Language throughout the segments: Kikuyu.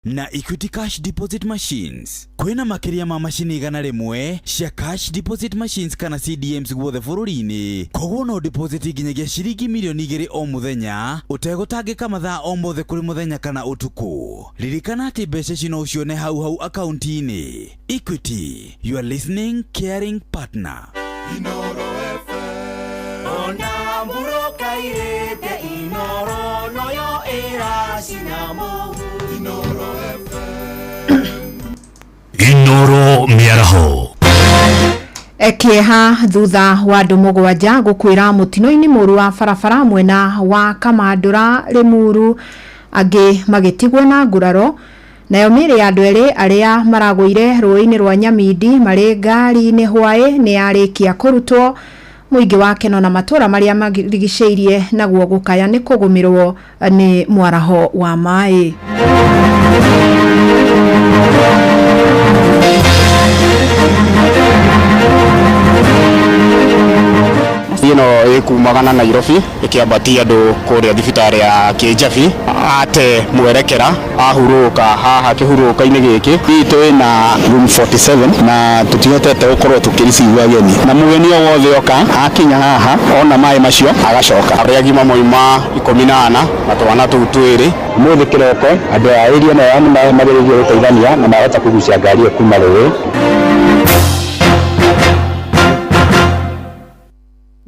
Na Equity Cash Deposit Machines. Kwĩna makĩria ma macini 100 cia Cash Deposit Machines kana CDMs guothe bũrũri-inĩ. Koguo no deposit nginyagia ciringi 2,000,000 o mũthenya ũtegũtangĩka mathaa o mothe kũrĩ mũthenya kana ũtukũ. Ririkana atĩ mbeca ici no ũcione hau hau akaunti-inĩ. Equity, your listening, caring partner. Inoro FM. Ona mburoka irĩte Inoro noyo ĩracina mũhu. Inoro FM. Inoro mĩaraho. Kĩeha thutha wa andũ 7 gũkuĩra mũtino-inĩ mũru wa barabara mwena wa Kamandũra Rĩmuru, angĩ magĩtigwo na nguraro. Nayo mĩĩrĩ ya andũ erĩ arĩa maragũire rũĩ-inĩ rwa Nyamindi marĩ ngari-inĩ hwaĩ nĩ yarĩkia kũrutwo. Mũingĩ wa Keno na matũũra marĩa marigicĩirie naguo gũkaya nĩ kũgũmĩrwo nĩ mwaraho wa maĩ. Ĩno ĩkumaga na Nairobi ĩkĩambatia andũ kũrĩa thibitarĩ ya Kĩnjabi, ate mwerekera ahurũka haha kĩhurũka-inĩ gĩkĩ. Itũ ĩna room 47 na tũtihotete gũkorwo tũkĩreceive ageni, na mũgeni o wothe oka akinya haha ona maĩ macio agacoka. Arĩa agima moima 14 na twana tũu twĩrĩ. Ũmũthĩ kĩroko andũ a area ĩno ya nĩmageretie gũteithania na mahota kũgucia ngari ĩyo kuma rũĩ.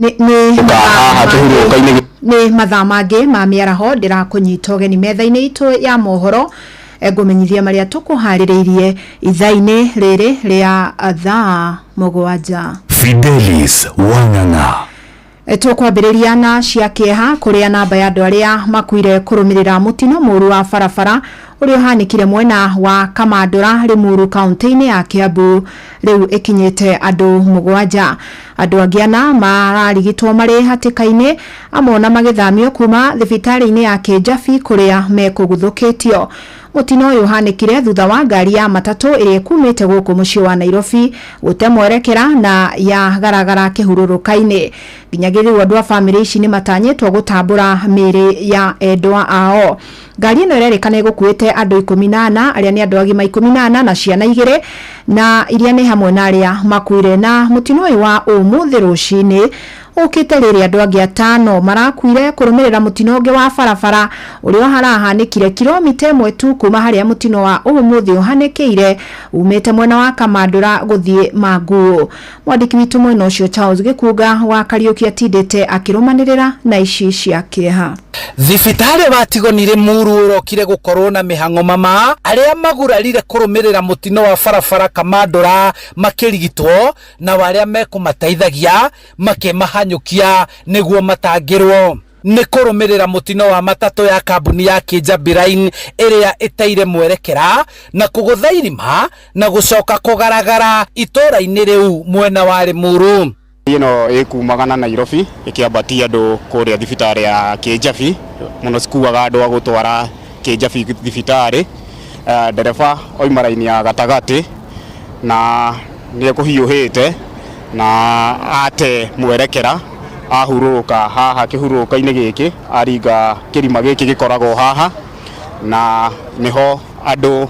Nĩ Haha kĩhurũka-inĩ gĩkĩ. Nĩ mathaa mangĩ ma mĩaraho, ndĩrakũnyita ũgeni metha-inĩ itũ ya mohoro, ngũmenyithia marĩa tũkũharĩrĩirie ithaa-inĩ rĩrĩ rĩa thaa 7. Fidelis Wang'ang'a. Tũkwambĩrĩria na cia kĩeha, kũrĩa namba ya andũ arĩa makuire kũrũmĩrĩra mũtino mũru wa barabara ũrĩa ũhanĩkire mwena wa Kamandũra Rĩmuru kaunti-inĩ ya Kiambu rĩu ĩkinyĩte andũ 7. Andũ angĩ 4 mararigitwo marĩ hatĩka-inĩ, amwe ona magĩthamio kuma thibitarĩ-inĩ ya Kĩnjabi kũrĩa mekũguthũkĩtio. Mũtino ũyũ ũhanĩkire thutha wa ngari ya matatũ ĩrĩa ĩkumĩte gũkũ mũciĩ wa Nairobi gũte mwerekera na ya garagara kĩhurũrũka-inĩ. Nginyagia rĩu andũ a bamĩrĩ ici nĩ matanyĩtwo gũtambũra mĩĩrĩ ya endwa ao. Ngari ĩno ĩrerĩkana ĩgũkuĩte andũ 14, arĩa nĩ andũ agima 14 na ciana 2, na iria nĩ hamwe na arĩa makuire. Na mũtino ũyũ wa ũmũthĩ rũcinĩ ũkĩte rĩrĩa andũ angĩ 5 marakuire kũrũmĩrĩra mũtino ũngĩ wa barabara ũrĩa ũharahanĩkire kilomita 1 tu kuma harĩa mũtino wa ũmũthĩ ũhanĩkĩire umĩte mwena wa Kamandũra gũthiĩ Manguũ. Mwandĩki witũ mwena ũcio Charles Gĩkunga wa Kariũki atindĩte akĩrũmanĩrĩra na ici cia kĩeha. Thibitarĩ wa Tigoni Rĩmuru ũrokire gũkorwo na mĩhang'o mama arĩa magurarire kũrũmĩrĩra mũtino wa barabara Kamandũra makĩrigitwo, na arĩa mekũmateithagia makĩmahanyũkia nĩguo matangĩrwo. Nĩ kũrũmĩrĩra mũtino wa matatũ ya kambuni ya Kĩnjabi Line ĩrĩa ĩteire mwerekera na kũgũtha irima na gũcoka kũgaragara itũũra-inĩ rĩu mwena wa Rĩmuru. Ĩno ĩkumaga na Nairobi ĩkĩambatia andũ kũrĩa thibitarĩ ya Kĩnjabi, mũno cikuaga andũ a gũtwara Kĩnjabi thibitarĩ. Ndereba oima raini ya gatagatĩ na nĩ ekũhiũhĩte na ate mwerekera ahurũka haha kĩhurũka-inĩ gĩkĩ, aringa kĩrima gĩkĩ gĩkoragwo haha, na nĩho andũ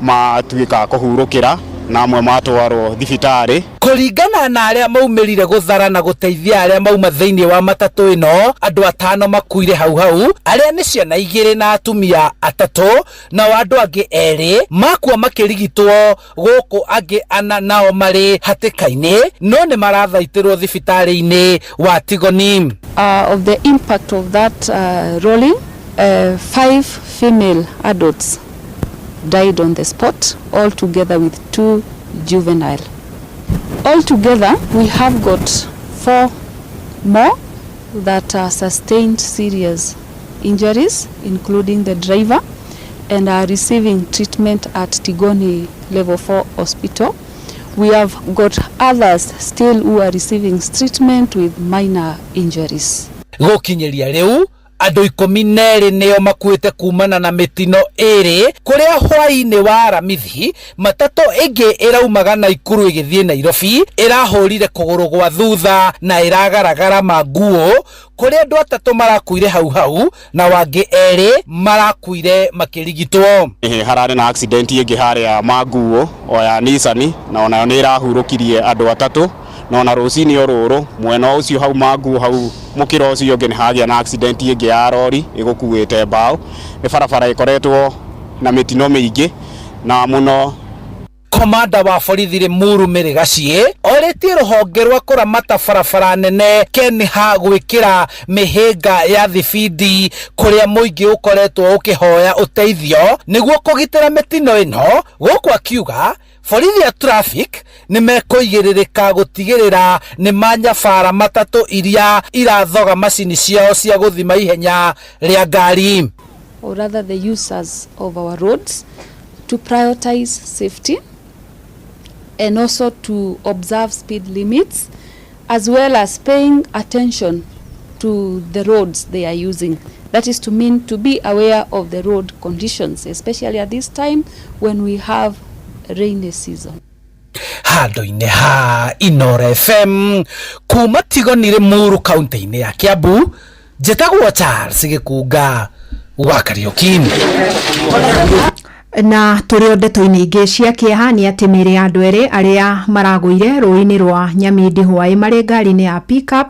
matuĩka kũhurũkĩra na amwe matwarwo thibitarĩ. Kũringana na arĩa maumĩrire gũthara na gũteithia arĩa mauma thĩinĩ wa matatũ ĩno, andũ 5 makuire hau hau, arĩa nĩ ciana 2 na atumia 3, nao andũ angĩ 2 makua makĩrigitwo gũkũ angĩ 4 nao marĩ hatĩka-inĩ, no nĩ marathaitĩrwo thibitarĩ-inĩ wa Tigoni. Of the impact of that rolling, 5 female adults died on the spot, all together with 2 juvenile. Altogether, we have got 4 more that sustained serious injuries, including the driver, and are receiving treatment at Tigoni Level 4 Hospital. We have got others still who are receiving treatment with minor injuries. Gũkinyĩria rĩu, Andũ 12 nĩo makuĩte kumana na mĩtino ĩrĩ kũrĩa hwaĩ-inĩ wa Aramithi matatũ ĩngĩ ĩraumaga Naikuru ĩgĩthiĩ Nairobi ĩrahũrire kũgũrũ gwa thutha na ĩragaragara manguo kũrĩa andũ 3 marakuire hau hau na wangĩ 2 marakuire makĩrigitwo. Hararĩ na accident ĩngĩ harĩa manguo o ya Nissan na onayo nĩ ĩrahurũkirie andũ 3 na ona rũcinĩ o rũrũ mwena ũcio hau manguo hau mũkĩra ũcio ũngĩ nĩ hagĩa na accident ĩngĩ ya rori ĩgũkuĩte mbaũ. Nĩ barabara ĩkoretwo na mĩtino mĩingĩ na mũno. Komanda wa borithi Limuru Mĩrĩgaciĩ orĩtie rũhonge rwa kũramata barabara nene KENHA gwĩkĩra mĩhĩnga ya thibindi kũrĩa mũingĩ ũkoretwo ũkĩhoya ũteithio nĩguo kũgitĩra mĩtino ĩno, gũkũ akiuga borithi ya traffic nĩ mekũigĩrĩrĩka gũtigĩrĩra nĩ manyabara matatũ iria irathoga macini ciao cia gũthima ihenya rĩa ngari. Or rather the users of our roads, to prioritize safety and also to observe speed limits, as well as paying attention to the roads they are using. That is to mean to be aware of the road conditions, especially at this time when we have rainy season. Handũ-inĩ ha Inooro FM kuma Tigoni Limuru kaunti-inĩ ya Kiambu, njĩtagwo Charles Gĩkunga wa Kariuki. Na tũrĩ o ndeto-inĩ ingĩ cia kĩeha nĩ atĩ mĩĩrĩ ya andũ erĩ arĩa maragũire rũĩ-inĩ rwa Nyamindi hwaĩ marĩ ngari-inĩ ya pickup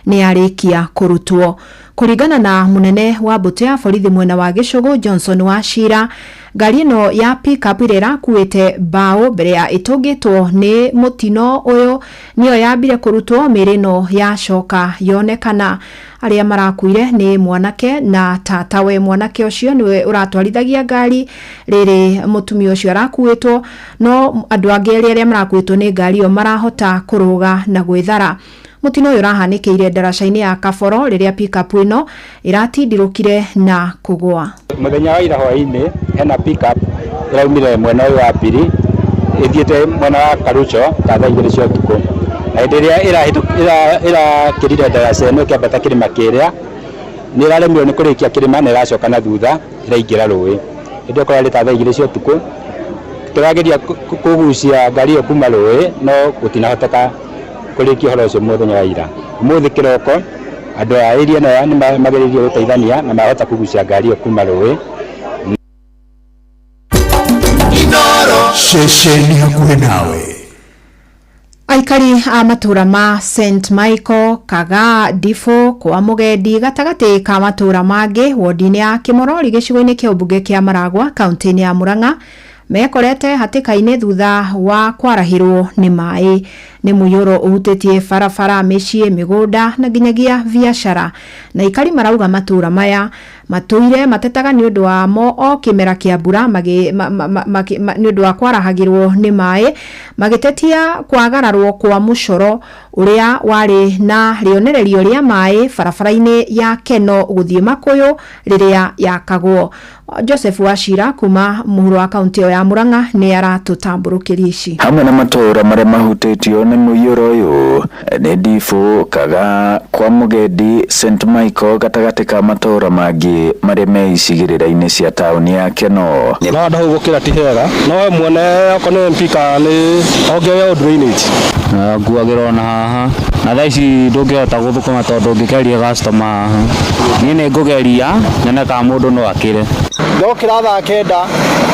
nĩ yarĩkia kũrutwo. Kũringana na mũnene wa mbũtũ ya borithi mwena wa Gĩcũgũ Johnson Wachira, ngari ĩno ya pickup ĩrĩa ĩrakuĩte mbaũ mbere ya ĩtũngĩtwo nĩ mũtino ũyũ nĩyo yambire kũrutwo, mĩĩrĩ ĩno yacoka yonekana. Arĩa marakuire nĩ mwanake na tatawe. Mwanake ũcio nĩwe ũratwarithagia ngari rĩrĩ mũtumia ũcio arakuĩtwo, no andũ angĩ erĩ arĩa marakuĩtwo nĩ ngari ĩyo marahota kũrũga na gwĩthara. Mũtino ũyũ ũrahanĩkĩire ndaraca-inĩ ya Kaboro rĩrĩa pickup ĩno ĩratindirũkire na kũgũa. Mũthenya wa ira hwaĩ-inĩ hena pickup ĩraumire mwena ũyũ wa Piri ĩthiĩte mwena wa Karucho ta thaa 2 cia ũtukũ, na hĩndĩ ĩrĩa ĩrakĩrire ndaraca ĩno ĩkĩambata kĩrĩma kĩrĩa nĩ ĩraremirwo nĩ kũrĩkia kĩrĩma na ĩracoka na thutha ĩraingĩra rũĩ. Hĩndĩ ĩyo kũrarĩ ta thaa 2 cia ũtukũ, tũrageria kũgucia ngari ĩyo kuma rũĩ no gũtinahoteka kũrĩkia ũhoro ũcio mũthenya wa ira. Ũmũthĩ kĩroko andũ a area ĩno nĩ magereirie gũteithania na mahota kũgucia ngari ĩyo kuma rũĩ. Ceceni hakuhĩ nawe. Aikari a matũra ma St Michael, Kagaa, Ndibũ, kwa Mũgendi gatagatĩ ka matũra mangĩ wodi-inĩ ya Kĩmorori gĩcigo-inĩ kĩa ũmbunge kĩa Maragwa kaunti-inĩ ya Murang'a mekorete hatĩka-inĩ thutha wa kwarahĩrwo nĩ maĩ. Nĩ mũiyũro ũhutĩtie barabara, mĩciĩ, mĩgũnda na nginyagia biacara. Na aikari marauga matũra maya matũire matetaga nĩ ũndũ wa mo o kĩmera kĩa mbura nĩ ũndũ wa kwarahagĩrwo nĩ maĩ, magĩtetia kwagararwo kwa mũcoro ũrĩa warĩ na rĩonererio rĩa maĩ barabara-inĩ ya Keno gũthiĩ Makũyũ rĩrĩa yakagwo. Joseph Wachira kuma mũhuro wa kaunti ĩyo ya Murang'a nĩ aratũtambũrũkĩria ici. Hamwe na matũra marĩa mahutĩtio nĩ mũiyũro ũyũ nĩ Ndibũ, Kagaa, kwa Mũgendi, St Michael gatagatĩ ka matũra mangĩ marĩa me icigĩrĩra-inĩ cia taũni ya Keno. No handũ hau gũkĩra ti hega, no we mwene okorwo nĩ MP kana nĩ ongerere drainage. Nguagĩra ona haha na thaa ici ndũngĩhota gũthũkũma tondũ ũngĩkeria customer haha niĩ nĩ ngũgeria nyone kana mũndũ no akĩre. Ndokĩra thaa 9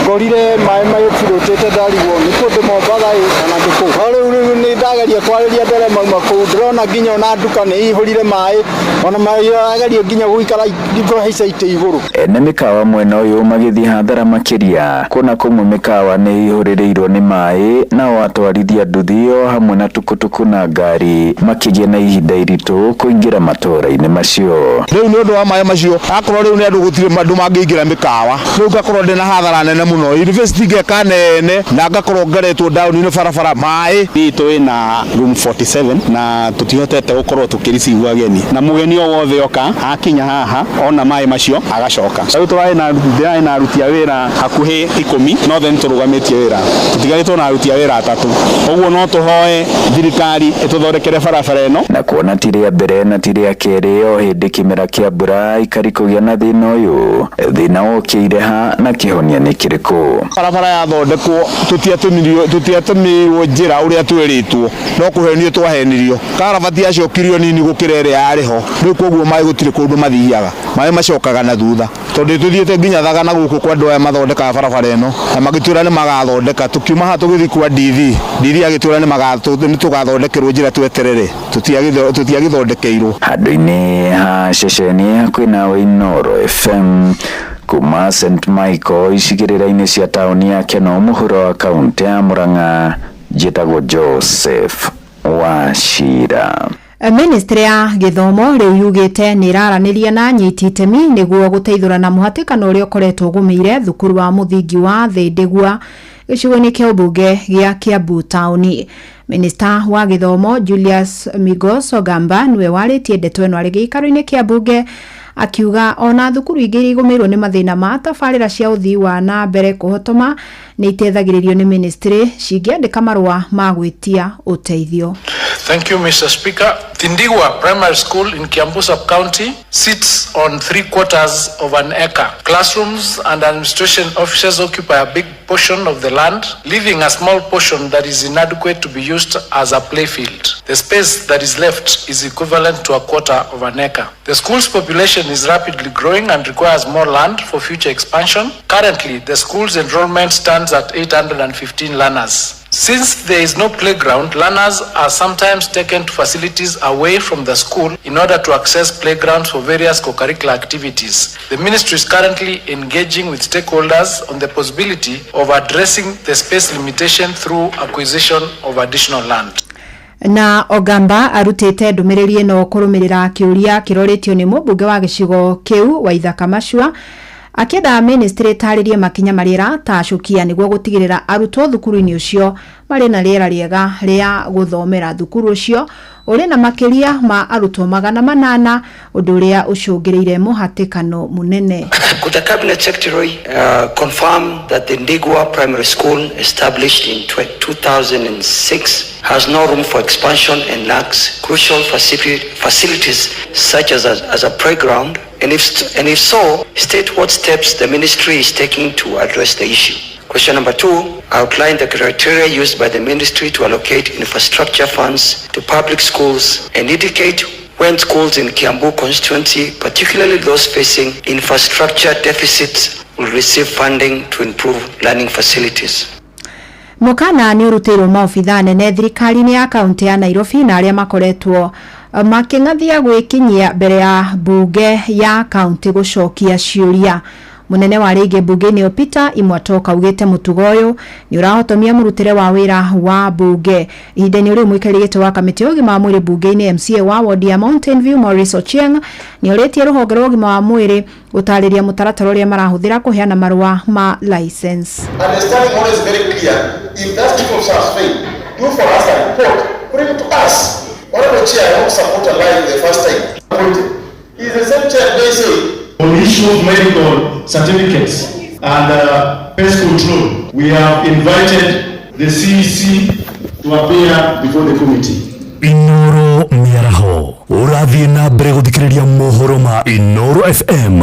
ngorire maĩ magĩbirũtĩte ndarigwo nĩ kũ ndĩ Mombatha ĩ kana ndĩ kũ. No rĩu nĩ ndageria kwarĩria andũ arĩa mauma kũu, ndĩrona nginya ona nduka nĩ ihũrire maĩ, ona marageria nginya gũikara kũhaica itĩ igũrũ. Ene mĩkawa mwena ũyũ magĩthiĩ hathara makĩria kuona kũmwe mĩkawa nĩ ĩihũrĩrĩirwo nĩ maĩ, nao atwarithia nduthi o hamwe na tukutuku na ngari makĩgĩa na ihinda iritũ kũingĩra matũũra-inĩ macio. Rĩu nĩ ũndũ wa maĩ macio, akorwo rĩu nĩ andũ gũtirĩ andũ mangĩingĩra mĩkawa, yakwa rĩu ngakorwo ndĩna hathara nene mũno university ngeka nene na ngakorwo ngeretwo ndaũni-inĩ barabara maĩ itũ ĩna room 47 na tũtihotete gũkorwo tũkĩricivwo ageni na mũgeni o wothe oka akinya haha ona maĩ macio agacoka rĩu tũrarĩ na ndĩrarĩ na aruti a wĩra hakuhĩ 10 no then tũrũgamĩtie wĩra tũtigarĩtwo na aruti a wĩra 3 ũguo no tũhoe thirikari ĩtũthondekere barabara ĩno. Na kuona ti rĩa mbere na ti rĩa kerĩ o hĩndĩ kĩmera kĩa mbura aikari kũgĩa na thĩna ũyũ, thĩna wokĩire ha na kĩhonia nĩ kĩrĩkũ? Barabara yathondekwo tũtiatũmĩirwo njĩra ũrĩa twĩrĩtwo no kũhenio twahenirio karabati yacokirio nini gũkĩra ĩrĩa yarĩ ho rĩu koguo maĩ gũtirĩ kũndũ mathiaga maĩ macokaga na thutha tondũ tũthiĩte nginya Thagana gũkũ kwa andũ aya mathondekaga barabara ĩno na magĩtwĩra nĩ magathondeka tũkiuma haha tũgĩthiĩ kwa DV DV agĩtwĩra nĩ tũgathondekerwo njĩra tweterere tũtiagĩthondekeirwo. Handũ-inĩ ha ceceni hakuhĩ nawe Inooro FM kuma St Michael icigĩrĩra-inĩ cia taũni ya Keno mũhuro wa kaũntĩ ya Murang'a njĩtagwo Joseph Wachira. Ministry ya gĩthomo rĩu yugĩte nĩ ĩraranĩria na anyiti itemi nĩguo gũteithũrana mũhatĩkano ũrĩa ũkoretwo ũgũmĩire thukuru wa mũthingi wa Thĩndĩgua gĩcigo-inĩ kĩa ũmbunge gĩa Kiambu taũni. Minista wa gĩthomo Julius Migos Ogamba nĩwe warĩtie ndeto ĩno arĩ gĩikaro-inĩ kĩa mbunge akiuga ona thukuru ingĩ iria igũmĩirwo nĩ mathĩna ma tabarĩra cia ũthii wa na mbere kũhotoma nĩ iteithagĩrĩrio nĩ ministry cingĩandĩka marũa ma gwĩtia ũteithio. Thank you, Mr. Speaker. Thindigua Primary School in Kiambu Sub-County sits on 3/4 of an acre. Classrooms and administration offices occupy a big portion of the land, leaving a small portion that is inadequate to be used as a playfield. The space that is left is equivalent to 1/4 of an acre. The school's population is rapidly growing and requires more land for future expansion. Currently, the school's enrollment stands at 815 learners. Since there is no playground, learners are sometimes taken to facilities away from the school in order to access playgrounds for various co-curricular activities. The ministry is currently engaging with stakeholders on the possibility of addressing the space limitation through acquisition of additional land. Na Ogamba arutĩte ndũmĩrĩri ĩno kũrũmĩrĩra kĩũria kĩrorĩtio nĩ mũmbunge wa gĩcigo kĩu Waithaka Machua akĩenda ministry ĩtarĩrie makinya marĩa ĩratacũkia nĩguo gũtigĩrĩra arutwo thukuru-inĩ ũcio marĩ na rĩera rĩega rĩa gũthomera. Thukuru ũcio ũrĩ na makĩria ma arutwo 800 ũndũ ũrĩa ũcũngĩrĩire mũhatĩkano mũnene. Could the Cabinet Secretary confirm that the Ndigwa Primary School, established in 2006, has no room for expansion and lacks crucial facilities such as a playground? And if so, state what steps the ministry is taking to address the issue. Question number 2, outline the criteria used by the ministry to allocate infrastructure funds to public schools and indicate when schools in Kiambu constituency, particularly those facing infrastructure deficits, will receive funding to improve learning facilities. Mũkana nĩ ũrutĩirwo maobithaa nene thirikari-inĩ ya kaunti ya Nairobi na arĩa makoretwo makĩng'athia gwĩkinyia mbere ya mbunge ya kaunti gũcokia ciũria. Munene wa rĩngĩ mbunge-inĩ Peter Imwatoka augĩte mũtugo ũyũ nĩ ũrahotomia mũrutĩre wa wĩra wa mbunge. Ihinda-inĩ rĩu mũikarĩri gĩtĩ wa kamĩtĩ ya ũgima wa mwĩrĩ mbunge-inĩ MCA wa ward ya Mountain View Maurice Ochieng nĩ orĩtie rũhonge rwa ũgima wa mwĩrĩ gũtarĩria mũtaratara ũrĩa marahũthĩra kũheana marũa ma license. And the standing order is very clear. If that chief of staff fail, do for us a report, bring it to us. Honorable Chair, I won't support a lie the first time. Is the same chair they say. On the issue of medical certificates and pest control, we have invited the CEC to appear before the committee. Inooro mĩaraho ũrathiĩ na mbere gũthikĩrĩria mohoro ma Inooro FM.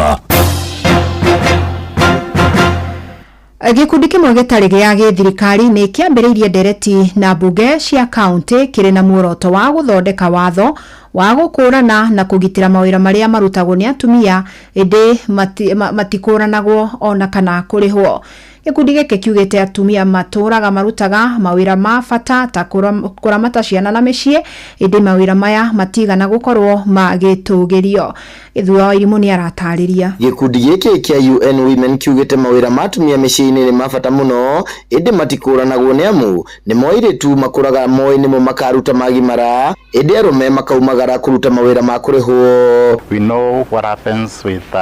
Gĩkundi kĩmwe gĩtarĩ gĩa gĩthirikari nĩ kĩambĩrĩirie ndereti na mbunge cia kaunti kĩrĩ na muoroto wa gũthondeka watho wa gũkũrana na kũgitĩra mawĩra marĩa marutagwo nĩ atumia ĩndĩ matikũranagwo ona kana kũrĩhwo. Gĩkundi gĩkĩ kiugĩte atumia matũraga marutaga mawĩra ma bata ta kũramata ciana na mĩciĩ ĩndĩ mawĩra maya matigana gũkorwo magĩtũgĩrio. Gĩthua wa Irimũ nĩ aratarĩria. Gĩkundi gĩkĩ kĩa UN Women kiugĩte mawĩra ma atumia mĩciĩ-inĩ nĩ ma bata mũno ĩndĩ matikũranagwo nĩ amu nĩ moirĩtu makũraga moĩ nĩmo makaruta magimara ĩndĩ arũme makaumagara kũruta mawĩra ma kũrĩhwo. We know what happens with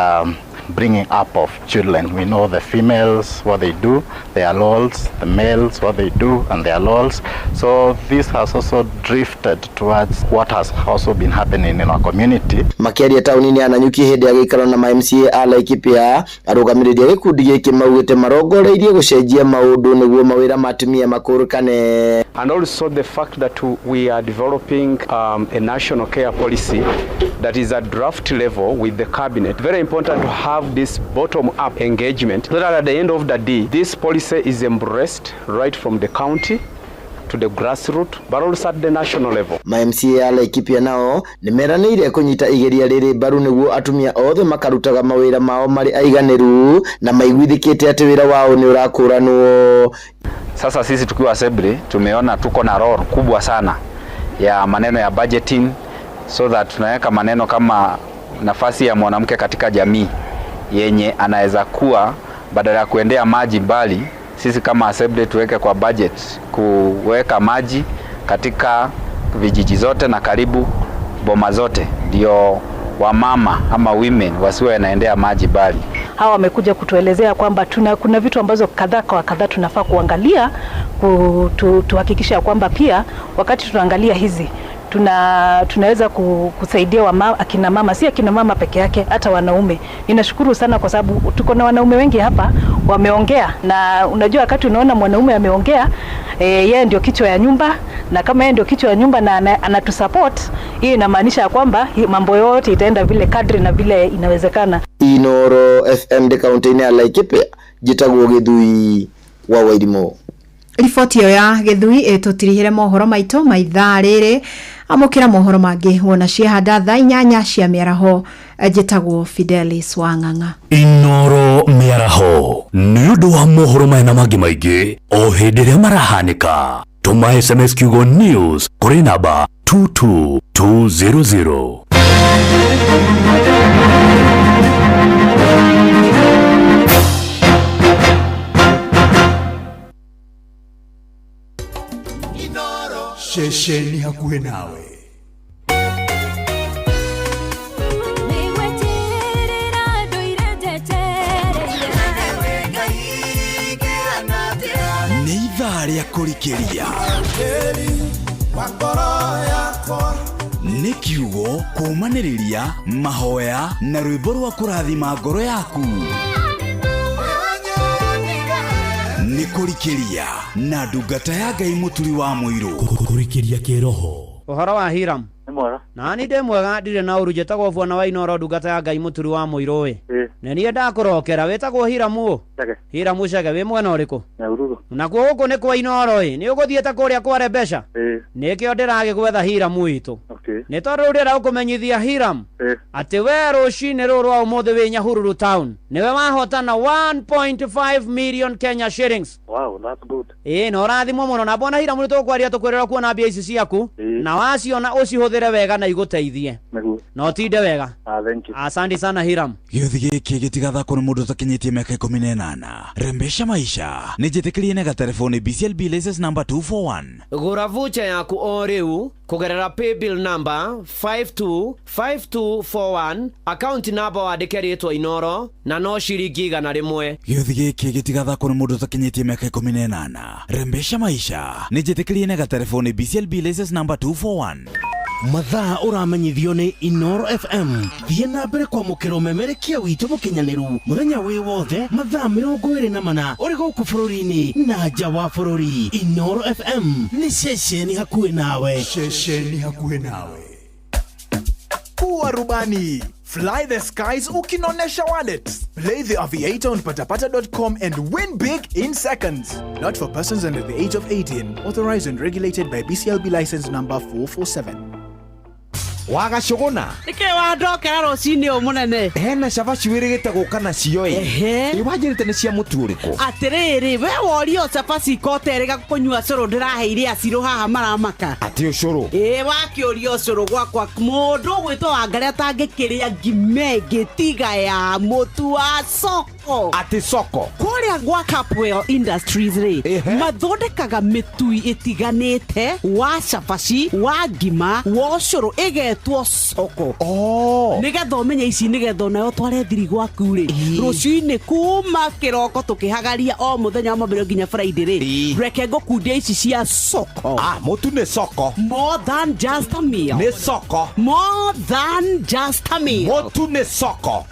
bringing up of children. We know the females, what they do, their roles, the males, what they do, and their roles. So this has also drifted towards what has also been happening in our community. Makĩaria taũni-inĩ ya Nanyuki hĩndĩ ya gĩikaro na ma MCA a Laikipia, arũgamĩrĩri a gĩkundi gĩkĩ maugĩte marongoreirie gũcenjia maũndũ nĩguo mawĩra ma atumia makũrĩkane. And also the fact that we are developing a national care policy that is at draft level with the cabinet. Very important to have this bottom-up engagement so that at the end of the day, this policy is embraced right from the county to the grassroots, but also at the national level. Ma MCA a Laikipia nao nĩmeranĩire kũnyita igeria rĩrĩ mbaru nĩguo atumia othe makarutaga mawĩra mao marĩ aiganĩru na maiguithĩkĩte atĩ wĩra wao nĩ ũrakũranwo. Sasa sisi tukiwa assembly tumeona tuko na role kubwa sana ya maneno ya budgeting, so that tunaweka maneno kama nafasi ya mwanamke katika jamii yenye anaweza kuwa badala ya kuendea maji mbali, sisi kama assembly tuweke kwa budget kuweka maji katika vijiji zote na karibu boma zote, ndio wamama ama women wasiwe wanaendea maji mbali. Hawa wamekuja kutuelezea kwamba kuna vitu ambazo kadhaa kwa kadhaa tunafaa kuangalia tuhakikisha kwamba pia wakati tunaangalia hizi tunaweza kusaidia akina mama, si akina mama peke yake, hata wanaume. Ninashukuru sana kwa sababu tuko na wanaume wengi hapa wameongea, na unajua wakati unaona mwanaume ameongea, yeye ndio kichwa ya nyumba, na kama yeye ndio kichwa ya nyumba na anatusupport, hii inamaanisha kwamba mambo yote itaenda vile kadri na vile inawezekana. Inoro FM ndĩ kaunti-inĩ ya Laikipia, njĩtagwo Gĩthui wa Wairimũ. Riboti ĩyo ya Gĩthui ĩtũtirihĩre mohoro maitũ ma ithaa rĩrĩ. Amũkĩra mohoro mangĩ wona ciehanda thaa 8 cia mĩaraho. Njĩtagwo Fidelis Wang'ang'a. Inoro mĩaraho nĩ ũndũ wa mohoro maya na mangĩ maingĩ o hĩndĩ ĩrĩa marahanĩka. Tũma SMS kiugo news kũrĩ namba 22200. Ceceni hakuhĩ nawe. Nĩ ithaa rĩa kũrikĩria, nĩ kiugo kũũmanĩrĩria, mahoya na rwĩmbo rwa kũrathima ngoro yaku. Nĩ kũrikĩria na ndungata ya Ngai Mũturi wa Mũirũ. Kũrikĩria kĩroho. Ũhoro wa Hiram? Nĩ mwega. Na ni ndĩ mwega, ndirĩ na ũru. Njĩtagwo Bwana wa Inoro, ndungata ya Ngai Mũturi wa Mũirũ. Ĩ nĩ niĩ ndakũrokera. Wĩtagwo Hiramu ũ? Chege. Hiramu Chege, wĩ mwena ũrĩkũ? Nyahururu. Nakuo gũkũ nĩ kwa Inoro. Ĩ nĩ ũgũthiĩte kũrĩa kware mbeca? Ĩ. Nĩkĩo ndĩragĩgwetha Hiramu witũ. Okay. Nĩ tondũ rĩu ndĩrenda gũkũmenyithia Hiram Ĩ. atĩ we rũcinĩ rũrũ rwa ũmũthĩ wĩ Nyahururu town nĩwe wahotana 1.5 million Kenya shillings. Wow, that's good. Ĩ na ũrathimwo mũno. Na mbona Hiramu nĩ tũkwaria tũkwĩrĩra kuona mbia ici ciaku, na waciona ũcihũthĩre wega na igũteithie. Nĩguo. Na ũtinde wega. Ah, thank you. Asante sana Hiram. Gĩũthi gĩkĩ gĩtigathakwo nĩ mũndũ ũtakinyĩtie mĩaka 18. Rembesha maisha nĩ njĩtĩkĩrie na gatelefoni BCLB license number 241. Gũra vucha yaku o rĩu kũgerera paybill number 525241, account number wandĩke rĩtwa Inoro, na no ciringi 100. Gĩũthi gĩkĩ gĩtigathakwo nĩ mũndũ ũtakinyĩtie mĩaka 18. Rembesha maisha nĩ njĩtĩkĩrie na gatelefoni BCLB license number 241. Mathaa ũramenyithio nĩ Inoro FM. Thiĩ na mbere kwamũkĩra ũmemerekia witũ mũkinyanĩru mũthenya wĩ wothe mathaa 24 ũrĩ gũkũ bũrũri-inĩ na nja wa bũrũri. Inoro FM nĩ ceceni hakuhĩ nawe. Ceceni hakuhĩ nawe. Kuwa rubani. Fly the skies ukinonesha wallet. Play the Aviator on patapata.com and win big in seconds. Not for persons under the age of 18. Authorized and regulated by BCLB license number 447. Wagacũgũna. Nĩkĩ wandokera rũcinĩ ũũ mũnene? Hena cabaci wĩrĩgĩte gũka nacio ĩ. Ĩ wanjĩrĩte nĩ cia mũtu ũrĩkũ? Atĩrĩrĩ, we worio cabaci ikoterĩga kũnyua cũrũ ndĩraheire acirũ haha maramaka. Atĩ ũcũrũ? Ĩ wakĩũria ũcũrũ gwakwa mũndũ ũgwĩtwo Wangarĩ atangĩkĩrĩa ngima ĩngĩ tiga ya mũtu wa soko. Atĩ soko. Kũrĩa gwa Capwell Industries rĩ, mathondekaga mĩtui ĩtiganĩte wa cabaci, wa ngima, wa ũcũrũ, ĩgetwo soko. Oh. Nĩgetha ũmenye ici, nĩgetha onawe ũtware thiri gwaku rĩ, rũcinĩ kuma kĩroko tũkĩhagaria o mũthenya wa Mwambĩrĩrio nginya Friday rĩ, reke ngũkundia ici cia soko. Ah, mũtu nĩ soko. More than just a meal. Nĩ soko. More than just a meal. Mũtu nĩ soko.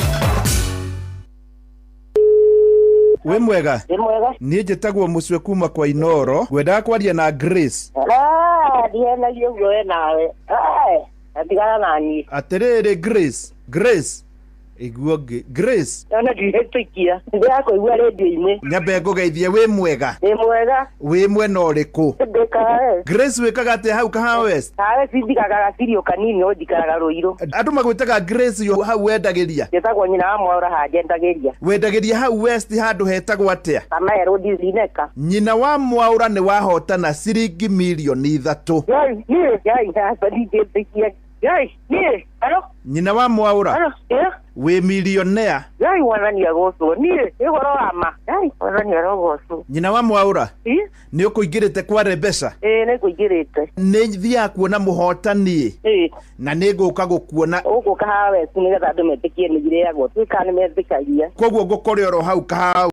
Wĩ mwega? Wĩ mwega. Niĩ njĩtagwo Mũcwe kuma kwa Inoro, ngwendaga kwaria na Grace. Ah, ndihenagia ũguo we nawe. Atigana na niĩ. Atĩrĩrĩ Grace, Grace, iguo ngĩ Grace. Ona ndihĩtũkia. Ndĩrakũigua rĩndiũ-inĩ. Nyambe ngũgeithie, wĩ mwega? Wĩ mwega. Wĩ mwena ũrĩkũ? Ndĩ Kahawa. Grace, wĩkaga atĩa hau Kahawa West? Kahawa njikaraga gacirio kanini no njikaraga Rũirũ. Andũ magwĩtaga Grace yo hau wendagĩria? Njĩtagwo nyina wa Mwaũra haha njendagĩria. Wendagĩria hau West handũ hetagwo atĩa? Kamae Road Zineka. Nyina wa Mwaũra nĩ wahotana ciringi mirioni 3. Yai, niĩ, yai, aca ndingĩtĩkia. Yai, niĩ, alo? Nyina wa Mwaũra. Alo, ĩ? Wĩ milionea. Yai, mwathani agocwo. Niĩ, nĩ ũhoro wa ma. Yai, mwathani arogocwo. Nyina wa Mwaũra. Ĩ? Nĩ ũkũingĩrĩte kwa Rebecca? Ĩ, nĩ ngũingĩrĩte. Nĩ thiaga kuona mũhotani. Ĩ. Na nĩ ngũka gũkuona. Ũgũka Kahawa West nĩgetha andũ metĩkie nĩ irĩagwo. Tuĩkaga nĩ metĩkagia. Koguo ngũkore oro hau Kahawa.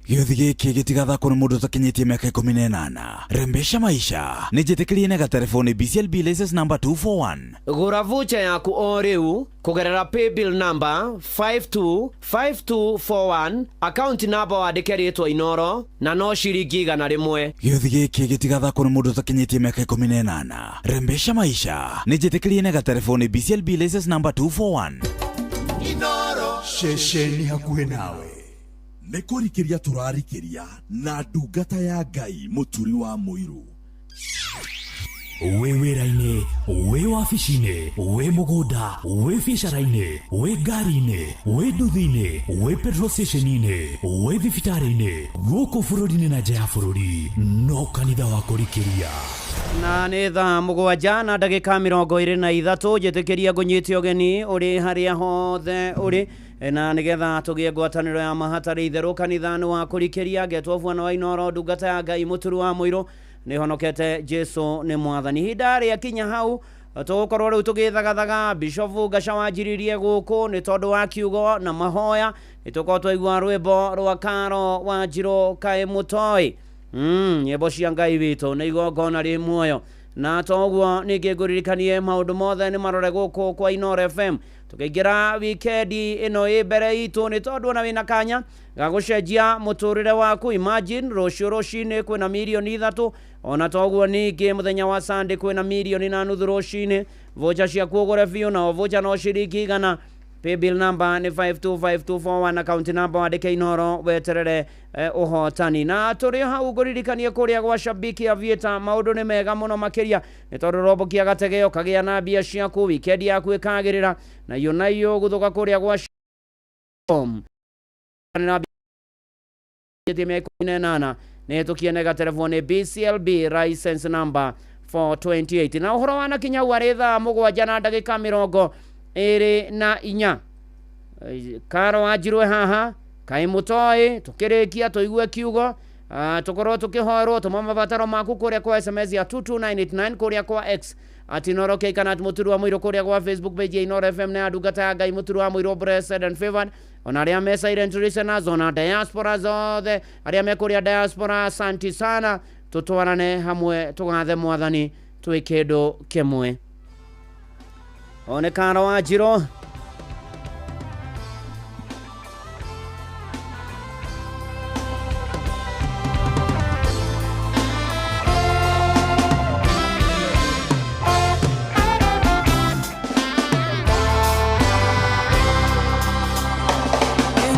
Gĩũthi gĩkĩ gĩtigathakwo nĩ mũndũ ũtakinyĩtie mĩaka 18. Rembesha maisha nĩ njĩtĩkĩrie na gatelefoni BCLB license number 241. Gũra vucha yaku o rĩu kũgerera paybill number 525241, account number wandĩke rĩtwa Inoro, na no ciringi 100. Gĩũthi gĩkĩ gĩtigathakwo nĩ mũndũ ũtakinyĩtie mĩaka 18. Rembesha maisha nĩ njĩtĩkĩrie na gatelefoni BCLB license number 241. Ceceni hakuhĩ nawe. Nĩ kũrikĩria tũrarikĩria na ndungata ya Ngai Mũturi wa Mũirũ. Wĩ wĩra-inĩ, wĩ wabici-inĩ, wĩ mũgũnda, wĩ biacara-inĩ, wĩ ngari-inĩ, wĩ nduthi-inĩ, wĩ petrol station-inĩ, wĩ thibitarĩ-inĩ, gũkũ bũrũri-inĩ na nja ya bũrũri, no kanitha wa kũrikĩria. Na nĩ thaa 7 na ndagĩka 23. Njĩtĩkĩria ngũnyite ũgeni ũrĩ harĩa hothe ũrĩ, na nĩgetha tũgĩe ngwatanĩro ya mahatarĩ itherũ kanitha-inĩ wa kũrikĩria. Ngetwo Bwana wa Inoro, ndungata ya Ngai Mũturi wa Mũirũ, nĩ honokete Jesu nĩ mwathani. Ihinda rĩakinya hau tũgũkorwo rĩu tũgĩthagathaga Bishofu Ngaca wanjiririe gũkũ nĩ tondũ wa kiugo na mahoya. Nĩ tũkorwo twaigua rwĩmbo rwa Karo Wanjirũ kaĩ mũtoĩ. Nyĩmbo cia Ngai witũ nĩ igongona rĩ muoyo. Na toguo ningĩ ngũririkanie maũndũ mothe nĩ marore gũkũ kwa Inoro FM. Tũkĩingĩra wikendi ĩno ĩ mbere itũ, nĩ tondũ ona wĩna kanya ga gũcenjia mũtũrĩre waku. Imagine rũciũ rũcinĩ kwĩna mirioni 3, ona toguo ningĩ mũthenya wa Sunday kwĩna 1.5 million rũcinĩ. Vocha ciaku ũgũre biũ, na vocha no ciringi 100. Paybill number nĩ 525241, account number wandĩke Inoro weterere ũhotani. Na tũrĩ hau ngũririkanie kũrĩa gwa Shabiki Aviator maũndũ nĩ mega mũno makĩria, nĩ tondũ robũkia gategeo kagĩa na mbia ciaku, wikendi yaku ĩkagĩrĩra na iyo gũthũka kũrĩa gwa na mĩaka 18 nĩ hetũkie nega telefoni BCLB license number 428. Na ũhoro wanakinya hau arĩ thaa 7 na ndagĩka 24. Karo Wanjirũ haha kaĩ mũtoĩ, tũkĩrĩkia tũigue kiugo, tũkorwo tũkĩhoerwo. Tũma mabataro maku kũrĩa kwa SMS ya 22989, kũrĩa kwa X at Inoro K kana at Mũturi wa Mũirũ, kũrĩa gwa Facebook page ya Inoro FM na ya ndungata ya Ngai Mũturi wa Mũirũ, blessed and favored. Ona arĩa me silent listeners, ona diaspora zothe, arĩa me kũrĩa diaspora, asanti sana. Tũtwarane hamwe tũgathe mwathani twĩ kĩndũ kĩmwe. One Karo Wanjirũ.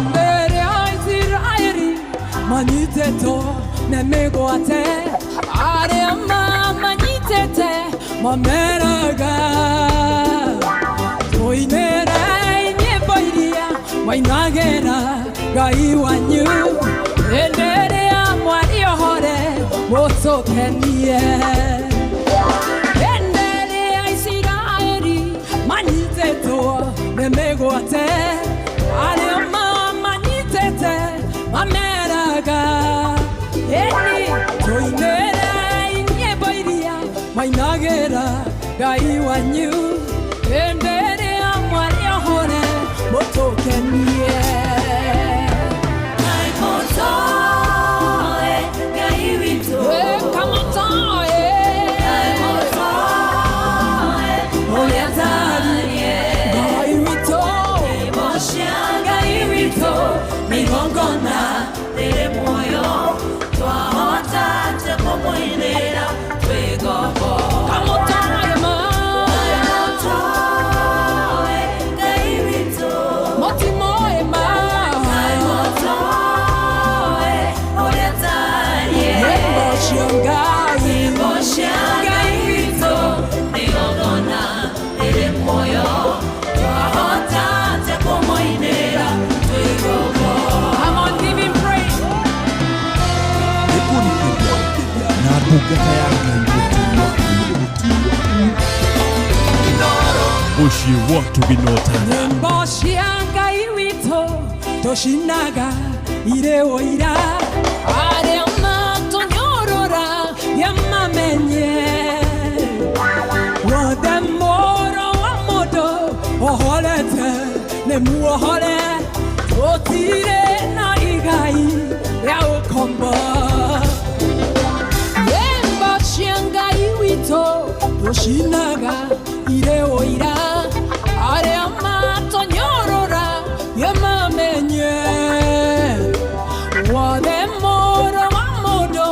Mbere ya Isiraeli manyitĩtwo nĩ mĩgwate, arĩa mamanyitĩte mameraga. Tũinĩrei nyĩmbo iria mwainagĩra Ngai wanyu, hĩndĩ ĩrĩa mwarĩohore mũtũkenie. Hĩndĩ ĩrĩa Isiraeli manyitĩtwo Ohorete arĩa mamanyitĩte mameraga ĩni tũinĩrei nyĩmbo iria mainagĩra Ngai wanyu hĩndĩ ĩrĩa mwarĩ ohore mũtũkenie. Ngai mũtoe, Ngai witũ. Kamũtoe. Ngai mũtoe, ũrĩa atariĩ. Ngai witũ. Nyĩmbo cia Ngai witũ nĩ igongona rĩrĩ muoyo, twahota atĩa kũmũinĩra twĩ ngombo? Kamũtoe ma. Ngai mũtoe, Ngai witũ. Mũtimoe ma. Ngai mũtoe, ũrĩa atariĩ. Nyĩmbo cia Ngai. Nyĩmbo cia Ngai witũ nĩ igongona rĩrĩ muoyo, twahota atĩa kũmũinĩra twĩ ngombo? Come on, give him praise. Nĩkũrikĩria na ndungata ya Ngai Mũciĩ wa Tũginotana. Nyĩmbo cia Ngai witũ tũcinaga irĩ ũira, arĩa matũnyorora nĩmamenye wothe mũrũ wa mũndũ ohorete nĩ muohore, tũtirĩ na igai rĩa ũkombo. Nyĩmbo cia Ngai witũ tũcinaga irĩ ũira, arĩa matonyorora nĩmamenye wothe mũrũ wa mũndũ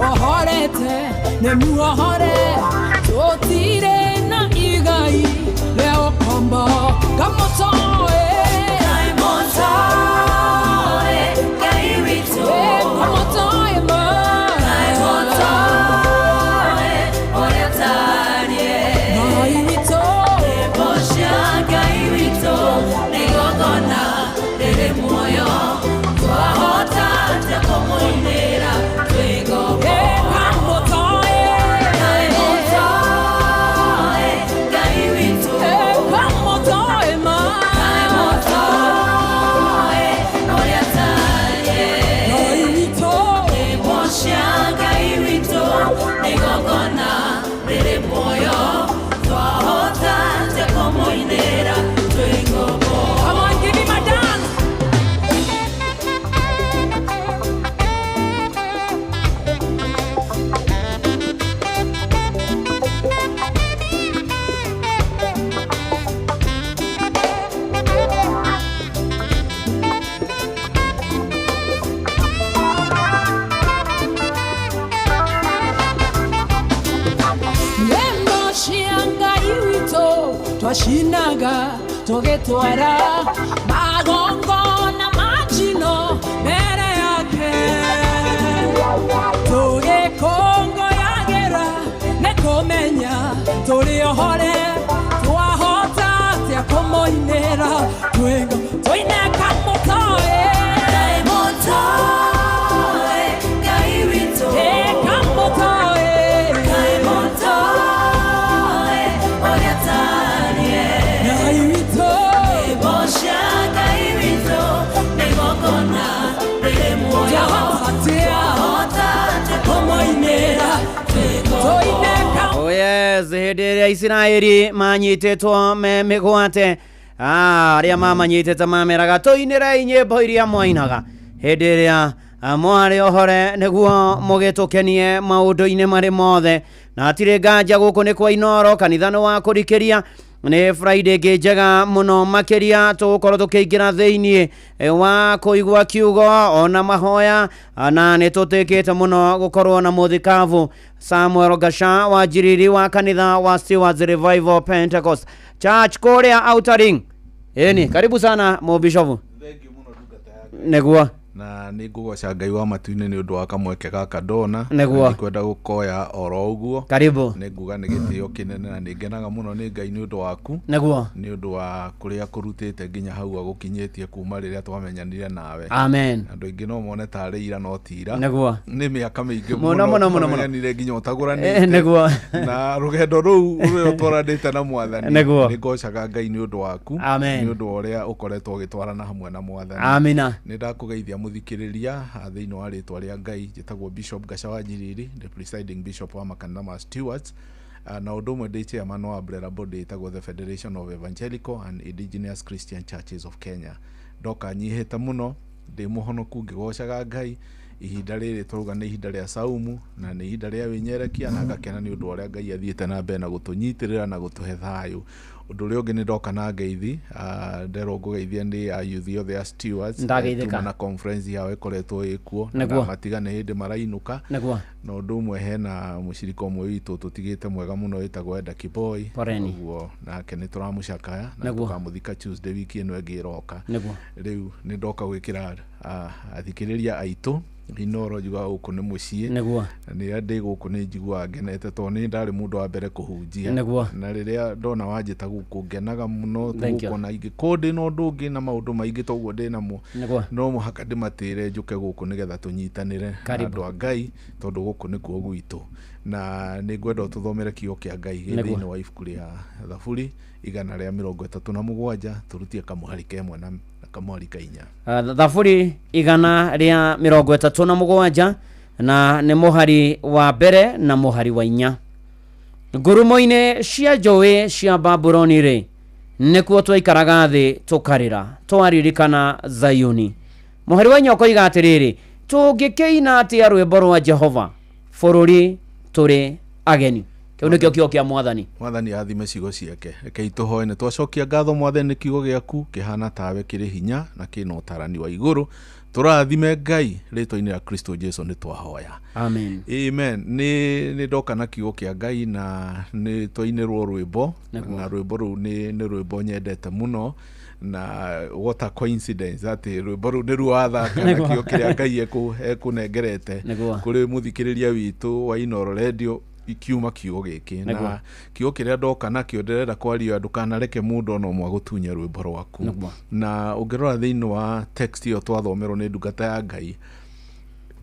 ohorete nĩ muohore, tũtirĩ na igai rĩa ũkombo. Kamũtoe. Ngai mũtoe, Ngai witũ. Kamũtoe ma. Ngai mũtoe, ũrĩa atariĩ. Ngai witũ. Nyĩmbo cia Ngai witũ nĩ igongona rĩrĩ muoyo, twahota atĩa kũmũinĩra twĩ ngombo? Kamũtoe. Ngai mũtoe, Ngai witũ. Kamũtoe ma. Ngai mũtoe, ũrĩa atariĩ. Ngai witũ. Nyĩmbo cia Ngai witũ nĩ igongona rĩrĩ muoyo, twahota atĩa kũmũinĩra twĩ ngombo? Come on, give him a dance. Nyĩmbo cia Ngai witũ twacinaga tũgĩtwara magongona ma njino mbere yake, tũgĩkũngũyagĩra nĩ kũmenya tũrĩ ohore, twahota atĩa kũmũinĩra twĩ tũine kamũtoe. Ngai mũtoe, Ngai witũ. Kamũtoe. Ngai mũtoe, ũrĩa atariĩ. Ngai witũ. Nyĩmbo cia Ngai witũ nĩ igongona rĩrĩ muoyo, twahota atĩa kũmũinĩra twĩ ngombo? Oh yes, hĩndĩ ĩrĩa Isiraeli manyitĩtwo me mĩgwate, arĩa mamanyitĩte mameraga tũinĩrei nyĩmbo iria mwainaga hĩndĩ ĩrĩa mwarĩ ohore nĩguo mũgĩtũkenie maũndũ-inĩ marĩ mothe. Na hatirĩ nganja gũkũ nĩ kwa Inooro, kanitha nĩ wa kũrikĩria. Nĩ Friday ĩngĩ njega mũno makĩria tũgũkorwo tũkĩingĩra thĩiniĩ wa kũigua kiugo ona mahoya, na nĩ tũtĩkĩte mũno gũkorwo na mũthikabu Samuel Gasha wa Njiriri wa kanitha wa Stewards Revival Pentecost Church kũrĩa Outer Ring. Ĩni, karibu sana mũbishofu. Nĩguo. Na nĩ ngũgoca Ngai wa matu-inĩ nĩ ũndũ wa kamweke gaka ndona. Nĩguo. Na ndikwenda gũkoya oro ũguo. Karibu. Nĩ nguga nĩ gĩtĩo kĩnene na nĩ ngenaga mũno nĩ Ngai nĩ ũndũ waku. Nĩguo. Nĩ ũndũ wa kũrĩa kũrutĩte nginya hau agũkinyĩtie kuma rĩrĩa twamenyanire nawe. Amen. Andũ aingĩ no mone tarĩ ira no ti ira. Nĩguo. Nĩ mĩaka mĩingĩ Mũno, mũno, mũno, mũno. twamenyanire nginya ũtagũranĩte. Nĩguo. Na rũgendo rũu rũrĩa ũtwaranĩte na Mwathani. Nĩguo. Nĩ ngocaga Ngai nĩ ũndũ waku. Amen. Nĩ ũndũ wa ũrĩa ũkoretwo ũgĩtwarana hamwe na Mwathani. Amina. Nĩ ndakũgeithia mũthikĩrĩria thĩinĩ wa rĩtwa rĩa Ngai. Njĩtagwo Bishop Gacawa Njiriri, the presiding bishop wa makanitha ma Stewards. Na ũndũ ũmwe ndĩ chairman wa umbrella body ĩtagwo the Federation of Evangelical and Indigenous Christian Churches of Kenya. Ndoka nyihĩte mũno, ndĩ mũhonoku ngĩgocaga Ngai. Ihinda rĩrĩ tũrauga nĩ ihinda rĩa saumu na nĩ ihinda rĩa wĩnyerekia, na ngakena nĩ ũndũ wa ũrĩa Ngai athiĩte na mbere na gũtũnyitĩrĩra na gũtũhe thayũ. Ũndũ ũrĩa ũngĩ nĩ ndoka na ngeithi, nderwo ngũgeithia nĩ ayuthi othe a Stewards. Ndageithĩka. Tuma na conference yao ĩkoretwo ĩkuo, na Nĩguo. matiga nĩ hĩndĩ marainũka. Nĩguo. Na ũndũ ũmwe hena mũcirika ũmwe witũ tũtigĩte mwega mũno wĩtagwo Eda Kiboi. Poreni. Ũguo nake nĩ tũramũcakaya na Nĩguo. tũkamũthika Tuesday wiki ĩno ĩngĩ ĩroka. Nĩguo. Rĩu nĩ ndoka gwĩkĩra athikĩrĩria aitũ Inoro njugaga gũkũ nĩ mũciĩ. Nĩguo. Na rĩrĩa ndĩ gũkũ nĩ njiguaga ngenete tondũ nĩ ndarĩ mũndũ wa mbere kũhunjia. Nĩguo. Na rĩrĩa ndona wanjĩta gũkũ ngenaga mũno Thank you. tũgũkona ingĩkorwo ndĩna ũndũ ũngĩ na maũndũ maingĩ toguo ndĩnamo. Nĩguo. No mũhaka ndĩmatĩre njũke gũkũ nĩgetha tũnyitanĩre na Karibu. andũ a Ngai tondũ gũkũ nĩkuo gwitũ. Na nĩ ngwenda ũtũthomere kiugo kĩa Ngai gĩ Nĩguo. thĩinĩ wa ibuku rĩa Thaburi 137 tũrutie kamũhari kemwe na kamũhari ka inya. Thaburi 137 na nĩ mũhari wa mbere na mũhari wa inya. Ngurumo-inĩ cia njũĩ cia Babuloni rĩ, nĩkuo twaikaraga thĩ tũkarĩra, twaririkana Zayuni. Mũhari wa inya ũkoiga atĩrĩrĩ, tũngĩkĩina atĩa rwĩmbo rwa Jehova bũrũri tũrĩ ageni. Kĩu nĩkĩo kiugo kĩa Mwathani. Mwathani athime ciugo ciake. Rekei tũhoe. Nĩ twacokia ngatho Mwathani nĩ kiugo gĩaku kĩhana tawe kĩrĩ hinya na kĩna ũtarani wa igũrũ. Tũrathime Ngai rĩtwa-inĩ rĩa Kristo Jesu nĩ twahoya. Amen. Amen. Nĩ ndoka na kiugo kĩa Ngai na nĩ twainĩrwo rwĩmbo. Nĩguo. Na rwĩmbo rũu nĩ rwĩmbo nyendete mũno. Na what a coincidence atĩ rwĩmbo rũu nĩruo wathaka na Nĩguo. kiugo kĩrĩa Ngai ekũnengerete Nĩguo. kũrĩ mũthikĩrĩria witũ wa Inoro Radio ikiuma kiugo gĩkĩ. Nĩguo. Na kiugo kĩrĩa ndoka nakĩo ndĩrenda kwaria ndũkanareke mũndũ ona ũmwe agũtunye rwĩmbo rwaku. Nĩguo. Na ũngĩrora thĩinĩ wa text ĩyo twathomerwo nĩ ndungata ya Ngai,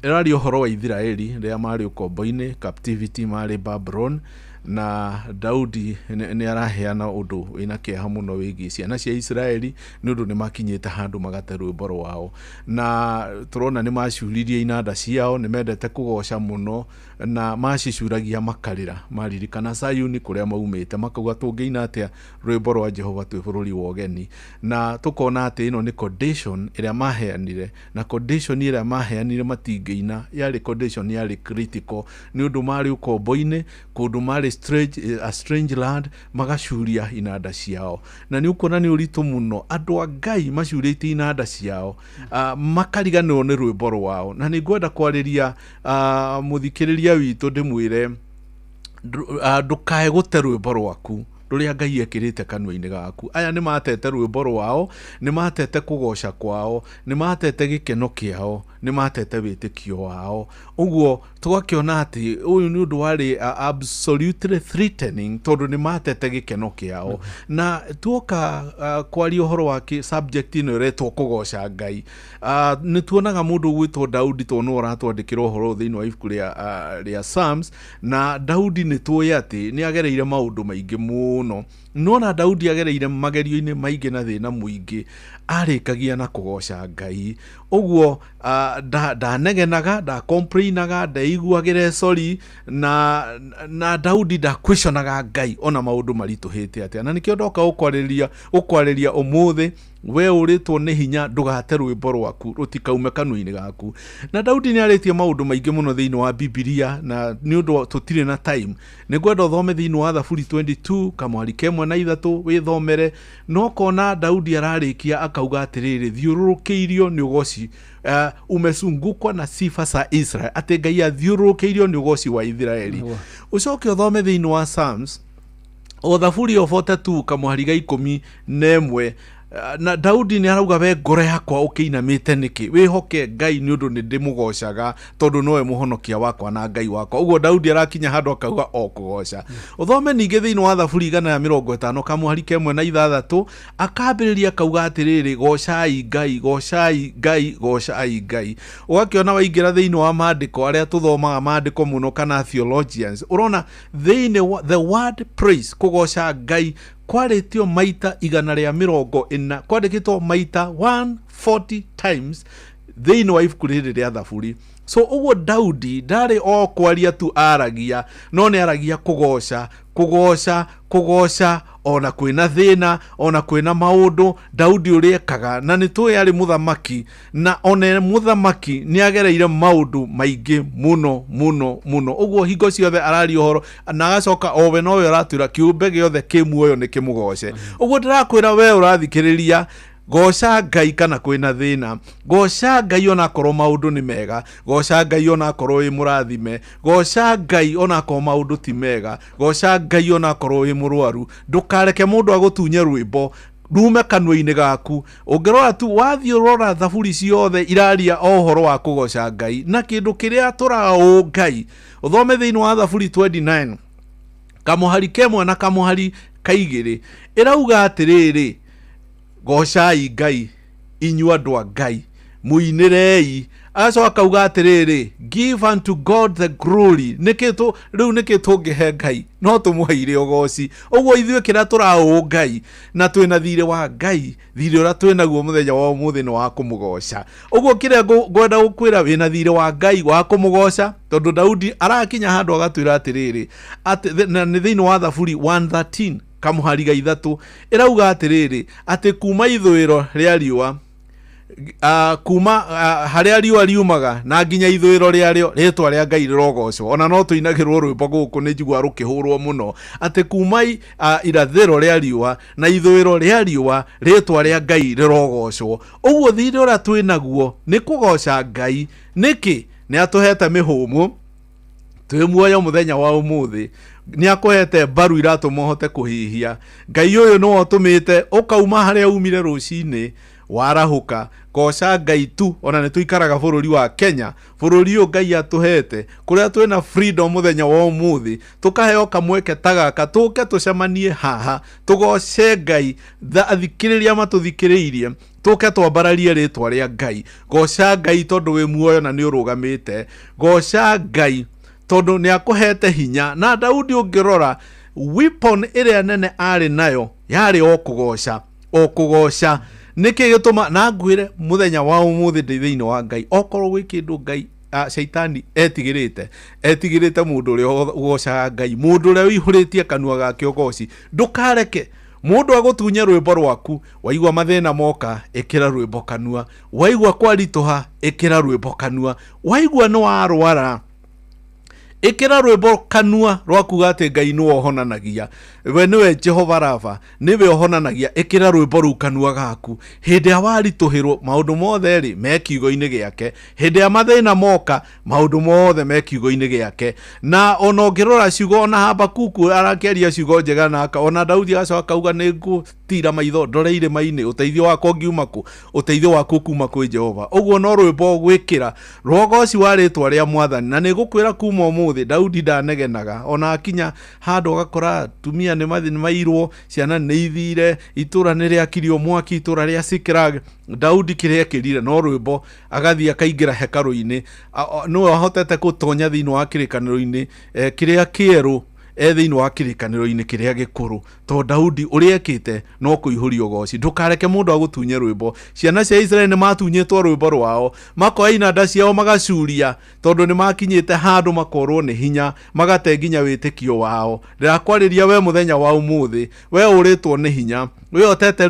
ĩraria ũhoro wa Isiraeli rĩrĩa marĩ ũkombo-inĩ, captivity, marĩ Babylon, na Daudi nĩ araheana ũndũ wĩna kĩeha mũno wĩgiĩ ciana cia Isiraeli nĩ ũndũ nĩ makinyĩte handũ magate rwĩmbo rwao. Na tũrona nĩ macuririe inanda ciao, nĩ mendete kũgoca mũno, na macicuragia makarĩra, maririkana Sayuni kũrĩa maumĩte, makauga tũngĩina atĩa rwĩmbo rwa Jehova twĩ bũrũri wa ũgeni. Na tũkona atĩ ĩno nĩ condition ĩrĩa maheanire, na condition ĩrĩa maheanire matingĩina yarĩ condition yarĩ critical, nĩ ũndũ marĩ ũkombo-inĩ kũndũ marĩ strange, a strange land, magacuria inanda ciao. Na nĩ ũkuona nĩ ũritũ mũno andũ a Ngai macurĩtie inanda ciao, makariganĩrwo nĩ rwĩmbo rwao. Na nĩ ngwenda kwarĩria mũthikĩrĩria witũ ndĩmwĩre ndũkae gũte rwĩmbo rwaku rũrĩa Ngai ekĩrĩte kanua-inĩ gaku. Aya nĩ matete rwĩmbo rwao, nĩ matete kũgoca kwao, nĩ matete gĩkeno kĩao, nĩ matete wĩtĩkio wao. Ũguo tũgakĩona atĩ ũyũ nĩ ũndũ warĩ absolutely threatening tondũ nĩ matete gĩkeno kĩao. Na tuoka kwaria ũhoro wa subject ĩno ĩretwo kũgoca Ngai, nĩ tuonaga mũndũ ũgwĩtwo Daudi tondũ nĩwe ũratwandĩkĩra ũhoro thĩinĩ wa ibuku rĩa Psalms. Na Daudi nĩ tũĩ atĩ nĩ agereire maũndũ maingĩ mũno. Nona Daudi agereire magerio-inĩ maingĩ na thĩna mũingĩ, arĩkagia na kũgoca Ngai. Ũguo ndanegenaga, ndacomplainaga, ndeiguagĩre sorry, na Daudi ndaquestionaga Ngai ona maũndũ maritũhĩte atĩa. Na nĩkĩo ndoka gũkwarĩria ũmũthĩ, we ũrĩtwo nĩ hinya ndũgate rwĩmbo rwaku rũtikaume kanua-inĩ gaku. Na Daudi nĩ arĩtie maũndũ maingĩ mũno thĩinĩ wa Bibilia, na nĩ ũndũ tũtirĩ na time, nĩ ngwenda ũthome thĩinĩ wa Thaburi 22 kamwari kemwe na ithatũ wĩthomere. No kona Daudi ararĩkia akauga atĩrĩrĩ, thiũrũrũkĩirio nĩ ũgoci, umezungukwa na sifa za Israel, atĩ Ngai athiũrũrũkĩirio nĩ ũgoci wa Israeli. Ũcoke ũthome thĩinĩ wa Psalms o Thaburi o 42 kamũhari ga 11, Na Daudi nĩ arauga we ngoro yakwa ũkĩinamĩte nĩkĩ, wĩhoke Ngai nĩ ũndũ nĩ ndĩmũgocaga tondũ nowe mũhonokia wakwa na Ngai wakwa. Ũguo Daudi arakinya handũ akauga o kũgoca. Ũthome ningĩ thĩinĩ wa Thaburi 150 kamũhari kemwe na ithathatũ, akambĩrĩria akauga atĩrĩrĩ, gocai Ngai, gocai Ngai, gocai Ngai. Ũgakĩona waingĩra thĩinĩ wa maandĩko arĩa tũthomaga maandĩko mũno kana theologians, ũrona thĩinĩ wa the word praise, kũgoca Ngai kwarĩtio maita 140, kwandĩkĩtwo maita 140 times thĩinĩ wa ibuku rĩrĩ rĩa Thaburi. So ũguo Daudi ndarĩ o kwaria tu aragia, no nĩ aragia kũgoca, kũgoca, kũgoca, ona kwĩna thĩna, ona kwĩna maũndũ. Daudi ũrĩa ekaga, na nĩ tũĩ arĩ mũthamaki, na ona mũthamaki nĩ agereire maũndũ maingĩ mũno mũno mũno. Ũguo hingo ciothe araria ũhoro na agacoka o we nowe ũratwĩra kĩũmbe gĩothe kĩ muoyo nĩ kĩmũgoce. Ũguo ndĩrakwĩra we ũrathikĩrĩria, goca Ngai kana kwĩna thĩna, goca Ngai onakorwo maũndũ nĩ mega, goca Ngai onakorwo wĩ mũrathime, goca Ngai onakorwo maũndũ ti mega, goca Ngai onakorwo wĩ mũrwaru. Ndũkareke mũndũ agũtunye rwĩmbo rume kanua-inĩ gaku. Ũngĩrora tu wathiĩ ũrora Thaburi ciothe iraria o ũhoro wa kũgoca Ngai na kĩndũ kĩrĩa tũraũ Ngai. Ũthome thĩinĩ wa Thaburi 29 kamũhari kemwe na kamũhari kaigĩrĩ, ĩrauga atĩrĩrĩ, gocai Ngai inyuĩ andũ a Ngai, mũinĩrei. Agacoka akauga atĩrĩrĩ, give unto God the glory. Nĩkĩ tũ rĩu nĩkĩ tũngĩhe Ngai? No tũmũheire ũgoci. Ũguo ithuĩ kĩrĩa tũraũ Ngai na twĩna thirĩ wa Ngai, thirĩ ũrĩa twĩnaguo mũthenya wa ũmũthĩ nĩ wa kũmũgoca. Ũguo kĩrĩa ngwenda gũkwĩra, wĩna thirĩ wa Ngai wa kũmũgoca, tondũ Daudi arakinya handũ agatwĩra atĩrĩrĩ, atĩ na nĩ thĩinĩ wa Thaburi 113 kamũhari ga ithatũ, ĩrauga atĩrĩrĩ, atĩ kuma ithũĩro rĩa riũa, kuma harĩa riũa riumaga na nginya ithũĩro rĩarĩo, rĩtwa rĩa Ngai rĩrogocwo. Ona no tũinagĩrwo rwĩmbo gũkũ nĩ njiguaga rũkĩhũrwo mũno, atĩ kuma irathĩro rĩa riũa na ithũĩro rĩa riũa, rĩtwa rĩa Ngai rĩrogocwo. Ũguo thirĩ ũrĩa twĩnaguo nĩ kũgoca Ngai. Nĩkĩ? Nĩ atũhete mĩhũmũ, twĩ muoyo mũthenya wa ũmũthĩ, nĩ akũhete mbaru iratũma ũhote kũhihia. Ngai ũyũ nĩwe ũtũmĩte ũkauma harĩa umire rũcinĩ warahũka. Goca Ngai tu. Ona nĩ tũikaraga bũrũri wa Kenya, bũrũri ũyũ Ngai atũhete, kũrĩa twĩna freedom mũthenya wa ũmũthĩ, tũkaheo kamweke ta gaka tũke tũcemanie haha tũgoce Ngai. Athikĩrĩria matũthikĩrĩirie, tũke twambararie rĩtwa rĩa Ngai. Goca Ngai tondũ wĩ muoyo na nĩ ũrũgamĩte. Goca Ngai tondũ nĩ akũhete hinya. Na Daudi ũngĩrora weapon ĩrĩa nene arĩ nayo yarĩ o kũgoca, o kũgoca. Nĩkĩ gĩtũma na ngwĩre mũthenya wa ũmũthĩ ndĩ thĩinĩ wa Ngai, okorwo gwĩ kĩndũ Ngai caitani etigĩrĩte, etigĩrĩte mũndũ ũrĩa ũgocaga Ngai, mũndũ ũrĩa ũihũrĩtie kanua gake ũgoci. Ndũkareke mũndũ agũtunye rwĩmbo rwaku. Waigua mathĩna moka, ĩkĩra rwĩmbo kanua. Waigua kwaritũha, ĩkĩra rwĩmbo kanua. Waigua nĩ warwara, ĩkĩra rwĩmbo kanua rwa kuga atĩ Ngai nĩwe ũhonanagia, we nĩwe Jehova Rafa, nĩwe ũhonanagia. Ĩkĩra rwĩmbo rũu kanua gaku. Hĩndĩ ĩrĩa waritũhĩrwo, maũndũ mothe rĩ me kiugo-inĩ gĩake. Hĩndĩ ĩrĩa mathĩna moka, maũndũ mothe me kiugo-inĩ gĩake. Na ona ũngĩrora ciugo, ona Habakuku arakĩaria ciugo njega, na ona Daudi agacoka akauga nĩ ngũtira maitho ndore irĩma-inĩ, ũteithio wakwa ũngiuma kũ? Ũteithio waku ũkuma kwĩ Jehova. Ũguo no rwĩmbo gwĩkĩra rwogoci wa rĩtwa rĩa Mwathani. Na nĩ ngũkwĩra kuma ũmũthĩ, Daudi ndanegenaga. Ona akinya handũ agakora atumia nĩ mairwo, ciana nĩ ithire, itũra nĩ rĩakirio mwaki, itũra rĩa Ziklag. Daudi kĩrĩa ekĩrire no rwĩmbo, agathiĩ akaingĩra hekarũ-inĩ. Nĩwe ahotete gũtonya thĩinĩ wa kĩrĩkanĩro-inĩ kĩrĩa kĩerũ, thĩinĩ wa kĩrĩkanĩro-inĩ kĩrĩa gĩkũrũ, tondũ Daudi ũrĩa ekĩte no kũihũria ũgoci. Ndũkareke mũndũ agũtunye rwĩmbo. Ciana cia Israeli nĩ matunyĩtwo rwĩmbo rwao, makoya inanda ciao magacuria, tondũ nĩ makinyĩte handũ makorwo nĩ hinya, magate nginya wĩtĩkio wao. Ndĩrakwarĩria we mũthenya wa ũmũthĩ, we ũrĩtwo nĩ hinya, we ũtete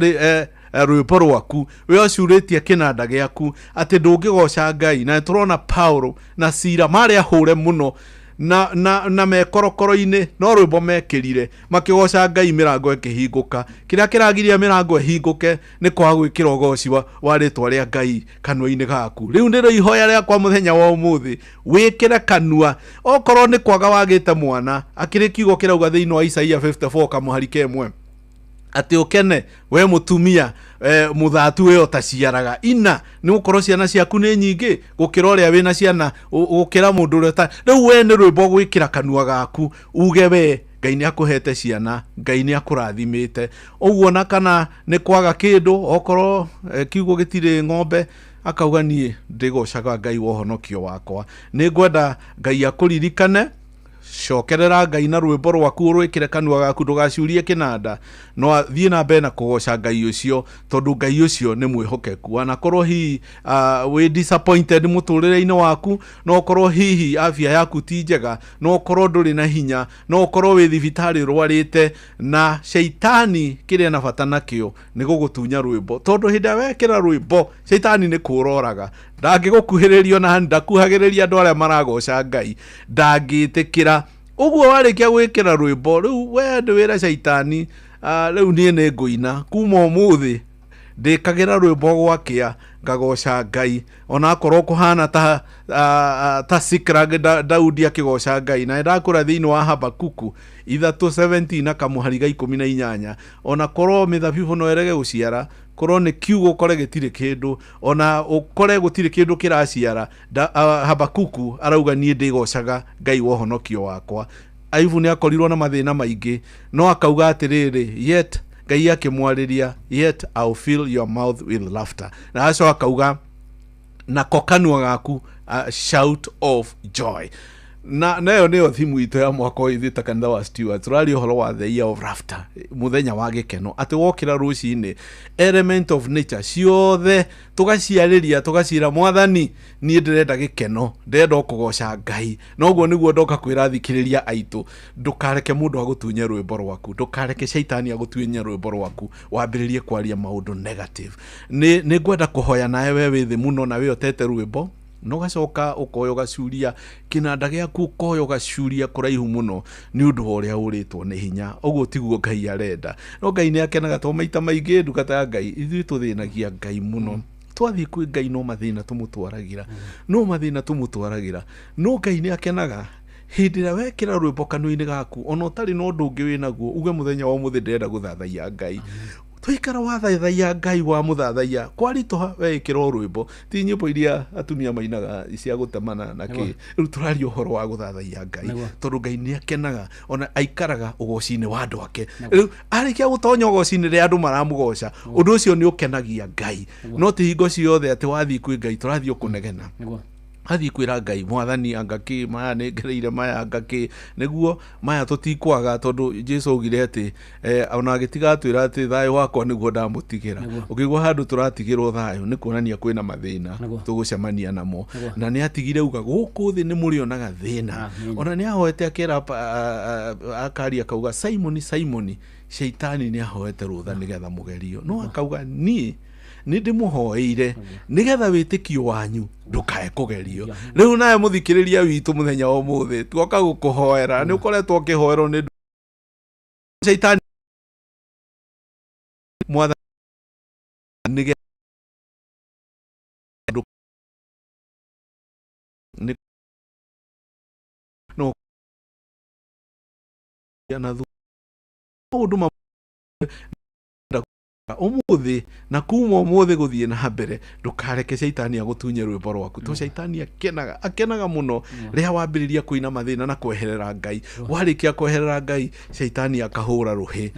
rwĩmbo rwaku, we ũcurĩtie kĩnanda gĩaku atĩ ndũngĩgoca Ngai. Na nĩtũrona Paulo na Sila marĩ ahũre mũno na mekorokoro-inĩ, no rwĩmbo mekĩrire makĩgoca Ngai, mĩrango ĩkĩhingũka. Kĩrĩa kĩragiria mĩrango ĩhingũke nĩ kwaga gwĩkĩra ũgoci wa rĩtwa rĩa Ngai kanua-inĩ gaku. Rĩu nĩrĩo ihoya rĩakwa mũthenya wa ũmũthĩ, wĩkĩre kanua. Okorwo nĩ kwaga wagĩte mwana, akĩrĩ kiugo kĩrauga thĩinĩ wa Isaia 54 kamũhari kemwe, Atĩ ũkene we mũtumia mũthatu we ũtaciaraga ina nĩ gũkorwo ciana ciaku nĩ nyingĩ gũkĩra ũrĩa wĩna ciana gũkĩra mũndũ ũrĩa ũtarĩ. Rĩu we nĩ rwĩmbo gwĩkĩra kanua gaku uge we Ngai nĩ akũhete ciana, Ngai nĩ akũrathimĩte. Ũguo na kana nĩ kwaga kĩndũ, okorwo kiugo gĩtirĩ ng'ombe, akauga niĩ ndĩgocaga Ngai wa ũhonokio wakwa. Nĩ ngwenda Ngai akũririkane, cokerera Ngai na rwĩmbo rwaku ũrwĩkĩre kanua gaku, ndũgacurie kĩnanda, no thiĩ na mbere na kũgoca Ngai ũcio, tondũ Ngai ũcio nĩ mwĩhokeku. Wanakorwo hihi wĩ disappointed mũtũrĩre-inĩ waku, no ũkorwo hihi afya yaku ti njega, no ũkorwo ndũrĩ na hinya, no ũkorwo wĩ thibitarĩ ũrwarĩte, na caitani kĩrĩa na bata nakĩo nĩ gũgũtunya rwĩmbo, tondũ hĩndĩ ĩrĩa wekĩra rwĩmbo caitani nĩ kũroraga, ndangĩgũkuhĩrĩria ona ndakuhagĩrĩria andũ arĩa maragoca Ngai, ndangĩtĩkĩra. Ũguo warĩkia gwĩkĩra rwĩmbo rĩu we ndwĩre caitani, rĩu niĩ nĩ ngũina kuma ũmũthĩ, ndĩkagĩra rwĩmbo gwakĩa ngagoca Ngai, onakorwo kũhana ta ta Siklag Daudi akĩgoca Ngai. Na ndakũra thĩinĩ wa Habakuku 3:17 na kamũhari ga 18, onakorwo mĩthabibũ no ĩrege gũciara, korwo nĩ kiugo ũkore gĩtirĩ kĩndũ, ona ũkore gũtirĩ kĩndũ kĩraciara, Habakuku arauga niĩ ndĩgocaga Ngai wa ũhonokio wakwa. Ayubu nĩ akorirwo na mathĩna maingĩ, no akauga atĩrĩrĩ, yet Ngai akĩmwarĩria, yet I'll fill your mouth with laughter. Na acoka akauga nako kanua gaku shout of joy. Na nayo nĩyo thimu itũ ya mwaka ũyũ ithuĩ ta kanitha wa Stewards. Tũraria ũhoro wa the year of laughter, mũthenya wa gĩkeno, atĩ wokĩra rũcinĩ, element of nature ciothe tũgaciarĩria, tũgaciĩra Mwathani niĩ ndĩrenda gĩkeno, ndĩrenda o kũgoca Ngai. Na ũguo nĩguo ndoka kwĩra athikĩrĩria aitũ, ndũkareke mũndũ agũtunye rwĩmbo rwaku, ndũkareke caitani agũtunye rwĩmbo rwaku wambĩrĩrie kwaria maũndũ negative. Nĩ ngwenda kũhoya nawe we wĩ thĩ mũno na wĩ ũtete rwĩmbo, na ũgacoka ũkoya ũgacuria kĩnanda gĩaku, ũkoya ũgacuria kũraihu mũno nĩ ũndũ wa ũrĩa ũrĩtwo nĩ hinya. Ũguo tiguo Ngai arenda. No Ngai nĩ akenaga, tondũ maita maingĩ ndungata ya Ngai ithuĩ tũthĩnagia Ngai mũno. Twathiĩ kwĩ Ngai no mathĩna tũmũtwaragĩra, no mathĩna tũmũtwaragĩra. No Ngai nĩ akenaga hĩndĩ ĩrĩa wekĩra rwĩmbo kanua-inĩ gaku, ona ũtarĩ na ũndũ ũngĩ wĩnaguo, uge mũthenya wa ũmũthĩ ndĩrenda gũthathaiya Ngai. Twaikara wathathaiya Ngai, wamũthathaiya, kwaritũha weĩkĩra o rwĩmbo, ti nyĩmbo iria atumia mainaga cia gũtemana na kĩ. Rĩu tũraria ũhoro wa gũthathaiya Ngai, tondũ Ngai nĩ akenaga, ona aikaraga ũgoci-inĩ wa andũ ake. Rĩu arĩkia gũtonya ũgoci-inĩ rĩrĩa andũ maramũgoca, ũndũ ũcio nĩ ũkenagia Ngai. No ti hingo ciothe atĩ wathiĩ kwĩ Ngai tũrathiĩ kũnegena. Athiĩ kwĩra Ngai, Mwathani anga kĩ, maya nĩ ngereire, maya anga kĩ, nĩguo maya tũtikwaga, tondũ Jesu augire atĩ ona agĩtiga atwĩra atĩ thayũ wakwa nĩguo ndamũtigĩra. Ũkĩigua handũ tũratigĩrwo thayũ nĩ kuonania kwĩna mathĩna tũgũcemania namo. Na nĩ atigire uga gũkũ thĩ nĩ mũrĩonaga thĩna. Ona nĩ ahoete akera akaria akauga Simoni, Simoni, caitani nĩ ahoete rũtha nĩgetha mũgerio. No akauga niĩ nĩ ndĩmũhoeire nĩgetha wĩtĩkio wanyu ndũkae kũgerio. Rĩu nawe mũthikĩrĩria witũ mũthenya wa ũmũthĩ tuoka gũkũhoera, nĩ ũkoretwo ũkĩhoerwo nĩ caitani Mwathani nĩgetha no na maũndũ ma ũmũthĩ na kuma ũmũthĩ gũthiĩ na mbere, ndũkareke caitani agũtunye rwĩmbo rwaku, tondũ caitani akenaga mũno rĩrĩa wambĩrĩria kũina mathĩna na kweherera Ngai. Warĩkia kweherera Ngai, caitani akahũra rũhĩ.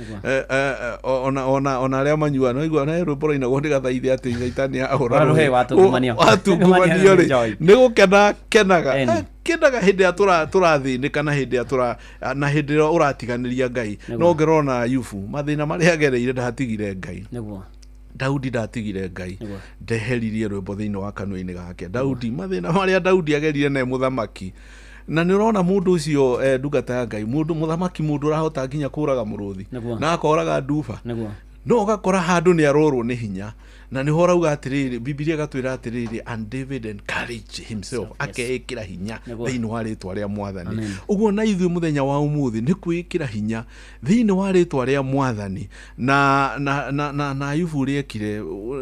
Ona arĩa manyua, no igua na rwĩmbo rwainagwo nĩ gathaithe atĩ caitani ahũra rũhĩ, watungumania. Watungumanio rĩ, nĩ gũkena kenaga. Kenaga hĩndĩ ĩrĩa tũrathĩnĩka na hĩndĩ ĩrĩa na hĩndĩ ĩrĩa ũratiganĩria Ngai. No ngĩrora na Ayubu, mathĩna marĩa agereire ndatigire Ngai. Daudi ndatigire Ngai, ndeheririe rwĩmbo thĩinĩ wa kanua-inĩ gake. Daudi, mathĩna marĩa Daudi agerire na mũthamaki. Na nĩ ũrona mũndũ ũcio ndungata ya Ngai, mũndũ mũthamaki, mũndũ ũrahota nginya kũraga mũrũthi na akoraga nduba. No ũgakora handũ nĩ arorwo nĩ hinya. Na nĩho ũrauga atĩrĩrĩ, Bibilia ĩgatwĩra atĩrĩrĩ, and David encouraged himself, akeĩkĩra hinya thĩinĩ wa rĩtwa rĩa Mwathani. Ũguo na ithuĩ mũthenya wa ũmũthĩ nĩ kwĩĩkĩra hinya thĩinĩ wa rĩtwa rĩa Mwathani. Na Ayubu ũrĩa ekire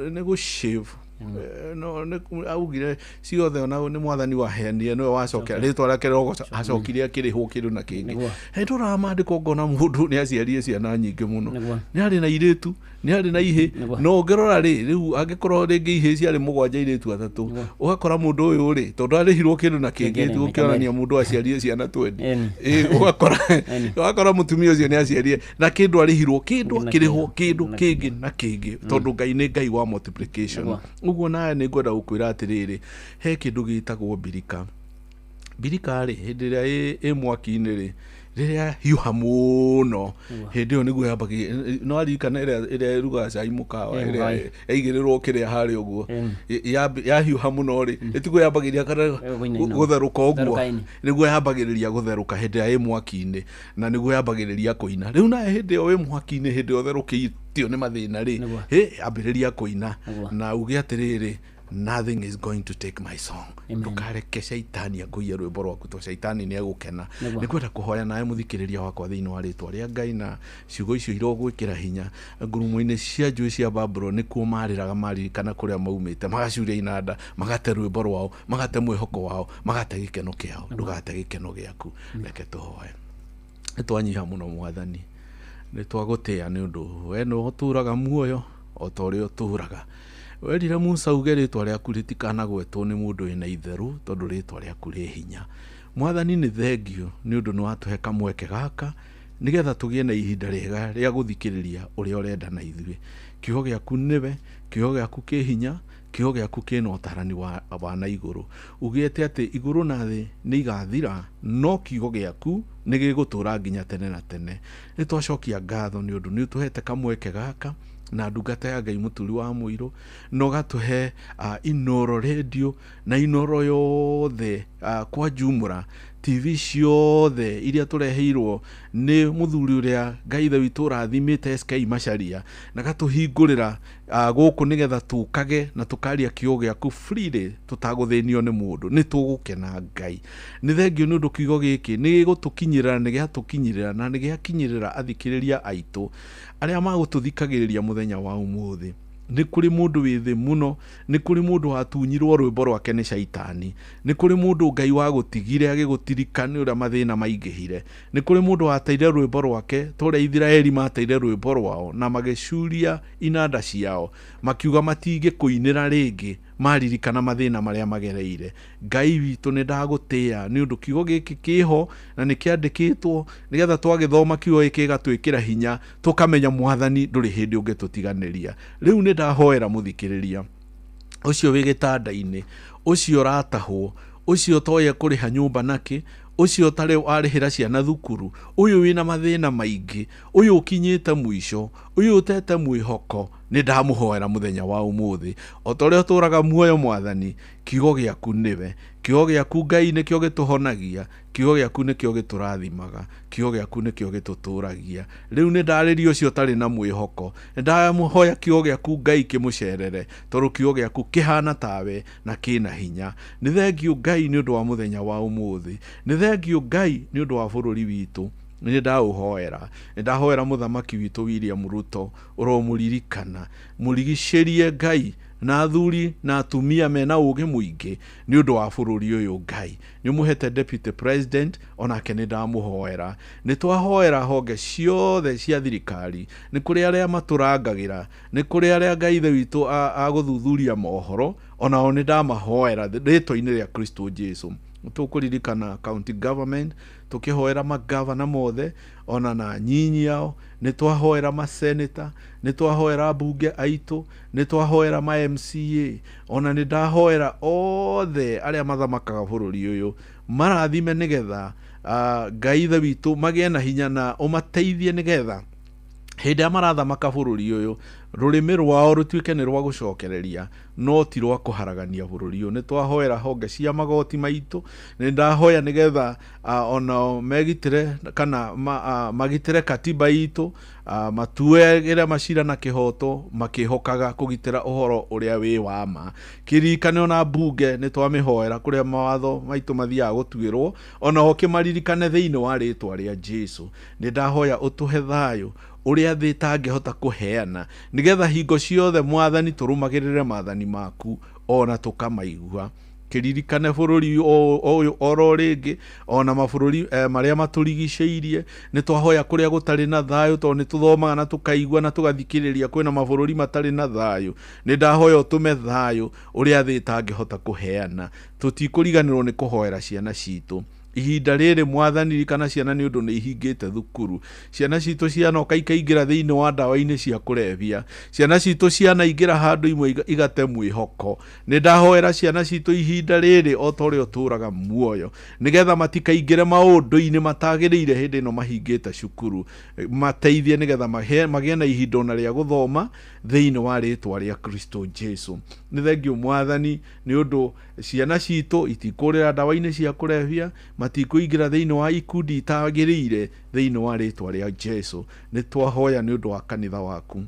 nĩ gũshave No augire ciothe ona nĩ mwathani waheanire nĩwe wacokera rĩtwa rĩake rĩrogoca acokire akĩrĩhwo kĩndũ na kĩngĩ. He ndoraga maandĩko ngona mũndũ nĩ aciarire ciana nyingĩ mũno, nĩ arĩ na irĩtu, nĩ arĩ na ihĩ, no ũngĩrora rĩ rĩu angĩkorwo rĩngĩ ihĩ ciarĩ 7 irĩtu 3, ũgakora mũndũ ũyũ rĩ tondũ arĩhirwo kĩndũ na kĩngĩ tũkĩonania mũndũ aciarire ciana 20. Ũgakora mũtumia ũcio nĩ aciarire na kĩndũ arĩhirwo kĩndũ akĩrĩhwo kĩndũ kĩngĩ na kĩngĩ, tondũ Ngai nĩ Ngai wa multiplication. Ũguo nawe nĩ ngwenda gũkwĩra atĩrĩrĩ, he kĩndũ gĩtagwo mbirika. Mbirika rĩ hĩndĩ ĩrĩa ĩ mwaki-inĩ rĩ rĩrĩa hiũha mũno hĩndĩ ĩyo nĩguo yambagia, no aririkana ĩrĩa ĩrugaga cai mũkawa ĩrĩa yaigĩrĩrwo kĩrĩa harĩa ũguo yahiũha mũno rĩ ĩtiguo yambagĩrĩria kana gũtherũka ũguo, nĩguo yambagĩrĩria gũtherũka hĩndĩ ĩrĩa ĩ mwaki-inĩ na nĩguo yambagĩrĩria kũina. Rĩu nawe hĩndĩ ĩyo wĩ mwaki-inĩ hĩndĩ ĩyo ũtherũkĩtio nĩ mathĩna rĩ ambĩrĩria kũina na uge atĩrĩrĩ, nothing is going to take my song. Ndukareke shaitani akũiye rwĩmbo rwaku to shaitani nĩ egũkena. Nĩ kwenda kũhoya nawe mũthikĩrĩria wakwa thĩinĩ wa rĩtwa rĩa Ngai na ciugo icio irogwĩkĩra hinya. Ngurumo-inĩ cia njũĩ cia Babuloni nĩkuo marĩraga maririkana kũrĩa maumĩte, magacuria inanda, magate rwĩmbo rwao, magate mwĩhoko wao, magate gĩkeno kĩao. Ndũgate gĩkeno gĩaku. Reke tũhoe. Nĩ twanyiha mũno mwathani, nĩ twagũtĩĩa nĩ ũndũ we nĩwe ũtũũraga muoyo o ta ũrĩa ũtũũraga. Werire Musa uge rĩtwa rĩaku rĩtikanagwetwo nĩ mũndũ wĩna itherũ tondũ rĩtwa rĩaku rĩ hinya. Mwathani nĩ thengio nĩ ũndũ nĩ watũhe kamweke gaka nĩgetha tũgĩe na ihinda rĩega rĩa gũthikĩrĩria ũrĩa ũrenda na ithuĩ. Kiugo gĩaku nĩwe, kiugo gĩaku kĩ hinya, kiugo gĩaku kĩna ũtarani wa na igũrũ. Ugĩte atĩ igũrũ na thĩ nĩ igathira no kiugo gĩaku nĩ gĩgũtũũra nginya tene na tene. Nĩ twacokia ngatho nĩ ũndũ nĩ ũtũhete kamweke gaka na ndungata ya Ngai mũturi wa mũirũ, na ũgatũhe Inoro radio na Inoro yothe kwa jumla TV ciothe iria tũreheirwo nĩ mũthuri ũrĩa Ngai ithe witũ ũrathimĩte SK Macharia, na gatũhingũrĩra gũkũ nĩgetha tũkage na tũkaria kiugo gĩaku freely tũtagũthĩnio nĩ mũndũ. Nĩ tũgũkena Ngai. Nĩ thengio nĩ ũndũ kiugo gĩkĩ nĩ gĩgũtũkinyĩrĩra, nĩ gĩatũkinyĩrĩra na nĩ gĩakinyĩrĩra athikĩrĩria aitũ arĩa magũtũthikagĩrĩria mũthenya wa ũmũthĩ. Nĩ kũrĩ mũndũ wĩ thĩ mũno, nĩ kũrĩ mũndũ watunyirwo rwĩmbo rwake nĩ shaitani, nĩ kũrĩ mũndũ Ngai wagũtigire agĩgũtirika nĩ ũrĩa mathĩna maingĩhire, nĩ kũrĩ mũndũ wateire rwĩmbo rwake ta ũrĩa Ithiraeli mateire rwĩmbo rwao na magĩcuria inanda ciao makiuga matingĩkũinĩra rĩngĩ maririkana mathĩna marĩa magereire. Ngai witũ nĩ ndagũtĩĩa nĩ ũndũ kiugo gĩkĩ kĩho na nĩ kĩandĩkĩtwo nĩgetha twagĩthoma kiugo gĩkĩ gĩgatwĩkĩra hinya tũkamenya mwathani ndũrĩ hĩndĩ ũngĩtũtiganĩria. Rĩu nĩ ndahoera mũthikĩrĩria ũcio wĩ gĩtanda-inĩ, ũcio ũratahwo, ũcio ũtoĩ kũrĩha nyũmba nakĩ, ũcio ũtarĩ warĩhĩra ciana thukuru, ũyũ wĩna mathĩna maingĩ, ũyũ ũkinyĩte mũico, ũyũ ũtete mwĩhoko, nĩ ndamũhoera mũthenya wa ũmũthĩ. O ta ũrĩa ũtũũraga muoyo mwathani, kiugo gĩaku nĩwe, kiugo gĩaku Ngai nĩkĩo gĩtũhonagia, kiugo gĩaku nĩkĩo gĩtũrathimaga, kiugo gĩaku nĩkĩo gĩtũtũragia. Rĩu nĩ ndarĩria ũcio ũtarĩ na mwĩhoko, nĩ ndamũhoya kiugo gĩaku Ngai kĩmũcerere, tondũ kiugo gĩaku kĩhana tawe na kĩna hinya. Nĩ thengio Ngai nĩ ũndũ wa mũthenya wa ũmũthĩ, nĩ thengio Ngai nĩ ũndũ wa bũrũri witũ. Nĩ ndaũhoera, nĩ ndahoera mũthamaki witũ William Ruto, ũromũririkana, mũrigicĩrie Ngai na athuri na atumia mena ũgĩ mũingĩ nĩ ũndũ wa bũrũri ũyũ. Ngai nĩ ũmũhete deputy president, onake nĩ ndamũhoera. Nĩ twahoera honge ciothe cia thirikari, nĩ kũrĩ arĩa matũrangagĩra, nĩ kũrĩ arĩa Ngai ithe witũ agũthuthuria mohoro, onao nĩ ndamahoera rĩtwa-inĩ rĩa Kristo Jesu. Tũkũririkana county government, tũkĩhoera magavana mothe ona na nyinyi yao, nĩ twahoera maseneta, nĩ twahoera mbunge aitũ, nĩ twahoera ma MCA, ona nĩ ndahoera othe arĩa mathamakaga bũrũri ũyũ marathime nĩgetha Ngai ithe witũ magĩe na hinya na ũmateithie nĩgetha hĩndĩ ĩrĩa marathamaka bũrũri ũyũ rũrĩmĩ rwao rũtuĩke nĩ rwa gũcokereria no ti rwa kũharagania bũrũri ũyũ. Nĩ twahoera honge cia magoti maitũ, nĩ ndahoya nĩgetha onao megitĩre kana magitĩre katiba itũ, matuagĩre macira na kĩhoto makĩhokaga kũgitĩra ũhoro ũrĩa wĩ wa ma. Kĩririkane ona mbunge nĩ twamĩhoera kũrĩa mawatho maitũ mathiaga gũtuĩrwo, onao kĩmaririkane thĩinĩ wa rĩtwa rĩa Jesu. Nĩ ndahoya ũtũhe thayũ Ũrĩa thĩ ĩtangĩhota kũheana, nĩgetha hingo ciothe Mwathani tũrũmagĩrĩre maathani maku ona tũkamaigua. Kĩririkane bũrũri ũyũ oro rĩngĩ, ona mabũrũri marĩa matũrigicĩirie. Nĩ twahoya kũrĩa gũtarĩ na thayũ, tondũ nĩ tũthomaga na tũkaigua na tũgathikĩrĩria kwĩna mabũrũri matarĩ na thayũ. Nĩ ndahoya ũtũme thayũ ũrĩa thĩ ĩtangĩhota kũheana. Tũtikũriganĩrwo nĩ kũhoera ciana citũ ihinda rĩrĩ, Mwathani. Ririkana ciana nĩ ũndũ nĩ ihingĩte thukuru. Ciana citũ cianoka ikaingĩra thĩinĩ wa ndawa-inĩ cia kũrebia. Ciana citũ cianaingĩra handũ imwe igate mwĩhoko. Nĩ ndahoera ciana citũ ihinda rĩrĩ, o ta ũrĩa ũtũraga muoyo, nĩgetha matikaingĩre maũndũ-inĩ matagĩrĩire hĩndĩ ĩno mahingĩte cukuru. Mateithie nĩgetha magĩe na ihinda ona rĩa gũthoma thĩinĩ wa rĩtwa rĩa Kristo Jesu. Nĩ thengio, Mwathani, nĩ ũndũ ciana citũ itikũrĩra ndawa-inĩ cia kũrebia, matikũingĩra thĩinĩ wa ikundi itagĩrĩire thĩinĩ wa rĩtwa rĩa Jesu. Nĩ twahoya nĩ ũndũ wa kanitha waku,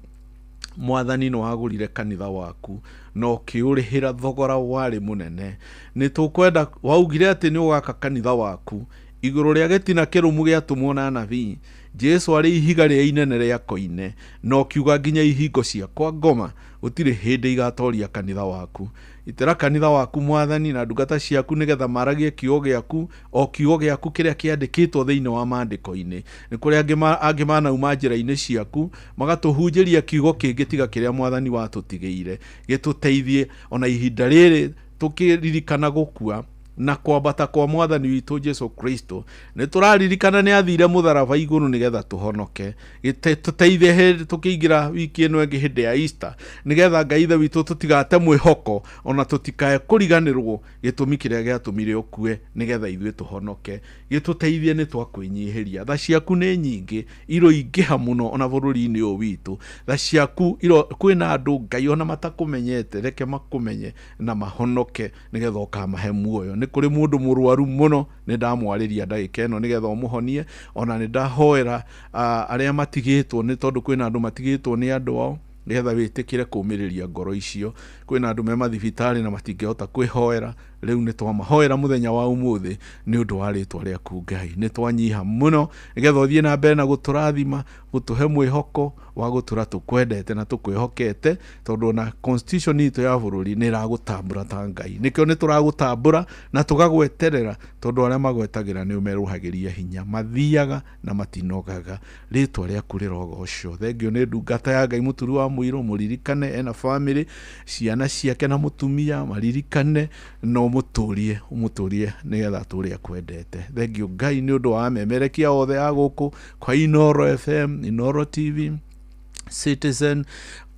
Mwathani. Nĩ wagũrire kanitha waku na ũkĩũrĩhĩra thogora warĩ mũnene. Nĩ tũkwenda waugire atĩ nĩ ũgaka kanitha waku igũrũ rĩa gĩtina kĩrũmu gĩatũmwo na anabii, Jesu arĩ ihiga rĩa inene rĩa koine, na ũkiuga nginya ihingo cia kwa ngoma gũtirĩ hĩndĩ igatoria kanitha waku. Itĩra kanitha waku, Mwathani, na ndungata ciaku, nĩgetha maragie kiugo gĩaku, o kiugo gĩaku kĩrĩa kĩandĩkĩtwo thĩinĩ wa maandĩko-inĩ. Nĩ kũrĩ angĩ manauma njĩra-inĩ ciaku, magatũhunjĩria kiugo kĩngĩ tiga kĩrĩa Mwathani watũtigĩire. Gĩtũteithie ona ihinda rĩrĩ tũkĩririkana gũkua na kwambata kwa Mwathani witũ Jesu Kristo. Nĩ tũraririkana nĩ athire mũtharaba igũrũ nĩgetha tũhonoke. Tũteithie hĩndĩ tũkĩingĩra wiki ĩno ĩngĩ, hĩndĩ ya Easter, nĩgetha Ngai Ithe witũ tũtigate mwĩhoko ona tũtikae kũriganĩrwo gĩtũmi kĩrĩa gĩatũmire ũkue nĩgetha ithuĩ tũhonoke. Gĩtũteithie, nĩ twakwĩnyihĩria. Tha ciaku nĩ nyingĩ, iroingĩha mũno ona bũrũri-inĩ ũyũ witũ. Tha ciaku kwĩna andũ, Ngai, ona matakũmenyete. Reke makũmenye na mahonoke nĩgetha ũkamahe muoyo. Nĩ kũrĩ mũndũ mũrwaru mũno, nĩ ndamwarĩria ndagĩka ĩno nĩgetha ũmũhonie. Ona nĩ ndahoera arĩa matigĩtwo, nĩ tondũ kwĩna andũ matigĩtwo nĩ andũ ao, nĩgetha wĩtĩkĩre kũmĩrĩria ngoro icio. Kwĩna andũ me mathibitarĩ na matingĩhota kwĩhoera. Rĩu nĩ twamahoera mũthenya wa ũmũthĩ nĩ ũndũ wa rĩtwa rĩaku, Ngai. Nĩ twanyiha mũno nĩgetha ũthiĩ na mbere na gũtũrathima, gũtũhe mwĩhoko wa gũtũra tũkwendete na tũkwĩhokete, tondũ ona constitution itũ ya bũrũri nĩ ĩragũtambũra ta Ngai. Nĩkĩo nĩ tũragũtambũra na tũgagweterera, tondũ arĩa magwetagĩra nĩ ũmerũhagĩria hinya, mathiaga na matinogaga. Rĩtwa rĩaku rĩrogocwo. Thengio nĩ ndungata ya Ngai Mũturi wa Mũirũ. Mũririkane ena famĩlĩ, ciana ciake na mũtumia. Maririkane na ũmũtũrie, ũmũtũrie nĩgetha atũre akwendete. Thengio, Ngai, nĩ ũndũ wa amemerekia othe a gũkũ kwa Inoro FM, Inoro TV, Citizen,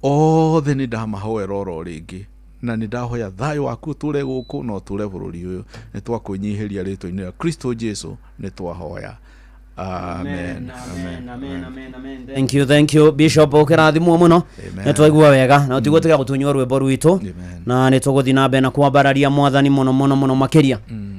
othe nĩ ndamahoera oro rĩngĩ, na nĩ ndahoya thayũ waku ũtũre gũkũ na ũtũre bũrũri ũyũ. Nĩ twakwĩnyihĩria rĩtwa-inĩ rĩa Kristo Jesu nĩ twahoya, amen. Amen, amen, amen, amen. Thank you, thank you, Bishop. Ũkĩrathimwo mũno. Amen. Nĩ twaigua wega na ũtigwo tiga gũtunywo rwĩmbo rwitũ, na nĩ tũgũthiĩ na mbere na kwambararia Mwathani mũno mũno mũno makĩria.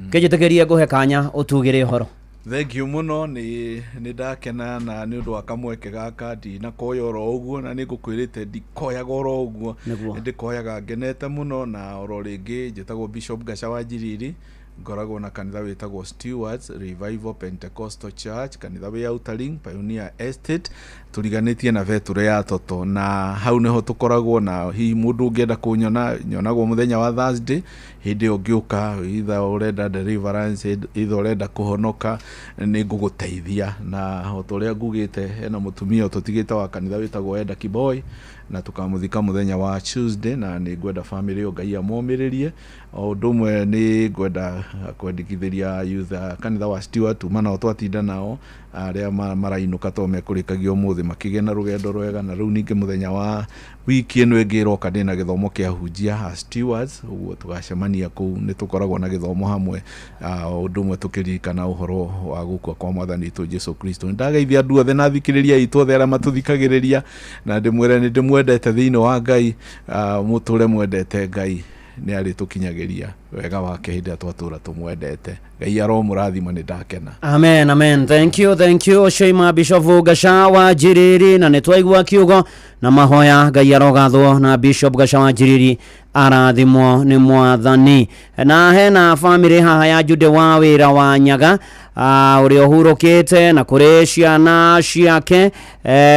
Kĩnjĩtĩkĩrie ngũhe kanya ũtugĩre ũhoro. Thank you mũno. Nĩ ndakena na nĩ ũndũ wa kamweke gaka. Ndinakoya oro ũguo, na nĩ ngũkwĩrĩte ndikoyaga oro ũguo. Nĩguo. Ndĩkoyaga ngenete mũno. Na oro rĩngĩ, njĩtagwo Bishop Gaca wa Njiriri. Ngoragwo na kanitha wĩtagwo Stewards Revival Pentecostal Church, kanitha wĩ Outer Ring, Pioneer Estate, tũriganĩtie na betũrũ ya Toto, na hau nĩho tũkoragwo. Na hihi mũndũ ũngĩenda kũnyona, nyonagwo mũthenya wa Thursday. Hĩndĩ ĩyo ũngĩũka, either ũrenda deliverance, either ũrenda kũhonoka, nĩ ngũgũteithia. Na o ta ũrĩa ngugĩte, hena mũtumia ũtũtigĩte wa kanitha wĩtagwo Eda Kiboy, na tũkamũthika mũthenya wa Tuesday, na nĩ ngwenda famĩlĩ ĩyo Ngai amomĩrĩrie. O ũndũ ũmwe nĩ ngwenda kwendekithĩria youth a kanitha wa Stewart, tuma nao twatinda nao arĩa marainũka to mekũrĩkagia ũmũthĩ, makĩgĩe na rũgendo rwega. Na rĩu ningĩ mũthenya wa wiki ĩno ĩngĩ ĩroka, ndĩna gĩthomo kĩa hunjia a Stewards, ũguo tũgacemania kũu. Nĩ tũkoragwo na gĩthomo hamwe, o ũndũ ũmwe tũkĩririkana ũhoro wa gũkua kwa Mwathani witũ Jesu Kristo. Nĩ ndageithia andũ othe na athikĩrĩria aitũ othe arĩa matũthikagĩrĩria, na ndĩmwĩre nĩ ndĩmwendete thĩinĩ wa Ngai. Mũtũre mwendete Ngai. Nĩ arĩtũkinyagĩria wega wake hĩndĩ ĩrĩa twatũra tũmwendete. Ngai aromũrathima, nĩ ndakena. Amen, amen. Thank you, thank you. Sheima Bishop Gasha wa Njiriri, na nĩ twaigua kiugo na mahoya. Ngai arogathwo na Bishop Gasha wa Njiriri arathimwo nĩ Mwathani. Na hena famĩlĩ haha ya Jude wa wĩra wa Nyaga, ũrĩa ũhurũkĩte, na kũrĩ ciana ciake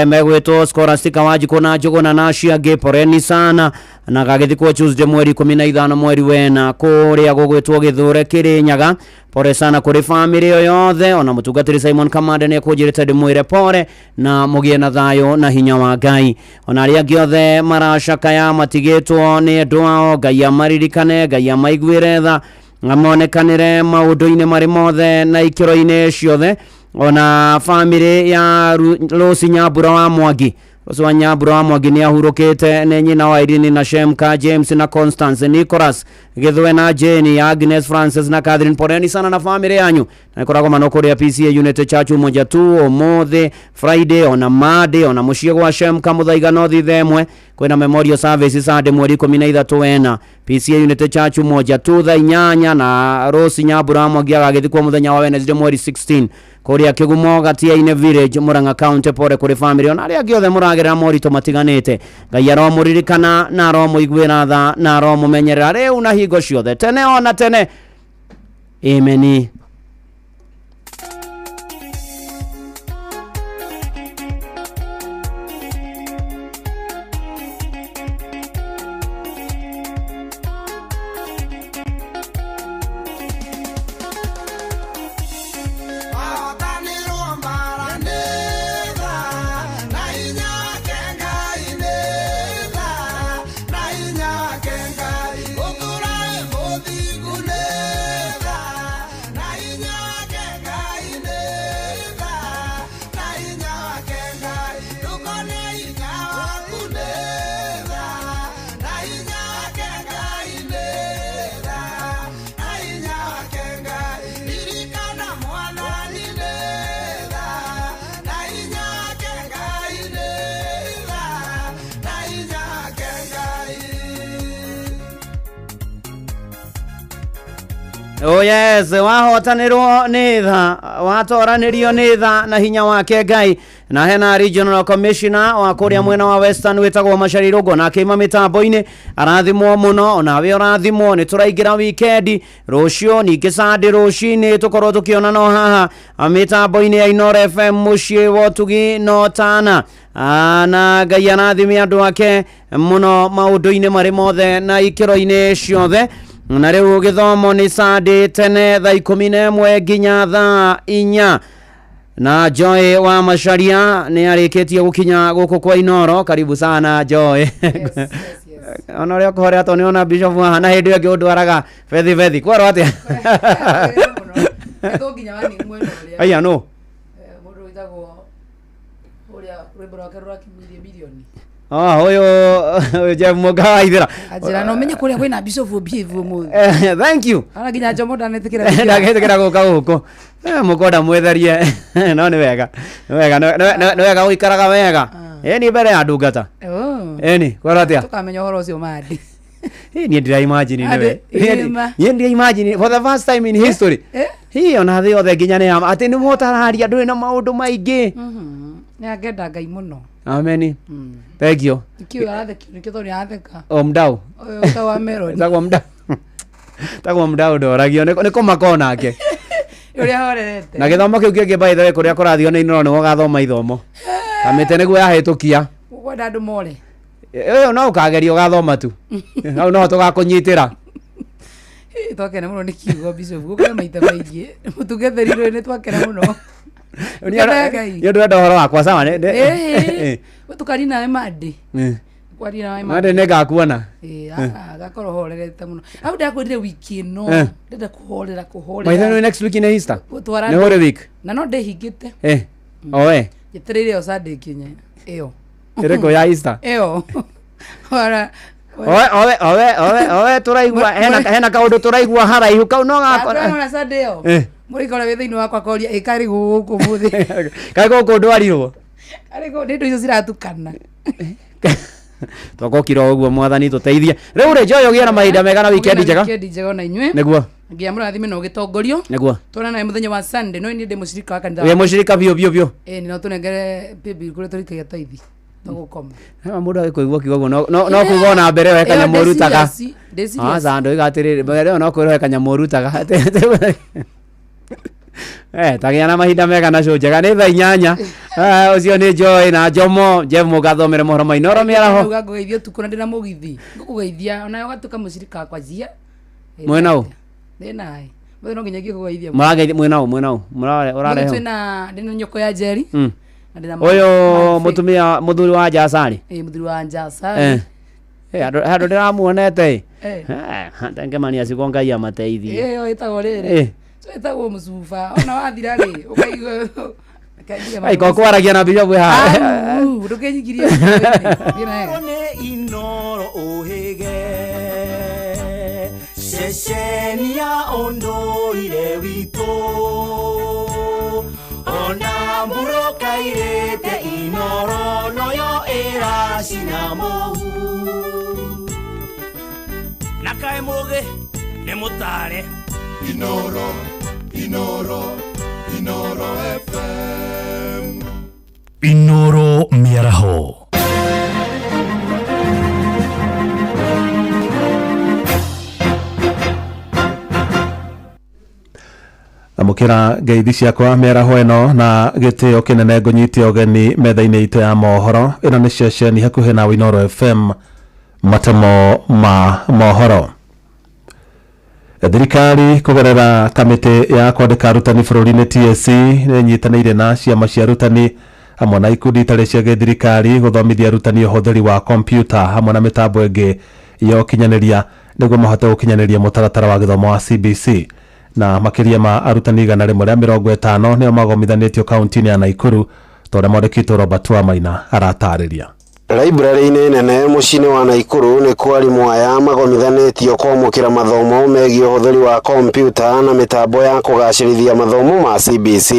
megwĩtwo Scholastica Wanjikũ na Njũgũna na ciangĩ, poreni sana. Na gagĩthikwo Tuesday mweri 15 mweri wena kũrĩa gũgwĩtwo Gĩthũre Kĩrĩnyaga. Pore sana kũrĩ famĩlĩ ĩyo yothe. Ona mũtungatĩri Simon Kamande nĩ ekũnjĩrĩte ndĩmwĩre pore na mũgĩe na thayũ na hinya wa Ngai. Ona arĩa angĩ othe maracakaya matigĩtwo nĩ endwa ao, Ngai amaririkane, Ngai amaiguĩre tha, amonekanĩre maũndũ-inĩ marĩ mothe na ikĩro-inĩ ciothe. Ona famĩlĩ ya Rose Nyambura wa Mwangi, Rose wa Nyambura wa Mwangi nĩ ahurũkĩte, nĩ nyina wa Irene na Shemka, James na Constance, Nicholas Gĩthwe na Jane, Agnes, Francis na Catherine, poleni sana na famĩlĩ yanyu. Na nĩkoragwo mano kũrĩa PCA Unity Church Umoja tu ũmũthĩ Friday, ona Monday, ona mũciĩ gwa Shemka Mũthaiga no thitha ĩmwe kwĩna memorial service Sunday mweri 13 wena PCA Unity Church Umoja tu thaa 8, na Rose Nyambura wa Mwangi agagĩthikwo mũthenya wa Wednesday mweri 16 kũrĩa Kĩgumo Gatia-inĩ Village, Murang'a County. Pore kũrĩ famĩlĩ ona arĩa angĩ othe mũragerera moritũ matiganĩte. Ngai aromũririkana na aromũiguĩra tha na aromũmenyerera rĩu na hingo ciothe, tene ona tene. Ameni. Mahotanĩrwo mara nĩ tha, na hinya wake Ngai nĩ tha, na hinya wake Ngai. Gũtũũra wĩ mũthingu nĩ tha, na hinya wake Ngai nĩ tha, na hinya wake Ngai. Ndũkone hinya waku nĩ tha, na hinya wake Ngai nĩ tha, na hinya wake Ngai. Ririkana Mwathani nĩ tha, na hinya wake Ngai nĩ tha, na hinya wake Ngai. Oh yes, wahotanĩrwo nĩ tha, watoranĩrio nĩ tha na hinya wake Ngai. Na hena regional commissioner wa kũrĩa mwena wa Western wĩtagwo Macari Rũngũ, na akĩima mĩtambo-inĩ, arathimwo mũno. Onawe ũrathimwo. Nĩ tũraingĩra wikendi rũciũ, ningĩ Sunday rũcinĩ tũkorwo tũkĩonana o haha mĩtambo-inĩ ya Inoro FM mũciĩ wa ũtugi no tana. Na Ngai arathime andũ ake mũno maũndũ-inĩ marĩ mothe na ikĩro-inĩ ciothe. Na rĩu gĩthomo nĩ Sunday tene thaa 11 nginya thaa 4. Na Joy wa Macharia nĩ arĩkĩtie gũkinya gũkũ kwa Inoro. Karibu sana Joy. Ona ũrĩa ũkũhorea tondũ nĩona Bishop haha, na hĩndĩ ĩyo ĩngĩ ũndwaraga bethi bethi kwerwo atĩa? Ethwo nginya wani mwena ũrĩa. Aya no. Mũndũ wĩtagwo ũrĩa rwĩmbo rwake rũrakinyirie milioni. Oh, ũyũ ũyũ Jeff Mũga wa Ithĩra. Anjĩra no menye kũrĩa kwĩna Bishop Obivu ũmũthĩ. Thank you. Ona nginya Jomo ndanetĩkĩra. Ndagĩtĩkĩra gũka gũkũ. Mũkonda mwĩtherie, no nĩ wega, nĩ wega, nĩ wega gũikaraga wega ĩni mbere ya ndungata. Oh. Ĩni kwĩrwo atĩa? Tũkamenya ũhoro ũcio mandi. Niĩ ndira imagine nĩwe. Andĩ, ĩma. Niĩ ndira imagine for the first time in history hihi ona thĩ yothe nginya nĩ ya atĩ nĩ mũtararia ndũrĩ na maũndũ maingĩ. Nĩ angenda Ngai mũno. Ameni, thank you. Nĩkĩo arathekio, nĩkĩo tondũ nĩ aratheka. O mdau. Ũyũ ũta wa Melody. Tagwo mdau, tagwo mdau, ndoragio nĩ kũmaka onake. Ũrĩa horerete. Na gĩthomo kĩu kĩngĩ, by the way, kũrĩa kũrathio nĩ Inoro nĩwe ũgathoma ithomo kamĩtĩ nĩguo yahĩtũkia. Ũkwenda andũ more. Ĩyo no ũkageria ũgathoma tu hau no tũgakũnyitĩra. Ĩ, twakena mũno nĩ kiugo Bishop gũkũre maita maingĩ mũtungatĩri nĩ twakena mũno. Tũkena Ngai. Nĩ ũndũ wenda ũhoro wakwa sawa Ĩĩ. Tũkaria nawe mandi. Kwaria nawe mande nĩ ngakuona. Ĩĩ, agakorwo horerete mũno. Hau ndakwĩrire wiki ĩno ndenda kũhorera kũhorera. Maitho nĩ next week nĩ Easter. Gũtwara Nĩ Holy Week. Na no ndĩhingĩte. Oe. Njetereire ĩyo Sunday ĩkinye. Ĩyo. Ĩrĩkũ ya Easter? Ĩyo. Ora. Oe oe oe oe oe tũraigua hena kaũndũ tũraigua haraihu kau no gakora. Ndakora Sunday ĩyo. Mũrĩka ũrĩa wĩ thĩinĩ wakwa akoria ĩ karĩ gũkũ mũthĩ. Kaĩ gũkũ ndwarirwo? Karĩ gũkũ nĩ indo icio ciratukana. Twakokira ũguo mwathani tũteithie. Rĩu rĩ Joy ũgĩe na mahinda mega na weekend njega. Weekend njega ona inyuĩ. Nĩguo. Ngia mũrathime na ũgĩtongorio. Nĩguo. Tuonana mũthenya wa Sunday no niĩ ndĩ mũcirika wa kanitha. Wĩ mũcirika biũ biũ biũ. Ĩĩ no tũnengere paybill kũrĩa tũrikagia taithi. Tũgũkoma. Mũndũ agĩkũigua kiuga ũguo no kuga ona mbere we kanyamũ Ĩyo ndĩ ũrutaga. serious, ndĩ serious. Aca ndoiga atĩrĩrĩ mbere ĩyo no kwĩrwo he kanyamũ ũrutaga. Tagĩa na mahinda mega na show njega nĩ thaa 8. Ũcio nĩ Joy na Jomo Jeff mũgathomere mohoro ma Inooro mĩaraho. Uga ngũgeithia ũtukũ na ndĩna mũgithi. Ngũkũgeithia onawe ũgatuĩka mũcirika wakwa njia. Mwĩna ũ? Ndĩ naĩ. Mũthĩ no nginya ngĩkũgeithia. Mũrageithia mwĩna ũ mwĩna ũ? Ũrarehe ũ? Twĩna ndĩna nyũkwa ya Njeri. Na ndĩna Ũyũ mũtumia mũthuri wa Njasarĩ. Ĩĩ mũthuri wa Njasarĩ. Handũ ndĩramuonete ĩ. Tengemania ciugo Ngai amateithie. Ĩyo ĩtagwo rĩrĩ. Ĩtagwo mũcuba ona wathira rĩ ũkaigua Aiko kwaragia na bishop haha. Ndũkĩnyikirie. Nĩ Inooro ũhĩge ceceni ya ũndũire witũ ona mbura kairĩte Inooro noyo ĩracina mũhu na kaĩ mũgĩ nĩ mũtare. Inooro, Inooro, Inooro FM. Inooro mĩaraho. Amũkĩra ngeithi ciakwa mĩaraho ĩno na gĩtĩo kĩnene ngũnyite ũgeni metha-inĩ itũ ya mohoro. Ĩno nĩ ceceni hakuhĩ na Inooro FM matemo ma mohoro. Thirikari kũgerera kamĩtĩ ya kwandĩka arutani bũrũri-inĩ TSC nĩnyitanĩire na ciama cia arutani hamwe na ikundi itarĩ cia gĩthirikari gũthomithia arutani ũhũthĩri wa kompyuta hamwe na mĩtambo ĩngĩ ya ũkinyanĩria nĩguo mahote gũkinyanĩria mũtaratara wa gĩthomo wa CBC. Na makĩria ma arutani 150 nĩo magomithanĩtio kaunti-inĩ ya Naikuru ta ũrĩa mwandĩki witũ Robert Wamaina aratarĩria. Library-inĩ nene mũciĩ-inĩ wa Naikuru nĩ kwa arimũ aya magomithanĩtio kwamũkĩra mathomo megiĩ ũhũthĩri wa kompyuta na mĩtambo ya kũgacĩrithia mathomo ma CBC.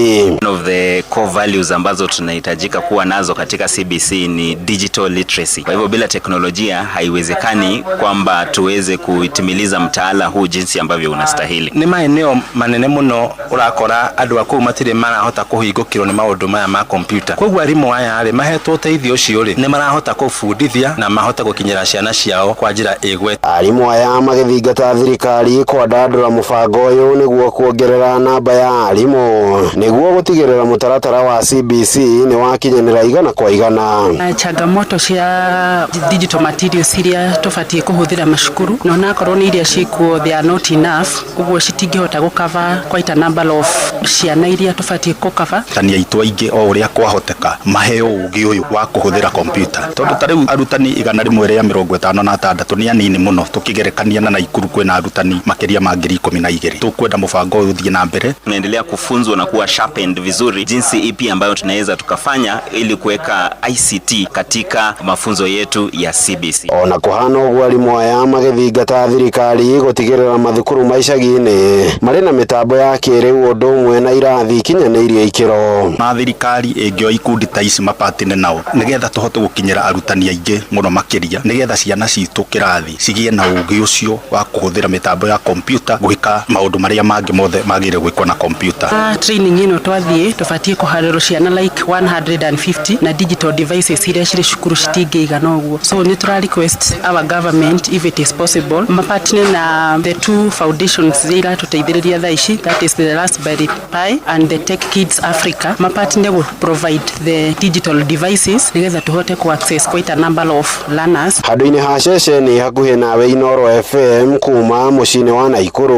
One of the core values ambazo tunahitajika kuwa nazo katika CBC ni digital literacy. Kwa hivyo bila teknolojia haiwezekani kwamba tuweze kuitimiliza mtaala huu jinsi ambavyo unastahili. Nĩ maeneo manene mũno ũrakora andũ a kũu matirĩ marahota kũhingũkĩrwo nĩ maũndũ maya ma kompyuta. Koguo arimũ aya rĩ mahetwo ũteithio ũcio rĩ nĩ marahota kũbundithia na mahote gũkinyĩra ciana ciao kwa njĩra ĩgwete. Arimũ aya magĩthingata thirikari kwandandũra mũbango ũyũ nĩguo kuongerera namba ya arimũ nĩguo gũtigĩrĩra mũtaratara wa CBC nĩ wakinyanĩra 100 kwa 100. Changamoto cia digital materials iria tũbatiĩ kũhũthĩra macukuru na onakorwo nĩ iria ciĩkuo they are not enough ũguo citingĩhota gũcover quite a number of ciana iria tũbatiĩ gũcover. Arutani aitũ aingĩ o ũrĩa kwahoteka maheo ũgĩ ũyũ wa kũhũthĩra kompyuta tondũ ta rĩu arutani 156 nĩ anini mũno tũkĩgerekania na Naikuru kwĩna arutani makĩria ma 12,000. Tũkwenda mũbango ũyũ ũthiĩ na mbere. Tunaendelea kufunzwa na kuwa sharpened vizuri jinsi ipi ambayo tunaweza tukafanya ili kuweka ICT katika mafunzo yetu ya CBC. Ona kũhana ũguo arimũ aya magĩthingata thirikari gũtigĩrĩra mathukuru ma icagi-inĩ marĩ na mĩtambo ya kĩrĩu ũndũ ũmwe na irathi ikinyanĩirie ikĩro. Na thirikari ĩngĩoya ikundi ta ici mapatine nao nĩgetha tũhote gũkinyĩra arutani aingĩ mũno makĩria nĩgetha ciana citũ kĩrathi cigĩe na ũgĩ ũcio wa kũhũthĩra mĩtambo ya kompyuta gwĩka maũndũ marĩa mangĩ mothe magĩrĩire gwĩkwo na kompyuta. Training ĩno twathiĩ tũbatiĩ kũharĩrwo ciana like 150 na digital devices iria cirĩ cukuru citingĩigana ũguo, so nĩ tũra request our government if it is possible mapatine na the two foundations iria iratũteithĩrĩria thaa ici, that is the Raspberry Pi and the Tech Kids Africa, mapatine gũ provide the digital devices nĩgetha tũhote ku access quite a number of learners. Handũ-inĩ ha ceceni hakuhĩ nawe Inooro FM kuma mũciĩ-inĩ wa Naikuru,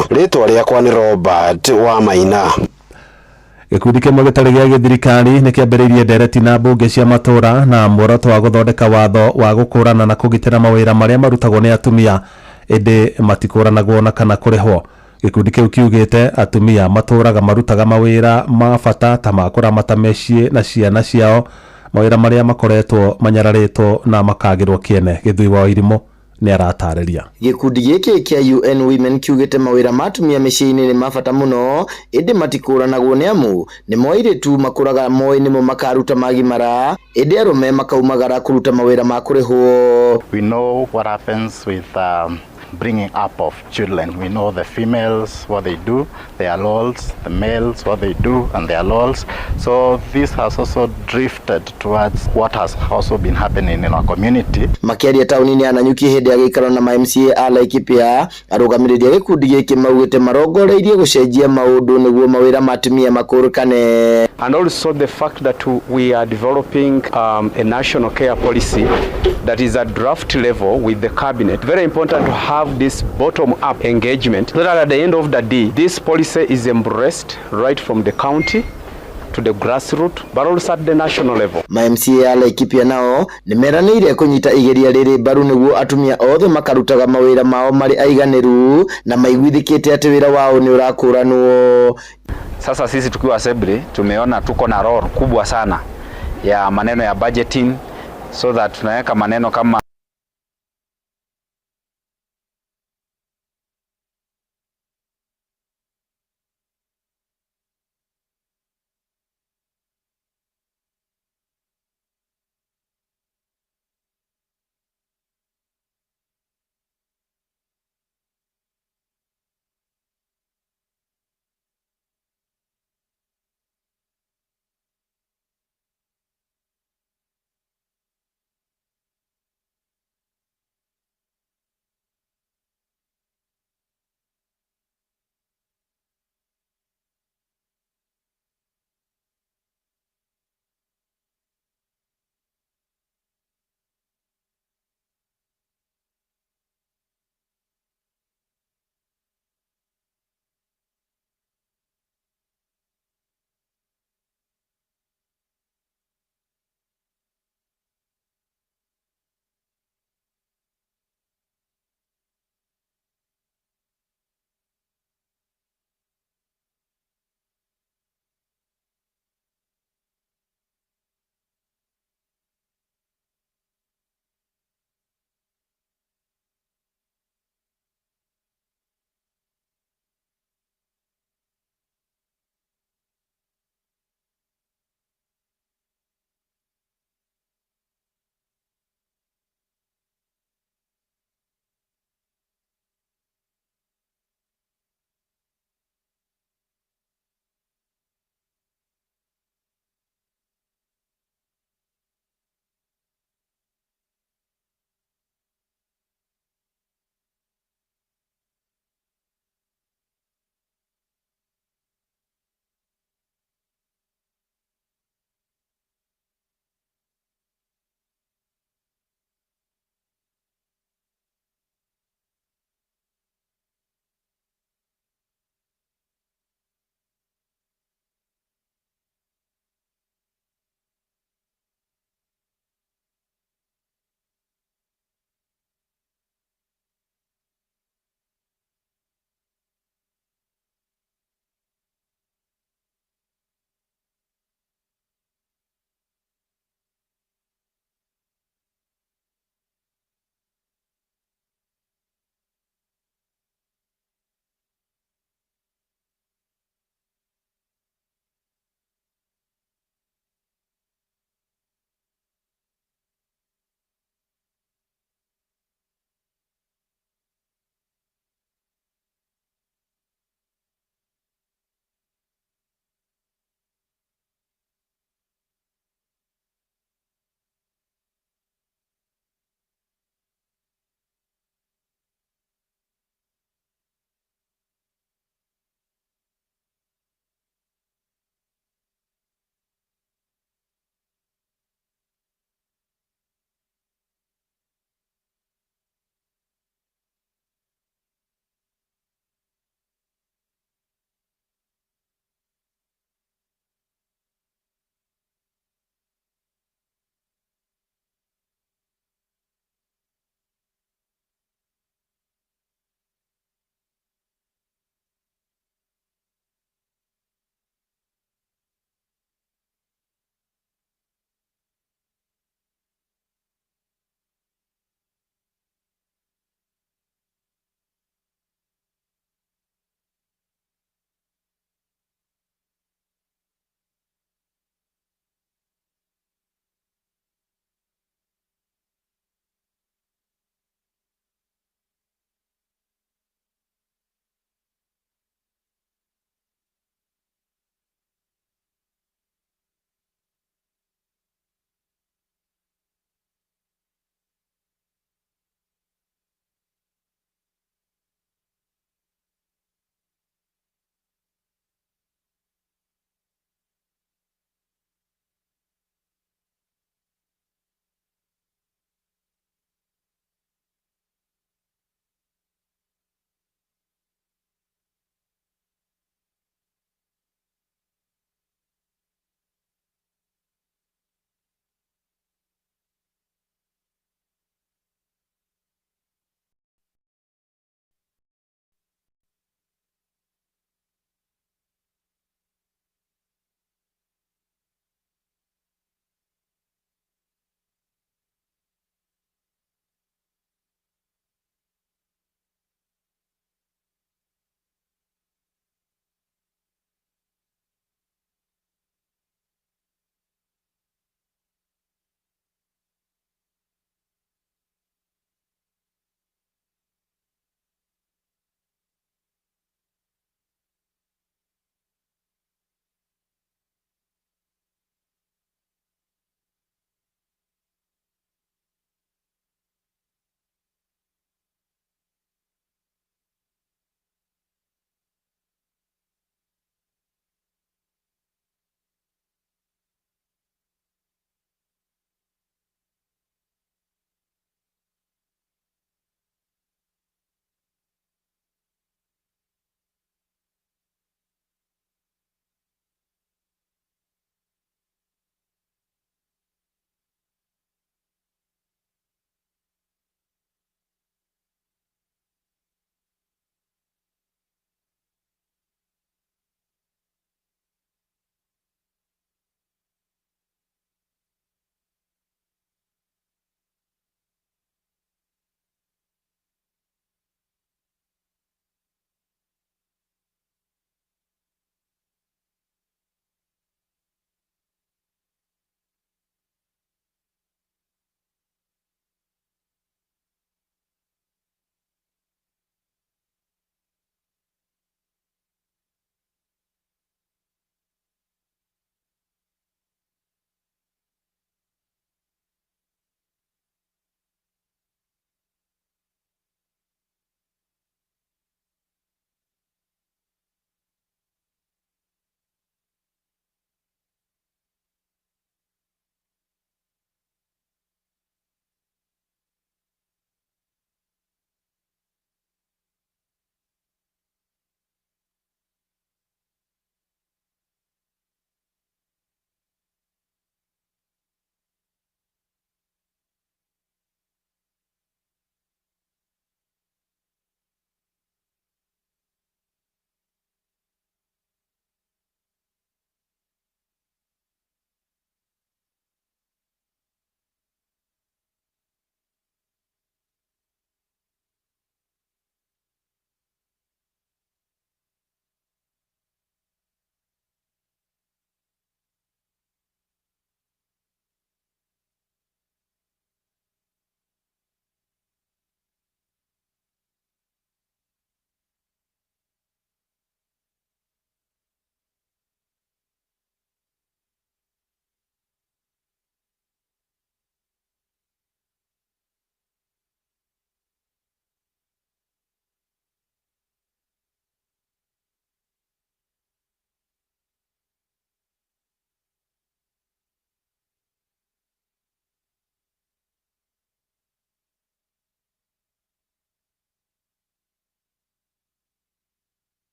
rĩtwa rĩakwa nĩ Robert Wamaina. Gĩkundi kĩmwe gĩtarĩ gĩa gĩthirikari nĩ kĩambĩrĩirie ndereti na mbunge cia matũũra na muoroto wa gũthondeka watho wa gũkũrana na kũgitĩra mawĩra marĩa marutagwo nĩ atumia ĩndĩ matikũranagwo na kana kũrĩhwo. Gĩkundi kĩu kiugĩte atumia matũũraga marutaga mawĩra ma bata ta ma kũramata mĩciĩ na ciana ciao, mawĩra marĩa makoretwo manyararĩtwo na makagĩrwo kĩene. Gĩthui wa Irimũ Nĩ aratarĩria. Gĩkundi gĩkĩ kĩa UN Women kiugĩte mawĩra ma atumia mĩciĩ-inĩ nĩ ma bata mũno, ĩndĩ matikũranagwo nĩ amu nĩmo airĩtu makũraga moĩ nĩmo makaruta magimara, ĩndĩ arũme makaumagara kũruta mawĩra ma kũrĩhwo. We know what happens with bringing up of children. We know the females, what they do, their roles, the males, what they do, and their roles. So this has also drifted towards what has also been happening in our community. Makĩaria taũni-inĩ ya Nanyuki hĩndĩ ya gĩikaro na ma MCA a Laikipia, arũgamĩrĩri a gĩkundi gĩkĩ maugĩte marongoreirie gũcenjia maũndũ nĩguo mawĩra ma atumia makũrĩkane. And also the fact that we are developing a national care policy that is at draft level with the cabinet. Very important to have this bottom-up engagement so that at the end of the day, this policy is embraced right from the county to the grassroots, but also at the national level. Ma MCA a Laikipia nao nĩ meranĩire kũnyita igeria rĩrĩ mbaru nĩguo atumia othe makarutaga mawĩra mao marĩ aiganĩru na maiguithĩkĩte atĩ wĩra wao nĩ ũrakũranwo. Sasa sisi tukiwa assembly tumeona tuko na role kubwa sana ya maneno ya budgeting so that tunaweka maneno kama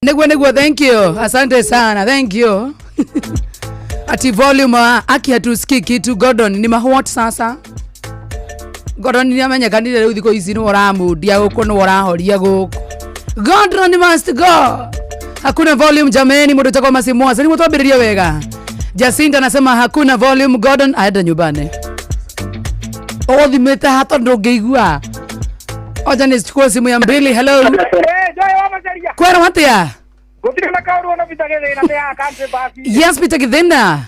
Niguo niguo, thank you, asante sana, thank you. Ati volume aki hatusikii kitu. Gordon ni mahot sasa. Gordon ni amenyekanire riu thikũ ici nĩwe ũramundia gũkũ, nĩwe ũrahoria gũkũ. Gordon must go. Hakuna volume jameni, mũndũ ũtagwo Masimwasa. Nĩguo twambĩrĩrie wega. Jacinta anasema hakuna volume. Gordon aenda nyumbani. Ũgũthimĩte ha tondũ ndũngĩigua. Oja nichukue simu ya mbili. Hello. Kwero atia? Gũtirĩ na kaũndũ ona Peter Gĩthĩna nĩ ya country bus. Yes, Peter Githina.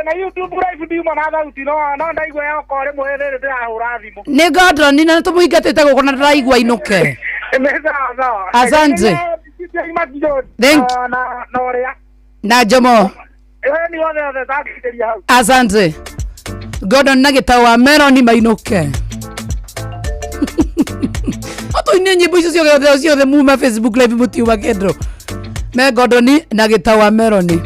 Na YouTube live ndiuma na thauti no ndaigua yoka rĩmwe rĩrĩ ndĩrahũra thimũ. Nĩ Gordon na nĩtũmũingatĩte gũkũ na ndĩraigua inũke. Nĩ sawa sawa. Asante. Thank na ũrĩa. Na Jomo. Nĩ othe othe ndangĩrĩria hau. Asante. Gordon na gĩtau wa Meloni mainũke. Otoine nyimbo icio ciothe ciothe muma Facebook live mũtiuma kĩndũ. Me Gordon na gĩtau wa Meloni.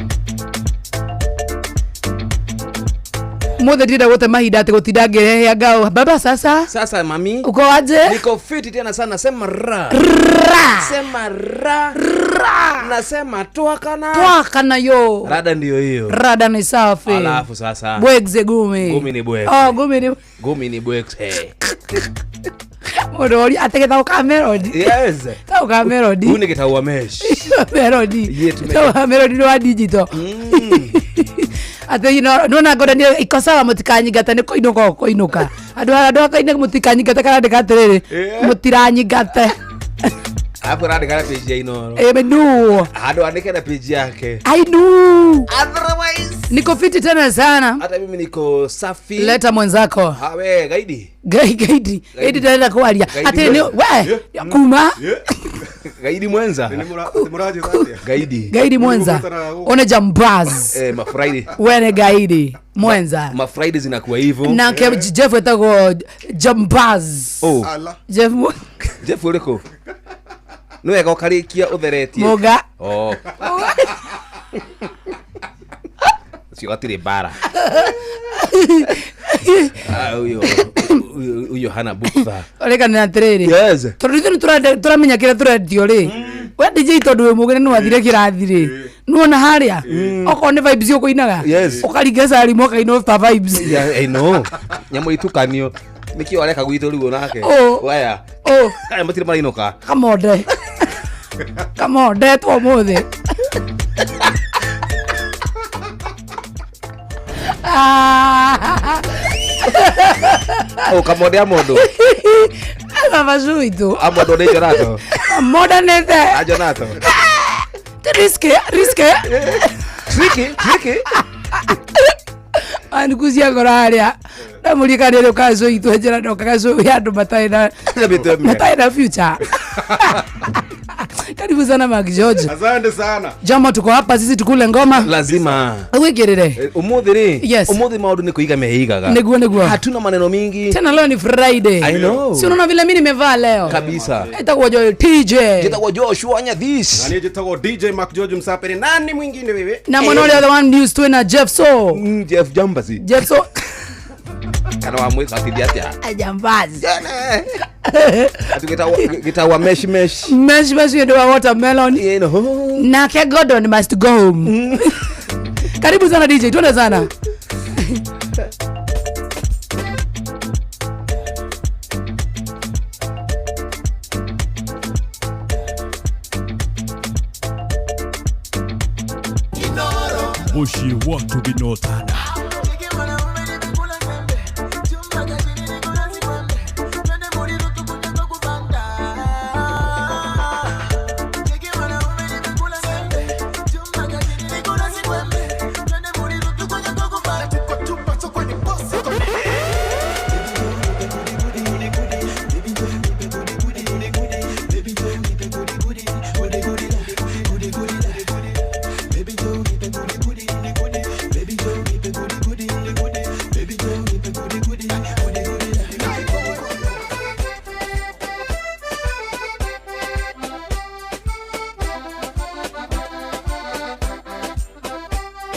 Mothe ndĩrenda gũte mahinda atĩ gũtinda ngĩrehe ngao. Baba sasa. Sasa mami. Uko aje? Niko fiti tena sana, sema ra. Ra. Sema ra. Ra. Nasema twakana. Twakana yo. Rada ndio hiyo. Rada ni safi. Alafu sasa. Bwegze gumi. Gumi ni bwegze. Oh, gumi ni gumi ni bwegze. Mũndũ ate gĩtau ka Melody. Yes. Gĩtau ka Melody. Huu ni gĩtau wa mesh. Melody. Gĩtau wa Melody nĩ wa digital. Ate nona Gordon iko sawa mũtikanyingate nĩ kũinũka ũkũinũka. Andũ akaine mũtikanyingate karandĩka atĩrĩrĩ mũtiranyingate. Hapo randĩka na page ya Inoro. No. Handũ andĩke na page yake. I know. Otherwise niko fiti tena sana. Hata mimi niko safi. Leta mwenzako. Ha we gaidi. Gaidi. Gaidi ndĩrenda kwaria. Atĩ nĩ we kuma. Gaidi mwenza. Gaidi. Gaidi mwenza. One jambaz. Mafriday. We ni gaidi mwenza. Mafriday zinakuwa hivyo. Na ke Jeff etagwo jambaz. Oh. Jeff Jeff ũrĩkũ? Nĩ wega ũkarĩkia ũtheretie. Mũga. Oh. Ũcio gatirĩ mbara. Huyo hana bukta. Ũrĩkanĩra atĩrĩrĩ. Yes. Tondũ ithuĩ nĩ tũramenya kĩrĩa tũrendio rĩ. We DJ tondũ wĩ mũgĩ nĩ wathire kĩrathi rĩ. Nĩwona harĩa okorwo nĩ vibes ũkũinaga. Ũkaringa cari ũkaina ta vibes. Yeah, I know. Nyamũ itukanio. Nĩkĩo areka gwitũ rĩu onake. Waya. Aya matirĩ marainũka. Kamonde. Kamonde two mũthĩ. Oh, kamonde a mũndũ. Baba cuitũ. A mũndũ nĩ Jonato. Mondanĩte. A Jonato. Riske, riske. Tricky, tricky. Anduku cia ngoro harĩa ndamũririkania rĩu kacũi itũ njĩra ndoka gacũi andũ matarĩ na matarĩ na future. Karibu sana Mark George. Asante sana. Jama tuko hapa sisi tukule ngoma. Lazima. Wikirire. Umuthi ri. Yes. Umuthi maundu ni kuiga meigaga. Niguo niguo. Hatuna maneno mingi. Tena leo ni Friday. I know. Si unaona vile mimi nimevaa leo. Kabisa. Itakuwa Joy TJ. Jitagwo Joshua Nyadhish. Nani jitagwo DJ Mark George Msapere. Nani mwingine wewe? Na mwana ule the one news tu na Jeff So. Jeff Jambazi. Jeff So. Kana wa mwika atithia atia? Jambazi. Ati gitawa mesh mesh. Mesh mesh you do watermelon. You know. Nake Gordon must go home. Karibu sana DJ, tuende sana. Mushi watu binotana.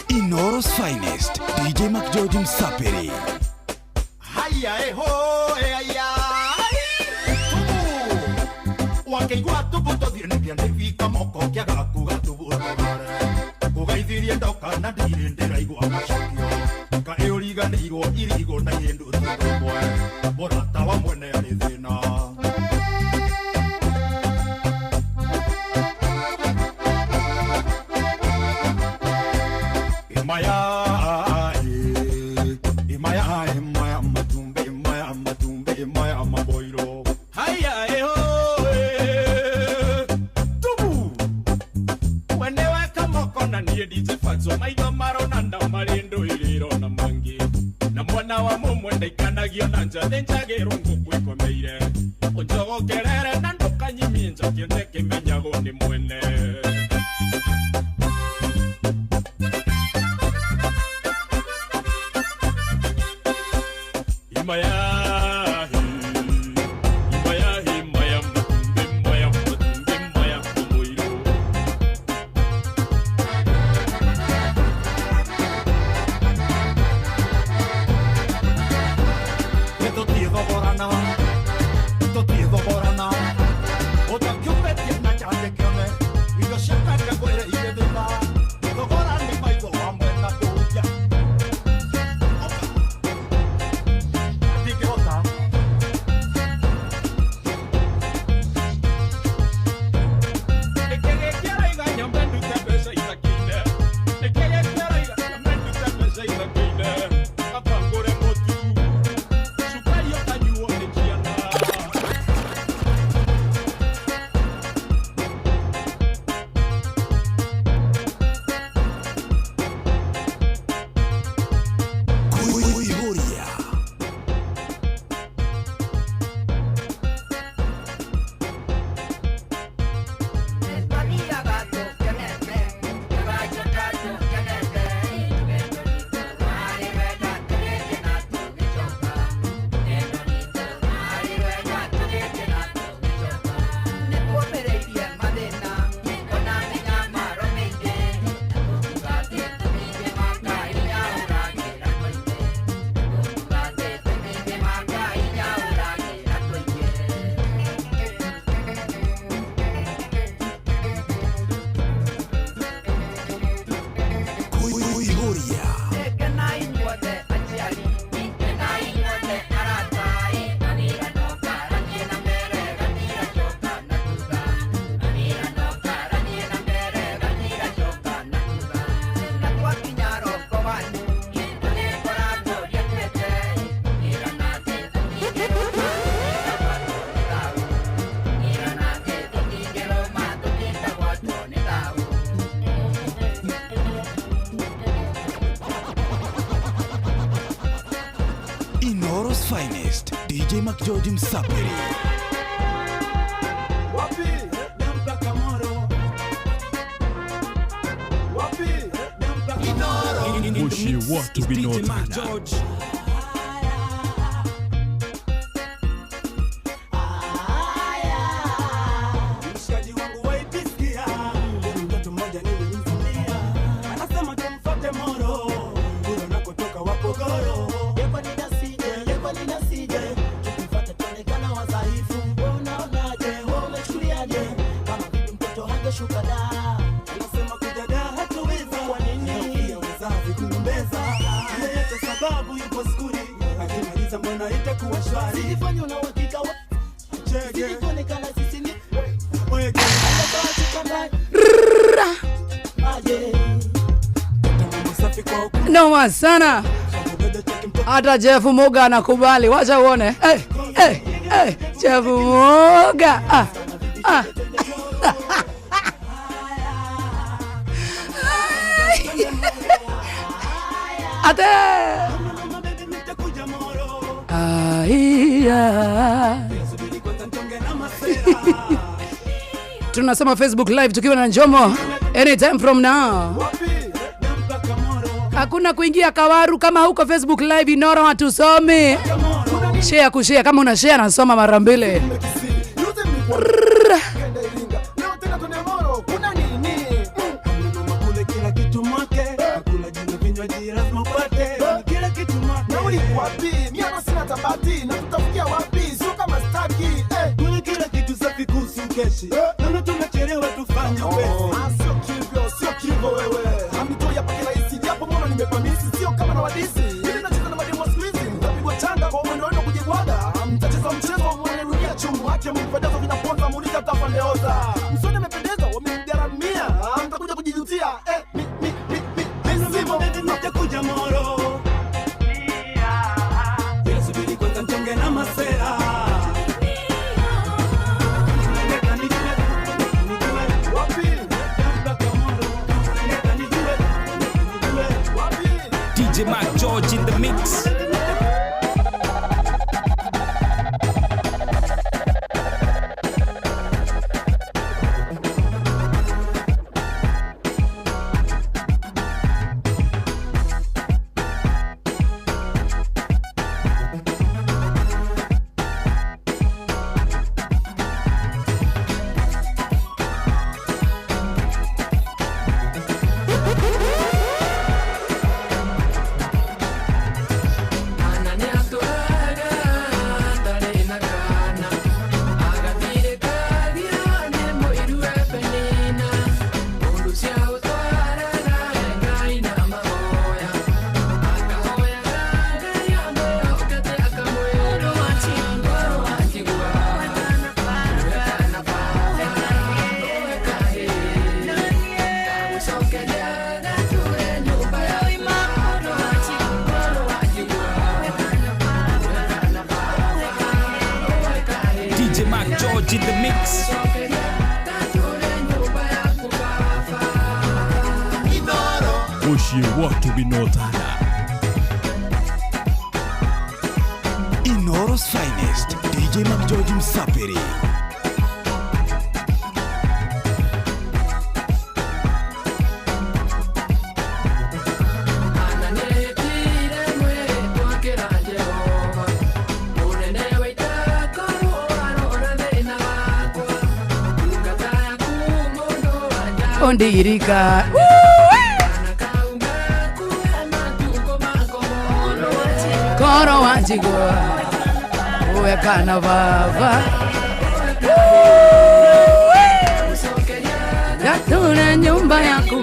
Inoro's finest, DJ McGeorge Msaperi. Haya eho, aya. Tubu. Wakeigua tubu to Gũthiĩ nĩkĩa ndĩbika moko kĩaga kuga tũbũtũgore Kũgaithirie ndoka na ndirĩ ndĩraigua macokio Kaĩ ũriganĩirwo irigũ na kĩndũ tũtũmwe Mũrata wa mwene arĩ thĩna. Imaya, imaya, imaya, matumbe, imaya, matumbe, imaya, maboiro. Haya, eho, tubu. Wene weka moko na niĩ ndinjĩbatwo maitho marona na marĩ ndũirĩro na mangĩ na mwana wa mũmwe ndaikanagio na nja thĩnjagĩrwo ngũkũ ĩkomeire ũnjogokerere na ndũkanyimie njakĩ ntekĩmenyagwo nĩ mwene. Imaya, imaya, imaya, matumbe, imaya, matumbe, imaya, maboiro. Tũtiĩthogorana, tũtiĩthogorana. Ũtakiumĩtie na kĩande kĩone, indo cia kanja ngwĩre irĩ thutha. Thogora nĩ maitho wa mwena kũnja. Ndingĩhota. Nĩkĩ gĩkĩraiga nyambe ndute mbeca ithakĩire? Nĩkĩ gĩkĩraiga nyambe ndute mbeca ithakĩire? Kaba ngũre mũtu, cukari ũkanyuo nĩ ciana. Kuihuria. Kuihuria. Inoro's finest, DJ McGeorge Msapiri. Wapi? Mpaka Moro. Wapi? Mpaka Inoro. Mushi watu binotana. Mshikaji wangu waipisikia, mtoto mmoja nilimsikia anasema tumfuate Moro, kule unakotoka Wapogoro. Yekwa ninasije, yekwa ninasije, tukimfuata tuonekana wadhaifu. Wewe unaonaje? Wewe umechukuliaje? Kama bibi mtoto hangeshuka da. Anasema kuja da hatuweza. Kwa nini? Pia wazazi kumbeza. Yeyote sababu yupo skuli, akimaliza mbona itakuwa shwari. Sijifanye una uhakika wa chege. Sijionekana sisi ni wege. Noma sana. Hata Jeff Muga anakubali, wacha uone. Hey, hey, hey, Jeff Muga. Ah, ah. Ate. Aiya. Tunasema Facebook Live tukiwa na Njomo anytime from now. Hakuna kuingia kawaru kama huko Facebook Live Inoro hatusomi. Share kushare, kama una share nasoma mara mbili. Wapi? Sio kama staki. Kila kitu safi kuhusu keshi. Naona tuna Ah, sio kivyo, sio kivyo wewe. Hamnitoi hapa kirahisi, japo mbona nimepamisi, sio kama na wadisi. Ili nacheza na mademu wa siku hizi, mtapigwa changa kwa mwendo wenu kujibwaga. Mtacheza mchezo mwone dunia chungu, haki ya mkipendezo vinaponza, muulize hata pandeoza. Msoni amependeza, wamemgaramia, mtakuja kujijutia. Eh, mi mi mi mi mi simo. Nitakuja Moro. Ila subiri kwanza mchonge na masera. DJ Mark George in the mix. DJ Mark George in the mix. Muciĩ watu binotana. Inoro's finest DJ Mark George Msapiri. Ondirika. Koro wanjigwa uwe kana baba gatule nyumba yaku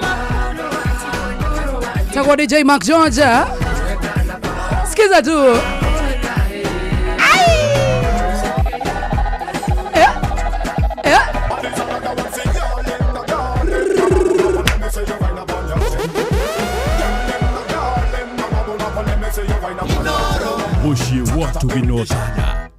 Chagua DJ Mark George. Sikiza tu. Ai! Eh? Eh? Muciĩ watu binotana.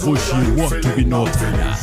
Muciĩ watu binotana.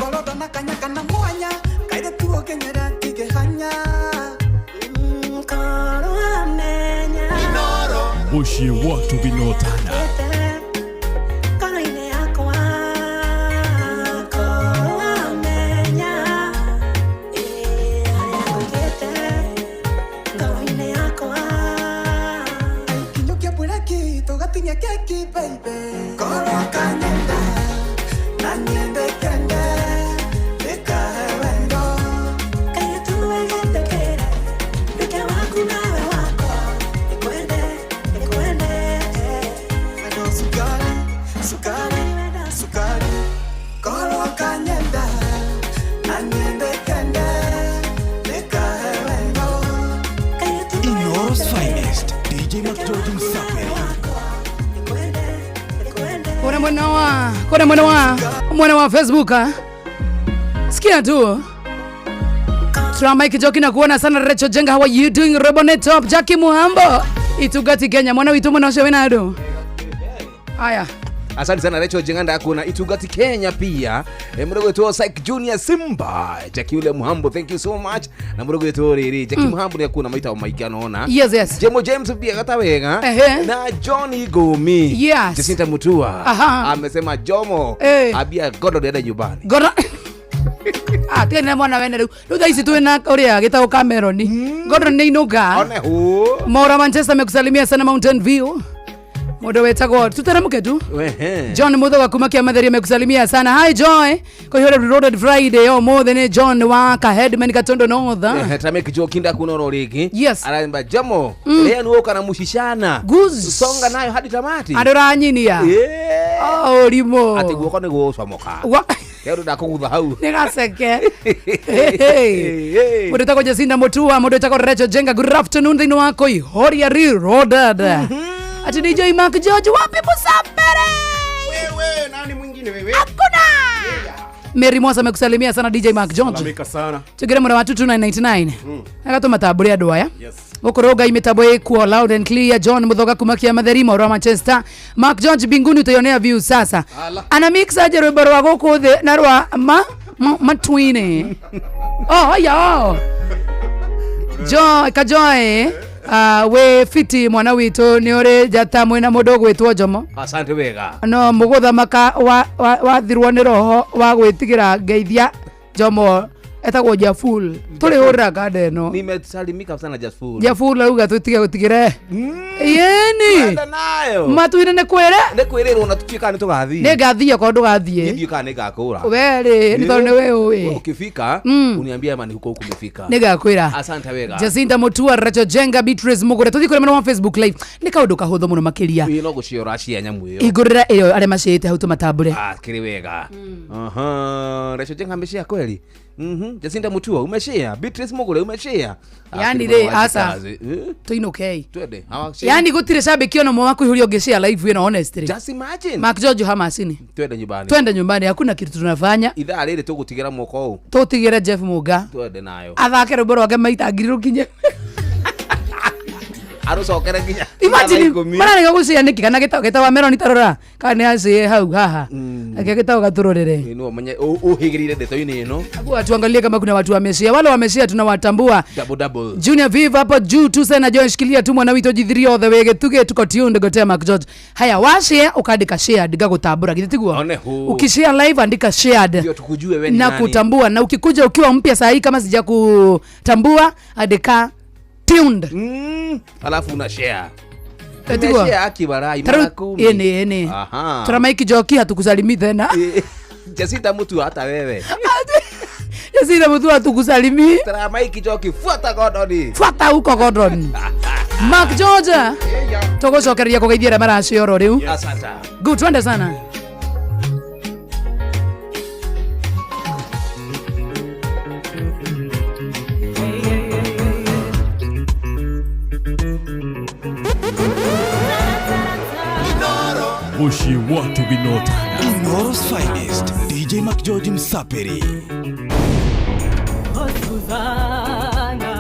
Korodo na kanya kana mwanya kaire tuo kenyera tige hanya koro amenya Muciĩ watu binotana. Koro-inĩ yakwa koro amenya harĩa ngũigĩte ngoro-inĩ yakwa kinyũkia bureki tũgatinia keki baby koro kanyenda na nyende kende ndikahe wendo kaire tuwegetĩkĩre ndike waku nawe wakwa nikwende nikwende wendo sukari sukari sukari koro kanyenda na nyende kende ndikahe wendo Inooro's finest DJ McGeorge Msaperi. Kuna mwana wa kuna mwana wa Facebook ah. Sikia tu. Tuna Mike Joki na kuona sana Rachel Jenga, how are you doing? Robone Top, Jackie Muhambo. Itugati Kenya, mwana witu mwana ushe wena ado. Aya. Asante sana Rachel Jenganda kuna Itugati Kenya pia. Mdogo wetu Psych Junior Simba. Jackie ule Muhambo, thank you so much. Na mdogo wetu Riri, Jackie Muhambo ni kuna maita maika naona. Yes, yes. Jemo James pia kata wega. Na Johnny Gomi. Yes. Jacinta Mutua. Aha. Amesema Jomo. Abia godo deda nyumbani. Godo. Ah, tena mwana wene riu. Riu thaa ici twina uria gitagwo Cameron. Gordon nĩ inuka. One hu. Maura Manchester amekusalimia sana Mountain View. Mundu wetagwo tuteremuke tu. Wehe. John Muthoga kuma kia Matheri amekusalimia sana. Hi Joy. Kwa hiyo Loaded Friday o mothe ni John wa Kaheadman Katondo North. Tameki Joki nda kuna oro rĩngĩ. Yes. Araimba Jomo. Leo ni woka na mushishana. Songa nayo hadi tamati. Andũ ranyinia. Yeah. Oh, rimo. Ati guoko nĩ gũcomoka. Kero ndakũgutha hau. Nĩ gaceke. Mundu wetagwo Jacinda Mutua, mundu wetagwo Rachel Jenga, good afternoon thĩinĩ wa Koihoria Reloaded. Ati DJ Mark George wapi Musambere? Wewe nani mwingine wewe? Hakuna. Mary Mwasa amekusalimia sana DJ Mark George. Salamika sana. Tugere mwana wa 2999. Agatuma tambure andu aya. Yes. Gũkũrũnga imitambo ĩkuo loud and clear. John Muthoga kuma kia Matheri Maura Manchester. Mark George binguni utaionea view sasa. Ana mix aje rwĩmbo rwa gũkũ thĩ na rwa matwine. Oh ya. Joy Kajoy. We fiti mwana witũ nĩ ũrĩ njata mwĩna mũndũ ũgwĩtwo Jomo. Asante wega. No mũgũthamaka wathirwo nĩ roho wa gwĩtigĩra ngeithia Jomo etagwo Jaful. Tũrĩ hũrĩra kanda ĩno. Nimesalimika sana Jaful. Jaful auga tũtige gũtigĩre. Yeni. Matuine nĩ kwĩre. Nĩ kwĩrĩrwo na tũtuĩka nĩ tũgathiĩ. Nĩ ngathiĩ okorwo ndũgathiĩ. Nĩ ndiũĩ kana nĩ ngakũra. We rĩ nĩ tondũ nĩ we ũĩ. Ukifika uniambie ama ni huko huko umefika. Nĩ ngakwĩra. Asante wega. Jacinta Mutua, Rachel Jenga, Beatrice Mugure. Tũthiĩ kũrĩ mwena wa Facebook live. Nĩ kaũndũ kahũthũ mũno makĩria. Ĩĩ no gũciora cia nyamũ ĩyo. Igũrĩra ĩyo arĩa maciĩte hau tũmatambũre. Ah, kĩrĩ wega. Aha, Rachel Jenga ameshare kweli. Jacinta Mutua umeshare, Beatrice Mugure umeshare. Yani rĩ asa tũinũkei. Twende. Yani gũtirĩ shabiki ona ũmwe wa kũihũria ũngĩshare live ĩno honestly. Just imagine. Mark George Hamasini. Twende nyumbani. Twende nyumbani, hakuna kitu tunafanya. Ithaa rĩrĩ tũgũtigĩra mwaka ũũ. Tũtigĩre Jeff Muga. Twende nayo. Athake rwĩmbo rwake maita ngiri rũkinye. Arũcokere nginya. Imagine mararega gũcia nĩkĩ kana gĩtau gĩtau Meroni tarora kana nĩ acie hau haha. Ake gĩtau gatũrorere. No menye ũhĩgĩrĩire ndeto-inĩ ĩno. Hebu tuangalie kama kuna watu wameshare. Wale wameshare tunawatambua. Double double. Junior Viva hapo juu tu sana John shikilia tu mwana witũ jithirio othe wege tuge tuko tuned gotea Mark George. Haya washare ukandika shared ngagũtambũra githĩ tiguo? Ukishare live andika shared. Ndio tukujue wewe ni na nani. Kutambua na ukikuja ukiwa mpya saa hii kama sijakutambua andika tuned. Alafu una share. Tiguo? Share akibarai mara 10. Ene. Aha. Tara Mike Joki hatukusalimii tena. Jacinta Mutua hata wewe. Jacinta Mutua hatukusalimii. Tara Mike Joki fuata Gordon. Fuata huko Gordon. Mark George. Tũgũcokereria kũgeithia arĩa maracioro rĩu. Asante. Good, twende sana. Muciĩ watu binotana. Inooro's finest DJ Mark George Msaperi. Suzana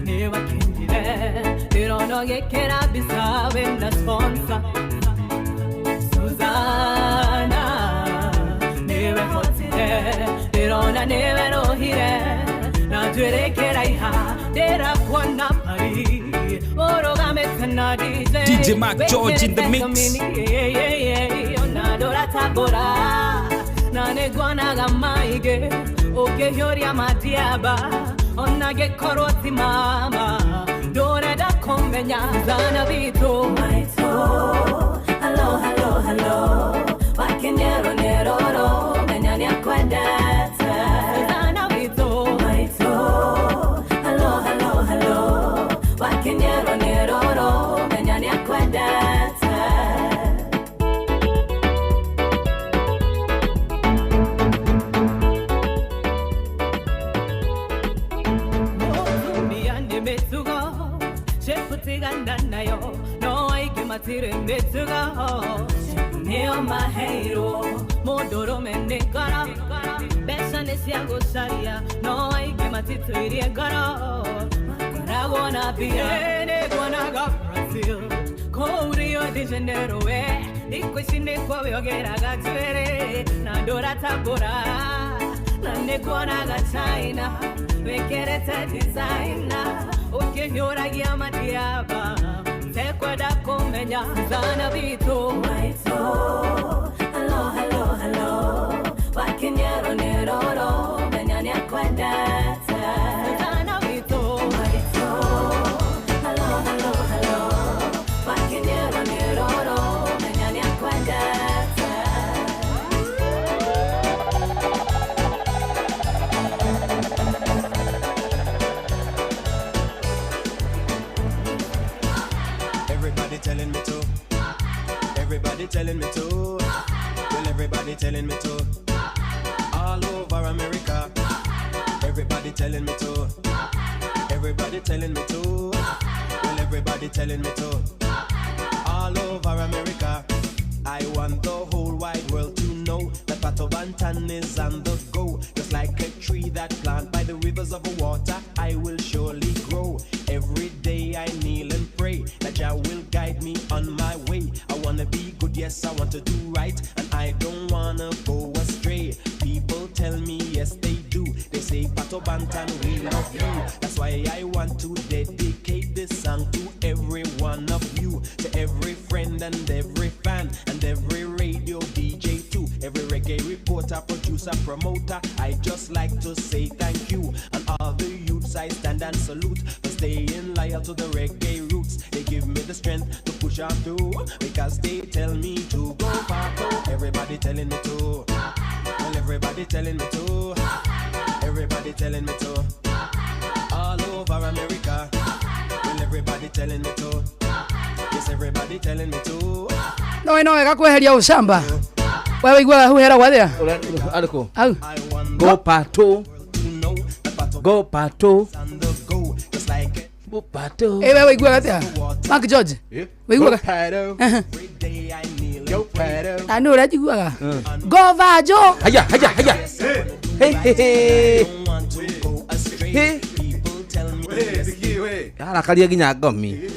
ni wakindire ironogekera bisa wenda sponsor. Suzana niwe hotire Ona nĩwerũhire na njuĩrĩ ĩkĩraiha ndĩrakuona Paris ũrũgamĩte na DJ DJ Mark George in the mix. Ona ndũratambũra na nĩnguonaga maingĩ ũkĩhiũria madiaba ona ngĩkorwo ti mama ndũrenda kũmenya thana witũ maitũ halo halo halo wakinyerwo nĩ rũrũ menya nĩakwendete thana witũ maitũ halo halo halo wakinyerwo nĩ rũrũ menya nĩakwendete. Mũtumia nĩ mĩtugo cĩbutigana nayo no aingĩ matirĩ mĩtugo nĩo maheirwo mũndũrũme nĩ ngoro mbeca nĩ cia gũcaria no aingĩ matitũirie ngoro makoragwo na mbia nĩnguonaga Brazil kũu Rio de Janeiro we thikũ ici nĩkuo wĩogeraga njuĩrĩ na ndũratambũra na nĩnguonaga China wĩkĩrĩte designer ũkĩhiũragia madiaba tekwenda kũmenya thana witũ maitũ halo halo halo wakinyerwo nĩ rũrũ menya nĩakwendete thana witũ maitũ halo halo halo wakinyerwo nĩ rũrũ menya nĩakwendete. Everybody telling me to. Everybody telling me to. Well, everybody telling me to. All over America. Everybody telling me to. Everybody telling me to. Well, everybody telling me to. All over America. I want the whole wide world to know that Pato Banton is on the go. Just like a tree that planted by the rivers of water, I will surely grow. Every day I kneel and pray that Jah will guide me on my way. I wanna be good, yes, I want to do right, and I don't wanna go astray. People tell me, yes, they do. They say, Pato Banton, we love you. That's why I want to dedicate this song to every one of you, to every friend and every fan, and every radio DJ too, every reggae reporter, producer, promoter. I just like to say thank you. And all the youths I stand and salute for staying loyal to the reggae roots. They give me the strength to push on through, because they tell me to go Pato. Everybody telling me to. Well, everybody telling me to. Everybody telling me to. All over America. Well, everybody telling me to. Yes, everybody telling me to. No no wega kweheria ucamba we wiguaga huhera gwathia ariko au go Pato go Pato go Pato. Eh, we wiguaga atia Mark George wiguaga Pato go Pato na nĩ ũrĩa njiguaga go Vajo haya haya haya hey hey hey hey arakaria nginya ngomi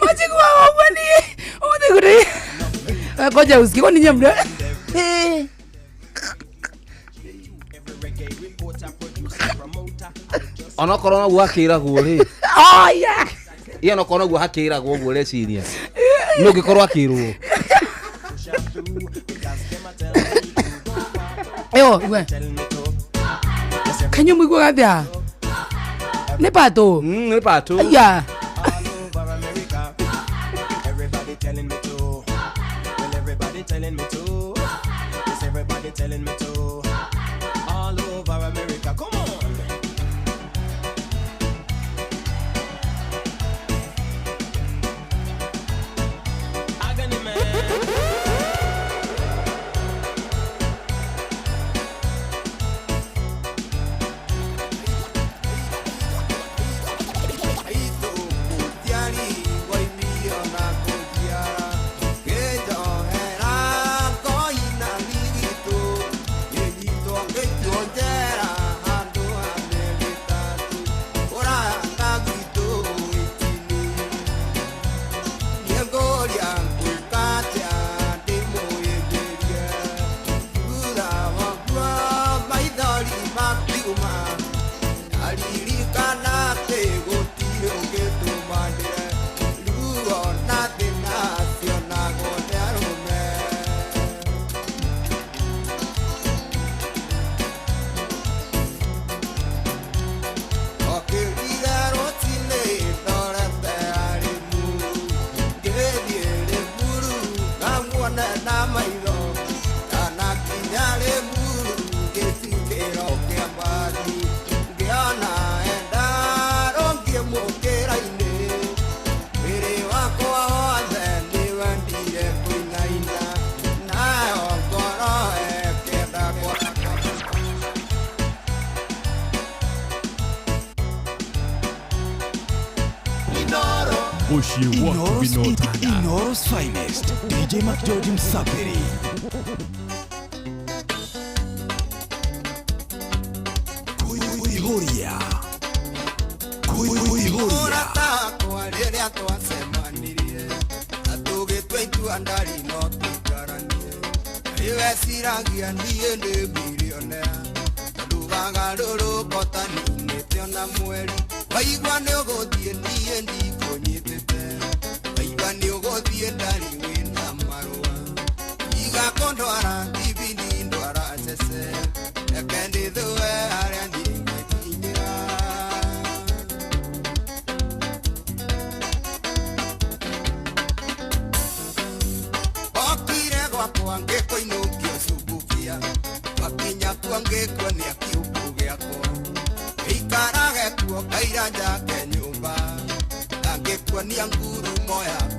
majiguaga ũguo niĩ ũmũthĩ gũrĩ ngoja usikie kwani nyie mna onokorwo noguo akĩragwo rĩ oh yeah iye onokorwo noguo hakĩragwo ũguo ũreciria nĩ ũngĩkorwo akĩrwo Yo, we kanyu mwiguaga atia nĩ Pato nĩ Pato yeah. Everybody telling me to. Well, everybody telling me to. Yes, everybody telling me to. All over America, come on. Agony man. Mũciĩ wa Tũginotana. Inooro's finest DJ McGeorge Msafiri. Kuihuria. Kuihuria. Ũratakwa rĩrĩa twacemanirie na tũgĩtua itua ndari no tũikaranie rĩweciragia niĩ ndĩ milionea tondũ wagarũrũka ũtaninĩte ona mweri waigua nĩ ũgũthiĩ niĩ ndikũnyitĩte waigua nĩ ũgũthiĩ ndari wĩna marũa iga kũndwara ibindi ndwara cece reke ndĩthũe harĩa niĩ ngĩkinyĩra. Okire gwakwa ngĩkũinũkio cumbukia wakinya kuo ngĩkuonia kiumbu gĩakwa gĩikarage kuo kaira njake nyũmba na ngĩkuonia ngurumo yaku.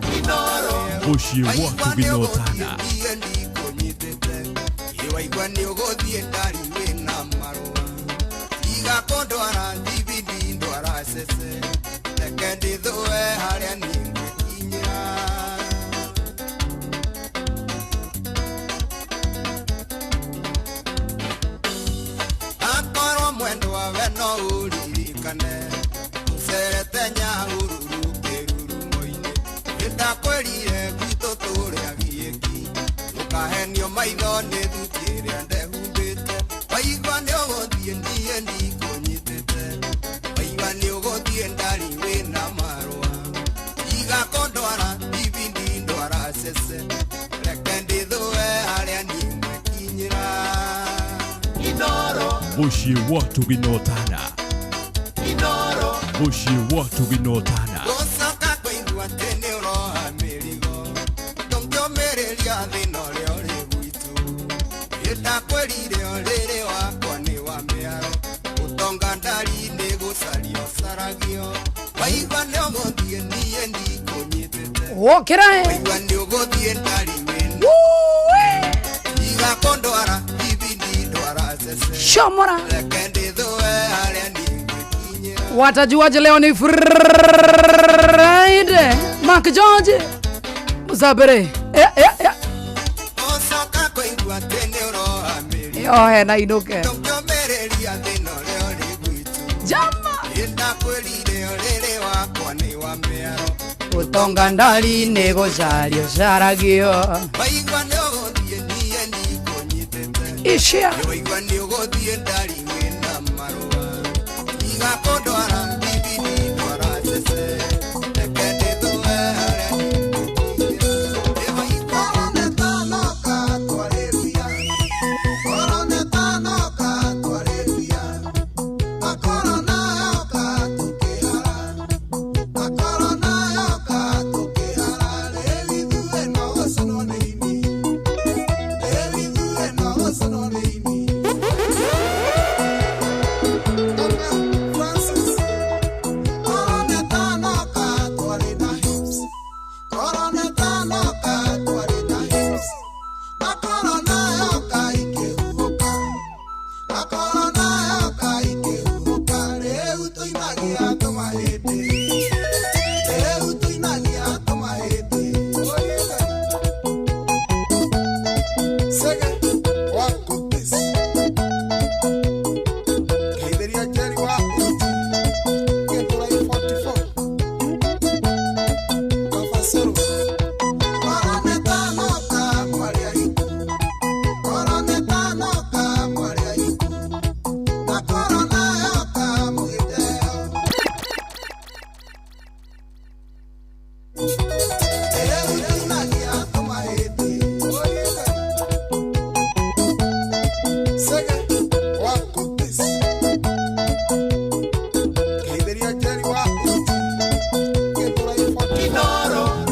Mũciĩ wa Tũginotana. Niĩ ndikũnyitĩte ĩ waigua nĩ ũgũthiĩ ndari wĩna marũa tiga kũndwara thibindi ndwara cece reke ndĩthũe harĩa niĩ ngĩkinyĩra. Akorwo mwendwa we no ũririkane ũcerete Nyahururu kĩrurumo-inĩ nĩndakwĩrire gwitũ tũrĩa giĩki ndũkahenio maitho nĩ thuti ĩrĩa ndehumbĩte waigua nĩ ũgũthiĩ niĩ ndikũnyitĩte waigua nĩ ũgũthiĩ ndari wĩna marũa tiga kũndwara ibindi ndwara cece reke ndĩthũe harĩa niĩ ngwĩkinyĩra. Inoro. Mũciĩ wa Tũginotana. Inoro. Mũciĩ wa Tũginotana. Gũcoka kũigua atĩ nĩ ũroha mĩrigo ndũngĩũmĩrĩria thĩna ũrĩa ũrĩ gwitũ nĩndakwĩrire ũrĩrĩ wakwa nĩ wa mĩaro ũtonga ndari nĩ gũcaria ũcaragio waigua nĩ ũgũthiĩ niĩ ndikũnyitĩte Wokĩra ĩ. waigua nĩ ũgũthiĩ ndari wĩna iga kũndwara ibindi ndwara cece Shomora. reke ndĩthũe harĩa niĩ ngwĩkinyĩra. Watajuaje leo ni Friday? Mark George Msafiri. Ũcoka kũigua atĩ nĩ ũroha mĩrigo Yohe na inuke. ndũngĩũmĩrĩria thĩna ũrĩa ũrĩ gwitũ Jama. nĩndakwĩrire ũrĩrĩ wakwa nĩ wa mĩaro Ũtonga ndari nĩ gũcario caragio. waigua nĩ ũgũthiĩ niĩ ndikũnyitĩte Ishia. waigua nĩ ũgũthiĩ ndari wĩna marũa tiga kũndwara ibindi ndwara cece reke ndĩthũe harĩa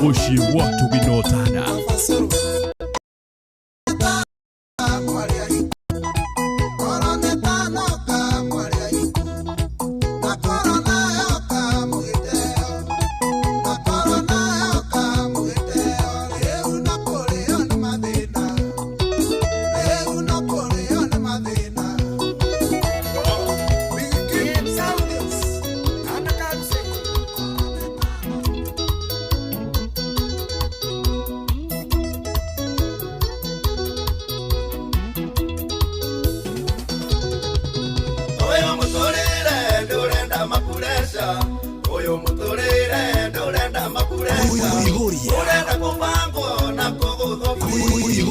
Mũciĩ wa Tũginotana. Rĩu no kũrĩo nĩ mathĩna. mbeca Ũyũ mũtũrĩre ndũrenda mapureca Ũrenda kũbangwo na kũgũthwo free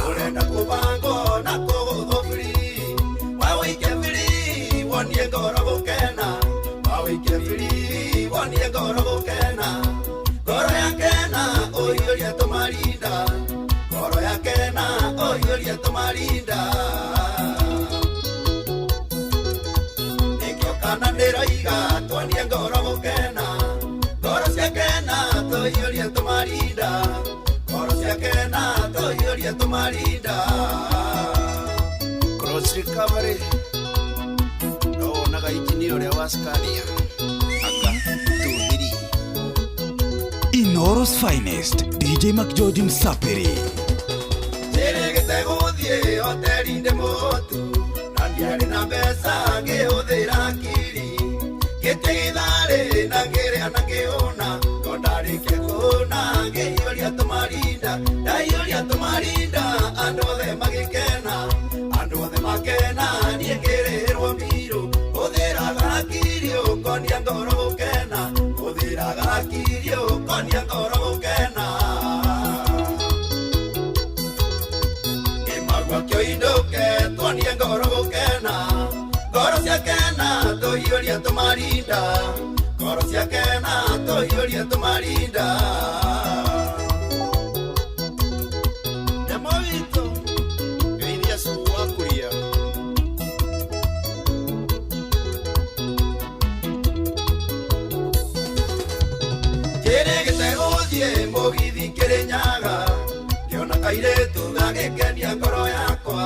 Ũrenda kũbangwo na kũgũthwo free Wawĩike free wonie ngoro gũkena Wawĩike free wonie ngoro gũkena Ngoro yakena ũiyũrie tũmarinda Ngoro yakena ũiyũrie tũmarinda Nĩkĩo kana ndĩroiga tuonie ngoro gũkena Ngoro ciakena tũiyũrie tũmarinda Ngoro ciakena tũiyũrie tũmarinda Cross recovery no wonaga injinia ũrĩa wa Scania anga 23 Inooro's finest DJ McGeorge Msapiri Njĩrĩgĩte gũthiĩ hoteri ndĩ mũhũtu na ndiarĩ na mbeca ngĩhũthĩra ngiri ngĩte gĩtharĩ na ngĩrĩa na ngĩhũna no ndarĩkia kũhũna ngĩiyũria tũmarinda ndaiyũria tũmarinda andũ othe magĩkena andũ othe makena niĩ ngĩrĩhĩrwo mbirũ hũthĩraga hakiri ũkonia ngoro gũkena hũthĩraga hakiri ũkonia ngoro gũkena Kĩmagua kĩoinũke tuonie ngoro gũkena ngoro ciakena tũiyũrie tũmarinda ngoro ciakena tũiyũrie tũmarinda Demo witũ geithia cucu wa kũria Njĩrĩgĩte gũthiĩ mũgithi Kĩrĩnyaga ngĩona kairĩtu gagĩkenia ngoro yakwa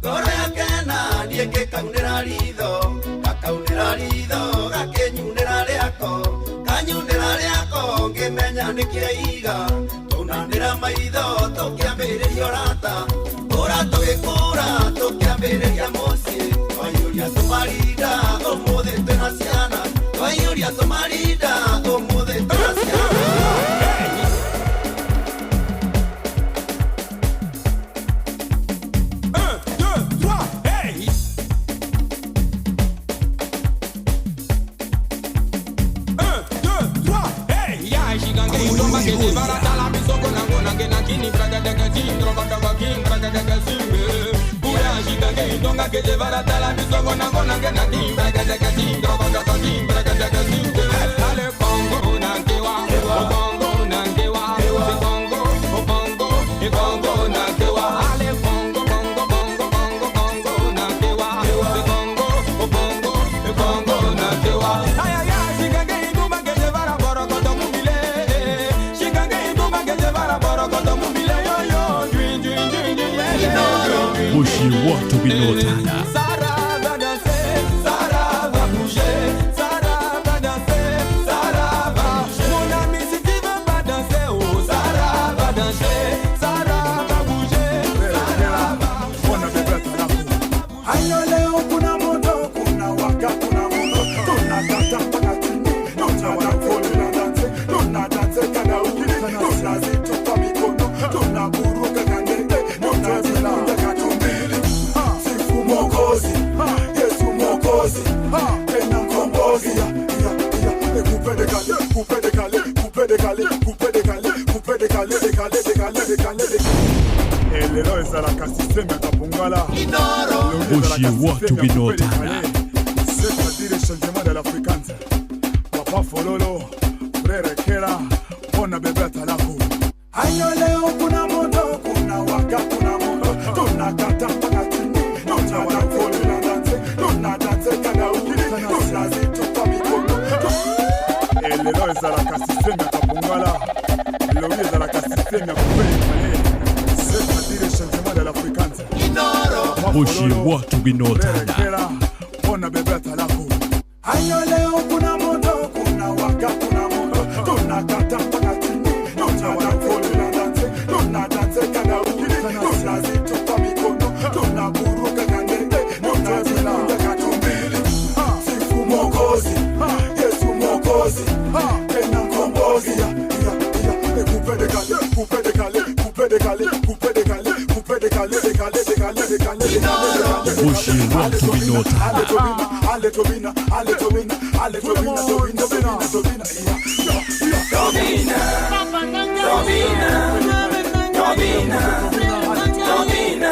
ngoro yakena niĩ ngĩkaunĩra ritho gakaunĩra ritho gakĩnyunĩra rĩako kanyunĩra rĩako ngĩmenya nĩkĩaiga twaunanĩra maitho tũkĩambĩrĩria ũrata ũra tũgĩkũra tũkĩambĩrĩria mũciĩ twaiyũria tũmarinda ũmũthĩ twĩna ciana twaiyũria tũmarinda ũmũthĩ twĩna ciana. 1, 2, 3, hey! 1, 2, 3, hey! Ya shigange itomba ke barata la bisoko na ngona ke na kini braga daga zindro daga king braga daga zimbe. Buya shigange itonga ke barata la bisoko na ngona ke na kini braga daga zindro daga king braga daga zimbe. Ale Congo na kewa, o Congo na kewa, o Congo, o Congo, o Congo na kewa. Ale Congo, Congo, Congo, Congo, Congo na kewa, o Congo, o Congo, o Congo na kewa. Ay ay ay, shigange itumba ke llevara borokoto mubile. Shigange itumba ke llevara borokoto mubile yo yo. Jui jui jui jui. Mushi watu binotana Sarah va danser, Sarah va bouger, Sarah va danser, Sarah va. Mon ami, si tu veux pas danser, oh Sarah va danser, Sarah va bouger, Sarah va. Hayo leo kuna moto, kuna waka, kuna moto. Tunakata mpaka chini, tunadanse, tunadanse kada ukili, tunazitupa mikono, tunaburuka kandende, tunajikunja katumbili. Sifu Mwokozi, Yesu Mwokozi, tena mkombozi. Kupendekale, kupendekale, kupendekale, kupendekale, kupendekale, dekale, dekale, dekale, dekale. Elelo ezalaka systeme ya kapongala Mushi watu binotana c'est-à-dire changement de l'africaine papa fololo frere kera mpona bebe atalako Hayo leo kuna moto, kuna waka, kuna moto. Tunakata mpaka chini, tunadanse, tunadanse kada ukili, tunazitupa mikono. Elelo ezalaka systeme ya kapongala elobi ezalaka systeme ya kupelekale c'est-à-dire changement de l'africaine Mushi watu binotana kera mpona bebe atalako Hayo leo kuna moto, kuna waka, kuna moto. Tunakata mpaka chini, tunadanse, tunadanse kada ukili, tunazitupa mikono, tunaburuka kandende, tunajikunja katumbili. Sifu Mwokozi, Yesu Mwokozi, tena mkombozi. Kupendekale, kupendekale, kupendekale, kupendekale, kupendekale, dekale, dekale, dekale, dekale. Roger Wantubinota. Ale Tobina, Ale Tobina, Ale Tobina, Tobina, Tobina, Tobina, Tobina, Tobina, Tobina, Tobina, Tobina, Tobina,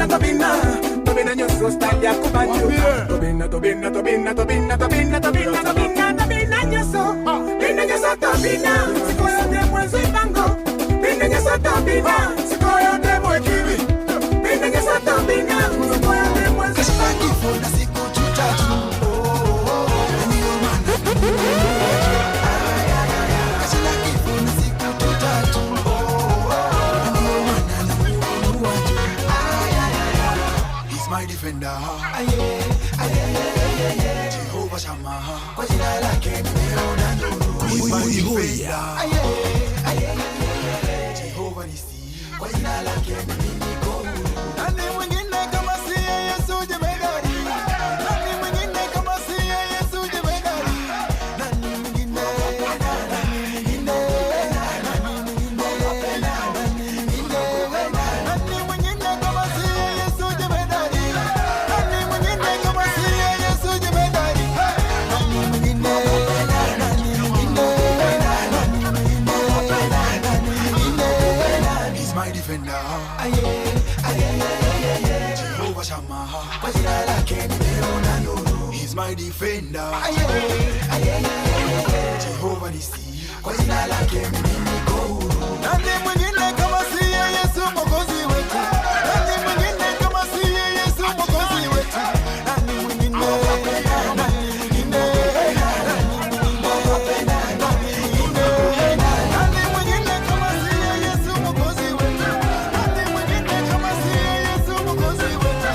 Tobina, Tobina nyonso style ya kubanju. Tobina, Tobina, Tobina, Tobina, Tobina, Tobina, Tobina, Tobina nyonso. Tobina nyonso, Tobina. Sikoyo te mwezi bango. Tobina nyonso, Tobina. Sikoyo te mwekibi. Tobina nyonso, Tobina. Sikoyo te mwezi. Kasha kifo na siku tutatu. My defender, aye, aye, aye, Jehovah Shammah, kwa jina lake nimeona nuru. He's my defender, aye, aye, Jehovah Nisi, kwa jina lake mimi niko huru. Nani mwingine kama si Yesu jemedari? Nani mwingine kama si Yesu jemedari? Nani mwingine? Nani mwingine? Nani mwingine? Nani mwingine? Nani mwingine kama si Yesu jemedari? He's my defender. Aye, aye, aye, Jehovah Nisi, kwa jina lake mimi niko huru. Nani mwingine kama si Yesu Mwokozi wetu? Nani mwingine kama si Yesu Mwokozi wetu? Nani mwingine? Nani mwingine? Nani mwingine? Nani mwingine kama si Yesu Mwokozi wetu? Nani mwingine kama si Yesu Mwokozi wetu?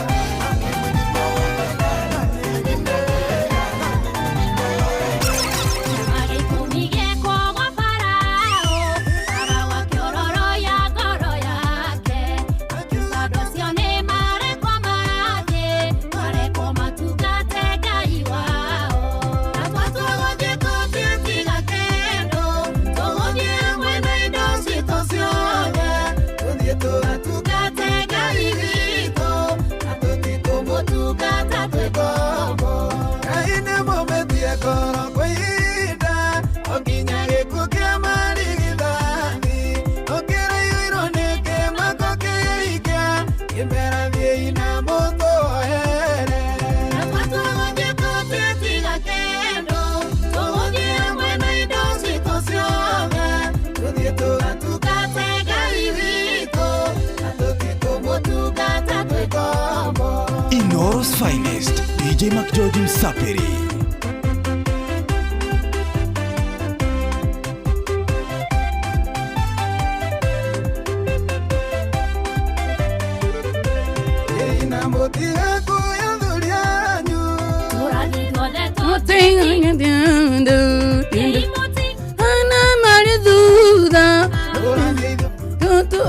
Inooro's finest, DJ McGeorge Msapiri.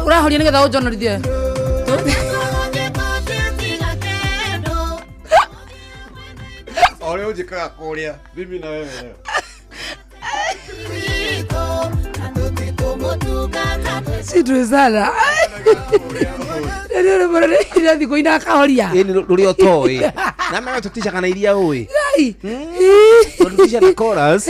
Urahoria nigetha unjonorithie. Ore unjikaga kuria mimi na wewe leo. Situzala. Ndio kuina akahoria. Ĩni rũrĩa ũtoĩ. Na mimi tuticaga na iria ũĩ. Tutisha na chorus.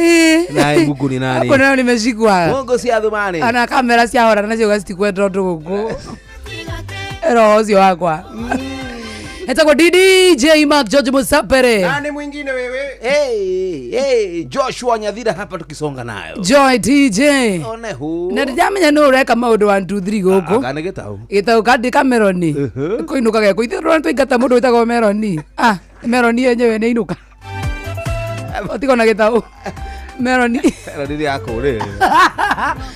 Na Mungu ni nani? Hapo nayo nimeshikwa. Mungu si athumani. Ana kamera ciahora nacio gacitikwenda ũndũ gũkũ. Roho ũcio wakwa. Etagwo DJ Mark George Musapere. Nani mwingine wewe? Hey, hey, Joshua Nyathira hapa tukisonga nayo. Joy DJ. One hu. Na ndamenya no ureka maundu 1 2 3 guku. Kana gitau. Gitau kandi Cameroni. Kuinuka ge kuithirwo twaingata mundu witagwo Meroni. Ah, Meroni yenyewe ni inuka. Otigona gitau. Meroni. Meroni yako rĩ.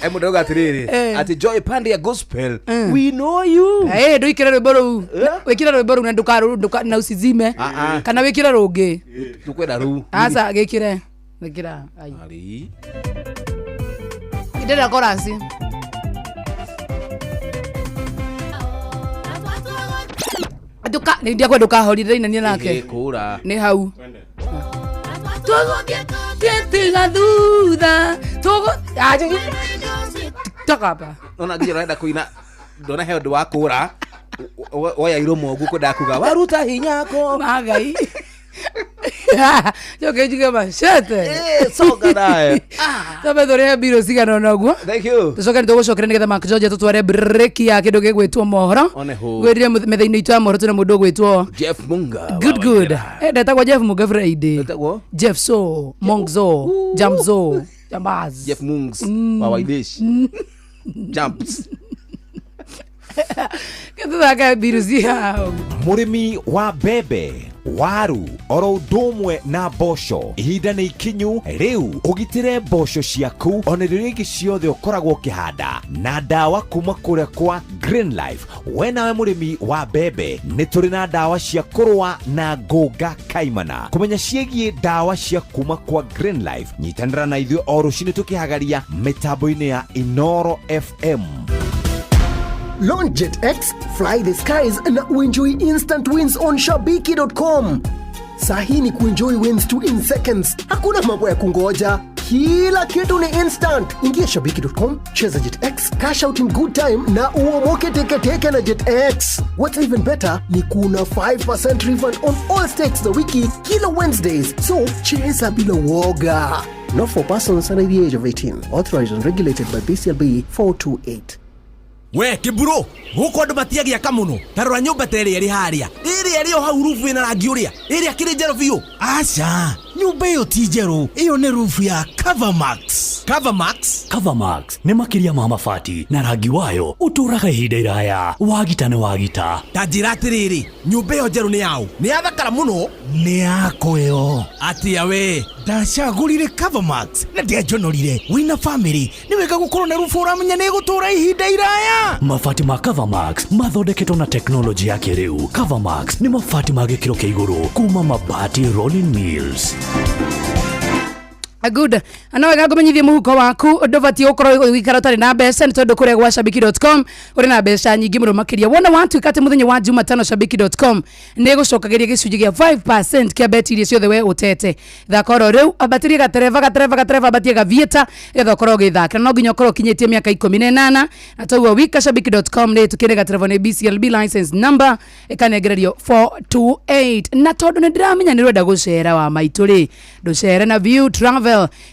E mundu auga atiriri ati Joy Pande ya gospel. We know you. Eh, nduikire rwimbo rũu. Wikire rwimbo rũu na ndukaru na usizime. Kana wikire rũngĩ. Tukwenda rũu. Aca gikire. Gikira. Ai. Ari. Ndĩrenda chorus. Nduka nĩ ndiakwenda ndũkahorire inania nake. Ĩhĩ, kũra. Nĩ hau. Tũgũthiĩ tiga thutha. Tũgũ Toka hapa. Nona nginya ũrenda kũina ndona he ũndũ wa kũra woya iromo ũguo kwendaga kuga waruta hinya ko magai njoke njuge macete coka nayo. Twambe tũrĩhe mbirũ cigana ũna ũguo. Thank you. Tũcoke nĩ tũgũcokera nĩgetha Mark George tũtware break ya kĩndũ gĩgwĩtwo mohoro. One hũ. Ngwĩrire metha-inĩ itũ ya mohoro twĩna mũndũ ũgwĩtwo Jeff Munga. Good good. Ndetagwo Jeff Munga Friday. Ndetagwo? Jeff So, Mongzo, Jamzo, Jambaz. Jeff Mungs wa Waidesh. Jumps. Gĩtũthake mbirũ ciao. Mũrĩmi wa mbembe, waru oro ũndũ ũmwe na mboco, ihinda nĩ ikinyu rĩu ũgitĩre mboco ciaku ona irio iria ingĩ ciothe ũkoragwo ũkĩhanda na ndawa kuma kũrĩa kwa Green Life. We nawe mũrĩmi wa mbembe, nĩ tũrĩ na ndawa cia kũrũa na ngũnga kaimana. Kũmenya ciĩgiĩ ndawa cia kuma kwa Green Life, nyitanĩra na ithuĩ o rũcinĩ tũkĩhagaria mĩtambo-inĩ ya Inoro FM. Launch Jet X, fly the skies na uenjoy instant wins on shabiki.com. Sahi ni kuenjoy wins tu in seconds. Hakuna mambo ya kungoja. Kila kitu ni instant. Ingia shabiki.com, cheza Jet X, cash out in good time na uomoke teketeke na Jet X. What's even better ni kuna 5% refund on all stakes za wiki kila Wednesdays. So cheza bila woga. Not for persons under the age of 18. Authorized and regulated by BCLB 428. We kiburo guku andu matiagiaka muno ta rora nyumba ta ĩrĩa ĩrĩ harĩa ĩrĩa ĩrĩ o hau rubu ĩna rangi ũrĩa ĩrĩa kĩrĩ njerũ biũ. Aca, nyũmba ĩyo ti njerũ, ĩyo nĩ rufu ya Covermax. Covermax. Covermax nĩ makĩria ma mabati na rangi wayo ũtũũraga ihinda iraya. Wagita nĩ wagita. Ta njĩra atĩrĩrĩ, nyũmba ĩyo njerũ nĩ yaũ? Nĩ yathakara mũno. Nĩ yakwa ĩyo. Atĩa we? Ndacagũrire Covermax na ndianjonorire. Wĩna famĩlĩ nĩ wega gũkorwo na rubu ũramenya nĩ ĩgũtũũra ihinda iraya. Mabati ma Covermax mathondeketwo na teknolojĩ ya kĩrĩu. Covermax nĩ mabati ma gĩkĩro kĩa igũrũ kuma Mabati Rolling Mills. Good. No wega ngũmenyithie mũhuko waku ndũbatiĩ gũkorwo ũgĩikara ũtarĩ na mbeca nĩ tondũ kũrĩa gwa shabiki.com ũrĩ na mbeca nyingĩ mũno makĩria. Wona watuĩka atĩ mũthenya wa Jumatano shabiki.com nĩ ĩgũcokagĩria gĩcunjĩ gĩa 5% kĩa beti iria ciothe we ũtete. Thaka oro rĩu, ambatĩria gatereba gatereba gatereba, ambatie gavieta nĩgetha ũkorwo ũgĩthakĩra. No nginya ũkorwo ũkinyĩtie mĩaka 18 na toguo wika shabiki.com nĩ ĩtũkĩre gatereba nĩ BCLB license number ĩkanengererio 428. Na tondũ nĩ ndĩramenya nĩ ũrenda gũcera wa maitũ rĩ, ndũcere na View Travel.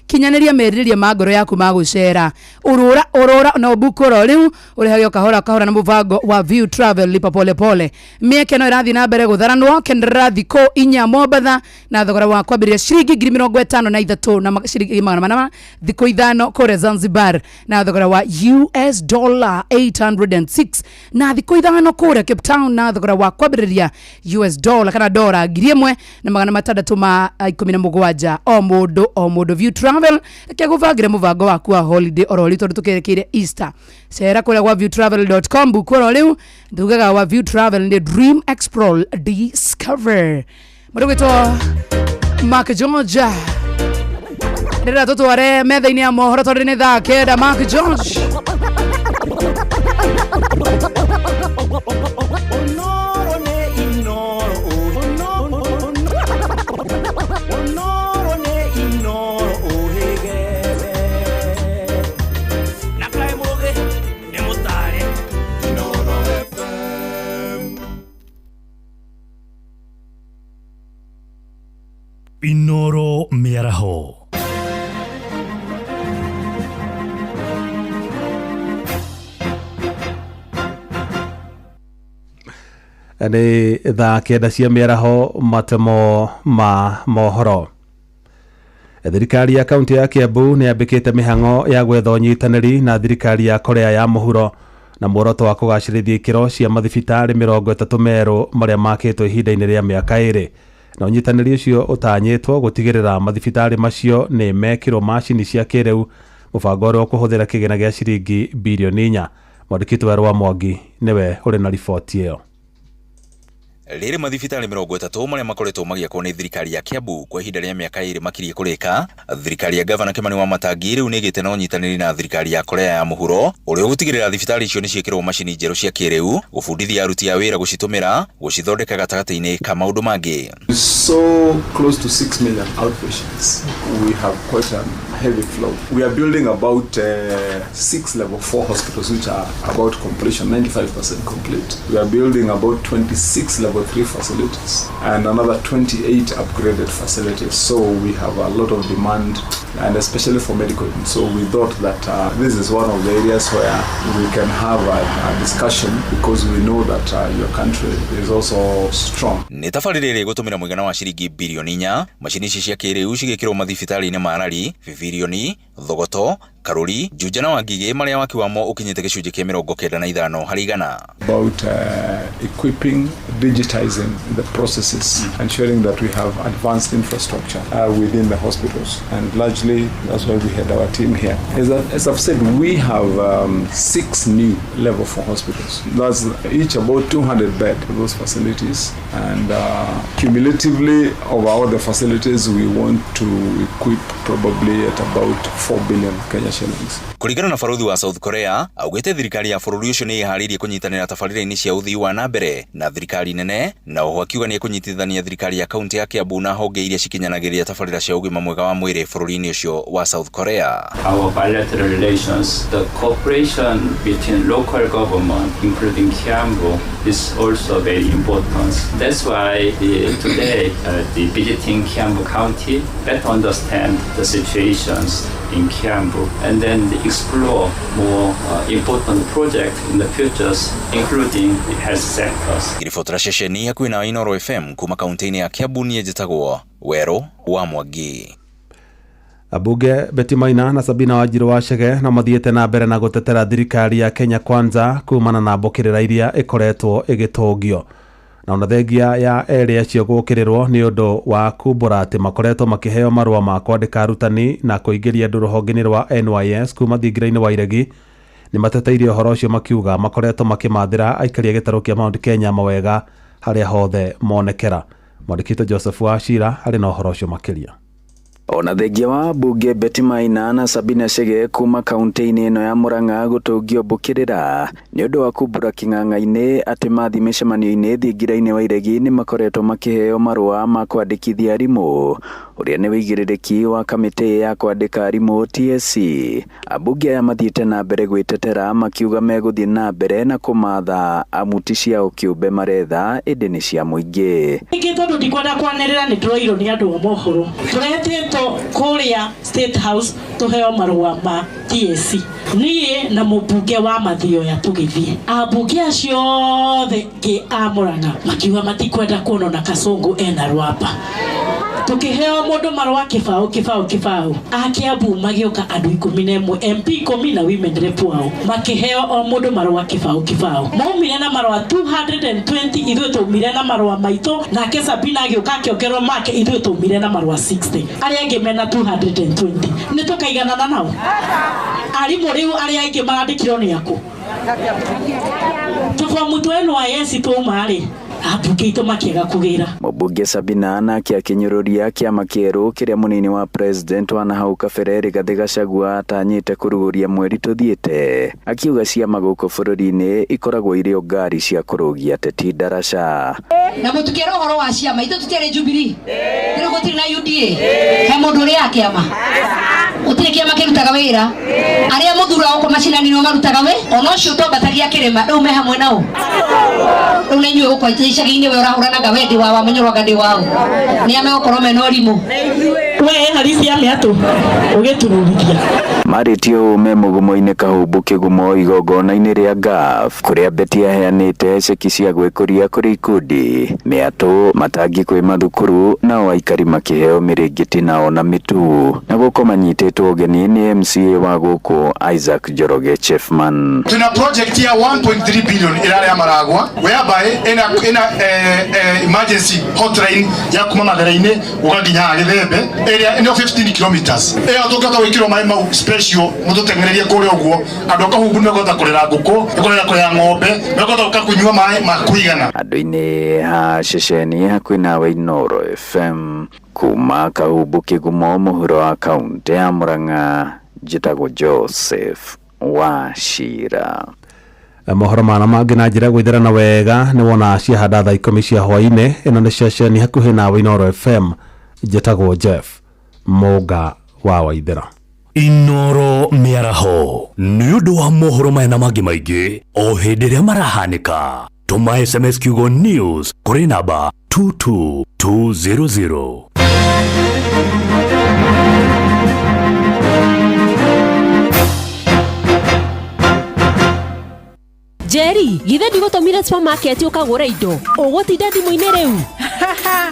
Kinyanĩria merirĩria ma ngoro yaku ma gũcera. Ũrũra ũrũra na ũbuku oro rĩu ũrĩhage o kahora kahora na mũbango wa View Travel lipa pole pole. Mĩeke no ĩrathiĩ na mbere gũtharanwo kenderera thikũ 4 Mombatha na thogora wa kwambĩrĩria ciringi 53,000 na ciringi 400 thikũ 5 kũrĩa Zanzibar na thogora wa US dollar 806 na thikũ 5 kũrĩa Cape Town na thogora wa kwambĩrĩria US dollar kana dora 1617 o mũndũ o mũndũ. View Travel reke gũbangĩre mũbango waku wa holiday oro rĩu tondũ tũkerekeire Easter. Cera kũrĩa gwa viewtravel.com buku oro rĩu. Tugaga wa View Travel nĩ Dream Explore Discover. Mũndũ gwĩtwo Mark George ndĩrenda tũtware metha-inĩ ya mohoro tondũ nĩ thaa 9. Mark George. Onoro nĩ Inoro, Onoro nĩ Inoro ũhĩgere. Na kaĩ mũgĩ nĩ mũtare. Inoro FM. Inoro mĩaraho. Nĩ thaa 9 cia mĩaraho, matemo ma mohoro. Thirikari ya kaunti ya Kiambu nĩ yambĩkĩte mĩhang'o ya gwetha ũnyitanĩri na thirikari ya Korea ya mũhuro na muoroto wa kũgacĩrithia ikĩro cia mathibitarĩ 30 merũ marĩa makĩtwo ihinda-inĩ rĩa mĩaka 2. Na ũnyitanĩri ũcio ũtanyĩtwo gũtigĩrĩra mathibitarĩ macio nĩ mekĩrwo macini cia kĩrĩu, mũbango ũrĩa ũkũhũthĩra kĩgĩna gĩa ciringi birioni 4. Mwandĩki witũ Werũ wa Mwangi nĩwe ũrĩ na riboti ĩyo. Rĩrĩ mathibitarĩ 30 marĩa makoretwo magĩakwo nĩ thirikari ya Kiambu kwa ihinda rĩa mĩaka 2 makiriĩ kũrĩka. Thirikari ya gavana Kimani Wamatangi rĩu nĩ ĩgĩte na ũnyitanĩri na thirikari ya Korea ya Mũhuro ũrĩa ũgũtigĩrĩra thibitarĩ icio nĩ ciĩkĩrwo macini njerũ cia kĩrĩu, gũbundithia aruti a wĩra gũcitũmĩra, gũcithondeka gatagatĩ-inĩ ka maũndũ mangĩ. So close to 6 million outpatients. We have quite a heavy flow. We are building about 6 level 4 hospitals, which are about completion, 95% complete. We are building about 26 level 3 facilities and another 28 upgraded facilities. So we have a lot of demand, and especially for medical. So we thought that this is one of the areas where we can have a discussion, because we know that your country is also strong. Nĩ tabarĩra ĩrĩa ĩgũtũmĩra mũigana wa ciringi birioni 4. Macini ici cia kĩrĩu cigĩkĩrwo mathibitarĩ-inĩ ma Rari, Bibirioni, Thogoto, Karuri, Juja na Wangigĩ, marĩa waki wamo ũkinyĩte gĩcunjĩ kĩa 95%. About equipping, digitizing the processes, ensuring that we have advanced infrastructure within the hospitals. And largely, that's why we had our team here. As I've said, we have 6 new level 4 hospitals. That's each about 200 bed, those facilities. And cumulatively, over all the facilities, we want to equip probably at about 4 billion Kenya shillings. Kũringana na barothi wa South Korea, augĩte thirikari ya bũrũri ũcio nĩ ĩharĩirie kũnyitanĩra tabarĩra-inĩ cia ũthii wa na mbere na thirikari nene, na oho akiuga nĩ ekũnyitithania thirikari ya kaunti ya Kiambu na honge iria cikinyanagĩria tabarĩra cia ũgima mwega wa mwĩrĩ bũrũri-inĩ ũcio wa South Korea. Our bilateral relations, the cooperation between local government, including Kiambu, is also very important. That's why today, the visiting Kiambu County better understand the situations in Kiambu and then explore more important projects in the futures, including the health sectors. Ngĩribotera ceceni hakuhĩ na Inooro FM kuma kaunti-inĩ ya Kiambu, niĩ njĩtagwo Werũ wa Mwangi. Ambunge Betty Maina na Sabina Wanjiru wa Chege no mathiĩte na mbere na gũtetera thirikari ya Kenya Kwanza kumana na mbũkĩrĩra iria ĩkoretwo ĩgĩtũngio, na ona thengia ya erĩ acio gũkĩrĩrwo nĩ ũndũ wa kumbũra atĩ makoretwo makĩheo marũa ma kwandĩka arutani na kũingĩria andũ rũhonge-inĩ rwa NYS kuma thingira-inĩ wa Iregi, nĩ mateteirie ũhoro ũcio makiuga makoretwo makĩmathĩra aikari a gĩtarũ kĩa Mount Kenya mawega harĩa hothe monekera. Mwandĩki Joseph Wachira arĩ na ũhoro ũcio makĩria. Ona thengia wa mbunge Betty Maina na Sabina Chege kuma kaunti-inĩ ĩno ya Murang'a gũtũngio mbũkĩrĩra nĩ ũndũ wa kumbũra kĩng'ang'a-inĩ atĩ mathi mĩcemanio-inĩ thingira-inĩ wa Iregi nĩ makoretwo makĩheo marũa ma kwandĩkithia arimũ, ũrĩa nĩ wĩigĩrĩrĩki wa kamĩtĩ ya kwandĩka arimũ TSC. Ambunge aya mathiĩte na mbere gwĩtetera makiuga megũthiĩ na mbere na kũmatha amu ti ciao kĩũmbe maretha ĩndĩ nĩ cia mũingĩ. Ningĩ tondũ ndikwenda kwanĩrĩra nĩ ndĩroirwo nĩ andũ a mohoro, tũretĩtwo kũrĩa State House tũheo marũa ma TSC, niĩ na mũmbunge wa Mathioya tũgĩthiĩ. Ambunge acio othe ngĩ a Murang'a makiuga matikwenda kuonwo na Kasongo ena rwamba. Tukiheo mundu marũa kĩbaũ kĩbaũ kĩbaũ, a Kiambu magĩũka andũ 11, MP 10 na women rep wao makĩheo o mũndũ marũa kĩbaũ kĩbaũ. Maumire na marũa 220, ithuĩ twaumire na marũa maitũ, nake Sabina agĩũka akĩongererwo make, ithuĩ twaumire na marũa 60, arĩa angĩ mena 220. Nĩ tũkaiganana nao? Arimũ rĩu arĩa aingĩ marandĩkirwo nĩ akũ? Tũbomu twa NYS twauma rĩ, ambunge aitũ makĩaga kũgĩra. Mũmbunge Sabina nake akĩnyũrũria kĩama kĩerũ kĩrĩa mũnini wa president wa nahau kabere Rigathĩ Gachagua atanyĩte kũrugũria mweri tũthiĩte, akiuga ciama gũkũ bũrũri-inĩ ikoragwo irĩ o ngari cia kũrũgia ateti ndaraca. Na mũtikere ũhoro wa ciama, ithuĩ tũtiarĩ Jubilee, rĩu gũtirĩ na UDA, he mũndũ ũrĩa ya kĩama, gũtirĩ kĩama kĩrutaga wĩra, arĩa mũthuraga gũkũ macinani nĩo marutaga wĩ, ona ũcio twambatagia kĩrĩma rĩu me hamwe nao, rĩu nĩ inyuĩ gũkũ icagi-inĩ we ũrahũranaga we ndĩ wa wamenyerwaga ndĩ wao, nĩ a megũkorwo mena ũrimũ. We harisi ya mĩatũ ũgĩtururithia. Marĩtie ũũ me mũgumo-inĩ Kahumbu Kĩgumo igongona-inĩ rĩa GAF kũrĩa Betty aheanĩte ceki cia gwĩkũria kũrĩ ikundi, mĩatũ, matangi kwĩ mathukuru, nao aikari makĩheo mĩrĩngĩti nao na mĩtu, na gũkũ manyitĩtwo ũgeni nĩ MCA wa gũkũ Isaac Njoroge Chefman. Tuna project ya 1.3 billion irarĩa Maragwa, whereby ina emergency hotline ya kuma Mathare-inĩ gũka nginya Gĩthembe. Ĩrĩa nĩyo 15 kilometers. Ĩyo tũngĩhota gwĩkĩrwo maĩ mau special mũtũteng'ererie kũrĩa ũguo andũ a Kahumbu nĩmekũhota kũrera ngũkũ, nĩkũrera kũrera ng'ombe, nĩmekũhota gũka kũnyua maĩ ma kũigana. Andũ-inĩ a ceceni hakuhĩ nawe Inooro FM kuma Kahumbu Kĩgumo mũhuro wa kaũntĩ ya Murang'a njĩtagwo Joseph Wachira. Mohoro mana mangĩ na njĩra ya gwĩthera wega nĩ wona ciahanda thaa 10 cia hwainĩ. Ĩno nĩ ceceni hakuhĩ nawe Inooro FM, njĩtagwo Jeff Mũnga wa Waithera. Inooro mĩaraho nĩ ũndũ wa mohoro maya na mangĩ maingĩ o hĩndĩ ĩrĩa marahanĩka. Tũma SMS kiugo news kũrĩ namba 22200. Njeri, githĩ ndigũtũmire supermarket ũkagũre indo? Ũgũtinda thimũ-inĩ rĩu?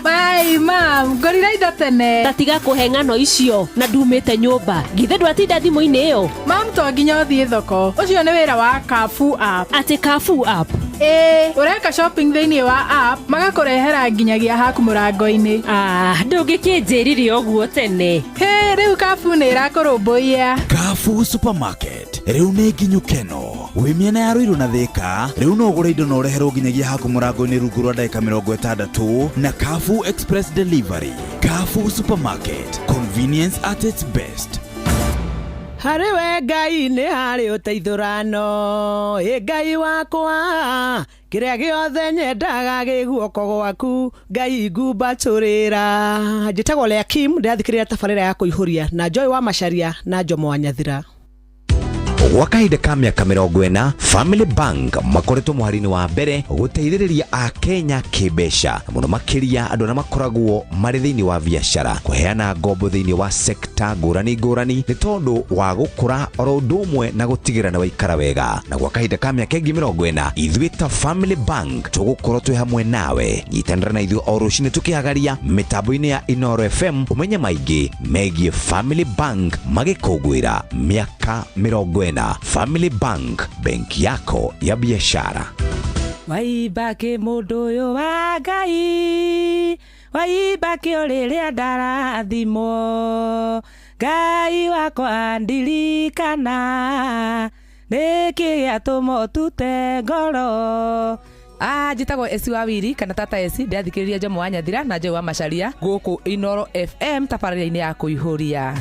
Bye, mam, ngũrire indo tene. Ta tiga kũhe ng'ano icio na ndumĩte nyũmba. Githĩ ndwatinda thimũ-inĩ ĩyo? Mam, to nginya ũthiĩ thoko. Ũcio nĩ wĩra wa Carrefour app. Atĩ Carrefour app? Ĩĩ, ũreka shopping thĩinĩ wa app, magakũrehera nginyagia haku mũrango-inĩ. Ah, ndũngĩkĩnjĩrire ũguo tene. Hĩ, rĩu Carrefour nĩ ĩrakũrũmbũiya. Carrefour Supermarket rĩu nĩ nginyu keno wĩ mĩena ya Ruiru na Thĩka. Rĩu no ũgũre indo na ũreherwo nginyagia haku mũrango-inĩ rungu rwa ndagĩka 60 na Carrefour Express Delivery. Carrefour Supermarket, convenience at its best. Harĩ we Ngai nĩ harĩ ũteithũrano, ĩ Ngai wakwa, kĩrĩa gĩothe nyendaga gĩ guoko gwaku, Ngai ngumbatũrĩra. Njĩtagwo Lea Kim, ndĩrathikĩrĩria tabarĩra ya kũihũria na Joy wa Macharia na Jomo wa Nyathira. Gwa kahinda ka mĩaka 40, Family Bank makoretwo mũhari-inĩ wa mbere gũteithĩrĩria Akenya kĩmbeca, na mũno makĩria andũ arĩa makoragwo marĩ thĩinĩ wa biacara, kũheana ngombo thĩinĩ wa sekta ngũrani ngũrani nĩ tondũ wa gũkũra oro ũndũ ũmwe na gũtigĩrĩra nĩ waikara wega. Na gwa kahinda ka mĩaka ĩngĩ 40, ithuĩ ta Family Bank tũgũkorwo twĩ hamwe nawe. Nyitanĩra na ithuĩ o rũcinĩ tũkĩhagaria mĩtambo-inĩ ya Inooro FM ũmenye maingĩ megiĩ Family Bank magĩkũngũĩra mĩaka 40. Family Bank, benki yako ya biashara. Waibaki mũndũ ũyũ wa Ngai, waibaki o rĩrĩa ndarathimwo, Ngai wakwa ndirikana, nĩkĩ gĩatũma ũtute ngoro. Njĩtagwo Esi wa Wiri kana Tata Esi, ndĩrathikĩrĩria Jomo wa Nyathira na Joy wa Macharia gũkũ Inooro FM tabarĩra-inĩ ya kũihũria.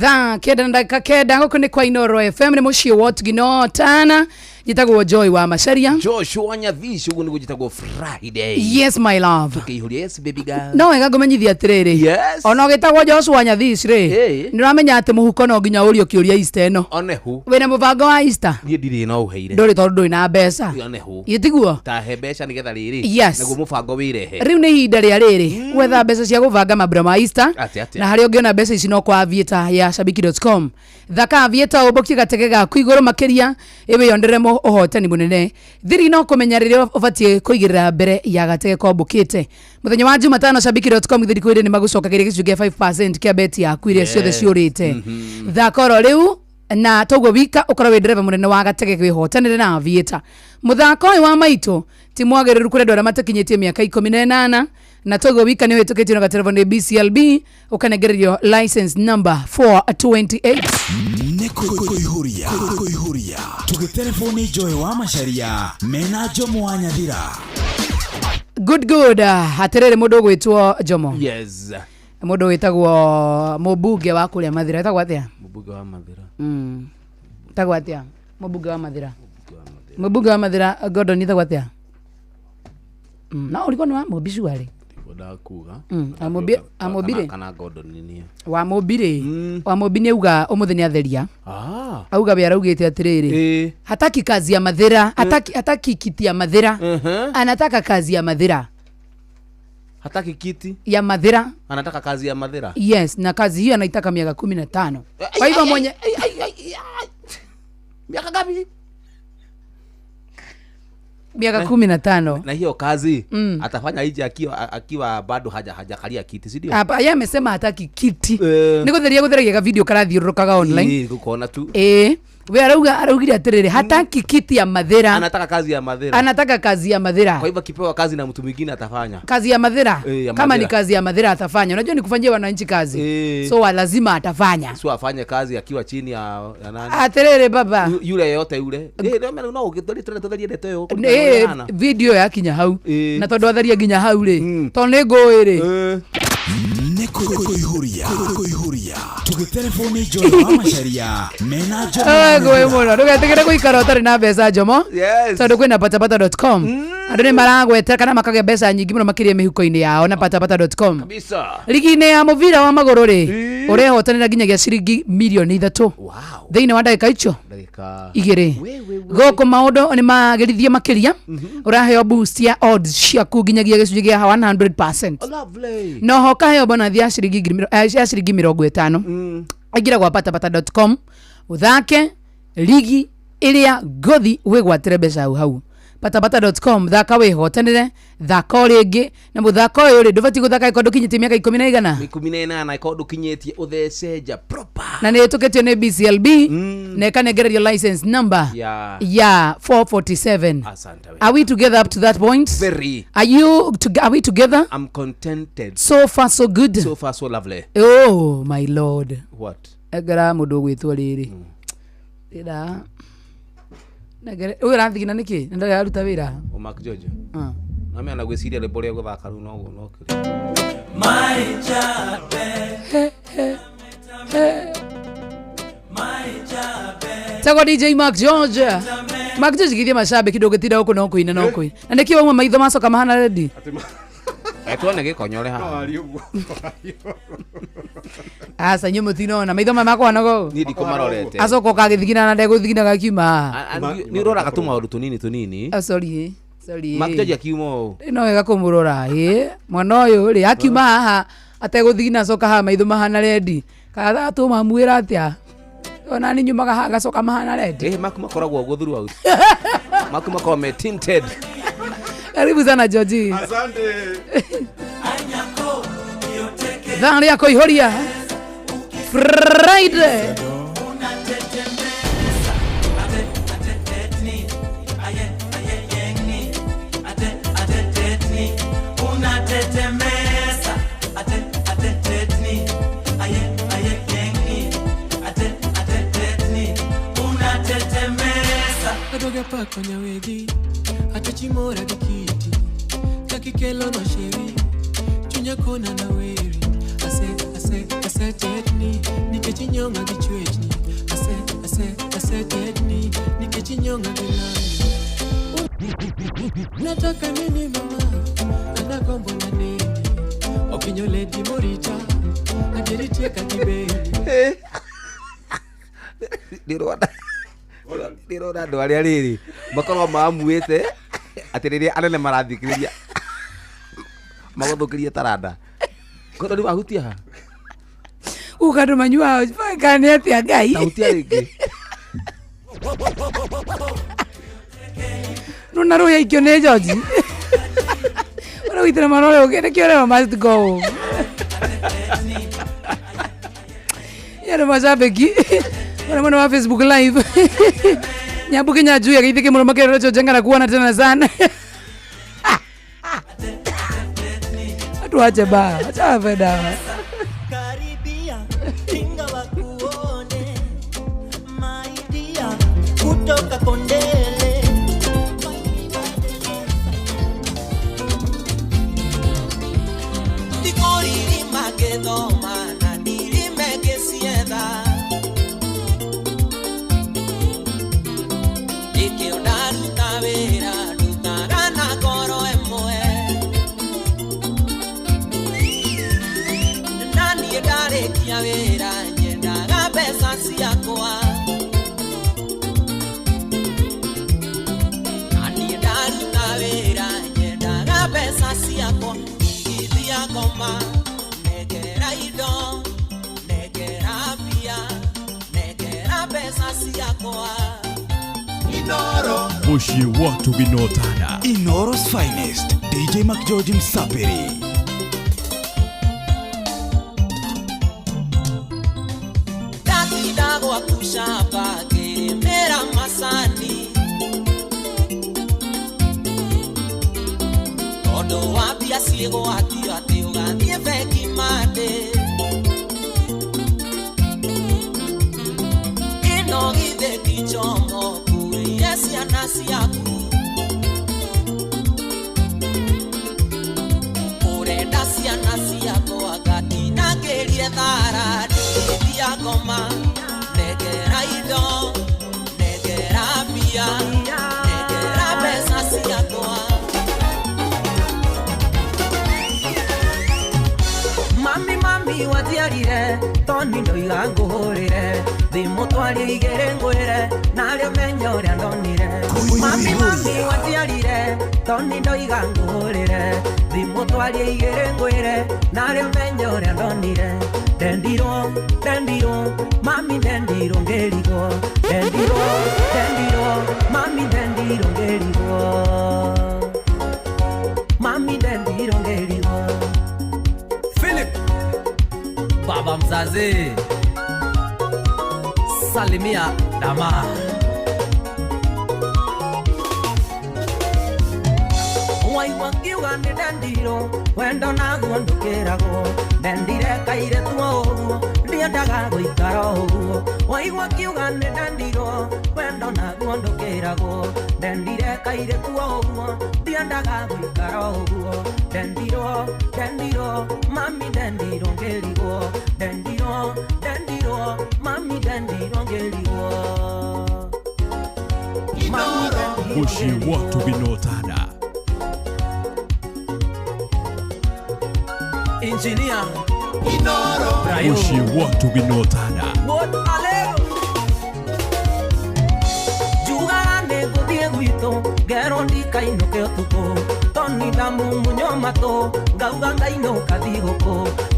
Thaa 9 na ndagĩka 9 gũkũ nĩ kwa Inooro FM, nĩ mũciĩ wa Ũtugino Tana. Njĩtagwo Joy wa Macharia. Joshua Nyathici, ũguo nĩguo njĩtagwo Friday. Yes, my love. Tũkĩihũria, yes baby girl. No wega ngũmenyithia atĩrĩrĩ. Yes. Ona ũgĩtagwo Joshua Nyathici rĩ, Ĩĩ. nĩ ũramenya atĩ mũhuko no nginya ũrio kĩũria Easter ĩno. Onehu. Wĩna mũbango wa Easter? Niĩ ndirĩ no ũheire. Ndũrĩ tondũ ndũrĩ na mbeca. Onehu. Gĩtiguo? Ta he mbeca nĩgetha rĩrĩ. Yes. Naguo mũbango wĩrehe. Rĩu nĩ ihinda rĩa rĩrĩ gwetha mbeca cia gũbanga mambura ma Easter. Atĩ, atĩ. Na harĩa ũngĩona mbeca ici no kwa Aviator ya shabiki.com. Thaka Aviator ũmbũkie gatege gaku igũrũ makĩria ĩwĩyonere ũhotani mũnene. Thiri no kũmenya rĩrĩa ũbatiĩ kũigĩrĩra mbere ya gatege kombũkĩte. Mũthenya wa Jumatano shabiki.com githiri kwĩrĩ nĩ magũcokagĩria gĩcunjĩ kĩa 5% kĩa beti yaku iria ciothe ciũrĩte. Thaka oro rĩu na toguo wika ũkorwo wĩ ndereba mũnene wa gatege wĩhotanĩre na Aviator. Mũthako ũyũ wa maitũ ti mwagĩrĩru kũrĩ andũ arĩa matakinyĩtie mĩaka 18, na toguo wika nĩ ũhĩtũkĩtio na gaterebo nĩ BCLB ũkanengererio license number 428. Nĩ kũihũria kũihũria tũgĩterebwo nĩ Joy wa Macharia mena Jomo wa Nyathira. Good, good. Atĩrĩrĩ, mũndũ ũgwĩtwo Jomo. Yes. Mũndũ wĩtagwo mũmbunge wa kũrĩa Mathira, etagwo atĩa? Mũmbunge wa Mathira. Etagwo atĩa? Mũmbunge wa Mathira. Mũmbunge wa Mathira Gordon etagwo atĩa? No ũrigwo nĩ wa Mũmbi cuarĩ. Ndakuga. Amũmbire? Kana Gordon nĩ niĩ. Wa Mũmbi rĩ. Wa Mũmbi nĩ auga ũmũthĩ nĩ atheria. Auga we araugĩte atĩrĩrĩ. Hataki kazi ya Mathira, hataki kiti ya Mathira. Anataka kazi ya Mathira. Hataki kiti ya Mathira. Anataka kazi ya Mathira. Yes, na kazi hiyo anaitaka miaka 15. Kwa hivyo mwenye miaka ngapi? Miaka 15. Na hiyo kazi atafanya ije akiwa bado hajakalia kiti, si ndio? Hapa yeye amesema hataki kiti. Nĩ gũtheria gũtheragia ka video karathiũrũrũkaga online. Ĩĩ, gũkona tu. Ĩĩ. We arauga araugire atiriri hataki kiti ya Mathira. Anataka kazi ya Mathira. Anataka kazi ya Mathira. Kwa hivyo akipewa kazi na mtu mwingine atafanya. Kazi ya Mathira. Ya Kama ni Mathira. Kazi ya Mathira atafanya. Unajua ni kufanyia wananchi kazi. So lazima atafanya. Sio afanye kazi akiwa chini ya nani? Atiriri baba. Yule yeyote yule. No no ũgĩtũri tũrĩa tũtherie ndeto ĩyo. Video yakinya hau na tondu atheria nginya hau ri tondu nĩ ngũĩ rĩ. Nĩ kũihũria kũihũria tũgĩterebwo nĩ Njoro wa Macharia mena Njoro wa Ngũĩ mũno ndũgetigĩre gũikara ũtarĩ na mbeca Njomo. Yes. Tondũ kwĩna patapata.com andũ nĩ maragweta kana makagĩa mbeca nyingĩ mũno makĩria mĩhuko-inĩ yao na patapata.com. Kabisa. Ligi-inĩ ya mũbira wa magũrũ rĩ ũrehotanĩra nginyagia ciringi mirioni 3 thĩinĩ wa ndagĩka icio Ndagĩka 2. Gũkũ maũndũ nĩ magĩrithie makĩria ũraheo boost ya odds ciaku nginyagia gĩcunjĩ kĩa 100%. Lovely. Noho ũkaheo bonathi ya ciringi ya ciringi 50. Aingĩra gwa patapata.com ũthake ligi ĩrĩa ngothi wĩgwatĩre mbeca hau hau. Patapata.com thaka wĩhotanĩre thaka o rĩngĩ na mũthako ũyũ rĩ ndũbatiĩ gũthaka ĩkorwo ndũkinyĩtie mĩaka ikũmi na igana. 18 ikorwo ndũkinyĩtie ũthece nja proper. Na nĩ ĩtũkĩtio nĩ BCLB na ĩkanengererio license number ya 447. Asante we. Are we together up to that point? Very. Are we together? I'm contented. So far so good. So far so lovely. Oh my lord. What? Engera mũndũ ũgwĩtwo rĩrĩ ĩra nengere ũyũ ũrathigina nĩkĩ na ndarĩ aruta wĩra. O Mark George. Ah. Nami anagwĩciria rwĩmbo rĩa gũthaka rĩu noguo no kĩrĩ. Tagwo DJ Mark George. Mark George githie macambĩki ndũngĩtinda gũkũ no kũina no kũina na nĩkĩ wauma maitho macoka mahana rendi. Tuone gĩkonyore haha. Aca inyuĩ mũtinona maitho maya makwa nogo. Niĩ ndikũmarorete. Acoka ũkagĩthigina na ndegũthigina gakiuma haha. Nĩ ũroraga tũmaũndũ tũnini tũnini. Ah, sorry sorry. Mark George akiuma ũũ. No wega kũmũrora ĩ mwana ũyũ rĩ akiuma haha ategũthigina acoka haha maitho mahana rendi kana tũmamwĩra atĩa ona nĩ nyumaga haha gacoka mahana rendi. Maku makoragwo ũguo throughout. Maku makoragwo me tinted. Karibu sana Georgie. Asante. Thaa rĩa kũihũria Friday. Adoga pako nyawegi atachimora gi kiti kakikelo no sheri chunya kona na weri ase ase ase tetni nikech inyong'a gi chwechni ase ase ase tetni nikech inyong'a gi lami. Nataka nini mama anagombo na nini okinyo ledi morita adieri ka giberi. Ndĩrona ndĩrona andũ arĩa rĩrĩ makorwo mamuĩte atĩ rĩrĩa anene marathikĩrĩria magũthũkĩrie taranda kondo nĩ wahutia ha. Uka andũ manyuaga kana nĩ atĩa Ngai. Tahutia rĩngĩ. Nona rũya ikio nĩ George. Ũragitĩra mwana ũrĩa ũngĩ nĩkĩo ũrerwo must go. Yale mashabiki wana mwana wa Facebook live. Nyambu Kenya juu ya githike muno makerero chojenga na kuona tena sana. Atuache ba, acha feda. Karibia kinga wakuone my dear kutoka Kondele. Tikori magedoma na nilimegesiedha. Wĩra nyendaga mbeca ciakwa na niĩ ndaruta wĩra nyendaga mbeca ciakwa igithia ngoma nengera indo nengera mbia nengera mbeca ciakwa. Inoro Mushi watu binotana Inoro's finest DJ Mark George Msapiri. Kushapa kiri Ciĩgwatio atĩ ũgathiĩ bengi Monday. Ĩno githĩ ti njomo kuĩire ciana ciaku. Ũrenda ciana ciakwa ngatinangĩrie thara ndigithia ngoma nengera indo nengera mbia nengera mbeca ciakwa. Mami mami watiarire toni ndoiga ngũhũrĩre thimũ twarie igĩrĩ ngwĩre narĩo menye ũrĩa ndonire. Mami mami watiarire toni ndoiga ngũhũrĩre thimũ twarie igĩrĩ ngwĩre narĩo menye ũrĩa ndonire. Ndendirwo ndendirwo mami ndendirwo ngĩrigwo ndendirwo ndendirwo mami ndendirwo ngĩrigwo mami ndendirwo ngĩrigwo. Philip baba mzazi salimia dama. Waigua ngiuga nĩ ndendirwo wendo naguo ndũkĩragwo ndendire kairĩtu o ũguo ndiendaga gũikara o ũguo. Waigua ngiuga nĩ ndendirwo wendo naguo ndũkĩragwo ndendire kairĩtu o ũguo ndiendaga gũikara o ũguo. Ndendirwo ndendirwo mami ndendirwo ngĩrigwo ndendirwo ndendirwo mami ndendirwo ngĩrigwo. Mami ndendirwo Muciĩ wa Tuginotana. Engineer Inoro Muciĩ wa Tuginotana. What alego Jugaga nĩ ngũthiĩ gwitũ ngerwo ndikainũke ũtukũ toni ndamumunyo matũ ngauga ngainũka thigũkũ.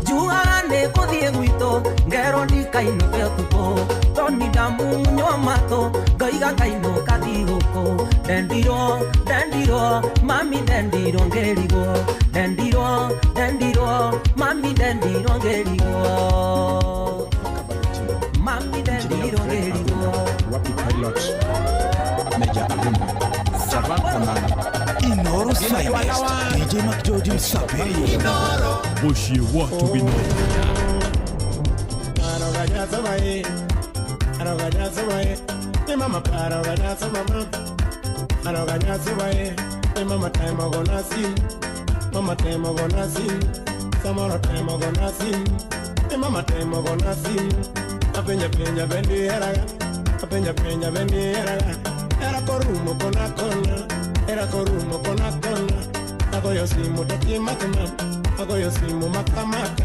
Jugaga nĩ ngũthiĩ gwitũ ngerwo ndikainũke ũtukũ toni ndamumunyo matũ ngaiga ngainũka thigũkũ. Ndendirwo ndendirwo mami ndendirwo ngĩrigwo ndendirwo ndendirwo mami ndendirwo ngĩrigwo mami ndendirwo ngĩrigwo. Wapi pilot Major Alumba Javan Konana Inoro Finest DJ McGeorge Msapiri. Muciĩ wa Tuginotana. Penya penya bendieraga era korumo kona kona era korumo kona kona agoyo simu tokimakma agoyo simu makamaka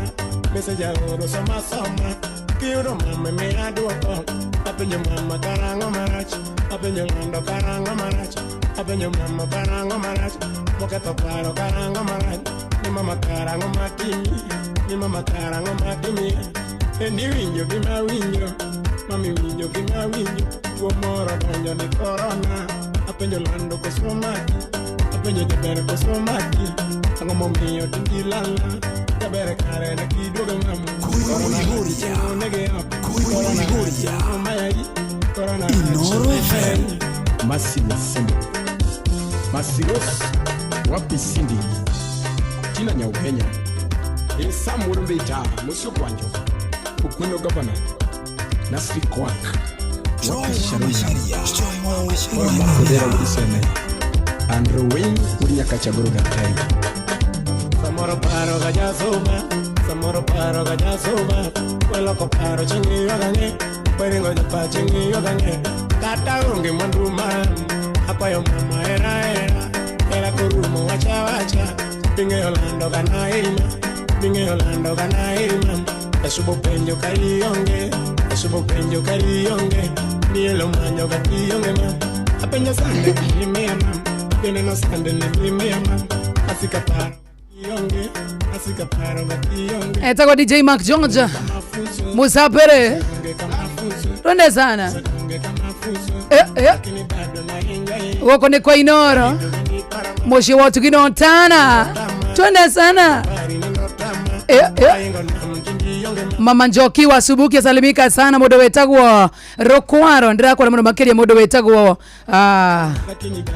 message oro soma soma kiuro mama me aduoko apenyo mama karango marach apenyo ng'ando karango marach apenyo mama karango marach moketho paro karango marach ni mama karango matimi ni mama karango matimi endi winjo gima winjo mami winjo gima winjo tuo moro donjo ni korona apenjo lando koso maki apenjo jaber koso maki ang'o momiyo tindi lala jaber kare ne kiduogo ng'amo korona Inoro FM. Masina Sembo Masiros Wapi Cindy Tina Nyaukenya Sam Wurumbeta Musio Kwanjo Ukuno Governor Nasri Kwak Kodera Udisene Andrew Wayne Urinyakachagoro Daktari Samoro paro gajasoma Samoro paro gajasoma Weloko paro chingi yogange Weringo japa chingi yogange Kata onge mwandu man Akwayo mama era era Era kurumo wacha wacha Binge yolando gana irima Binge yolando gana irima Esubo penjo karionge Esubo penjo karionge Nielo manyo gationge ma Apenjo sande ni ma Bineno sande ni ma Asika paro gationge Asika paro gationge Etagwo DJ Mark George Musapere. Twende sana. Gũkũ nĩ kwa Inoro mũciĩ wa Tuginotana. Twende sana. Mama Njoki wa Subuki asalimika sana mundu wetagwo Rokwaro ndirakwara muno makiria mundu wetagwo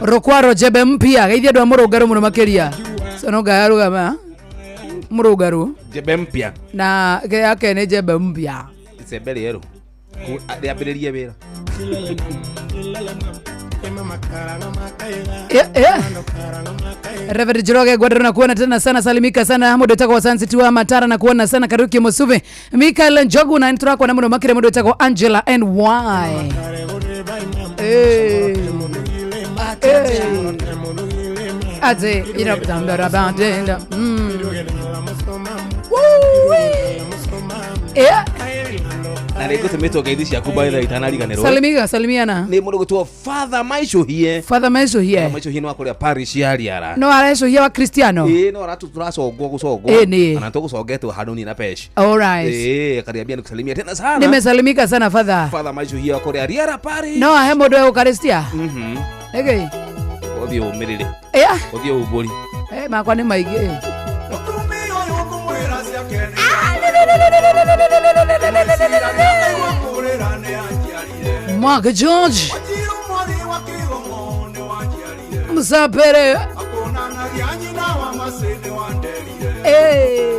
Rokwaro jebe mpya geithia andu a murungaru muno makiria so no ngayarugama murungaru Jembe mpya. Na yake ni jembe mpya Icembe rĩerũ. Rĩambĩrĩrie wĩra. Reverend Njoroge Gwadro na kuona tena sana salimika sana mundu wetagwo Sansi wa Matara na kuona sana Karuki Musuve Michael Njogu na nturakwa na muno makire mundu wetagwo Angela NY. Eh. Eh. Ate ira tandara bandenda. Eh. Na rĩngĩ tũmĩtwo ngeithi ciaku by the way itanariganĩrwo. Salimika salimiana. Nĩ mũndũ gwĩtwo Father Maicũhie. Father Maicũhie. Father Maicũhie nĩ wa kũrĩa parish ya Riara. No arecũhia wa Cristiano. Ĩĩ no aratu tũracongwo gũcongwo. Ĩĩ nĩ. Ana tũgũcongetwo handũ ni na pesh. All right. Ĩĩ akaniambia nikusalimia tena sana. Nimesalimika sana Father. Father Maicũhie wa kũrĩa Riara parish. No ahe mũndũ wa Eucharistia. Mhm. Nĩkĩ? Ũthiĩ ũmĩrĩre. Yeah. Ũthiĩ ũmbũri. Eh makwa nĩ maingĩ. Mark George Musapere. Eh.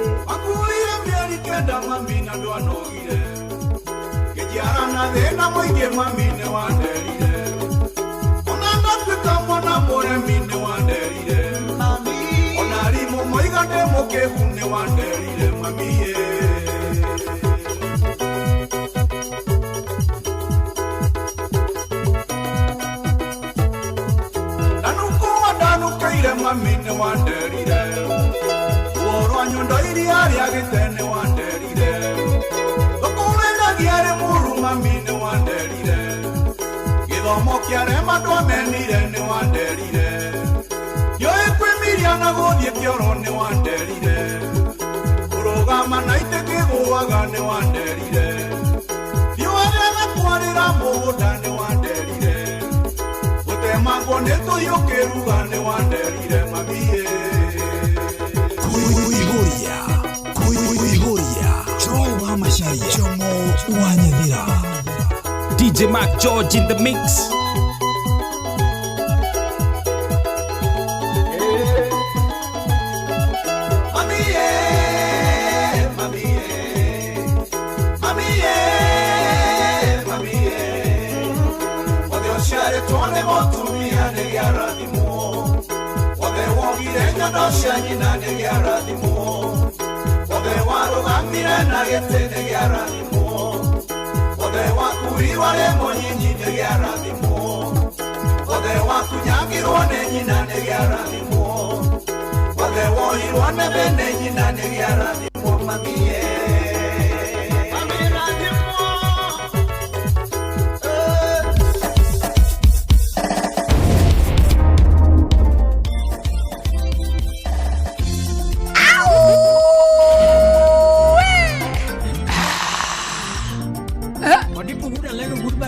DJ Mark George in the mix.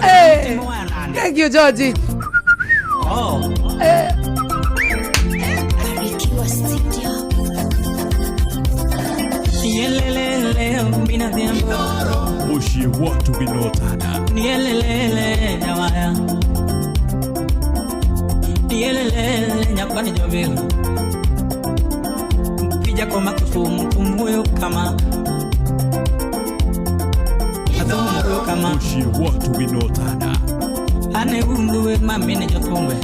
Hey. Thank you, Georgie. Oh. Mushi watu binotana. Nielelele nyawaya. Nielelele nyakwani jobelo. Pija kwa makusumu kumbuyo kama. Adhumuyo kama. Mushi watu binotana. Ane unduwe mamine jotumwe.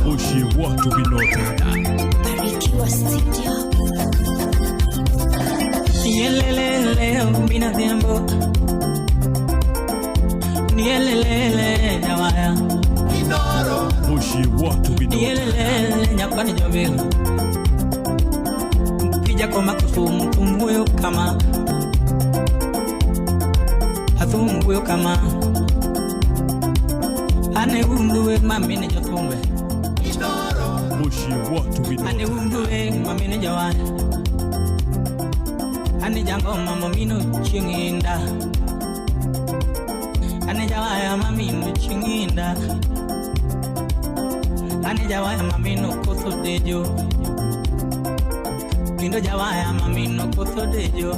Mushi watu binotana. Barikiwa Studio. Nielelele mina dhiambo. Nielelele nyawaya. Mushi watu binotana. Nielelele nyakwani jobelo. Pija kwa makusumu kumbuyo kama. Adhumuyo kama. Ane unduwe mamine jotumwe. Ane umbuwe mamine jawaya Ane jangoma mamino chinginda Ane jawaya mamino chinginda Ane jawaya mamino kotho dejo Kindo jawaya mamino kotho dejo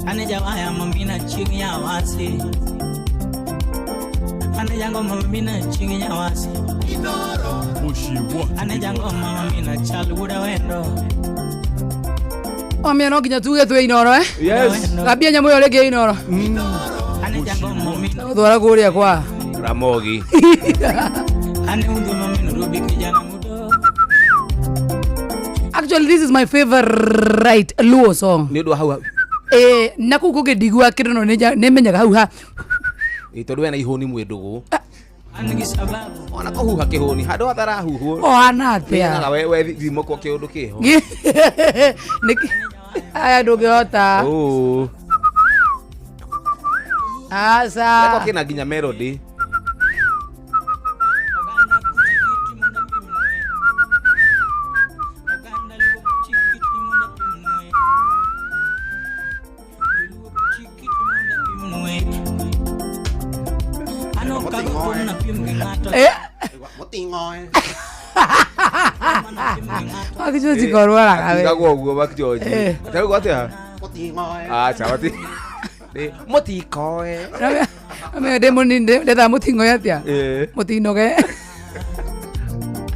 Ane jawaya mamina chingi wasi Ane jangoma mamina chingi wasi Ane jangoma mamina chaluda wendo Omia no nginya tuge twĩ Inoro eh? Yes. Thambia nyamũ ĩyo rĩngĩ Inoro. Ane jangoma mamina Gũtwara kũrĩa kwa Ramogi. Ane undu mamino rubi kijana mudo Actually this is my favorite Luo song. Nĩ ũndũ wa hau Eh, na kũu kũngĩ ndigua kĩndũ no nĩmenyaga hau ha. Ĩ tondũ wena ihũni mwĩ ndũgũ. Ane gisababu Ona kũhuha kĩhũni handũ hatarahuhwo. Ohana atĩa? We we thimo kwa kĩũndũ kĩho. Nĩkĩ? Aya ndũngĩhota. Oh. Aca. Kwa kĩna nginya melody. Eh? Wakichoji korwaraga we. Tigagwo ũguo Wakichoji. Eh. Atarugwo atĩa? Aca wati. Mũtikoe. Ame ndĩ mũnini ndethaga mũting'oe atĩa? Eh. Mũtinoge.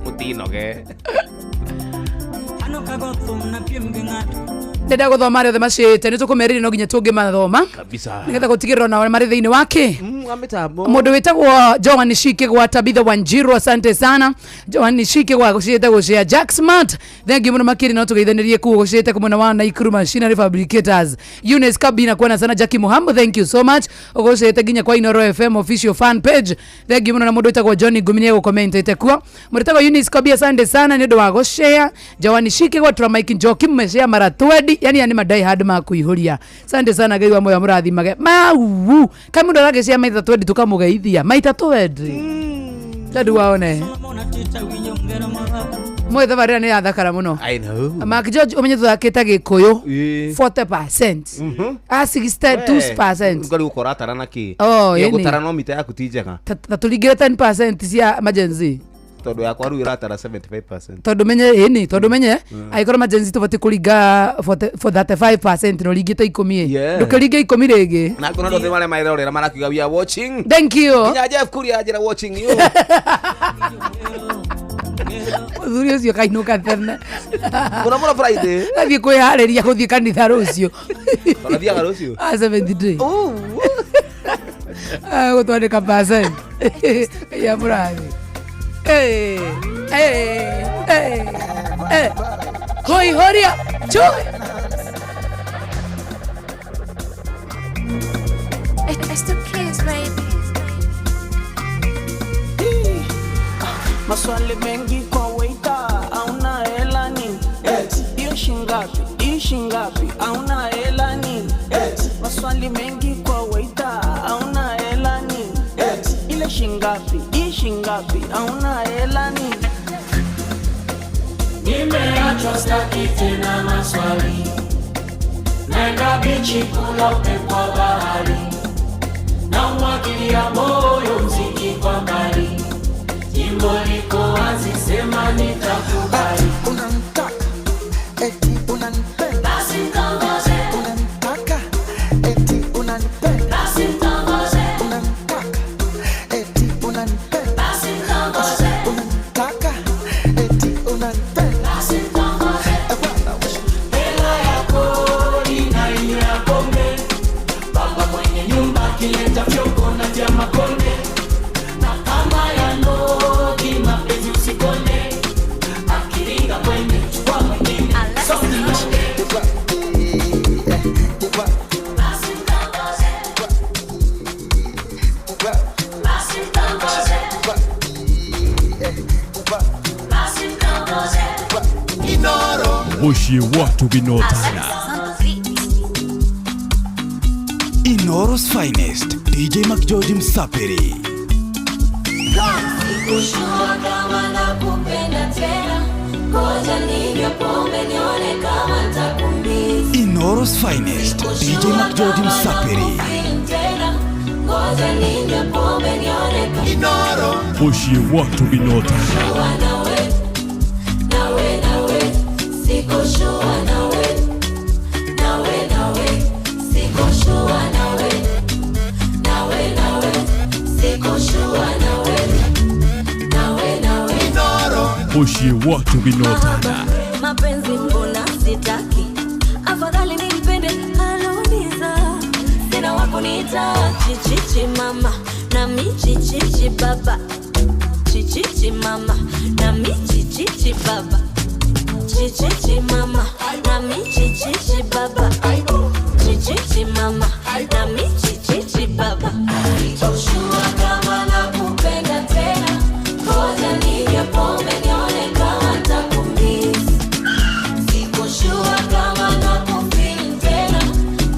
Mũtinoge. Ano kagothum na piem gi ng'ato Ndenda gũthoma arĩa othe macĩte nĩ tũkũmerĩria no nginya tũngĩmathoma Kabisa. nĩgetha gũtigĩrĩra onao marĩ thĩinĩ wake Wa mĩtambo. Mũndũ wĩtagwo Joan Shike gwa Tabitha Wanjiru, asante sana Joan Shike gwa gũciĩte gũcia Jack Smart, thank you mũno makĩria no tũgeithanĩrie kũu gũciĩte kũmwena wa Nakuru Machinery Fabricators. Eunice Kabina kuona sana Jackie Muhambo, thank you so much ũgũciĩte nginya kwa Inoro FM official fan page, thank you mũno. Na mũndũ wĩtagwo John Ngumi nĩ egũkomentete kuo. Mũndũ wĩtagwo Eunice Kabia, asante sana nĩ ũndũ wa gũshare. Joan Shike gwa Tura Mike Njoki mmeshare mara 20, yani yani madai hard ma kuihuria, asante sana Ngai wa moyo mũrathimage mau kai mũndũ aragĩcia maita 20 tukamũgeithia maita 20 tondũ waone mwĩ thabarĩra nĩ yathakara mũno. I know. Mark George ũmenye tũthakĩte gĩkũyũ Ĩĩ. 40% a 62% Ngari gũkora na kĩ? Oh, Ĩyo ĩni. gũtara no mita yaku ti njega. Ta tũringĩre 10% cia majenzi Tondũ yakwa rĩu ĩratara 75%. tondũ menye ĩni tondũ menye angĩkorwo majenzi tũbatiĩ kũringa 35% na ũringĩte 10 Yeah. ndũkĩringe 10 rĩngĩ. Na kuna andũ othe marĩa marerorera marakiuga we are watching. Thank you. Nginya Jeff Kuria njĩra watching you. Mũthuri ũcio kainũka tene. Mũno mũno Friday. Athiĩ kwĩharĩria gũthiĩ kanitha rũciũ. Tondũ athiaga rũciũ. Ah, 70 day. Ah, gũtwandĩka percent. Ya mũrathi. Eh, eh, eh, eh. Kũihũria chui. It's the kids, baby. Maswali mengi kwa waiter, hauna hela nini? Hiyo shingapi? Hii shingapi? Hauna hela nini? Maswali mengi kwa waiter, hauna hela nini? Ile shingapi? Hii shingapi? Hauna hela nini? Nimeachwa staki tena maswali, naenda bichi kula upepo wa bahari, na umwagilia moyo mziki kwa mbali, jimbo liko wazi, sema nitakubali. Unanitaka eti unanipenda, basi mtongoze. Unanitaka eti unanipenda, basi mtongoze. Unanitaka eti unanipenda, basi mtongoze. Unanitaka eti unanipenda, basi mtongoze. Hela yako ina ile ya pombe, baba mwenye nyumba akileta fyoko na tia makonde, na kama ya nogi mapenzi usikone, akiringa kwenye chukua mwingine. So basi mtongoze. Basi mtongoze. Basi mtongoze. Inoro. Mushi watu binotana. Inoro's finest DJ McGeorge Msapiri. Sikushua kama nakupenda tena, ngoja ninywe pombe nione kama nitakumiss. Inooro's finest DJ McGeorge Msapiri. Tena, ngoja ninywe pombe nione kama Inoro. Pushie watu binota. Sikushua nawe, nawe, nawe, sikushua nawe, nawe, nawe, sikushua nawe, nawe, nawe, sikushua nawe, nawe, nawe. Pushie watu binota. Mapenzi mbona sitaki, afadhali nimpende aloniza. Sina wako niita chichichi mama na mi chichichi baba, chichichi mama na mi chichichi baba, chichichi mama na mi chichichi baba, chichichi mama na mi chichichi baba. Sikushua kama nakupenda tena, ngoja ninywe pombe nione kama nitakumiss. Sikushua kama nakufeel tena,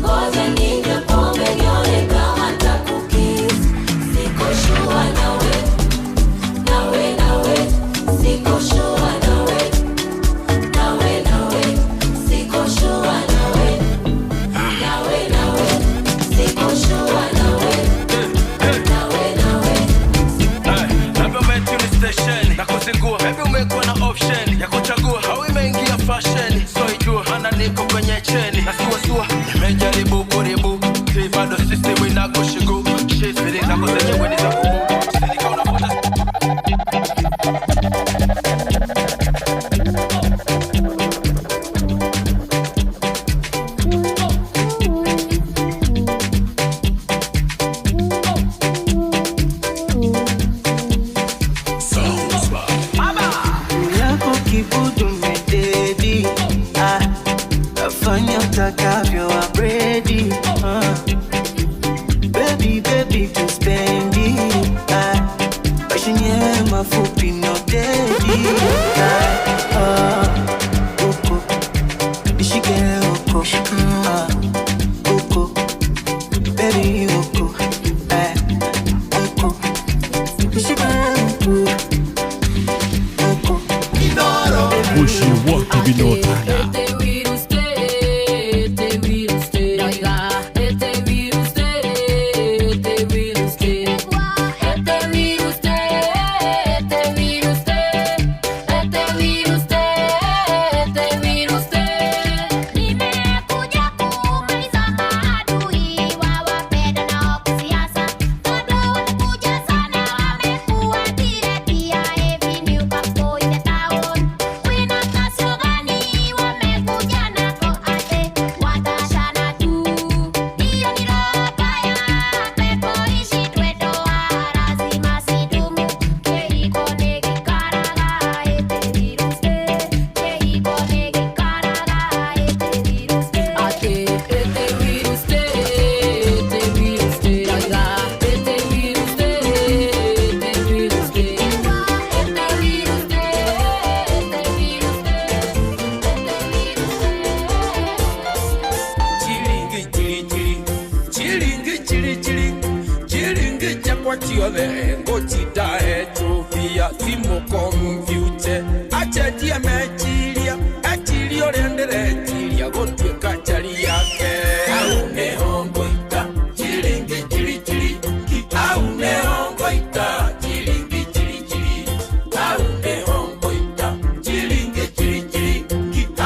ngoja ninywe pombe nione kama nitakukiss. Sikushua nawe, nawe, nawe, sikushua nawe, nawe, nawe, sikushua nawe, nawe, nawe, sikushua nawe, nawe, nawe. Labda umetuni station na kuzingua, maybe umekuwa na option ya kuchagua au imeingia fashion, so ijua maana niko kwenye cheni na siwasua, nimejaribu kuribu si bado system inakushigu shit, feelings zako zenyewe ni za kubu Sinika unavuta Lako kibudu mededi, ah, nafanya utakavyo I'm ready, ah. Baby, baby, tuspendi, ah, maisha yenyewe mafupi no dedi, ah, ah, uko, nishike uko, ah, uko, baby, uko, eh, uko, nishike uko. Pushie watu binota. Chilingi chili chili, chilingi chili chili, chilingi chakwa chiothe ngochita echuvia simukomfyuche achenjie mechiria echiria uria ndirechiria gutuika chari yake au niho ngoita chilingi chili chili au niho ngoita chilingi chili chili au niho ngoita chilingi chili chili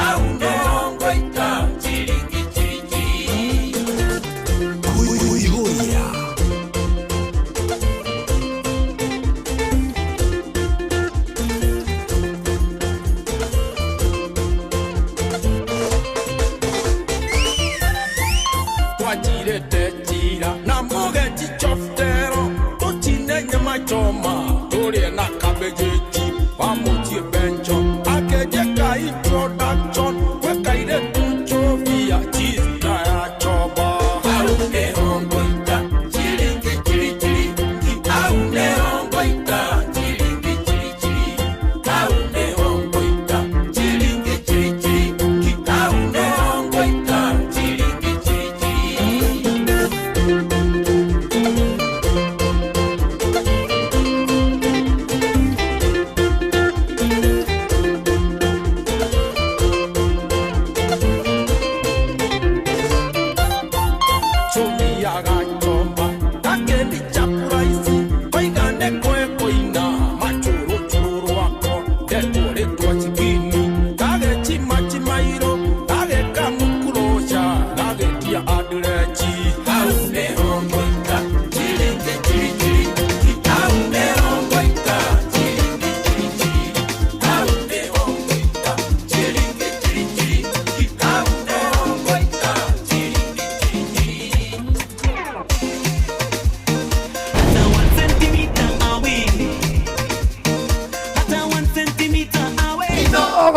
au niho ngoita chilingi chili chili. Twajirete chira na mugeji choftero tuchine nyama choma turie na kabeji pamutie bencho akeje ka introduction kwekaire tuchovia cheese na ya choba au neho ngoita chilingi chili chili au neho ngoita chilingi chili chili au neho ngoita chilingi chili chili au neho ngoita chilingi chili chili.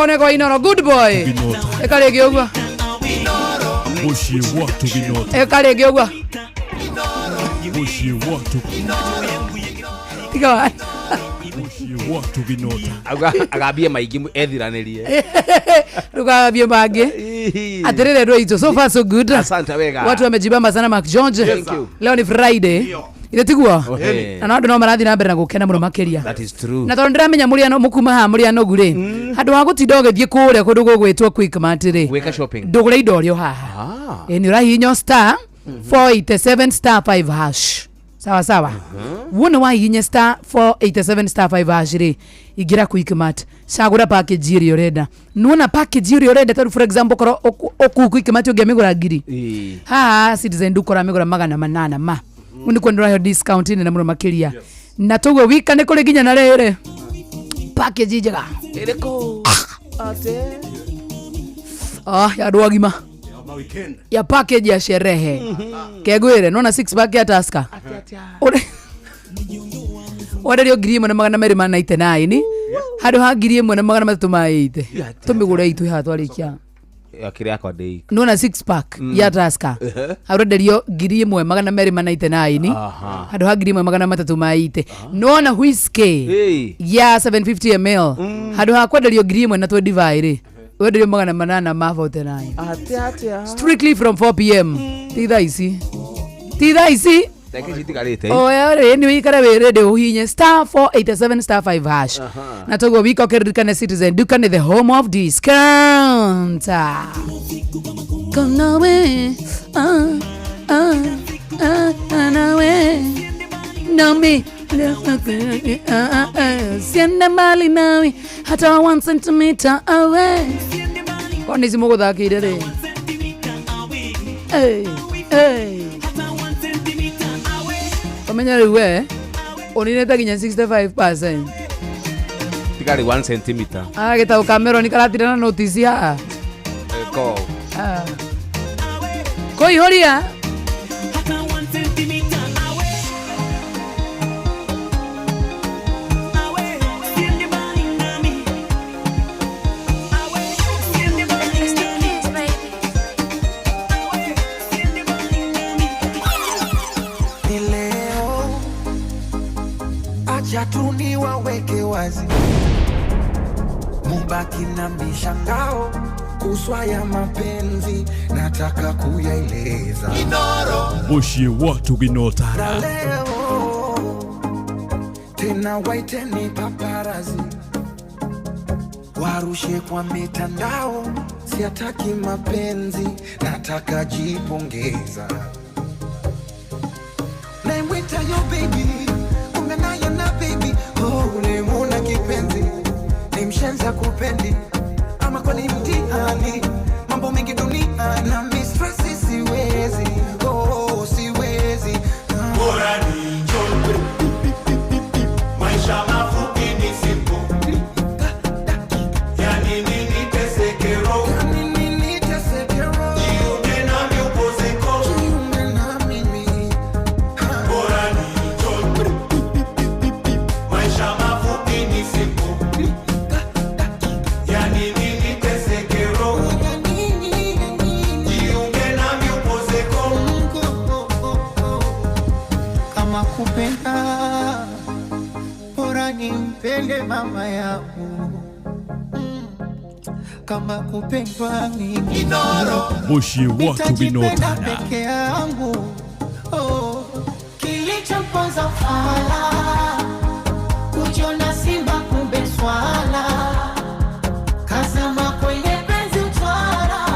Kone kwa Inoro good boy. Eka rĩngĩ ũguo. Muciĩ wa Tũginota. Eka rĩngĩ ũguo. Muciĩ wa Tiga wa. Muciĩ wa Tũginota. Agambie maingĩ ethiranĩrie. Ndũgambie mangĩ. Atĩrĩrĩ andũ aitũ, so far so good. Asante wega. Watu wamejibamba sana Mark George. Thank you. Leo ni Friday. Ithe tiguo? Ohe. Na no andũ no marathiĩ na mbere na gũkena mũno makĩria. That is true. Na tondũ ndĩramenya mũrĩ ano mũkuma haha mũrĩ anogu rĩ, handũ ha gũtinda ũgĩthiĩ kũrĩa kũndũ gũgwĩtwo Quickmart rĩ, Gwĩka shopping. ndũgũre indo ũrĩ o haha. Ĩ nĩ ũrahihinya star 487 star 5 hash. Sawa sawa. Wona wahihinya star 487 star 5 hash rĩ, ingĩra Quickmart, cagũra package ĩrĩa ũrenda. Nĩwona package ĩrĩa ũrenda tarĩu for example korwo ũkuu Quickmart ũngĩamĩgũra ngiri. Haha Citizen Duka ũramĩgũra 800 ma. Nĩ kuo ndĩraheo discount nene mũno makĩria. Na toguo wika nĩ kũrĩ nginya na rĩrĩ package njega. Ĩrĩkũ? Ah, ya andũ agima. Ya package ya sherehe. Kegwire nona six pack ya Tusker. Wenderio 1299 handũ ha 1380. Tũmĩgũre itũ haha twarĩkia. Kĩrĩa yakwa ndĩ. Nona six pack ya Tusker. Arenderio 1299 handũ ha 1380. Nona whisky ya 750 ml handũ ha kwenderio 1025 rĩ, wenderio 849. Atĩa. Strictly from 4 pm. Ti thaa ici. Ti thaa ici. Ndagĩka ici itigarĩte. Oya rĩ nĩ wĩikare wĩ ready ũhihinye star 487 star 5 hash. Na toguo wika ũkĩririkane Citizen Duka nĩ the home of discount. Come away, ah, ah, ah, ah, nami siende mbali nawe hata 1 centimeter away. Kwa nĩ mũgũthakĩire rĩ. Hey, hey. Kamenya rĩu we ũninĩte nginya 65%. Tigarĩ 1 centimeter. Ah, gĩtaũ ka Meroni karatinda na notice haha. Ko. Ah. Kũihũria. It's the kids, baby. Ni leo, acha tu niwaweke wazi, mubaki na mishangao kuswa ya mapenzi, nataka kuyaeleza. Muciĩ wa Tũginota. Na leo tena waiteni paparazi, warushe kwa mitandao, siataki mapenzi, nataka jipongeza. Naimwita yo baby, kumbe nayo na baby, oh, ulimuna kipenzi, ni mshenza kupendi, ama kweli mtihani, mambo mengi dunia, na mistresi siwezi, oh, siwezi. Bora nichoke, maisha mafupi ni siku. Yani nini teseke roho? Jiunge nami upozeko. Bora nichoke, maisha mafupi ni siku. Yani nini teseke roho? Jiunge nami upozeko. Kama kupenda bora nimpende mama yangu, kama kupendwa mimi Muciĩ wa nitajipenda Tũginota. peke yangu. Oh, kilichomponza fala kujiona simba kumbe swala, kazama kwenye penzi utwara,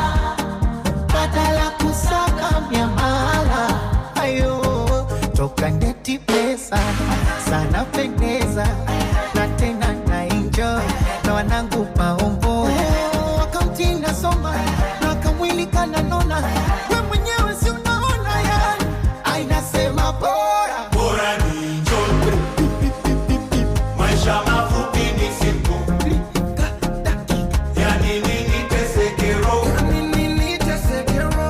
badala kusaka miamala. Ayo toka ndeti pesa sana pendeza, na tena na enjoy na wanangu maombo, akaunti nasoma na kamwili kananona, we mwenyewe si unaona, yani ainasema bora Bora nichoke, maisha mafupi ni siku. Yani nini teseke roho?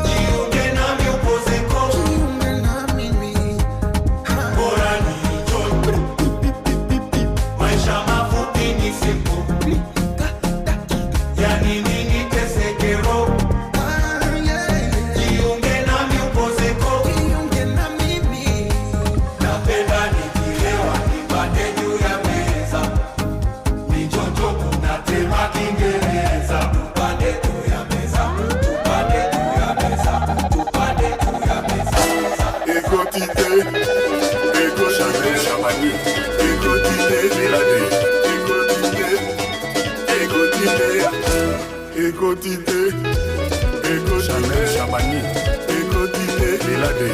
Jiunge nami upozeko. Bora nichoke, maisha mafupi ni siku. Ego Chanel Chabani, Ego Tite Melade, Ego Tite, Ego Tite, Ego Tite, Ego Chanel Chabani, Ego Tite Melade,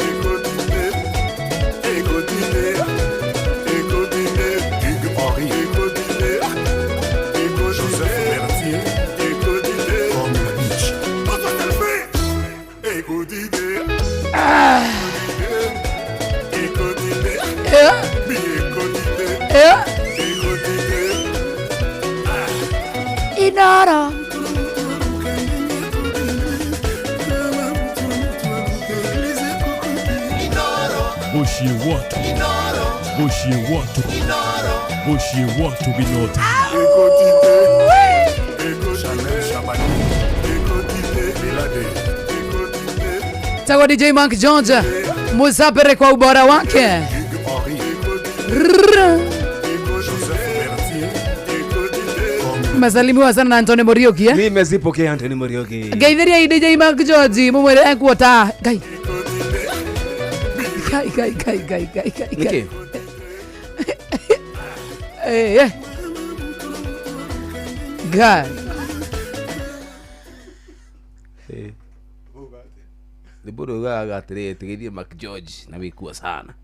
Ego Tite, Ego Tite, Ego Tite, Hugues Henri, Ego Tite, Ego Joseph Berthier, Ego Tite, comme la beach. Ego Tite. Inoro. Boshie watu. Boshie watu. Boshie watu binota. Tawa DJ Mark George Musapere kwa ubora wake. Masalimiwa sana na Anthony Morioki eh? Nimezipokea Anthony Morioki. Ngeithiria DJ Mark George mumwire ekuota. Ngai. Ngai ngai ngai ngai ngai ngai. Niki? Eh. Ngai. Eh. Liburu ugaga atiriri tigeithie Mark George na wikua sana.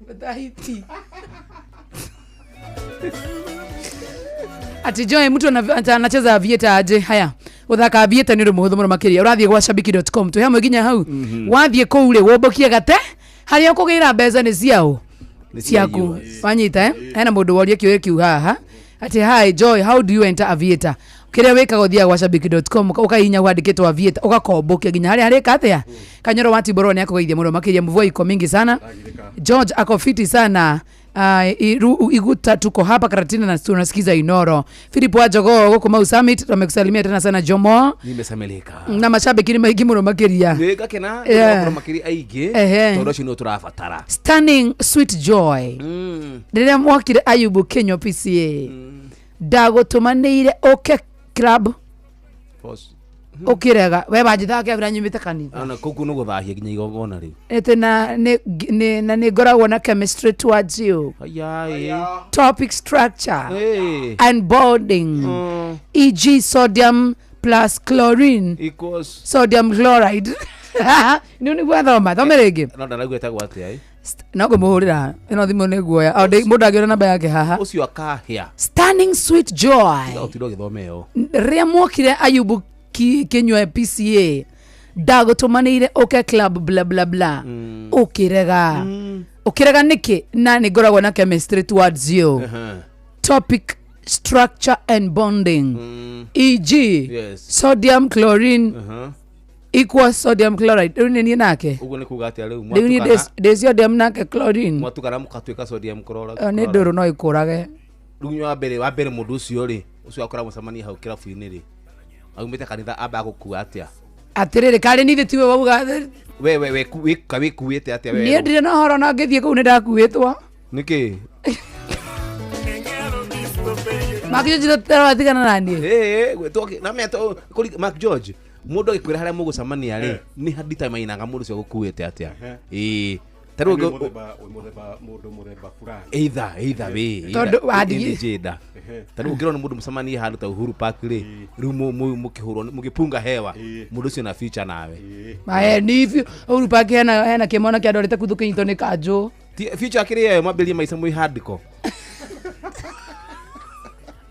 Batahiti. Ati Joy mtu anacheza avieta aje haya uthaka avieta ni undu muhuthu muno makiria urathie gwa shabiki.com tu hamwe nginya hau wathie kuu ri wombokie gate haria ukugira mbeca ni ciao ciaku wanyita eh hena mundu worie kiuria kiu haha ati hi Joy, how do you enter avieta kiria wikaga uthia gwa shabiki.com ukainya wandikitwo avieta ugakombokia nginya haria harika atia kanyoro wa Tiboro ni akugeithia muno makiria mvua iko mingi sana George ako fiti sana. Iguta tuko hapa Karatina na tunasikiza Inoro. Philip Wajogo guku Mau Summit tumekusalimia tena sana Jomo. Nimesameleka. Na mashabiki ni maingi muno makiria. Ni gakena muno makiria aingi tondu acio no turabatara. Stunning sweet joy. Riria mwakire Ayubu Kenyo PCA. Ndagutumanire oke club. Ukirega we banjithake bira nyumite kanitha ona kuku no guthahia nginya igongona riu ete na ni na ni ngoragwo na chemistry towards you aya topic structure and bonding e.g. sodium plus chlorine equals sodium chloride ni ni gwathoma thome ringi no ndaraigua etagwo atia eh no ngumuhurira ino thimu ni guoya o mundu angiona namba yake haha ucio akahia stunning sweet joy utirwo githome yo riria mwokire Ayubu kinywa PCA ndagutumanire oke club bla bla bla ukirega ukirega niki na ni ngoragwo na chemistry towards you topic structure and bonding e.g. yes. Sodium chlorine equals sodium chloride riu ni nake uguo ni kuga atia riu riu ni ndi sodium nake chlorine mwatukana mukatuika sodium chloride ni nduru no ikurage riu wa mbere mundu ucio ri ucio akora mucemania hau kirabu-ini ri aumite kanitha amba gukua atia atiriri kari nithi tiwe wauga we we we wika wikuite atia we nie ndire na horo na ngithie kuu ni ndakuitwo niki Mark George taratigana na nie eh gwetwo na meto Mark George mundu agikwira haria mugucemania ri ni haditamainaga mundu ucio gukuite atia eh taru muthemba mundu muthemba fulani either we tondu wathie njenda taru ngirona mundu mucemanie handu ta Uhuru Park ri riu mukihurwo mugipunga hewa mundu ucio na future nawe mae ni Uhuru Park hena kimona kia ndorete kuthu kinyitwo ni kanju future akiri yayo mwambirie maica mwi handiko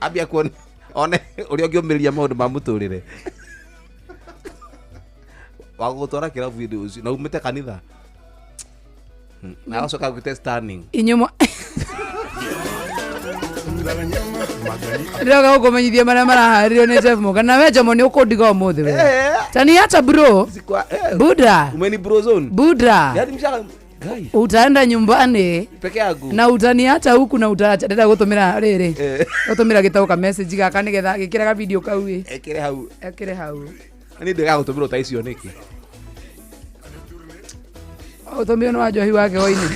ambia kuone one uria ungiumiria maundu ma muturire wagutwara kirabu-ini ucio na umite kanitha na agacoka gwite stunning inyumo Ndĩroka gũkũmenyithia marĩa maraharĩrio nĩ Jeff Mũga na we Jomo nĩ ũkũndiga ũmũthĩ we taniacha bro Buda umeni bro zone Buda yani mshaka gai utaenda nyumbani peke yangu na utaniacha huku na utaacha ndĩrenda gũtũmĩra rĩrĩ gũtũmĩra gĩtaũ ka message gaka nĩgetha gĩkĩre ga video kau ĩ ekĩre hau ekĩre hau ni ndĩragũtũmĩra ta icio nĩkĩ ũtũmĩre nĩ wa njohi wake woini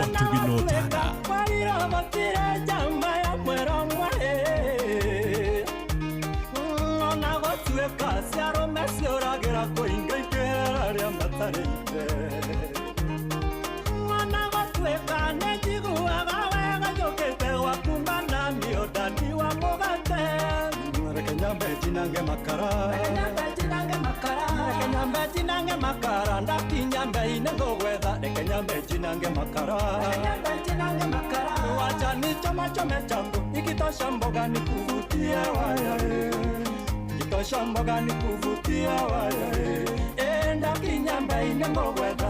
wa Tuginotana. Kwairobatire njamba ya mwero mwe ona gũtuĩka ciarũme ciũragĩra kũinga ikĩra arĩa matarĩte ona gũtuĩka nĩ njiguaga wega njũkĩte gwaku mana nĩ wa mũgate. Reke nyambe njinange makara, reke nyambe njinange makara, ndakinya mbei-inĩ ngũgwetha. Reke nyambe njinange makara, wacha nichomachome changu, ikitosha mboga nikuvutie waya eh. Ikitosha mboga nikuvutie waya eh. Eh, ndakinya mbei-inĩ ngũgwetha.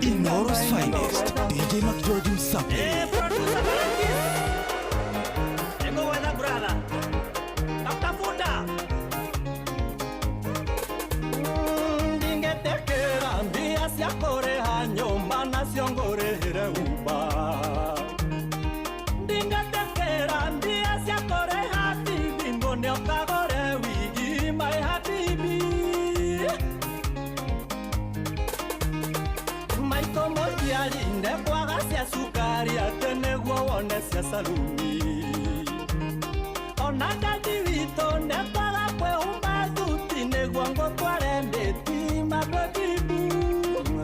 Inoro's finest, DJ McGeorge Msapi. Nĩngũgwetha brother. Tafuta. Ndingĩtĩkĩra mbia cia kũrĩha nyũmba nacio ngũrĩhĩre uba. Ndingĩtĩkĩra mbia cia kũrĩha TV ngũne ũkagũre wigi my habibi. Maitũ mũciari ndekwaga cia cukari atĩ nĩguo wone cia saluni. Ona dadi witũ ndekwaga kwĩhumba thuti nĩguo ngũtware ndĩti mabebibu.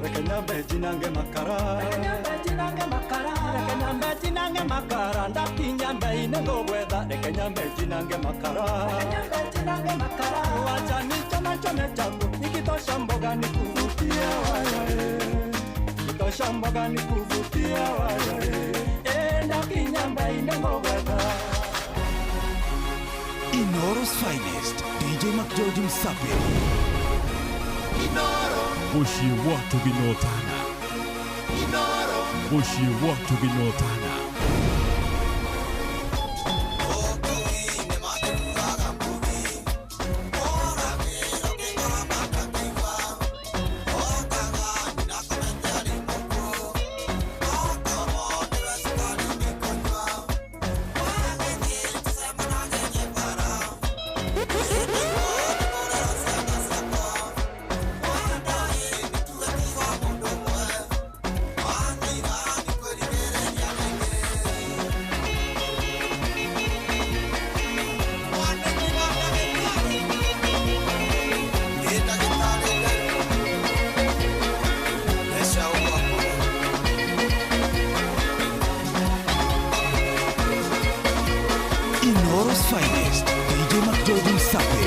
Reke nyambe njinange makara, reke nyambe njinange makara, ndakinya mbei-inĩ ngũgwetha. Reke nyambe njinange makara, wacha nichomachome changu, ikitosha mboga nikuvutie waya eh. Ikitosha mboga nikuvutie waya eh. Eh, ndakinya mbei-inĩ ngũgwetha. Inoro's finest, DJ McGeorge Msapi. Mũciĩ wa Tuginotana. Mũciĩ wa Tuginotana. Inoro's finest, DJ McGeorge Msapi.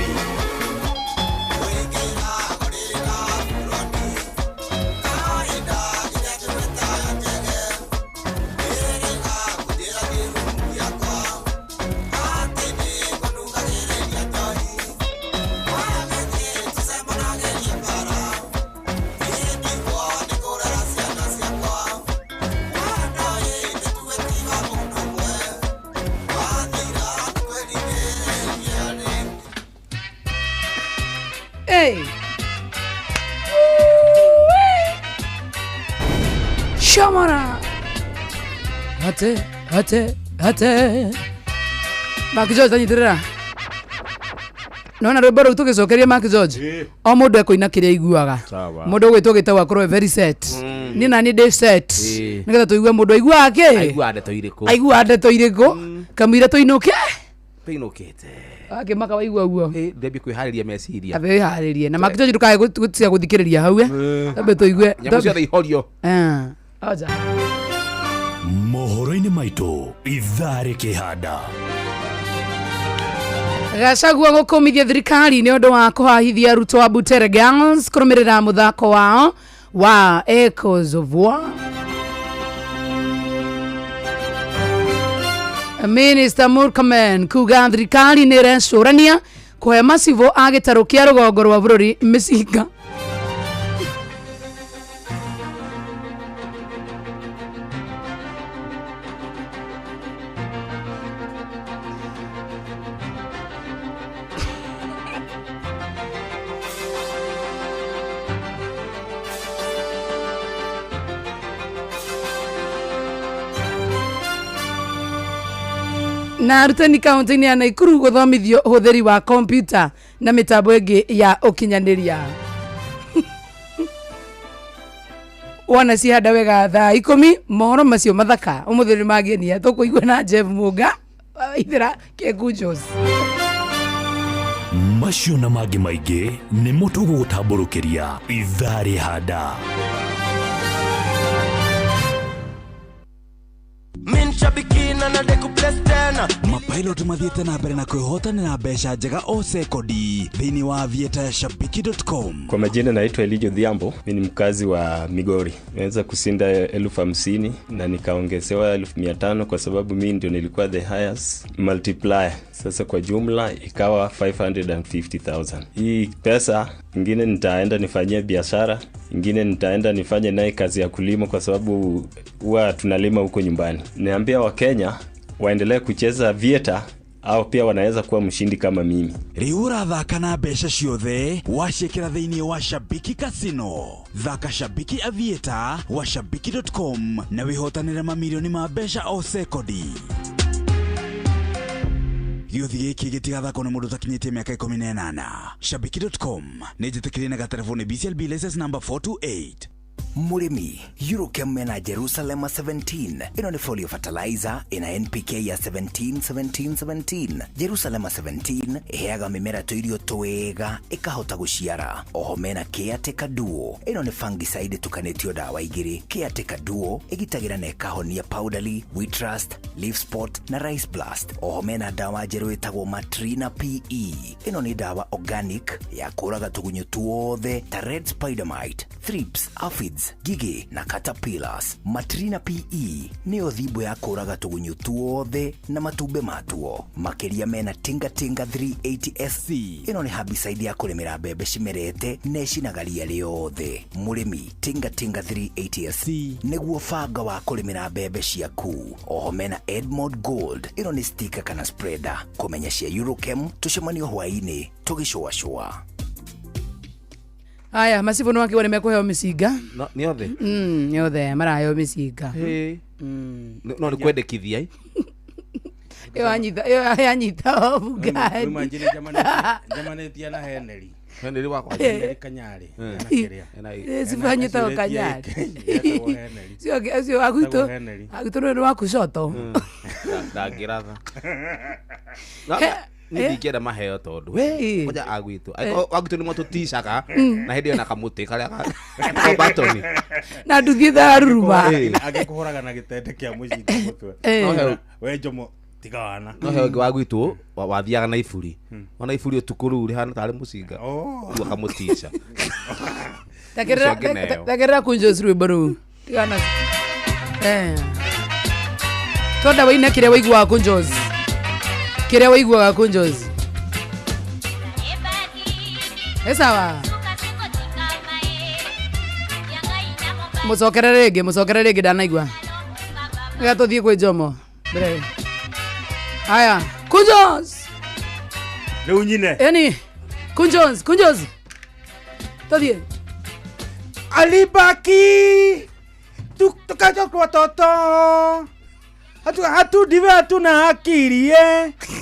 Hey. Shamara. Ate, ate, ate. Mark George anyitirira. Nona rwimbo rũu tũgĩcokeria Mark George. O mũndũ ekũina kĩrĩa aiguaga. Sawa. Mũndũ ũgwĩtwo gĩtau akorwo e very set. Niĩ naniĩ ndĩ set. Ĩĩ. Nĩgetha tũigue mũndũ aiguaga kĩ? Aiguaga ndeto irĩkũ? Aiguaga ndeto irĩkũ? Kamũira tũinũke. Tũinũkĩte. Akĩmaka waigua ũguo. Ndambie kwĩharĩria meciria. Ambe wĩharĩrie. Na Mark George ndũkae gũtiga gũthikĩrĩria hau eh. Ambe tũigue. Nyamũ ciothe ihorio. Eh. Oja. Mohoro-inĩ maitũ ithaa rĩkĩhanda. Gachagua gũkũmithia thirikari nĩ ũndũ wa kũhahithia arutwo a Butere Girls kũrũmĩrĩra mũthako wao wa Echoes of War. Minister Murkomen kuga thirikari nĩ ĩrecũrania kũhe macibũ a gĩtarũ kĩa rũgongo rwa bũrũri mĩcinga. Na arutani kaunti-inĩ ya Naikuru gũthomithio ũhũthĩri wa kompiuta na mĩtambo ĩngĩ ya ũkinyanĩria. Wana cihanda wega thaa 10 mohoro macio mathaka umuthi ni magenia tukuigua na Jeff Munga ithira kekunjos. Macio na mangĩ maingĩ nĩmo tũgũgũtambũrũkĩria ithaa rĩhanda. Mapilot mathiĩte na mbere na kwĩhotanĩra mbeca njega o sekondi thĩinĩ wa Aviator ya shabiki.com. Kwa majina naitwa Elijah Odhiambo, mimi ni mkazi wa Migori. Nimeweza kushinda 50,000 na nikaongezewa 500,000 kwa sababu mimi ndio nilikuwa the highest multiplier. Sasa kwa jumla ikawa 550,000. Hii pesa ingine nitaenda nifanyie biashara, ingine nitaenda nifanye naye kazi ya kulima kwa sababu huwa tunalima huko nyumbani. Niambia Wakenya waendelee kucheza Aviator au pia wanaweza kuwa mshindi kama mimi. Rĩu ũrathaka na mbeca ciothe waciĩkĩra thĩinĩ wa Shabiki Casino. Thaka Shabiki Aviator wa shabiki.com na wĩhotanĩre mamirioni ma mbeca o sekondi. Gĩũthi gĩkĩ gĩtigathakwo nĩ mũndũ ũtakinyĩtie mĩaka 18. Shabiki.com nĩ njĩtĩkĩrie na gatereboni BCLB license number 428. Mũrĩmi, Eurochem mena Jerusalema 17. Ĩno nĩ folio fertilizer ĩna NPK ya 17 17 17. Jerusalema 17 ĩheaga mĩmera tũirio twega ĩkahota gũciara. Oho mena Caretaker Duo. Ĩno nĩ fungicide ĩtukanĩtio ndawa igĩrĩ. Caretaker Duo ĩgitagĩra na ĩkahonia powdery, wheat rust, leaf spot na rice blast. Oho mena ndawa njerũ ĩtagwo Matrina PE. Ĩno nĩ ndawa organic ya kũraga tũgunyũ tuothe ta red spider mite, thrips, aphids, ngigĩ na caterpillars. Matrina PE nĩyo thimbo ya kũraga tũgunyũ tuothe na matumbĩ matuo. Makĩria mena Tinga Tinga 380 SC. Ĩno nĩ herbicide ya kũrĩmĩra mbembe cimerete na ĩcinaga ria rĩothe. Mũrĩmi, Tinga Tinga 380 SC nĩguo banga wa kũrĩmĩra mbembe ciaku. Oho mena Edmond Gold. Ĩno nĩ sticker kana spreader. Kũmenya cia Eurochem tũcemanio hwaĩ-inĩ tũgĩcũacũa. Aya macibu nĩ wakiuga nĩ mekũheo mĩcinga. No nĩ othe. Nĩ othe maraheo mĩcinga. No nĩ kwendekithia. Ĩyo anyita ĩyo yanyita obugani. Imagine njamanĩtie na Henry. Henry wakwa. Henry Kanyari. Na kĩrĩa. Cibu anyita o Kanyari. Cio agwitũ agwitũ nĩ wa kushoto. Ndangĩratha. Nĩ ndingĩenda maheo tondũ we ngoja agwitũ agwitũ nĩ matũticaga na hĩndĩ ĩyo na kamũtĩ karĩa ka batoni na nduthi tharuruma angĩkũhũraga na gĩtende kĩa mũcinga mũtwe we Njomo tiga wana. No he ũngĩ wa gwitũ wathiaga na iburi ona iburi ũtukũ rĩu rĩhana tarĩ mũcinga rĩu akamũtica. Takerera kunjos rwĩmbo rũu tigana twenda wĩine kĩrĩa waiguaga kunjos kĩrĩa waiguaga kunjos. Ĩ sawa, mũcokere rĩngĩ ndanaigua rĩga tũthiĩ kwĩ Njomo mbere. Haya kunjos rĩu nyine yani kunjos tũthiĩ. Alibaki tukaja kwa watoto hatu ndiwe hatuna akili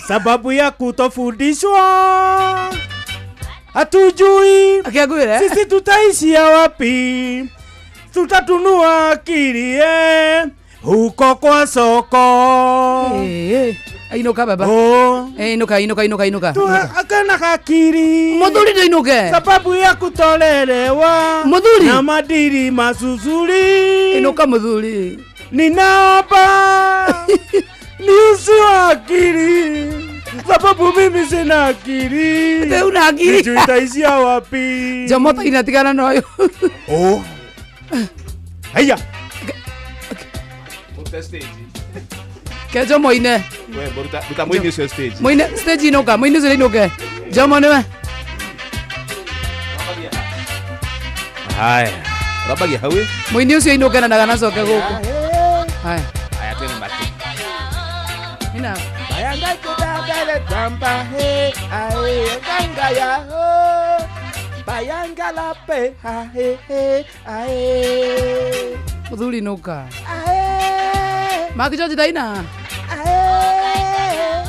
sababu ya kutofundishwa hatujui sisi tutaishia wapi, tutatunua akili huko kwa soko. Inuka baba. Inuka inuka inuka inuka. Akana akili muthuri ndinuke sababu ya kutolelewa muthuri na madiri mazuzuri. Inuka muthuri, ninaomba niusiwa akili sababu mimi sina akili. Una akili nitaishia wapi? Jomo inatigana nayo. Oh haya ke Jomo ine we buta moine ucio stage moine stage inoka moine ucio inoke Jomo niwe. Haya rambagia hau moine ucio inoke na ndaganacoke guku. Haya haya twende mbaki ina bayanga kudadale tamba he ae ganga ya ho bayanga la pe ha he he ae muthuri inoka Mark George daina. Ae.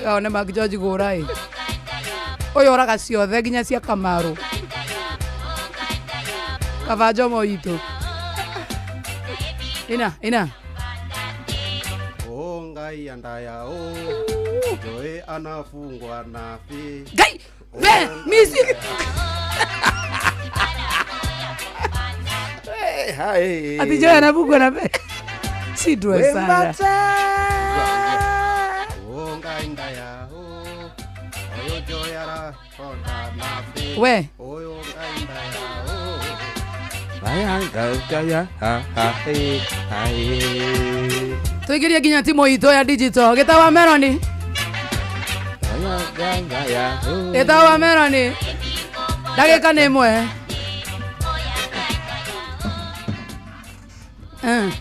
One Mark George gũra ĩ. Ũyũ oraga ciothe nginya cia Kamaru. Kaba Njomo witũ. Ina ina. Oh, ngai andaya oh. Joe anafungwa na fi. Ngai. We, music. Hai. Ati Joe anafungwa na fi. Sidwe sana. Oh, ngai ndaya oh. Oyo Joe arakonda na fi. We. Oyo ngai ndaya oh. Aya ngaya ha ha he hai. Tuigirie nginya timu itũ ya digital. Gĩtawa Meroni. Aya ngaya. Gĩtawa Meroni. Ndagĩka nĩ ĩmwe.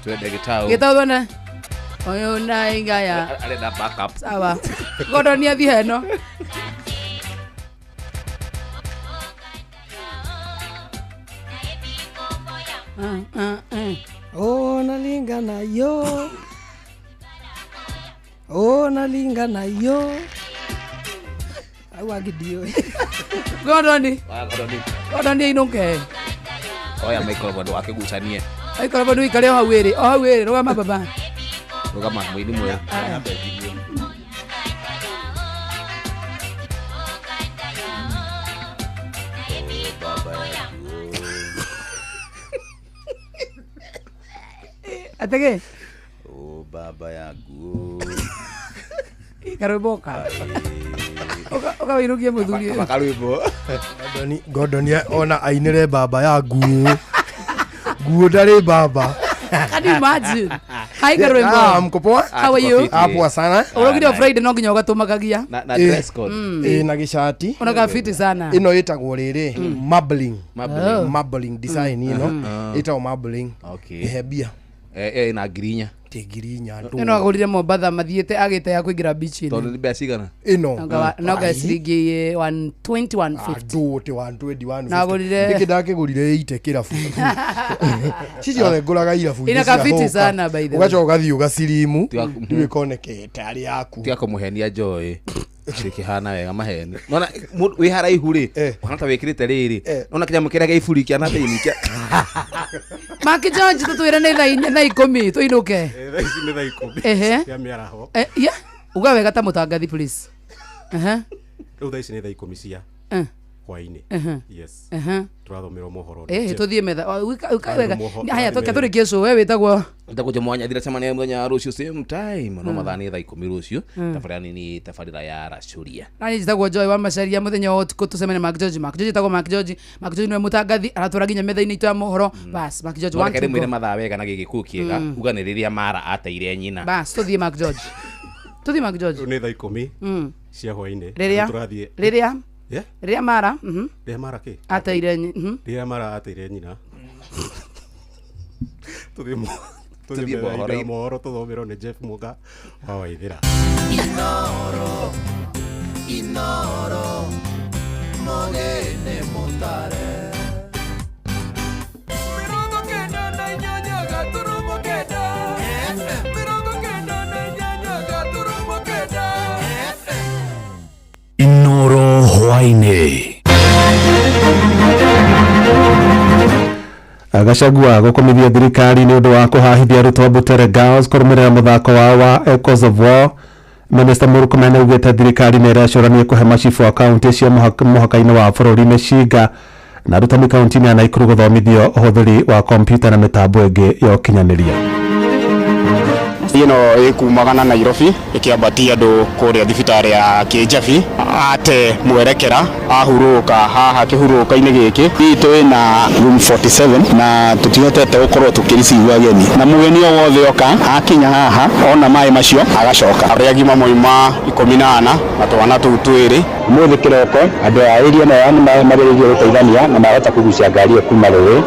Twende gĩtaũ. Gĩtaũ twende. Oyo na ingaya. Arenda backup. Sawa. Gordon nĩ athiĩ heno. Oh, nalingana yo. Oh, nalingana yo. Au agidio. Gordon. Ah, Gordon. Gordon inunke. Oya Michael bado akigucanie. Michael bado ikare o hau ĩrĩ, o hau ĩrĩ, rũgama baba. Rũgama mũini mwega. Atege. Oh baba yangu. Karwimbo ka. Oka wĩinũkie mũthuri. Karwimbo. Gordon ona ainĩre baba ya nguo. Nguo ndarĩ baba. Can you imagine? Hi Karwimbo. Ah, mko poa? How are you? Ah, poa sana. Ũrogire Friday no nginya ũgatũmakagia. Na dress code. Na gĩcati. Ũnaga fiti sana. Ĩno ĩtagwo rĩrĩ marbling. Marbling design ĩno. Ĩtagwo marbling. Okay. Ĩhe mbia. Na ngiri inya. Ti ngiri inya ndũ. Ĩno agũrire Mombatha mathiĩte agĩte ya kũingĩra beach-inĩ. Tondũ nĩ mbeca cigana? Ĩno. Noga ciringi 120 150. Ndũ ti 120 150. Na agũrire. Nĩkĩ ndakĩgũrire ite kĩrabu. Ci ciothe ngũraga irabu. Ina kafiti sana by the way. Ũgacoka ũgathiĩ ũgacirimu. Ndiũĩ konekete arĩ yaku. Tiga kũmũhenia Joy. Kĩhana wega maheni. Nona wĩ haraihu rĩ, ũhana ta wĩkĩrĩte rĩrĩ. Nona kĩnyamũ kĩrĩa gĩa iburi kĩa na thĩinĩ kĩa. Mark George tũtwĩre nĩ thaa 10 tũinũke. Thaa ici nĩ thaa 10. Ehe. Cia mĩaraho. Yeah. Uga wega ta mũtangathi please. Ehe. Rĩu thaa ici nĩ thaa 10 cia hwainĩ. Yes. Tũrathomerwo mohoro. Tũthiĩ metha. Uka wega. Haya tũrĩkie show we wĩtagwo. Ndagwo Mwanya thira cemania mũthenya wa rũciũ same time no mathaa nĩ thaa 10 rũciũ tabarĩra nini tabarĩra ya Racuria. Na niĩ njĩtagwo Joy wa Macharia mũthenya wa ũtukũ tũcemanie Mark George. Mark George etagwo Mark George. Mark George nĩwe mũtangathi aratwara nginya metha-inĩ itũ ya mohoro. Bas Mark George one Reke two ndĩmwĩre go. mathaa wega na gĩgĩkũyũ kĩega uga nĩ rĩrĩa Mara ateire nyina. Bas tũthiĩ Mark George. Tũthiĩ Mark George. Rĩu nĩ thaa 10 cia hwainĩ. Rĩrĩa Tũrathiĩ. rĩrĩa Yeah. rĩrĩa Mara Rĩrĩa Mara kĩ? ateire Rĩrĩa Mara ateire nyina. Tũthiĩ Tũthiĩ mohoro-inĩ. mohoro tũthomerwo nĩ Jeff Muga wa Waithĩra. Inoro, inoro, mogene motare. Mirongo kenda na inyanya gaturumo kenda. Mirongo kenda na inyanya gaturumo kenda. Inoro hwainĩ. Gachagua gũkomithia thirikari nĩ ũndũ wa kũhahithia arutwo a Butere Girls kũrũmĩrĩra mũthako wao wa Echoes of War. Minister Murkomen augĩte thirikari nĩ ĩrecũrania kũhe macibũ a kaunti cia mũhaka-inĩ wa bũrũri mĩcinga na arutani kaunti-inĩ ya Nakuru gũthomithio ũhũthĩri wa kompiuta na mĩtambo ĩngĩ ya ũkinyanĩria. Ĩno ĩkumaga na Nairobi ĩkĩambatia andũ kũrĩa thibitarĩ ya Kĩnjabi ate mwerekera ahurũka haha kĩhurũka-inĩ gĩkĩ itũ ĩna room 47 na tũtihotete gũkorwo tũkĩricivwo ageni na mũgeni o wothe oka akinya haha ona maĩ macio agacoka arĩa agima moima 14 na twana tũu twĩrĩ Ũmũthĩ kĩroko andũ a area ĩno nĩ mageretie gũteithania na mahota kũgucia ngari ĩyo kuma rũĩ.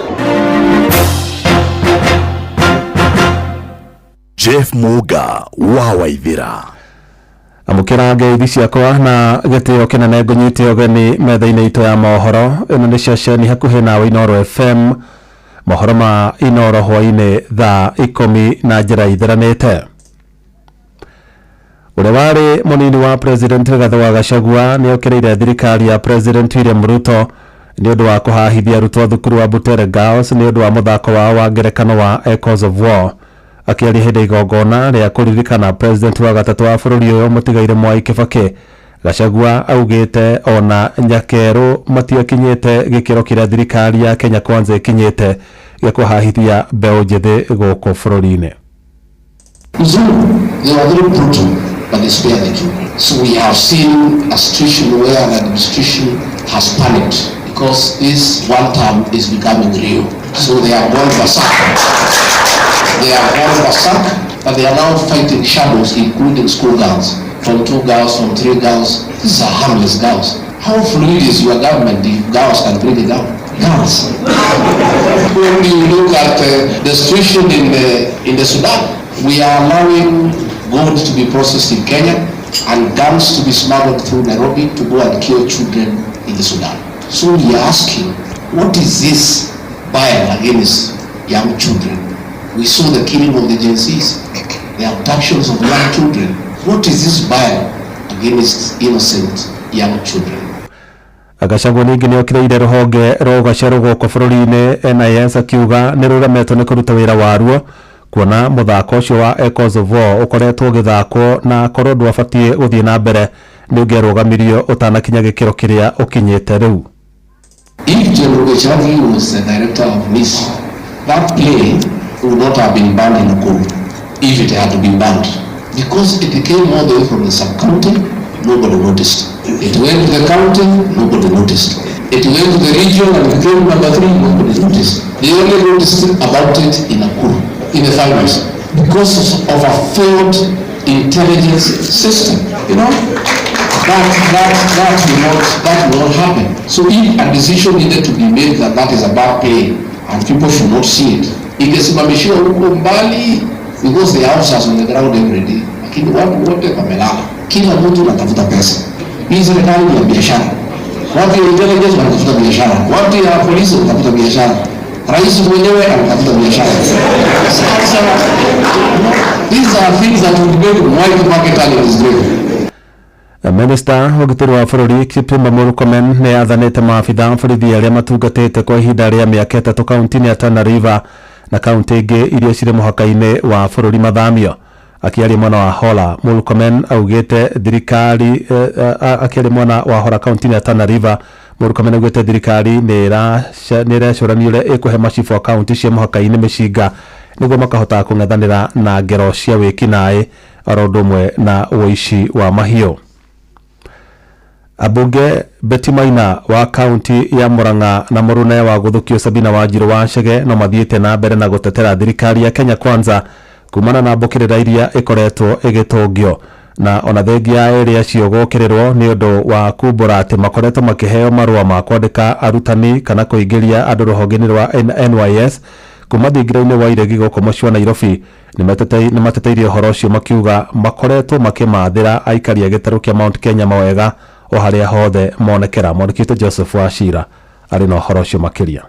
Jeff Muga wa Waithĩra. Amũkĩra ngeithi ciakwa na gĩtĩo kĩnene ngũnyite ũgeni metha-inĩ itũ ya mohoro. Ĩno nĩ ceceni hakuhĩ nawe Inooro FM. Mohoro ma Inooro hwainĩ thaa 10 na njĩra itheranĩte. Ũrĩa warĩ mũnini wa President Rigathĩ wa Gachagua nĩ okĩrĩire thirikari ya President William Ruto nĩ ũndũ wa kũhahithia arutwo thukuru wa Butere Girls nĩ ũndũ wa mũthako wao wa ngerekano wa Echoes of War. Akĩaria hĩndĩ ya igongona rĩa kũririkana president wa gatatũ wa bũrũri ũyũ mũtigaire Mwai Kibaki, Gachagua augĩte ona nyakerũ matiakinyĩte gĩkĩro kĩrĩa thirikari ya Kenya Kwanza ĩkinyĩte gĩa kũhahithia mbeũ njĩthĩ gũkũ bũrũri-inĩ. Mzungu, they were very brutal, but they spared the children. So we have seen a situation where an administration has panicked because this one term is becoming real. So they have gone berserk. They have gone berserk, but they are now fighting shadows, including school girls. From 2 girls, from 3 girls. These are harmless girls. How fluid is your government if girls can bring it down? Girls. When you look at the situation in the Sudan, we are allowing gold to be processed in Kenya and guns to be smuggled through Nairobi to go and kill children in the Sudan. So we are asking, what is this bile against young children? We saw the killing of the Gen Zs, the abductions of young children. What is this bile against innocent young children? Gachagua ningĩ nĩokĩrĩire rũhonge rwa ũgacerũ gũkũ bũrũri-inĩ NIS akiuga nĩ rũremetwo nĩ kũruta wĩra waruo kuona mũthako ũcio wa Echoes of War ũkoretwo ũgĩthakwo na korwo ndwabatiĩ gũthiĩ na mbere nĩ ũngĩarũgamirio ũtanakinya gĩkĩro kĩrĩa ũkinyĩte rĩu. If General Gachagua was the director of NIS, that play would not have been banned in Nakuru if it had to be banned. Because it came all the way from the sub-county, nobody noticed. It went to the county, nobody noticed. It went to the region and became number 3, nobody noticed. They only noticed about it in Nakuru, in the finals, because of a failed intelligence system. You know, that will not happen. So if a decision needed to be made that that is a bad play and people should not see it, ingesimamishiwa huko mbali because the officers on the ground every day. Lakini watu wote wamelala, kila mtu anatafuta pesa. Hii serikali ni ya biashara. Watu ya intelligence wanatafuta biashara, watu ya polisi wanatafuta biashara, rais mwenyewe anatafuta biashara. Sasa these are things that would make white market in his grave. Minista wa ũgitĩri wa bũrũri Kipchumba Murkomen nĩ athanĩte maabitha borithi arĩa matungatĩte kwa ihinda rĩa mĩaka 3 kaunti-inĩ ya Tana River na kaunti ingĩ iria cirĩ mũhaka-inĩ wa bũrũri mathamio. Akĩaria mwena wa Hola, Murkomen augĩte thirikari akĩaria mwena wa Hola kaunti-inĩ ya Tana River, Murkomen augĩte thirikari nĩ ĩrecũrania ũrĩa ĩkũhe macibũ a kaunti cia mũhaka-inĩ mĩcinga nĩguo makahota kũng'ethanĩra na ngero cia wĩkinaĩ oro ũndũ ũmwe na ũici wa mahiũ. Abunge Betty Maina wa kaunti ya Murang'a na mũrune wa gũthũkio Sabina Wanjiru wa Chege no mathiĩte na mbere na gũtetera thirikari ya Kenya Kwanza kumana na mbũkĩrĩra iria ĩkoretwo ĩgĩtũngio na ona thengia ĩrĩa acio gũkĩrĩrwo nĩ ũndũ wa kumbũra atĩ makoretwo makĩheo marũa ma kwandĩka arutani kana kũingĩria andũ rũhonge-inĩ rwa NYS kuma thingira-inĩ wa iregi gũkũ mũciĩ wa Nairobi nĩ mateteirie ũhoro ũcio makiuga makoretwo makĩmathĩra aikari a gĩtarũ kĩa Mount Kenya mawega o harĩa hothe monekera. Mwandĩki Joseph Wachira arĩ na ũhoro ũcio makĩria.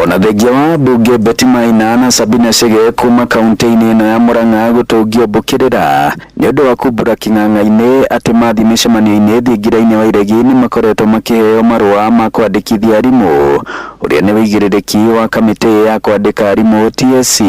Ona thengia wa mbunge Betty Maina na Sabina Chege kuma kaunti-inĩ ĩno ya Murang'a gũtũngio mbũkĩrĩra nĩ ũndũ wa kumbũra kĩng'ang'a-inĩ atĩ mathiĩ mĩcemanio-inĩ thingira-inĩ wa iregi nĩ makoretwo makĩheo marũa ma kwandĩkithia arimũ ũrĩa nĩ wĩigĩrĩrĩki wa kamĩtĩ ya kwandĩka arimũ TSC.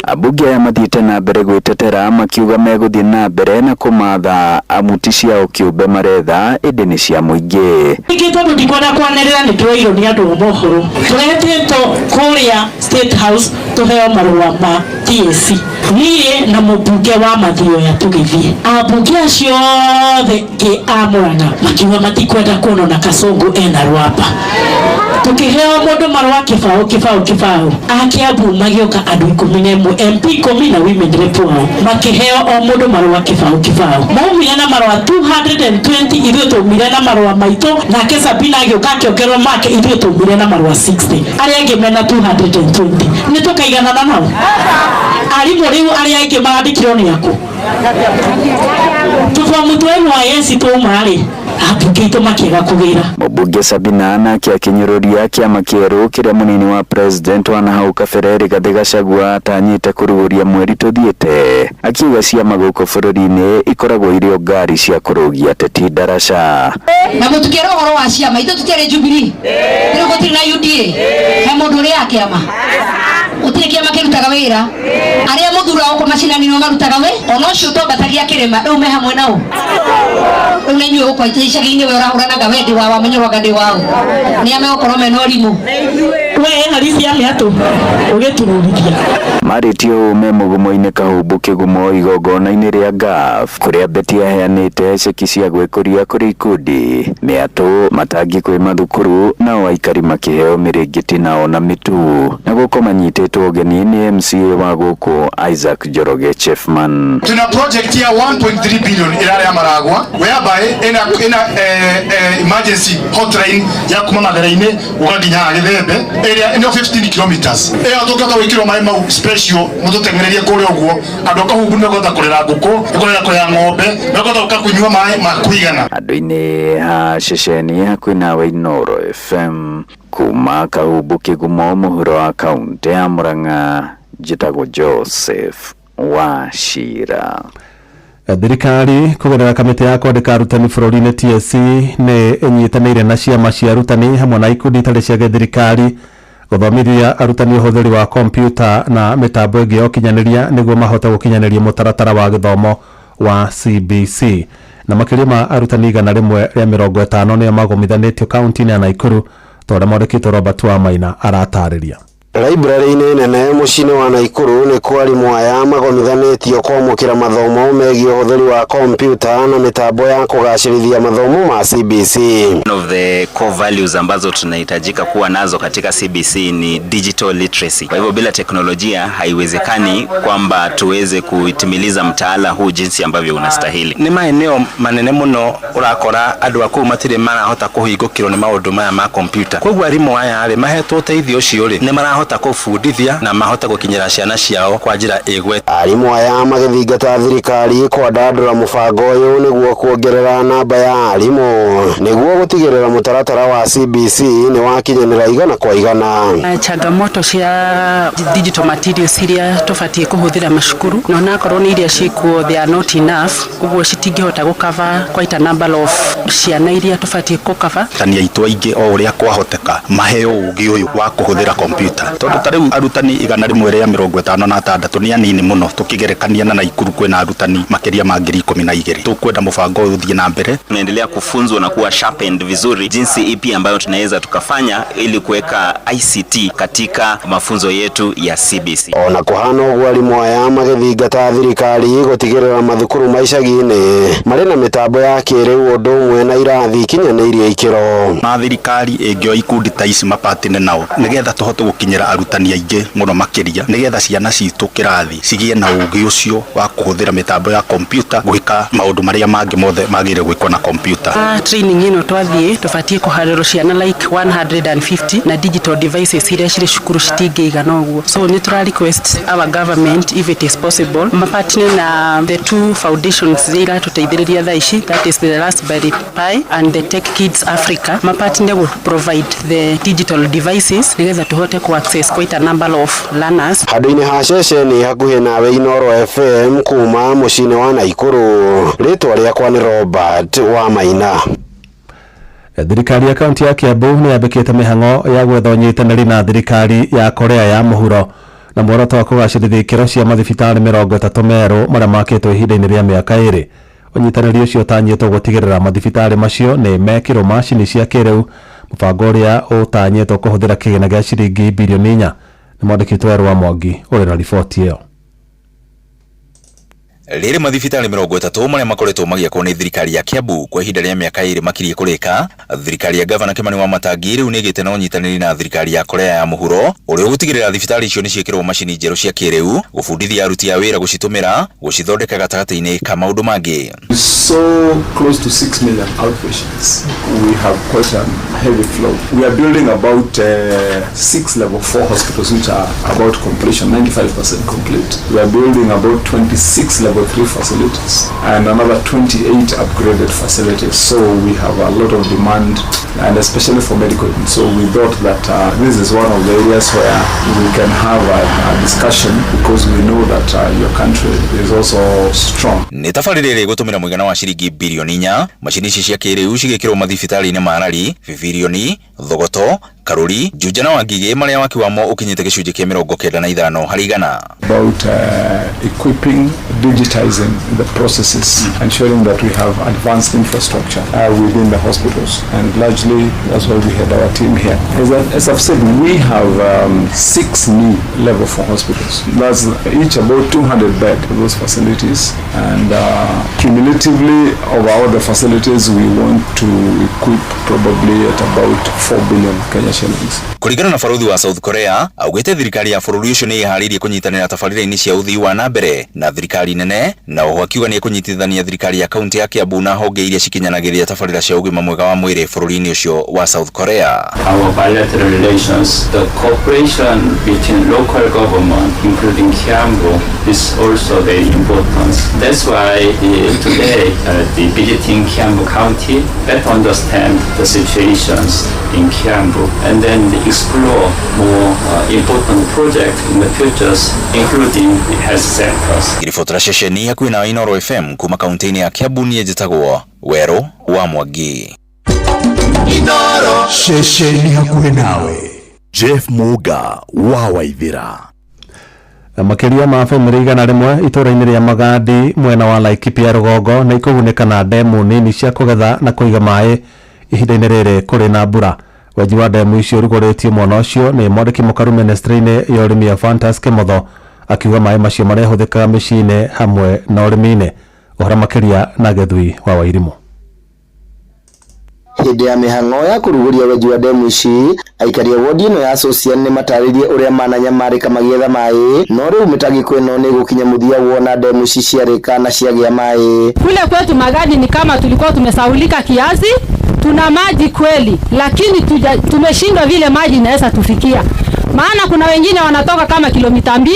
Ambunge aya mathiĩte na mbere gwĩtetera makiuga megũthiĩ na mbere na kũmatha amu ti ciao kĩũmbe maretha ĩndĩ nĩ cia mũingĩ. Ningĩ tondũ ndikwenda kwanĩrĩra nĩ tũreirwo nĩ andũ a mohoro tũretĩtwo kũrĩa State House tũheo marũa ma TSC niĩ na mũmbunge wa Mathioya tũgĩthiĩ ambunge acio othe ngĩ a Murang'a makiuga matikwenda kuona na Kasongo ena rwapa tukiheo mundu marũa kĩbaũ kĩbaũ kĩbaũ a Kiambu magĩũka andũ 11 MP 10 na women rep wao makĩheo o mũndũ marũa kĩbaũ kĩbaũ maumire na marũa 220 ithuĩ twaumire na marũa maitũ nake Sabina agĩũka akĩongererwo make ithuĩ twaumire na marũa 60 arĩa angĩ mena 220 nĩ tũkaiganana nao arimũ rĩu arĩa aingĩ marandĩkirwo nĩ akũ tũbomu twa NYS twauma rĩ ambunge aitũ makĩaga kũgĩra. Mũmbunge Sabina nake akĩnyũrũria kĩama kĩerũ kĩrĩa mũnini wa president wa nahau kabere Rigathĩ Gachagua atanyĩte kũrugũria mweri tũthiĩte akiuga ciama gũkũ bũrũri-inĩ ikoragwo irĩ o ngari cia kũrũgia ateti ndaraca. Na mũtikĩra ũhoro wa ciama itũ tũtiarĩ Jubilee rĩu gũtirĩ na UDA he mũndũ ũrĩa kĩama Gũtirĩ kĩama kĩrutaga wĩra. Arĩa mũthuraga gũkũ macinani nĩo marutaga wĩ ona ũcio twambatagia kĩrĩma rĩu me hamwe nao. Rĩu na inyuĩ gũkũ icagi-inĩ we ũrahũranaga we ndĩ wa wamenyerwaga ndĩ wao. Nĩ a megũkorwo mena ũrimũ. We harisi ya mĩatũ ũgĩtururithia. Marĩtie ũũ me mũgumo-inĩ Kahumbu Kĩgumo igongona-inĩ rĩa GAF kũrĩa Betty aheanĩte ceki cia gwĩkũria kũrĩ ikundi, mĩatũ, matangi kwĩ mathukuru nao aikari makĩheo mĩrĩngĩti nao na mĩtu na gũkũ manyitĩtwo ũgeni nĩ MCA wa gũkũ Isaac Njoroge Chefman. Tuna project ya 1.3 billion irara ya Maragwa whereby ina emergency hotline ya kuma Mathare-inĩ gũgakinya Gĩthembe ĩrĩa ĩno 15 kilometers ĩyo tũngĩhota gwĩkĩrwo maĩ mau special mũtũteng'ererie kũrĩa ũguo andũ a Kahumbu nĩmekũhota kũrera ngũkũ, nĩmekũhota kũrera ng'ombe, nĩmekũhota gũka kũnyua maĩ ma kũigana. Andũ-inĩ a ceceni hakuhĩ nawe Inooro FM kuma Kahumbu Kĩgumo mũhuro wa kaũntĩ ya Murang'a njĩtagwo Joseph Wachira. Thirikari kũgerera kamĩtĩ ya kwandĩka arutani bũrũri-inĩ TSC nĩ ĩnyitanĩire na ciama cia arutani hamwe na ikundi itarĩ cia gĩthirikari gũthomithia arutani ũhũthĩri wa kompiuta na mĩtambo ĩngĩ ya ũkinyanĩria nĩguo mahote gũkinyanĩria mũtaratara wa gĩthomo wa CBC. Na makĩria ma arutani 150 nĩo magomithanĩtio kaunti-inĩ ya Nakuru ta ũrĩa mwandĩkĩtwo Robert Wamaina aratarĩria. Library-inĩ nene mũciĩ-inĩ wa Nakuru nĩ kwa arimũ aya magomithanĩtio kwamũkĩra mathomo megiĩ ũhũthĩri wa kompiuta na mĩtambo ya kũgacĩrithia mathomo ma CBC. One of the core values ambazo tunahitajika kuwa nazo katika CBC ni digital literacy. Kwa hivyo bila teknolojia haiwezekani kwamba tuweze kuitimiliza mtaala huu jinsi ambavyo unastahili. Nĩ maeneo manene mũno ũrakora andũ a kũu matirĩ marahota kũhingũkĩrwo nĩ maũndũ maya ma kompiuta. Koguo arimũ aya rĩ mahetwo ũteithio ũcio rĩ nĩ marahota kũbundithia na mahota gũkinyĩra ciana ciao kwa njĩra ĩgwete. Arimũ aya magĩthingata thirikari kwandandũra mũbango ũyũ nĩguo kuongerera namba ya arimũ nĩguo gũtigĩrĩra mũtaratara wa CBC nĩ wakinyanĩra igana kwa igana. Changamoto cia digital materials iria tũbatiĩ kũhũthĩra macukuru na onakorwo nĩ iria ciĩkuo they are not enough, ũguo citingĩhota gũcover quite a number of ciana iria tũbatiĩ gũcover. Arutani aitũ aingĩ o ũrĩa kwahoteka maheo ũgĩ ũyũ wa kũhũthĩra kompiuta tondũ ta rĩu arutani 156 nĩ anini mũno tũkĩgerekania na Nakuru kwĩna arutani makĩria ma 12,000. Tũkwenda mũbango ũyũ ũthiĩ na mbere. Tunaendelea kufunzwa na kuwa sharpened vizuri jinsi ipi ambayo tunaweza tukafanya ili kuweka ICT katika mafunzo yetu ya CBC. Ona kũhana ũguo arimũ aya magĩthingata thirikari gũtigĩrĩra mathukuru ma icagi-inĩ marĩ na mĩtambo ya kĩrĩu ũndũ ũmwe na irathi ikinyanĩirie ikĩro. Na thirikari ĩngĩoya ikundi ta ici mapatine nao nĩgetha tũhote gũkinyĩra arutani aingĩ mũno makĩria nĩgetha ciana citũ kĩrathi cigĩe na ũgĩ ũcio wa kũhũthĩra mĩtambo ya kompiuta gwĩka maũndũ marĩa mangĩ mothe magĩrĩire gwĩkwo na kompiuta. Training ĩno twathiĩ tũbatiĩ kũharĩrwo ciana like 150 na digital devices iria cirĩ cukuru citingĩigana ũguo, so nĩ tũra request our government if it is possible mapatine na the two foundations iria iratũteithĩrĩria thaa ici, that is the Raspberry Pi and the Tech Kids Africa, mapatine gũ provide the digital devices nĩgetha tũhote ku access quite a number of learners. Handũ-inĩ ha ceceni hakuhĩ nawe Inooro FM kuma mũciĩ-inĩ wa Nakuru, rĩtwa rĩakwa nĩ Robert Wamaina. Thirikari ya kaunti ya Kiambu nĩ yambĩkĩte mĩhang'o ya gwetha ũnyitanĩri na thirikari ya Korea ya mũhuro na muoroto wa kũgacĩrithia ikĩro cia mathibitarĩ 30 merũ marĩa makĩtwo ihinda-inĩ rĩa mĩaka 2. Ũnyitanĩri ũcio ũtanyĩtwo gũtigĩrĩra mathibitarĩ macio nĩ mekĩrwo macini cia kĩrĩu, mũbango ũrĩa ũtanyĩtwo kũhũthĩra kĩgĩna gĩa ciringi bilioni 4. Nĩ mwandĩki Werũ wa Mwangi ũrĩ na riboti ĩyo. Rĩrĩ mathibitarĩ 30 marĩa makoretwo magĩakwo nĩ thirikari ya Kiambu kwa ihinda rĩa mĩaka 2 makiriĩ kũrĩka. Thirikari ya Gavana Kimani Wamatangi rĩu nĩ ĩgĩte na ũnyitanĩri na thirikari ya Korea ya mũhuro ũrĩa ũgũtigĩrĩra thibitarĩ icio nĩ ciĩkĩrwo macini njerũ cia kĩrĩu, gũbundithia aruti a wĩra gũcitũmĩra, gũcithondeka gatagatĩ-inĩ ka maũndũ mangĩ. So close to 6 million outpatients. We have quite a heavy flow. We are building about 6 level 4 hospitals which are about completion, 95% complete. We are building about 26 level level 3 facilities and another 28 upgraded facilities. So we have a lot of demand, and especially for medical. So we thought that this is one of the areas where we can have a discussion, because we know that your country is also strong. Nĩ tabarĩra ĩrĩa ĩgũtũmĩra mũigana wa ciringi birioni 4 macini ici cia kĩrĩu cigĩkĩrwo mathibitarĩ-inĩ ma Rari, Bibirioni, Thogoto, Karuri, Juja na Wangigĩ marĩa waki wamo ũkinyĩte gĩcunjĩ kĩa 95 harĩ igana. About equipping, digitizing the processes, ensuring that we have advanced infrastructure within the hospitals, and largely that's why we had our team here. As I've said, we have 6 new level 4 hospitals. That's each about 200 bed those facilities, and cumulatively over all the facilities we want to equip probably at about 4 billion Kenya shillings. Kũringana na barothi wa South Korea, augĩte thirikari ya bũrũri ũcio nĩ ĩharĩirie kũnyitanĩra tabarĩra-inĩ cia ũthii wa na mbere na thirikari nene, na oho akiuga nĩ ĩkũnyitithania thirikari ya kaunti ya Kiambu na honge iria cikinyanagĩria tabarĩra cia ũgima mwega wa mwĩrĩ bũrũri-inĩ ũcio wa South Korea. Our bilateral relations, the cooperation between local government, including Kiambu, is also very important. That's why today the visiting Kiambu County better understand the situations in Kiambu and then explore more important projects in the futures, including the health sectors. Ngiribotera ceceni hakuhĩ na Inooro FM kuma kaunti-inĩ ya Kiambu, niĩ njĩtagwo Werũ wa Mwangi. Inooro ceceni hakuhĩ nawe, Jeff Muga wa Waithira. Makĩria ma bamĩrĩ 100 itũũra-inĩ rĩa Magadi mwena wa Laikipia rũgongo nĩ ikũgunĩka na ndemu nini cia kũgetha na kũiga maĩ ihinda-inĩ rĩrĩ kũrĩ na mbura. Wenji wa ndemu icio ũrugũrĩtio mwena ũcio nĩ mwandĩki mũkaru ministry-inĩ ya ũrĩmi Ephantus Kimotho, akiuga maĩ macio marehũthĩkaga mĩciĩ-inĩ hamwe na ũrĩmi-inĩ. Ũhoro makĩria na Gĩthui wa Wairimũ. Hĩndĩ ya mĩhang'o ya kũrugũria wenji wa ndemu ici, aikari a wodi ĩno ya Sosian nĩ matarĩirie ũrĩa mananyamarĩka magĩetha maĩ, no rĩu mĩtangĩko ĩno nĩ ĩgũkinya mũthia wona ndemu ici ciarĩka na ciagĩa maĩ. Kule kwetu Magadi ni kama tulikuwa tumesaulika kiasi, tuna maji kweli, lakini tumeshindwa vile maji inaweza tufikia. Maana kuna wengine wanatoka kama kilomita 2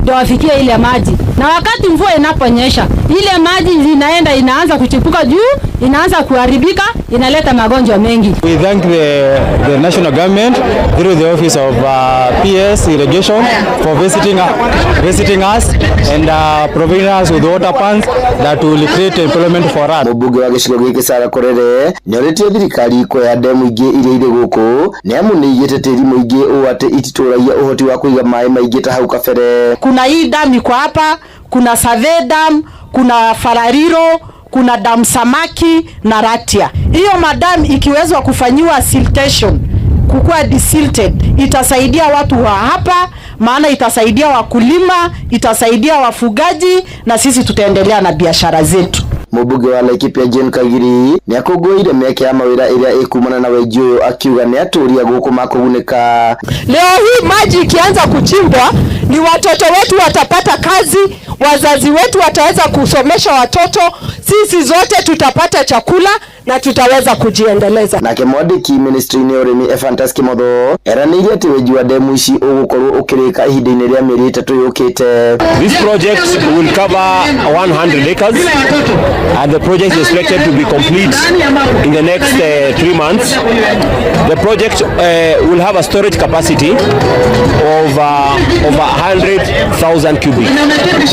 ndio wafikie ile maji. Na wakati mvua inaponyesha, ile maji zinaenda inaanza kuchipuka juu, inaanza kuharibika, inaleta magonjwa mengi. We thank the national government through the office of PS Irrigation for visiting us and providing us with water pumps that will create employment for us. Mũmbunge wa gĩcigo gĩkĩ Sarah Korere nĩorĩtie thirikari kuoya ndemu ingĩ iria irĩ gũkũ nĩ amu nĩ igĩte tĩri mũingĩ ũũ atĩ ititũragia ũhoti wa kũiga maĩ maingĩ ta hau kabere. Kuna hii dam iko hapa, kuna Save Dam, kuna Farariro, kuna dam Samaki na Ratia. Hiyo madam ikiwezwa kufanyiwa siltation, kukua desilted, itasaidia watu wa hapa, maana itasaidia wakulima, itasaidia wafugaji na sisi tutaendelea na biashara zetu. Mũmbunge wa Laikipia Jane Kagiri nĩ akũngũĩire mĩeke ya mawĩra ĩrĩa ĩkumana na wenji ũyũ akiuga nĩ atũria gũkũ makũgunĩka. Leo hii maji ikianza kuchimbwa ni watoto wetu watapata kazi, wazazi wetu wataweza kusomesha watoto, sisi zote tutapata chakula na tutaweza kujiendeleza. Nake mwandĩki ministry-inĩ ya ũrĩmi Ephantus Kimotho eranĩire atĩ wenji wa ndemu ici ũgũkorwo ũkĩrĩka ihinda-inĩ rĩa mĩeri 3 yũkĩte. This project will cover 100 acres and the project is expected to be complete in the next 3 months. The project will have a storage capacity of over 100,000 cubic.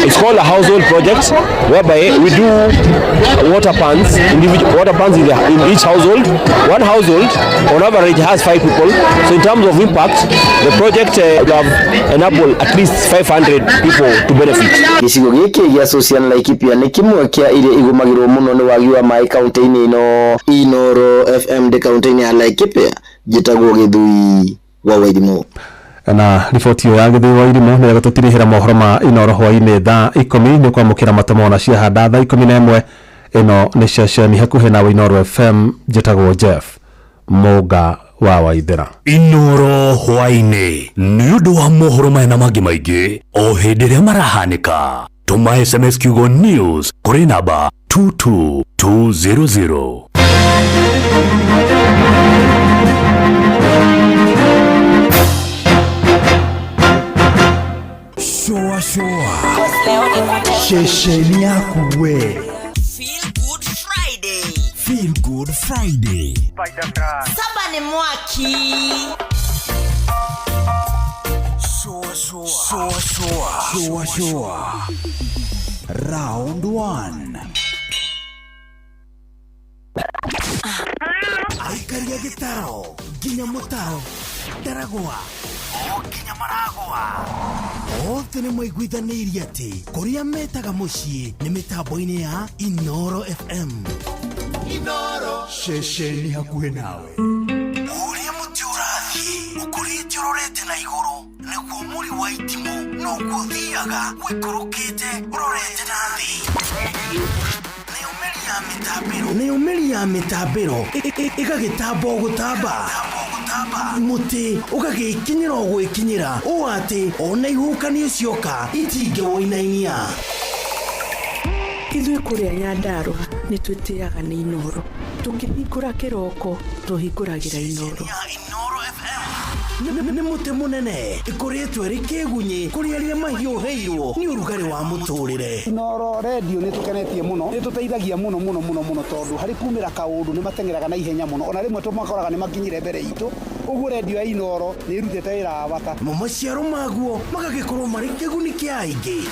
It's called a household project, whereby we do water pans, individual water pans in each household. One household on average has 5 people. So in terms of impact, the project will have enabled at least 500 people to benefit. Gĩcigo gĩkĩ gĩa Sosian Laikipia nĩ kĩmwe kĩa iria igũmagĩrwo mũno nĩ wagi wa maĩ kaunti-inĩ ĩno. Inooro FM ndĩ kaunti-inĩ ya Laikipia, njĩtagwo Gĩthui wa Wairimũ. Na riboti ya Gĩthui wa Irimũ nĩ ĩgũtũtirihĩra mohoro ma Inooro hwaĩ-inĩ thaa 10 nĩ kwamũkĩra matemo na ciahanda thaa 11. Ĩno nĩ ceceni hakuhĩ nawe Inooro FM, njĩtagwo Jeff Muga wa Waithera. Inooro hwaĩ-inĩ nĩ ũndũ wa mohoro maya na mangĩ maingĩ o hĩndĩ ĩrĩa marahanĩka. Tũma SMS kiugo news kũrĩ namba 22200. Shoa shoa. Ceceni yaku we. Feel Good Friday. Feel Good Friday. Saba ni mwaki. Shua shua. Shua shua. Shua shua. Round 1. Aikaria gĩtaro nginya mũtaro ndaragwa o nginya maragwa othe nĩ maiguithanĩirie atĩ kũrĩa metaga mũciĩ nĩ mĩtambo-inĩ ya Inoro FM. Inoro ceceni hakuhĩ nawe. Ũrĩa mũtĩ ũrathiĩ ũkũrĩte ũrorete na igũrũ nĩguo mũri wa itimũ noguo ũthiaga ũikũrũkĩte ũrorete na thĩ. Nayo mĩri ya mĩtambĩro ĩgagĩtamba o gũtamba mũtĩ ũgagĩkinyĩra o gwĩkinyĩra ũũ atĩ ona ihuhũkanio cioka itingĩwũinainia. Ithuĩ kũrĩa Nyandarũa nĩ twĩtĩaga nĩ Inoro. Tũkĩhingũra kĩroko tũhingũragĩra Inoro. Nĩ mũtĩ mũnene ĩkũrĩtwo ĩrĩ kĩgunyĩ kũrĩ arĩa mahiũhĩirwo nĩ ũrugarĩ wa mũtũrĩre. Inoro redio nĩ tũkenetie mũno, nĩ tũteithagia mũno mũno mũno mũno tondũ harĩ kumĩra kaũndũ nĩ mateng'eraga na ihenya mũno, ona rĩmwe tũmakoraga nĩ makinyire mbere itũ. Ũguo redio ya Inoro nĩ ĩrutĩte wĩra wa bata. Mo maciaro maguo magagĩkorwo marĩ kĩguni kĩa aingĩ.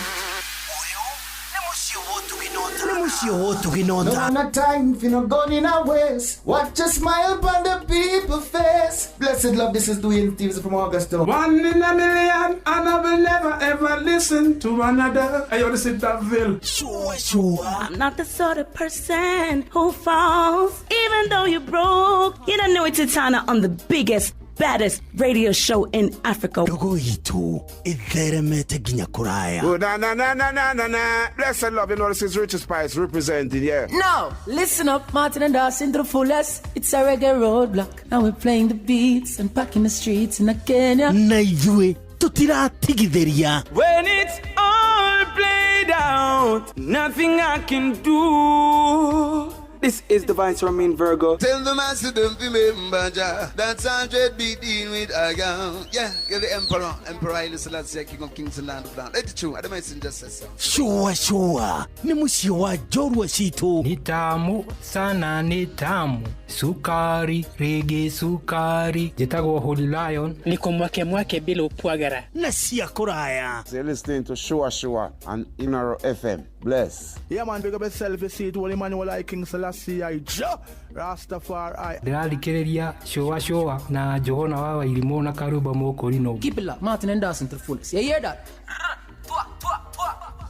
Mũciĩ wa ũtugi na ũta. No time for no gun in our waist. Watch a smile upon the people face. Blessed love, this is Dwayne Stevens from Augusta. One in a million, and I will never ever listen to another. Hey, yo, this is Daville. Sure, sure. I'm not the sort of person who falls, even though you're broke. You don't know it's Titana on the biggest, baddest radio show in Africa. Ndogo itu itheremete nginya kuraya. Oh, na na na na na na na. Blessed love, you know this is Richard Spice representing, yeah. No, listen up, Martin and Dawson to the fullest. It's a reggae roadblock, and we're playing the beats and packing the streets in Kenya. Na ithuĩ tutiratigithĩria. When it's all played out, nothing I can do. This is the Vice Romain Virgo. Tell the master don't remember Jah. That's 100 beat in with a gun. Yeah, you're the emperor. Emperor Haile Selassie, King of Kings and Land of Land. Let it true. I don't messenger says so. Sure, sure. Ni mũciĩ wa njorua citũ. Ni tamu sana, ni tamu. Sukari, rege sukari. Njĩtagwo Holy Lion. Niko mwake mwake bila upwagara. Na cia kũraya. You're listening to Shua Shua on Inoro FM. Bless. Yeah man, big up yourself, you see it, Holy Emmanuel I King Selassie I Jah Rastafari. Ndĩrathikĩrĩria Shua Shua na Johana wa Wairimũ na Karuba Mũkũrinũ. Keep it locked, Martin and Dawson to the fullest. You hear that?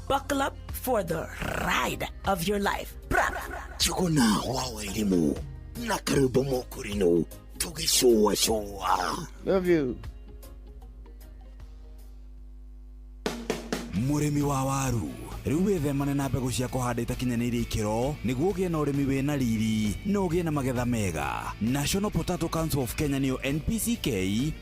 Buckle up for the ride of your life. Johana wa Wairimũ na Karuba Mũkũrinũ tũgĩcũa shua. Love you. Mũrĩmi wa waru rĩu wĩthemane na mbegũ cia kũhanda itakinyanĩirie ikĩro nĩguo ũgĩe na ũrĩmi wĩna riri na ũgĩe na magetha mega. National Potato Council of Kenya nĩyo NPCK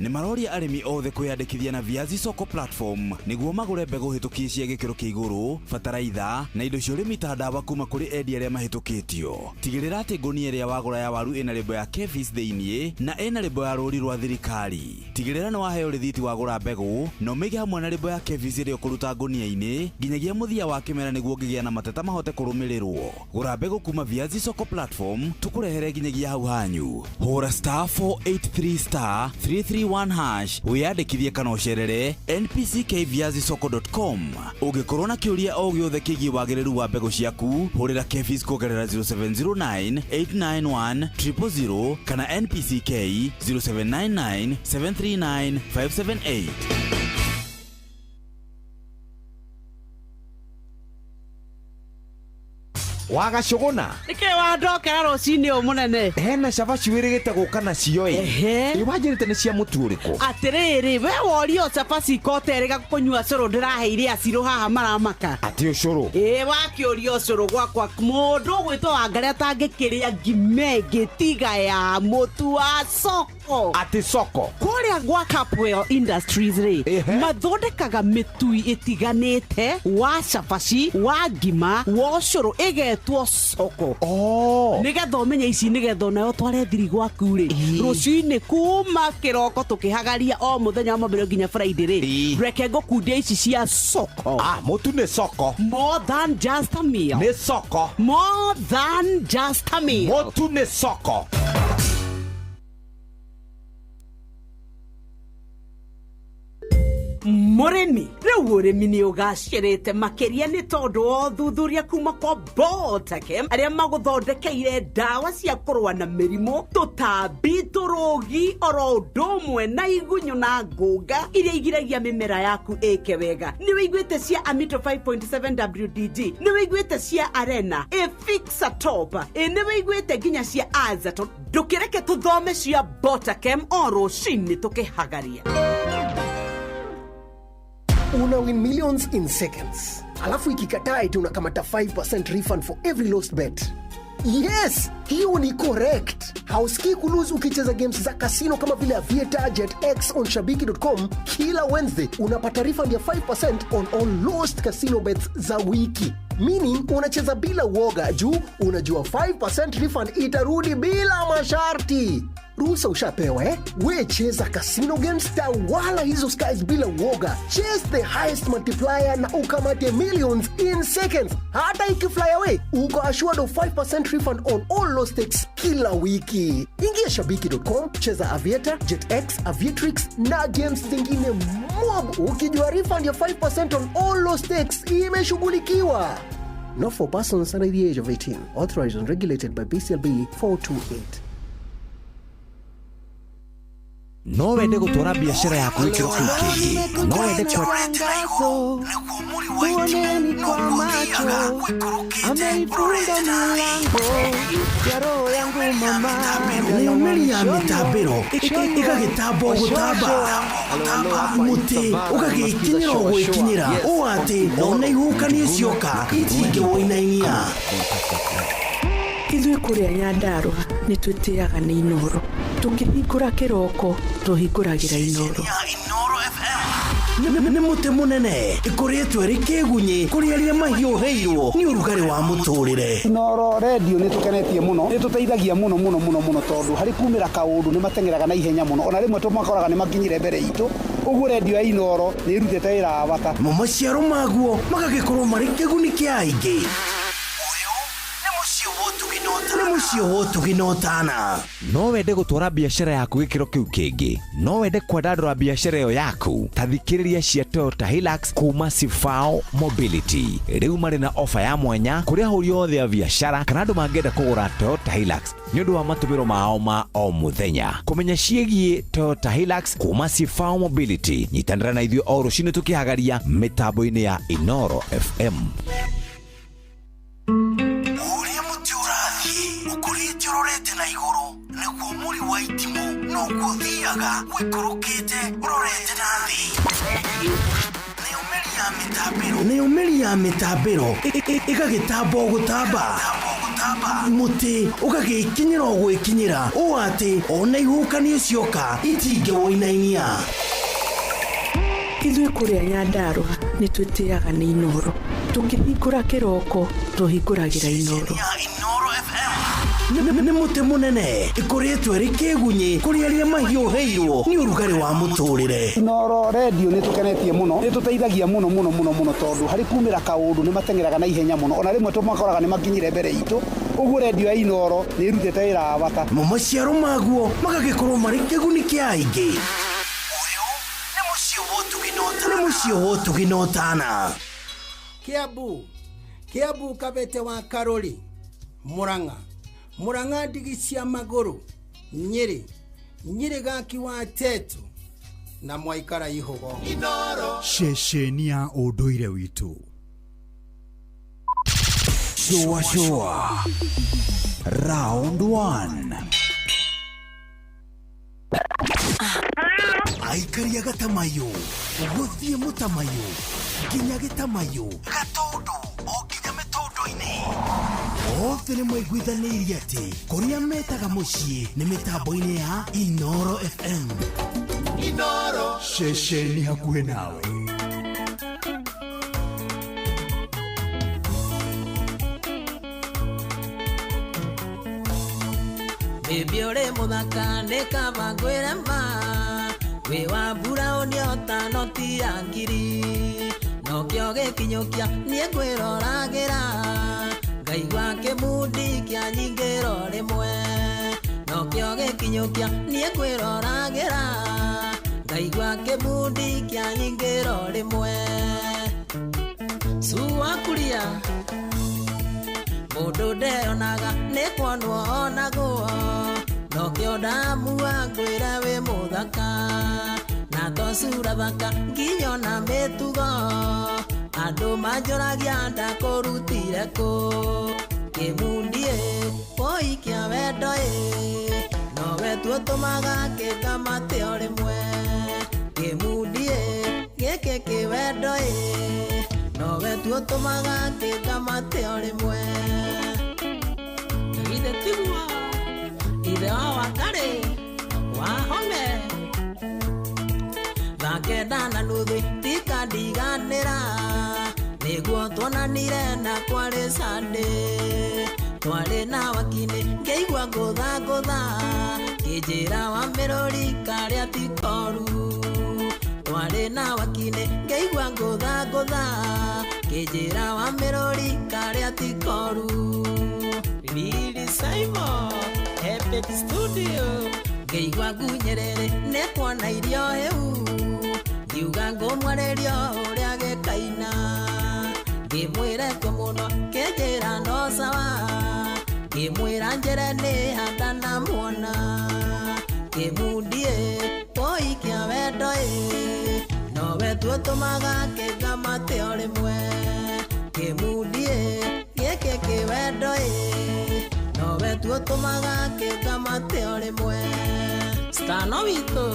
nĩ maroria arĩmi othe kwĩyandĩkithia na Viazi Soko platform nĩguo magũre mbegũ hĩtũkie cia gĩkĩro kĩa igũrũ, bataraitha na indo cia ũrĩmi ta ndawa kuma kũrĩ endia arĩa mahĩtũkĩtio. Tigĩrĩra atĩ ngũnia ĩrĩa wagũra ya waru ĩna lebo ya KEPHIS thĩiniĩ na ĩna lebo ya rũũri rwa thirikari. Tigĩrĩra nĩ waheo rĩthiti wagũra mbegũ na ũmĩige hamwe na lebo ya KEPHIS ĩrĩa ũkũruta ngũnia-inĩ nginyagia mũthia wa kĩmera nĩguo ũngĩgĩa na mateta mahote kũrũmĩrĩrwo. Gũra mbegũ kuma Viazi Soko platform tũkũrehere nginyagia hau hanyu. Hũra star 483 star 331 hash wĩyandĩkithie kana ũcerere npckviazisoko.com. Ũngĩkorwo na kĩũria o gĩothe kĩgiĩ wagĩrĩru wa mbegũ ciaku, hũrĩra KEPHIS kũgerera 0709 891 000 kana NPCK 0799 739 578. Wagacũgũna nĩkĩ wandokera rũcinĩ ũyũ mũnene? Hena cabaci wĩrĩgĩte gũka nacio ĩ. Ĩ wanjĩrĩte nĩ cia mũtu ũrĩkũ? Atĩrĩrĩ, we worio cabaci ikoterĩga kũnyua cũrũ ndĩraheire acirũ haha maramaka. Atĩ ũcũrũ? Ĩ wakĩũria ũcũrũ gwakwa mũndũ ũgwĩtwo Wangarĩ atangĩkĩrĩa ngima ĩngĩ tiga ya mũtu wa soko. Atĩ soko? Kũrĩa gwa Capwell Industries rĩ, mathondekaga mĩtui ĩtiganĩte wa cabaci, wa ngima, wa ũcũrũ ĩgetwo Ĩgetwo soko. Nĩgetha ũmenye ici, nĩgetha onawe ũtware thiri gwaku rĩ, rũcinĩ kuma kĩroko tũkĩhagaria o mũthenya wa Mwambĩrĩrio nginya Friday rĩ, reke ngũkundia ici cia soko. Ah, mũtu nĩ soko. More than just a meal. Nĩ soko. More than just a meal. Mũtu nĩ soko. Mũrĩmi, rĩu ũrĩmi nĩ ũgacĩrĩte makĩria nĩ tondũ wa ũthuthuria kuma kwa Botakem, arĩa magũthondekeire ndawa cia kũrũa na mĩrimũ, tũtambi, tũrũgi, oro ũndũ ũmwe na igunyũ na ngũnga iria igiragia mĩmera yaku ĩke wega. Nĩ wĩiguĩte cia Amito 5.7 WDG, nĩ wĩiguĩte cia Arena Efixa Top, ĩ nĩ wĩiguĩte nginya cia Azaton. Ndũkĩreke tũthome cia Botakem o rũcinĩ tũkĩhagaria. Una win millions in seconds, alafu ikikataa eti unakamata 5% refund for every lost bet. Yes, hiyo ni correct. Hausikii kulose ukicheza games za casino kama vile Aviator, Jet X on shabiki.com. Kila Wednesday unapata refund ya 5% on all lost casino bets za wiki, meaning unacheza bila uoga juu unajua 5% refund itarudi bila masharti. Ruhusa ushapewa, eh? We cheza casino games, tawala hizo skies bila uoga. Chase the highest multiplier na ukamate millions in seconds. Hata ikifly away, uko assured of 5% refund on all low stakes kila wiki. Ingia shabiki.com, cheza Aviator, JetX, Aviatrix na games zingine mob, ukijua refund ya 5% on all low stakes imeshughulikiwa. Not for persons under the age of 18. Authorized and regulated by BCLB 428. No wende gũtwara biacara yaku gĩkĩro kĩu kĩngĩ, no wende Tuoneni kwa macho, ameifunga milango ya roho yangu mama. Nayo mĩri ya mĩtambĩro ĩgagĩtamba o gũtamba, mũtĩ ũgagĩkinyĩra o gwĩkinyĩra, ũũ atĩ ona ihuhũkanio cioka itingĩwũinainia. Ithuĩ kũrĩa Nyandarũa nĩ twĩtĩaga nĩ Inoro. Tũkĩhingũra kĩroko tũhingũragĩra Inoro. Nĩ mũtĩ mũnene ĩkũrĩtwo ĩrĩ kĩgunyĩ kũrĩ arĩa mahiũhĩirwo nĩ ũrugarĩ wa mũtũrĩre. Inoro redio nĩ tũkenetie mũno, nĩ tũteithagia mũno mũno mũno mũno, tondũ harĩ kumĩra kaũndũ nĩ mateng'eraga na ihenya mũno, ona rĩmwe tũmakoraga nĩ makinyire mbere itũ. Ũguo redio ya Inoro nĩ ĩrutĩte wĩra wa bata. Mo maciaro maguo magagĩkorwo marĩ kĩguni kĩa aingĩ. Nĩ mũciĩ wa ũtugi na ũtana. No wende gũtwara biacara yaku gĩkĩro kĩu kĩngĩ, no wende kwandandũra biacara ĩyo yaku, ta thikĩrĩria cia Toyota Hilux kuma Sifao Mobility. Rĩu marĩ na ofa ya mwanya kũrĩ ahũri othe a biacara kana andũ mangĩenda kũgũra Toyota Hilux nĩ ũndũ wa matũmĩro mao ma o mũthenya. Kũmenya ciĩgiĩ Toyota Hilux kuma Sifao Mobility, nyitanĩra na ithuĩ o rũcinĩ tũkĩhagaria mĩtambo-inĩ ya Inoro FM. Ũrorete na igũrũ nĩguo mũri wa itimũ noguo ũthiaga wĩikũrũkĩte ũrorete na thĩ. Nayo mĩri ya mĩtambĩro ĩgagĩtamba o gũtamba, mũtĩ ũgagĩkinyĩra o gwĩkinyĩra, ũũ atĩ ona ihuhũkanio cioka itingĩwũinainia. Ithuĩ kũrĩa Nyandarũa nĩ twĩtĩaga nĩ Inoro. Tũkĩhingũra kĩroko tũhingũragĩra Inoro. Nĩ mũtĩ mũnene ĩkũrĩtwo ĩrĩ kĩgunyĩ kũrĩ arĩa mahiũhĩirwo nĩ ũrugarĩ wa mũtũrĩre. Inoro redio nĩ tũkenetie mũno, nĩ tũteithagia mũno mũno mũno mũno, tondũ harĩ kumĩra kaũndũ nĩ mateng'eraga na ihenya mũno, ona rĩmwe tũmakoraga nĩ makinyire mbere itũ. Ũguo redio ya Inoro nĩ ĩrutĩte wĩra wa bata. Mo maciaro maguo magagĩkorwo marĩ kĩguni kĩa aingĩ. Nĩ mũciĩ wa ũtugi na ũtana. Kiambu, Kiambu Kabete wa Karori, Murang'a, Murang'a ndigi cia magũrũ, Nyĩrĩ, Nyĩrĩ gaki wa Tetu na Mwaikara Ihũgo. Ceceni ya ũndũire witũ. Shua shua round 1. Aikaria gatamayo gũthiĩ mũtamayo nginya gĩtamayo gatũndũ o nginya mĩtũndũ-inĩ. Othe nĩ maiguithanĩirie atĩ kũrĩa metaga mũciĩ nĩ mĩtambo-inĩ ya Inoro FM. Inoro, ceceni hakuhĩ nawe. Baby ũrĩ mũthaka nĩ kaba ngwĩre ma wĩ wa mburaũni ota noti ya ngiri nokĩo gĩkinyũkia niĩ ngwĩroragĩra ngaigua kĩmundi kĩa nyingĩro rĩmwe nokĩo gĩkinyũkia niĩ ngwĩroragĩra ngaigua kĩmundi kĩa nyingĩro rĩmwe suwakuria mũndũ ndeonaga nĩ kuonwo onagwo nokĩo ndamua ngwĩre wĩ mũthaka na to cura thaka nginya ona mĩtugo andũ manjũragia ndakũrutire kũ kĩmundie woi kĩa wendo ĩ nowe tu ũtũmaga kĩngamate o rĩmwe kĩmundie gĩkĩ kĩ wendo ĩ nowe tu ũtũmaga kĩngamate o rĩmwe githĩ tiguo ithe wa Wangarĩ wahome thaa kenda na nuthu tikandiganĩra nĩguo tuonanire na kwarĩ Sunday twarĩ na wakinĩ ngĩigua ngũtha ngũtha kĩnjĩra wa mĩrũri karĩa ti koru twarĩ na wakinĩ ngĩigua ngũtha ngũtha kĩnjĩra wa mĩrũri karĩa ti koru Lili Simon Epic Studio ngĩigua ngunyĩrĩrĩ nĩ kuona irio hĩu ngiuga ngũmwarĩrio ũrĩa gĩkaina ngĩmwĩre kwe mũno kĩnjĩra no sawa ngĩmwĩra njĩre nĩ handanamuona kĩmundie woi kĩa wendo ĩ nowe tu ũtũmaga kĩngamate o rĩmwe kĩmundie gĩkĩ kĩ wendo ĩ nowe tu ũtũmaga kĩngamate o rĩmwe stano witũ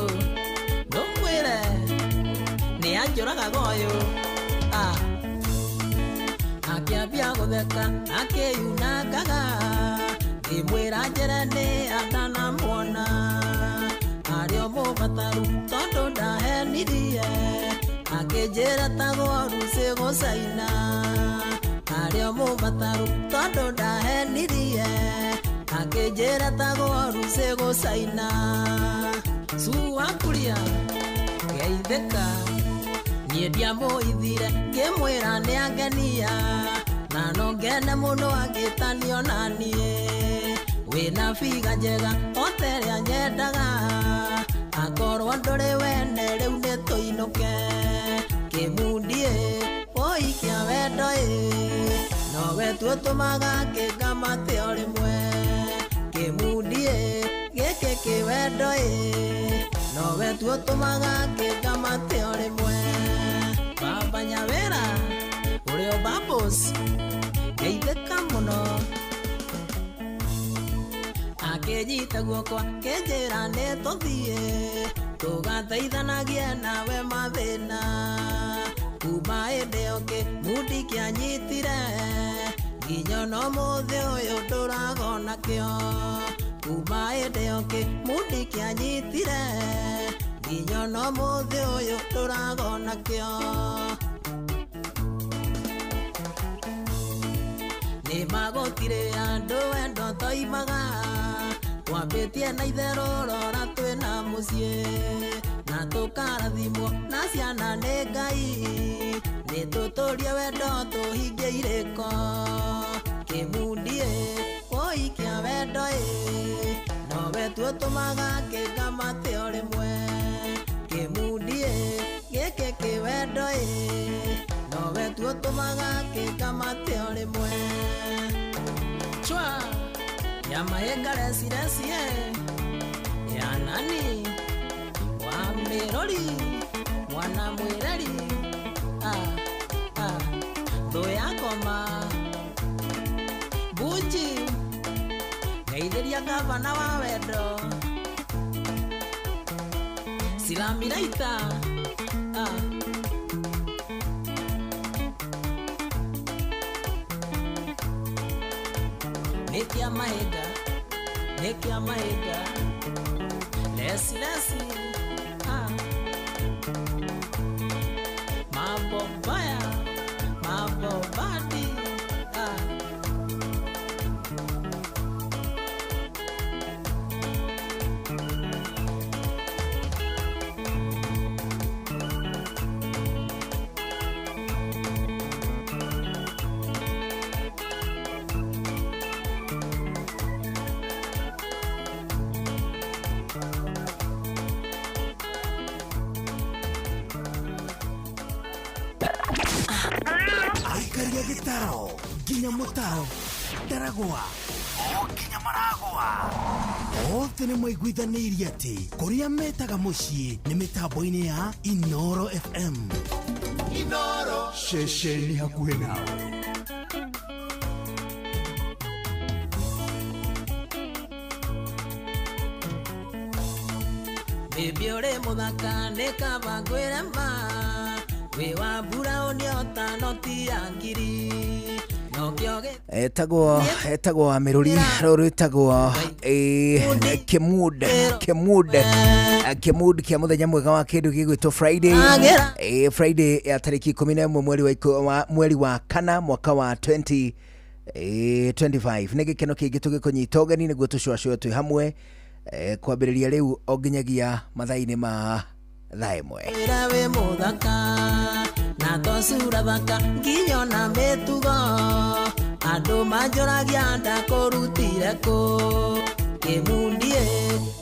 ndũmwĩre nĩ anjũragaga ũyũ akĩambia gũtheka akĩyunangaga ngĩmwĩra njĩre nĩ andanamuona arĩ o mũbataru tondũ ndahenirie akĩnjĩra tagwo rucĩ gũcaina arĩ o mũbataru tondũ ndahenirie akĩnjĩra tagwo rucĩ gũcaina suwakuria geithĩka niĩ ndiamũithire ngĩmwĩra nĩ angenia na no ngene mũno angĩtanio na niĩ wĩna biga njega o ta ĩrĩa nyendaga akorwo ndũrĩ wene rĩu nĩ tũinũke kĩmundie woi kĩa wendo ĩ nowe tu ũtũmaga kĩngamate o rĩmwe kĩmundie gĩkĩ kĩ wendo ĩ nowe tu ũtũmaga kĩngamate o rĩmwe Baba Nyawera ũrĩa Bubbles ngeithĩka mũno akĩnyita guoko akĩnjĩra nĩ tũthiĩ tũgateithanagie nawe mathĩna kuma hĩndĩ ĩyo kĩmundi kĩanyitire nginya ona ũmũthĩ ũyũ ndũragona kĩo kuma hĩndĩ ĩyo kĩmundi kĩanyitire nginya ona ũmũthĩ ũyũ ndũragona kĩo nĩ magũtirĩ andũ wendo toimaga twambĩtie na itherũ rora twĩna mũciĩ na tũkarathimwo na ciana nĩ Ngai nĩ tũtũrie wendo tũhingie irĩko kĩmundie woi kĩa wendo ĩ nowe tu ũtũmaga kĩngamate o rĩmwe kĩmundie gĩkĩ kĩ wendo ĩ nowe tu ũtũmaga kĩngamate o rĩmwe chwa ya mahenga residency ya nani wa mĩrori mwana mwĩreri thũ ya ngoma Buji ngeithĩria gavana wa wendo Silamiraita nĩ kĩa mahinda nĩ kĩa mahinda lesi lesi mambo mbaya mambo badi Mutaro nginya Mutaro, Ndaragwa o nginya Maragwa, othe nĩ maiguithanĩirie atĩ kũrĩa metaga mũciĩ nĩ mĩtambo-inĩ ya Inoro FM. Inoro ceceni hakuhĩ nawe. Baby ũrĩ mũthaka nĩ kaba ngwĩre ma, wĩ wa mburaũni ota noti ya ngiri. Etagwo wa Mĩrũri, rũrũ rwĩtagwo Kĩmud Kĩmud Kĩmud kĩa mũthenya mwega wa kĩndũ gĩgwĩtwo Friday, Friday ya tarĩki 11 mweri wa kana mwaka wa 2025. Nĩ gĩkeno kĩingĩ tũgĩkũnyita ũgeni nĩguo tũcũacũe twĩ hamwe, kwambĩrĩria rĩu o nginyagia mathaa-inĩ ma thaa ĩmwe. Wĩ mũthaka na to cura thaka nginya ona mĩtugo, andũ manjũragia ndakũrutire kũ, kĩmundie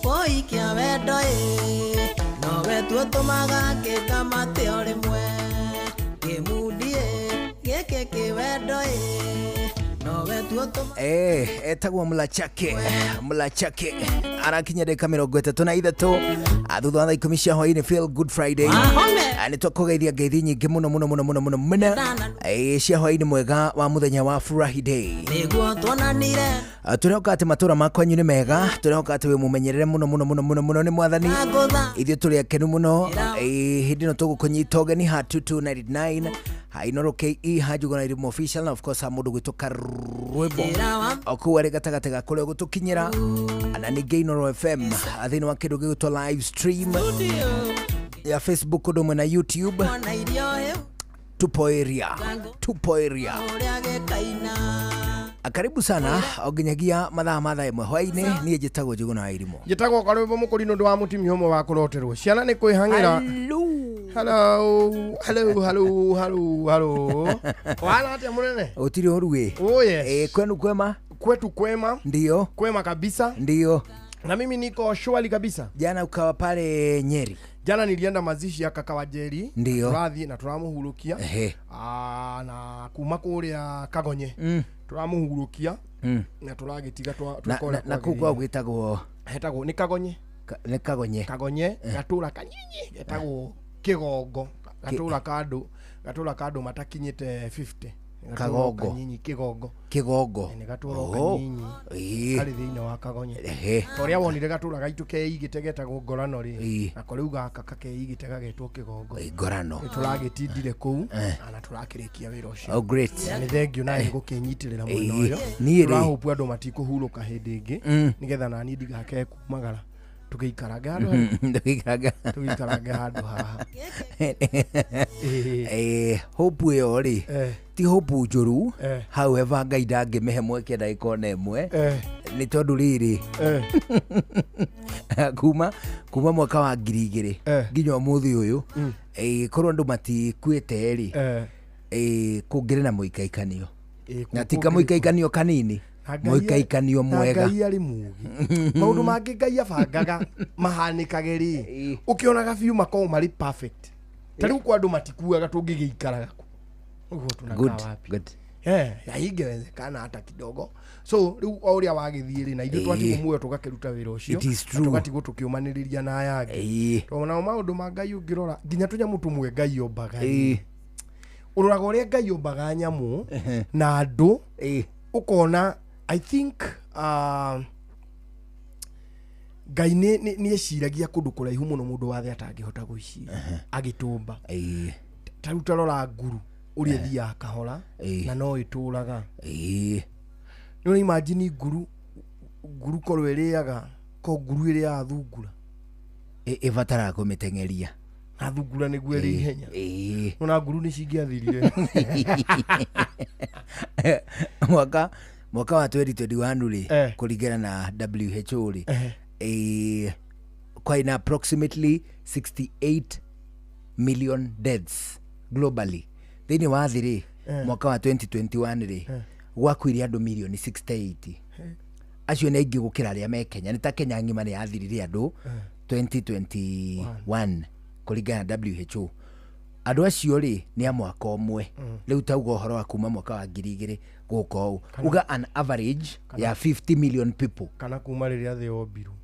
woi kĩa wendo ĩ, nowe tu ũtũmaga kĩkamate o rĩmwe, kĩmundie gĩkĩ kĩ wendo ĩ, nowe tu ũtũmaga. Etagwo Mlachake Mlachake arakinya ndagĩka 33 thutha wa thaa 10 cia hwaĩ-inĩ. Feel Good Friday. Nĩ twakũgeithia ngeithi nyingĩ mũno mũno mũno mũno mũno mũno cia hwaĩ-inĩ mwega wa mũthenya wa Friday. Nĩguo tuonanire. Tũrehoka atĩ matũra ma kwanyu nĩ mega, tũrehoka atĩ wĩ mũmenyerere mũno mũno mũno mũno mũno nĩ mwathani. Ithuĩ tũrĩ akenu mũno hĩndĩ ĩno tũgũkũnyita ũgeni ha 2299 ha Inoro KE, ha Njuguna Irimo Official, na of course ha mũndũ gwĩtwo Karwĩmbo o kũu arĩ gatagatĩ ga kũrĩa ũgũtũkinyĩra, na ningĩ Inoro FM thĩinĩ wa kĩndũ gĩgwĩtwo live stream ya Facebook ũndũ ũmwe na YouTube. Tupo area, tupo area. Karibu sana o nginyagia mathaa ma thaa ĩmwe hwaĩ-inĩ. Niĩ njĩtagwo Njuguna wa Irimo, njĩtagwo Karwĩmbo Mũkũrinũ ũndũ wa mũtumia ũmwe wa kũroterwo ciana nĩ kwĩhang'ĩra. Hello, hello, hello, hello, hello. Wana atĩa mũnene? Ũtirĩ ũru ĩ? Oh yes. Kwenu kwema? Kwetu kwema. Ndio. Kwema kabisa. Ndio. Na mimi niko shwari kabisa. Jana ukawa pale Nyeri. Jana nilienda mazishi ya kaka wa Jerry. Ndio. Tũrathiĩ na tũramũhurũkia. Na kuma kũrĩa Kagonye. Tũramũhurũkia. Na tũragĩtiga twa na kũu kwao gwĩtagwo hetagwo nĩ Kagonye. Nĩ Kagonye. Kagonye gatũra kanyinyi getagwo Kĩgongo, gatũra ka andũ matakinyĩte 50. Kagongo. Kanyinyi Kĩgongo. Kĩgongo. Nĩ gatũra kanyinyi. Karĩ thĩinĩ wa Kagonye. Ta ũrĩa wonire gatũra gaitũ keigĩte getagwo Ngorano rĩ, nako rĩu gaka kakeigĩte gagetwo Kĩgongo. Ngorano. Nĩ tũragĩtindire kũu na tũrakĩrĩkia wĩra ũcio. Oh great. Na nĩ thengiũ na nĩ gũkĩnyitĩrĩra mwena ũyũ. Niĩ rĩ tũrahopu andũ matikũhurũka hĩndĩ ĩngĩ nĩgetha naniĩ ndigake kumagara. Tũgĩikarange handũ tũgĩikarange handũ haha. Hope ĩyo rĩ ti hope njũru, however Ngai ndangĩmĩhe mweke ndagĩka ona ĩmwe, nĩ tondũ rĩrĩ kuma mwaka wa 2000 nginya ũmũthĩ ũyũ, korwo andũ matikuĩte rĩ, kũngĩrĩ na mũikaikanio, na ti kamũikaikanio kanini, mũikaikanio mwega. Ngai arĩ mũũgĩ. Maũndũ mangĩ Ngai abangaga mahanĩkage rĩ, ũkĩonaga biũ makoragwo marĩ perfect. Ta rĩu kwa andũ matikuaga tũngĩgĩikaraga kũ ũguo tunakaa wapi? Haingewezekana hata kidogo. So rĩu o ũrĩa wagĩthiĩ rĩ, na ithuĩ twatigwo muoyo tũgakĩruta wĩra ũcio, tũgatigwo tũkĩũmanĩrĩria na aya angĩ. Tondũ nao maũndũ ma Ngai ũngĩrora nginya tũnyamũ tũmwe Ngai ombaga rĩ, ũroraga ũrĩa Ngai ombaga nyamũ na andũ, ũkona I think Ngai nĩ eciragia kũndũ kũraihu mũno mũndũ wa thĩ atangĩhota gwĩciria agĩtũmba. Ta rĩu tarora nguru ũrĩa ĩthiaga kahora na no ĩtũraga. Nĩ ũra imagine nguru korwo ĩrĩaga, ko nguru ĩrĩaga thungura ĩbataraga kũmĩteng'eria na thungura nĩguo ĩrĩ ihenya. Ona nguru nĩ cingĩathirire. Mwaka wa 2021 rĩ, kũringana na WHO rĩ, kwarĩ na approximately 68 million deaths globally thĩinĩ wa thĩ rĩ. Mwaka wa 2021 rĩ, gwakuire andũ milioni 68. Acio nĩ aingĩ gũkĩra arĩa me Kenya. Nĩ ta Kenya ng'ima nĩ yathirire andũ 2021 kũringana na WHO. Andũ acio rĩ nĩ a mwaka ũmwe. Rĩu tauga ũhoro wa kuma mwaka wa 2000 gũka ũũ, uga an average ya 50 million people. Kana kuma rĩrĩa thĩ yombirwo,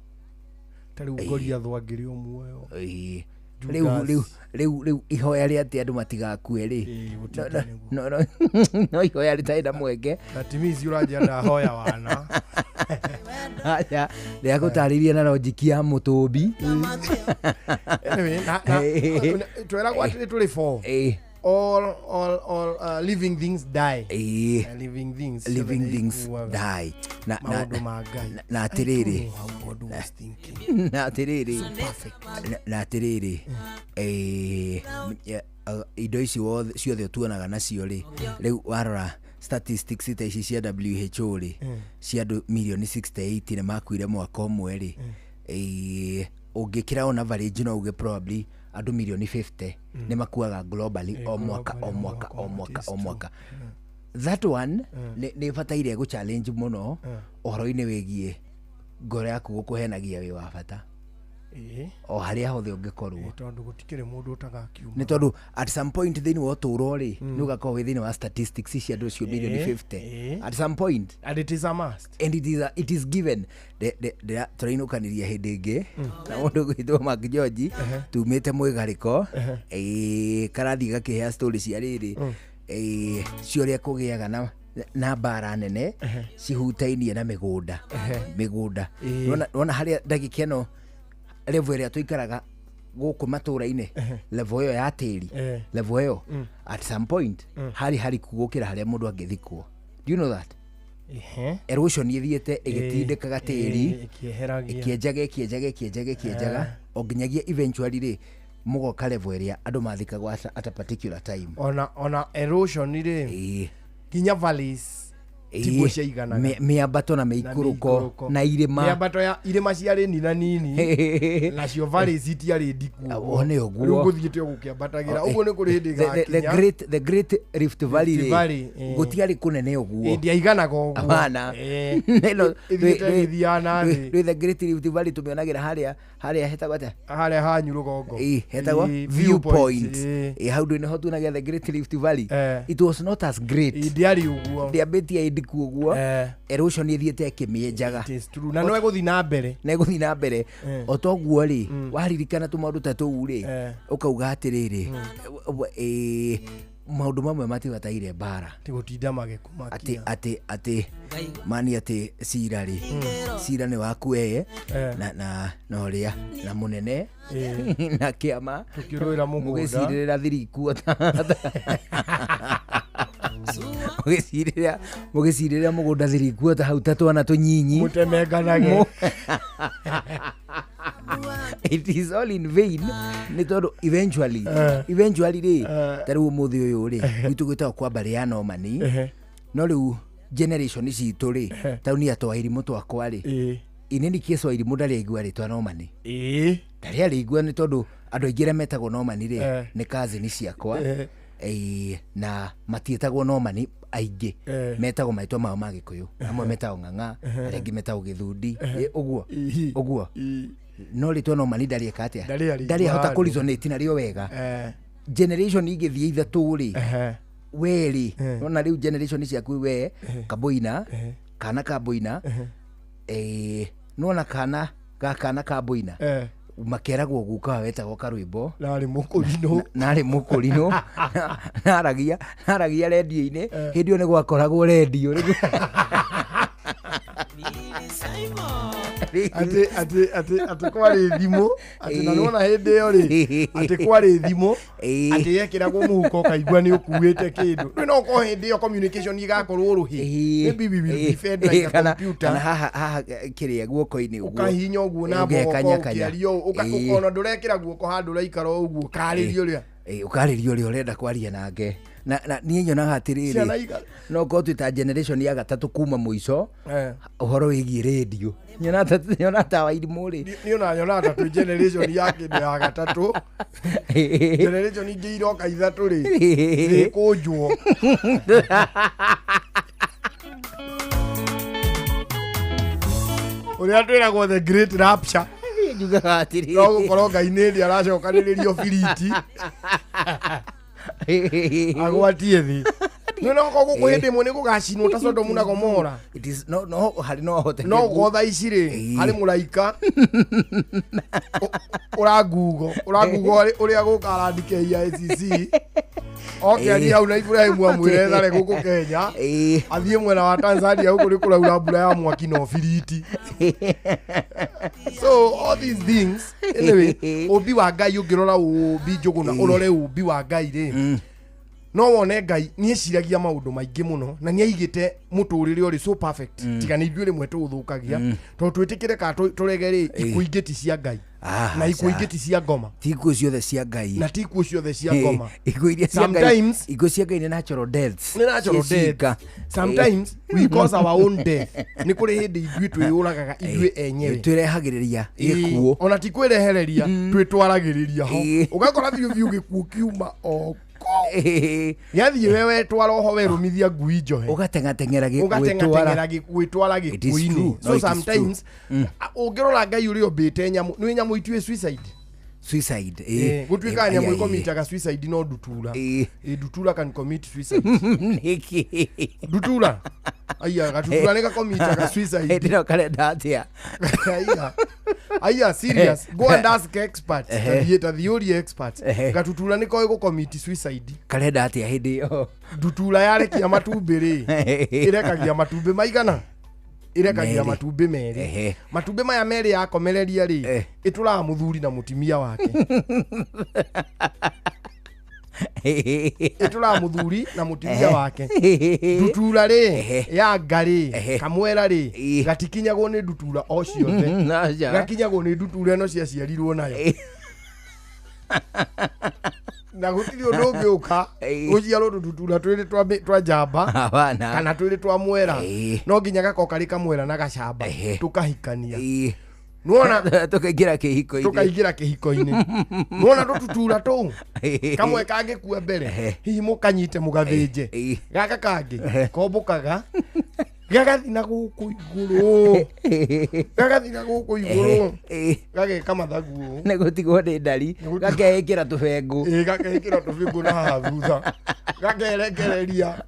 ta rĩu Goliath angĩrĩ o muoyo. Ĩĩ. Judas. Rĩu ihoya rĩa atĩ andũ matigakue rĩ, Ĩĩ, no, gũtinda no ihoya rĩtarĩ na mweke. Na timizi ũranjĩra ndahoya wana. Aca, rĩa gũtarĩria na logic ya mũtũmbi. Anyway, tweragwo atĩrĩ tũrĩ four. All living things die. Living things Living ciothe things nĩikuaga. die. Maũndũ ma Ngai. Na I atĩrĩrĩ, don't know how God was thinking. Na atĩrĩrĩ, So perfect. na atĩrĩrĩ, indo ici ciothe tuonaga nacio rĩ, rĩu warora statistics ta ici cia WHO rĩ, cia andũ mirioni 68 nĩ makuire mwaka ũmwe rĩ, ũngĩkĩra on average no uge probably andũ mirioni 50 nĩ makuaga globally o mwaka, o globally, mwaka, o mwaka, mwaka, it is o true. mwaka. That one nĩ bataire gũ challenge mũno ũhoro-inĩ wĩgiĩ ngoro yaku gũkũhenagia wĩ wa bata o harĩa hothe ũngĩkorwo. Tondũ gũtikĩrĩ mũndũ ũtagakiuma. Nĩ tondũ at some point thĩinĩ wa ũtũũro rĩ, nĩ ũgakorwo wĩ thĩinĩ wa statistics cia andũ acio mirioni 50 at some point. And it is a must. And it is given. Tũrainũkanĩria hĩndĩ ĩngĩ na mũndũ gwĩtwo Mark George, tumĩte mwĩgarĩko, karathiĩ gakĩhea story cia rĩrĩ, cia ũrĩa kũgĩaga na mbara nene cihutainie na mĩgũnda. Mĩgũnda. Nĩwona harĩa ndagĩka ĩno level ĩrĩa tũikaraga gũkũ matũra-inĩ, level ĩyo ya tĩri, level ĩyo at some point harĩ hariku gũkĩra harĩa mũndũ angĩthikwo. Do you know that? Erosion ĩthiĩte ĩgĩtindĩkaga tĩri, ĩkĩeheragia. Ĩkĩenjaga, ĩkĩenjaga, ĩkĩenjaga, ĩkĩenjaga, o nginyagia eventually rĩ mũgoka level ĩrĩa andũ mathikagwo at a particular time. Ona erosion rĩ, nginya valleys tiguo ciaiganaga. Mĩambato na Na mĩikũrũko mĩikũrũko. na irĩma. Mĩambato ya irĩma ciarĩ nina nini, nacio valleys itiarĩ ndiku ũguo. One ũguo. Rĩu gũthiĩte o gũkĩambatagĩra. Ũguo nĩ kũrĩ hĩndĩ The ĩgakinya. Great Rift Valley Rift rĩ, Valley, gũtiarĩ kũnene ũguo. Ndiaiganaga ũguo. Hapana. Ĩno, Ĩthiĩte ĩgĩthiaga na thĩ. Rĩ the Great Rift Valley tũmĩonagĩra harĩa hetagwo atĩa? Harĩa hanyu rũgongo. Ĩ, hetagwo Viewpoint. Viewpoint. Ĩ, hau ndũ nĩho tuonagia the Great Rift Valley. It was not as great. Ndiarĩ ũguo. Ndĩambĩtie ĩ ndiku ũguo. Erosion ĩthiĩte ĩkĩmĩenjaga. Na no ĩgũthiĩ na mbere. Na ĩgũthiĩ na mbere. O toguo rĩ, waririkana tũmaũndũ ta tũu rĩ, ũkauga atĩrĩrĩ, maũndũ mamwe matibataire mbara. Ti gũtinda magĩkũmakia. Atĩ mani atĩ cira rĩ, cira nĩ waku wee, na ũrĩa na mũnene na kĩama Tũkĩrũĩra mũgũnda. Mũgĩcirĩrĩra thiriku mũgĩcirĩrĩra mũgũnda thiriku ta hau ta twana tũnyinyi. Mũtemenganage. It is all in vain nĩ tondũ eventually rĩ, ta rĩu ũmũthĩ ũyũ rĩ, gwitũ gwĩtagwo kwa mbarĩ ya Nomani, no rĩu generation citũ rĩ, ta rĩu niĩ atwa irimũ twakwa rĩ, in any case wa irimũ ndarĩ aigua rĩtwa Nomani. Ndarĩ arĩigua nĩ tondũ andũ aingĩ arĩa metagwo Nomani rĩ, nĩ cousin ciakwa. Na matiĩtagwo Nomani aingĩ. Metagwo marĩtwa mao ma Gĩkũyũ. Amwe metagwo Ng'ang'a, arĩa angĩ metagwo Gĩthundi. Ũguo. Ũguo. No rĩtwa Nomani ndarĩ eka atĩa? Ndarĩ arĩigua Ndarĩ ahota handũ. kũ-resonate narĩo wega. Generation igĩthiĩ ithatũ rĩ, we rĩ, nona rĩu generation ciaku we, Kamboina, kana Kamboina, nona kana ga kana Kamboina. Makeragwo guka wao wetagwo Karwĩmbo. Narĩ mũkũrinũ. Narĩ mũkũrinũ. Naragia rendio-inĩ. Hĩndĩ ĩyo nĩ gwakoragwo rendio. Atĩ kwarĩ thimũ, atĩ na nĩwona hĩndĩ ĩyo rĩ, atĩ kwarĩ thimũ, atĩ yekĩragwo mũhuko ũkaigua nĩ ũkuĩte kĩndũ. Rĩu no ũkorwo hĩndĩ ĩyo communication ĩgakorwo rũhĩ. Maybe we will be fed like a computer. Kana haha kĩrĩa guoko-inĩ ũguo. Ũkahihinya ũguo na Ũgekanya moko kanya. ũkĩaria ũũ, ũkona ndũrekĩra guoko handũ ũraikara o ũguo, ũkarĩria ũrĩa. Ũkarĩria ũrĩa ũrenda kwaria nake. Na niĩ nyonaga atĩrĩrĩ, Ciana iga- no korwo twĩ ta generation ya gatatũ kuma mũico, ũhoro wĩgiĩ radio. Nyona ta Wairimũ rĩ. Niĩ ona nyonaga ta twĩ generation ya kĩndũ ya gatatũ. Generation ingĩ iroka ithatũ rĩ, thĩkũnjwo. Ũrĩa twĩragwo the great rapture. Njugaga atĩrĩrĩ. No gũkorwo Ngai nĩ hĩndĩ aracokanĩrĩrio biriti. Agwatie thĩ. Nĩ no gũkũ hĩndĩ ĩmwe nĩ gũgacinwo ta Sodomu na Gomora. It is no no harĩ no hote. No go thaa ici rĩ, harĩ mũraika ũrangugo ũrangugo ũrĩa gũka arandike EACC oke athiĩ hau na Ibrahimu amwĩre thare gũkũ Kenya athiĩ mwena wa Tanzania gũkũ nĩ kũraura mbura ya mwaki na ũbiriti. So all these things, anyway, ũmbi wa Ngai ũngĩrora ũmbi Njũgũna, ũrore ũmbi wa Ngai rĩ, no wone Ngai nĩ eciragia maũndũ maingĩ mũno na nĩ aigĩte mũtũrĩre ũrĩ so perfect, tiga nĩ ithuĩ rĩmwe tũũthũkagia tondũ twĩtĩkĩre kana tũrege rĩ, ikuũ ingĩ ti cia Ngai na ikuũ ingĩ ti cia ngoma. Ti ikuũ ciothe cia Ngai. Na ti ikuũ ciothe cia ngoma. Ikuũ iria cia Ngai. Sometimes Ikuũ cia Ngai nĩ natural deaths. Nĩ natural death. Sometimes we cause our own death. Nĩ kũrĩ hĩndĩ ithuĩ twĩyũragaga ithuĩ enyewe. Twĩrehagĩrĩria gĩkuũ. Ona ti kwĩrehereria, twĩtwaragĩrĩria ho. Ũgakora biũ biũ gĩkuũ kiuma o gĩathiĩ we wetwara oho werũmithia ngui njohe. Ũgateng'ateng'era Ũgateng'ateng'era gwĩtwara gĩkuũ-inĩ. So sometimes ũngĩrora Ngai ũrĩa ũmbĩte nyamũ, nĩ nyamũ ituĩ suicide. Suicide. Gũtuĩkaga nyamũ ĩkomitaga suicide no ndutura. Ndutura can commit suicide. Nĩkĩ? Ndutura. Aya, gatutura nĩ gakomitaga suicide. Hĩndĩ ĩno karenda atĩa? Aya. Aya, serious. Go and ask experts. Ta thiĩ ũrie experts. Gatutura nĩ koĩ gũcommit suicide. Karenda atĩa hĩndĩ ĩyo? Ndutura yarekia matumbĩ rĩ, ĩrekagia matumbĩ maigana? Ĩrekagia matumbĩ merĩ. Matumbĩ maya merĩ yakomereria rĩ, ĩtũraga mũthuri na mũtumia wake. Ĩtũraga mũthuri na mũtumia wake. Ndutura rĩ, ya nga rĩ, kamwera rĩ, gatikinyagwo nĩ ndutura o ciothe. Gakinyagwo nĩ ndutura ĩno ciaciarirwo nayo. Na gũtirĩ ũndũ ũngĩũka gũciarwo tũtutura twĩrĩ twa njamba kana twĩrĩ twa mwera, no nginya gakorwo karĩ kamwera na gacamba tũkahikania. Nĩwona tũkaingĩra kĩhiko-inĩ. Tũkaingĩra kĩhiko-inĩ. Nĩwona tũtutura tũu kamwe kangĩkua mbere, hihi mũkanyite mũgathĩnje, gaka kangĩ kombũkaga gagathi na gũkũ igũrũ, gagathi na gũkũ igũrũ, gageka mathagu ũũ. Nĩ gũtigwo nĩ ndari, gakeĩkĩra tũbengũ. Gakeĩkĩra tũbengũ na haha thutha, gakerekereria,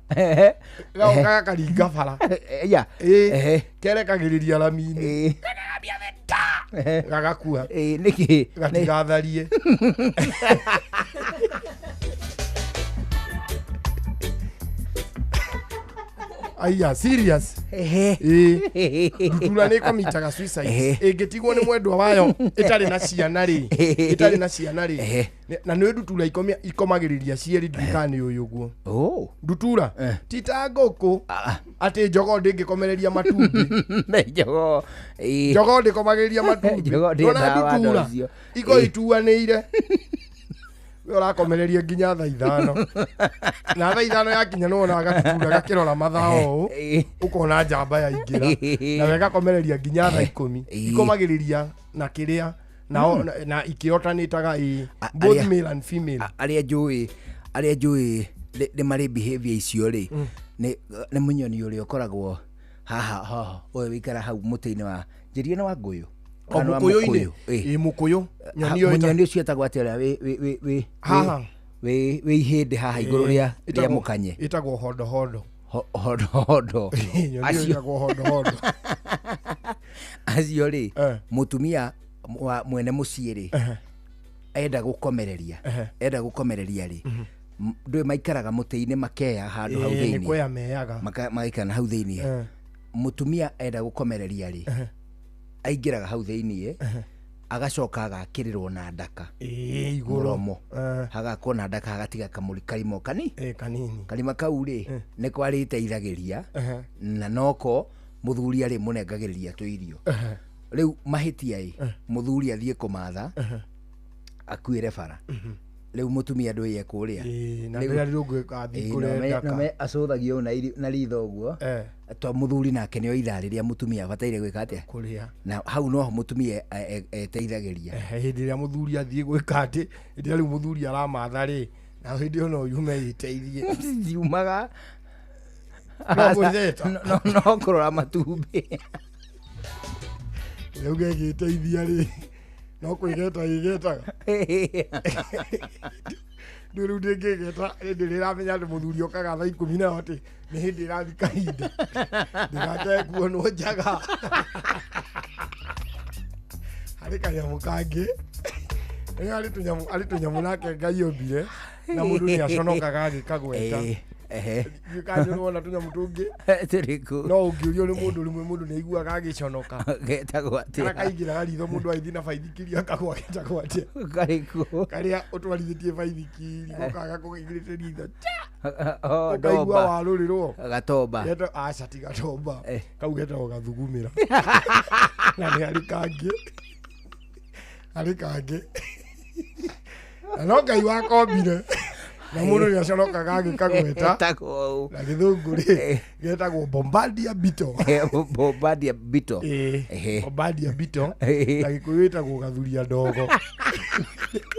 gagoka gakaringa bara. Kerekagĩrĩria rami-inĩ, gagakua. Nĩkĩ? Gatigatharie. Aya, serious. Ndutura nĩ ĩkomitaga suicide. Ĩngĩtigwo nĩ mwendwa wayo ĩtarĩ na ciana rĩ, ĩtarĩ na ciana rĩ, na nĩ ndutura ikomagĩrĩria cierĩ, ndirikana nĩ ũyũ ũguo. Ndutura ti ta ngũkũ atĩ njogoo ndĩngĩkomereria matumbĩ. Njogoo. Njogoo ndĩkomagĩrĩria matumbĩ. Ndutura iko ituanĩire. We ũrakomereria nginya thaa 5. Na thaa 5 yakinya nĩ wonaga gatutura gakĩrora mathaa ũũ, ũkona njamba yaingĩra. Na we gakomereria nginya thaa 10. Ikomagĩrĩria na kĩrĩa na ikĩotanĩtaga, both male and female. Arĩa njũĩ nĩ marĩ behavior icio rĩ, nĩ mũnyoni ũrĩa ũkoragwo haha haha, ũyũ wĩikara hau mũtĩ-inĩ wa njĩria nĩ wa ngũyũ. Mũkũyũ-inĩ. Ĩ mũkũyũ. Mũnyoni ũcio etagwo atĩa ũrĩa wĩ ihĩndĩ haha igũrũ rĩa mũkanye? Ĩtagwo hondohondo. Hondohondo. Ĩtagwo hondohondo. Acio rĩ, mũtumia wa mwene mũciĩ rĩ, enda gũkomereria, enda gũkomereria rĩ, ndũĩ maikaraga mũtĩ-inĩ makeya handũ hau thĩinĩ. Nĩ kwea meyaga. Magaikara hau thĩinĩ. Mũtumia enda gũkomereria rĩ, aingĩraga hau thĩinĩ, agacoka agakĩrĩrwo na ndaka igũrũ, hagakwo na ndaka, hagatiga karima kanini. Karima kau rĩ nĩko arĩteithagĩria, na noko mũthuri arĩ mũnengagĩrĩria tũirio. Rĩu mahĩtia ĩ, mũthuri athiĩ kũmatha akuĩre bara. Rĩu mũtumia ndũĩ ekũrĩa. Acũthagio na ritho ũguo. To mũthuri nake nĩ ithaa rĩrĩa mũtumia abataire gwĩka atĩa? Kũrĩa. Na hau noho mũtumia eteithagĩria. Hĩndĩ ĩrĩa mũthuri athiĩ gwĩka atĩ, hĩndĩ ĩrĩa rĩu mũthuri aramatha rĩ, na hĩndĩ ĩyo no yume ĩteithie. Yumaga. No gwĩtheta. No kũrora matumbĩ. Rĩu gegĩteithia rĩ, no kwĩgeta ĩgetaga. Rĩu rĩu ndĩngĩgeta hĩndĩ ĩrĩa ĩramenya atĩ mũthuri okaga thaa 10 nayo atĩ nĩ hĩndĩ ĩrathiĩ kahinda ndĩgakae kuonwo njaga. Harĩ kanyamũ kangĩ. Nĩ harĩ tũnyamũ, harĩ tũnyamũ nake Ngai ombire na mũndũ nĩ aconokaga agĩkagweta. Ehe. Kanyo nĩwona tũnyamũ tũngĩ Tũrĩkũ? no ũngĩũrio nĩ mũndũ rĩmwe mũndũ nĩ aiguaga agĩconoka. Getagwo Karĩa atĩa? kaingĩraga ritho mũndũ agĩthiĩ na baithikiri akagwa getagwo atĩa? Karĩkũ? Karĩa ũtwarithĩtie baithikiri gokaga kũingĩrĩte ritho Oh, ũkaigua ndomba. warũrĩrwo. Gatomba. Aca ti gatomba. Kau getagwo gathugumĩra. Na nĩ harĩ kangĩ. Harĩ kangĩ. Na no Ngai wakombire. Na mũndũ nĩ aconokaga agĩkagweta. Getagwo ũũ. Na gĩthũngũ rĩ getagwo Bombardier Beetle. Bombardier Beetle. Ĩĩ, Bombardier Beetle. Na gĩkũyũ ĩtagwo gathuria ndogo.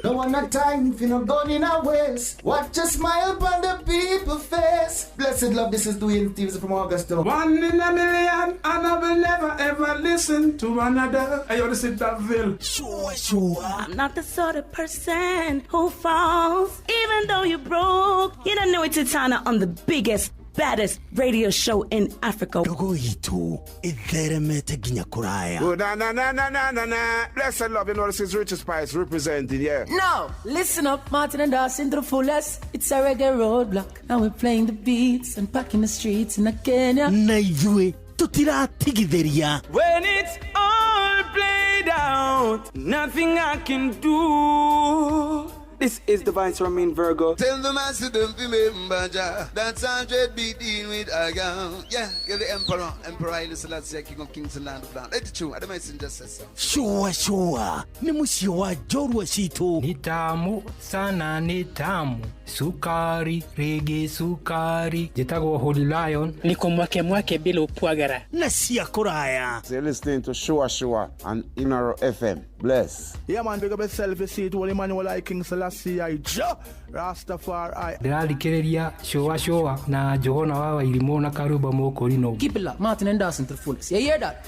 Don't want no time if you're not gone in a waste. Watch a smile upon the people's face. Blessed love, this is Dwayne Stevens from Augusta. One in a million, and I will never ever listen to another. Hey, yo, this is Daville. Sure, sure. I'm not the sort of person who falls, even though you're broke. You don't know it's Titana on the biggest, baddest radio show in Africa. Ndogo itu itheremete nginya kuraya. Oh, na na na na na na na. Blessed love, you know this is Richard Spice representing, yeah. Now, listen up, Martin and Dawson to the fullest. It's a reggae roadblock. Now we're playing the beats and packing the streets in Kenya. Na ithuĩ tũtiratigithĩria. When it's all played out, nothing I can do. This is Divine Romain Virgo. Tell the master don't remember Jah. That's 100 beating with a gun. Yeah, you're the emperor, Emperor Haile Selassie, King of Kings and Land of Land. Let it true. I don't messenger says so. Sure, sure. Nĩ mũciĩ wa njorua citũ. Ni tamu sana, ni tamu sukari rĩngĩ sukari. Njĩtagwo Holy Lion. Niko mwake mwake bila upwagara na cia kũraya. So you're listening to Shua Shua on Inaro FM. Bless. Yeah, man, big up yourself. You see it, Holy Emmanuel I, King Selassie I, Jah Rastafari. Ndĩrathikĩrĩria Shua Shua na Johana wa Wairimũ na Karuba Mũkũrinũ. Keep it locked, Martin and Dawson to the fullest. You hear that?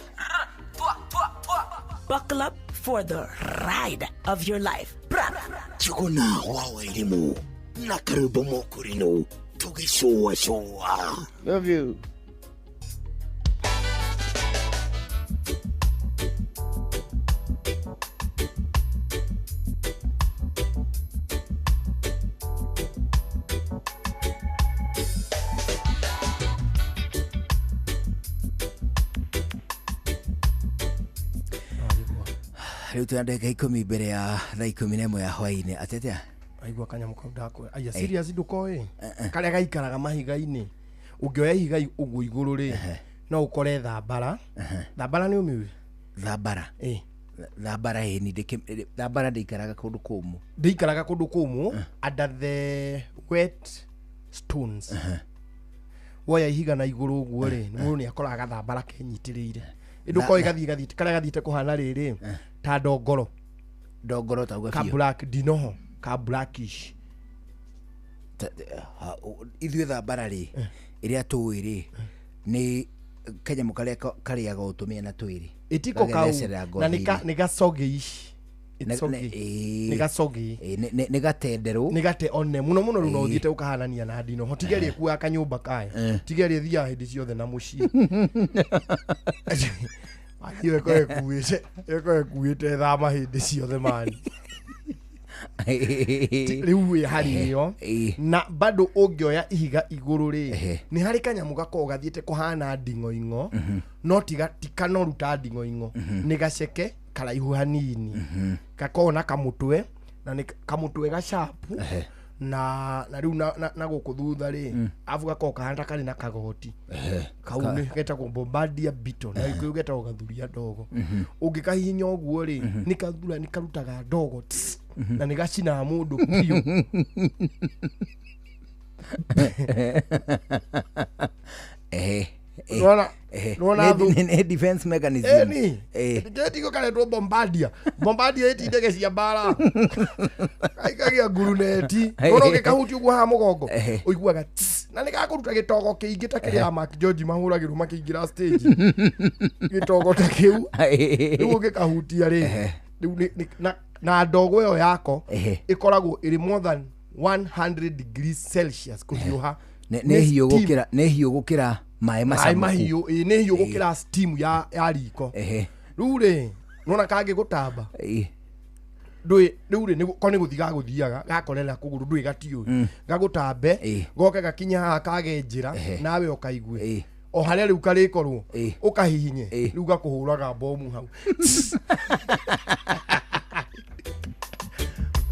Buckle up for the ride of your life. Njuguna wa Wairimũ na Karuba Mũkũrinũ tũgĩcũa cũa. Love you. Rĩu twĩna ndagĩka 10 mbere ya thaa 11 ya hwaĩ-inĩ. Atĩatĩa? Aigua kanyamũ kau ndakwĩra. Aya serious ndũkoĩ. Karĩa gaikaraga mahiga-inĩ. Ũngĩoya ihiga ũguo igũrũ rĩ, no ũkore thambara. Thambara nĩ ũmĩũĩ? Thambara. Ĩ. Thambara ĩ ni thambara ndĩikaraga kũndũ kũmũ. Ndĩikaraga kũndũ kũmũ under the wet stones. Woya ihiga na igũrũ ũguo rĩ, mũndũ nĩ akoraga gathambara kenyitĩrĩire. Ĩndũkoĩ gathiĩ gathiĩ karĩa gathiĩte kũhana rĩrĩ ta ndongoro. Ndongoro ta ũguo Ka biũ. black ndinoho, ka blackish. Ithuĩ thambara rĩ, ĩrĩa tũĩ rĩ, nĩ kanyamũ karĩa karĩaga o tũmĩena twĩrĩ. Ĩtiko kau na nĩ gacogeish. Nĩ gacogi. Nĩ gatenderũ. Nĩ gate one mũno mũno rĩu no ũthiĩte ũkahanania na ndinoho. Tiga ĩrĩa ĩkuaga kanyũmba kayo. Tiga ĩrĩa ĩthiaga hĩndĩ ciothe na mũciĩ. Ĩyo ĩkoragwo ĩkuĩte thama hĩndĩ ciothe mani. Rĩu wĩ harĩ ĩyo na bado ũngĩoya ihiga igũrũ rĩ, nĩ harĩ kanyamũ gakoragwo gathiĩte kũhana nding'oing'o, no ti kanoru ta nding'oing'o, nĩ gaceke karaihu hanini, gakoragwo na kamũtwe na nĩ kamũtwe gacapu na rĩu na gũkũ thutha rĩ, arabu gakoragwo kahana ta karĩ na kagoti. Kau nĩ getagwo Bombardier Beetle na gĩkũyũ getagwo gathuria ndogo. Ũngĩkahihinya ũguo rĩ, nĩ kathura nĩ karutaga ndogo tss, na nĩ gacinaga mũndũ biũ. Nĩwona Nĩ defense mechanism. Ĩni. Getigo karetwo Bombardier. Bombardier ĩti ndege cia mbara. Kaikagia nguruneti. Nĩwona ũngĩkahutia ũguo haha mũgongo, ũiguaga tss, na nĩ gakũruta gĩtogo kĩingĩ ta kĩrĩa Mark George mahũragĩrwo makĩingĩra stage. Gĩtogo ta kĩu. Rĩu ũngĩkahutia rĩ, rĩu na ndogo ĩyo yako ĩkoragwo ĩrĩ more than 100 degrees Celsius kũhiũha. Nĩ hiũ gũkĩra, nĩ hiũ gũkĩra maĩ maĩ macamuku. Mahiũ, ĩ, nĩ hiũ gũkĩra steam ya riko. Rĩu rĩ, nona kangĩ gũtamba ndũĩ rĩu rĩ ko nĩ gũthi gagũthiaga gakorera kũgũrũ, ndũĩ gatiũĩ gagũtambe goke gakinya haha kage njĩra nawe ũkaigue o harĩa rĩu karĩkorwo ũkahihinye rĩu gakũhũraga bomu hau.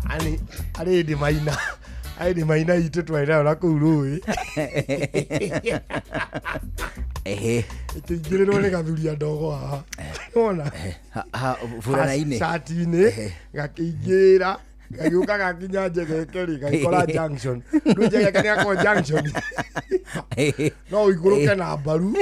Ani arĩ ndĩ maina, arĩ ndĩ maina itũ twarĩ nayo na kũu rũĩ. Ĩkĩingĩrĩrwo nĩ gathuria ndogo haha nona burana-inĩ. Cati-inĩ gakĩingĩra gagĩũka gakinya njegeke rĩ, gagĩkora junction, ndũ njegeke nĩ akorwo junction no ũikũrũke na mbaru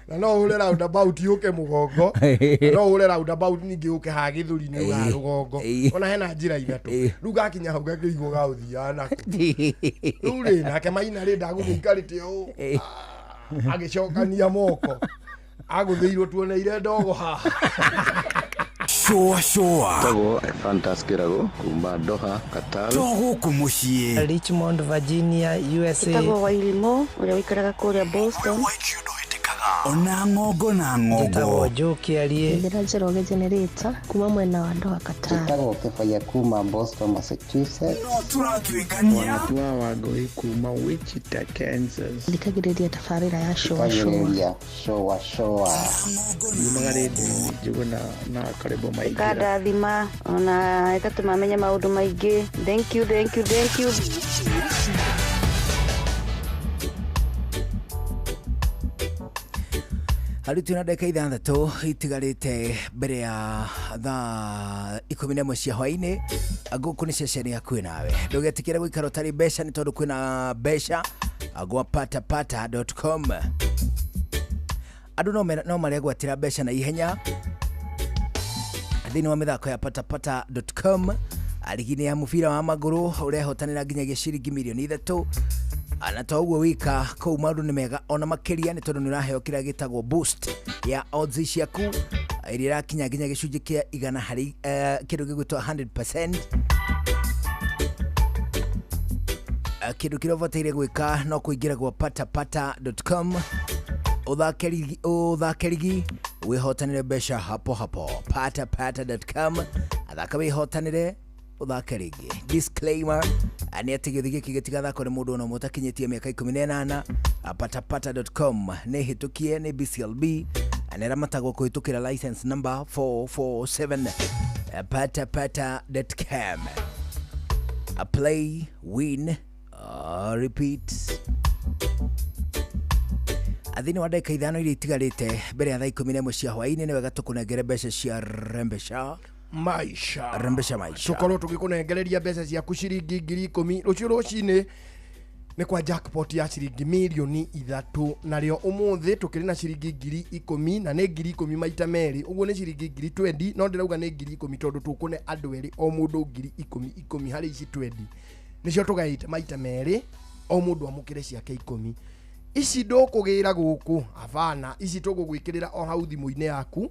na no ũhũre roundabout yũke mũgongo na no ũhũre roundabout ningĩ yũke haha gĩthũri-inĩ ũga rũgongo, ona hena njĩra ithatũ. Rĩu gakinya hau gakĩigwo gaũthiaga nako rĩu rĩ, nake maina rĩ ndagũgĩikarĩte ũũ agĩcokania moko agũthĩirwo tuoneire ndogo haha. Shũa shũa. Tagwo Fantas Kĩrago kuma Doha, Qatar. To gũkũ mũciĩ. Richmond, Virginia, USA. Ĩtagwo Wairimũ ũrĩa ũikaraga kũrĩa Boston. Ona ng'ongo na ng'ongo. Njĩtagwo Joe Kĩarie. Njĩra Njoroge Generator kuma mwena wa Doha, Qatar. Njĩtagwo Kĩbaya kuma Boston, Massachusetts. No tũratuĩkania. Wanatua Wangũi kuma Wichita, Kansas. Thikagĩrĩria tabarĩra ya Shũa Shũa. Thikagĩrĩria Shũa Shũa. Yumaga rĩndiũ-inĩ Njũgũna na Karĩbo Maingĩra. Ĩkandathima ona ĩgatũma menye maũndũ maingĩ. Thank you, thank you, thank you. Harĩ twĩna ndagĩka 6 itigarĩte mbere ya thaa 11 cia hwaĩ-inĩ. Gũkũ nĩ ceceni hakuhĩ nawe, ndũgetĩkĩre gũikara ũtarĩ mbeca nĩ tondũ kwĩna mbeca gwa patapata.com. Andũ no maregwatĩra mbeca na ihenya thĩinĩ wa mĩthako ya patapata.com. Rigi-inĩ ya mũbira wa magũrũ ũrehotanĩra nginyagia ciringi mirioni 3, na to ũguo wika kũu maũndũ nĩ mega ona makĩria nĩ tondũ nĩ ũraheo kĩrĩa gĩtagwo boost ya odds ciaku ĩrĩa ĩrakinya nginya gĩcunjĩ kĩa 100 harĩ kĩndũ gĩgwĩtwo 100%. Kĩndũ kĩrĩa ũbataire gwĩka no kũingĩra gwa patapata.com ũthake rigi wĩhotanĩre mbeca hapo hapo. Patapata.com, athaka wĩhotanĩre ũthake rĩngĩ. Disclaimer nĩ atĩ gĩthĩ gĩkĩ gĩtigathakwo nĩ mũndũ ona ũmwe ũtakinyĩtie mĩaka 18. Patapata.com nĩ hĩtũkie nĩ BCLB na ĩramatagwo kũhĩtũkĩra license number 447. Patapata.com, play, win, repeat. Thĩinĩ wa ndagĩka 5 iria itigarĩte mbere ya thaa 11 cia hwaĩ-inĩ nĩ wega tũkũnengere mbeca cia Rembesha Maisha. Rembesha Maisha. Tũkorwo tũgĩkũnengereria mbeca ciaku ciringi 10,000 rũciũ rũcinĩ nĩ kwa jackpot ya ciringi mirioni 3, narĩo ũmũthĩ tũkĩrĩ na ciringi 10,000 na nĩ 10,000 maita merĩ, ũguo nĩ ciringi 20,000, no ndĩrauga nĩ 10,000 tondũ tũkũne andũ erĩ o mũndũ 10,000 harĩ ici 20 nĩcio tũgaĩte maita merĩ, o mũndũ amũkĩre ciake 10. Ici ndũkũgĩra gũkũ abana, ici tũgũgwĩkĩrĩra o hau thimũ-inĩ yaku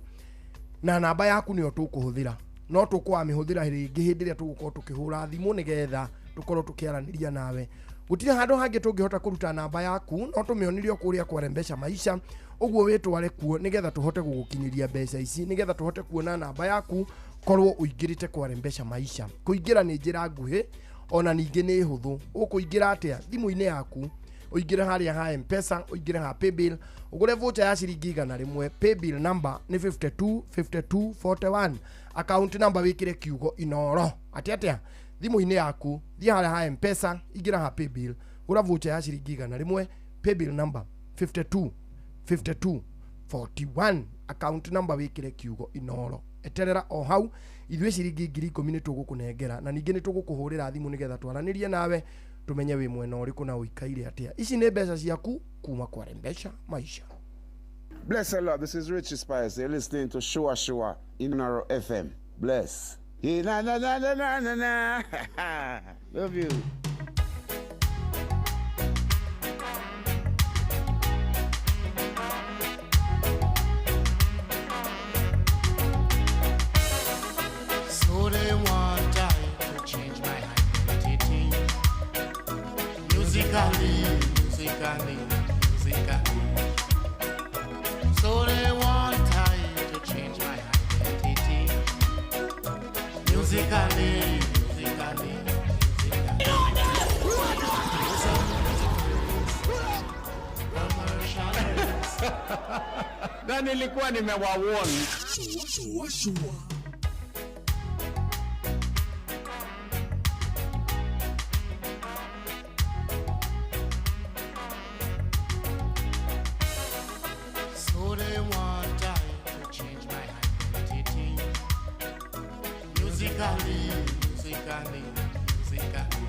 na namba yaku nĩyo tũkũhũthĩra, no tũkwamĩhũthĩra rĩngĩ hĩndĩ ĩrĩa tũgũkorwo tũkĩhũra thimũ nĩgetha tũkorwo tũkĩaranĩria nawe. Gũtirĩ handũ hangĩ tũngĩhota kũruta namba yaku, no tũmĩonirio kũrĩa kwa Rembesha Maisha, ũguo wĩtware kuo nĩgetha tũhote gũgũkinyĩria mbeca ici, nĩgetha tũhote kuona namba yaku korwo ũingĩrĩte kwa Rembesha Maisha. Kũingĩra nĩ njĩra nguhĩ ona ningĩ nĩ hũthũ. Ũkũingĩra atĩa? Thimũ-inĩ yaku ũingĩre harĩa ha M-Pesa, ũingĩre ha Paybill, ũgũre voucher ya ciringi 100. Paybill number nĩ 52 52 41, account number wĩkĩre kiugo Inoro. Atĩa atĩa? Thimũ-inĩ yaku thiĩ harĩa ha M-Pesa, ingĩra ha Paybill, gũra voucher ya ciringi 100, Paybill number 52 52 41, account number wĩkĩre kiugo Inoro. Eterera o hau, ithuĩ ciringi 10,000 nĩ tũgũkũnengera na ningĩ nĩ tũgũkũhũrĩra thimũ nĩgetha twaranĩrie nawe tumenye wĩ mwena ũrĩkũ na ũikaire atĩa. Ici nĩ mbeca ciaku kuma kwa Rembesha Maisha. Bless the Lord. This is Richie Spice. You're listening to Shua Shua Inoro FM. Bless. Yeah, na na na na na na na. Love you. So they want I to musically. So they want I to change my identity. Musically, musically, musically. Na nilikuwa nimewawarn. So they want I to change my identity. Musically, musically, musically.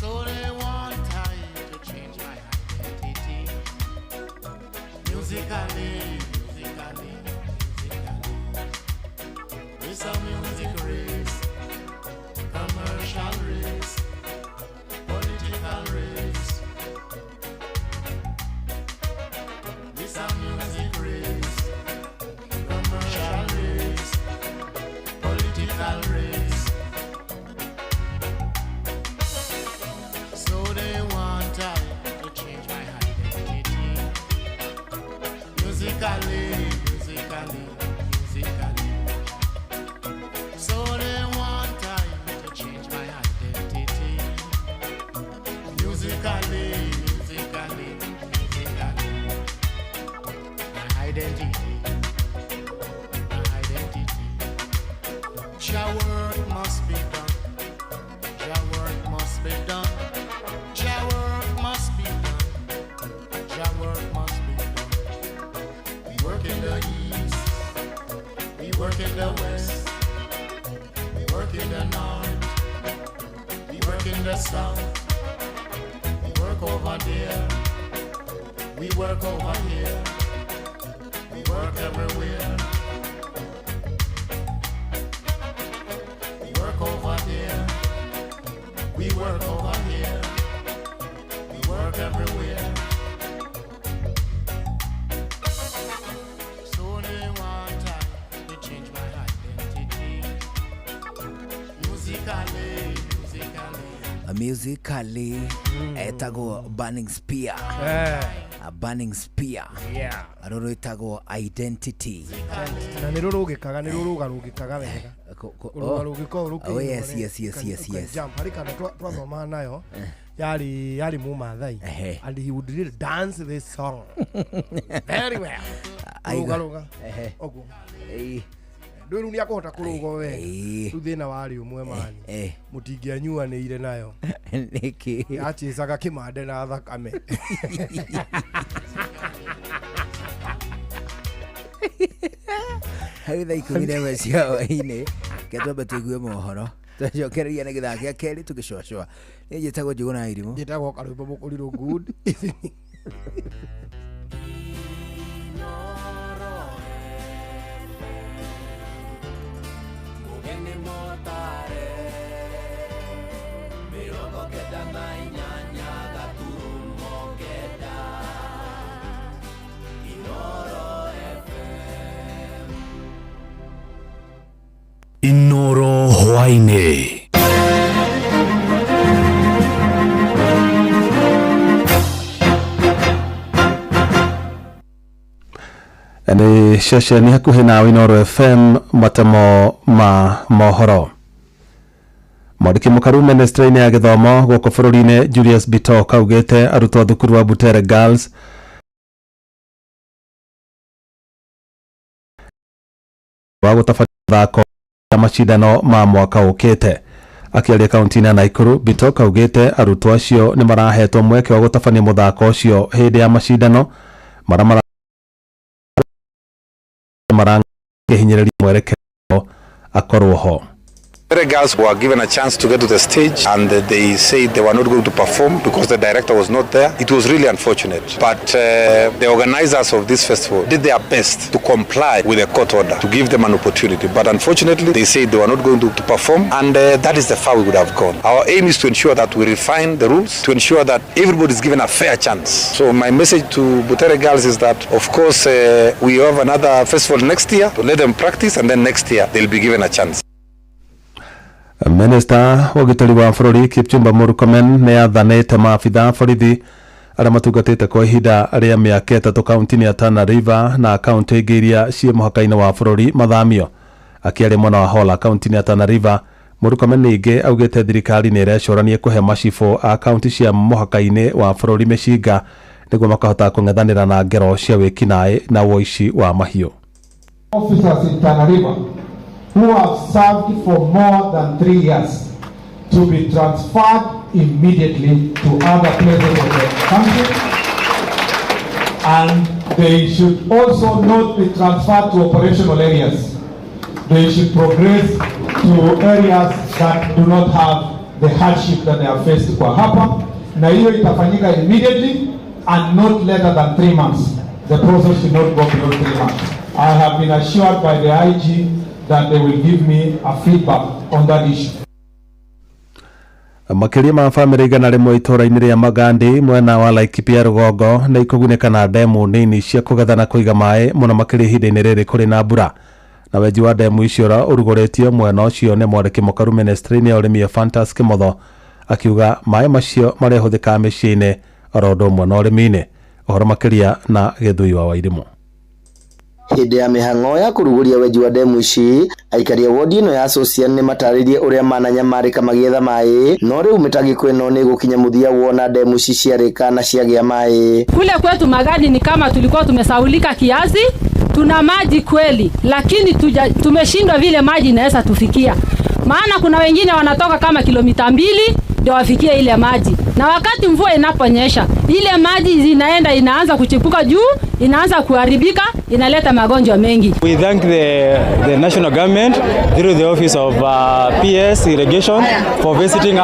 So they want I to change my identity. Musically, musically, musically. It's a music race, commercial race, political race. This a music race, commercial race, political race. So they want I to change my identity. Musically, musically, musically. So they want I to change my identity. Musically, musically, musically. My identity, my identity. Your work must be done. Your work must be done. Your work must be done. Your work must be done. We work in the east, we work in the west, we work in the north, we work in the south, we work over there, we work over here. We work everywhere. We work over there. We work over here. We work everywhere. So they want I to change my identity. Musically, musically. Musically etagwo Burning Spear. A Burning Spear. Yeah. Rũrũ ĩtagwo Identity. Na nä rå rå gä kaga nä rå rå garå gä kaga wega. Oh. Rå gä korwo Oh, yes, yes, yes, yes, yes. Harä kana twathomaga nayo yarä må mathai and he would really dance this song very well. Aiga. Rũga rũga Ehe. ũguo. Ĩĩ. Ndå rä u nä akåhota kå rå ga we Ĩĩ. rä u thä na warä å mwe mani Eh. må tingäanyuanä ire nayo. Nĩkĩ? Yachicaga kä mande na thakame. Harĩ thaa 11 cia hwaĩ-inĩ, reke twambe tũigue mohoro, twacokereria na gĩthaa gĩa kerĩ tũgĩcũacũa. Niĩ njĩtagwo Njũgũna wa Irimũ. Njĩtagwo Karwĩmbo Mũkũrirũ. Good evening. Mugeni motare 98 gaturumo 9 Inoro FM. Inoro hwaĩ-inĩ. Nĩ ceceni hakuhĩ nawe Inoro FM, matemo ma mohoro. Mwandĩki mũkaru ministry-inĩ ya gĩthomo gũkũ bũrũri-inĩ Julius Bitok augĩte arutwo a thukuru wa Butere Girls wa gũtabania thako ya macindano ma mwaka ũkĩte. Akĩaria kaunti-inĩ ya Nakuru, Bitok augĩte arutwo acio nĩ marahetwo mweke wa gũtabania mũthako ũcio hĩndĩ ya macindano marĩa marangĩhinyĩrĩria mwerekeo akorwo ho. Butere girls were given a chance to get to the stage and they said they were not going to perform because the director was not there. It was really unfortunate. But the organizers of this festival did their best to comply with the court order to give them an opportunity. But unfortunately, they said they were not going to perform, and that is the far we would have gone. Our aim is to ensure that we refine the rules, to ensure that everybody is given a fair chance. So my message to Butere girls is that, of course, we have another festival next year. To let them practice, and then next year they'll be given a chance. Minista wa ũgitĩri wa bũrũri Kipchumba Murkomen nĩ athanĩte maabitha a borithi Arĩa matungatĩte kwa ihinda rĩa mĩaka 3 kaunti-inĩ ya Tana River na kaunti ingĩ iria ciĩ mũhaka-inĩ wa bũrũri mathamio. Akĩaria mwena wa Hola kaunti-inĩ ya Tana River, Murkomen ningĩ augĩte thirikari nĩ ĩrecũrania kũhe macibũ a kaunti cia mũhaka-inĩ wa bũrũri mĩcinga nĩguo makahota kũng'ethanĩra na ngero cia wĩkinaĩ na woici wa mahiũ. Officers in Tana River who have served for more than 3 years to be transferred immediately to other places of the country, and they should also not be transferred to operational areas. They should progress to areas that do not have the hardship that they have faced kwa hapa, na hiyo itafanyika immediately and not later than 3 months. The process should not go beyond 3 months. I have been assured by the IG that they will give me a feedback on that issue. Makĩria ma bamĩrĩ 100 itũũra-inĩ rĩa Magandi mwena wa Laikipia rũgongo nĩ ikũgunĩka na ndemu nini cia kũgetha na kũiga maĩ mũno makĩria ihinda-inĩ rĩrĩ kũrĩ na mbura. Na wenji wa ndemu icio ũrĩa ũrugũrĩtio mwena ũcio nĩ mwandĩki mũkaru ministry-inĩ ya ũrĩmi Ephantus Kimotho akiuga maĩ macio marĩhũthĩkaga mĩciĩ-inĩ oro ũndũ ũmwe na ũrĩmi-inĩ. Ũhoro makĩria na Gĩthui wa Wairimũ. Hĩndĩ ya mĩhang'o ya kũrugũria wenji wa ndemu ici, aikari a wodi ĩno ya Sosian nĩ matarĩirie ũrĩa mananyamarĩka magĩetha maĩ, no rĩu mĩtangĩko ĩno nĩ ĩgũkinya mũthia wona ndemu ici ciarĩka na ciagĩa maĩ. Kule kwetu Magadi ni kama tulikuwa tumesaulika kiasi, tuna maji kweli, lakini tumeshindwa vile maji inaweza tufikia. Maana kuna wengine wanatoka kama kilomita 2 ndio wafikie ile maji. Na wakati mvua inaponyesha, ile maji zinaenda inaanza kuchipuka juu, inaanza kuharibika, inaleta magonjwa mengi. We thank the national government through the office of PS Irrigation for visiting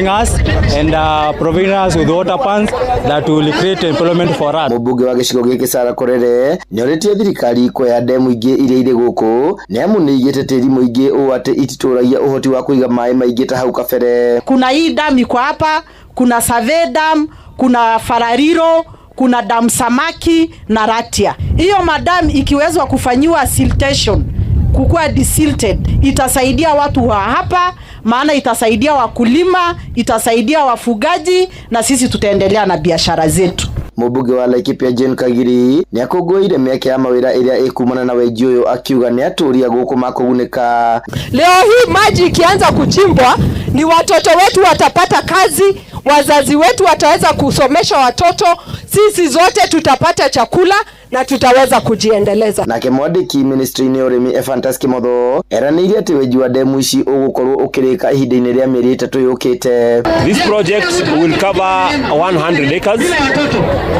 us and providing us with water pumps that will create employment for us. Mũmbunge wa gĩcigo gĩkĩ Sarah Korere nĩorĩtie thirikari kuoya ndemu ingĩ iria irĩ gũkũ nĩ amu nĩ igĩte tĩri mũingĩ ũũ atĩ ititũragia ũhoti wa kũiga maĩ maingĩ ta hau kabere. Kuna hii dam iko hapa, kuna Save Dam, kuna Farariro, kuna dam Samaki na Ratia. Hiyo madam ikiwezwa kufanyiwa siltation, kukua desilted, itasaidia watu wa hapa, maana itasaidia wakulima, itasaidia wafugaji na sisi tutaendelea na biashara zetu. Mũmbunge wa Laikipia Jane Kagiri nĩ akũngũĩire mĩeke ya mawĩra ĩrĩa ĩkumana na wenji ũyũ akiuga nĩ atũria gũkũ makũgunĩka. Leo hii maji ikianza kuchimbwa ni watoto wetu watapata kazi, wazazi wetu wataweza kusomesha watoto, sisi zote tutapata chakula na tutaweza kujiendeleza. Nake mwandĩki ministry-inĩ ya ũrĩmi Ephantus Kimotho eranĩire atĩ wenji wa ndemu ici ũgũkorwo ũkĩrĩka ihinda-inĩ rĩa mĩeri 3 yũkĩte. This project will cover 100 acres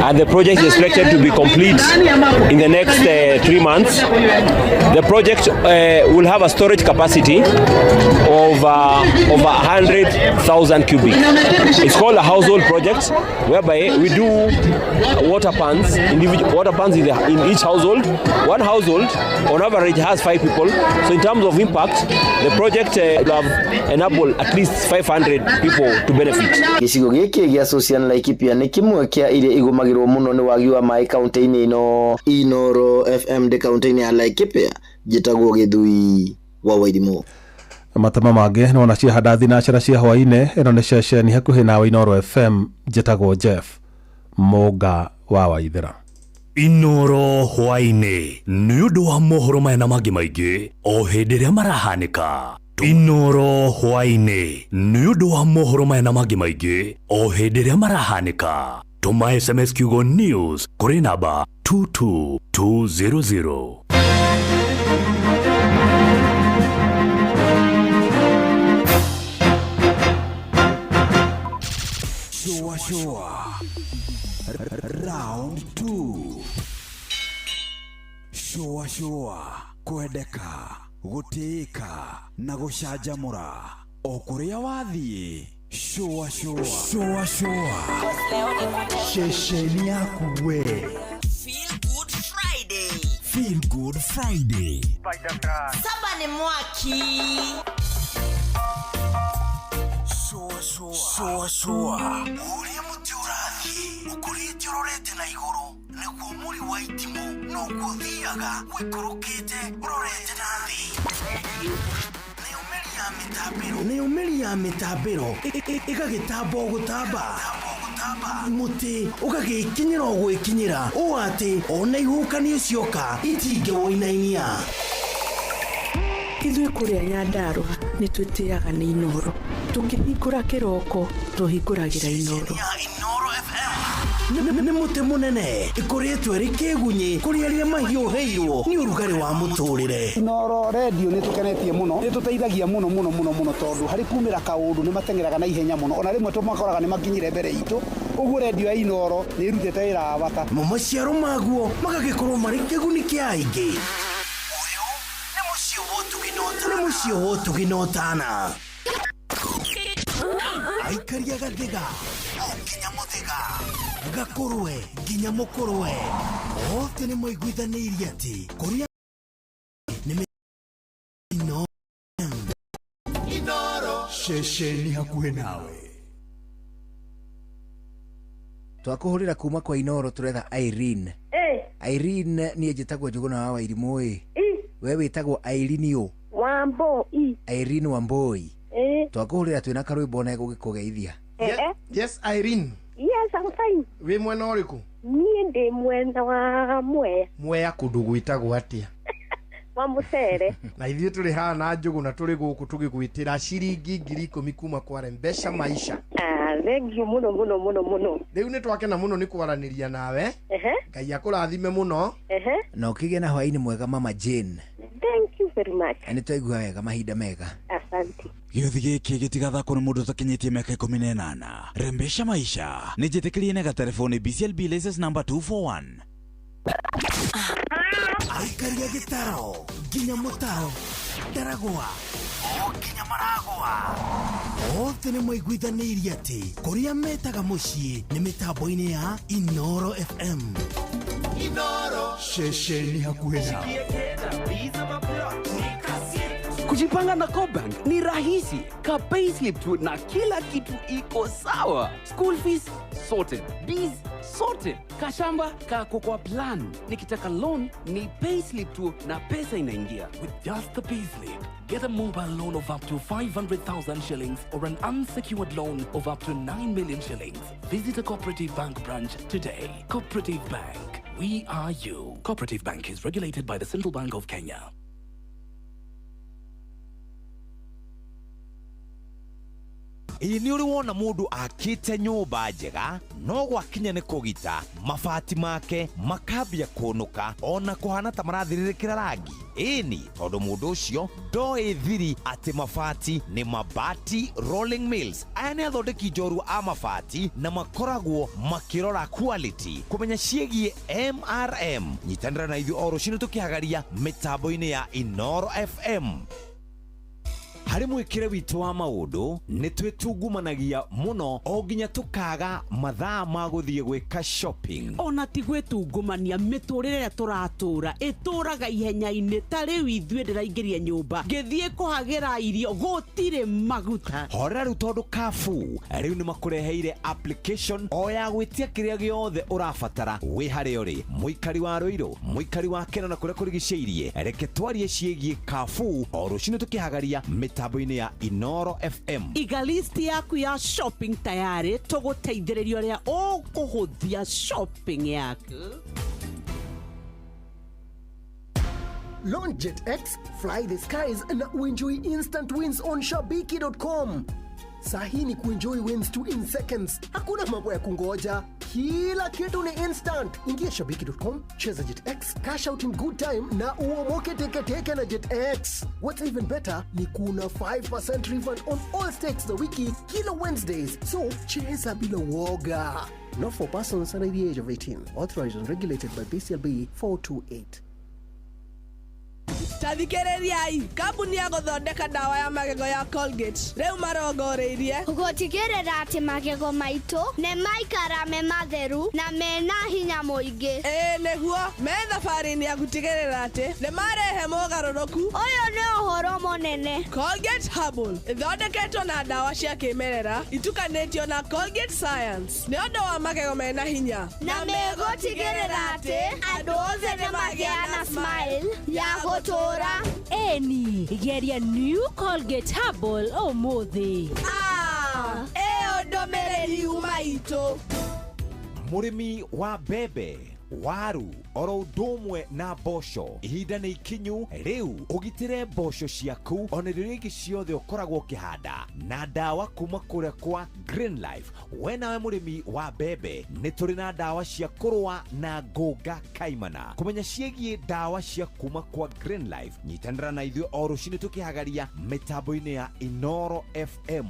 and the project is expected to be complete in the next 3 months. The project will have a storage capacity of over 100,000 cubic. It's called a household project whereby we do water pans, individual water pans in each household. One household on average has 5 people. So in terms of impact, the project will have enabled at least 500 people to benefit. Gĩcigo gĩkĩ gĩa Sosian Laikipia nĩ kĩmwe kĩa iria igũmagĩrwo mũno nĩ wagi wa maĩ kaunti-inĩ ĩno. Inoro FM ndĩ kaunti-inĩ ya Laikipia, njĩtagwo Gĩthui wa Wairimũ. Matama mangĩ nĩ wona ciahanda thinacara cia hwaĩ-inĩ. Ĩno nĩ ceceni hakuhĩ nawe Inoro FM, njĩtagwo Jeff Mũnga wa Waithera. Inoro hwaĩ-inĩ nĩ ũndũ wa mohoro maya na mangĩ maingĩ o hĩndĩ ĩrĩa marahanĩka. Inoro hwaĩ-inĩ nĩ ũndũ wa mohoro maya na mangĩ maingĩ o hĩndĩ ĩrĩa marahanĩka. Tũma SMS kiugo news kũrĩ namba 22200. Shua shua. Round 2. Shua shua. Kwendeka, gũtĩĩka na gũcanjamũra o kũrĩa wathiĩ. Shua shua. Shua shua. Ceceni yaku we. Feel Good Friday. Feel Good Friday. Saba ni mwaki. Shua shua. Shua shua. Ũrĩa mũtĩ ũrathiĩ ũkũrĩte ũrorete na igũrũ nĩguo mũri wa itimũ noguo ũthiaga ũikũrũkĩte ũrorete na thĩ. Nĩyo mĩri ya mĩtambĩro ĩgagĩtamba o gũtamba. Mũtĩ ũgagĩkinyĩra o gwĩkinyĩra ũũ atĩ ona ihuhũkanio cioka itingĩwũinainia. Ithuĩ kũrĩa Nyandarũa nĩ twĩtĩaga nĩ Inooro. Tũkĩhingũra kĩroko tũhingũragĩra Inooro. Nĩ mũtĩ mũnene ĩkoretwo ĩrĩ kĩgunyĩ kũrĩ arĩa mahiũhĩirwo nĩ ũrugarĩ wa mũtũrĩre. Inooro redio nĩ tũkenetie mũno, nĩ tũteithagia mũno mũno mũno mũno tondũ harĩ kumĩra kaũndũ nĩ mateng'eraga na ihenya mũno, ona rĩmwe tũmakoraga nĩ makinyire mbere itũ, ũguo redio ya Inooro nĩ ĩrutĩte wĩra wa bata. Mo maciaro maguo magagĩkorwo marĩ kĩguni kĩa aingĩ. Nĩ mũciĩ wa ũtugi na ũtana. Aikaria gathiga o nginya mũthĩga, gakũrwe nginya mũkũrwe, othe nĩ maiguithanĩirie atĩ kũrĩa nĩ Inooro. Ceceni hakuhĩ nawe. Twakũhũrĩra kuma kwa Inooro tũretha Irene. Irene, niĩ njĩtagwo Njũgũna wa Wairimũ ĩ. We wĩtagwo Irene ũ? Wambo i. Irene Wamboi. Twakũhũrĩra twĩna karwĩmbo na gũgĩkũgeithia. Yes, Irene. Yes, I'm fine. Wĩ mwena ũrĩkũ? Niĩ ndĩ mwena wa Mwea. Mwea kũndũ gwĩtagwo atĩa? Wa mũcere. Na ithuĩ tũrĩ haha na Njũgũ na tũrĩ gũkũ tũgĩgwĩtĩra ciringi 10,000 kuma kwa Rembesha Maisha. Ah, thank you mũno mũno mũno mũno. Rĩu nĩ twakena mũno nĩ kwaranĩria nawe. Ngai akũrathime mũno. Na ũkĩgĩa na hwaĩ-inĩ mwega, Mama Jane. Thank you very much. Nĩ twaigua wega, mahinda mega. Asante. Gĩũthi gĩkĩ gĩtigathakwo nĩ mũndũ ũtakinyĩtie mĩaka 18. Rembesha Maisha nĩ njĩtĩkĩrie na gatelefoni BCLB license number 241. Aikaria gĩtaro nginya mũtaro, ndaragwa o nginya maragwa, othe nĩ maiguithanĩirie atĩ kũrĩa metaga mũciĩ nĩ mĩtambo-inĩ ya Inooro FM. Inooro. Ceceni hakuhĩ nawe. Kujipanga na CoBank ni rahisi. Ka payslip tu na kila kitu iko sawa. School fees sorted, biz sorted, kashamba kako kwa plan. Nikitaka loan ni payslip tu na pesa inaingia. With just the payslip, get a mobile loan of up to 500,000 shillings or an unsecured loan of up to 9 million shillings. Visit a Cooperative Bank branch today. Cooperative Bank, we are you. Cooperative Bank is regulated by the Central Bank of Kenya. Ĩ nĩ ũrĩ wona mũndũ akĩte nyũmba njega no gwakinya nĩ kũgita mabati make makambia kũnũka ona kũhana ta marathirĩrĩkĩra rangi? Ĩni, tondũ mũndũ ũcio ndoĩ thiri atĩ mabati nĩ Mabati Rolling Mills. Aya nĩ athondeki njorua a mabati na makoragwo makĩrora quality kũmenya ciĩgiĩ MRM. Nyitanĩra na ithuĩ o rũcinĩ tũkĩhagaria mĩtambo-inĩ ya Inooro FM. Harĩ mwĩkĩre witũ wa maũndũ nĩ twĩtungumanagia mũno o nginya tũkaga mathaa ma gũthiĩ gwĩka shopping. Ona ti gwĩtungumania, mĩtũrĩre ĩrĩa tũratũra ĩtũraga ihenya-inĩ. Ta rĩu ithuĩ ndĩraingĩria nyũmba ngĩthiĩ kũhagĩra irio gũtirĩ maguta. Horera rĩu, tondũ Carrefour rĩu nĩ makũreheire application o ya gwĩtia kĩrĩa gĩothe ũrabatara wĩ harĩa ũrĩ. Mũikari wa Rũirũ, mũikari wa Kena na kũrĩa kũrigicĩirie, reke twarie ciĩgiĩ Carrefour o rũcinĩ tũkĩhagaria mĩtambo-inĩ ya Inooro FM. Iga list yaku ya shopping tayarĩ, tũgũteithĩrĩria ũrĩa ũkũhũthia shopping yaku. Launch Jet X, fly the skies na uenjoy instant wins on shabiki.com. Sahi ni kuenjoy wins tu in seconds. Hakuna mambo ya kungoja. Kila kitu ni instant. Ingia shabiki.com, cheza Jet X, cash out in good time na uomoke teketeke na Jet X. What's even better ni kuna 5% refund on all stakes za wiki kila Wednesdays. So cheza bila woga. Not for persons under the age of 18. Authorized and regulated by BCLB 428. Ta thikĩrĩriai, kambuni ya gũthondeka ndawa ya magego ya Colgate rĩu marongoreirie gũtigĩrĩra atĩ magego maitũ nĩ maikara me matheru na mena hinya mũingĩ. Ĩĩ nĩguo, me thabarĩ-inĩ ya gũtigĩrĩra atĩ nĩ marehe mogarũrũku. Ũyũ nĩ ũhoro mũnene. Colgate Herbal ĩthondeketwo na ndawa cia kĩmerera itukanĩtio na Colgate Science nĩ ũndũ wa magego mena hinya na megũtigĩrĩra atĩ andũ othe nĩ magĩa na smile ya gũtũũra. Eni, geria New Colgate Herbal ũmũthĩ. Ĩyo ndũmĩrĩri. Yuma itũ. Mũrĩmi wa mbembe, waru oro ũndũ ũmwe na mboco, ihinda nĩ ikinyu rĩu ũgitĩre mboco ciaku ona irio iria ingĩ ciothe ũkoragwo ũkĩhanda na ndawa kuma kũrĩa kwa Green Life. We nawe mũrĩmi wa mbembe, nĩ tũrĩ na ndawa cia kũrũa na ngũnga kaimana. Kũmenya ciĩgiĩ ndawa cia kuma kwa Green Life, nyitanĩra na ithuĩ o rũcinĩ tũkĩhagaria mĩtambo-inĩ ya Inoro FM.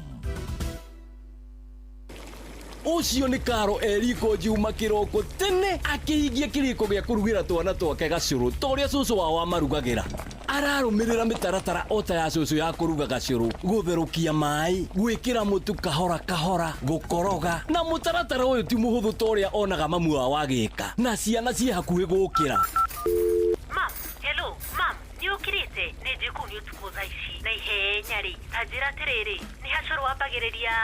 Ũcio nĩ Karo eriko Juma kĩroko tene akĩhingia kĩrĩko gĩa kũrugĩra twana twake gacũrũ ta ũrĩa cũcũ wao amarugagĩra. Ararũmĩrĩra mĩtaratara o ta ya cũcũ ya kũruga gacũrũ, gũtherũkia maĩ, gwĩkĩra mũtu kahora kahora, gũkoroga, na mũtaratara ũyũ ti mũhũthũ ta ũrĩa onaga mamu wao agĩka, na ciana ciĩ hakuhĩ gũkĩra. Mam, hello, mam, nĩ ũkĩrĩte? Nĩ njũĩ kũu nĩ ũtukũ thaa ici na ihenya rĩ, ta njĩra atĩrĩrĩ, nĩ hacũrũ wambagĩrĩria?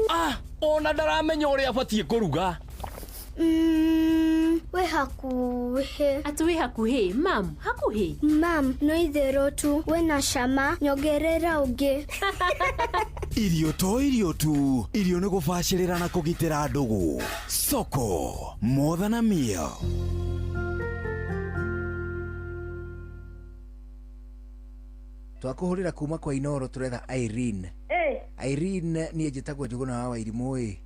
Ah, ona ndaramenya ũrĩa abatiĩ kũruga. Wĩ hakuhĩ. Atĩ wĩ hakuhĩ, mam, hakuhĩ? Mam, no itherũ tu, wĩna cama, nyongerera ũngĩ. Irio to irio tu, irio nĩ gũbacĩrĩra na kũgitĩra ndũgũ. Soko more than a meal. Twakũhũrĩra kuma kwa Inoro tũretha Irene. Irene, niĩ njĩtagwo Njũgũna wa Wairimũ ĩ.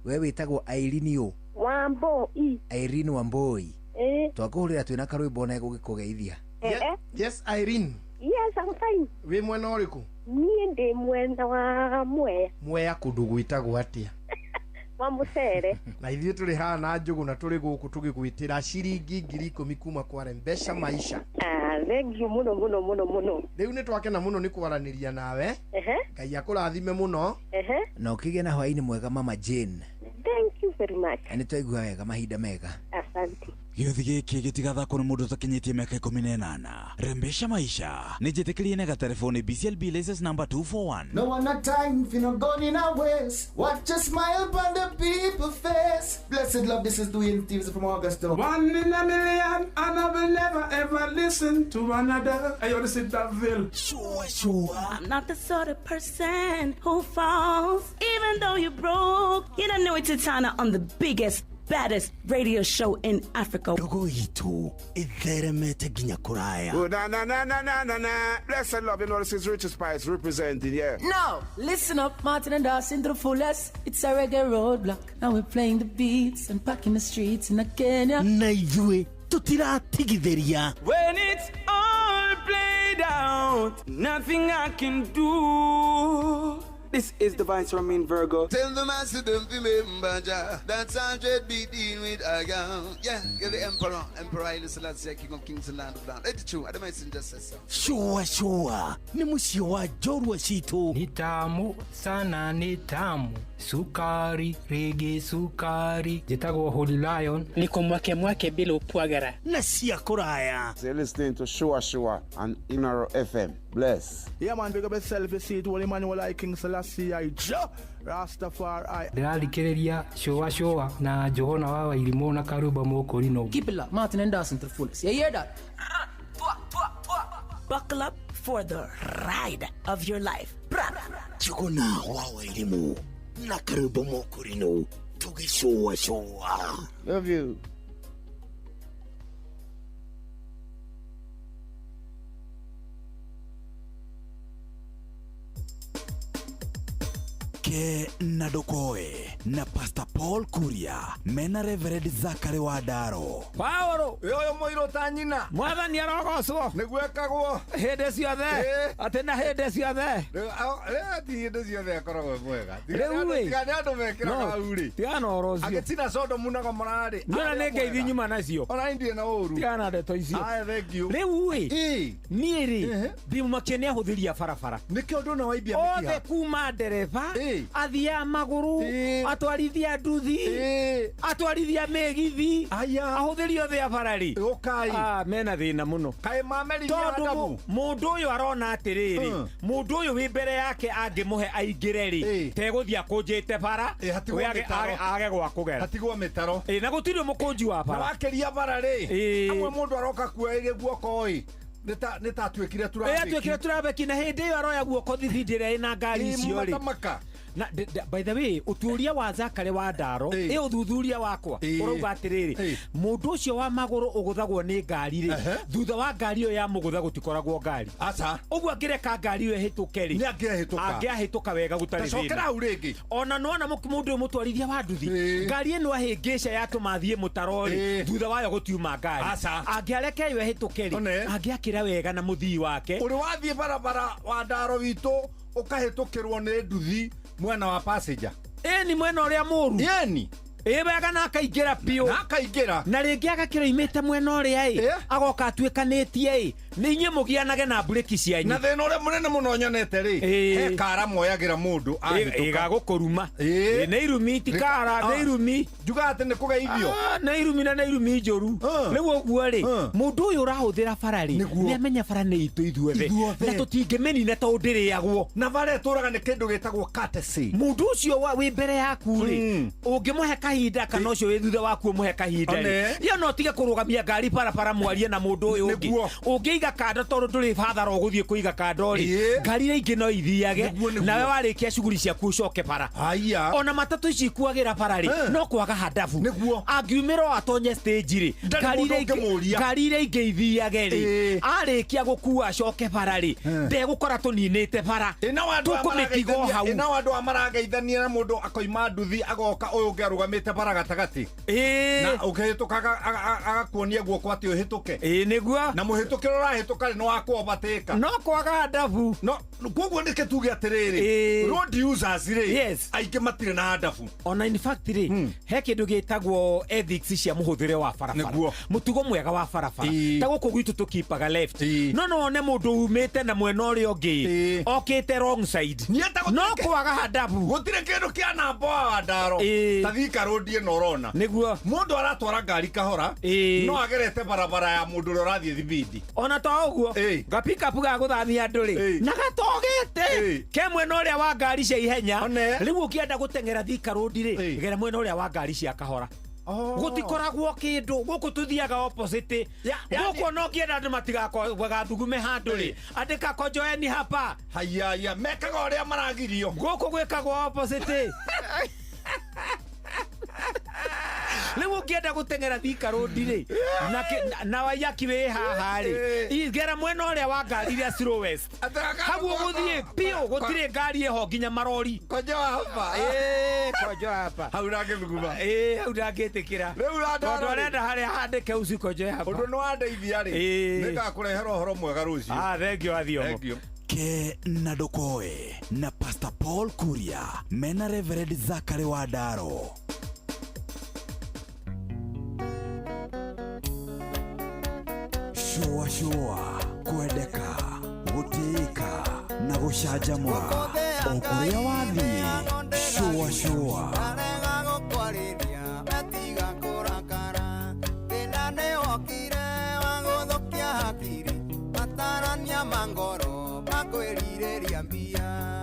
We wĩtagwo Irene ũ? Wambo i. Irene Wamboi. Twakũhũrĩra twĩna karwĩmbo na gũgĩkũgeithia. Yes, Irene. Yes, I'm fine. Wĩ mwena ũrĩkũ? Niĩ ndĩ mwena wa Mwea. Mwea kũndũ gwĩtagwo atĩa? Wa mũcere. Na ithuĩ tũrĩ haha na Njũgũna tũrĩ gũkũ tũgĩgwĩtĩra ciringi 10,000 kuma kwa Rembesha Maisha. Ah, thank you mũno mũno mũno mũno. Rĩu nĩ twakena mũno nĩ kwaranĩria nawe. Ngai akũrathime mũno. Na ũkĩgĩe na hwaĩ-inĩ mwega Mama Jane. Thank you very much. Nĩ twaigua wega, mahinda mega. Asante. Gĩũthi gĩkĩ gĩtigathakwo nĩ mũndũ ũtakinyĩtie mĩaka 18. Rembesha Maisha nĩ njĩtĩkĩrie na gatelefoni BCLB license number 241. No one a time for no gun in a waste. Watch a smile upon the people face. Blessed love, this is Dwayne Stevens from Augusta. One in a million, and I will never ever listen to another. Hey, yo, this is Daville. Sure, sure. I'm not the sort of person who falls, even though you're broke. You don't know it's Titana on the biggest, baddest radio show in Africa. Ndogo itũ ĩtheremete nginya kũraya. Oh, na na na na na na na. Blessed love, you know this is Richard Spice representing, yeah. Now, listen up, Martin and Dawson to the fullest. It's a reggae roadblock. Now we're playing the beats and packing the streets in Kenya. Na ithuĩ tũtiratigithĩria. When it's all played out, nothing I can do. This is the Vice Romain Virgo. Tell the master them remember Jah. That's 100 beat in with a gun. Yeah, you're the emperor. Emperor Haile Selassie, King of Kings and Land of Land. It's true. I don't just say so. Sure, sure. Ni mũciĩ wa njorua citũ. Ni tamu sana, ni tamu. Sukari, rege sukari. Njĩtagwo Holy Lion. Niko mwake mwake bila upwagara. Na cia kũraya. So you're listening to Sure Sure on Inoro FM. Bless. Yeah, man, big up yourself. You see it, Holy Emmanuel, I King Selassie, I Jah Rastafari. Ndĩrathikĩrĩria Sure Sure na Njũgũna wa Wairimũ na Karumba Mũkũrinũ. Keep it locked, Martin and Dawson to the fullest. You hear that? Buckle up for the ride of your life. Njũgũna wa Wairimũ na Karumba Mũkũrinũ tũgĩcũa cũa. Love you. Ke na Ndokoe na Pastor Paul Kuria mena Reverend Zachary Wandaro. Paolo ũyũ mũirũ ta nyina. Mwathani arogocwo. Nĩguo ekagwo hĩndĩ ciothe, atĩ na hĩndĩ ciothe. Rĩu ti hĩndĩ ciothe akoragwo e mwega. Rĩu ĩ. Tiga nĩ andũ mekĩraga hau rĩ. Tigana na ũhoro ũcio. Agĩtina Sodomu na Gomora rĩ. Niona nĩ ngeithi nyuma nacio. Ona niĩ ndirĩ na ũru. Tigana na ndeto icio. Aya, thank you. Rĩu ĩ, niĩ rĩ ndĩmũmakie nĩ ahũthĩri a barabara. Nĩkĩo ndona waimbia mĩkiha. Othe kuma ndereba, athia magũrũ, atwarithia nduthi, atwarithia mĩgithi, ahũthĩri othe a bara rĩ. Ũkai. Mena thĩna mũno. Kaĩ mameririe Tondũ Adamu. mũndũ ũyũ arona atĩrĩrĩ, mũndũ ũyũ wĩ mbere yake angĩmũhe aingĩre rĩ, tegũthiĩ akũnjĩte bara, hatigwo we mĩtaro. age gwa kũgera. Hatigwo mĩtaro. Na gũtirĩ mũkũnji wa Na bara. wakĩria bara rĩ, amwe mũndũ aroka kuoeire guoko ĩ, nĩ ta atuĩkire turabeki. Atuĩkire turabeki na hĩndĩ ĩyo aroya guoko thibindi ĩrĩa ĩna ngari icio rĩ. Matamaka. Na by the way, ũtuĩria wa Zakare wa Ndaro, ĩ ũthuthuria wakwa ũrauga atĩrĩrĩ, mũndũ ũcio wa magũrũ ũgũthagwo nĩ ngari rĩ, thutha wa ngari ĩyo ya mũgũtha gũtikoragwo ngari. Aca. Ũguo angĩreka ngari ĩyo ĩhĩtũke rĩ, Nĩ angĩahĩtũka. Angĩahĩtũka wega gũtarĩ Ta cokera thĩna. hau rĩngĩ. Ona nĩwona mũndũ ũyũ mũtwarithia wa nduthi, ngari ĩno ahĩngĩca yatũma athiĩ mũtaro rĩ, thutha wayo gũtiuma ngari. Aca. Angĩareka ĩyo ĩhĩtũke rĩ, angĩakĩra wega na mũthii wake. Ũrĩ wathiĩ barabara wa Ndaro witũ ũkahĩtũkĩrwo nĩ nduthi mwena wa passenger. Ĩni mwena ũrĩa mũru. Ĩni. Ĩ wega na akaingĩra biũ. Na akaingĩra. Na rĩngĩ agakĩra imĩte mwena ũrĩa ĩ, agoka atuĩkanĩtie ĩ, nĩ inyuĩ mũgianage na mburĩki cianyu. Na thĩna ũrĩa mũnene mũno nyonete rĩ, he kara moyagĩra mũndũ ahĩtũka. Ĩgagũkũruma. Nĩ irumi ti kara, nĩ irumi. Njugaga atĩ nĩ kũgeithio. Nĩ irumi na nĩ irumi njũru. Rĩu ũguo rĩ, mũndũ ũyũ ũrahũthĩra bara rĩ, nĩ amenya bara nĩ itũ ithuothe. Na tũtingĩmĩnina tondũ ndĩrĩagwo. Na bara ĩtũraga nĩ kĩndũ gĩtagwo courtesy. Mũndũ ũcio wĩ mbere yaku rĩ, ũngĩmũhe kahinda kana ũcio wĩ thutha waku ũmũhe kahinda rĩ, yo no tige kũrũgamia ngari barabara mwarie na mũndũ ũyũ ũngĩ. Ũngĩiga kando tondũ ndũrĩ bathara ũgũthiĩ kũiga kando rĩ, ngari iria ingĩ no ithiage, nawe warĩkia cuguri ciaku ũcoke bara. Ona matatũ ici ikuagĩra bara rĩ, no kwaga handabu. Angiumĩra o atonye stage rĩ, ngari iria ingĩ ithiage rĩ, arĩkia gũkua acoke bara rĩ, ndegũkora tũninĩte bara. Tũkũmĩtiga o hau. Ĩ nao andũ aya marageithania na mũndũ akoima nduthi agoka ũyũ ũngĩ arũgamĩte bara gatagatĩ. Na ũkĩhĩtũka agakuonia guoko atĩ ũhĩtũke. Ĩ nĩguo. Na mũhĩtũkĩre ũrahĩtũka rĩ, nĩ wa kũobatĩka. No kwaga handabu. No koguo nĩkĩ tuge atĩrĩrĩ, road users rĩ, aingĩ matirĩ na handabu. Ona in fact rĩ, he kĩndũ gĩtagwo ethics cia mũhũthĩre wa barabara. Mũtugo mwega wa barabara. Ta gũkũ gwitũ tũkipaga left. No no wone mũndũ umĩte na mwena ũrĩa ũngĩ, okĩte wrong side. No kwaga handabu. Gũtirĩ kĩndũ kĩa namba wa Ndaro. Ta Thika Road ĩno ũrona. Nĩguo. Mũndũ aratwara ngari kahora, no agerete barabara ya mũndũ ũrĩa ũrathiĩ thibindi. Ona to ũguo, ga pick-up ga gũthamia andũ rĩ, na gatogete ke mwena ũrĩa wa ngari cia ihenya. Rĩu ũngĩenda gũteng'era Thika Road rĩ, gera mwena ũrĩa wa ngari cia kahora. Gũtikoragwo kĩndũ gũkũ tũthiaga opposite. Gũkũ no ngĩenda andũ matigagathugume handũ rĩ, andĩka konjoeni hapa. Haiya, mekaga ũrĩa maragirio. Gũkũ gwĩkagwo opposite. Rĩu ũngĩenda gũteng'era Thika Road rĩ, na Waiyaki wĩ haha rĩ, gera mwena ũrĩa wa ngari iria slowest. Hau ũgũthiĩ biũ, gũtirĩ ngari ĩho nginya marori. Konjoa hapa. Konjoa hapa. Hau ndangĩthuguma. Hau ndangĩtĩkĩra. Rĩu tondũ arenda harĩa handĩke uci konjoe hapa. Ũndũ nĩ wandeithia rĩ, nĩngakũrehera ũhoro mwega rũciũ. Thank you Athiomo. Ke na Ndokoe na Pastor Paul Kuria mena Reverend Zakare wa Ndaro. Shua shua, kwendeka, gũtĩĩka na gũcanjamũra o kũrĩa wathiĩ. Shua shua. Arega gũkwarĩria atiga kũrakara, thĩna nĩwokire wa gũthũkia hakiri, matarania ma ngoro makwĩrirĩria mbia.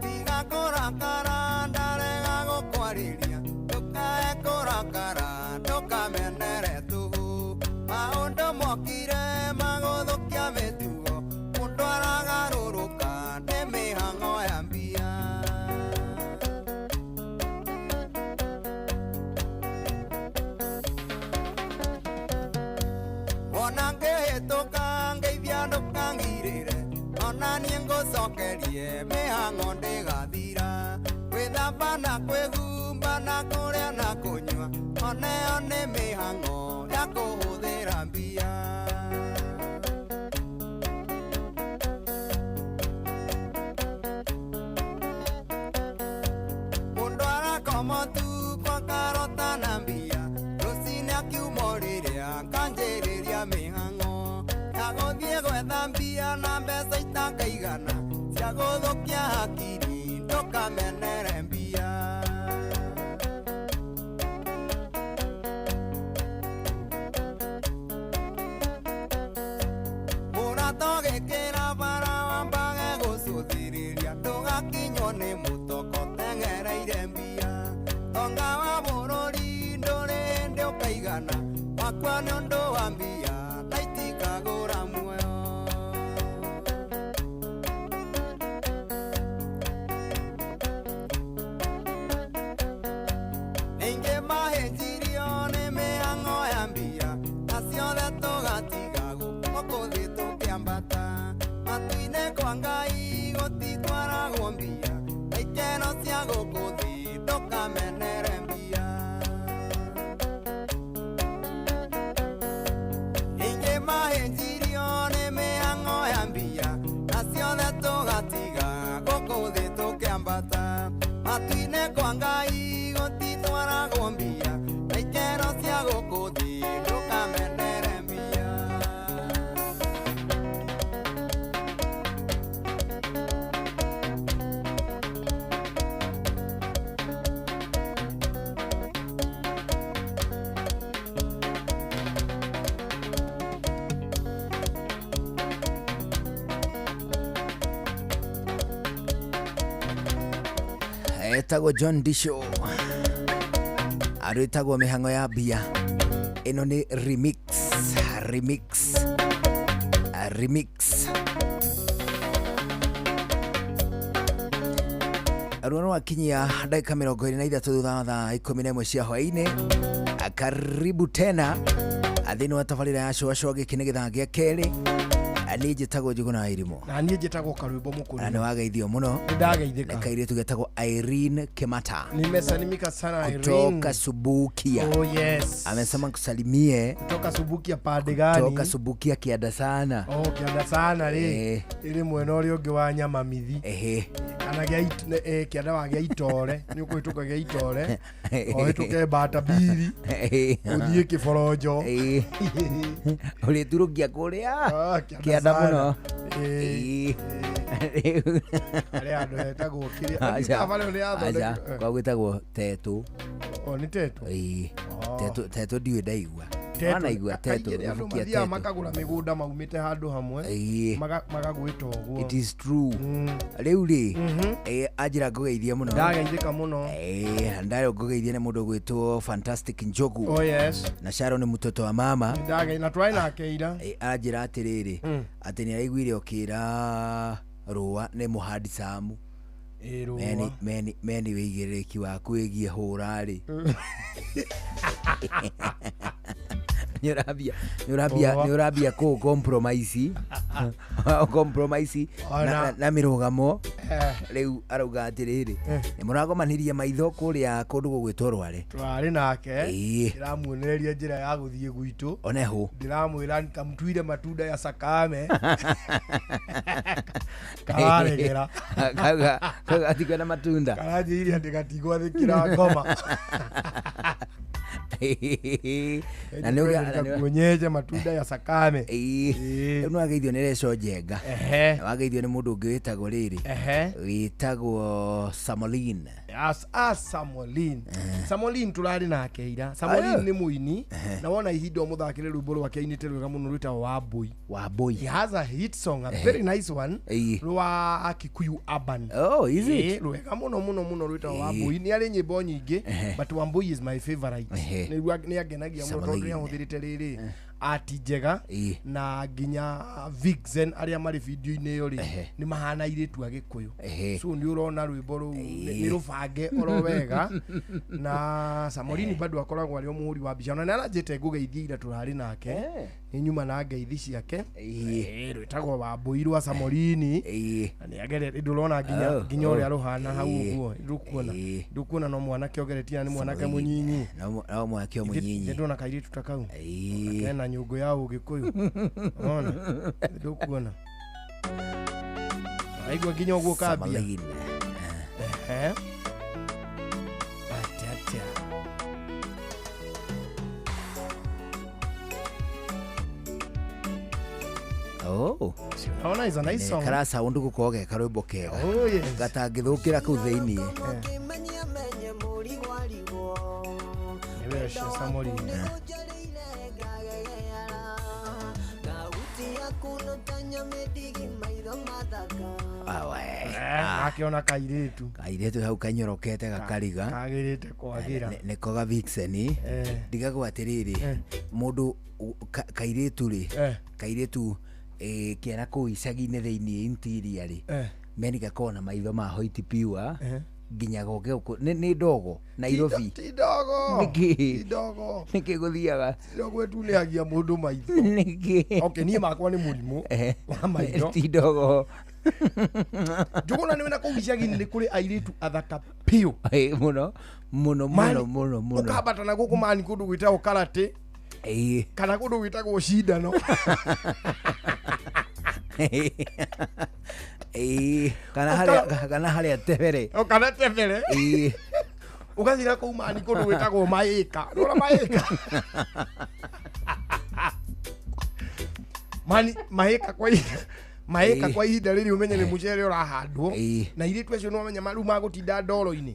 Tiga kũrakara, ndarega gũkwarĩria, ndũkae kũrakara, ndũkamenere tũhũ. Maũndũ mokire magũthũkia mĩtugo, mũndũ aragarũrũka nĩ mĩhang'o ya mbia. Ona ngĩhĩtũka ngeithia ndũkangirĩre, ona niĩ ngũcokerie mĩhang'o ndĩgathira. Gwĩthamba na kwĩhumba na kũrĩa na kũnyua, oneo nĩ mĩhang'o ya kũhũthĩra mbia. Mũndũ arakoma ũtukũ akarota na mbia, rũcinĩ akiuma ũrĩrĩ akanjĩrĩria mĩhang'o ya gũthiĩ gwetha mbia na mbeca itakaigana cia gũthũkia hakiri, ndũkamenere mbia. Mũrata ũgĩkĩra bara wambage gũcũthĩrĩria, ndũgakinywo nĩ mũtoko teng'ereire mbia. Tonga wa bũrũri ndũrĩ hĩndĩ ũkaigana, wakwa nĩ ũndũ wa mbia na itikagũra muoyo. Ndũkamenere mbia. Ingĩ mahĩnjirio nĩ mĩhang'o ya mbia, na ciothe tũgatiga gũkũ thĩ tũkĩambata. Matu-inĩ kwa Ngai gũtitwaragwo mbia, na ikero cia gũkũ thĩ ndũkamenere mbia. Etagwo John Disho, arwĩtagwo mĩhang'o ya mbia. Ĩno nĩ remix, remix, remix. Ruo rwakinyia ndagĩka 23 thutha wa thaa 11 cia hwaĩ-inĩ. Karibu tena thĩinĩ wa tabarĩra ya cũa cũa. Gĩkĩ nĩ gĩthaa gĩa kerĩ. Niĩ njĩtagwo Njũgũna wa Irimũ. Na niĩ njĩtagwo Karwĩmbo Mũkũrũ. Na nĩ wageithio mũno. Nĩndageithĩka. Nĩ kairĩtu getagwo Irene Kimata Nimesalimika sana Irene. kutoka Subukia. Oh yes. Amesema nkusalimie. Kutoka Subukia pande gani? Kutoka Subukia kianda sana. Oh, kianda sana rĩ. Eh. Ĩrĩ mwena ũrĩa ũngĩ wa Nyamamithi. Ehe. Kana gĩa kĩanda wa gĩa Itore, nĩ ũkũhĩtũka gĩa Itore. Ũhĩtũke Bata Biri. Ũthiĩ Kĩboronjo. Ũrĩturũkia kũrĩa Ah, kĩanda mũno. Eh. Harĩa handũ hetagwo kĩrĩa. Aca, Barĩa nĩ aca, yathondekirwo. kwa gwĩtagwo Tetũ. Oh, nĩ Tetũ. Ĩĩ. Oh. Tetũ, Tetũ ndiũĩ ndaigua. Tetũ. Wanaigua Tetũ, Kaingĩ andũ gũbukia mathiaga Tetũ. makagũra mĩgũnda maumĩte handũ hamwe. Ĩĩ. Magagwĩta ũguo. It is true. Rĩu rĩ, anjĩra ngũgeithie mũno. Ndageithĩka mũno. Ndarĩ ngũgeithie nĩ mũndũ ũgwĩtwo Fantastic Njogu. Oh yes. Na Sharon mũtoto wa mama. Ndage na twarĩ nake ira. Anjĩra atĩrĩrĩ, atĩ nĩ araiguire ũkĩra Rũa nĩ mũhandicamu. Ĩ, Rũa. Meni, meni, meni wĩigĩrĩrĩki waku wĩgiĩ hũra rĩ. Nĩ ũrambia nĩ ũrambia Rũa. nĩ ũrambia kũ compromise compromise Ona. na mĩrũgamo. Eh. Rĩu arauga atĩrĩrĩ, nĩ mũragomanirie maitho kũrĩa kũndũ gũgwĩtwo Rware. Twarĩ nake. Ĩĩ. Ndĩramuonereria njĩra ya gũthiĩ gwitũ. Oneho. Ndĩramwĩra nikamtuire matunda ya sakame. Kararegera. Kauga kauga atikwenda matunda. Karanjĩire atĩ gatigwathĩkĩra ngoma. Na nĩ ũga- Nikakuonyeje matunda ya sakame. Rĩu nĩ wageithio nĩ Reco Njenga. Ehe. Na wageithio nĩ mũndũ ũngĩ wĩtagwo rĩrĩ. Ehe. Wĩtagwo Samolin. As, as Samolin. Samolin turarĩ nake ira. Samolin Ayo. nĩ mũini na wona ihinda ũmũthakĩre rwĩmbo rwake ainĩte rwega mũno rwĩtagwo Wambui. Wambui. He has a hit song, a very nice one Ĩĩ. rwa Kikuyu Urban. Oh, is it? Ĩĩ, rwega mũno mũno mũno rwĩtagwo Wambui. Nĩ arĩ nyĩmbo nyingĩ but Wambui is my favorite. Ehe. Nĩ angenagia mũno tondũ Samolin. nĩ ahũthĩrĩte rĩrĩ ati njega Ĩĩ. na nginya vixen arĩa marĩ video-inĩ ĩyo rĩ nĩ mahana airĩtu a Gĩkũyũ. Ehe. So nĩ ũrona rwĩmbo rũu Ĩĩ. nĩ rũbange oro wega na Samolini bado akoragwo arĩ o mũhũri wa mbica ona nĩ aranjĩte ngũgeithie ira tũrarĩ nake nĩ nyuma na ngeithi ciake. Ĩĩ. Rwĩtagwo Wambui rwa Samolini. Ĩĩ. Na nĩ ageretie ndũrona nginya Oh, nginya oh. ũrĩa rũhana hau Ĩĩ. ũguo ndũkuona Ĩĩ. ndũkuona no mwanake ogeretie na nĩ mwanake Samolini. mũnyinyi. No mwanake o mũnyinyi. Ndona kairĩtu ta kau. Ĩĩ. Kena nyũngũ ya ũgĩkũyũ. Ona ndũkuona. Aigua nginya ũguo kambia. Samolin. Ehe. Atata. Oh. Naona is a nice song. Kara sound gũkorwo ge karwĩmbo kega. Oh yes. Gatangĩthũkĩra kũu thĩiniĩ. Nĩwe ũcio Samolini. Akĩona kairĩtu. Kairĩtu hau kanyorokete gakariga. Kagĩrĩte kwagĩra. Nĩko ga vixen. Ndigagwo atĩrĩrĩ, mũndũ kairĩtu rĩ, kairĩtu kĩara kũu icagi-inĩ thĩiniĩ interior rĩ, meni gakoragwo na maitho ma white pure nginya goke gũkũ nĩ ndogo Nairobi. Ti ndogo. Nĩkĩ? Ti ndogo. Nĩkĩ gũthiaga? Ndogo ĩtunĩhagia mũndũ maitho. Nĩkĩ? Okay, niĩ makwa nĩ mũrimũ wa maitho. Ti ndogo. Njũgũna nĩ wĩna kũu icagi-inĩ nĩ kũrĩ airĩtu athaka piũ. Ĩĩ, mũno mũno Mani, mũno mũno mũno. Ũkambata na gũkũ mani kũndũ gwĩtagwo karate. Ĩĩ. Kana kũndũ gwĩtagwo cindano. Ĩĩ, kana harĩa kana harĩa tebere. O kana tebere. Ĩĩ. Ũgathiĩ na kũu mani kũndũ gwĩtagwo maĩka. Nĩwona maĩka? Mani maĩka kwa ihinda maĩka kwa ihinda rĩrĩ ũmenye nĩ mũcere ũrahandwo na airĩtu acio nĩwamenya rĩu magũtinda ndoro-inĩ.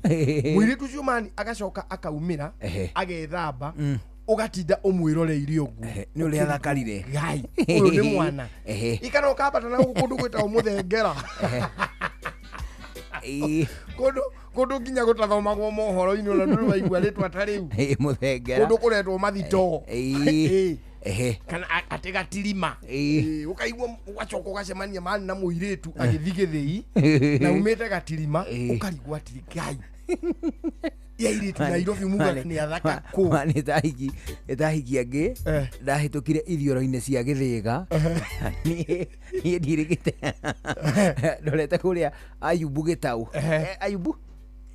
Mũirĩtu ũcio mani agacoka akaumĩra agethamba ũgatinda ũmwĩroreire ũguo. Nĩ ũrĩa athakarire. Gai, ũyũ nĩ mwana. Ikana ũkambata na gũkũ kũndũ gwĩtagwo mũthengera. Kũndũ kũndũ nginya gũtathomagwo mohoro-inĩ ona ndũrĩ waigua rĩtwa ta rĩu. Ĩĩ, mũthengera. Kũndũ kũretwo mathitoo. Ĩĩ. Kana atĩ gatirima. Ĩĩ, ũkaigua ũgacoka ũgacemania mani na mũirĩtu agĩthiĩ gĩthĩi na umĩte gatirima ũkarigwo atĩrĩ Ngai. Ya airĩtu Nairobi muga nĩ athaka kũ. Mani ĩtahiki angĩ ndahĩtũkire ithioro-inĩ cia Gĩthĩga. Niĩ ndirĩgĩte ndorete kũrĩa Ayubu Gĩtaũ. Ayubu?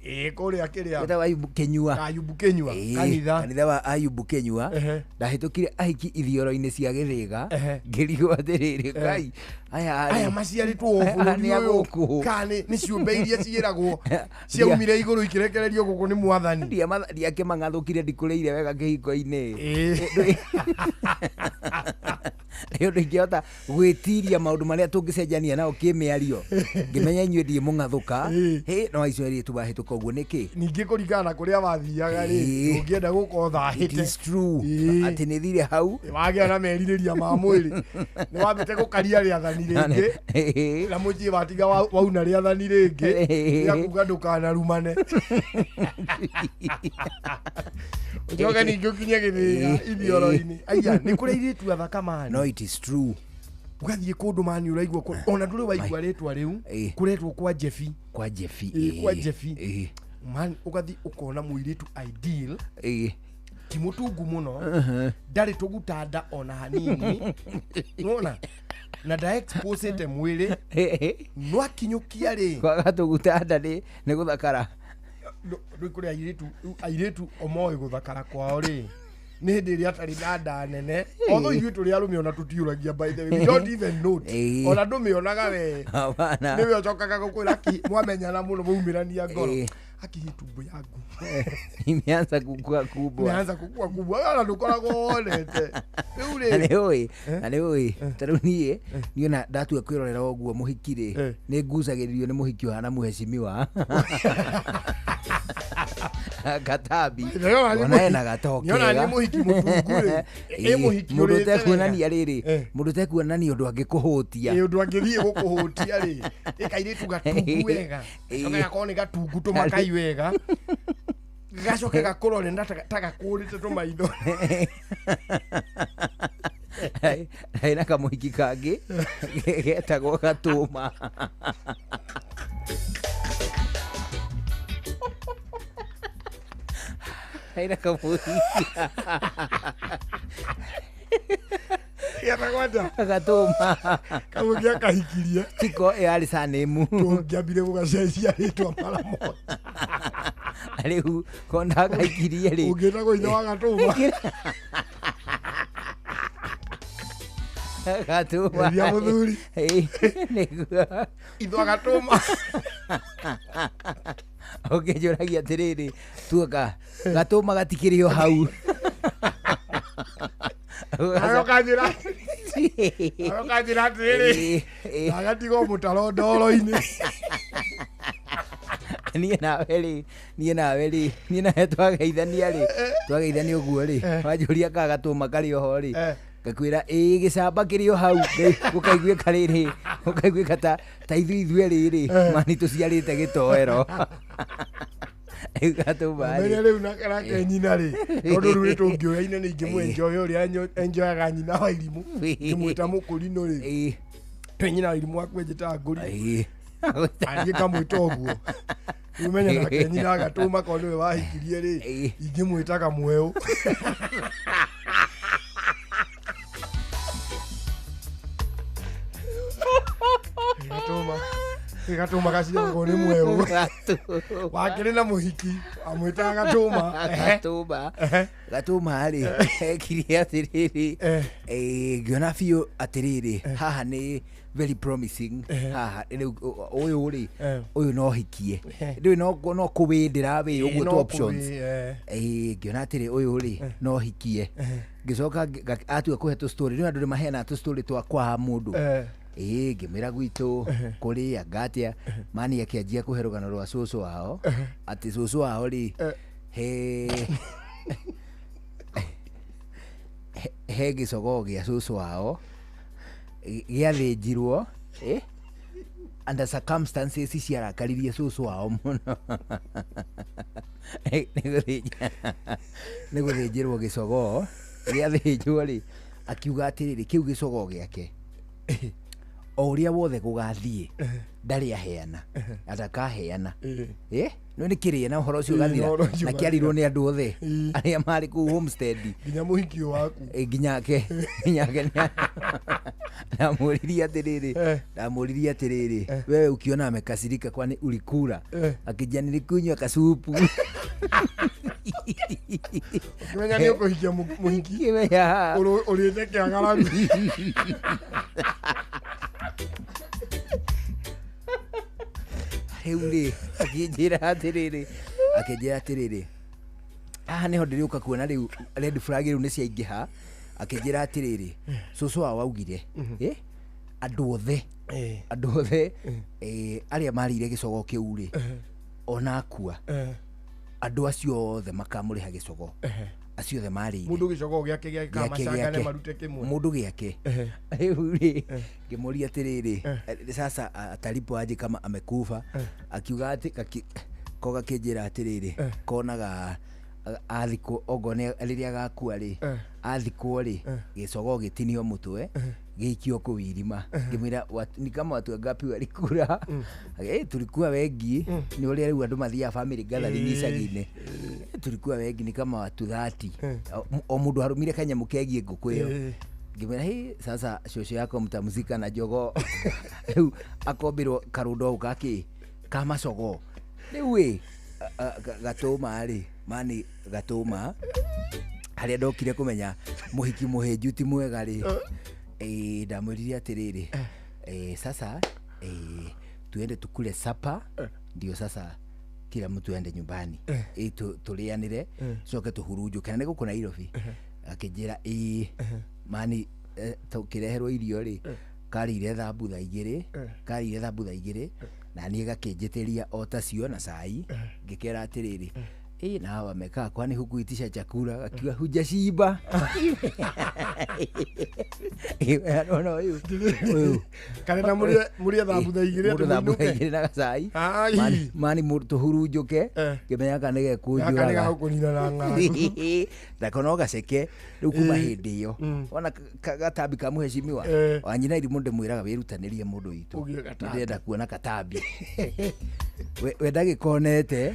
Ĩĩ, kũrĩa kĩrĩa. Gĩtaũ Ayubu Kĩnyua. Ayubu Kĩnyua, kanitha. Kanitha wa Ayubu Kĩnyua. Ndahĩtũkire ahiki ithioro-inĩ cia Gĩthĩga. Ngĩrigwo atĩrĩrĩ, Ngai, aya Aya maciarĩtwo o bũrũri nĩ a ũyũ. gũkũ. Kana nĩ ciũmbe iria ciĩragwo ciaumire igũrũ ikĩrekererio gũkũ nĩ mwathani. Ndiakĩmang'athũkire ndikũrĩire wega kĩhiko-inĩ. Nĩ ũndũ ingĩhota gwĩtiria maũndũ marĩa tũngĩcenjania nao kĩmĩario. Ngĩmenya inyuĩ ndiĩ mũng'athũka. Hĩ, no aicio airĩtu mahĩtũka ũguo nĩkĩ? Ningĩ kũringana na kũrĩa wathiaga rĩ, ũngĩenda gũkorwo ũthahĩte. It is true. Atĩ nĩ thire hau. Wagĩa na merirĩria ma mwĩrĩ. Nĩ wambĩte gũkaria rĩathani rĩngĩ. Na mũciĩ watiga wauna rĩathani rĩngĩ. Rĩa kuga ndũkanarumane. Ũcoke ningĩ ũkinye Gĩthĩga ithioro-inĩ. Aya, nĩ kũrĩ airĩtu athaka mani. No, it is true. Ũgathiĩ kũndũ mani ũraigua ona ndũrĩ waigua rĩtwa rĩu kũretwo kwa Jebi. Kwa Jebi. Ĩĩ, kwa Jebi. Man, ũgathiĩ ũkona mũirĩtu ideal. Ti mũtungu mũno. Ndarĩ tũgutanda ona hanini. Nĩwona? Na nda exposete mwĩrĩ. No akinyũkia rĩ. Kwaga tũgutanda nĩ gũthakara. Rĩu kũrĩ airĩtu omoĩ gũthakara kwao rĩ. Nĩ hĩndĩ ĩrĩa atarĩ na nda nene. Although ithuĩ tũrĩ arũme ona tũtiũragia by the way. We don't even note. Ona ndũmĩonaga we. Hapana. Nĩwe ũcokaga gũkwĩra aki mwamenyana mũno mwaumĩrania ngoro. Aki hii tumbo yangu imeanza kukua kubwa. Imeanza kukua kubwa. Ona ndũkoragwo wonete. Rĩu rĩ. Na nĩũĩ, na nĩũĩ, ta rĩu niĩ, niĩ ona ndatua kwĩrorera ũguo mũhiki rĩ, nĩ ngucagĩrĩrio nĩ mũhiki ũhana mũhecimiwa. Gatambi. Ona ena gatoke. Nĩona nĩ mũhiki mũtungu rĩ. Ĩ mũhiki Mũndũ ũrĩte wega. ũtekuonania rĩrĩ, mũndũ ũtekuonania ũndũ angĩkũhũtia. Ĩ ũndũ angĩthiĩ gũkũhũtia rĩ. Ĩ kairĩtu gatungu wega. Gacoke gakorwo nĩ gatungu tũmakai wega. Gacoke gakũrore na ta gakũrĩte tũmaitho. Hena kamũhiki kangĩ getagwo Gatũma. Hena kamũhiki Getagwo atĩa? Gatũma. Kamũhiki akahikirie. Tiko ĩarĩ sanĩmu. Tũngĩambire gũgacenjia rĩtwa mara moja. Rĩu ko ndakahikirie rĩ. Ũngĩtagwo ithe wa Gatũma. Gatũma. Geria mũthuri. Nĩguo. Ithe wa Gatũma. Ũkĩnjũragia atĩrĩrĩ, tuoka Gatũma gatikĩrĩ o hau. Arokanjĩra atĩrĩrĩ, agatigwo mũtaro ndoro-inĩ. Niĩ nawe twageithania rĩ, twageithania ũguo rĩ, wanjũria kana Gatũma karĩ o ho rĩ, ngakwĩra ĩĩ gĩcamba kĩrĩ o hau, gũkaiguĩka rĩrĩ, gũkaiguĩka ta ithuĩ ithuerĩ rĩ, mani tũciarĩte gĩtoero. Gatũma rĩ. Menya rĩu nake nyina rĩ, tondũ rĩu nĩtũngĩoyaine nĩ ingĩmũ-enjoy ũrĩa enjoyaga nyina wa irimũ, ngĩmwĩta mũkũrinũ rĩ. Twĩ nyina wa irimũ waku enjĩtaga ngũrinũ. Niĩ ngamwĩta ũguo. Rĩu menye nake nyina Gatũma korwo nĩwe wahikirie rĩ, ingĩmwĩta Kamweũ. Gatũma. Gatũma gaciaragwo nĩ mwerũ. Wakĩrĩ na mũhiki amwĩtaga Gatũma. Gatũma. Gatũma rĩ ekire atĩrĩrĩ, ngĩona biũ atĩrĩrĩ haha nĩ very promising, haha rĩu ũyũ rĩ, ũyũ no hikie, rĩu no kũwĩndĩra wĩ ũguo no tu options. Kũwĩ, Ngĩona atĩrĩ ũyũ rĩ no hikie, ngĩcoka atua kũhe tũ story, rĩu andũ nĩ maheanaga tũ story twa kwaha mũndũ. Ngĩmwĩra gwitũ kũrĩ anga atĩa, mani akĩanjia kũhe rũgano rwa cũcũ wao, atĩ cũcũ wao rĩ he gĩcogoo gĩa cũcũ wao gĩathĩnjirwo, under circumstances ciarakaririe cũcũ wao mũno. Nĩ gũthĩnjĩrwo gĩcogoo gĩathĩnjwo rĩ, akiuga atĩrĩrĩ kĩu gĩcogoo gĩake o ũrĩa wothe gũgathiĩ ndarĩ aheana na ndakaheana. No nĩ kĩrĩe na ũhoro ũcio ũgathira, ũhoro ũcio na kĩarirwo nĩ andũ othe arĩa marĩ kũu homestead, nginya mũhiki waku. Nginyake ndamũririe atĩrĩrĩ, ndamũririe atĩrĩrĩ, wewe ukiona amekasirika kwani ulikula? Akijia nilikunywa kasupu. Ũkĩmenya nĩ ũkũhikia mũhiki. Ngĩmenya. Ũrĩte kĩagararu. Rĩu rĩ akĩnjĩra atĩrĩrĩ, akĩnjĩra atĩrĩrĩ haha nĩho ndĩrĩũka kuona rĩu red flag rĩu nĩ ciaingĩha. Akĩnjĩra atĩrĩrĩ cũcũ wao augire andũ othe, andũ othe arĩa marĩire gĩcogoo kĩu rĩ, ona akua andũ acio othe makamũrĩha gĩcogoo, acio othe marĩire mũndũ gĩcogoo gĩake gĩake gĩake kamacangane gĩake. Marute kĩmwe. Mũndũ gĩake. Rĩu rĩ ngĩmũria atĩrĩrĩ, sasa atalipwa aje kama amekufa? Akiuga atĩ ko gakĩnjĩra atĩrĩrĩ konaga athikwo okorwo nĩ rĩrĩa agakua rĩ, athikwo rĩ gĩcogoo gĩtinio mũtwe gĩikio kũu irima. Ngĩmwĩra ni kama watu wangapi walikula? Tulikuwa wengi, nĩ ũrĩa rĩu andũ mathiaga family gathering icagi-inĩ. Tulikuwa wengi, ni kama watu 30, o mũndũ arũmire kanyamũ kegiĩ ngũkũ ĩyo. Ngĩmwĩra hĩ sasa shosho yako mtamzika na jogoo. Rĩu akombĩrwo karũndo ũũ gakĩ ka macogoo. Rĩu ĩ Gatũma rĩ, mani Gatũma harĩa ndokire kũmenya mũhiki mũhĩnju ti mwega rĩ, ndamwĩrire atĩrĩrĩ, sasa tuende tukule sapa, ndio sasa kila mtu aende nyumbani, tũrĩanĩre coke tũhurunjũke na nĩ gũkũ Nairobi. Akĩnjĩra ĩĩ mani, tũkĩreherwo irio rĩ karĩire thambutha igĩrĩ, karĩire thambutha igĩrĩ na niĩ gakĩnjĩtĩria o tacio na cai. Ngĩkera atĩrĩrĩ na hawa wamekaa kwani hukuitisha chakula? Akiwa hujashiba. No ũyũ ũyũ Kana na mũrĩe thambutha igĩrĩ mũndũ atĩ thambutha mũinũke. igĩrĩ na gacai. Ai. Mani tũhurunjũke ngĩmenya kana Gaka nĩ nĩgekũnjũraga gagũkũnina na ng'aragu. ndako no gaceke rĩu kuma hĩndĩ ĩyo ona gatambi ka mũhecimiwa wanyina irimũ ndĩmwĩraga wĩrutanĩrie mũndũ witũ. Ũgĩe gatambi. Ndĩrenda kuona katambi. We ndagĩkonete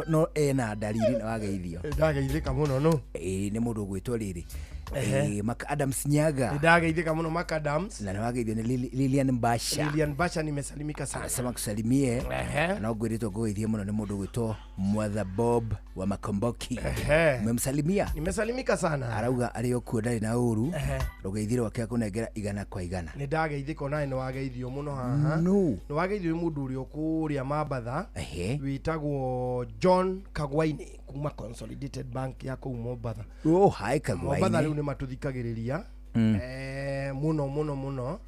no ena ndariri na wageithio. Ndageithĩka mũno no. Nĩ mũndũ ũgwĩtwo rĩrĩ Mac Adams Nyaga. Ndageithĩka mũno Mac Adams. Na nĩwageithio nĩ Lilian Basha. Lilian Basha nimesalimika sana. Anasema kusalimie na ngwĩrĩtwo ngũgeithie mũno nĩ mũndũ ũgwĩtwo Mwatha Bob wa Makomboki. Umemsalimia? Nimesalimika sana. Arauga arĩ o kuo ndarĩ na ũru, rũgeithio rwake akũnengera 100 kwa 100. Nĩ ndageithĩka onawe nĩ wageithio mũno haha. No. Nĩ wageithio nĩ mũndũ ũrĩa ũkũrĩa Mambatha wĩtagwo John Kagwaini kuma Consolidated Bank ya kũu Mombatha. Oh, hi Kagwaini. Mombatha rĩu nĩ matũthikagĩrĩria mũno mũno mũno.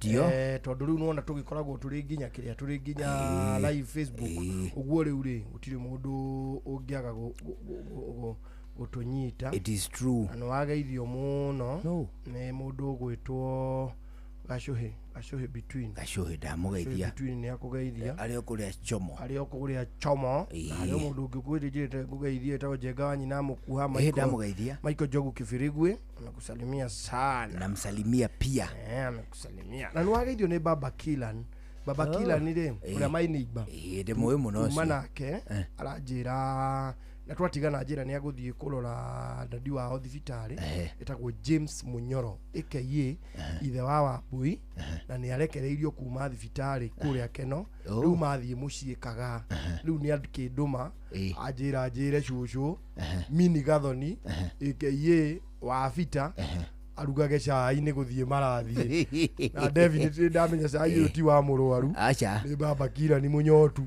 Ndio. Tondũ rĩu nĩwona tũgĩkoragwo tũrĩ nginya kĩrĩa tũrĩ nginya live Facebook, ũguo rĩu rĩ gũtirĩ mũndũ ũngĩaga gũtũnyita. It is true. Na nĩ wageithio mũno nĩ mũndũ ũgwĩtwo Gacũhĩ, Gacũhĩ between. Gacũhĩ ndamũgeithia. Between nĩ akũgeithia. Arĩ o kũrĩa Chomo. Arĩ o kũrĩa Chomo. Na harĩ o mũndũ ũngĩ ũkwĩrĩnjĩrĩte ngũgeithie etagwo Njenga wa nyina mũkuha Ndamũgeithia. Michael Njogu Kibirigwi amekusalimia sana. Namsalimia pia. Amekusalimia. Na nĩ wageithio nĩ Baba Kilan. Baba Kilan rĩ, ũrĩa my neighbor. Ndĩmũĩ mũno Kuma ũcio. nake aranjĩra Na twatigana njĩra nĩ agũthiĩ kũrora dadi wao thibitarĩ ĩtagwo James Munyoro aka ithe wa Wambui, na nĩ arekereirio kuma thibitarĩ kũrĩa Keno. Oh. Rĩu mathiĩ mũciĩ Kagaa, rĩu nĩ akĩndũma anjĩra njĩre cũcũ Mini Gathoni aka wa Bita arugage cai nĩ gũthiĩ marathiĩ, na definitely ndamenya cai ũyũ ti wa mũrwaru. Aca. Nĩ baba Kira nĩ mũnyotu.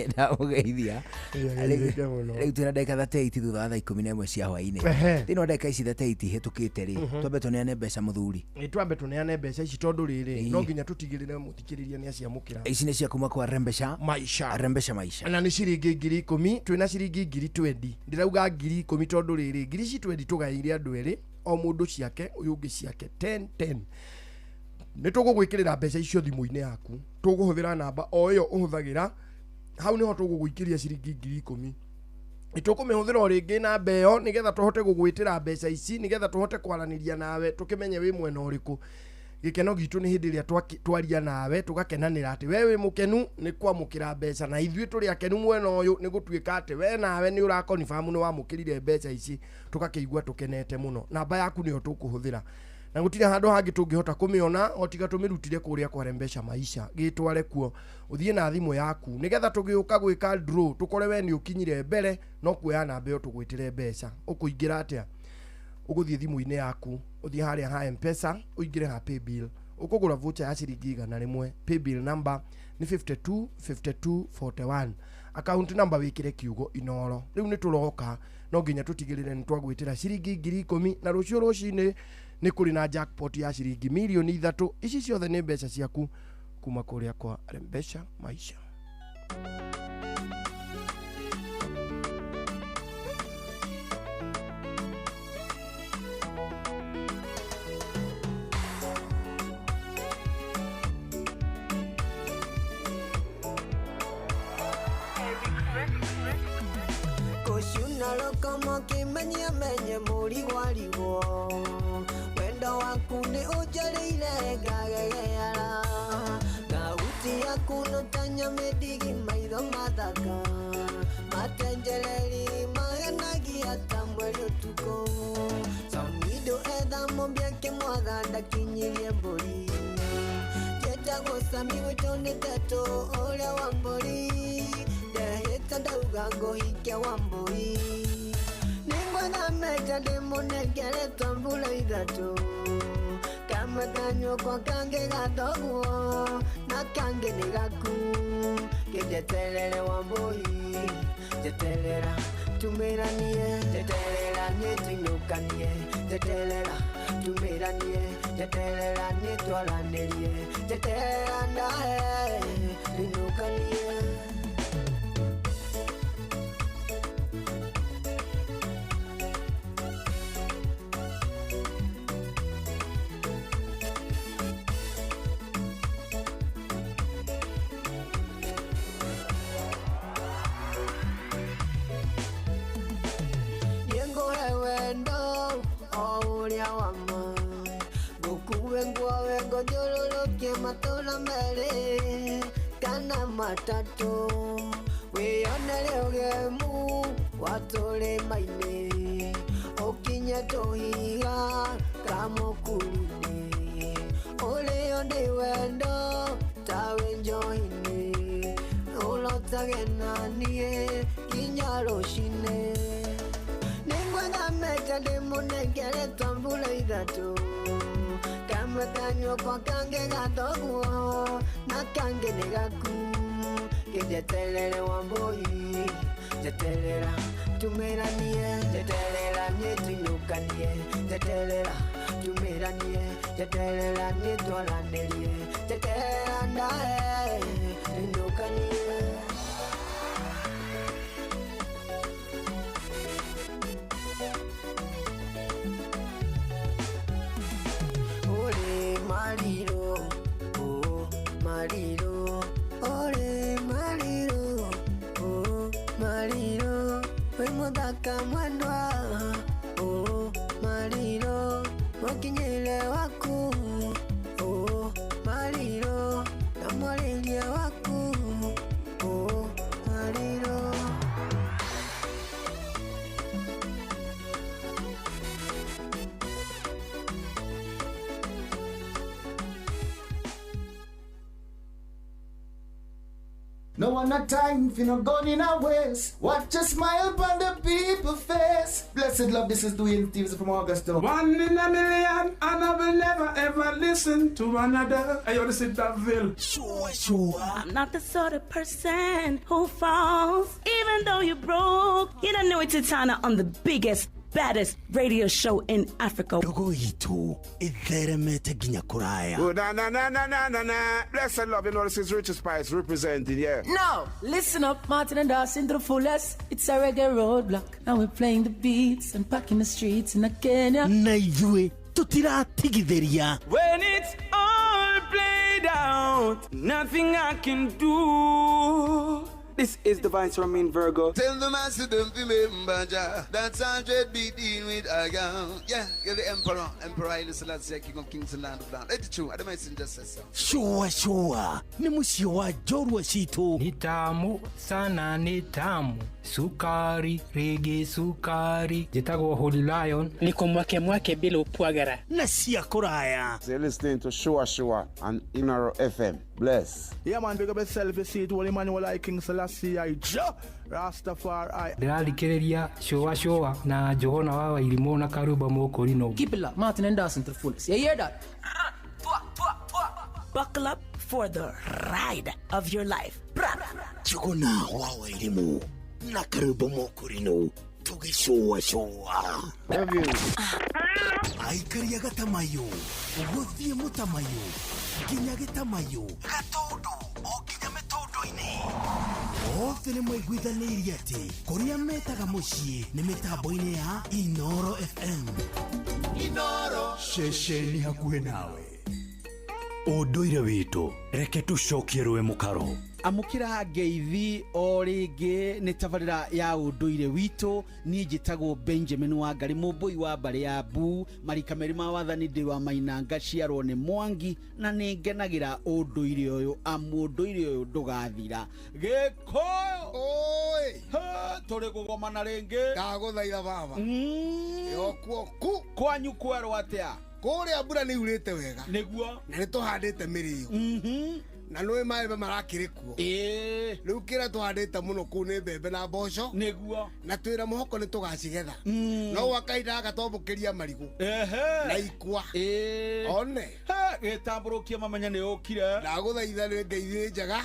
Ndamũgeithia. Ageithĩke mũno. Rĩu twĩna ndagĩka 38 thutha wa thaa 11 cia hwainĩ. Thĩinĩ wa ndagĩka ici 38 hĩtũkĩte rĩ, twambe tũneane mbeca mũthuri. Ĩ, twambe tũneane mbeca ici tondũ rĩrĩ, no nginya tũtigĩrĩre mũthikĩrĩria nĩ aciamũkĩra. Ici nĩ cia kuma kwa Rembesha Maisha. Rembesha Maisha. Na nĩ ciringi 10,000, twĩna ciringi 20,000. Ndĩrauga 10,000 tondũ rĩrĩ, ngiri ici 20 tũgaĩire andũ erĩ, o mũndũ ciake, ũyũ ũngĩ ciake 10 10. Nĩ tũgũgwĩkĩrĩra mbeca icio thimũ-inĩ yaku, tũgũhũthĩra namba o ĩyo ũhũthagĩra, hau nĩho tũgũgũikĩria ciringi 10,000. Nĩ tũkũmĩhũthĩra o rĩngĩ namba ĩyo nĩgetha tũhote gũgwĩtĩra mbeca ici, nĩgetha tũhote kwaranĩria nawe, tũkĩmenye wĩ mwena ũrĩkũ. Gĩkeno gitũ nĩ hĩndĩ ĩrĩa twaria nawe tũgakenanĩra atĩ we wĩ mũkenu nĩ kwamũkĩra mbeca, na ithuĩ tũrĩ akenu mwena ũyũ nĩ gũtuĩka atĩ we nawe nĩ ũrakonfamu nĩ wamũkĩrire mbeca ici, tũgakĩigua tũkenete mũno. Namba yaku nĩyo tũkũhũthĩra, na gũtirĩ handũ hangĩ tũngĩhota kũmĩona o tiga tũmĩrutire kũrĩa kwa Rembesha Maisha. Gĩtware kuo, ũthiĩ na thimũ yaku, nĩgetha tũgĩũka gwĩka draw tũkore we nĩ ũkinyire mbere, no kuoya namba ĩyo tũgwĩtĩre mbeca. Ũkũingĩra atĩa? Ũgũthiĩ thimũ-inĩ yaku, ũthiĩ harĩa ha Mpesa, ũingĩre ha paybill, ũkũgũra voucher ya ciringi 100. Paybill number nĩ 52 52 41, account number wĩkĩre kiugo Inoro. Rĩu nĩ tũroka, no nginya tũtigĩrĩre nĩ twagwĩtĩra ciringi 10,000, na rũciũ rũcinĩ nĩ kũrĩ na jackpot ya ciringi mirioni 3. Ici ciothe nĩ mbeca ciaku kuma kũrĩa kwa Rembesha Maisha. Kũcuna rũkomo kĩmenyia menye mũrigwarigwo, wendo waku nĩ ũnjarĩire ngagegeara, thauti yaku no ta nyamĩndigi, maitho mathaka matenjereri mahenagia ta mweri ũtukũ. Samido etha mũmbia kĩmwatha ndakinyirie mbũri, njetagwo Sami gwitũ nĩ tetũ ũrĩa wa mbũri, ndehĩta ndauga ngũhikia wa mbũi. Nĩngwetha meja ndĩmũnengere tambura ithatũ, kamwe kanyũkwa kangĩ ga thoguo na kangĩ nĩ gaku, kĩnjeterere wa mbũi, njeterera tumĩranie, njeterera niĩ tũinũkanie, njeterera tumĩranie, njeterera niĩ twaranĩrie, njeterera nawe tũinũkanie. Niengũhe wendo o ũrĩa wa ma, ngũkue nguowe ngũthiũrũrũkie matũra merĩ kana matatũ, wĩyonere ũgemu wa tũrĩma-inĩ, ũkinye tũhiga kamũkuru-inĩ, ũrĩo nĩ wendo ta wĩ njohi-inĩ, ũrotage na niĩ nginya rũcinĩ. Nĩngwetha meja ndĩmũnengere tambura ithatũ, kamwe kanyũkwa kangĩ ga thoguo na kangĩ nĩ gaku, kĩnjeterere wa mbũi, njeterera tumĩranie, njeterera niĩ tũinũkanie, njeterera tumĩranie, njeterera niĩ twaranĩrie, njeterera nawe tũinũkanie. Ore mariro, oh mariro, ore mariro, oh mariro, we muthaka mwendwa, oh mariro, mũkinyĩre waku, oh mariro, na mwarĩrie waku, oh mariro. No one a time for no gun in a waist. Watch a smile upon the people face. Blessed love, this is Dwayne Stevens from Augusta. One in a million, and I will never ever listen to another. Hey, yo, this is Daville. Sure, sure. I'm not the sort of person who falls, even though you're broke. You don't know it's Titana on the biggest, baddest radio show in Africa. Ndogo itu itheremete nginya kuraya. Oh, na na na na na na na. Blessed love, you know this is Richard Spice representing, yeah. Now, listen up, Martin and Dawson to the fullest. It's a reggae roadblock. Now we're playing the beats and packing the streets in Kenya. Na ithuĩ tutiratigithĩria. When it's all played out, nothing I can do. This is the Vice Romain Virgo. Tell the master them remember Jah. That's 100 beating with a gun. Yeah, you're the emperor. Emperor Haile Selassie, King of Kings and Land of Land. It's true. I don't just say so. Sure, sure. Ni mũciĩ wa njorua citũ. Ni tamu sana, ni tamu. Sukari, rege sukari. Njĩtagwo Holy Lion. Niko mwake mwake bila upwagara. Na cia kũraya. You're listening to Shua Shua on Inoro FM. Bless. Yeah, man, big up yourself. You see it, Holy Emmanuel I, King Selassie I, Jah Rastafari. Ndĩrathikĩrĩria Shua Shua na Johana wa Wairimũ na Karuba Mũkũrinũ. Keep it locked, Martin and Dawson to the fullest. You hear that? Buckle up for the ride of your life. Njuguna wa Wairimũ na Karuba Mũkũrinũ tũgĩcũa cũa. Aikaria gatamayo gũthiĩ mũtamayo nginya gĩtamayo gatũndũ o nginya mĩtũndũ-inĩ. Othe nĩ maiguithanĩirie atĩ kũrĩa metaga mũciĩ nĩ mĩtambo-inĩ ya Inoro FM. Inoro ceceni hakuhĩ nawe. Ũndũire witũ reke tũcokie rũĩ mũkaro. Amũkĩra ngeithi o rĩngĩ nĩ tabarĩra ya ũndũire witũ. Niĩ njĩtagwo Benjamin Wangari, mũmbũi wa mbarĩ ya Mbu, marika merĩ ma wathani, ndĩ wa Maina, ngaciarwo nĩ Mwangi, na nĩ ngenagĩra ũndũire ũyũ, amu ũndũire ũyũ ndũgathira. Gĩkũyũ oi, tũrĩ kũgomana rĩngĩ. Ndagũthaitha baba. Ĩokuoku kwanyu kwerwo atĩa? Kũrĩa mbura nĩ yurĩte wega. Nĩguo. Na nĩ tũhandĩte mĩrĩo. Na nĩ maembe marakĩrĩ kuo. Rĩu kĩrĩa tũhandĩte mũno kũu nĩ mbembe na mboco. Nĩguo. Na twĩna mũhoko nĩ tũgacigetha. No gwa kahinda gaka twamũkĩria marigũ. Na ikwa. One. Gĩtambũrũkie mamenya nĩ ũkire. Ndagũthaitha nĩ ngeithi nĩ njega.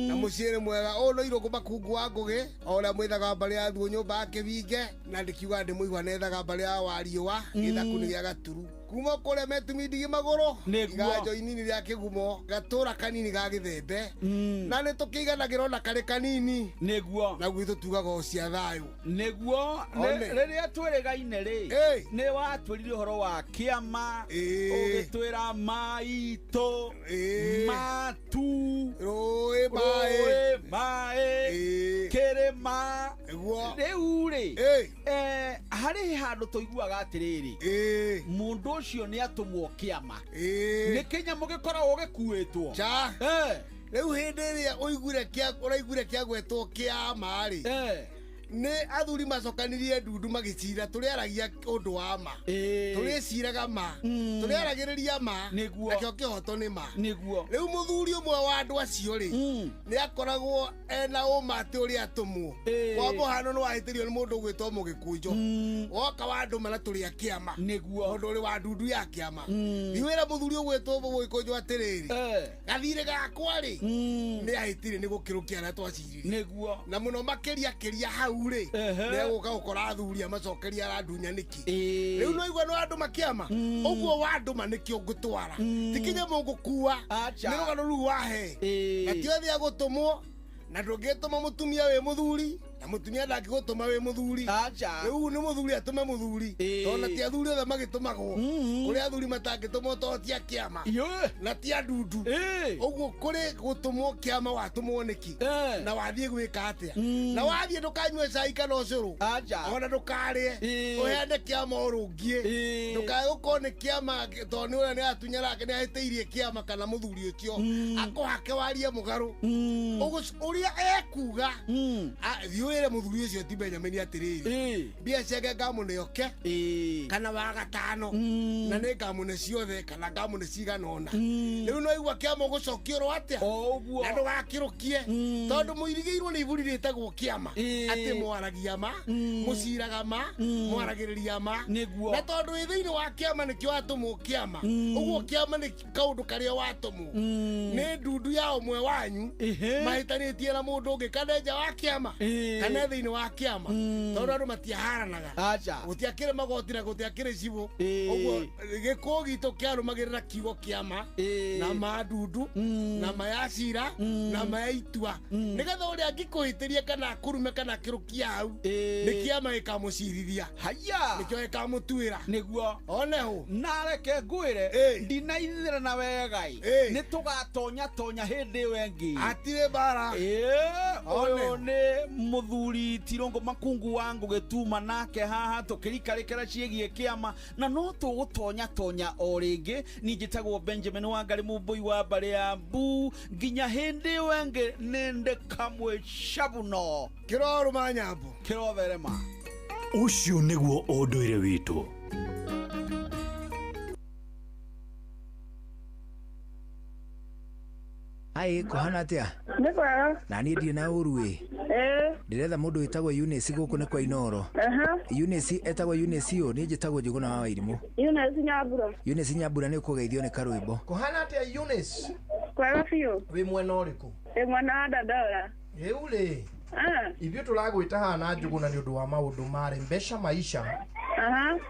Na mũciĩ nĩ mwega. Ũyũ no Irũngũ Makungu wa Ngũgĩ. O ũrĩa mwĩthaga mbarĩ ya Thuo nyũmba ya Kĩbinge. Na ndĩkiuga ndĩmũigua nethaga mbarĩ ya Wariũa. Gĩthaku nĩ gĩa Gaturu. Kuma kũrĩa metumindigi magũrũ. Iganjo inini rĩa kĩgumo. Gatũra kanini ga gĩthembe. Na nĩ tũkĩiganagĩra ona karĩ kanini. Nĩguo. Na gwitũ tugaga o cia thayũ. Nĩguo. Rĩrĩa twĩrĩgaine rĩ, nĩ watwĩrire ũhoro wa kĩama, ũgĩtwĩra maitũ, matu, rũĩ maĩ, kĩrĩma. Rĩu rĩ, harĩ handũ tũiguaga atĩrĩrĩ, mũndũ ũcio nĩ atũmwo kĩama. Nĩ kĩnyamũ gĩkoragwo gĩkuĩtwo. Cha. Rĩu hĩndĩ ĩrĩa ũiguire ũraiguire kĩagwetwo kĩama rĩ, nĩ athuri macokanirie ndundu magĩcira tũrĩaragia ũndũ wa ma, tũrĩciraga ma, tũrĩaragĩrĩria ma, nakĩo kĩhoto nĩ ma. Nĩguo. Rĩu mũthuri ũmwe wa andũ acio rĩ, nĩ akoragwo ena ũma atĩ ũrĩa atũmwo. Kwa mũhano nĩ wahĩtĩrio nĩ mũndũ ũgwĩtwo Mũgĩkũnjo. Woka wandũma na tũrĩ a kĩama. Nĩguo. Mũndũ ũrĩ wa ndundu ya kĩama. Thiĩ wĩra mũthuri ũgwĩtwo Mũgĩkũnjo atĩrĩrĩ, gathirĩ gakwa rĩ, nĩ ahĩtire nĩ gũkĩrũkia arĩa twacirire. Nĩguo. Na mũno makĩria kĩria hau rĩ, nĩ egũka gũkora athuri amacokeria arandunya nĩkĩ. Rĩu no igua nĩ wandũma kĩama, ũguo wandũma nĩkĩo ngũtwara. Ti kĩnyamũ ngũkua, nĩ rũgano rũu wahe. Na ti othe agũtũmwo, na ndũngĩtũma mũtumia wĩ mũthuri, na mũtumia ndangĩgũtũma wĩ mũthuri. Rĩu nĩ mũthuri atũme mũthuri, tondũ na ti athuri othe magĩtũmagwo. Kũrĩ athuri matangĩtũmwo tondũ ti a kĩama, na ti a ndundu. Ũguo kũrĩ gũtũmwo kĩama watũmwo nĩkĩ, na wathiĩ gwĩka atĩa, na wathiĩ ndũkanyue cai kana ũcũrũ, ona ndũkarĩe, ũheane kĩama ũrũngie, ndũkae gũkorwo nĩ kĩama tondũ nĩ ũrĩa nĩ atunyara nĩ ahĩtĩirie kĩama kana mũthuri ũcio akũhake warie mũgarũ. Ũguo ũrĩa ekuga, thiĩ Ũthiĩ wĩre mũthuri ũcio ti Benjamin atĩrĩrĩ, mbia ciake ngamũne oke kana wa gatano, na nĩ ngamũne ciothe kana ngamũne cigana ũna. Rĩu no igua kĩama ũgũcokia atĩa na ndũgakĩrũkie, tondũ mũirigĩirwo nĩ iburi rĩtagwo kĩama, atĩ mwaragia ma, mũciraga ma, mwaragĩrĩria ma. Na tondũ wĩ thĩinĩ wa kĩama nĩkĩo watũmwo kĩama, ũguo kĩama nĩ kaũndũ karĩa watũmwo nĩ ndundu ya ũmwe wanyu mahĩtanĩtie na mũndũ ũngĩ, kana nja wa kĩama kana thĩinĩ wa kĩama, tondũ andũ matiaharanaga, gũtiakĩrĩ magoti na gũtiakĩrĩ cibũ. Ũguo gĩkũũ gitũ kĩarũmagĩrĩra kiugo kĩama na ma ndundu na ma ya cira na ma ya itua, nĩgetha ũrĩa angĩkũhĩtĩria kana akũrume kana akĩrũkia hau, nĩ kĩama gĩkamũcirithia, nĩkĩo gĩkamũtuĩra. Nĩguo oneho na reke ngwĩre ndinaithĩra na wegai, nĩ tũgatonya tonya hĩndĩ ĩyo ĩngĩ, hatirĩ mbara. Ũyũ nĩ mũthuri Tirũngũ Makungu wa Ngũgĩtuma nake haha tũkĩrikarĩkĩra ciĩgiĩ kĩama, na no tũgũtonya tonya o rĩngĩ. Niĩ njĩtagwo Benjamin Wangari Mũmbũi wa mbarĩ ya Mbu, nginya hĩndĩ ĩyo ĩngĩ nĩ ndĩkamwe cabuno kĩrorũma nyambo kĩrotherema. Ũcio nĩguo ũndũire witũ. Ai kuhana atia? Nĩ kwega. Na niĩ ndirĩ na ũru ĩ. Ndĩretha mũndũ wĩtagwo Eunice gũkũ nĩ kwa Inoro. Eunice etagwo Eunice ũ, niĩ njĩtagwo Njũgũna wa Wairimũ. Eunice Nyambura. Eunice Nyambura nĩ ũkũgeithio nĩ karwĩmbo. Kũhana atĩa Eunice? Kwega biũ. Wĩ mwena ũrĩkũ? Wĩ mwena wa Dandora. Rĩu rĩ, ithuĩ tũragwĩta haha na Njũgũna nĩ ũndũ wa maũndũ ma Rembesha Maisha.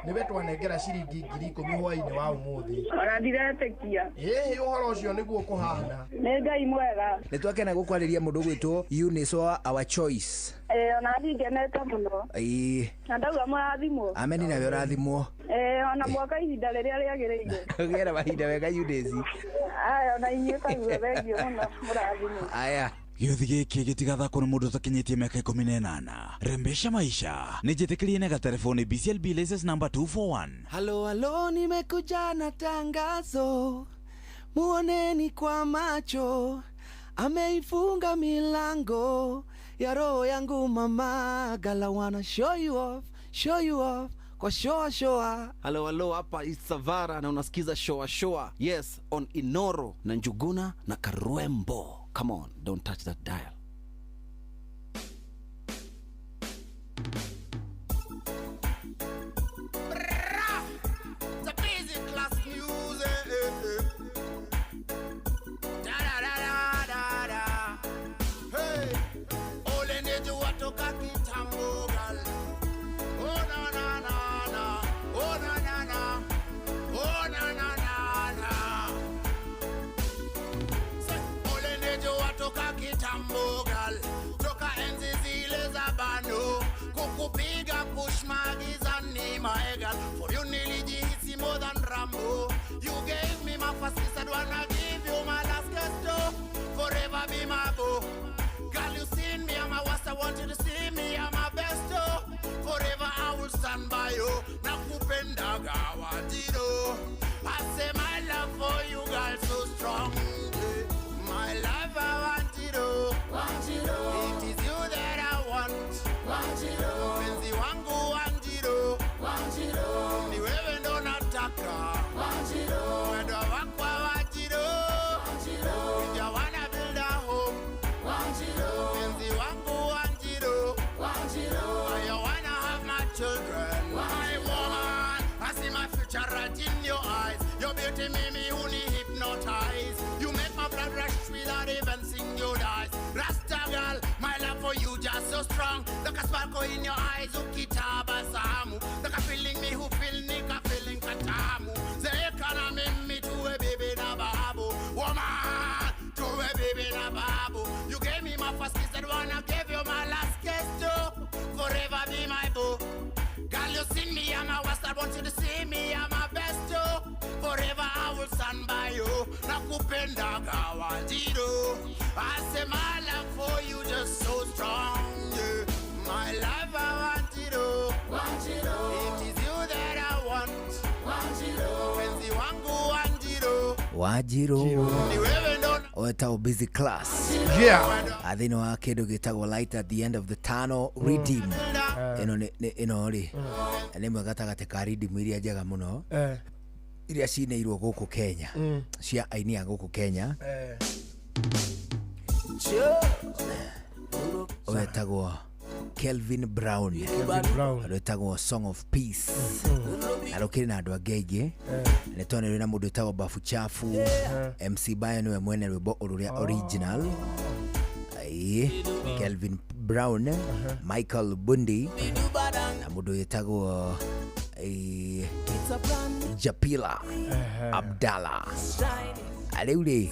Nĩwe twanengera ciringi 10,000 hwaĩ-inĩ wa ũmũthĩ. Ona ndiretĩkia. Ĩhĩ, ũhoro ũcio nĩguo kũhana. Nĩ Ngai mwega. Nĩ twakena gũkwarĩria mũndũ ũgwĩtwo Eunice wa Our Choice. Ona niĩ ngenete mũno. Ĩĩ. Na ndauga mũrathimwo. Ameni, nawe ũrathimwo. Ona mwaka ihinda rĩrĩa rĩagĩrĩire. Ũgĩe mahinda mega Eunice. Aya, ona inyuĩ taguo, thengiũ mũno, mũrathimwo. Aya. Gĩũthi gĩkĩ gĩtigathakwo nĩ mũndũ ũtakinyĩtie mĩaka 18. Rembesha Maisha nĩ njĩtĩkĩrie na gatelefoni BCLB license number 241. Halo halo, nimekuja na tangazo, muoneni kwa macho, ameifunga milango ya roho yangu mama, gala wanna show you off, show you off kwa shoa shoa. Halo halo, hapa Isavara na unasikiza shoa shoa. Yes, on Inoro na Njuguna na Karwembo. Come on, don't touch that dial. It's a busy class music. Da da da da da da. Hey, ole nijua toka kitambo gal. Oh na na na na. Oh na na na. Oh na na na na. Say, ole nijua toka kitambo gal. Toka enzi zile za bano. Kukupiga push magizani my girl. For you nilijihisi more than Rambo. You gave me my first kiss, I'd wanna give you my last kiss too. Forever be my boo. Girl, you seen me, I'm a worst, I want you to see me, I'm my best too. Forever I will stand by you. Nakupenda gawatiro. I say my love for you, girl, so strong. My love, I want it all. It is you that I want. Mpenzi wangu Wanjiru, ni wewe ndo nataka. Mwendo wako Wanjiru, we wanna build a home. Mpenzi wangu Wanjiru, I wanna have my children. My woman, I see my future right in your eyes. Your beauty mimi huni hypnotize. You make my blood rush without even seeing your eyes. Rasta girl, my love for you just so strong. Like a sparkle in your eyes, ukitabasamu. Like a feeling me who feel nika feeling katamu. Zekana mimi to a baby na babu. Woman, to a baby na babu. You gave me my first kiss, I wanna give you my last kiss too. Forever be my boo. Girl, you see me, I'm a worst, I want you to see me, I'm my best too. Forever I will stand by you. Nakupenda gawajiro. I say my love for you just so strong. Yeah. My love I want it all. It is you that I want. Mpenzi wangu Wanjiru. Wanjiru. Ni wewe ndo Wetagwo Busy Class. Yeah. Thĩinĩ wa kĩndũ gĩtagwo Light at the End of the Tunnel Redeem. Ĩno ĩno rĩ nĩ ĩmwe gatagatĩ ka redeem iria njega mũno iria cinĩirwo gũkũ Kenya, cia aini a gũkũ Kenya. Wetagwo Kelvin Brown. Kelvin Brown. Rwĩtagwo Song of Peace, na rũkĩrĩ na andũ angĩ aingĩ. Nĩ tondũ rwĩna mũndũ wĩtagwo Bafu Chafu. MC Bayo nĩwe mwene rwĩmbo rũrĩa original. Ĩĩ, Kelvin Brown, Michael Bundi na mũndũ wĩtagwo Japila Abdalla. Rĩu rĩ,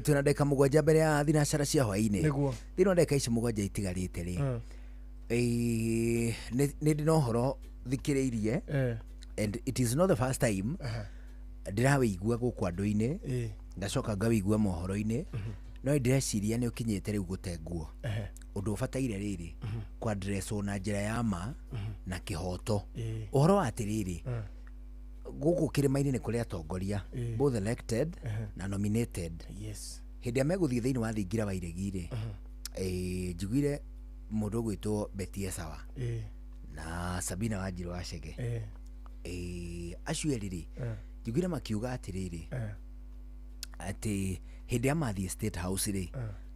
twĩna ndagĩka 7 mbere ya thinacara cia hwaĩ-inĩ. Nĩguo. Thĩinĩ wa ndagĩka ici 7 itigarĩte rĩ, nĩ ndĩ na ũhoro thikĩrĩirie, and it is not the first time ndĩrawĩigua gũkũ andũ-inĩ, ngacoka ngawĩigua mohoro-inĩ, no ndĩreciria nĩ ũkinyĩte rĩu gũtengwo. Ũndũ ũbataire rĩrĩ kwadresswo na njĩra ya ma na kĩhoto. Ũhoro wa atĩrĩrĩ, gũkũ kĩrĩma-inĩ nĩ kũrĩ atongoria, both elected na nominated. Hĩndĩ ĩrĩa megũthiĩ thĩinĩ wa thingira wa iregi rĩ, njiguire mũndũ ũgwĩtwo Betty Esawa na Sabina Wanjiru wa Chege. Acio erĩ rĩ, njiguire makiuga atĩrĩrĩ, atĩ hĩndĩ ĩrĩa mathiĩ State House rĩ,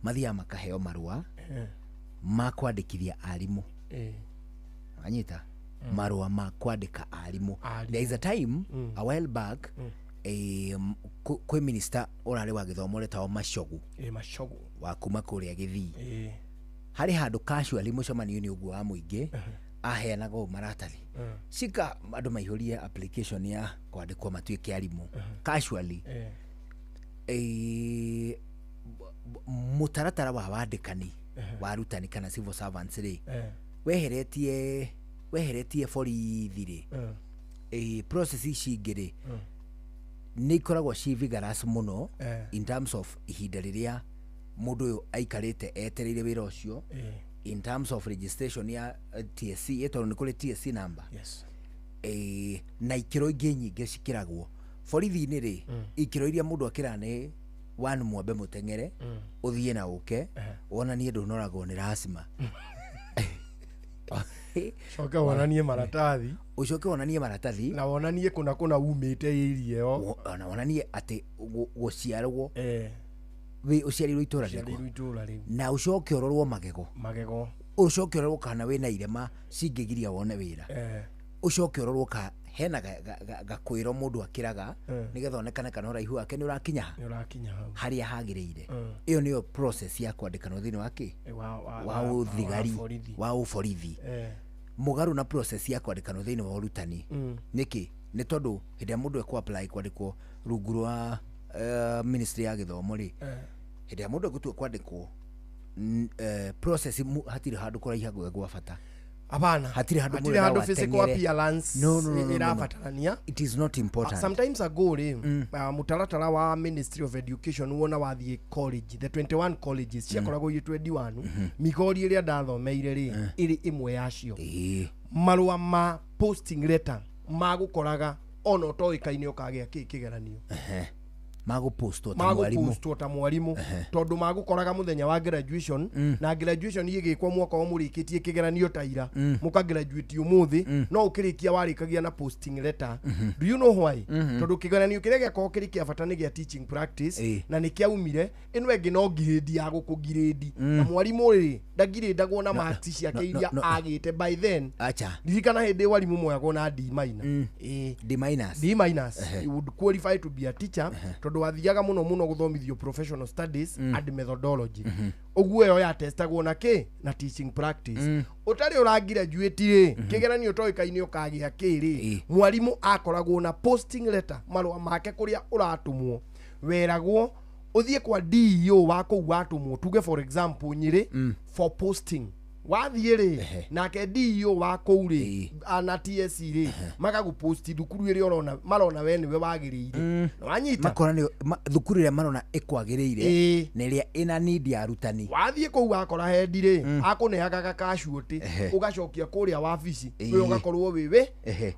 mathiaga makaheo marũa ma kwandĩkithia arimũ. Wanyita? Marũa ma kwandĩka arimũ. There is a time a while back, kwĩ minister ũrarĩ wa gĩthomo ũretagwo Machogu. Machogu. Wa kuma kũrĩa Gĩthii. Harĩ handũ casually mũcemanio-inĩ ũguo wa mũingĩ aheanaga ũũ maratathi, cika andũ maihũrie application ya kwandĩkwo matuĩke arimũ casually. Mũtaratara wa wandĩkani wa arutani kana civil servants rĩ, weheretie borithi rĩ, process ici ingĩ rĩ nĩ ikoragwo ci vigorous mũno in terms of ihinda rĩrĩa mũndũ ũyũ aikarĩte etereire wĩra ũcio, in terms of registration ya TSC, tondũ nĩ kũrĩ TSC number. Na ikĩro ingĩ nyingĩ cikĩragwo borithi-inĩ rĩ, ikĩro iria mũndũ akĩraga nĩ one mwambe mũteng'ere, ũthiĩ na ũke wonanie ndũnoragwo nĩ rasima. Coke wonanie maratathi. Ũcoke wonanie maratathi. Na wonanie kũna kũna umĩte area ĩyo. Na wonanie atĩ gũciarwo wĩ ũciarĩirwo itũra rĩrĩkũ. Na ũcoke ũrorwo magego. Magego. Ũcoke ũrorwo kana wĩna irema cingĩgiria wone wĩra. Ũcoke ũrorwo ka hena gakwĩro mũndũ akĩraga nĩgetha onekane kana ũraihu wake nĩ ũrakinya hau harĩa hagĩrĩire. Ĩyo nĩyo process ya kwandĩkanwo thĩinĩ wa kĩ? Wa ũthigari, wa ũborithi. Mũgarũ na process ya kwandĩkanwo thĩinĩ wa ũrutani. Nĩkĩ? Nĩ tondũ hĩndĩ ĩrĩa mũndũ ekũ apply kwandĩkwo rungu rwa ministry ya gĩthomo rĩ, hĩndĩ ĩrĩa mũndũ egũtua kwandĩkwo, process hatirĩ handũ kũraiha gwa bata. Hapana. Hatirĩ handũ physical appearance ĩrabatarania. It is not important. Sometimes ago rĩ, mũtaratara wa Ministry of Education wona wathiĩ college, the 21 colleges ciakoragwo irĩ 21, migori ĩrĩa ndathomeire rĩ, ĩrĩ ĩmwe yacio. Marũa ma posting letter magũkoraga ona ũtoĩkaine ũkagĩa kĩ kĩgeranio. Magũpostwo ta mwarimu. Magũpostwo ta mwarimu tondũ magũkoraga mũthenya wa graduation, na graduation ĩgĩkwo mwaka wa mũrĩkĩtie kĩgeranio ta ira, mũka graduate ũmũthĩ, no ũkĩrĩkia warĩkagia na posting letter. Do you know why? Tondũ kĩgeranio kĩrĩa gĩakorwo kĩrĩ kĩa bata nĩ gĩa teaching practice, na nĩ kĩaumire ĩno ĩngĩ no grade ya gũkũgrade, na mwarimũ rĩ ndagirĩndagwo na marks ciake iria agĩte by then. Acha. Ririkana hĩndĩ warimũ moyagwo na D minus. D minus. D minus. You would qualify to be a teacher tondũ wathiaga mũno mũno gũthomithio professional studies and methodology. Ũguo ĩyo yatestagwo na kĩ? Na teaching practice. Ũtarĩ ũragraduate rĩ, kĩgeranio ũtoĩkaine ũkagĩa kĩ rĩ, mwarimũ akoragwo na posting letter, marũa make kũrĩa ũratũmwo, weragwo ũthiĩ kwa DEO wa kũu watũmwo, tuge for example Nyĩrĩ, for posting. Wathiĩ rĩ, nake DEO wa kũu rĩ, na TSC rĩ, magagũposti thukuru ĩrĩa ũrona marona we nĩwe wagĩrĩire. Wanyita? Makona nĩ thukuru ĩrĩa marona ĩkwagĩrĩire na ĩrĩa ĩna need ya arutani. Wathiĩ kũu wakora hendi rĩ, akũneaga gakacuũtĩ, ũgacokia kũrĩa wabici, we ũgakorwo wĩ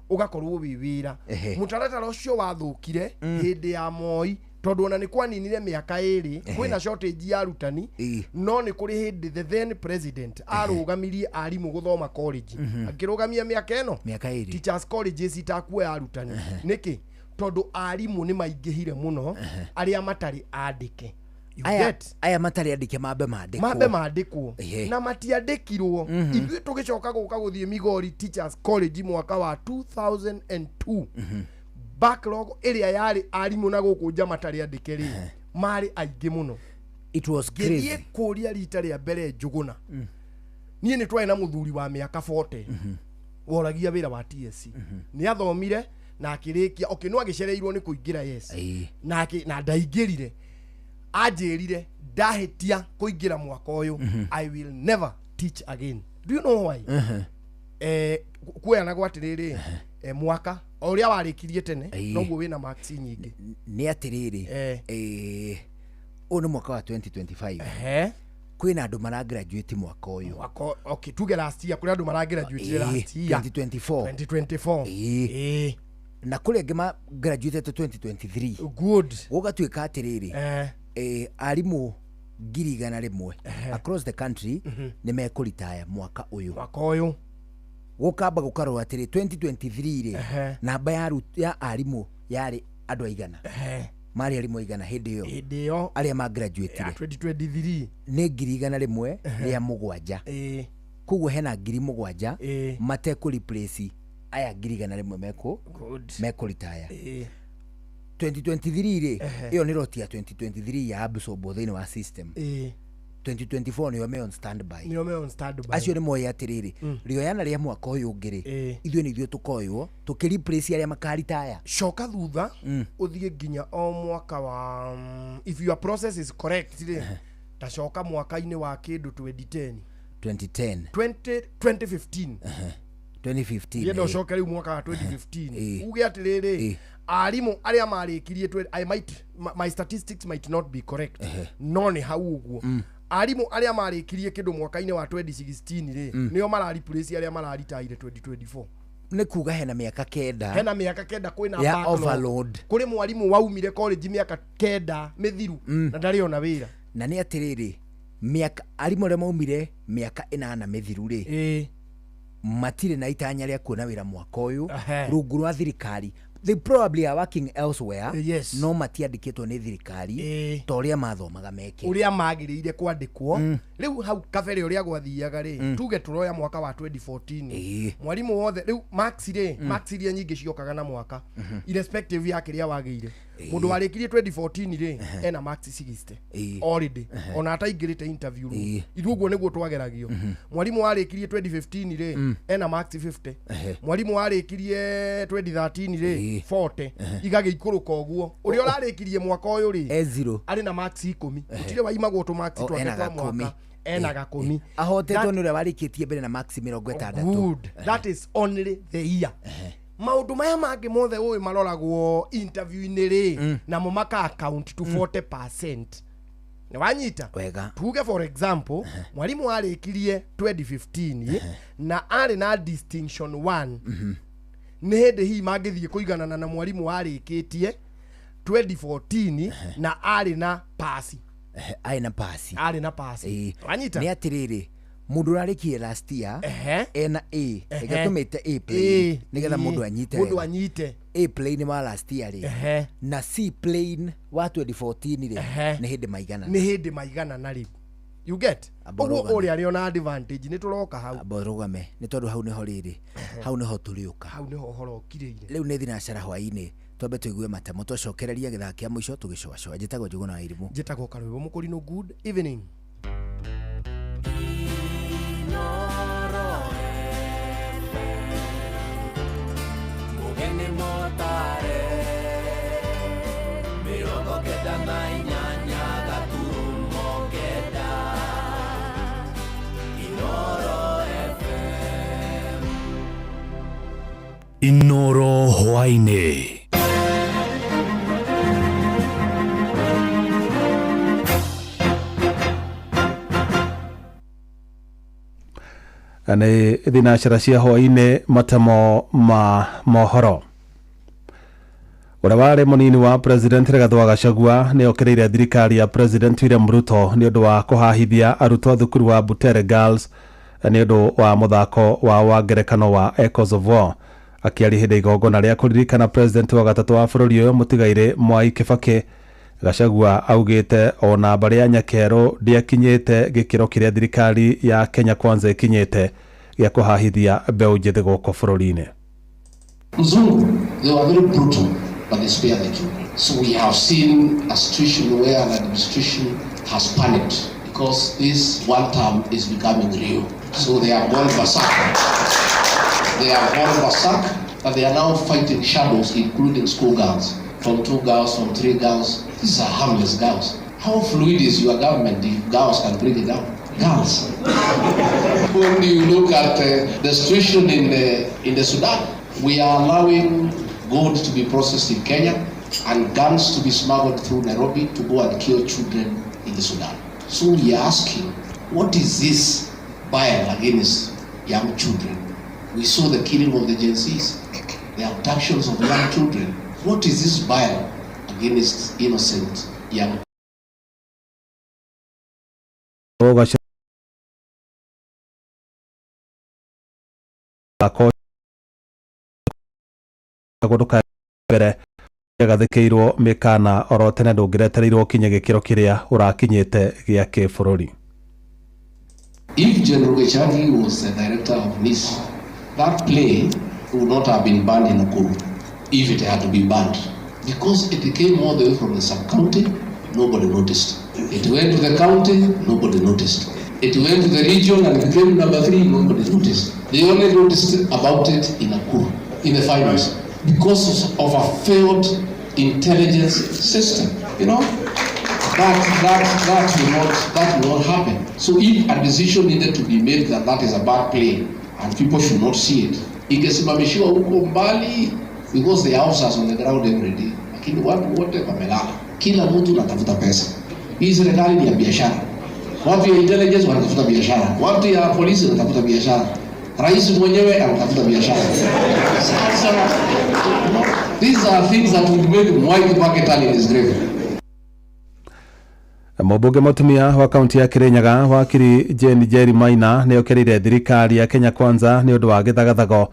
ũgakorwo wĩ wĩra. Mũtaratara ũcio wathũkire hĩndĩ ya Moi Tondũ ona nĩ kwaninire mĩaka ĩrĩ kwĩna shortage ya arutani, no nĩ kũrĩ hĩndĩ the then president arũgamirie arimũ gũthoma college. Akĩrũgamia mĩaka ĩno, Mĩaka 2. Teachers colleges itakuoya arutani. Nĩkĩ? Tondũ arimũ nĩ maingĩhire mũno arĩa matarĩ andĩke. You Aya get? Aya matarĩ andĩke mambe mandĩkwo. Mambe mandĩkwo. Na matiandĩkirwo. Ithuĩ tũgĩcoka gũka gũthiĩ Migori Teachers College mwaka wa 2002, backlog ĩrĩa yarĩ arimũ na gũkũ nja matarĩ andĩke rĩ, marĩ aingĩ mũno. It was Ngĩthiĩ crazy. kũria rita rĩa mbere Njũgũna, niĩ nĩ twarĩ na mũthuri wa mĩaka 40 woragia wĩra wa TSC. Nĩ athomire na akĩrĩkia, okay, no agĩcereirwo nĩ kũingĩra, yes, na na ndaingĩrire. Anjĩrire, ndahĩtia kũingĩra mwaka ũyũ, I will never teach again. Do you know why? Kuoyanagwo atĩrĩrĩ, mwaka o ũrĩa warĩkirie tene, noguo wĩna marks nyingĩ. Nĩ atĩrĩrĩ, ũyũ nĩ mwaka wa 2025, kwĩna andũ maragraduate mwaka ũyũ. Mwaka, okay, tuge last year kũrĩ andũ maragraduate last year. 2024. 2024. Na kũrĩ angĩ ma graduate 2023. Good. Gũgatuĩka atĩrĩrĩ, arimũ 100,000 across the country nĩ mekũritaya mwaka ũyũ. Mwaka ũyũ. Gũkamba gũkarwo atĩrĩ, 2023 rĩ, namba ya arimũ yarĩ andũ aigana? Marĩ arimũ aigana hĩndĩ ĩyo? Hĩndĩ ĩyo arĩa magraduatire ya 2023 nĩ 107,000. Koguo hena 7,000 matekũ replace aya 100,000 mekũ mekũritaya 2023 rĩ. Ĩyo nĩ roti ya 2023 ya absorb thĩinĩ wa system. 2024 nĩo me on standby. Nĩo me on standby. Acio nĩ moĩ atĩrĩrĩ, rĩoyana rĩa mwaka ũyũ ũngĩ rĩ, ithuĩ nĩ ithuĩ tũkoywo tũkĩ replace arĩa makaritaya. Coka thutha ũthiĩ nginya o mwaka wa if your process is correct rĩ, tacoka mwaka-inĩ wa kĩndũ 2010. 2010. 20, 2015. 2015. Ndienda ũcoke rĩu mwaka wa 2015, uge atĩrĩrĩ, arimũ arĩa marĩkirie I might, my statistics might not be correct, no nĩ hau ũguo, arimũ arĩa marĩkirie kĩndũ mwaka-inĩ wa 2016 rĩ, nĩo marareplace arĩa mararitaire 2024. Nĩ kuga hena mĩaka 9. Hena mĩaka 9 kwĩna ya backlog. Overload. Kũrĩ mwarimũ waumire college mĩaka 9 mĩthiru na ndarĩ ona wĩra. Na nĩ atĩrĩrĩ, mĩaka arimũ arĩa maumire mĩaka 8 mĩthiru rĩ, matirĩ na itanya rĩa kuona wĩra mwaka ũyũ rungu rwa thirikari. They probably are working elsewhere. Yes. No matiandĩkĩtwo nĩ thirikari ta ũrĩa mathomaga meke. Ũrĩa magĩrĩire kwandĩkwo. Rĩu hau kabere ũrĩa gwathiaga rĩ, tuge tũroya mwaka wa 2014, mwarimũ wothe rĩu marks rĩ, marks iria nyingĩ ciokaga na mwaka, irrespective ya kĩrĩa wagĩire. Mũndũ warĩkirie 2014 rĩ, ena marks 60 already, ona ataingĩrĩte interview room. Ithuĩ ũguo nĩguo twageragio. Mwarimũ warĩkirie 2015 rĩ, ena marks 50. Mwarimũ warĩkirie 2013 rĩ, 40. Igagĩikũrũka ũguo. Ũrĩa ũrarĩkirie mwaka ũyũ rĩ, E zero. Arĩ na marks 10. Gũtirĩ waimagwo tũ marks O, twake ena twa gakũmi. mwaka, ena gakũmi. Ahotetwo nĩ ũrĩa warĩkĩtie mbere na max 60. Good. That is only the year. Maũndũ maya mangĩ mothe ũĩ maroragwo interview-inĩ rĩ, namo maka account to 40%. Nĩ wanyita? Wega. Tuge for example, mwarimũ arĩkirie 2015 na arĩ na distinction 1, nĩ hĩndĩ hihi mangĩthiĩ kũiganana na mwarimũ warĩkĩtie 2014 na arĩ na pasi. Arĩ na pasi. Arĩ na pasi. Wanyita? Nĩ atĩrĩrĩ, mũndũ ũrarĩkirie last year ena A, reke tũmĩte A A, plain nĩgetha A. mũndũ anyite Mũndũ wega. anyite. A plain wa last year rĩ, na C plain wa 2014 rĩ, nĩ hĩndĩ maigana. Nĩ hĩndĩ maiganana rĩu, you get? Amba Ũguo ũrũgame. ũrĩa arĩ ona advantage nĩ tũroka hau. Amba ũrũgame, nĩ tondũ hau nĩho rĩrĩ, hau nĩho tũrĩũka. Hau nĩho ũhoro ũkirĩire. Rĩu nĩ thinacara hwaĩ-inĩ, twambe tũigue matemo, twacokereria gĩthaa kĩa mũico tũgĩcoacoa. Njĩtagwo Njũgũna wa Irimũ. Njĩtagwo Karwĩmbo Mũkũrinũ. Good evening. Mugeni motare 98.9 Inoro FM. Inoro hwaĩ-inĩ. Nĩ thinacara cia hwaĩ-inĩ, matemo ma mohoro. Ũrĩa warĩ mũnini wa President Rigathĩ wa Gachagua nĩ okĩrĩire thirikari ya President William Ruto nĩ ũndũ wa kũhahithia arutwo a thukuru wa Butere Girls nĩ ũndũ wa mũthako wao wa ngerekano wa Echoes of War. Akĩaria hĩndĩ ya igongona rĩa kũririkana President wa gatatũ wa bũrũri ũyũ mũtigairĩ Mwai Kibaki, Gachagua augĩte ona mbarĩ ya Nyakerũ ndĩakinyĩte gĩkĩro kĩrĩa thirikari ya Kenya Kwanza ĩkinyĩte gĩa kũhahithia mbeũ njĩthĩ gũkũ bũrũri-inĩ. Mzungu, they were very brutal, but they spared the children. So we have seen a situation where an administration has panicked because this one term is becoming real. So they have gone berserk. They have gone berserk, but they are now fighting shadows, including schoolgirls. From 2 girls, from 3 girls. These are harmless girls. How fluid is your government if girls can bring it down? Girls. When you look at the situation in the Sudan, we are allowing gold to be processed in Kenya and guns to be smuggled through Nairobi to go and kill children in the Sudan. So we are asking, what is this bile against young children? We saw the killing of the Gen Zs, the abductions of young children. What is this bile against innocent young mbere yagathĩkĩirwo mĩkana oro tene ndũngĩretereirwo kinye gĩkĩro kĩrĩa ũrakinyĩte gĩa kĩbũrũri. If General Gachagua was the director of NIS, that play would not have been banned in Nakuru if it had to be banned, because it came all the way from the sub-county, nobody noticed. It went to the county, nobody noticed. It went to the region and became number 3, nobody noticed. They only noticed about it in Nakuru, in the finals, because of a failed intelligence system. You know, that will not happen. So if a decision needed to be made that that is a bad play and people should not see it, ingesimamishiwa huko mbali, because the officers on the ground every day. Lakini watu wote wamelala. Kila mtu anatafuta pesa. Hii serikali ni ya biashara. Watu ya intelligence wanatafuta biashara. Watu ya polisi wanatafuta biashara. Rais mwenyewe anatafuta biashara. Sasa, these are things that would make Mwai Kibaki turn in his grave. Mũmbunge mũtumia wa kaunti ya Kirinyaga wakiri Jane Njeri Maina nĩ okĩrĩire thirikari ya Kenya Kwanza nĩ ũndũ wa gĩthagathago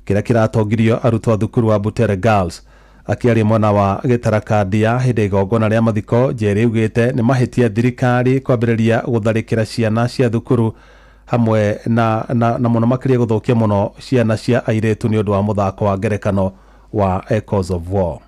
kĩrĩa kĩratongirio arutwo a thukuru wa Butere Girls. Akĩaria mwena wa gĩtarakandia hĩndĩ ya igongona rĩa mathiko, Njeri augĩte nĩ mahĩtia thirikari kwambĩrĩria gũtharĩkĩra ciana cia thukuru hamwe na mũno makĩria gũthũkia mũno ciana cia airĩtu nĩ ũndũ wa mũthako wa ngerekano wa Echoes of War.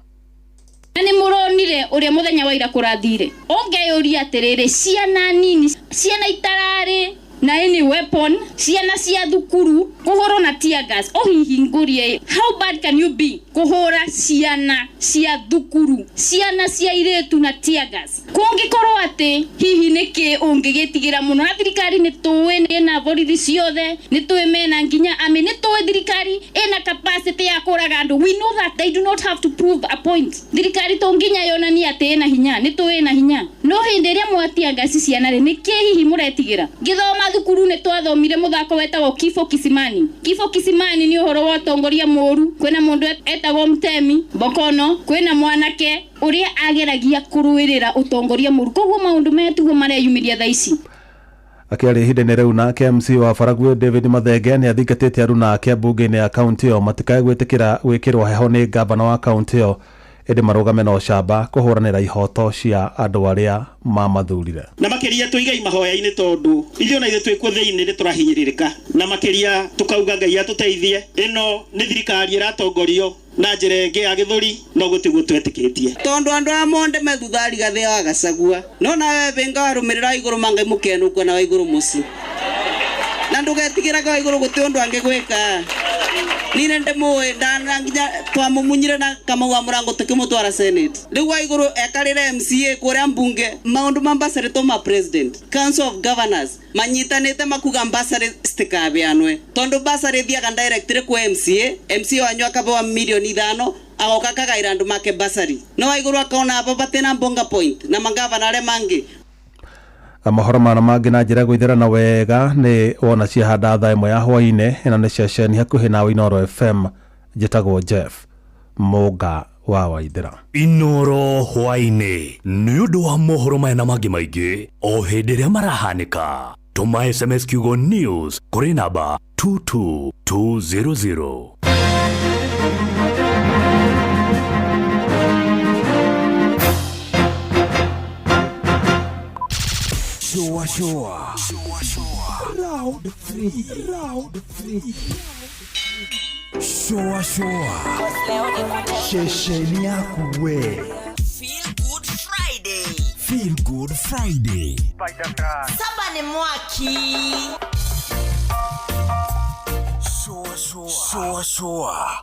Na nĩ mũronire ũrĩa mũthenya wa ira kũrathire. Ũngeyũria atĩrĩrĩ, ciana nini, ciana itararĩ na any weapon, ciana cia thukuru kũhũrwo na tear gas. Ũhihi ngũrie, how bad can you be kũhũra ciana cia thukuru, ciana cia irĩtu na tear gas? Kũngĩkorwo atĩ hihi nĩkĩ ũngĩgĩtigĩra mũno, na thirikari nĩ tũĩ ĩna borithi ciothe, nĩ tũĩ mena nginya army, nĩ tũĩ thirikari ĩna capacity ya kũraga andũ. We know that they do not have to prove a point. Thirikari to nginya yonanie atĩ ĩna hinya, nĩ tũĩ ĩna hinya. No hĩndĩ ĩrĩa mwatia ngasi ciana rĩ, nĩkĩ hihi mũretigĩra? Ngĩthoma thukuru nĩ twathomire mũthako wetagwo Kifo Kisimani. Kifo Kisimani nĩ ũhoro wa ũtongoria mũũru. Kwĩna mũndũ etagwo Mtemi Bokono, kwĩna mwanake ũrĩa ageragia kũrũĩrĩra ũtongoria mũũru. Koguo maũndũ maya tiguo mareyumĩria thaa ici. Akĩaria ihinda-inĩ rĩu nake MC wa Baragwi David Mathenge nĩ athingatĩte aruna ake mbunge-inĩ ya kaunti ĩyo matikae gwĩtĩkĩra gwĩkĩrwo heho nĩ ngavana wa kaunti ĩyo, ĩndĩ marũgame na ũcamba kũhũranĩra ihoto cia andũ arĩa mamathurire. Na makĩria tũigei mahoya-inĩ tondũ ithuĩ ona ithuĩ twĩ kuo thĩinĩ nĩ tũrahinyĩrĩrĩka, na makĩria tũkauga Ngai atũteithie. Ĩno nĩ thirikari ĩratongorio na njĩra ĩngĩ ya gĩthũri, no gũtiguo twetĩkĩtie. Tondũ andũ aya monde me thutha Rigathĩ wa Gachagua, no nawe benga warũmĩrĩra igũrũ mangai mũkenũkua na wa igũrũ mũciĩ, na ndũgetigĩraga wa igũrũ gũtĩ ũndũ angĩgwĩka. Nĩ ndĩmũĩ ndana nginya twamũmunyire na Kamau wa Mũrango tũkĩmũtwara Senate. Rĩu wa igũrũ ekarĩre MCA kũrĩa mbunge, maũndũ ma bursary to ma president, Council of Governors manyitanĩte makuga bursary citikabeanwe, tondũ bursary ĩthiaga directly kwĩ MCA, MCA wanyu akabewa milioni 5 agoka akagaĩra andũ make bursary. No wa igũrũ akona aba batĩ mbonga point na mangavana arĩa mangĩ. Mohoro mana mangĩ na njĩra gwĩthĩrana wega nĩ wona ciahanda thaa 1 ya hwaĩ-inĩ. Ĩno nĩ ceceni hakuhĩ nawe Inooro FM. Njĩtagwo Jeff Mũnga wa Waithera. Inoro hwaĩ-inĩ nĩ ũndũ wa mohoro maya na mangĩ maingĩ o hĩndĩ ĩrĩa marahanĩka, tũma SMS kiugo news kũrĩ namba 22200. Shua shua. Round 3. Round 3. Shua shua. Shesheni yaku we. Feel Good Friday. Feel Good Friday. Saba ni mwaki. Shua shua. Shua shua.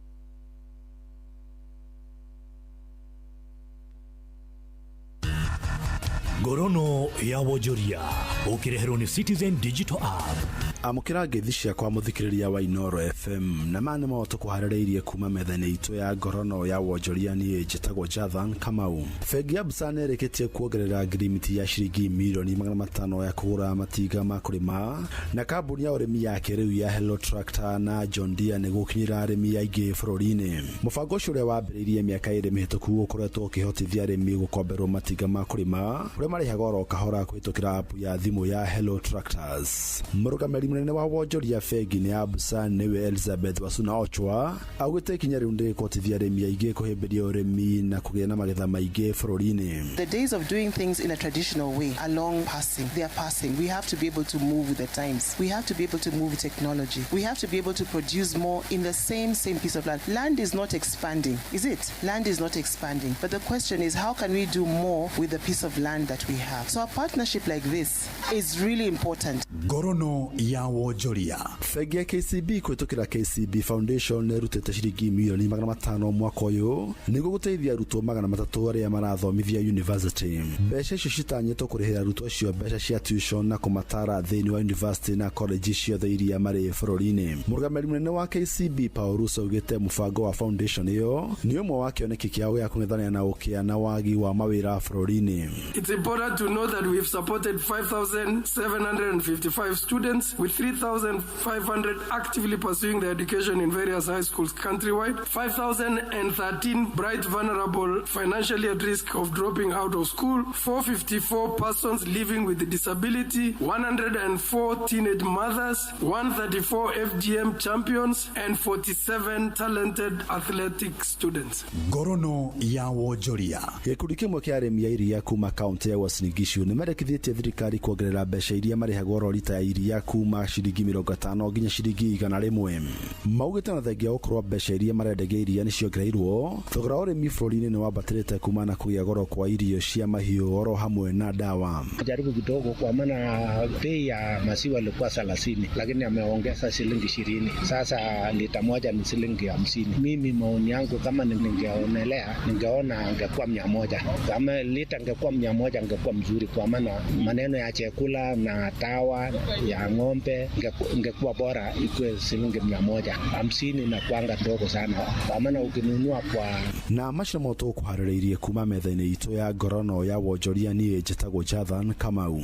Ngorono ya wonjoria ũkĩreherwo nĩ Citizen Digital App. Amũkĩra ngeithi ciakwa mũthikĩrĩria wa Inoro FM na maya nĩmo tũkũharĩrĩirie kuma metha-inĩ itũ ya ngorono ya wonjoria. Niĩ njĩtagwo Jathan Kamau. Bengi ya Busa nĩĩrĩkĩtie kuongerera ngirimiti ya ciringi mirioni 500 ya kũgũra matinga ma kũrĩma na kambuni ya ũrĩmi ya kĩrĩu ya Hello Tractor na John Deere nĩ gũkinyĩra arĩmi aingĩ bũrũri-inĩ. Mũbango ũcio ũrĩa wambĩrĩirie mĩaka 2 mĩhĩtũku ũkoretwo ũkĩhotithia arĩmi gũkomberwo matinga ma kũrĩma kũrĩa marĩhaga oro kahora kũhĩtũkĩra app ya thimũ ya Hello Tractors. Mũrũgamĩrĩri mũnene wa wonjoria bengi-inĩ ya Busa nĩwe Elizabeth Wasuna Ochwa augĩte ikinya rĩu nĩrĩkũhotithia arĩmi aingĩ kũhĩmbĩria ũrĩmi na kũgĩa na magetha maingĩ bũrũri-inĩ. The days of doing things in a traditional way are long passing. They are passing. We have to be able to move with the times. We have to be able to move with technology. We have to be able to produce more in the same piece of land. Land is not expanding, is it? Land is not expanding. But the question is, how can we do more with the piece of land that we have? So a partnership like this is really important. Ngorono ya wonjoria. Bengi ya KCB kũhĩtũkĩra KCB Foundation nĩrutĩte ciringi mirioni 500 mwaka ũyũ nĩguo gũteithia arutwo 300 arĩa marathomithia university. Mbeca icio citanyĩtwo kũrĩhĩra arutwo acio mbeca cia tuition na kũmatara thĩinĩ wa university na college ciothe iria marĩ bũrũri-inĩ. Mũrũgamĩrĩri mũnene wa KCB Paul Russo augĩte mũbango wa foundation ĩyo nĩ ũmwe wa kĩoneki kĩao gĩa kũng'ethanĩra na ũkĩa na wagi wa mawĩra bũrũri-inĩ. It's important to know that we've supported 5,755 students, with 3,500 actively pursuing their education in various high schools countrywide, 5,013 bright, vulnerable, financially at risk of dropping out of school, 454 persons living with disability, 104 teenage mothers, 134 FGM champions, and 47 talented athletic students. Ngorono ya wonjoria. Gĩkundi kĩmwe kĩa arĩmi a iria kuma kaunti ya Uasin Gishu nĩmendekithĩtie thirikari kuongerera mbeca iria marĩhagwo oro rita ya iria kuma ciringi 50 nginya ciringi 100. Maugĩte na thengia wa gũkorwo mbeca iria marendagia iria nĩciongereirwo, thogora wa ũrĩmi bũrũri-inĩ nĩwambatĩrĩte kuma na kũgĩa goro kwa irio cia mahiũ oro hamwe na dawa. Jaribu kidogo kwa maana bei ya maziwa ilikuwa 30 lakini ameongeza shilingi 20. Sasa lita moja ni shilingi 50. Mimi maoni yangu kama ningeonelea ningeona angekuwa 100. Kama lita angekuwa 100 angekuwa mzuri kwa maana maneno ya chakula na dawa ya ng'ombe ingekuwa bora ikuwe shilingi 100. 50 na kuanga ndogo sana kwa maana ukinunua kwa na macio nĩmo tũkũharĩrĩirie kuma metha-inĩ itũ ya ngorono ya wonjoria. Niĩ njĩtagwo Jathan Kamau.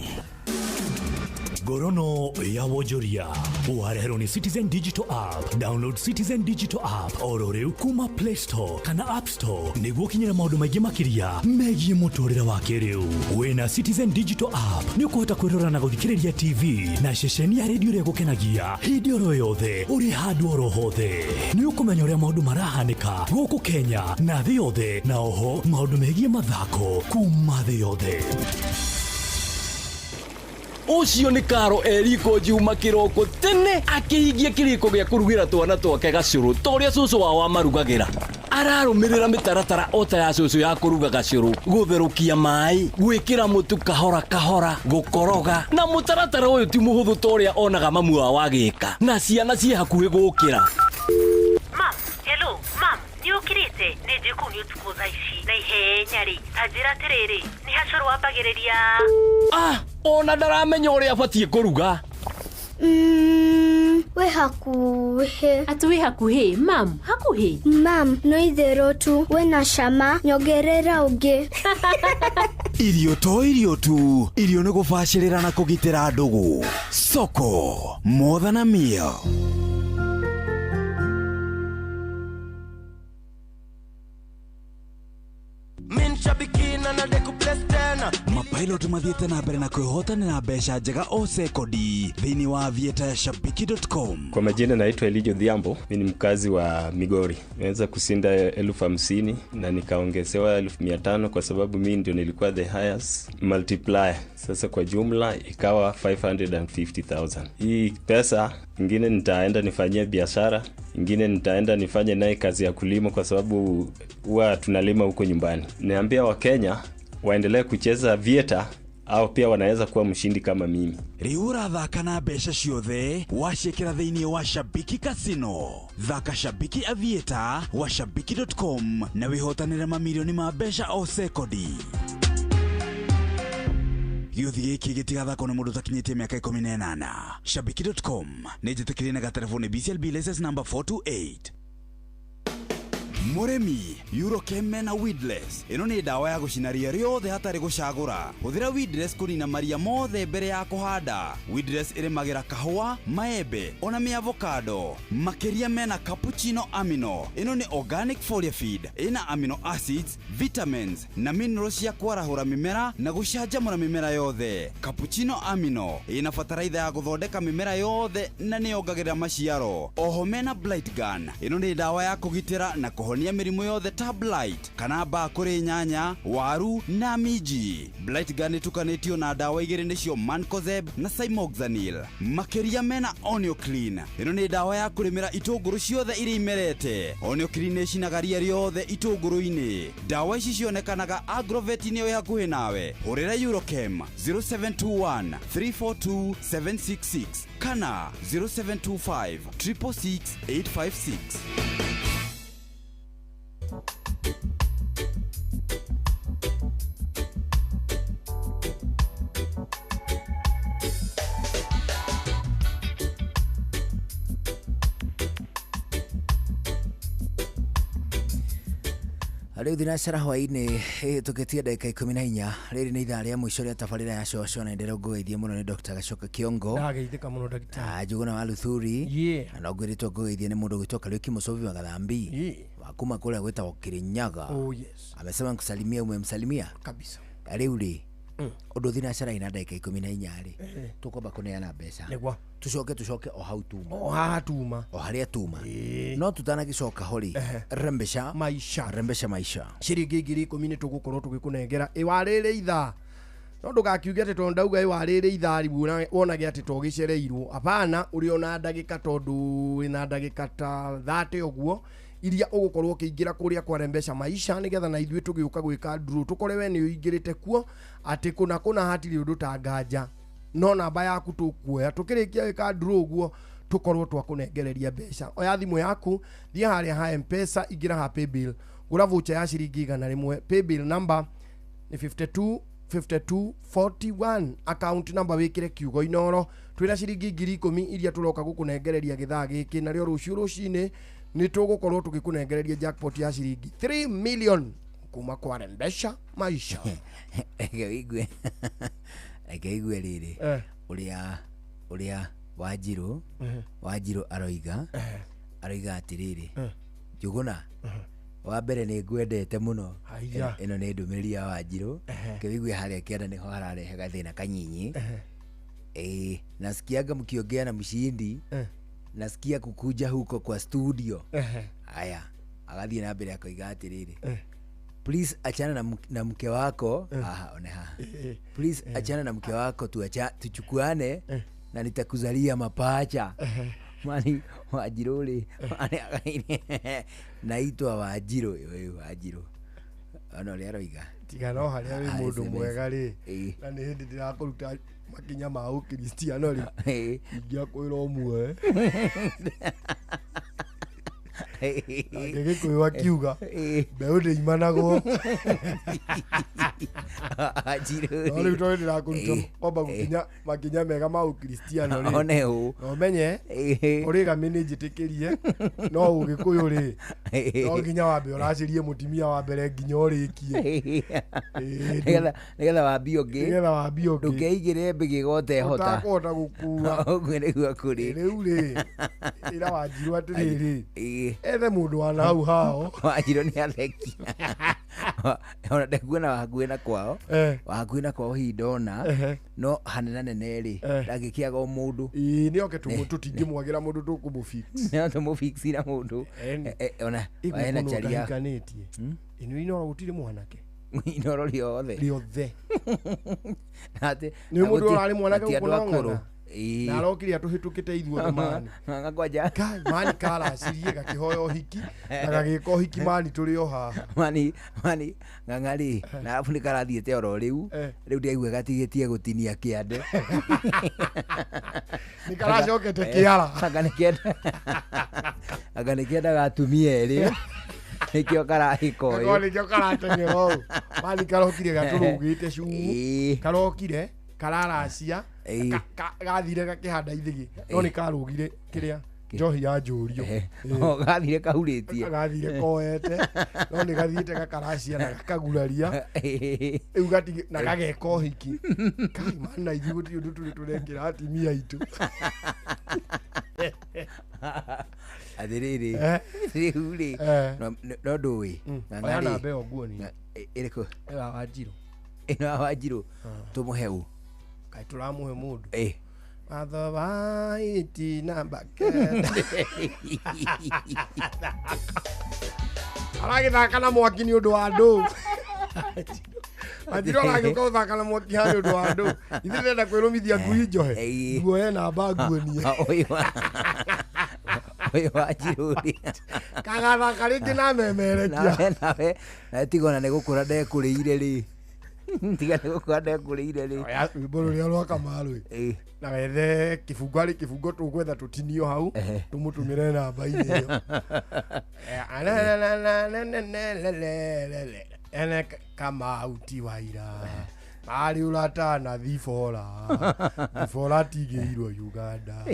Ngorono ya wonjoria wareherwo nĩ Citizen Digital App. Download Citizen Digital App oro rĩu kuma Play Store kana App Store nĩguo ũkinyĩre maũndũ maingĩ makĩria megiĩ mũtũrĩre wa kĩrĩu. Wĩna Citizen Digital App nĩ ũkũhota kwĩrora na gũthikĩrĩria TV na ceceni ya redio ĩrĩa ĩgũkenagia hĩndĩ oro yothe ũrĩ handũ oro hothe. Nĩ ũkũmenya ũrĩa maũndũ marahanĩka gũkũ Kenya na thĩ yothe, na oho maũndũ megiĩ mathako kuma thĩ yothe. Ũcio nĩ Karo eriko Juma kĩroko tene akĩhingia kĩrĩko gĩa kũrugĩra twana twake gacũrũ ta ũrĩa cũcũ wao amarugagĩra. Ararũmĩrĩra mĩtaratara o ta ya cũcũ ya kũruga gacũrũ, gũtherũkia maĩ, gwĩkĩra mũtu kahora kahora, gũkoroga, na mũtaratara ũyũ ti mũhũthũ ta ũrĩa onaga mamu wao agĩka, na ciana ciĩ hakuhĩ gũkĩra. Mam, hello, mam, nĩ ũkĩrĩte? Nĩ njũĩ kũu nĩ ũtukũ thaa ici na ihenya rĩ, ta njĩra atĩrĩrĩ, nĩ hacũrũ wambagĩrĩria? Ah, ona ndaramenya ũrĩa abatiĩ kũruga. Wĩ hakuhĩ. Atĩ wĩ hakuhĩ, mam, hakuhĩ? Mam, no itherũ tu, wĩna cama, nyongerera ũngĩ. Irio to irio tu, irio nĩ gũbacĩrĩra na kũgitĩra ndũgũ. Soko, more than a meal. Pilot mathiĩte na mbere na kwĩhotanĩra mbeca njega o sekondi thĩinĩ wa Aviator ya shabiki.com. Kwa majina naitwa Elijo Dhiambo, mimi ni mkazi wa Migori. Nimeweza kushinda 50,000 na nikaongezewa 500,000 kwa sababu mimi ndio nilikuwa the highest multiplier. Sasa kwa jumla ikawa 550,000. Hii pesa ingine nitaenda nifanyie biashara, ingine nitaenda nifanye naye kazi ya kulima kwa sababu huwa tunalima huko nyumbani. Niambia Wakenya waendelee kucheza Aviator au pia wanaweza kuwa mshindi kama mimi. Rĩu ũrathaka na mbeca ciothe waciĩkĩra thĩinĩ wa Shabiki Casino. Thaka Shabiki Aviator wa shabiki.com na wĩhotanĩre mamirioni ma mbeca o sekondi. Gĩũthi gĩkĩ gĩtigathakwo nĩ mũndũ ũtakinyĩtie mĩaka 18. Shabiki.com nĩ njĩtĩkĩrie na gatelefoni BCLB license number 428. Mũrĩmi Eurochem mena weedless ĩno nĩ ndawa ya gũcina ria rĩothe hatarĩ gũcagũra. Hũthĩra weedless kũnina maria mothe mbere ya kũhanda. Weedless ĩrĩmagĩra kahũa, maembe ona mĩavocado. Makĩria mena cappuccino amino. Ĩno nĩ organic foliar feed ĩna amino acids, vitamins na minerals cia kwarahũra mĩmera na gũcanjamũra mĩmera yothe. Cappuccino amino ĩna bataraitha ya gũthondeka mĩmera yothe na nĩyongagĩrĩra maciaro. Oho mena blight gun. Ĩno nĩ ndawa ya kũgitĩra na kũhonia mĩrimũ yothe ta blight kana mbaa kũrĩ nyanya, waru na minji. Blight gun ĩtukanĩtio na ndawa igĩrĩ nĩcio mancozeb na cymoxanil. Makĩria mena Onioclean. Ĩno nĩ ndawa ya kũrĩmĩra itũngũrũ ciothe iria imerete. Onioclean ĩcinaga ria rĩothe itũngũrũ-inĩ. Ndawa ici cionekanaga agrovet-inĩ ĩ hakuhĩ nawe. Hũrĩra Eurochem 0721 342 766 kana 0725 666 856. Rĩu thinacara hwaĩ-inĩ tũkĩtie ndagĩka 14. Rĩrĩ nĩ ithaa rĩa mũico rĩa tabarĩra ya Coco na ndĩrongũgeithie mũno nĩ Dr. Gacoka Kĩongo. Ndageithĩka mũno ndagĩtarĩ. Njuguna wa Luthuri. Na no ngwĩrĩtwo ngũgeithie nĩ mũndũ ũgwĩtwo Kariuki Mũcobi wa Gathambi wa kuma kũrĩa gwĩtagwo Kirinyaga. Oh yes. Amesema nikusalimia, umemsalimia kabisa. Rĩu rĩ ũndũ thinacara ina ndagĩka 14 rĩ tũkwamba kũneana mbeca nĩguo tucoke o hau tuma, o haha tuma, o harĩa tuma, no tutanagĩcoka ho rĩ rembesha maisha, rembesha maisha ciringi 10,000 nĩ tũgũkorwo tũgĩkũnengera ĩwarĩrĩ ithaa. No ndũgakiuge atĩ tondũ ndauga ĩwarĩrĩ ithaa rĩu wonage atĩ togĩcereirwo. Hapana, ũrĩ ona ndagĩka tondũ wĩna ndagĩka ta 30 ũguo iria ũgũkorwo ũkĩingĩra kũrĩa kwa rembesha maisha nĩgetha na ithuĩ tũgĩũka gwĩka draw tũkore we nĩ ũingĩrĩte kuo atĩ kũna kũna hatirĩ ũndũ ta nganja no namba yaku tũkuoya tũkĩrĩkia gwĩka draw ũguo tũkorwo twakũnengereria mbeca. Oya thimũ yaku, thiĩ harĩa ha M-Pesa, ingĩra ha paybill, gũra voucher ya ciringi 100. Paybill number nĩ 52 52 41, account number wĩkĩre kiugo Inoro. Twĩna ciringi 10,000 iria tũroka gũkũnengereria gĩthaa gĩkĩ, narĩo rũciũ rũcinĩ nĩ tũgũkorwo tũgĩkũnengereria jackpot ya ciringi 3 million kuma kwa rembesha maisha. Reke igue rĩrĩ ũrĩa Wanjirũ Wanjirũ aroiga atĩrĩrĩ, Njuguna wa mbere nĩ ngwendete mũno. Ĩno nĩ ndũmĩrĩri ya Wanjirũ. Kĩwigue harĩa kĩanda nĩho hararehe gathĩna kanyinyi. Nasikiaga mkiongea na mshindi, nasikia kukuja huko kwa studio. Haya, agathiĩ na mbere akoiga atĩrĩrĩ, please achana na mke wako. Aha, one haha. Please achana na mke wako, tuchukuane na nitakuzalia mapacha. Mani Wanjirũ rĩ, naitwa Wanjirũ, Wanjirũ. Ona ũrĩa aroiga. Tiga no harĩa wĩ mũndũ mwega rĩ, na nĩ hĩndĩ ndĩrakũruta makinya ma ũkristiano rĩ, ingĩakwĩra ũmuoe. Nake Gĩkũyũ akiuga mbeũ ndĩimanagwo. No rĩu tondũ ndĩrakũruta kwamba gũkinya makinya mega ma ũkristiano rĩ, one ũ na ũmenye polygamy nĩ njĩtĩkĩrie, no ũgĩkũyũ rĩ no nginya wambe ũracĩrie mũtumia wa mbere nginya ũrĩkie, nĩgetha wambie ũngĩ, nĩgetha wambie ũngĩ, ndũkeigĩre mbĩgĩga ũtehota, ũtakũhota gũkua. Ũguo nĩguo kũrĩ. Rĩu rĩ ĩra Wanjirũ atĩrĩrĩ, ethe mũndũ wa nahau hao. Wanjirũ nĩ athekia. Ona ndekuona wa hakuhĩ na kwao. Eh. Wa hakuhĩ na kwao hihi ndona. Ehe. No hanenanene rĩ, Eh. ndangĩkĩaga o mũndũ. Ĩĩ nĩ oke tũtingĩmwagĩra mũndũ tũkũmũfix. No tũmũfix na mũndũ. Eh, ona ena charia. Ndahikanĩtie. Ĩno Inoro gũtirĩ mwanake. Inoro rĩothe. Rĩothe. Atĩ Nĩ mũndũ ũrarĩ mwanake atĩ andũ gũkũ akũrũ. Ng'ang'a. Ĩĩ. Na arokire atũhĩtũkĩte ithuothe mani. Ng'ang'a kwanja. Kai mani karacirie gakĩhoya ũhiki na gagĩka ũhiki mani tũrĩ o haha. Mani mani ng'ang'a rĩ, na arabu nĩ karathiĩte oro rĩu. Eh. Rĩu ndĩraigua gatigĩtie gũtinia kĩande. Nĩ karacokete kĩara. Anga nĩ kĩenda. Anga nĩ kĩendaga atumia erĩ. Nĩkĩo karahĩka ũyũ. Gako nĩkĩo karateng'era ũũ. Mani karokire gatũrũgĩte cuu. Karokire kararacia gathire gakĩhanda ithĩgĩ no nĩ karũgire kĩrĩa njohi ya njũrio. O, gathire kahurĩtie. Gathire koete no nĩ gathiĩte gakaracia na gakaguraria rĩu gati na gageka ũhiki. Kai mani na ithuĩ gũtirĩ ũndũ tũrĩ tũrekĩra atumia aitũ. Atĩrĩrĩ, Eh. rĩu rĩ, Eh. no ndũĩ. Ng'ang'a Oya rĩ, namba ĩyo nguonie. Ĩrĩkũ? Ĩyo ya Wanjirũ. Ĩno ya Wanjirũ. Tũmũhe ũ? Kaĩ tũramũhe mũndũ. Eh. Watho wa iti namba kenda. Aragĩthaka na mwaki nĩ ũndũ wa andũ. Wanjirũ aragĩũka gũthaka na mwaki haha nĩ ũndũ wa andũ. Ithuĩ ndĩrenda kwĩrũmithia ngui njohe. Nguoye namba nguonie. Ũyũ Wanjirũ rĩ. Kagathaka rĩngĩ na memerekia. Nawe nawe nawe tiga ona nĩ gũkũra ndekũrĩire rĩ. Tiga nĩ gũkũra ndekũrĩire rĩ. Oya rwĩmbo rũrĩa rwa Kamarũ ĩ. Na wethe kĩbungo arĩ kĩbungo tũgwetha tũtinio hau tũmũtũmĩre namba-inĩ ĩyo. Ene Kamau ti waira marĩ ũrata na thibora thibora atigĩirwo Uganda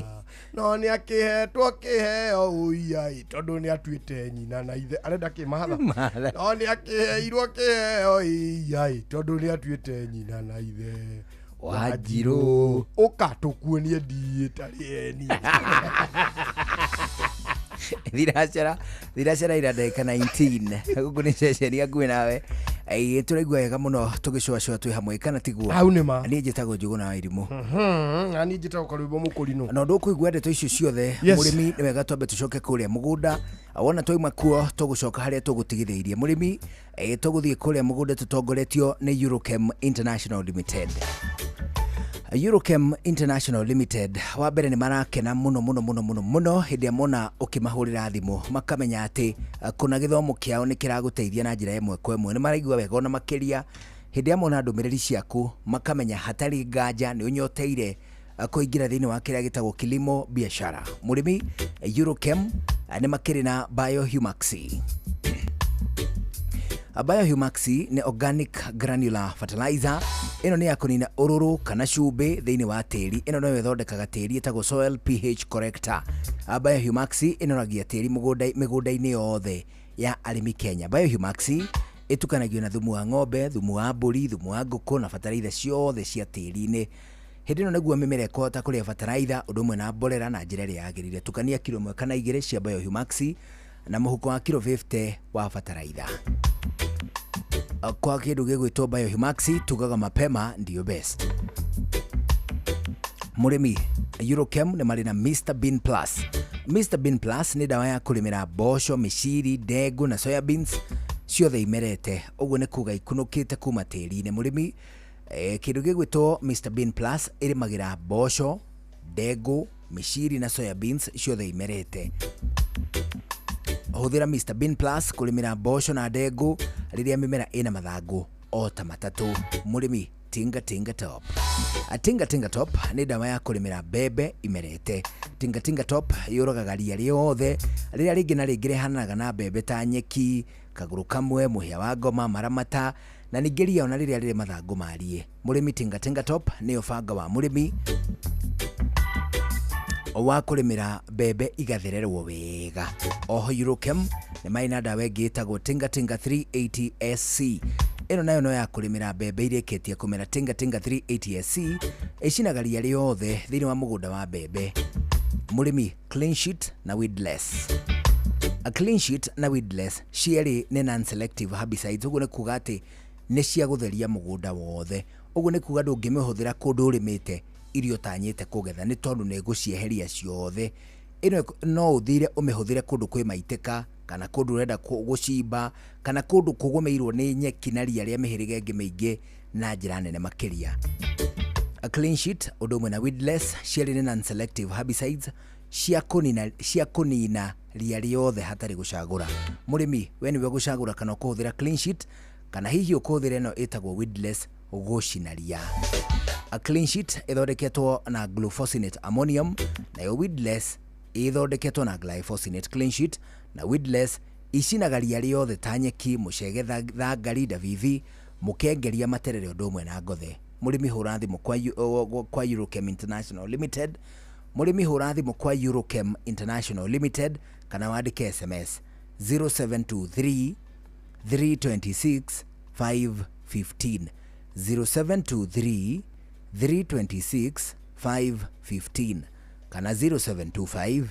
no nĩ akĩhetwo kĩheo ũiai tondũ nĩ atuĩte nyina na ithe arenda kĩ matha Matha. no nĩ akĩheirwo kĩheo ĩiai tondũ nĩ atuĩte nyina na ithe Wanjirũ. ũka tũkuonie ndiĩ tarĩ eni Thiracera ira ndagĩka 19 gũkũ nĩ ceceni hakuhĩ nawe. Ĩĩ tũraigua wega mũno tũgĩcũacũa twĩ hamwe kana tiguo? Hau nĩ ma. Niĩ njĩtagwo Njũgũna wa Irimũ. Na niĩ njĩtagwo Karwĩmbo Mũkũrinũ. Na ũndũ ũkũigua ndeto icio ciothe Yes. mũrĩmi nĩ wega twambe tũcoke kũrĩa mũgũnda. Wona twauma kuo tũgũcoka harĩa tũgũtigithĩirie mũrĩmi. Tũgũthiĩ kũrĩa mũgũnda tũtongoretio nĩ Eurochem International Limited. Eurochem International Limited wa mbere nĩ marakena mũno mũno mũno mũno mũno hĩndĩ ĩrĩa mona ũkĩmahũrĩra thimũ makamenya atĩ kũna gĩthomo kĩao nĩ kĩragũteithia na njĩra ĩmwe kwa ĩmwe. Nĩ maraigua wega ona makĩria hĩndĩ ĩrĩa mona ndũmĩrĩri ciaku makamenya hatarĩ nganja nĩ ũnyoteire kũingĩra thĩinĩ wa kĩrĩa gĩtagwo kilimo biashara. Mũrĩmi, Eurochem nĩ makĩrĩ na Biohumaxi. Biohumaxi nĩ organic granular fertilizer. Ĩno nĩ ya kũnina ũrũrũ kana cumbĩ thĩinĩ wa tĩri. Ĩno noyo ĩthondekaga tĩri ĩtagwo soil pH corrector. Biohumaxi ĩnoragia tĩri mĩgũnda-inĩ yothe ya arĩmi Kenya. Biohumaxi ĩtukanagio na thumu wa ng'ombe, thumu wa mbũri, thumu wa ngũkũ na bataraitha ciothe cia tĩri-inĩ. Hĩndĩ ĩno nĩguo mĩmera ĩkũhota kũrĩa bataraitha ũndũ ũmwe na mborera na njĩra ĩrĩa yagĩrĩire. Tukania kiro 1 kana 2 cia Biohumaxi na mũhuko wa kiro 50 wa bataraitha. Kwa kĩndũ gĩgwĩtwo Biohumaxi tugaga mapema ndiyo best. Mũrĩmi, Eurochem nĩ marĩ na Mr Bean Plus. Mr Bean Plus nĩ ndawa ya kũrĩmĩra mboco, mĩciri, ndengũ na soya beans ciothe imerete. Ũguo nĩ kuga ikunũkĩte kuma tĩri-inĩ. Mũrĩmi, kĩndũ gĩgwĩtwo Mr Bean Plus ĩrĩmagĩra mboco, ndengũ, mĩciri na soya beans ciothe imerete. Hũthĩra Mr Bean Plus kũrĩmĩra mboco na ndengũ rĩrĩa mĩmera ĩna mathangũ o ta matatũ. Mũrĩmi, Tinga Tinga Top. Tinga Tinga Top nĩ ndawa ya kũrĩmĩra mbembe imerete. Tinga Tinga Top yũragaga ria rĩothe rĩrĩa rĩngĩ na rĩngĩ rĩhananaga na mbembe ta nyeki, kagũrũ kamwe, mũhĩa wa ngoma, maramata na ningĩ ria ona rĩrĩa rĩrĩ mathangũ marie. Mũrĩmi, Tinga Tinga Top nĩyo banga wa mũrĩmi wa kũrĩmĩra mbembe igathererwo wega. Oho Eurochem nĩ marĩ na ndawa ĩngĩ ĩtagwo Tinga Tinga 380 SC. Ĩno nayo no ya kũrĩmĩra mbembe irĩkĩtie kũmera. Tinga Tinga 380 SC ĩcinaga ria rĩothe thĩinĩ wa mũgũnda wa mbembe. Mũrĩmi, clean sheet na weedless. A clean sheet na weedless cierĩ nĩ non-selective herbicides, ũguo nĩ kuga atĩ nĩ cia gũtheria mũgũnda wothe. Ũguo nĩ kuga ndũngĩmĩhũthĩra kũndũ ũrĩmĩte irio ũtanyĩte kũgetha, nĩ tondũ nĩ ĩgũcieheria ciothe. Ĩno no ũthire ũmĩhũthĩre kũndũ kwĩ maitĩka, kana kũndũ ũrenda gũcimba, kana kũndũ kũgũmĩirwo nĩ nyeki na ria rĩa mĩhĩrĩga ĩngĩ mĩingĩ na njĩra nene makĩria. A clean sheet ũndũ ũmwe na weedless cierĩ nĩ non-selective herbicides cia kũnina ria rĩothe hatarĩ gũcagũra. Mũrĩmi, we nĩwe ũgũcagũra kana ũkũhũthĩra clean sheet kana hihi ũkũhũthĩra ĩno ĩtagwo weedless gũcina ria. A clean sheet ĩthondeketwo na glufosinate ammonium, nayo weedless ĩthondeketwo na glyphosate. Clean sheet na weedless icinaga ria rĩothe ta nyeki, mũcege, thangari, ndabithi, mũkengeria, materere ũndũ ũmwe na ngothe. Mũrĩmi hũra thimũ kwa Eurochem International Limited. Mũrĩmi hũra thimũ kwa Eurochem International Limited kana wandĩke SMS 0723 326 515, 0723 326 515 kana 0725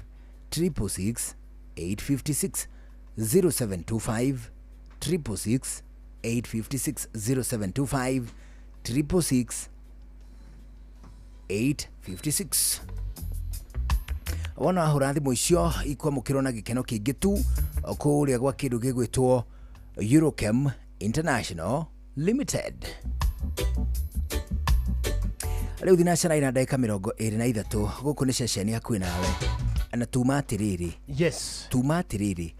666 856, 0725 666 856, 0725 666 856. Wona wahũra thimũ icio ikwamũkĩrwo na gĩkeno kĩingĩ tu kũrĩa gwa kĩndũ gĩgwĩtwo Eurochem International Limited. Rĩu thinacara ina ndagĩka 23 gũkũ nĩ ceceni hakuhĩ nawe. Na tuma atĩrĩrĩ. Yes. Tuma atĩrĩrĩ.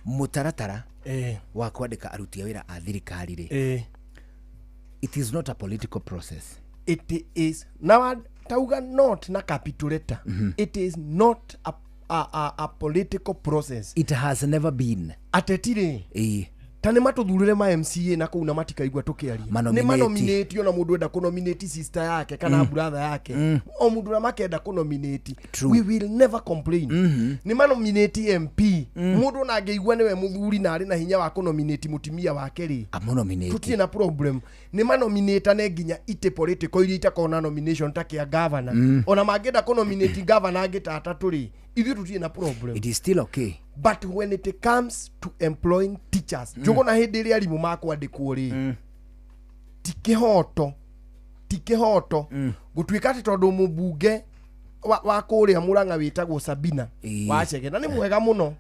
Mũtaratara wa kwandĩka aruti a wĩra a thirikari rĩ. It is not a political process. It is now tauga not na capital letter. It is not a political process. It has never been. Atetire. Ta nĩ matũthurire ma MCA na kũu na matikaigua tũkĩaria. Nĩ manominate ona mũndũ enda kũnominate sister yake kana brother yake. O mũndũ ũrĩa makenda kũnominate. We will never complain. Nĩ manominate MP. Mũndũ ona angĩigua nĩwe mũthuri na arĩ na hinya wa kũnominate mũtumia wake rĩ. Amunominate. Tũtirĩ na problem. Nĩ manominate ne nginya itĩ political iria itakoragwo na nomination ta kĩa governor. Ona mangĩenda kũnominate governor angĩ ta atatũ rĩ, ithuĩ tũtirĩ na problem. It is still okay. But when it comes to employing teachers, njuguna hĩndĩ ĩrĩa arimũ makwandĩkwo rĩ, ti kĩhoto gũtuĩka atĩ tondũ mũmbunge wa kũrĩa Mũrang'a wĩtagwo Sabina Wachege na nĩ mwega mũno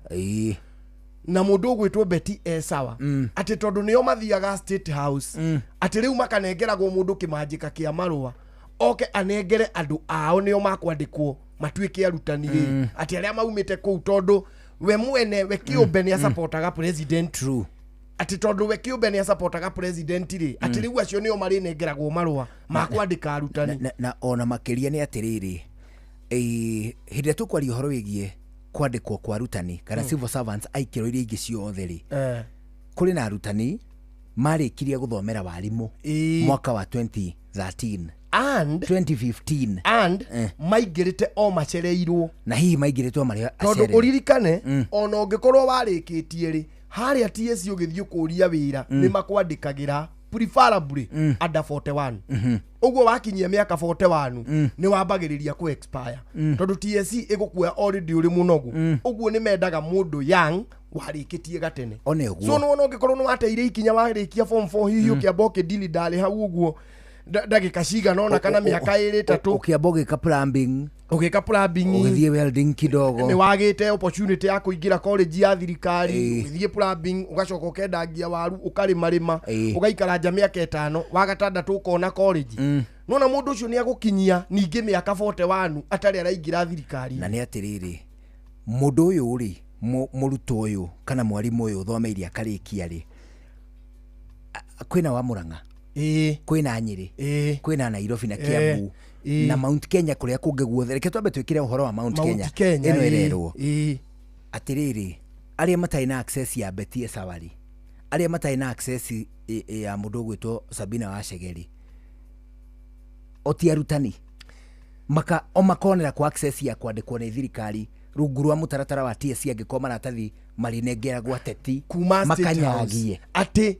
na mũndũ ũgwĩtwo Betty e sawa, atĩ tondũ nĩo mathiaga State House, atĩ rĩu makanengeragwo mũndũ kĩmanjĩka kĩa marũa oke anengere andũ ao nĩo makwandĩkwo matuĩke arutani rĩ, atĩ arĩa maumĩte kũu tondũ we mwene we kĩũmbe nĩ asapotaga president. True. Atĩ tondũ we kĩũmbe nĩ asapotaga president rĩ, atĩ rĩu acio nĩo marĩnengeragwo marũa ma kwandĩka arutani. Na ona makĩria nĩ atĩrĩrĩ, hĩndĩ ĩrĩa tũkwaria ũhoro wĩgiĩ kwandĩkwo kwa arutani kana civil servants aikĩro iria ingĩ ciothe rĩ, kũrĩ na arutani marĩkirie gũthomera warimũ mwaka wa 2013 and 2015 and maingĩrĩte o macereirwo, na hihi maingĩrĩte o marĩa tondũ ũririkane ona ũngĩkorwo warĩkĩtie rĩ, harĩa TSC ũgĩthiĩ kũria wĩra nĩ makwandĩkagĩra preferably under 41. Ũguo wakinyia mĩaka 41 nĩ wambagĩrĩria ku expire, tondũ TSC ĩgũkuoya already ũrĩ mũnogu. Ũguo nĩ mendaga mũndũ young warĩkĩtie gatene. So nĩ wona ũngĩkorwo nĩ wateire ikinya warĩkia form 4 hihi ũkĩamba ũkĩdili darĩ hau ũguo ndagĩka cigana ona kana mĩaka ĩrĩ ĩtatũ, ũkĩamba ũgĩka plumbing, ũgĩthiĩ welding kidogo, nĩ wagĩte opportunity ya kũingĩra college ya thirikari, ũgĩthiĩ plumbing, ũgacoka ũkendangia waru, ũkarĩmarĩma, ũgaikara nja mĩaka 5, wa gatandatũ ũkona college. Nona mũndũ ũcio nĩ agũkinyia ningĩ mĩaka 41 atarĩ araingĩra thirikari. Na nĩ atĩrĩrĩ, mũndũ ũyũ rĩ, mũrutwo ũyũ kana mwarimũ ũyũ ũthomeire akarĩkia rĩ, kwĩna wa Mũrang'a, kwĩna Nyĩrĩ, kwĩna Nairobi na Kiambu na Mount Kenya kũrĩa kũngĩ guothe. Reke twambe twĩkĩre ũhoro wa Mount Kenya ĩno ĩrerwo atĩrĩrĩ, arĩa matarĩ na access ya Betty Esawari, arĩa matarĩ na access ya mũndũ ũgwĩtwo Sabina Wachegeri, o ti arutani o makonera kwa access ya kwandĩkwo nĩ thirikari rungu rwa mũtaratara wa TSC, angĩkorwo maratathi marĩnengeragwo ateti kuma makanyagie atĩ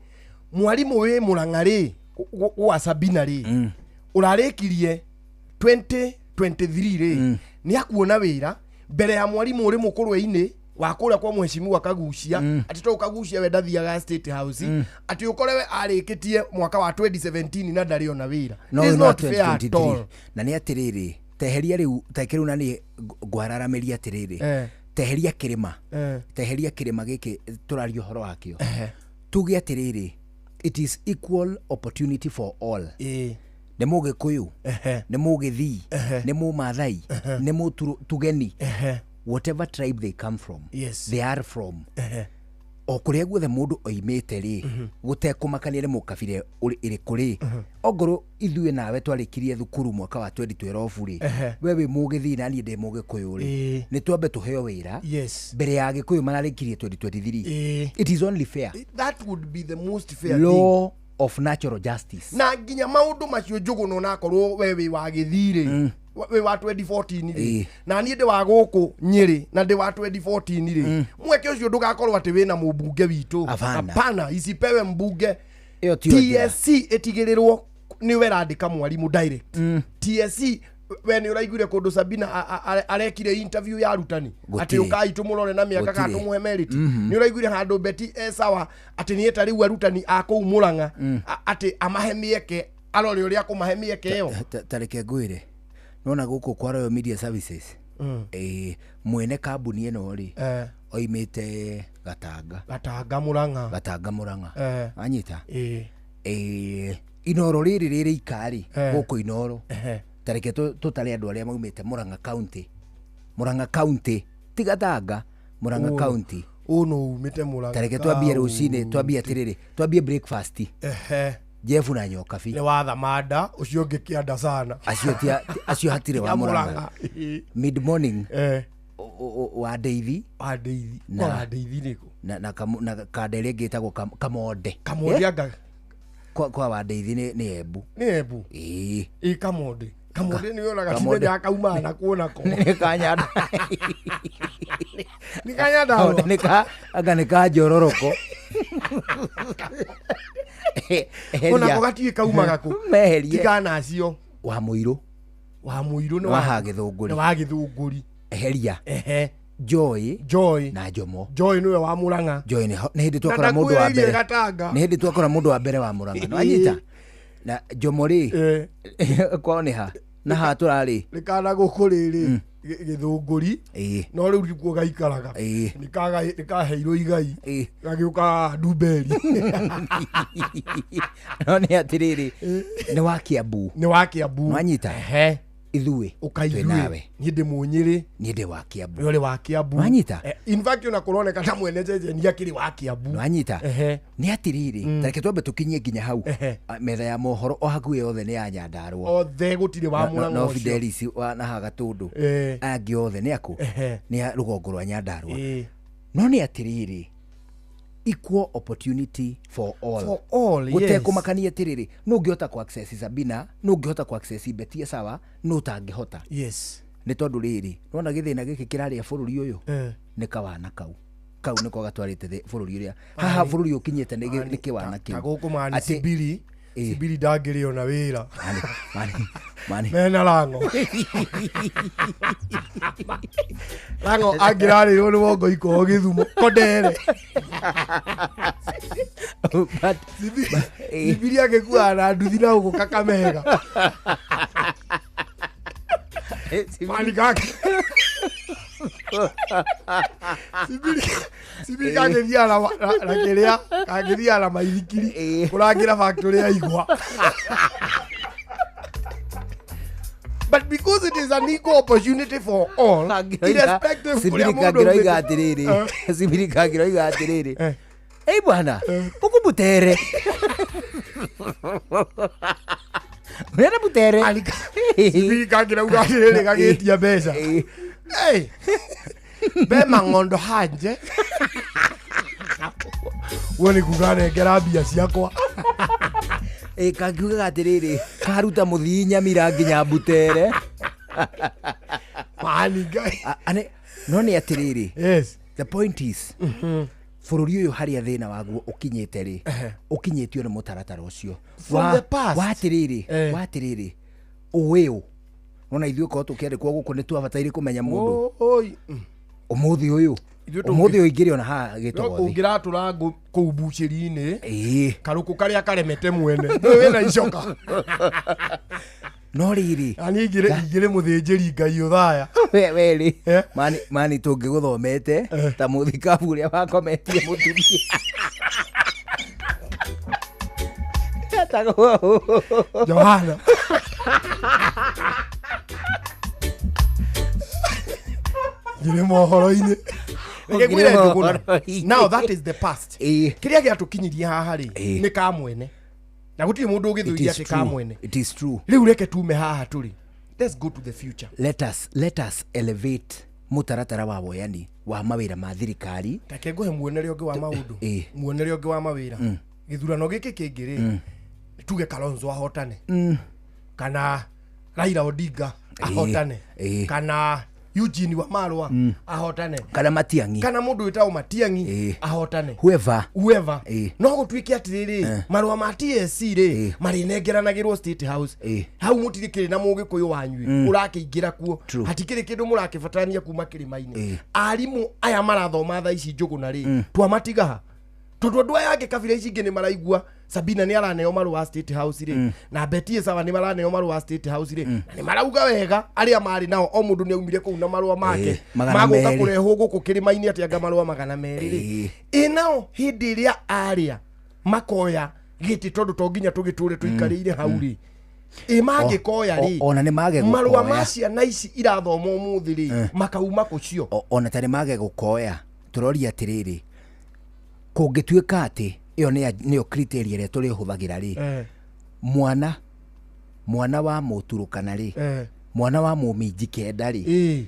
mwarimu wĩ Mũrang'a rĩ wa Sabina rĩ ũrarĩkirie 2023 rĩ nĩ akuona wĩra mbere ya mwarimu ũrĩ mũkũrwe-inĩ Wa kũrĩa kwa mheshimiwa Kagucia atĩ to Kagucia we ndathiaga State House, atĩ ũkore we arĩkĩtie mwaka wa 2017 na ndarĩ ona wĩra. No It's no not fair at 2023. all. Na nĩ atĩrĩrĩ, teheria rĩu teke rĩu na nĩ ngwararamĩria atĩrĩrĩ, teheria kĩrĩma, teheria kĩrĩma gĩkĩ tũraria ũhoro wakĩo, tuge atĩrĩrĩ, it is equal opportunity for all. Nĩ mũgĩkũyũ, nĩ mũgĩthii, nĩ mũmathai, nĩ mũtugeni, whatever tribe they come from, they are from o kũrĩa guothe mũndũ oimĩte rĩ, gũtekũmakania nĩ mũkabira ĩrĩkũ rĩ, ongorwo ithuĩ nawe twarĩkirie thukuru mwaka wa 2012 rĩ, we wĩ mũgĩthii na niĩ ndĩ mũgĩkũyũ rĩ, nĩ twambe tũheo wĩra mbere ya gĩkũyũ mararĩkirie 2023. It is only fair. That would be the most fair thing. Law of natural justice. Na nginya maũndũ macio Njũgũna, onakorwo we wĩ wa gĩthii rĩ, wĩ wa 2014 rĩ, na niĩ ndĩ wa gũkũ Nyĩrĩ na ndĩ wa 2014 rĩ, mweke ũcio ndũgakorwo atĩ wĩna mũmbunge witũ. Hapana. Hapana, isipewe mbunge. Ĩyo tiyo njĩra. TSC ĩtigĩrĩrwo nĩwe ĩrandĩka mwarimũ direct. TSC, we nĩ ũraiguire kũndũ Sabina arekire interview ya arutani atĩ Gũtirĩ. ũkai tũmũrore na mĩaka kana Gũtirĩ. tũmũhe merit? Nĩ ũraiguire handũ Beti e sawa atĩ nĩ eta rĩu arutani a kũu Mũrang'a, atĩ amahe mĩeke, arore ũrĩa akũmahe mĩeke ĩyo? Ta reke ngwĩre, nona gũkũ kwa Royal Media Services, mwene kambuni ĩno rĩ, oimĩte Gatanga. Gatanga Mũrang'a. Gatanga Mũrang'a. Anyita. Ĩĩ. Inoro rĩrĩ rĩrĩ ikarĩ gũkũ Inoro, ta reke tũtare andũ arĩa maumĩte Mũrang'a County, Mũrang'a County, ti Gatanga, Mũrang'a County. Ũũ no umĩte Mũrang'a. Ta reke twambie rũcinĩ, twambie atĩrĩrĩ, twambie breakfast, Jeff na Nyokabi. Nĩ wa Thamanda, ũcio ũngĩ kĩanda sana. Acio acio hatirĩ wa Ya Mũrang'a. Mũrang'a. Mid morning, wa Ndeithi. Wa Ndeithi. Wa Ndeithi nĩkũ? Na kanda ĩrĩa ĩngĩ ĩtagwo Kamonde. Kamonde anga Kwa wa Ndeithi nĩ Embu. Nĩ Embu. Ĩĩ. Ĩ Kamonde, Kamonde nĩ yonaga Kamonde. cimenya kauma na kuona ko Nĩ kanyanda. Nĩ kanyandarũa. Kamonde nĩ ka anga nĩ ka njororoko. Onako gatiĩ kaumaga kũ? Meherie. Tigana acio. Wa mũirũ. Wa mũirũ nĩ wa ha Gĩthũngũri. Nĩ wa Gĩthũngũri. Eheria. Joy. Joy na Jomo. Joy nĩwe wa Mũrang'a. Joy nĩ hĩndĩ twakora Na mũndũ wa ndakwĩrĩirie mbere. Gatanga. Nĩ hĩndĩ twakora mũndũ wa mbere wa Mũrang'a. Nĩwanyita? Na Jomo rĩ, kwao nĩ ha? Na ha tũrarĩ? Nĩ kana gũkũ rĩrĩ Gĩthũngũri, no rĩu tikuo gaikaraga. Nĩ kaheirwo igai, gagĩũka Ndumberi. No nĩ atĩrĩrĩ, nĩ wa Kiambu. Nĩ wa Kiambu. Nĩwanyita? Ithuĩ Ũka twĩ ithuĩ. nawe. Niĩ ndĩ Mũnyĩrĩ. Niĩ ndĩ wa Kiambu. We ũrĩ wa Kiambu. Nĩwanyita? In fact ona kũroneka ta mwene ceceni akĩrĩ wa Kiambu. Nĩwanyita? Nĩ atĩrĩrĩ, tareke twambe tũkinyie nginya hau. Metha ya mohoro o hakuhĩ yothe nĩ ya Nyandarũa. Othe gũtirĩ wa Mũrang'a no ũcio. Fidelis wa na haha Gatũndũ, aya angĩ othe nĩ akũ? Nĩ a rũgongo rwa Nyandarũa. No nĩ atĩrĩrĩ, equal opportunity for all. For all, yes. Gũtekũmakania atĩrĩrĩ, nũ ũngĩhota kũ access Sabina, nũ ũngĩhota kũ access Betia, sawa, nũ ũtangĩhota. Nĩ tondũ rĩrĩ, nĩwona gĩthĩna gĩkĩ kĩrarĩa bũrũri ũyũ, nĩ kawana kau kau nĩko gatwarĩte bũrũri ũrĩa haha bũrũri ũkinyĩte nĩ kĩwana Ta kĩu. gũkũ mani Atĩ- Sibiri. Sibiri ndangĩrĩ ona wĩra. Mani. Mena Lang'o. Lang'o angĩrarĩrwo nĩ wongo ikoho Gĩthumo kondere. Sibiri angĩkuaga na nduthi na gũkũ Kakamega. Mani kake. Sibiri kangĩthiaga na kĩrĩa, kangĩthiaga na maithikiri kũrangĩra factory ya igwa. But because it is an equal opportunity for all, irrespective kũrĩa Sibiri mũndũ kangĩroiga aumĩte. atĩrĩrĩ, Sibiri kangĩroiga atĩrĩrĩ, ei bwana, huku Butere, unaenda Butere. Sibiri kangĩrauga atĩrĩrĩ, gagĩtia mbeca. Hey, be mang'ondo hanje guo nĩ kuga nengera mbia ciakwa. Ĩ, kangiugaga atĩrĩrĩ, karuta mũthii Nyamira nginya Butere. Mani Ngai. No nĩ atĩrĩrĩ, yes, the point is, bũrũri ũyũ harĩa thĩna waguo ũkinyĩte rĩ, ũkinyĩtio nĩ mũtaratara ũcio From the past. Wa atĩrĩrĩ, wa atĩrĩrĩ, ũĩ ũ nona ithuĩ korwo tũkĩandĩkwo gũkũ nĩ twabataire kũmenya mũndũ. Oi. Ũmũthĩ ũyũ Ithuĩ tũngĩ- Ũmũthĩ ũingĩre ona haha gĩtogothi. Ũngĩratũra ngũ kũu mbucĩri-inĩ, Ĩĩ. karũkũ karĩa karemete mwene nĩwe wĩna icoka. No rĩrĩ, Na niĩ ingĩrĩ mũthĩnjĩri Ngai ũthaya. We rĩ, mani mani tũngĩgũthomete ta mũthikabu ũrĩa wakometie mũtumia etagwo Johana. Ngĩrĩ mohoro-inĩ. Reke ngwĩre Njũgũna. Now that is the past. Kĩrĩa gĩatũkinyirie haha rĩ, nĩ ka mwene, na gũtirĩ mũndũ ũgĩthũiria atĩ ka mwene. It is true. Rĩu reke tume haha tũrĩ, let's go to the future. Let us elevate mũtaratara wa woyani wa mawĩra ma thirikari. Reke ngũhe muonere ũngĩ wa maũndũ, muonere ũngĩ wa mawĩra. Gĩthurano gĩkĩ kĩngĩ rĩ, tuge Kalonzo ahotane, kana Raila Odinga ahotane, kana Eugene Wamalwa ahotane, kana Matiang'i, kana mũndũ wĩtagwo Matiang'i ahotane, whoever. Whoever. No gũtuĩke atĩrĩrĩ, marũa ma TSC rĩ, marĩnengeranagĩrwo State House. Hau mũtirĩ kĩrĩ na mũgĩkũyũ wanyu ũrakĩingĩra kuo. True. Hatikĩrĩ kĩndũ mũrakĩbatarania kuma kĩrĩma-inĩ. Arimũ aya marathoma thaa ici, Njũgũna rĩ, twamatiga ha? Tondũ andũ aya angĩ, kabira ici ingĩ, nĩ maraigua Sabina nĩ araneo marũa State House rĩ, na Betty Sawa nĩ maraneo marũa State House rĩ, na nĩ marauga wega arĩa marĩ nao, o mũndũ nĩ aumire kũu na marũa make. Magana Magũka merĩ. kũrehwo gũkũ kĩrĩma-inĩ atĩ anga marũa 200 rĩ, ĩ nao hĩndĩ ĩrĩa arĩa makoya gĩtĩ, tondũ to nginya tũgĩtũre tũikarĩire hau rĩ, ĩ mangĩkoya rĩ, Ona nĩ mage marũa gũkoya. ma ciana ici irathoma ũmũthĩ rĩ, makauma kũcio? Ona tarĩ mage gũkoya, tũroria atĩrĩrĩ, kũngĩtuĩka atĩ ĩyo nĩyo criteria ĩrĩa tũrĩhũthagĩra rĩ, mwana wa mũturũkana rĩ, mwana wa mũminji kenda rĩ,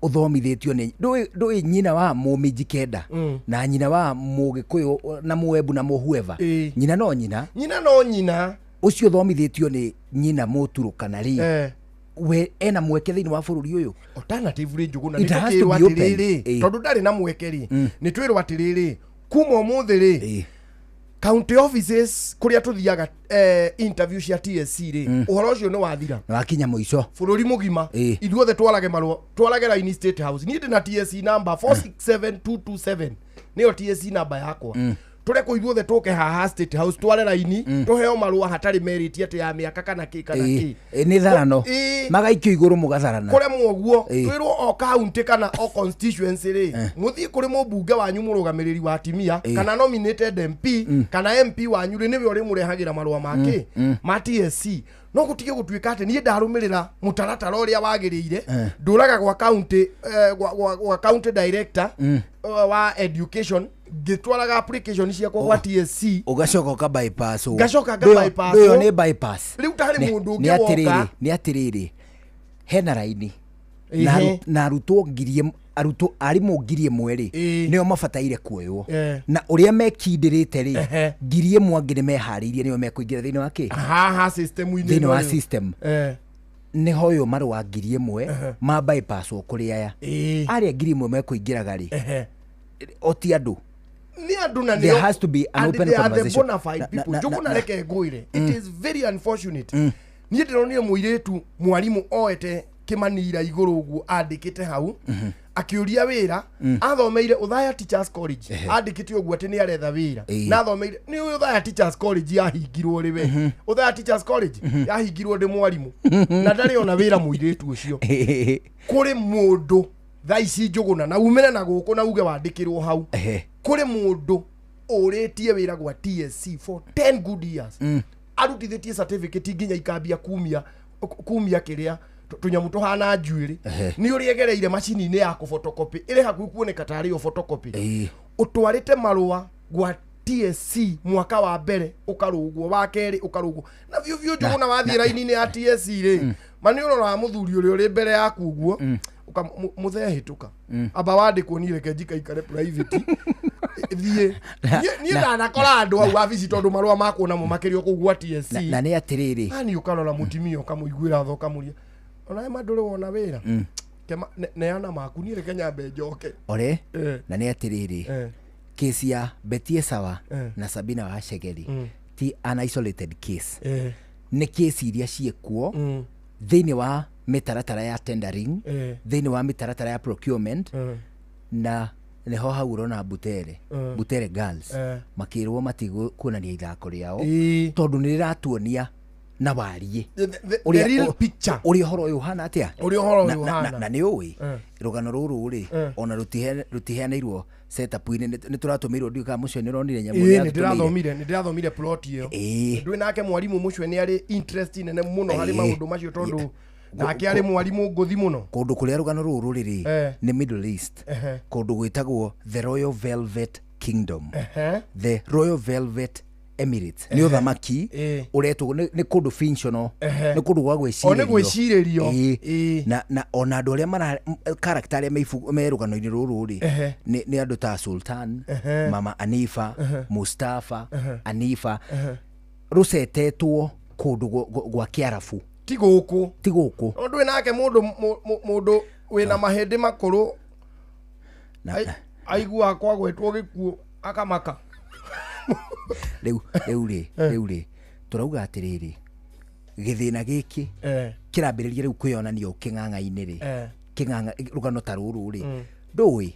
ũthomithĩtio nĩ ndũĩ nyina wa mũminji kenda na nyina wa mũgĩkũyũ na mũembu na mũhueva, nyina no nyina. Nyina no nyina. Ũcio ũthomithĩtio nĩ nyina mũturũkana rĩ, we ena mweke thĩinĩ wa bũrũri ũyũ? Alternative rĩ, Njũgũna, It nĩ has to tũkĩrwo be open. atĩrĩrĩ, tondũ ndarĩ na mweke rĩ, nĩ twĩrwo atĩrĩrĩ, kuma ũmũthĩ rĩ, county offices kũrĩa tũthiaga interview cia TSC rĩ, ũhoro ũcio nĩ wathira. Nĩ wakinya mũico. Bũrũri mũgima, ithuothe twarage marũa, twarage raini State House. Niĩ ndĩ na TSC number 467227, nĩyo TSC number yakwa. Tũrekwo ithuothe tũke haha State House, tware raini, tũheo marũa hatarĩ merĩtie atĩ ya mĩaka kana kĩ kana kĩ. Ĩ, nĩ tharano. Magaikio igũrũ mũgatharana. Kũremwo ũguo, twĩrwo o county kana o constituency rĩ, mũthiĩ kũrĩ mũmbunge wanyu, mũrũgamĩrĩri wa atimia, kana nominated MP, kana MP wanyu rĩ, nĩwe ũrĩmũrehagĩra marũa make ma TSC. No gũtige gũtuĩka atĩ niĩ ndarũmĩrĩra mũtaratara ũrĩa wagĩrĩire, ndũraga gwa county, gwa county director wa education, ngĩtwaraga application ciakwa gwa TSC. Ũgacoka ũka bypass ũũ. Ngacoka nga bypass Ndũyo ũũ. nĩ bypass. Rĩu ta harĩ mũndũ ũngĩ Nĩ atĩrĩrĩ, woka. nĩ atĩrĩrĩ, hena raini na na arutwo arutwo arimũ 1,000 rĩ, nĩo mabataire kuoywo, na ũrĩa mekindĩrĩte rĩ, 1,000 angĩ nĩ meharĩirie, nĩo mekũingĩra thĩinĩ wa kĩ? Haha system-inĩ Thĩinĩ wa ĩno rĩ. system. Nĩ hoywo marũa 1,000 ma bypass kũrĩ aya arĩa 1,000 mekũingĩraga rĩ, o ti andũ. Nĩ andũ na There nĩo- has to be an and open they are the conversation. bona fide people. Njũgũna, reke ngwĩre, it is very unfortunate. Niĩ ndĩronire mũirĩtu mwarimũ oete kĩmanira igũrũ ũguo, andĩkĩte hau akĩũria wĩra. Athomeire Othaya Teachers College. Andĩkĩte ũguo atĩ nĩ aretha wĩra, na athomeire nĩ ũĩ Othaya Teachers College yahingirwo rĩ? We, Othaya Teachers College yahingirwo ndĩ mwarimũ, na ndarĩ ona wĩra mũirĩtu ũcio. Kũrĩ mũndũ thaa ici, Njũgũna, na umĩre na gũkũ na uge wandĩkĩrwo hau, kũrĩ mũndũ ũrĩtie wĩra gwa TSC for 10 good years, arutithĩtie certificate nginya ikambia kumia kĩrĩa tũnyamũ tũhana njuĩrĩ, nĩ ũrĩa egereire macini-inĩ ya kũphotocopy ĩrĩ hakuhĩ kuoneka tarĩ yo photocopy. Ũtwarĩte marũa gwa TSC mwaka wa mbere ũkarũgwo, wa kerĩ ũkarũgwo, na biũ biũ, Njũgũna, wathiĩ raini-inĩ ya TSC rĩ, ma nĩ ũroraga mũthuri ũrĩa ũrĩ mbere yaku ũguo, mũthee hĩtũka, amba wandĩkwo, niĩ reke njikaikare private thiĩ. Niĩ ndanakora andũ au wabici tondũ marũa makwo namo makĩrio kũu gwa TSC. Na nĩ atĩrĩrĩ, ani ũkarora mũtimia, ũkamũiguĩra tha, ũkamũria, onawe ma ndũrĩ wona wĩra? Neana maku, niĩ reke nyambe njoke. Ore. Na nĩ atĩrĩrĩ, kesi ya Betty Sawa na Sabina Wachegeri ti an isolated case. Nĩ kesi iria ciĩkuo thĩinĩ wa mĩtaratara ya tendering, thĩinĩ wa mĩtaratara ya procurement, na Nĩho hau ũrona Butere. Butere Girls makĩrwo matikuonania ithako rĩao tondũ nĩ rĩratuonia na wariĩ The real picture. Ũrĩa ũhoro ũyũ ũhana atĩa. Ũrĩa ũhoro ũyũ ũhana. Na nĩ ũĩ rũgano rũrũ rĩ, ona rũtiheanĩirwo setup-inĩ, nĩ tũratũmĩirwo, ndiũĩ kana mũcio nĩ ũronire nyamũ Ĩĩ, nĩ nĩ ndĩrathomire, nĩ ndĩrathomire plot ĩyo. Ndwĩ nake mwarimũ mũcwe nĩ arĩ interest nene mũno harĩ maũndũ macio, tondũ nake arĩ mwarimũ ngũthi mũno. Kũndũ kũrĩa rũgano rũrũ rũrĩ rĩ, nĩ Middle East, kũndũ gwĩtagwo the Royal Velvet Kingdom, the Royal Velvet Emirates, nĩ ũthamaki ũretwo nĩ kũndũ fictional, nĩ kũndũ gwa O nĩ gwĩcirĩrio. Ĩĩ. Na ona andũ arĩa mara character arĩa me rũgano-inĩ rũrũ rĩ, nĩ andũ ta Sultan, Mama Anifa, Mustafa, Anifa. Rũcetetwo kũndũ gwa Kĩarabu. Ti gũkũ. Ti gũkũ. No ndwĩ nake mũndũ mũndũ wĩna mahĩndĩ makũrũ aiguaga kwagwetwo gĩkuũ akamaka. Rĩu rĩ tũrauga atĩrĩrĩ, gĩthĩna gĩkĩ kĩrambĩrĩria rĩu kwĩyonania kĩng'ang'a-inĩ rĩ, kĩng'ang'a rũgano ta rũrũ rĩ, ndũĩ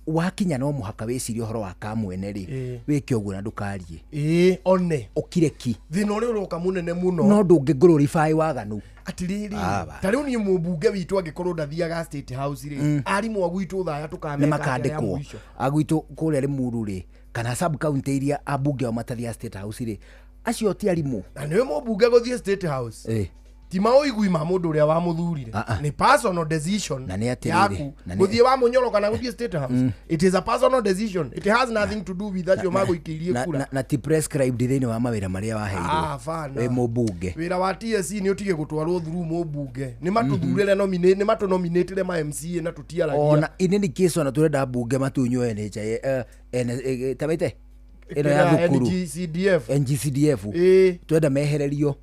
wakinya no mũhaka wĩcirie ũhoro wa kamwene rĩ, wĩke ũguo na ndũkarie. Ĩĩ, one ũkire ki. Thĩna ũrĩa ũroka mũnene mũno, no ndũngĩ glorify waganu. Atirĩrĩ, Ah, ba. ta rĩu niĩ mũmbunge witũ angĩkorwo ndathiaga State House rĩ, arimũ a gwitũ thaya nĩ tũkameka atĩa ya makandĩkwo mũico? Agwitũ kũrĩa Limuru rĩ, kana sub county iria ambunge ao matathiaga State House rĩ, acio ti arimũ. Na nĩwe mũmbunge gũthiĩ State House ti maũigui ma mũndũ ũrĩa wamũthurire, nĩ personal decision Na nĩ atĩrĩrĩ, yaku na nĩ- gũthiĩ wa mũnyoro kana gũthiĩ State House. It is a personal decision, it has nothing to do with acio magũikĩirie kura. Na ti prescribed thĩinĩ wa mawĩra marĩa waheirwo Ah, bana. wĩ mũmbunge. Wĩra wa TSC nĩ ũtige gũtwarwo through mũmbunge, nĩ matũthurĩre nĩ matũnominatĩre ma MCA na tũtiaragia. Ona in any case, ona turenda mbunge matunywo NHI, tabete ĩno ya Kĩrĩa thukuru. NGCDF. NGCDF. Twenda mehererio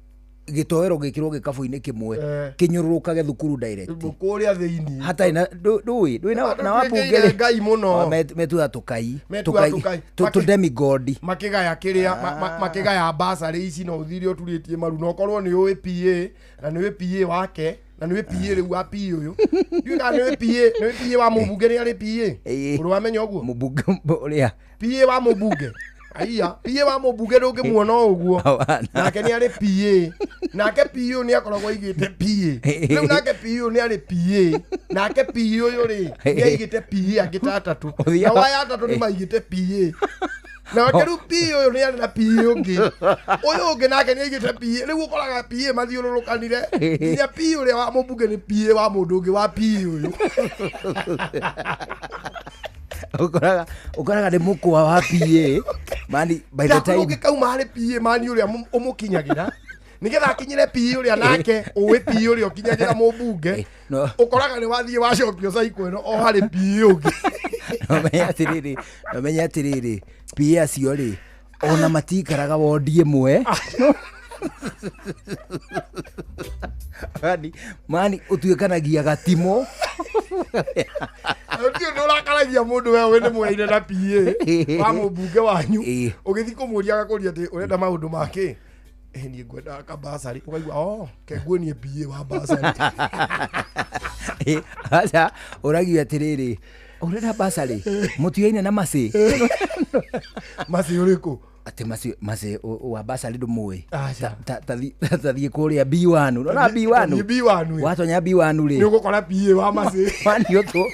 gĩtoero gĩkĩrwo gĩkabũ-inĩ kĩmwe, kĩnyũrũrũkage thukuru direct kũrĩa thĩinĩ hatarĩ na ndũĩ ndũĩ na wabunge Twĩkĩire Ngai mũno. Metuaga tũkai. Metuaga tũkai. Tũ demigod. Makĩgaya kĩrĩa makĩgaya basarĩ ici, no ũthire ũturĩtie maru na ũkorwo nĩ ũĩ PA na nĩ ũĩ PA wake na nĩ ũĩ PA rĩu wa PA ũyũ, ndiũĩ kana nĩ ũĩ PA, nĩ ũĩ PA wa mũmbunge nĩ arĩ PA, ũrĩ wamenya ũguo? Mũmbunge ũrĩa? PA wa mũmbunge, aiya, PA wa mũmbunge ndũngĩmuona o ũguo. Hawana. Nake nĩ arĩ PA, nake PA ũyũ nĩ akoragwo aigĩte PA rĩu, nake PA ũyũ nĩ arĩ PA, nake PA ũyũ rĩ nĩ aigĩte PA angĩ ta atatũ, nao aya atatũ nĩ maigĩte PA, nake rĩu PA ũyũ nĩ arĩ na PA ũngĩ, ũyũ ũngĩ nake nĩ aigĩte PA, rĩu ũkoraga PA mathiũrũrũkanire nginya PA ũrĩa wa mũmbunge nĩ PA wa mũndũ ũngĩ wa PA ũyũ. Ũkoraga nĩ mũkwa wa PA mani by the time ũngĩkauma harĩ PA mani ũrĩa ũmũkinyagĩra nĩgetha akinyĩre PA ũrĩa nake ũĩ PA ũrĩa ũkinyagĩra mũmbunge, no. Ũkoraga nĩ wathiĩ wacokio cycle ĩno o harĩ PA ũngĩ. Nomenye atĩrĩrĩ, PA acio rĩ, ona matikaraga wondi ĩmwe mani ũtuĩkanagia gatimo. Ndiũ nĩ ũrakaragia mũndũ, we wĩ nĩ mweire na PA wa mũmbunge wanyu, ũgĩthiĩ kũmũria agakũria atĩ ũrenda maũndũ make. Niĩ ngwendaga kabasarĩ, ũkaigua oh kenguonie PA wa basarĩ. Aca, ũragio atĩrĩrĩ, ũrenda basarĩ mũtiaine na macĩ. Macĩ ũrĩkũ? Atĩ macĩ wa basarĩ ndũmũĩ? Aca. Tathiĩ kũrĩa B1, ũrona B1? Tathiĩ B1 ĩ. Watonya B1 rĩ, nĩ ũgũkora PA wa macĩ. Mani ũtũ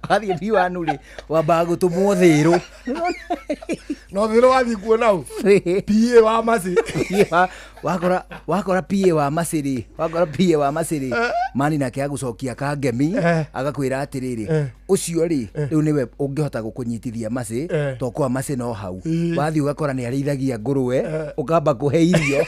wathiĩ B1 rĩ, wambaga gũtũmwo thĩrũ. No thĩrũ wathiĩ kuona ũ PA wa macĩ. Wakora PA wa macĩ rĩ, wakora PA wa macĩ rĩ, mani nake agũcokia kangemi, agakwĩra atĩrĩrĩ, ũcio rĩ, rĩu nĩwe ũngĩhota gũkũnyitithia macĩ, to kwa macĩ no hau. Wathiĩ ũgakora nĩ arĩithagia ngũrwe, ũkamba kũhe irio,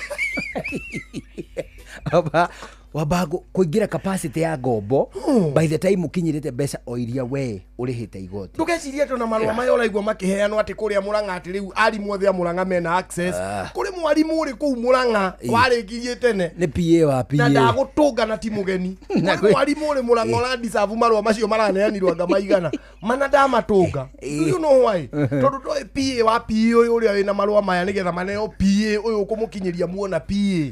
wamba kũingĩra capacity ya ngombo by the time ũkinyĩrĩte mbeca o iria we ũrĩhĩte igoti. Ndũgecirie atĩ ona marũa maya ũraigua makĩheanwo atĩ kũrĩa Mũrang'a, atĩ rĩu arimũ othe a Mũrang'a mena access, kũrĩ mwarimũ ũrĩ kũu Mũrang'a warĩkirie tene. Nĩ PA wa PA. Na ndagũtũnga na ti mũgeni. Na kũrĩ mwarimũ ũrĩ Mũrang'a ũrandicabu marũa macio maraneanirwo anga maigana mana ndamatũnga. Do you know why? Tondũ ndoĩ PA wa PA ũyũ ũrĩa wĩna marũa maya, nĩgetha maneo PA ũyũ ũkũmũkinyĩria muona PA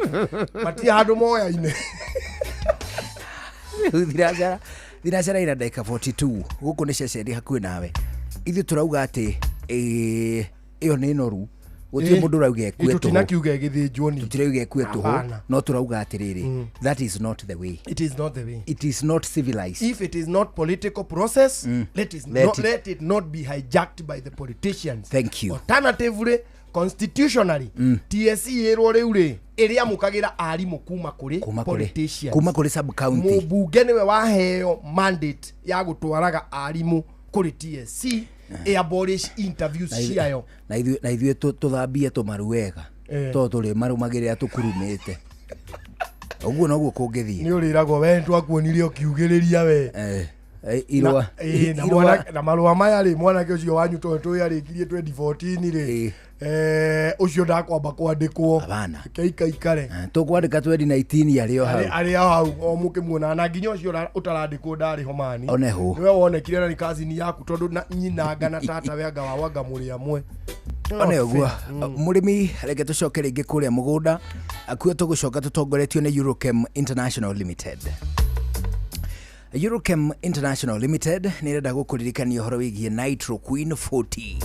matirĩ handũ moyaine. Rĩu thinacara Thinacara ina ndagĩka 42 gũkũ nĩ ceceni hakuhĩ nawe. Ithuĩ tũrauga atĩ ĩyo nĩ noru. Gũtirĩ mũndũ ũrauga ĩkue tũhũ. Tũtinakiuga ĩgĩthĩnjwo ni. Tũtirauga ĩkue tũhũ. Hapana. No tũrauga atĩrĩrĩ, that is not the way. It is not the way. It is not civilized. If it is not political process, let it Let not, it- let it not be hijacked by the politicians. Thank you. Alternatively, constitutionally, TSC ĩrwo rĩu rĩ ĩrĩamũkagĩra arimũ kuma kũrĩ Kuma kũrĩ politicians. kuma kũrĩ sub county. Mũmbunge nĩwe waheo mandate ya gũtwaraga arimũ kũrĩ TSC ĩ abolish interviews ciayo. Na ithuĩ tũthambie tũmaru wega. Tondũ tũrĩ marũmagĩrĩra tũkurumĩte. Ũguo noguo kũngĩthiĩ. Nĩ ũrĩragwo we nĩtwakuonire ũkiugĩrĩria we. Irũa. Na marũa maya rĩ mwanake ũcio wanyu tondũ tũĩ arĩkirie 2014 rĩ ũcio ndakwamba kwandĩkwo. Hapana. Keikaikare. Tũkwandĩka 2019 arĩ o hau. Arĩ o hau o mũkĩmuonaga na nginya ũcio ũtarandĩkwo ndarĩ ho mani. One ho. Nĩwe wonekire na nĩ cousin yaku tondũ nyina anga na tata we anga wao anga mũrĩ amwe. One ũguo mũrĩmi reke tũcoke rĩngĩ kũrĩa mũgũnda akuo tũgũcoka tũtongoretio nĩ Eurochem International Limited. Eurochem International Limited nĩ ĩrenda gũkũririkania ũhoro wĩgiĩ Nitro Queen 40.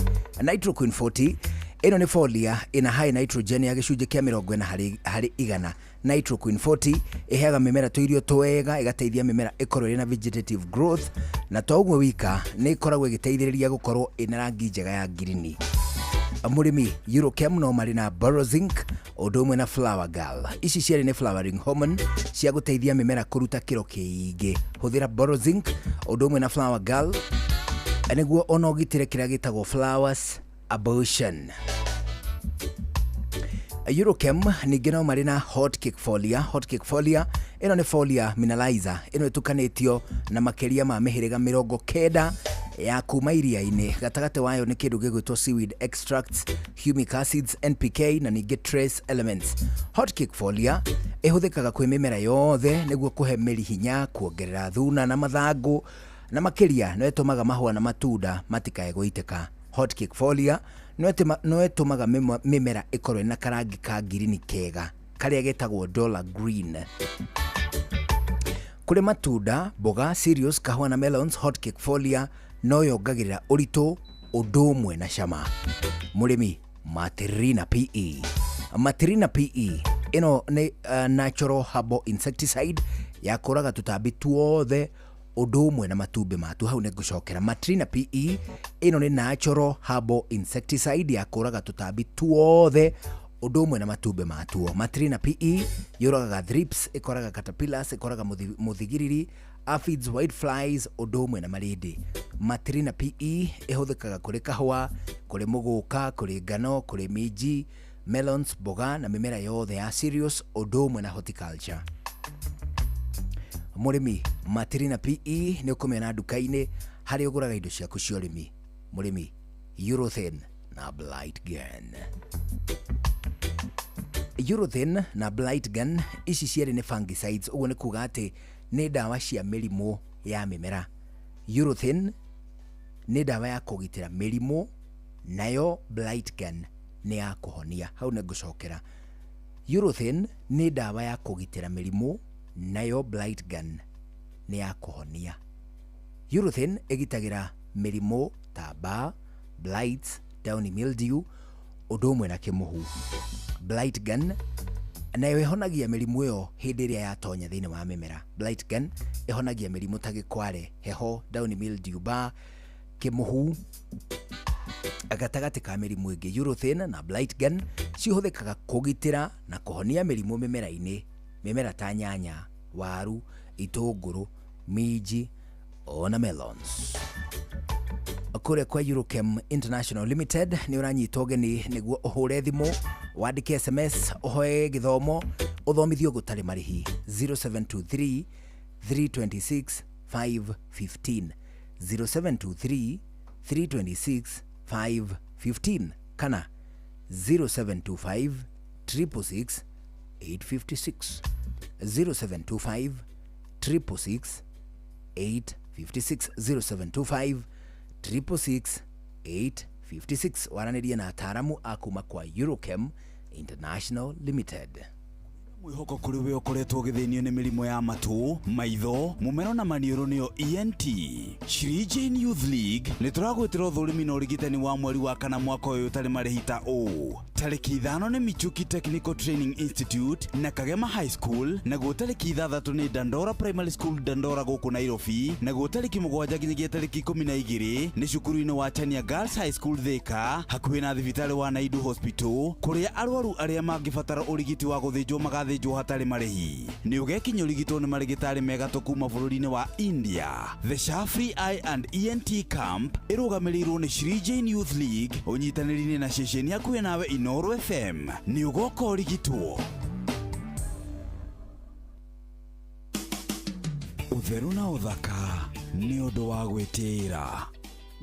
Nitro Queen 40 ĩno nĩ folia ĩna high nitrogen ya gĩcunjĩ kĩa 40 harĩ igana. Nitro Queen 40 ĩheaga mĩmera tũirio twega, ĩgateithia mĩmera ĩkorwo ĩrĩ na vegetative growth, na to ũguo wika nĩ ĩkoragwo ĩgĩteithĩrĩria gũkorwo ĩna rangi njega ya ngirini. Mũrĩmi Eurochem no marĩ na Borozinc ũndũ ũmwe na Flower Girl. Ici cierĩ nĩ flowering hormone cia gũteithia mĩmera kũruta kĩro kĩingĩ. Hũthĩra Borozinc ũndũ ũmwe na Flower Girl nĩguo ona ũgitĩre kĩrĩa gĩtagwo flowers abortion. Eurochem ningĩ no marĩ na hot cake folia. Hot cake folia ĩno nĩ folia mineralizer ĩno ĩtukanĩtio na makĩria ma mĩhĩrĩga 90 ya kuma iria-inĩ. Gatagatĩ wayo nĩ kĩndũ gĩgwĩtwo seaweed extracts, humic acids, NPK na ningĩ trace elements. Hot cake folia ĩhũthĩkaga kwĩ mĩmera yothe nĩguo kũhe mĩri hinya, kuongerera thuna na mathangũ, na makĩria no ĩtũmaga mahũa na matunda matikae gũitĩka. Hot cake folia no ĩtũmaga mĩmera ĩkorwo ĩna karangi ka ngirini kega karĩa getagwo dollar green. Kũrĩ matunda, mboga, cereals, kahũa na melons, hot cake folia no yongagĩrĩra ũritũ ũndũ ũmwe na cama. Mũrĩmi, Matrina PE. Matrina PE ĩno nĩ natural herbal insecticide ya kũraga tũtambi tuothe ũndũ ũmwe na matumbĩ matuo. Hau nĩngũcokera. Matrina PE ĩno nĩ natural herbal insecticide ya kũraga tũtambi tuothe ũndũ ũmwe na matumbĩ matuo. Matrina PE yũragaga thrips, ĩkoraga caterpillars, ĩkoraga mũthigiriri, aphids, white flies ũndũ ũmwe na marĩndĩ. Matrina PE ĩhũthĩkaga kũrĩ kahũa, kũrĩ mũgũka, kũrĩ ngano, kũrĩ minji, melons, mboga na mĩmera yothe ya cereals ũndũ ũmwe na horticulture. Mũrĩmi, Matrina PE nĩ ũkũmĩona nduka-inĩ harĩa ũgũraga indo ciaku cia ũrĩmi. Mũrĩmi, Eurothin na Blight Gun. Eurothin na Blight Gun ici cierĩ nĩ fungicides, ũguo nĩ kuga atĩ nĩ ndawa cia mĩrimũ ya mĩmera. Eurothin nĩ ndawa ya kũgitĩra mĩrimũ, nayo Blight Gun nĩ ya kũhonia. Hau nĩ ngũcokera. Eurothin nĩ ndawa ya kũgitĩra mĩrimũ, nayo Blight Gun nĩ ya kũhonia. Eurothin ĩgitagĩra mĩrimũ ta mbaa, blight, downy mildew ũndũ ũmwe na kĩmũhu. Blight Gun nayo ĩhonagia mĩrimũ ĩyo hĩndĩ ĩrĩa yatonya thĩinĩ wa mĩmera. Blight Gun ĩhonagia mĩrimũ ta gĩkware, heho, downy mildew, mbaa, kĩmũhu gatagatĩ ka mĩrimũ ĩngĩ. Eurothin na Blight Gun cihũthĩkaga kũgitĩra na kũhonia mĩrimũ mĩmera-inĩ, mĩmera ta nyanya, waru, itũngũrũ, minji ona melons. Kũrĩa kwa Eurochem International Limited nĩ ũranyitwo ũgeni nĩguo ũhũre thimũ, wandĩke SMS, ũhoe gĩthomo, ũthomithio gũtarĩ marĩhi. 0723 326 515, 0723 326 515 kana 0725 666 856, 0725 666 856, 0725 666 856. Waranĩrie na ataaramu a kuma kwa Eurochem International Limited. Mwĩhoko kũrĩ we ũkoretwo ũgĩthĩnio nĩ mĩrimũ ya matũ, maitho, mũmero na maniũrũ nĩyo ENT. Shri Jane Youth League nĩ tũragwĩtĩra ũthũrimi na ũrigitani wa mweri wa kana mwaka ũyũ ũtarĩ marĩhi ta ũũ. Tarĩki 5 nĩ Michuki Technical Training Institute na Kagema High School, naguo tarĩki 6 nĩ Dandora Primary School Dandora gũkũ Nairobi, naguo tarĩki 7 nginyagia tarĩki 12 nĩ cukuru-inĩ wa Chania Girls High School Thika, hakuhĩ na thibitarĩ wa Naidu Hospital, kũrĩa arwaru arĩa mangĩbatara ũrigiti wa gũthĩnjwo magathĩnjwo hatarĩ marĩhi. Nĩ ũgekinya ũrigitwo nĩ marĩgĩtarĩ mega tũ kuma bũrũri-inĩ wa India. The Shafri Eye and ENT Camp ĩrũgamĩrĩirwo nĩ Shri Jane Youth League ũnyitanĩri-inĩ na ceceni hakuhĩ nawe Inooro FM. Nĩ ũgoka ũrigitwo. Ũtheru na ũthaka nĩ ũndũ wa gwĩtĩĩra.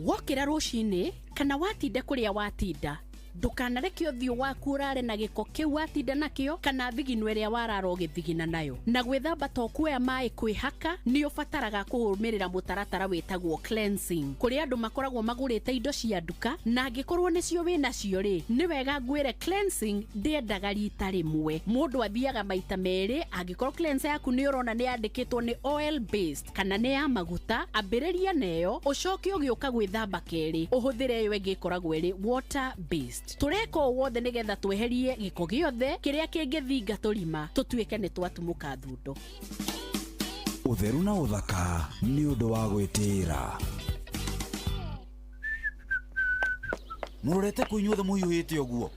Wokĩra rũcinĩ kana watinda kũrĩa watinda, ndukanareke ũthiũ waku ũrare na gĩko kĩu watinda nakĩo kana thigino ĩrĩa warara ũgĩthigina nayo. Na gwĩthamba to kuoya maĩ kwĩhaka, nĩ ũbataraga kũrũmĩrĩra mũtaratara wĩtagwo cleansing, kũrĩa andũ makoragwo magũrĩte indo cia nduka, na angĩkorwo nĩcio wĩ nacio rĩ, nĩ wega ngwĩre cleansing ndĩendaga rita rĩmwe, mũndũ athiaga maita merĩ. Angĩkorwo cleanser yaku nĩ ũrona nĩ yandĩkĩtwo nĩ oil based kana nĩ ya maguta, ambĩrĩria neyo, ũcoke ũgĩũka gwĩthamba kerĩ ũhũthĩre ĩyo ĩngĩ ĩkoragwo ĩrĩ water based. Tũreka ũũ wothe nĩgetha tweherie gĩko gĩothe kĩrĩa kĩngĩthinga tũrima tũtuĩke nĩ twatumũka thundo. Ũtheru na ũthaka nĩ ũndũ wa gwĩtĩĩra. Mũrorete kũ inyuothe mũhiũhĩte ũguo?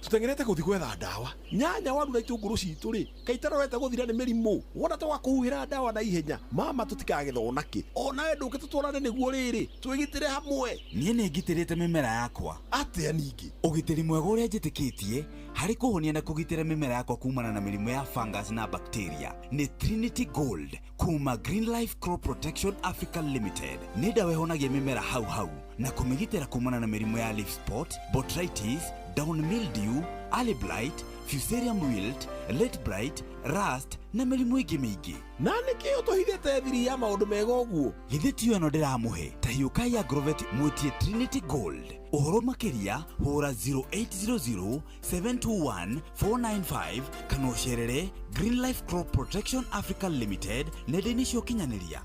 Tũteng'erete gũthiĩ gwetha ndawa. Nyanya, waru na itũngũrũ citũ rĩ, kaĩ itarorete gũthira nĩ mĩrimũ. Wona twakũhuhĩra ndawa na ihenya, mama tũtikagethwo nakĩ. Onawe ndũke tũtwarane nĩguo rĩrĩ, twĩgitĩre hamwe. Niĩ nĩ ngitĩrĩte mĩmera yakwa. Atĩa ningĩ? Ũgitĩri mwega ũrĩa njĩtĩkĩtie harĩ kũhonia na kũgitĩra mĩmera yakwa kumana na mĩrimũ ya fungus na bacteria nĩ Trinity Gold kuma Green Life Crop Protection Africa Limited. Nĩ ndawa ĩhonagia mĩmera hau hau na kũmĩgitĩra kumana na mĩrimũ ya leaf spot, botrytis, down mildew, early blight, fusarium wilt, late blight, rust na mĩrimũ ĩngĩ mĩingĩ. Na nĩkĩ ũtũhithĩte thiri ya maũndũ mega ũguo? Githĩ tiyo ĩno ndĩramũhe? Ta hiũkai Agrovet mwĩtie Trinity Gold. Ũhoro makĩria hũra 0800 721 495 kana ũcerere Green Life Crop Protection Africa Limited nenda-inĩ cia ũkinyanĩria.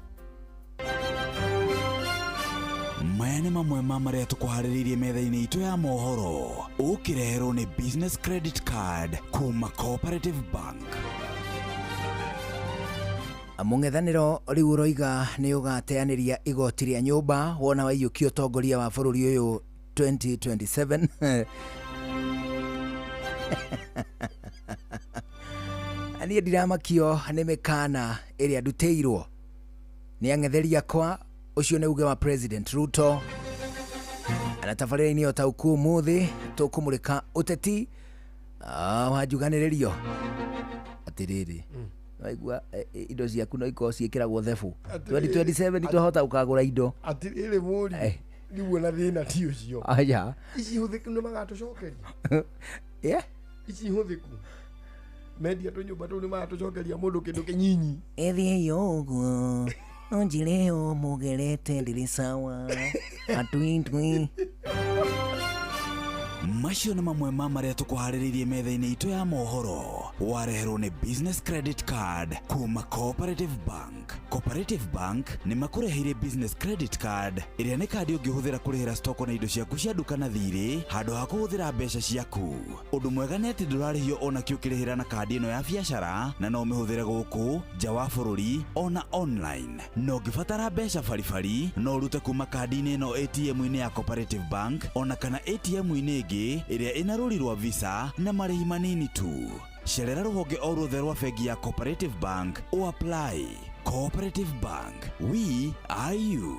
Maya nĩ mamwe ma marĩa tũkũharĩrĩirie metha-inĩ itũ ya mohoro, ũkĩreherwo nĩ Business Credit Card kuma Cooperative Bank. Mũng'ethanĩro rĩu ũroiga nĩ ũgateanĩria igoti rĩa nyũmba wona waiyũkia ũtongoria wa bũrũri ũyũ 2027. Niĩ ndiramakio nĩ mĩkana ĩrĩa ndutĩirwo nĩ ang'etheri akwa. Ũcio nĩ uge wa President Ruto. Na tabarĩra-inĩ o ta ũkũ ũmũthĩ tũkũmũrĩka ũteti wa njuganĩrĩrio. Atĩrĩrĩ, waigua indo ciaku no ikorwo ciĩkĩragwo thebũ 2027 twahota gũkagũra indo. Atĩrĩrĩ mũri, nĩguo na thĩna ti ũcio. Aya. Ici hũthĩku nĩ magatũcokeria. Yeah. Ici hũthĩku mendia tũnyũmba tũu nĩ magatũcokeria mũndũ kĩndũ kĩnyinyi. Ĩthiĩ ũguo nonjire mũgerete ndĩrĩ sawa atwintwi. Macio nĩ mamwe ma marĩa tũkũharĩrĩirie metha-inĩ itũ ya mohoro. Wareherwo nĩ Business Credit Card kuma Cooperative Bank. Cooperative Bank nĩ makũreheire Business Credit Card ĩrĩa nĩ kandi ũngĩhũthĩra kũrĩhĩra stoko na indo ciaku cia nduka na thirĩ handũ ha kũhũthĩra mbeca ciaku. Ũndũ mwega nĩ atĩ ndũrarĩhio ona kĩ ũkĩrĩhĩra na kandi ĩno ya biacara, na no ũmĩhũthĩre gũkũ nja wa bũrũri ona online. Na ũngĩbatara mbeca baribari no ũrute kuma kandi-inĩ ĩno ATM-inĩ ya Cooperative Bank ona kana ATM-inĩ ĩngĩ ĩrĩa ĩna rũri rwa Visa na marĩhi manini tu. Cerera rũhonge o ruothe rwa bengi ya Cooperative Bank o apply. Cooperative Bank, we are you.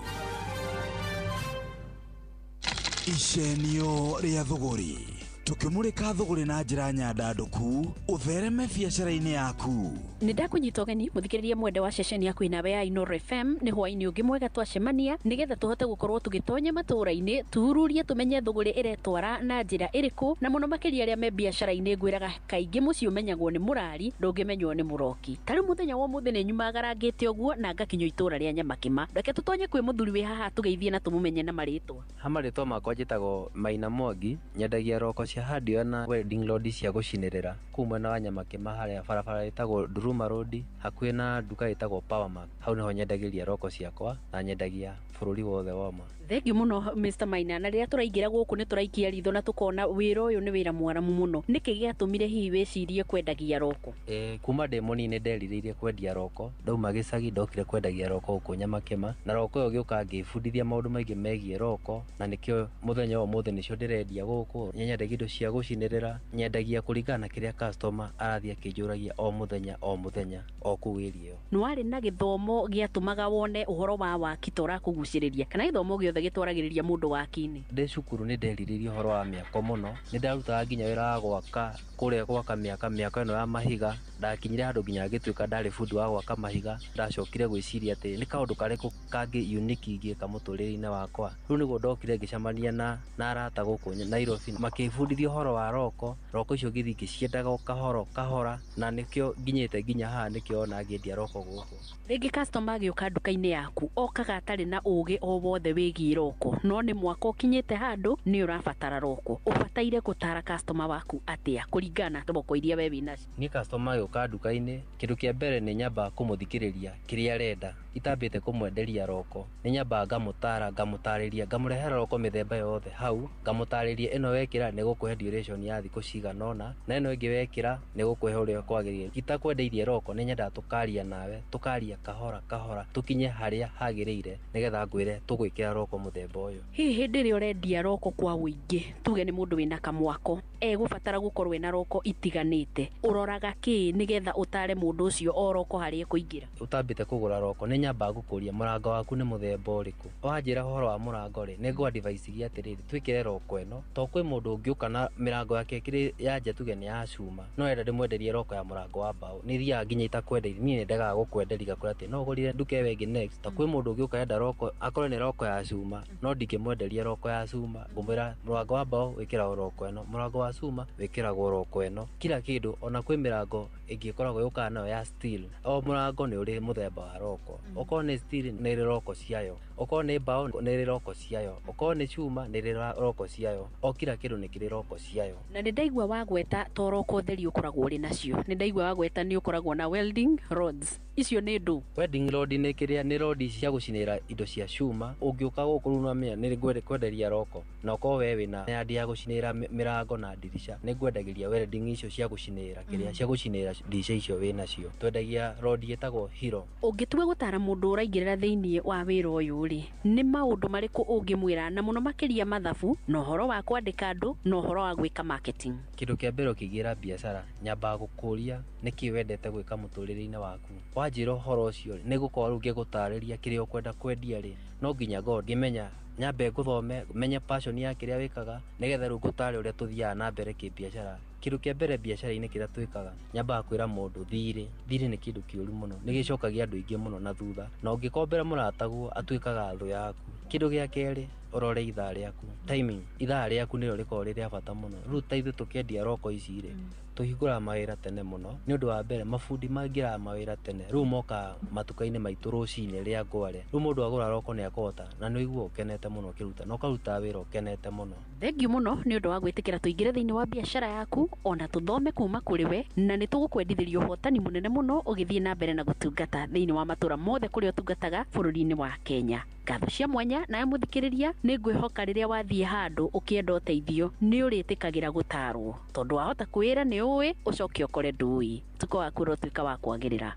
Icenio rĩa thũgũrĩ. Tukimurika thũgũrĩ na njĩra nyandandũku ũthereme biacara-inĩ yaku. Nĩ ndakũnyita ũgeni mũthikĩrĩrie mwende wa ceceni yaku inawe ya Inooro FM. Nĩ hwaĩ-inĩ ũngĩ mwega twacemania nĩgetha tũhote gũkorwo tũgĩtonya matũũra-inĩ tuhururie tũmenye thũgũrĩ ĩretwara na njĩra ĩrĩkũ, na mũno makĩria arĩa me biacara-inĩ. Ngwĩraga kaingĩ mũciĩ ũmenyagwo nĩ mũrari ndũngĩmenywo nĩ mũroki. Ta rĩu mũthenya wa ũmũthĩ nĩ nyumagarangĩte ũguo na ngakinywo itũũra rĩa Nyamakĩma. Reke tũtonye kwĩ mũthuri wĩ haha tũgeithie na tũmũmenye na marĩtwa. Ha marĩtwa makwa njĩtagwo Maina Mwangi, nyendagia roko cia Nyendagia hardware na welding rod cia gũcinĩrĩra kũu mwena wa Nyamakĩma harĩa barabara ĩtagwo Nduruma Road hakuhĩ na nduka ĩtagwo Powermark. Hau nĩho nyendagĩria roko ciakwa na nyendagia bũrũri wothe woma. Thengiũ mũno Mr. Maina, na rĩrĩa tũraingĩra gũkũ nĩ tũraikia ritho na tũkona wĩra ũyũ nĩ wĩra mwaramu mũno. Nĩkĩ gĩatũmire hihi wĩcirie kwendagia roko? Kuma ndĩ mũnini nderirĩirie kwendia roko. Ndauma gĩcagi ndokire kwendagia roko gũkũ Nyamakĩma, na roko ĩyo gĩũka ngĩbundithia maũndũ maingĩ megiĩ roko, na nĩkĩo mũthenya wa ũmũthĩ nĩcio ndĩrendia gũkũ. Nyendagia indo cia gũcinĩrĩra, nyendagia kũringana na kĩrĩa customer arathiĩ akĩnjũragia o mũthenya o mũthenya o kũu area ĩyo. Nĩ warĩ na gĩthomo gĩatũmaga wone ũhoro wa waki ta ũrakũgucĩrĩria, kana gĩthomo gĩothe gĩtwaragĩrĩria mũndũ waki-inĩ? Ndĩ cukuru nĩ nderirĩirie ũhoro wa mĩako mũno, nĩ ndarutaga nginya wĩra wa gwaka kũrĩa gwaka mĩako ĩno ya mahiga. Ndakinyire handũ nginya ngĩtuĩka ndarĩ bundi wa gwaka mahiga. Ndacokire gwĩciria atĩ nĩ kaũndũ karĩkũ kangĩ unique ingĩka mũtũrĩre-inĩ wakwa. Rĩu nĩguo ndokire ngĩcemania na arata gũkũ Nairobi, makĩbundithia ũhoro wa roko. Roko icio ngĩthiĩ ngĩciendaga o kahora kahora, na nĩkĩo nginyĩte nginya haha, nĩkĩo ona ngĩendia roko gũkũ. Rĩngĩ customer agĩũka nduka-inĩ yaku okaga atarĩ na ũgĩ o wothe wĩgiĩ roko, no nĩ mwaka ũkinyĩte handũ nĩ ũrabatara roko. Ũbataire gũtara customer waku atĩa kũringana na roko iria we wĩnacio? Niĩ customer agĩũka nduka-inĩ, kĩndũ kĩa mbere nĩ nyambaga kũmũthikĩrĩria kĩrĩa arenda itambĩte kũmwenderia roko. Nĩ nyambaga ngamũtara, ngamũtarĩria, ngamũrehera roko mĩthemba yothe hau, ngamũtarĩria ĩno wekĩra nĩ gũkũhe duration ya thikũ cigana ũna, na ĩno ĩngĩ wekĩra nĩ gũkũhe ũrĩa kwagĩrĩire. Itakwendeirie roko nĩ nyendaga tũkaria nawe, tũkaria kahora kahora tũkinye harĩa hagĩrĩire, nĩgetha ngwĩre tũgwĩkĩra roko mũthemba ũyũ. Hihi hĩndĩ ĩrĩa ũrendia roko kwa ũingĩ, tuge nĩ mũndũ wĩna kamwako egũbatara gũkorwo ena roko itiganĩte, ũroraga kĩ nĩgetha ũtare mũndũ ũcio o roko harĩa ekũingĩra? Ũtambĩte kũgũra roko nĩ nyambaga gũkũria mũrango waku nĩ mũthemba ũrĩkũ. Wanjĩra ũhoro wa mũrango rĩ, nĩ ngũ advise atĩrĩrĩ, twĩkĩre roko ĩno, to kwĩ mũndũ ũngĩũka na mĩrango yake ĩkĩrĩ ya nja tuge nĩ ya cuma, no enda ndĩmwenderie roko ya mũrango wa mbaũ, nĩ thiaga nginya itakwendeirie. Niĩ nĩ ndegaga gũkwenderia ngakũra atĩ no ũgũrire nduka ĩyo ĩngĩ next. Ta kwĩ mũndũ ũngĩũka enda roko akorwo nĩ roko ya cuma, no ndingĩmwenderia roko ya cuma, ngũmwĩra mũrango wa mbaũ wĩkĩragwo roko ĩno, mũrango wa cuma wĩkĩragwo roko ĩno, kila kĩndũ. Ona kwĩ mĩrango ĩngĩ ĩkoragwo yũkaga nayo ya steel, o mũrango nĩ ũrĩ mũthemba wa roko. Okorwo nĩ steel nĩ ĩrĩ roko ciayo, okorwo nĩ mbaũ nĩ ĩrĩ roko ciayo, okorwo nĩ cuma nĩ ĩrĩ roko ciayo, o kila kĩndũ nĩ kĩrĩ roko ciayo. Na nĩ ndaigua wagweta to roko theri ũkoragwo ũrĩ nacio, nĩ ndaigua wagweta nĩ ũkoragwo na welding rods, icio nĩ ndũ? Welding rod nĩ kĩrĩa nĩ rod cia gũcinĩra indo cia cuma. Ũngĩũka gũkũ rĩu nĩwamenya nĩ ngwenderia roko, na okorwo we wĩna yandi ya gũcinĩra mĩrango na ndirica, nĩ ngwendagĩria welding icio cia gũcinĩra kĩrĩa cia gũcinĩra ndirica icio wĩnacio. Twendagia rod ĩtagwo Hero. Ũngĩtua gũtara mũndũ ũraingĩrĩra thĩinĩ wa wĩra ũyũ rĩ, nĩ maũndũ marĩkũ ũngĩmwĩra, na mũno makĩria mathabu na ũhoro wa kwandĩka andũ na ũhoro wa gwĩka marketing? Kĩndũ kĩa mbere ũkĩingĩra biacara, nyambaga gũkũria nĩkĩ wendete gwĩka mũtũrĩre-inĩ waku. Wanjĩra ũhoro ũcio rĩ, nĩ gũkorwo rĩu ngĩgũtarĩria kĩrĩa ũkwenda kwendia rĩ, no nginya ngorwo ngĩmenya, nyambe ngũthome menye passion ya kĩrĩa wĩkaga, nĩgetha rĩu ngũtare ũrĩa tũthiaga na mbere kĩbiacara. Kĩndũ kĩa mbere biacara-inĩ kĩrĩa twĩkaga, nyambaga kwĩra mũndũ thirĩ. Thirĩ nĩ kĩndũ kĩũru mũno, nĩ gĩcokagia andũ aingĩ mũno na thutha, na ũngĩkombera mũrataguo atuĩkaga thũ yaku. Kĩndũ gĩa kerĩ, ũrore ithaa rĩaku, timing. Ithaa rĩaku nĩrĩo rĩkoragwo rĩ rĩa bata mũno. Rĩu ta ithuĩ tũkĩendia roko ici rĩ, tũhingũraga mawĩra tene mũno, nĩ ũndũ wa mbere mabundi maingĩraga mawĩra tene, rĩu mokaga matuka-inĩ maitũ rũcinĩ rĩa ngware. Rĩu mũndũ agũra roko nĩ akũhota, na nĩ ũiguaga ũkenete mũno ũkĩruta, na ũkaruta wĩra ũkenete mũno. Thengiũ mũno nĩ ũndũ wa gwĩtĩkĩra tũingĩre thĩinĩ wa biacara yaku, ona tũthome kuma kũrĩ we, na nĩ tũgũkwendithĩria ũhotani mũnene mũno ũgĩthiĩ na mbere na gũtungata thĩinĩ wa matũra mothe kũrĩa ũtungataga bũrũri-inĩ wa Kenya. Ngatho cia mwanya nawe mũthikĩrĩria, nĩ ngwĩhoka rĩrĩa wathiĩ handũ ũkĩenda ũteithio nĩ ũrĩtĩkagĩra gũtarwo, tondũ wahota kwĩra nĩ ũĩ ũcoke ũkore ndũĩ. Tukũ waku ũrotuĩka wa kwagĩrĩra.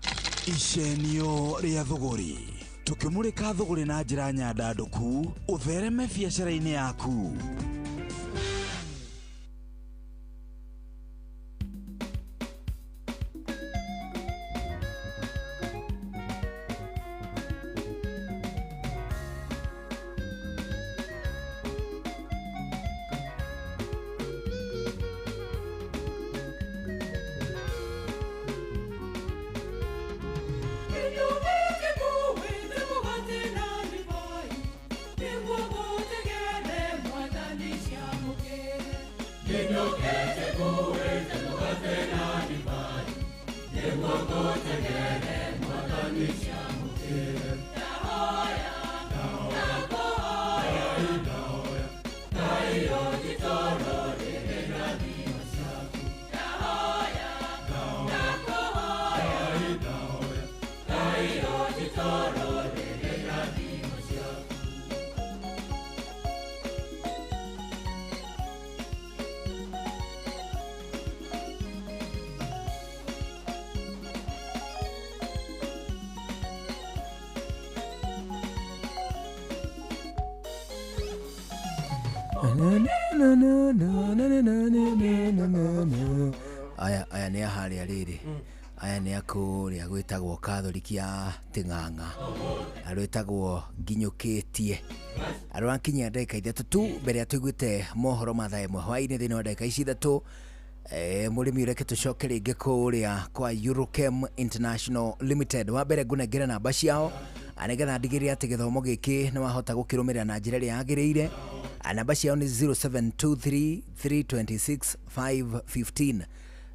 Icenio rĩa thũgũrĩ, tũkĩmũrĩka thũgũrĩ na njĩra nyandandũku, ũthereme biacara-inĩ yaku. Aya aya nĩ a harĩa rĩrĩ, aya nĩ a kũrĩa gwĩtagwo Katholiki ya Ting'ang'a, na rwĩtagwo Nginyũkĩtie. Rwakinyia ndagĩka 3 tu mbere ya tũiguĩte mohoro ma thaa 1 hwaĩ-inĩ. Thĩinĩ wa ndagĩka ici 3, mũrĩmi, reke tũcoke rĩngĩ kũrĩa kwa Eurochem International Limited. Wa mbere ngũnengere namba ciao nĩgetha ndigĩrĩre atĩ gĩthomo gĩkĩ nĩ wahota gũkĩrũmĩrĩra na njĩra ĩrĩa yagĩrĩire. Namba ciao nĩ 0723 326 515,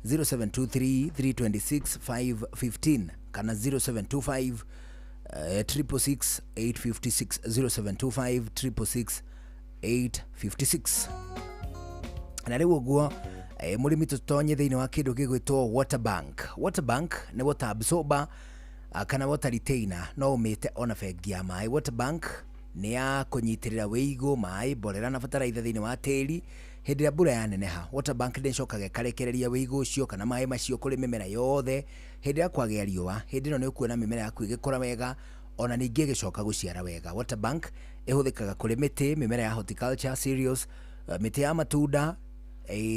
0723 326 515, kana 0725 666 856, 0725 666 856. Na rĩu ũguo, mũrĩmi, tũtonye thĩinĩ wa kĩndũ gĩgwĩtwo water bank. Water bank nĩ water absorber kana water retainer, no ũmĩte ona bengi ya maĩ. Water bank nĩ ya kũnyitĩrĩra wĩigũ, maĩ, mborera na bataraitha thĩinĩ wa tĩri hĩndĩ ĩrĩa mbura yaneneha. Water bank nĩ ĩcokaga ĩkarekereria wĩigũ ũcio kana maĩ macio kũrĩ mĩmera yothe hĩndĩ ĩrĩa kwagĩa riũa. Hĩndĩ ĩno nĩ ũkuona mĩmera yaku ĩgĩkũra wega, ona ningĩ ĩgĩcoka gũciara wega. Water bank ĩhũthĩkaga kũrĩ mĩtĩ, mĩmera ya horticulture, cereals, mĩtĩ ya matunda,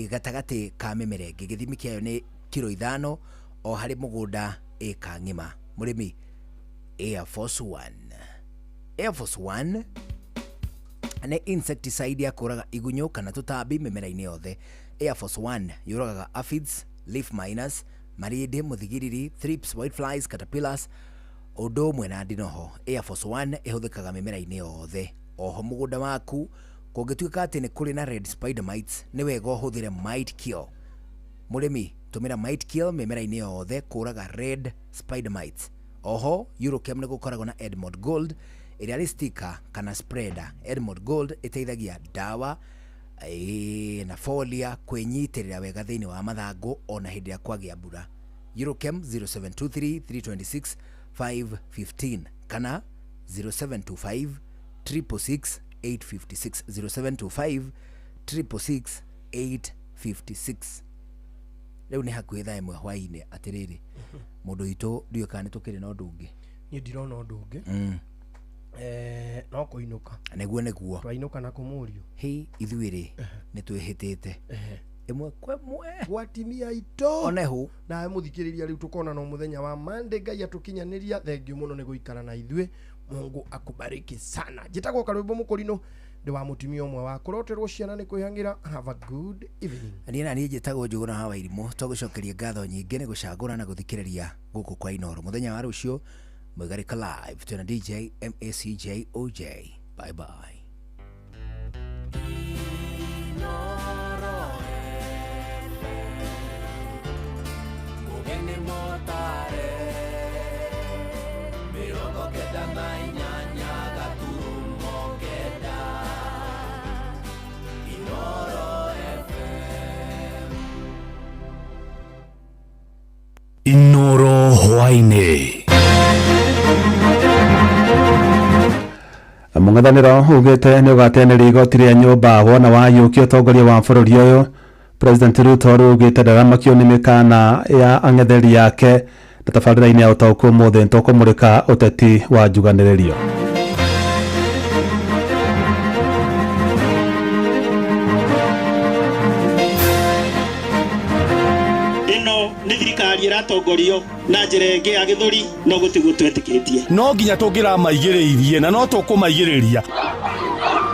gatagatĩ ka mĩmera ĩngĩ. Gĩthimi kĩayo nĩ kiro 5 o harĩ mũgũnda ĩka ng'ima. Mũrĩmi, Air Force One, Air Force One nĩ insecticide ya kũraga igunyũ kana tũtambi mĩmera-inĩ yothe. Air Force One yũragaga aphids, leaf miners, marĩndĩ, mũthigiriri, thrips, whiteflies, caterpillars, ũndũ ũmwe na ndinoho. Air Force One ĩhũthĩkaga mĩmera-inĩ yothe. Oho mũgũnda waku kũngĩtuĩka atĩ nĩ kũrĩ na red spider mites, nĩ wega ũhũthĩre Mite Kill. Mũrĩmi, tũmĩra Mite Kill mĩmera-inĩ yothe kũraga red spider mites. Oho Eurochem nĩ gũkoragwo na Edmond Gold ĩrĩa arĩ sticker kana spreader. Edmond Gold ĩteithagia ndawa na folia kwĩnyitĩrĩra wega thĩinĩ wa mathangũ ona hĩndĩ ĩrĩa kwagĩa mbura. Eurochem, 0723 326 515 kana 0725 666 856, 0725 666 856. Rĩu nĩ hakuhĩ thaa 1 hwaĩ-inĩ. Atĩrĩrĩ, mũndũ witũ, ndiũĩ kana nĩ tũkĩrĩ na ũndũ ũngĩ. Niĩ ndirona ũndũ ũngĩ. No kũinũka. Nĩguo, nĩguo. Twainũka na kũmũrio. Hĩ, ithuĩ rĩ, nĩ twĩhĩtĩte ĩmwe kwa ĩmwe. Gwatimia ito. Onehu. Nawe mũthikĩrĩria, rĩu tũkona no mũthenya wa Monday. Ngai atũkinyanĩria. Thengiũ mũno nĩ gũikara na ithuĩ. Mungu akubariki sana. Njĩtagwo Karwĩmbo Mũkũrinũ, ndĩ wa mũtumia ũmwe wa kũroterwo ciana nĩ kwĩhang'ĩra. Have a good evening. Niĩ na niĩ njĩtagwo Njũgũna wa Wairimũ. Twagũcokeria ngatho nyingĩ nĩ gũcagũra na gũthikĩrĩria gũkũ kwa Inoro. Mũthenya wa rũciũ mwĩgarĩka live twĩna DJ MACJOJ. Bye bye. Mugeni motare 98.9 Inoro FM. Inoro hwaini. Mũng'ethanĩro ugĩte nĩ ũgateanĩria igoti rĩa nyũmba wona wayũkia ũtongoria wa bũrũri ũyũ. President Ruto rĩu ugĩte ndaramakio nĩ mĩkana ya ang'etheri yake. Na tabarĩra-inĩ ya ũtaũku ũmũthĩ nĩtũkũmũrĩka ũteti wa njuganĩrĩrio. Ĩno nĩ thirikari ĩratongorio na njĩra ĩngĩ ya gĩthũri, no gũtiguo twetĩkĩtie. No nginya tũngĩramaigĩrĩirie na no tũkũmaigĩrĩria.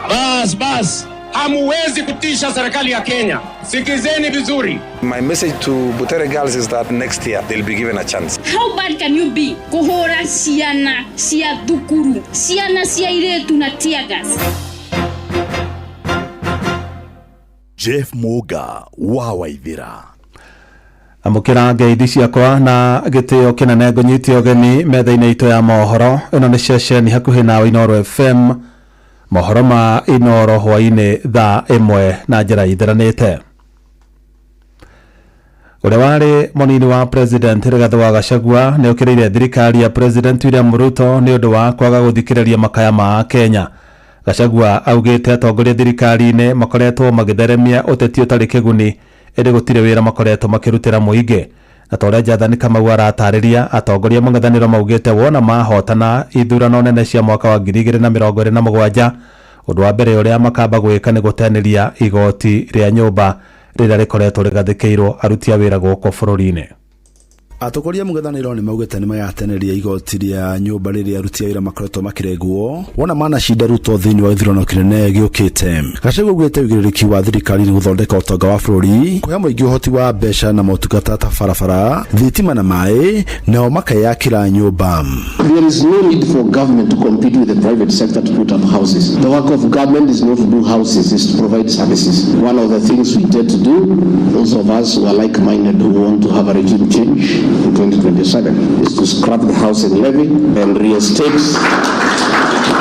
Bas, bas, hamuwezi kutisha serikali ya Kenya. Sikizeni vizuri. My message to Butere girls is that next year they'll be given a chance. How bad can you be kuhura ciana cia thukuru, ciana cia iretu na tear gas? Jeff Muga wa Waithira. Amũkĩra ngeithi ciakwa na gĩtĩo kĩnene, ngũnyite ũgeni metha-inĩ itũ ya mohoro. Ĩno nĩ ceceni hakuhĩ nawe, Inoro FM. Mohoro ma Inoro hwaĩ-inĩ thaa 1 na njĩra itheranĩte. Ũrĩa warĩ mũnini wa president Rigathĩ wa Gachagua nĩ okĩrĩire thirikari ya President William Ruto nĩ ũndũ wa kwaga gũthikĩrĩria makaya ma Kenya. Gachagua augĩte atongoria thirikari-inĩ makoretwo magĩtheremia ũteti ũtarĩ kĩguni, ĩndĩ gũtirĩ wĩra makoretwo makĩrutĩra mũingĩ. Na ta ũrĩa Jathani Kamau aratarĩria, atongoria mũng'ethanĩro maugĩte wona mahotana ithurano nene cia mwaka wa 2027, Ũndũ wa mbere ũrĩa makamba gwĩka nĩ gũteanĩria igoti rĩa nyũmba rĩrĩa rĩkoretwo rĩgathĩkĩirwo aruti a wĩra gũkũ bũrũri-inĩ. Atongoria mũng'ethanĩro nĩ maugĩte nĩ magateneria igoti rĩa nyũmba rĩrĩa aruti a wĩra makoretwo makĩrengwo wona manacinda Ruto thĩinĩ wa gĩthurano kĩnene gĩũkĩte. Gachagua augĩte ũigĩrĩrĩki wa thirikari nĩ gũthondeka ũtonga wa bũrũri, kũhe mũingĩ ũhoti wa mbeca na motungata ta barabara, thitima na maĩ, nao makeyakĩra nyũmba. There is no need for government to compete with the private sector to put up houses. The work of government is not to do houses, it's to provide services. One of the things we intend to do, those of us who are like-minded who want to have a regime change in 2027, is to scrap the housing levy and reinstate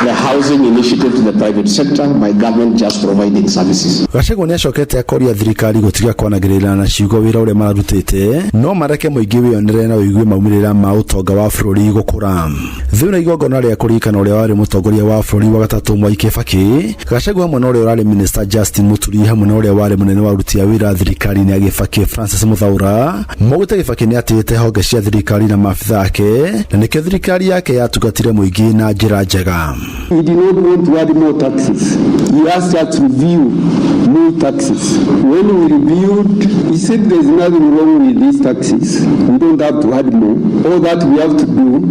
the housing initiative to the private sector by government just providing services. Gachagua nĩacokete akoria thirikari gũtiga kwanagĩrĩra na ciugo wĩra ũrĩa mararutĩte no mareke mũingĩ wĩyonere na ũigue maumĩrĩra ma ũtonga wa bũrũri gũkũra. Thĩinĩ igongona rĩa kũririkana ũrĩa warĩ mũtongoria wa bũrũri wa gatatũ Mwai Kibaki, Gachagua hamwe na ũrĩa ũrarĩ minister Justin Muturi hamwe na ũrĩa warĩ mũnene wa aruti a wĩra thirikari-inĩ ya Kibaki Francis Muthaura maugĩte Kibaki nĩatĩĩte honge cia thirikari na maabitha ake na nĩkĩo thirikari yake yatungatire mũingĩ na njĩra njega. He did not want to add more taxes. He asked us to review more taxes. When we reviewed, he said there's nothing wrong with these taxes. We don't have to add more. All that we have to do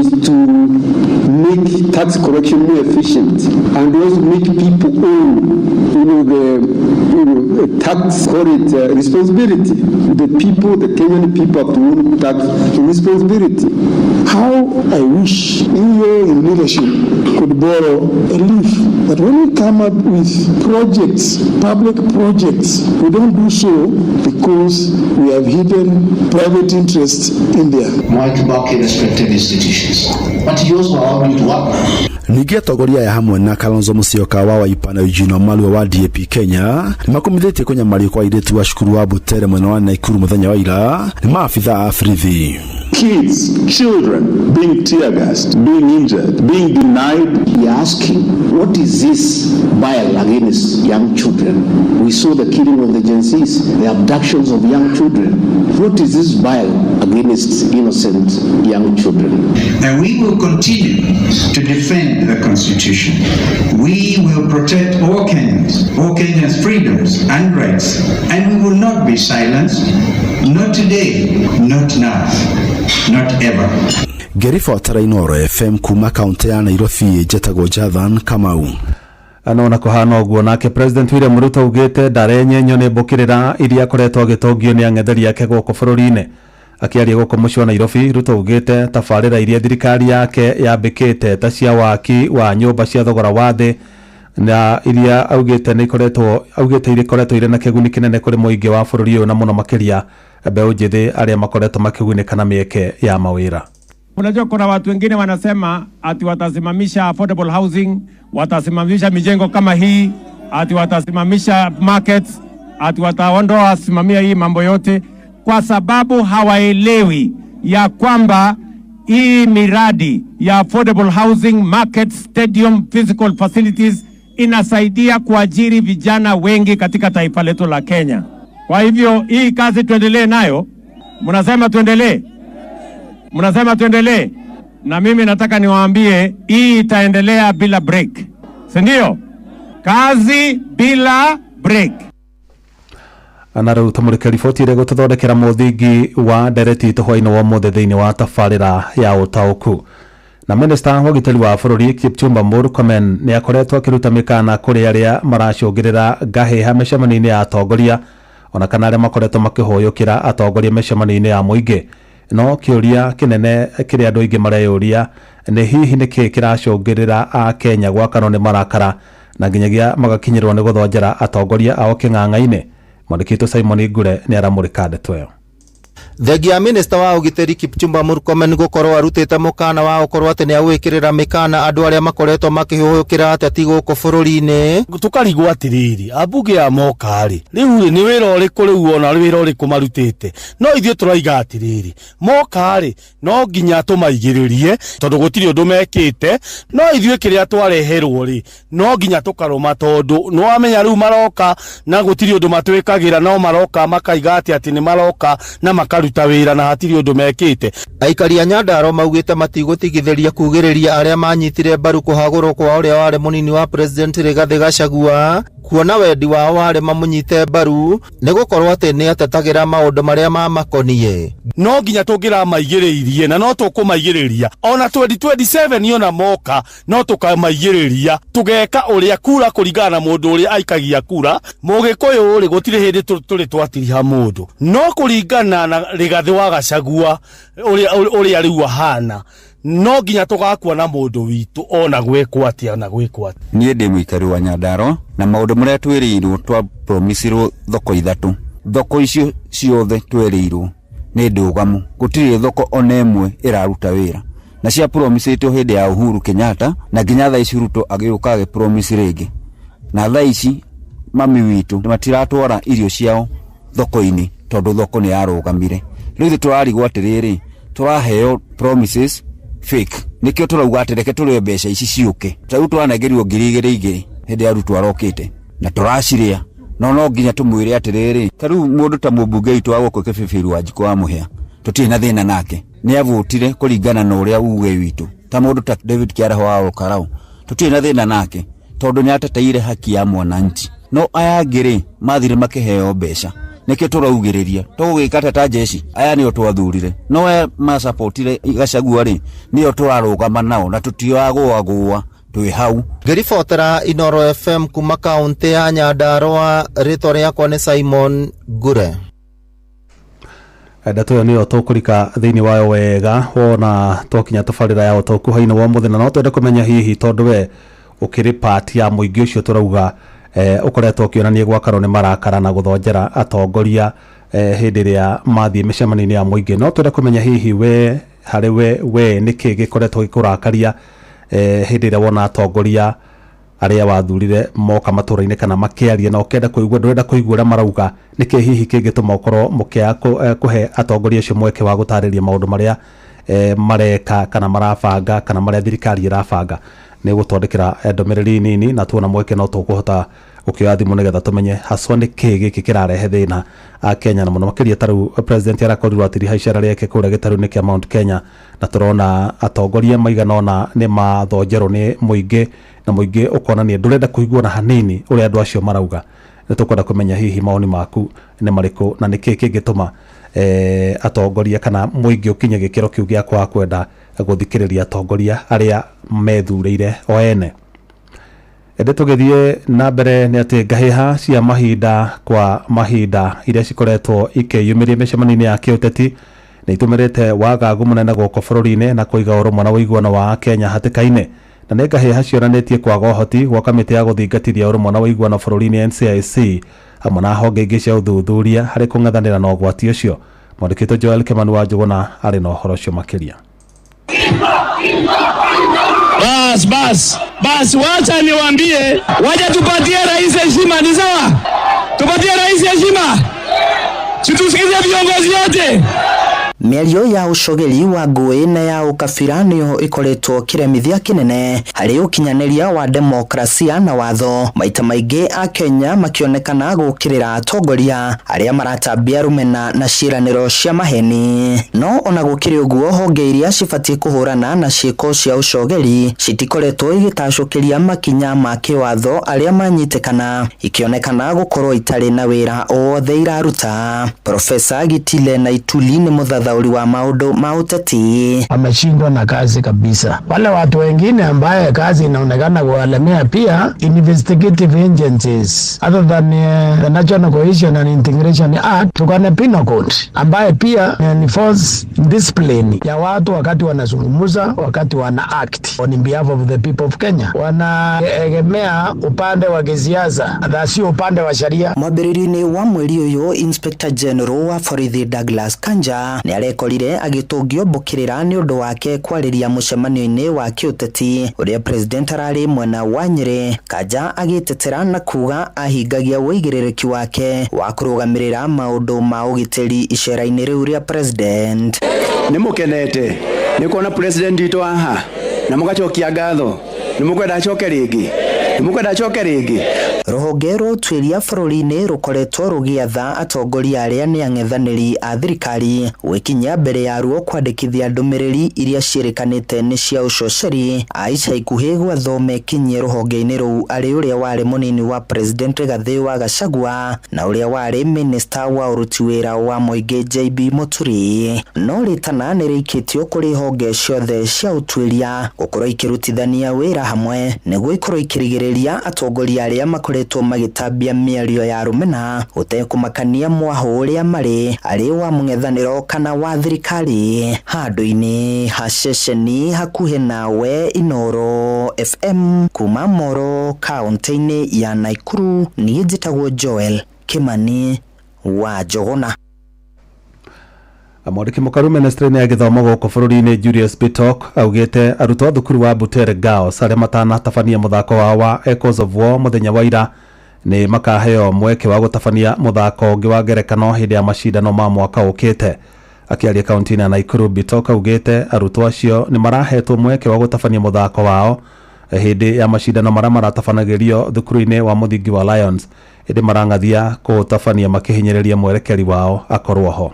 is to make tax collection more efficient and also make people own, the tax, call it responsibility. The people, the Kenyan people have to own tax responsibility. How I wish you in leadership could borrow a leaf that when we come up with projects, public projects, we don't do so because we have hidden private interests in there. Mwai Kibaki respected institutions, but he also allowed me to work. Ningĩ atongoria aya hamwe na Kalonzo Musyoka wa Wiper na Eugene Wamalwa wa DAP Kenya nĩmakomithĩtie kũnyamario kwa airĩtu a cukuru wa Butere mwena wa Naikuru mũthenya wa ira nĩ maabitha a borithi. Kids, children being tear gassed, being injured, being denied. We are asking, what is this bile against young children? We saw the killing of the Gen Zs, the abductions of young children. What is this bile against innocent young children? And we will continue to defend the Constitution. We will protect all Kenyans' freedoms and rights, and we will not be silenced. Not today, not now, not ever. Ngĩribotera Inooro FM kuma kaunti ya Nairobi njetagwo Jathan Kamau. Anona kuhana ũguo nake President William Ruto augĩte ndarenyenyo nĩ mbũkĩrĩra iria akoretwo agĩtongio nĩ ang'etheri ake gũkũ bũrũri-inĩ. Akĩaria gũkũ mũciĩ wa Nairobi, Ruto augĩte tabarĩra iria thirikari yake yambĩkĩte ta cia waki wa nyũmba cia thogora wa thĩ na iria augĩte nĩ ikoretwo augĩte ikoretwo irĩ na kĩguni kĩnene kũrĩ mũingĩ wa bũrũri ũyũ na mũno makĩria mbeũ njĩthĩ arĩa makoretwo makĩgunĩka na mĩeke ya mawĩra. Unajua kuna watu wengine wanasema ati watasimamisha affordable housing, watasimamisha mijengo kama hii, ati watasimamisha markets, ati wataondoa simamia hii mambo yote, kwa sababu hawaelewi ya kwamba hii miradi ya affordable housing, markets, stadium, physical facilities inasaidia kuajiri vijana wengi katika taifa letu la Kenya. Kwa hivyo hii kazi tuendelee nayo. Mnasema tuendelee? Mnasema tuendelee? Na mimi nataka niwaambie hii itaendelea bila break. Si ndio? Kazi bila break. Na rĩu tũmũrĩke riboti ĩrĩa ĩgũtũthondekera mũthingi wa ndereti itũ hwaĩ-inĩ wa ũmũthĩ thĩinĩ wa tabarĩra ya ũtaũku. Na minista wa ũgitĩri wa bũrũri Kipchumba Murkomen nĩ akoretwo akĩruta mĩkana kũrĩ arĩa maracũngĩrĩra ngahĩha mĩcemanio-inĩ ya atongoria ona kana arĩa makoretwo makĩhũyũkĩra atongoria mĩcemanio-inĩ ya mũingĩ. No kĩũria kĩnene kĩrĩa andũ aingĩ mareyũria nĩ hihi nĩkĩĩ kĩracũngĩrĩra Akenya gwakanwo nĩ marakara na nginyagia magakinyĩrwo nĩ gũthonjera atongoria ao kĩng'ang'a-inĩ. Mwandĩki witũ Simon Ngure nĩ aramũrĩka ndeto ĩyo. Thengia minista wa ũgitĩri Kipchumba Murkomen gũkorwo arutĩte mũkana wa gũkorwo atĩ nĩagwĩkĩrĩra mĩkana andũ arĩa makoretwo makĩhũyũkĩra ateti gũkũ bũrũri-inĩ. Tũkarigwo atĩrĩrĩ, ambunge a moka rĩ, rĩu rĩ nĩ wĩra ũrĩkũ rĩu ona wĩra ũrĩkũ marutĩte? No ithuĩ tũraiga atĩrĩrĩ, moka rĩ no nginya tũmaigĩrĩrie tondũ gũtirĩ ũndũ mekĩte. No ithuĩ kĩrĩa twareherwo rĩ no nginya tũkarũma, tondũ nĩwamenya rĩu maroka na gũtirĩ ũndũ matwĩkagĩra, no maroka makaiga atĩ nĩ maroka na makaruta mararuta wĩra na hatirĩ ũndũ mekĩte. Aikari a Nyandarua maugĩte matigũtigithĩria kugĩrĩria arĩa manyitire mbaru kũhagũrwo kwa ũrĩa warĩ mũnini wa president Rigathĩ Gachagua, kuona wendi wao warĩ mamũnyite mbaru nĩ gũkorwo atĩ nĩ atetagĩra maũndũ marĩa mamakoniĩ. No nginya tũngĩramaigĩrĩirie na no tũkũmaigĩrĩria ona 2027 ona moka no tũkamaigĩrĩria, tũgeka ũrĩa kura kũringana na mũndũ ũrĩa aikagia kura. Mũgĩkũyũ rĩ, gũtirĩ hĩndĩ tũrĩ twatiriha mũndũ, no kũringana na Rigathĩ wa Gachagua ũrĩa rĩu ahana, no nginya tũgakua na mũndũ witũ ona gwĩkwo atĩa na gwĩkwo atĩa. Niĩ ndĩ mũikari wa Nyandarua na maũndũ marĩa twĩrĩirwo, twa promisirwo thoko ithatũ. Thoko icio ciothe twerĩirwo nĩ ndũgamu, gũtirĩ thoko ona ĩmwe ĩraruta wĩra, na cia promisĩtwo hĩndĩ ya Uhuru Kenyatta, na nginya thaa ici Ruto agĩũka agĩ promise rĩngĩ, na thaa ici mami witũ matiratwara irio ciao thoko-inĩ tondũ thoko nĩ yarũgamire. Rĩu ithuĩ tũrarigwo atĩrĩrĩ, tũraheo promises fake, nĩkĩo tũrauga atĩ reke tũrĩe mbeca ici ciũke. Ta rĩu tũranengerirwo 2000 2000 hĩndĩ ya Ruto arokĩte na tũracirĩa, no nginya tũmwĩre atĩrĩrĩ, ta rĩu mũndũ ta mũmbunge witũ wa gũkũ Kĩbĩbĩru Wanjikũ wa Mũhĩa, tũtirĩ na thĩna nake, nĩ avotire kũringana na ũrĩa uge witũ. Ta mũndũ ta David Kĩaraho wa Olkarau, tũtirĩ na thĩna nake tondũ nĩ ateteire haki ya mwananchi, no aya angĩ rĩ, mathire makĩheo mbeca. Nĩkĩo tũraugĩrĩria tũgũgĩka ta jeshi aya nĩo twathurire, no aya macapotire Gachagua rĩ, nĩo tũrarũgama nao na tũtiragũagũa, twĩ hau. Ngĩribotera Inoro FM kuma kaũntĩ ya Nyandarua, rĩtwa rĩakwa nĩ Simon Ngure. Ndeto ĩyo nĩyo tũkũrika thĩinĩ wayo wega wona twakinya tabarĩra ya ũtaũku hainĩ wa mũthenya. No twende kũmenya hihi, tondũ we ũkĩrĩ part ya mũingĩ ũcio tũrauga ũkoretwo ũkĩonania gwakarwo nĩ marakara na gũthonjera atongoria hĩndĩ ĩrĩa mathiĩ mĩcemanio-inĩ ya mũingĩ, no twende kũmenya hihi we harĩ we nĩkĩ gĩkoretwo gĩkũrakaria hĩndĩ ĩrĩa wona atongoria arĩa wathurire moka matũra-inĩ kana makĩaria na ũkenda kũigua, ndũrenda kũigua ũrĩa marauga? Nĩkĩ hihi kĩngĩtũma ũkorwo mũkĩaga kũhe atongoria acio mweke wa gũtarĩria maũndũ marĩa mareka kana marabanga kana marĩa thirikari ĩrabanga? Nĩ gũtwandĩkĩra ndũmĩrĩri nini, na tuona mweke no tũkũhota gũkĩoya thimũ nĩgetha tũmenye haswa nĩ kĩ gĩkĩ kĩrarehe thĩna a Kenya, na mũno makĩria ta rĩu president arakorirwo atiriha icera rĩake kũrĩa gĩtarũ-inĩ kĩa Mount Kenya, na tũrona atongoria maigana ũna nĩ mathonjerwo nĩ mũingĩ, na mũingĩ ũkonania ndũrenda kũigua na hanini ũrĩa andũ acio marauga. Nĩ tũkwenda kũmenya hihi mawoni maku nĩ marĩkũ na nĩkĩ kĩngĩtũma atongoria kana mũingĩ ũkinye gĩkĩro kĩu gĩa kwaga kwenda gũthikĩrĩria atongoria arĩa methurĩire o ene. Ĩndĩ tũgĩthiĩ na mbere nĩ atĩ ngahĩha cia mahinda kwa mahinda iria cikoretwo ikĩyumĩria mĩcemanio-inĩ ya kĩũteti nĩ itũmĩrĩte wagagu mũnene gũkũ bũrũri-inĩ na kũiga ũrũmwe na ũiguano wa Kenya hatĩka-inĩ, na nĩ ngahĩha cionanĩtie kwaga ũhoti gwa kamĩtĩ ya gũthingatithia ũrũmwe na ũiguano bũrũri-inĩ NCIC hamwe na honge ingĩ cia ũthuthuria harĩ kũng'ethanĩra na ũgwati ũcio. Mwandĩki Joel Kimani wa Njũgũna arĩ na ũhoro ũcio makĩria. Bas, bas, bas, wacha niwaambie, wacha tupatie rais heshima, ni sawa? Tupatie rais heshima, si tusikize viongozi wote. Mĩario ya ũcogeri wa ngũĩ na ya ũkabira nĩyo ĩkoretwo kĩremithia kĩnene harĩ ũkinyanĩria wa demokrasia na watho, maita maingĩ akenya makĩonekana gũkĩrĩra atongoria arĩa maratambia rũmena na ciĩranĩro cia maheni. No ona gũkĩrĩ ũguo, honge iria cibatiĩ kũhũrana na ciĩko cia ũcogeri citikoretwo igĩtacũkĩria makinya ma kĩwatho arĩa manyitĩkana, ikĩonekana gũkorwo itarĩ na wĩra o wothe iraruta. Profesa Gitile Naituli nĩ mũthathaũri wa maũndũ ma ũteti. Wameshindwa na kazi kabisa. Wale watu wengine ambaye kazi inaonekana kuwalemea pia, investigative agencies other than the National Cohesion and Integration Act, tuko na Penal Code ambaye pia enforce discipline ya watu wakati wanazungumza, wakati wana act on behalf of the people of Kenya. Wanaegemea upande wa kisiasa na sio upande wa sheria. Mwambĩrĩrio-inĩ wa mweri ũyũ, Inspector General wa borithi Douglas Kanja nĩ arekorire agĩtũngio mbũkĩrĩra nĩ ũndũ wake kwarĩria mũcemanio-inĩ wa kĩũteti ũrĩa president ararĩ mwena wa Nyĩrĩ. Kanja agĩtetera na kuga ahingagia ũigĩrĩrĩki wake wa kũrũgamĩrĩra maũndũ ma ũgitĩri icera-inĩ rĩu rĩa president. Nĩ mũkenete nĩ kuona president witũ haha na mũgacokia ngatho? Nĩ mũkwenda acoke rĩngĩ? Nĩ mũkwenda acoke rĩngĩ? Rũhonge rwa ũtuĩria bũrũri-inĩ rũkoretwo rũgĩatha atongoria arĩa nĩ ang'ethanĩri a thirikari gwĩkinyia mbere yaruo kwandĩkithia ndũmĩrĩri iria ciĩrĩkanĩte nĩ cia ũcoceri a ica ikuhĩ gwathwo mekinyie rũhonge-inĩ rũu arĩ ũrĩa warĩ mũnini wa President Rigathĩ wa Gachagua na ũrĩa warĩ minista wa ũruti wĩra wa mũingĩ JB Muturi. No rĩtana nĩ rĩikĩtio kũrĩ honge ciothe cia ũtuĩria gũkorwo ikĩrutithania wĩra hamwe nĩguo ikorwo ikĩrigĩrĩria atongoria arĩa makoretwo magĩtambia mĩario ya rũmena gũtekũmakania mwahũ ũrĩa marĩ arĩ wa mũng'ethanĩro kana wa thirikari. Handũ-inĩ ha ceceni hakuhĩ nawe Inooro FM kuma Moro kaunti-inĩ ya Nakuru, niĩ njĩtagwo Joel Kimani wa Njogona. Mwandĩki mũkaru ministry-inĩ ya gĩthomo gũkũ bũrũri-inĩ Julius Bitok augĩte arutwo a thukuru wa Butere Girls arĩa matanatabania mũthako wao wa Echoes of War mũthenya wa ira nĩ makaheo mweke wa gũtabania mũthako ũngĩ wa ngerekano hĩndĩ ya macindano ma mwaka ũkĩte. Akĩaria kaunti-inĩ ya Nakuru, Bitok augĩte arutwo acio nĩ marahetwo mweke wa gũtabania mũthako wao hĩndĩ ya macindano marĩa maratabanagĩrio thukuru-inĩ wa mũthingi wa Lions, ĩndĩ marang'athia kũũtabania makĩhinyĩrĩria mwerekeri wao akorwo ho.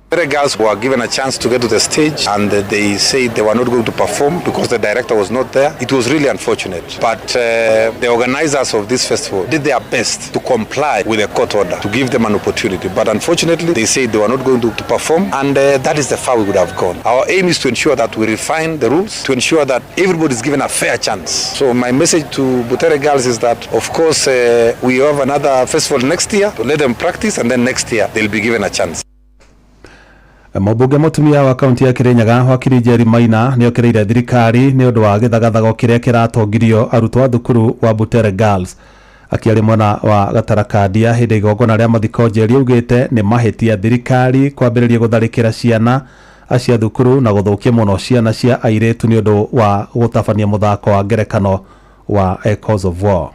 The girls were given a chance to get to the stage and they said they were not going to perform because the director was not there. It was really unfortunate. But the organizers of this festival did their best to comply with the court order, to give them an opportunity. But unfortunately, they said they were not going to perform, and that is the far we would have gone. Our aim is to ensure that we refine the rules, to ensure that everybody is given a fair chance. So my message to Butere girls is that, of course, we have another festival next year, to let them practice, and then next year they'll be given a chance. Mũmbunge mũtumia wa kaunti ya Kirinyaga Wakiri Njeri Maina nĩ okĩrĩire thirikari nĩ ũndũ wa gĩthagathago kĩrĩa kĩratongirio arutwo a thukuru wa Butere Girls. Akĩaria mwena wa Gatarakandia hĩndĩ ya igongona rĩa mathiko, Njeri augĩte nĩ mahĩtia thirikari kwambĩrĩria gũtharĩkĩra ciana cia thukuru na gũthũkia mũno ciana cia airĩtu nĩ ũndũ wa gũtabania mũthako wa ngerekano wa Echoes of War.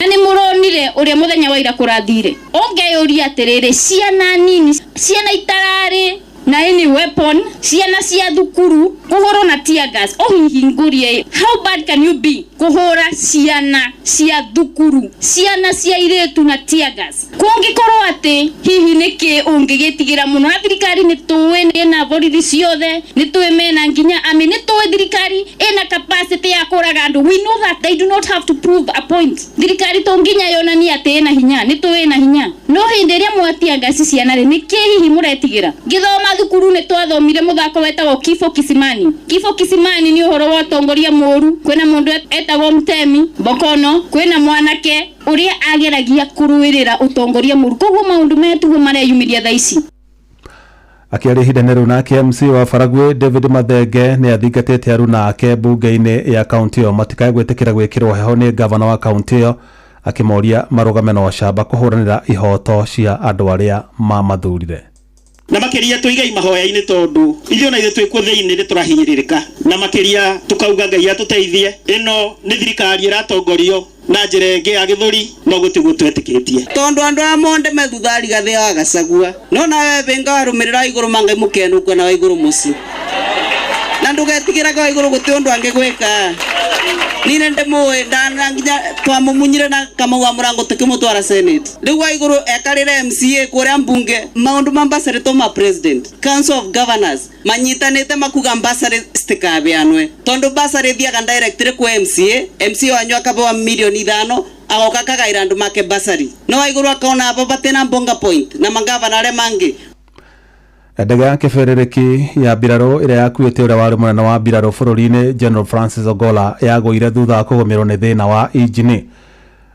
Na nĩ mũronire ũrĩa mũthenya wa ira kũrathire. Ũngeyũria atĩrĩrĩ, ciana nini, ciana itararĩ na any weapon, ciana cia thukuru kũhũrwo na tear gas, ũhihingũrie, how bad can you be kũhũra ciana cia thukuru, ciana cia irĩtu na tear gas? Kũngĩkorwo atĩ hihi nĩkĩ ũngĩgĩtigĩra mũno, na thirikari nĩ tũĩ ĩna borithi ciothe, nĩ tũĩ mena nginya army, nĩ tũĩ thirikari ĩna capacity ya kũraga andũ. We know that they do not have to prove a point. Thirikari to nginya yonanie atĩ ĩna hinya, nĩ tũĩ ĩna hinya. No hĩndĩ ĩrĩa mwatia ngasi ciana rĩ, nĩkĩ hihi mũretigĩra? Ngĩthoma thukuru nĩ twathomire mũthako wetagwo Kifo Kisimani. Kifo Kisimani nĩ ũhoro wa ũtongoria mũũru. Kwĩna mũndũ etagwo Mtemi Bokono, kwĩna mwanake ũrĩa ageragia kũrũĩrĩra ũtongoria mũũru. Koguo maũndũ maya tiguo mareyumĩria thaa ici. Akĩaria ihinda-inĩ rĩu nake MC wa Baragwi David Mathenge nĩ athingatĩte aruna ake mbunge-inĩ ya kaunti ĩyo matikae gwĩtĩkĩra gwĩkĩrwo heho nĩ gavana wa kaunti ĩyo, akĩmoria marũgame na ũcamba kũhũranĩra ihoto cia andũ arĩa mamathurire. Na makĩria tũigei mahoya-inĩ tondũ ithuĩ ona ithuĩ twĩ kuo thĩinĩ nĩ tũrahinyĩrĩrĩka, na makĩria tũkauga Ngai atũteithie. Ĩno nĩ thirikari ĩratongorio na njĩra ĩngĩ ya gĩthũri, no gũtiguo twetĩkĩtie. Tondũ andũ aya monde me thutha Rigathĩ wa Gachagua, no nawe bĩnga warũmĩrĩra igũrũ mangai mũkenũka na wa igũrũ mũciĩ, na ndũgetigĩrage wa igũrũ gũtĩ ũndũ angĩgwĩka. Niĩ nĩ ndĩmũĩ, ndana nginya twamũmunyire na Kamau wa Mũrango tũkĩmũtwara Senate. Rĩu wa igũrũ ekarĩre MCA kũrĩa mbunge, maũndũ ma bursary to ma president, Council of Governors manyitanĩte makuga bursary citikabeanwe, tondũ bursary ĩthiaga directly kwĩ MCA, MCA wanyu akabewa mirioni 5 agoka akagaĩra andũ make bursary. No wa igũrũ akona abo batĩna mbonga point na magavana arĩa mangĩ. Ndege ya kĩbĩrĩrĩki ya mbirarũ ĩrĩa yakuĩte ũrĩa warĩ mũnene wa mbirarũ bũrũri-inĩ General Francis Ogolla yagũire thutha wa kũgũmĩrwo nĩ thĩna wa injini.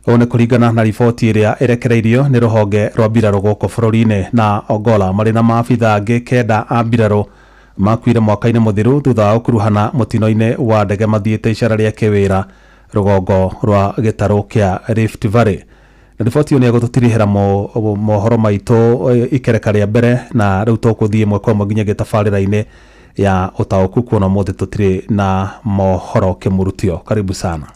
Ũũ nĩ kũringana na riboti ĩrĩa ĩrekereirio nĩ rũhonge rwa mbirarũ gũkũ bũrũri-inĩ. Na Ogolla marĩ na maabitha angĩ 9 a mbirarũ makuire mwaka-inĩ mũthiru thutha wa gũkuruhana mũtino-inĩ wa ndege mathiĩte icera rĩa kĩwĩra rũgongo rwa gĩtarũ kĩa Rift Valley. Na riboti ĩyo nĩ ĩgũtũtirihĩra mohoro maitũ ikereka rĩa mbere, na rĩu tũkũthiĩ ĩmwe kwa ĩmwe nginya gĩtabarĩra-inĩ ya ũtaũku, kuona ũmũthĩ tũtirĩ na mohoro kĩmũrutio. Karibu sana.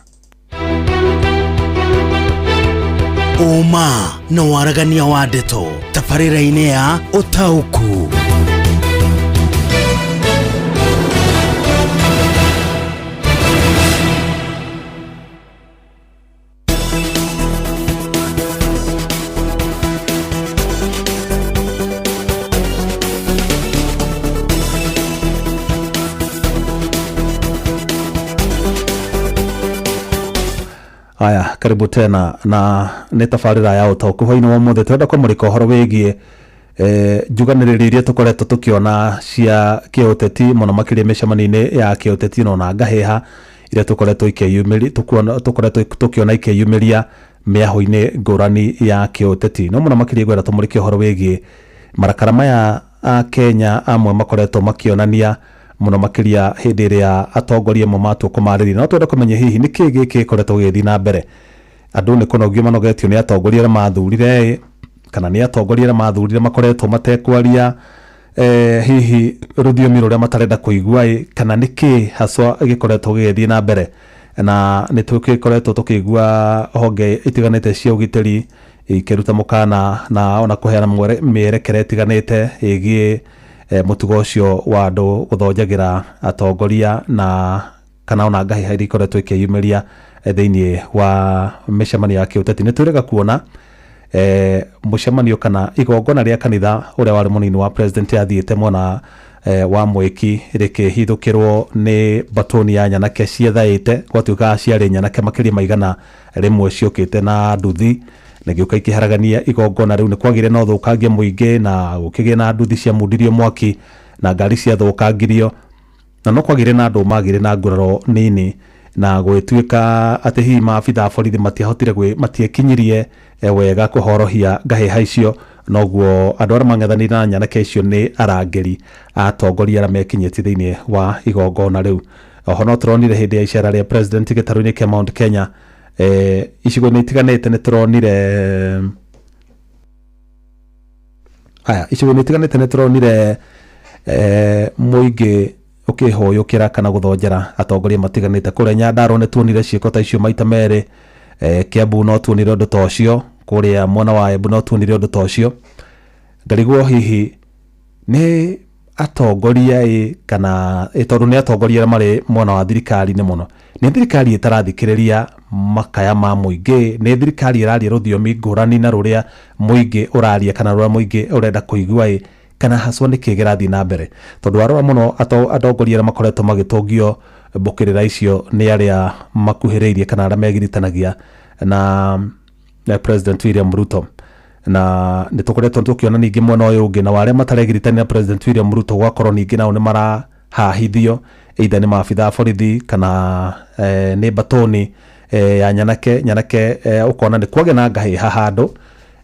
Ũma na waragania wa ndeto tabarĩra-inĩ ya ũtaũku. Haya, karibu tena na nĩ tabarĩra ya ũtaũku. Hwainĩ wa ũmũthĩ tũrenda kũmũrĩka ũhoro wĩgiĩ njuganĩrĩrio iria tũkoretwo tũkĩona cia kĩũteti mũno makĩria mĩcemanio-inĩ ya kĩũteti na ngahĩha iria tũkoretwo ikĩyumĩria tũkoretwo tũkĩona ikĩyumĩria mĩahũ-inĩ ngũrani ya kĩũteti. No mũno makĩria ngwenda tũmũrĩke ũhoro wĩgiĩ marakara maya a Kenya amwe makoretwo makĩonania mũno makĩria hĩndĩ ĩrĩa atongoria amwe matua kũmarĩria. No twende kũmenya hihi nĩ kĩĩ gĩkĩ gĩkoretwo gĩgĩthiĩ na mbere. Andũ nĩ kũnogio manogetio nĩ atongoria arĩa mathurire ĩ, kana nĩ atongoria arĩa mathurire makoretwo matekwaria hihi rũthiomi rũrĩa matarenda kũigua ĩ, kana nĩ kĩĩ haswa gĩkoretwo gĩgĩthiĩ na mbere. Na nĩ tũgĩkoretwo tũkĩigua honge itiganĩte cia ũgitĩri ikĩruta mũkana na ona kũheana mĩerekera ĩtiganĩte ĩgiĩ mũtugo ũcio wa andũ gũthonjagĩra atongoria na kana ona ngahĩha iria ikoretwo ikĩyumĩria thĩinĩ wa mĩcemanio ya kĩũteti. Nĩ twĩrĩga kuona mũcemanio kana igongona rĩa kanitha ũrĩa warĩ mũnini wa president athiĩte mwena wa Mwĩki rĩkĩhithũkĩrwo nĩ batoni ya nyanake ciethaĩte, gwatuĩka ciarĩ nyanake makĩria ma 100 ciũkĩte na nduthi na gĩũka ikĩharagania igongona rĩu. Nĩ kwagĩire na ũthũkangia mũingĩ na gũkĩgĩa na nduthi ciamundirio mwaki na ngari ciathũkangirio, na no kwagĩire na andũ magĩire na nguraro nini na gwĩtuĩka atĩ hihi maabitha a borithi matiahotire matiekinyirie wega kũhorohia ngahĩha icio, noguo andũ arĩa mang'ethanĩire na nyanake icio nĩ arangĩri atongoria arĩa mekinyĩtie thĩinĩ wa igongona rĩu. Oho no tũronire hĩndĩ ya icera rĩa president gĩtarũ-inĩ kĩa Mount Kenya, icigo-inĩ itiganĩte nĩ tũronire haya icigo-inĩ itiganĩte nĩ tũronire mũingĩ ũkĩhũyũkĩra kana gũthonjera atongoria matiganĩte. Kũrĩa Nyandarua nĩ tuonire ciĩko ta icio maita merĩ, Kiambu no tuonire ũndũ ta ũcio, kũrĩa mwena wa Embu no tuonire ũndũ ta ũcio. Ngarigwo hihi nĩ atongoria ĩ kana tondũ nĩ atongoria arĩa marĩ mwena wa thirikari-inĩ mũno, nĩ thirikari ĩtarathikĩrĩria makaya ma mũingĩ, nĩ thirikari ĩraria rũthiomi ngũrani na rũrĩa mũingĩ ũraria kana rũrĩa mũingĩ ũrenda kũigua ĩ, kana haswa nĩ kĩĩ kĩrathiĩ na mbere. Tondũ warora mũno atongoria arĩa makoretwo magĩtũngio mbũkĩrĩra icio nĩ arĩa makuhĩrĩirie kana arĩa megiritanagia na President William Ruto. Na nĩ tũkoretwo tũkĩona ningĩ mwena ũyũ ũngĩ na arĩa mataregiritania na President William Ruto gwakorwo ningĩ nao nĩ marahahithio either nĩ maabitha a borithi kana nĩ batoni ya nyanake nyanake, ũkona nĩ kwagĩa na ngahĩha handũ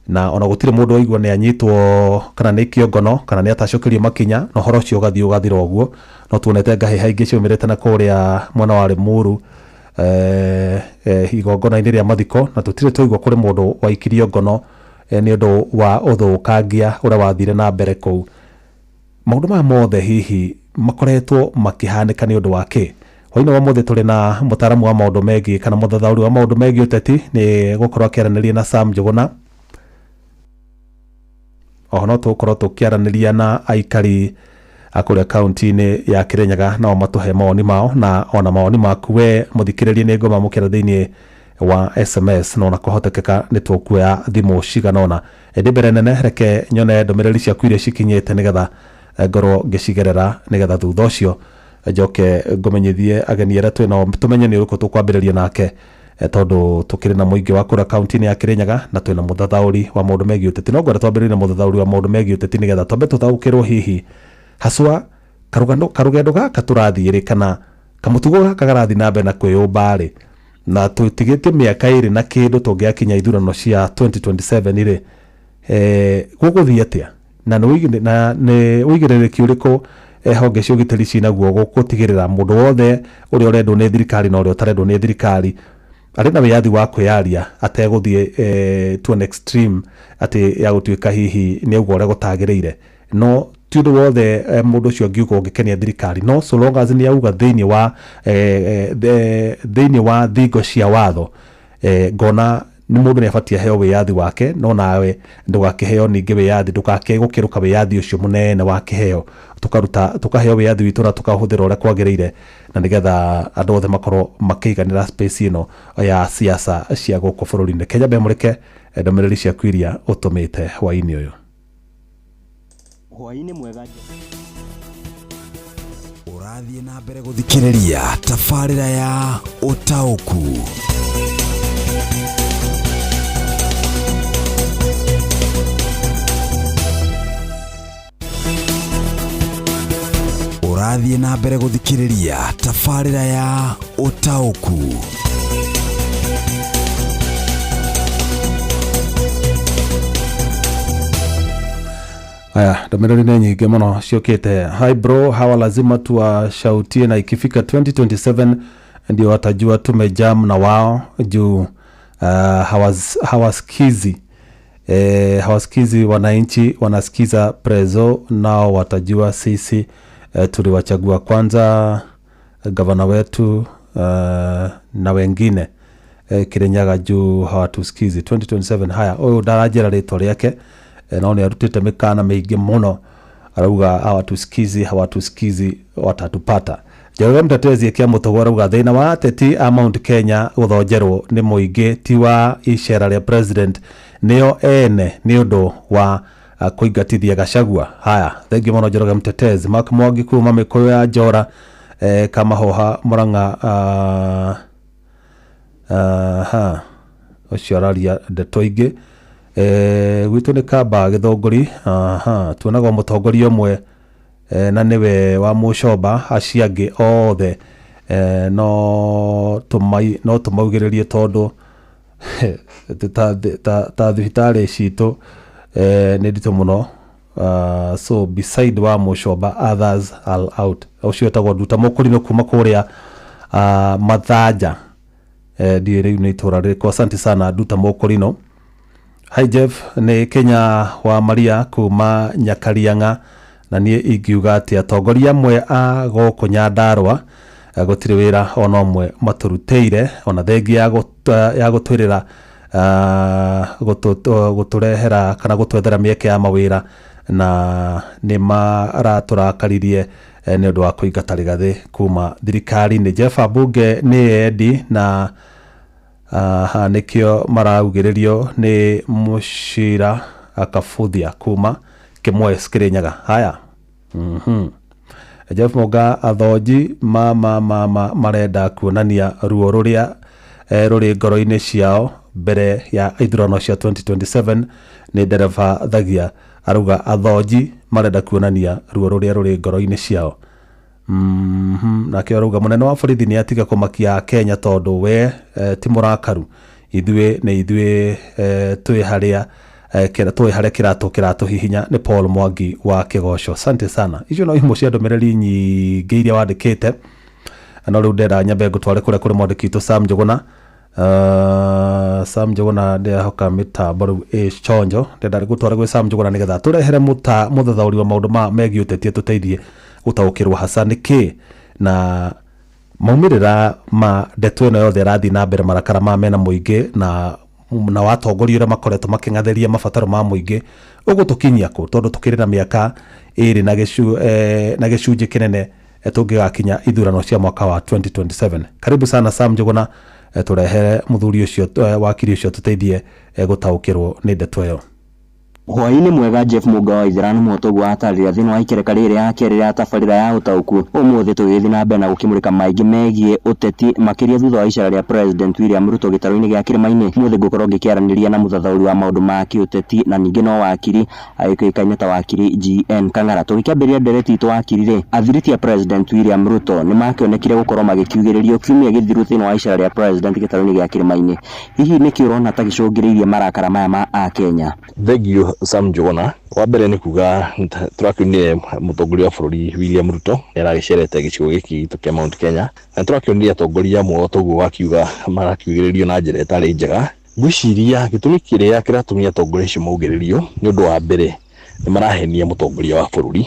na ona gũtirĩ mũndũ waigua nĩ anyitwo kana nĩ kĩongono kana nĩ atacũkĩrio makinya, na ũhoro ũcio ũgathiĩ ũgathira ũguo. No tuonete ngahĩha ingĩ ciumĩrĩte na kũrĩa mwena wa Limuru igongona-inĩ rĩa mathiko, na tũtirĩ twaigua kũrĩ mũndũ waikirio ngono nĩ ũndũ wa ũthũkangia ũrĩa wathire na mbere kũu. Maũndũ maya mothe hihi makoretwo makĩhanĩka nĩ ũndũ wa kĩ? Hwainĩ wa ũmũthĩ tũrĩ na mũtaaramu wa maũndũ megiĩ kana mũthathaũri wa maũndũ megiĩ ũteti nĩ gũkorwo akĩaranĩria na Sam Njũgũna. Oho no tũgũkorwo tũkĩaranĩria na aikari a kũrĩa kaunti-inĩ ya Kĩrĩnyaga, nao matũhe mawoni mao na ona mawoni maku we mũthikĩrĩria nĩ ngũmamũkĩra thĩinĩ wa SMS, na ona kũhotekeka nĩ tũkuoya thimũ cigana ũna. Ĩndĩ mbere nene reke nyone ndũmĩrĩri ciaku iria cikinyĩte nĩgetha ngorwo ngĩcigerera, nĩgetha thutha ũcio njoke ngũmenyithie ageni arĩa twĩ nao tũmenye nĩ ũrĩkũ tũkwambĩrĩria nake, tondũ tũkĩrĩ na mũingĩ wa kũrĩa kaunti-inĩ ya Kĩrĩnyaga na twĩna mũthathaũri wa maũndũ megiĩ ũteti. No ngwenda twambĩrĩrie na mũthathaũri wa maũndũ megiĩ ũteti nĩgetha twambe tũtaũkĩrwo hihi haswa karũgendo gaka tũrathiĩ rĩ, kana kamũtugo gaka karathiĩ na mbere na kwĩyũmba rĩ, na tũtigĩtie mĩaka 2 na kĩndũ tũngĩakinya ithurano cia 2027 rĩ, gũgũthiĩ atĩa na nĩ ũigĩrĩrĩki ũrĩkũ honge cia ũgitĩri cinaguo gũtigĩrĩra mũndũ wothe ũrĩa ũrendwo nĩ thirikari na ũrĩa ũtarendwo nĩ thirikari arĩ na wĩyathi wa kwĩyaria ategũthiĩ to an extreme atĩ ya gũtuĩka hihi nĩ auga ũrĩa gũtagĩrĩire. No ti ũndũ wothe mũndũ ũcio angiuga ũngĩkenia thirikari, no so long as nĩ auga thĩinĩ wa thingo cia watho, ngona nĩ mũndũ nĩ abatiĩ aheo wĩyathi wake, no nawe ndũgakĩheo ningĩ wĩyathi, ndũgakĩe gũkĩrũka wĩyathi ũcio mũnene wa kĩheo, tũkaheo wĩyathi witũ na tũkaũhũthĩra ũrĩa kwagĩrĩire, na nĩgetha andũ othe makorwo makĩiganĩra space ĩno ya siasa cia gũkũ bũrũri-inĩ. Kenya mbemũrĩke ndũmĩrĩri ciaku iria ũtũmĩte hwaĩ-inĩ ũyũ. Hwaĩ-inĩ mwega. Ũrathiĩ na mbere gũthikĩrĩria tabarĩra ya ũtaũku. Ũrathiĩ na mbere gũthikĩrĩria tabarĩra ya ũtaũku. Haya, ndũmĩrĩri nĩ nyingĩ mũno ciũkĩte. Hi bro, hawa lazima tuwashautie na ikifika 2027 ndio watajua tumejam na wao juu hawasikizi hawasikizi wananchi, wanasikiza prezo, nao watajua sisi tuliwachagua kwanza gavana wetu na wengine Kirinyaga juu hawatusikizi 2027. Haya, ũyũ ndaranjĩra rĩtwa rĩake no nĩ arutĩte mĩkana mĩingĩ mũno, arauga hawatusikizi, hawatusikizi, watatupata. Njoroge Mtetezi Ekia Mũtũgũ arauga thĩna wa ateti a Mount Kenya gũthonjerwo nĩ mũingĩ ti wa icera rĩa president, nĩo ene nĩ ũndũ wa kũingatithia Gachagua. Haya, thengiũ mũno Njoroge Mtetezi. Mark Mwangi kuma Mĩkũyũ ya Njora Kamahoha Murang'a ha ũcio araria ndeto ingĩ gwitũ nĩ kamba gĩthũngũri. Aha, tuonaga mũtongoria ũmwe na nĩwe wa mũcomba, acio angĩ othe no tũmaugĩrĩrie tondũ ta thibitarĩ citũ nĩ nditũ mũno. So beside wa mũcomba, others are out. Ũcio wetagwo Nduta Mũkũrinũ kuma kũrĩa Mathanja, ndiũĩ rĩu nĩ itũra rĩrĩkũ. Asante sana Nduta Mũkũrinũ. Hi Jeff, nĩ Kenya wa Maria kuma Nyakariang'a, na niĩ ingiuga atĩ atongoria amwe a gũkũ Nyandarũa gũtirĩ wĩra ona ũmwe matũrutĩire, ona thengia ya gũtwĩrĩra gũtũrehera kana gũtwethera mĩeke ya mawĩra, na nĩ maratũrakaririe nĩ ũndũ wa kũingata Rigathĩ kuma thirikari-inĩ. Jeff, ambunge nĩ endi na nĩkĩo maraugĩrĩrio nĩ Mũcira Akabuthia kuma Kĩmwes Kĩrĩnyaga. Haya, Jeff Mũnga, athonji ma marenda kuonania ruo rũrĩa rũrĩ ngoro-inĩ ciao mbere ya ithurano cia 2027. Nĩ ndereba Thagia arauga athonji marenda kuonania ruo rũrĩa rũrĩ ngoro-inĩ ciao. Nake arauga mũnene wa borithi nĩ atiga kũmakia Kenya tondũ we ti mũrakaru, ithuĩ nĩ ithuĩ twĩ harĩa twĩ harĩa kĩratũ kĩratũhihinya. Nĩ Paul Mwangi wa Kĩgoco. Asante sana. Icio no imwe cia ndũmĩrĩri nyingĩ iria wandĩkĩte, no rĩu ndĩrenda nyambe ngũtware kũrĩa kũrĩ mwandĩki witũ Sam Njũgũna. Sam Njũgũna, ndĩrehoka mĩtambo rĩu ĩ chonjo. Ndĩrenda gũtwara gwĩ Sam Njũgũna nĩgetha tũrehere mũthathaũri wa maũndũ ma megiĩ ũteti atũteithie gũtaũkĩrwo hasa nĩkĩ na maumĩrĩra ma ndeto ĩno yothe ĩrathiĩ na mbere, marakara ma mena mũingĩ na watongoria ũrĩa makoretwo makĩng'athĩria mabataro ma mũingĩ ũgũtũkinyia kũ, tondũ tũkĩrĩ na mĩaka ĩrĩ na gĩcunjĩ kĩnene tũngĩgakinya ithurano cia mwaka wa 2027. Karibu sana Sam Njũgũna, tũrehere mũthuri ũcio wakiri ũcio tũteithie gũtaũkĩrwo nĩ ndeto ĩyo. Hwaĩ-inĩ mwega Jeff Mũnga wa Ithiranu Mũtoguo atarĩria thĩinĩ wa ikereka rĩrĩ ya kerĩ rĩa tabarĩra ya ũtaũku. Ũmũthĩ tũgĩthiĩ na mbere na gũkĩmũrĩka maingĩ megiĩ ũteti makĩria thutha wa icera rĩa President William Ruto gĩtarũ-inĩ gĩa Kĩrĩma-inĩ. Ũmũthĩ ngũkorwo ngĩkĩaranĩria na mũthathaũri wa maũndũ ma kĩũteti na ningĩ no wakiri agĩkĩũĩkaine ta wakiri GN Kang'ara. Tũgĩkĩambĩrĩria ndereti itũ wakiri rĩ, athiriti a President William Ruto nĩ makĩonekire gũkorwo magĩkiugĩrĩrio kiumia gĩthiru thĩinĩ wa icera rĩa President gĩtarũ-inĩ gĩa Kĩrĩma-inĩ. Hihi nĩkĩ ũrona ta gĩcũngĩrĩirie marakara maya ma Akenya? Thengiũ Sam Njũgũna. Wa mbere nĩ kuga tũrakĩonire mũtongoria wa bũrũri William Ruto nĩ aragĩcerete gĩcigo gĩkĩ gitũ kĩa Mount Kenya, na tũrakĩonire atongoria amwe o toguo wakiuga marakiugĩrĩrio na njĩra ĩtarĩ njega. Ngwĩciria gĩtũmi kĩrĩa kĩratũmia atongoria acio maugĩrĩrio nĩ ũndũ wa mbere nĩ marahenia mũtongoria wa bũrũri,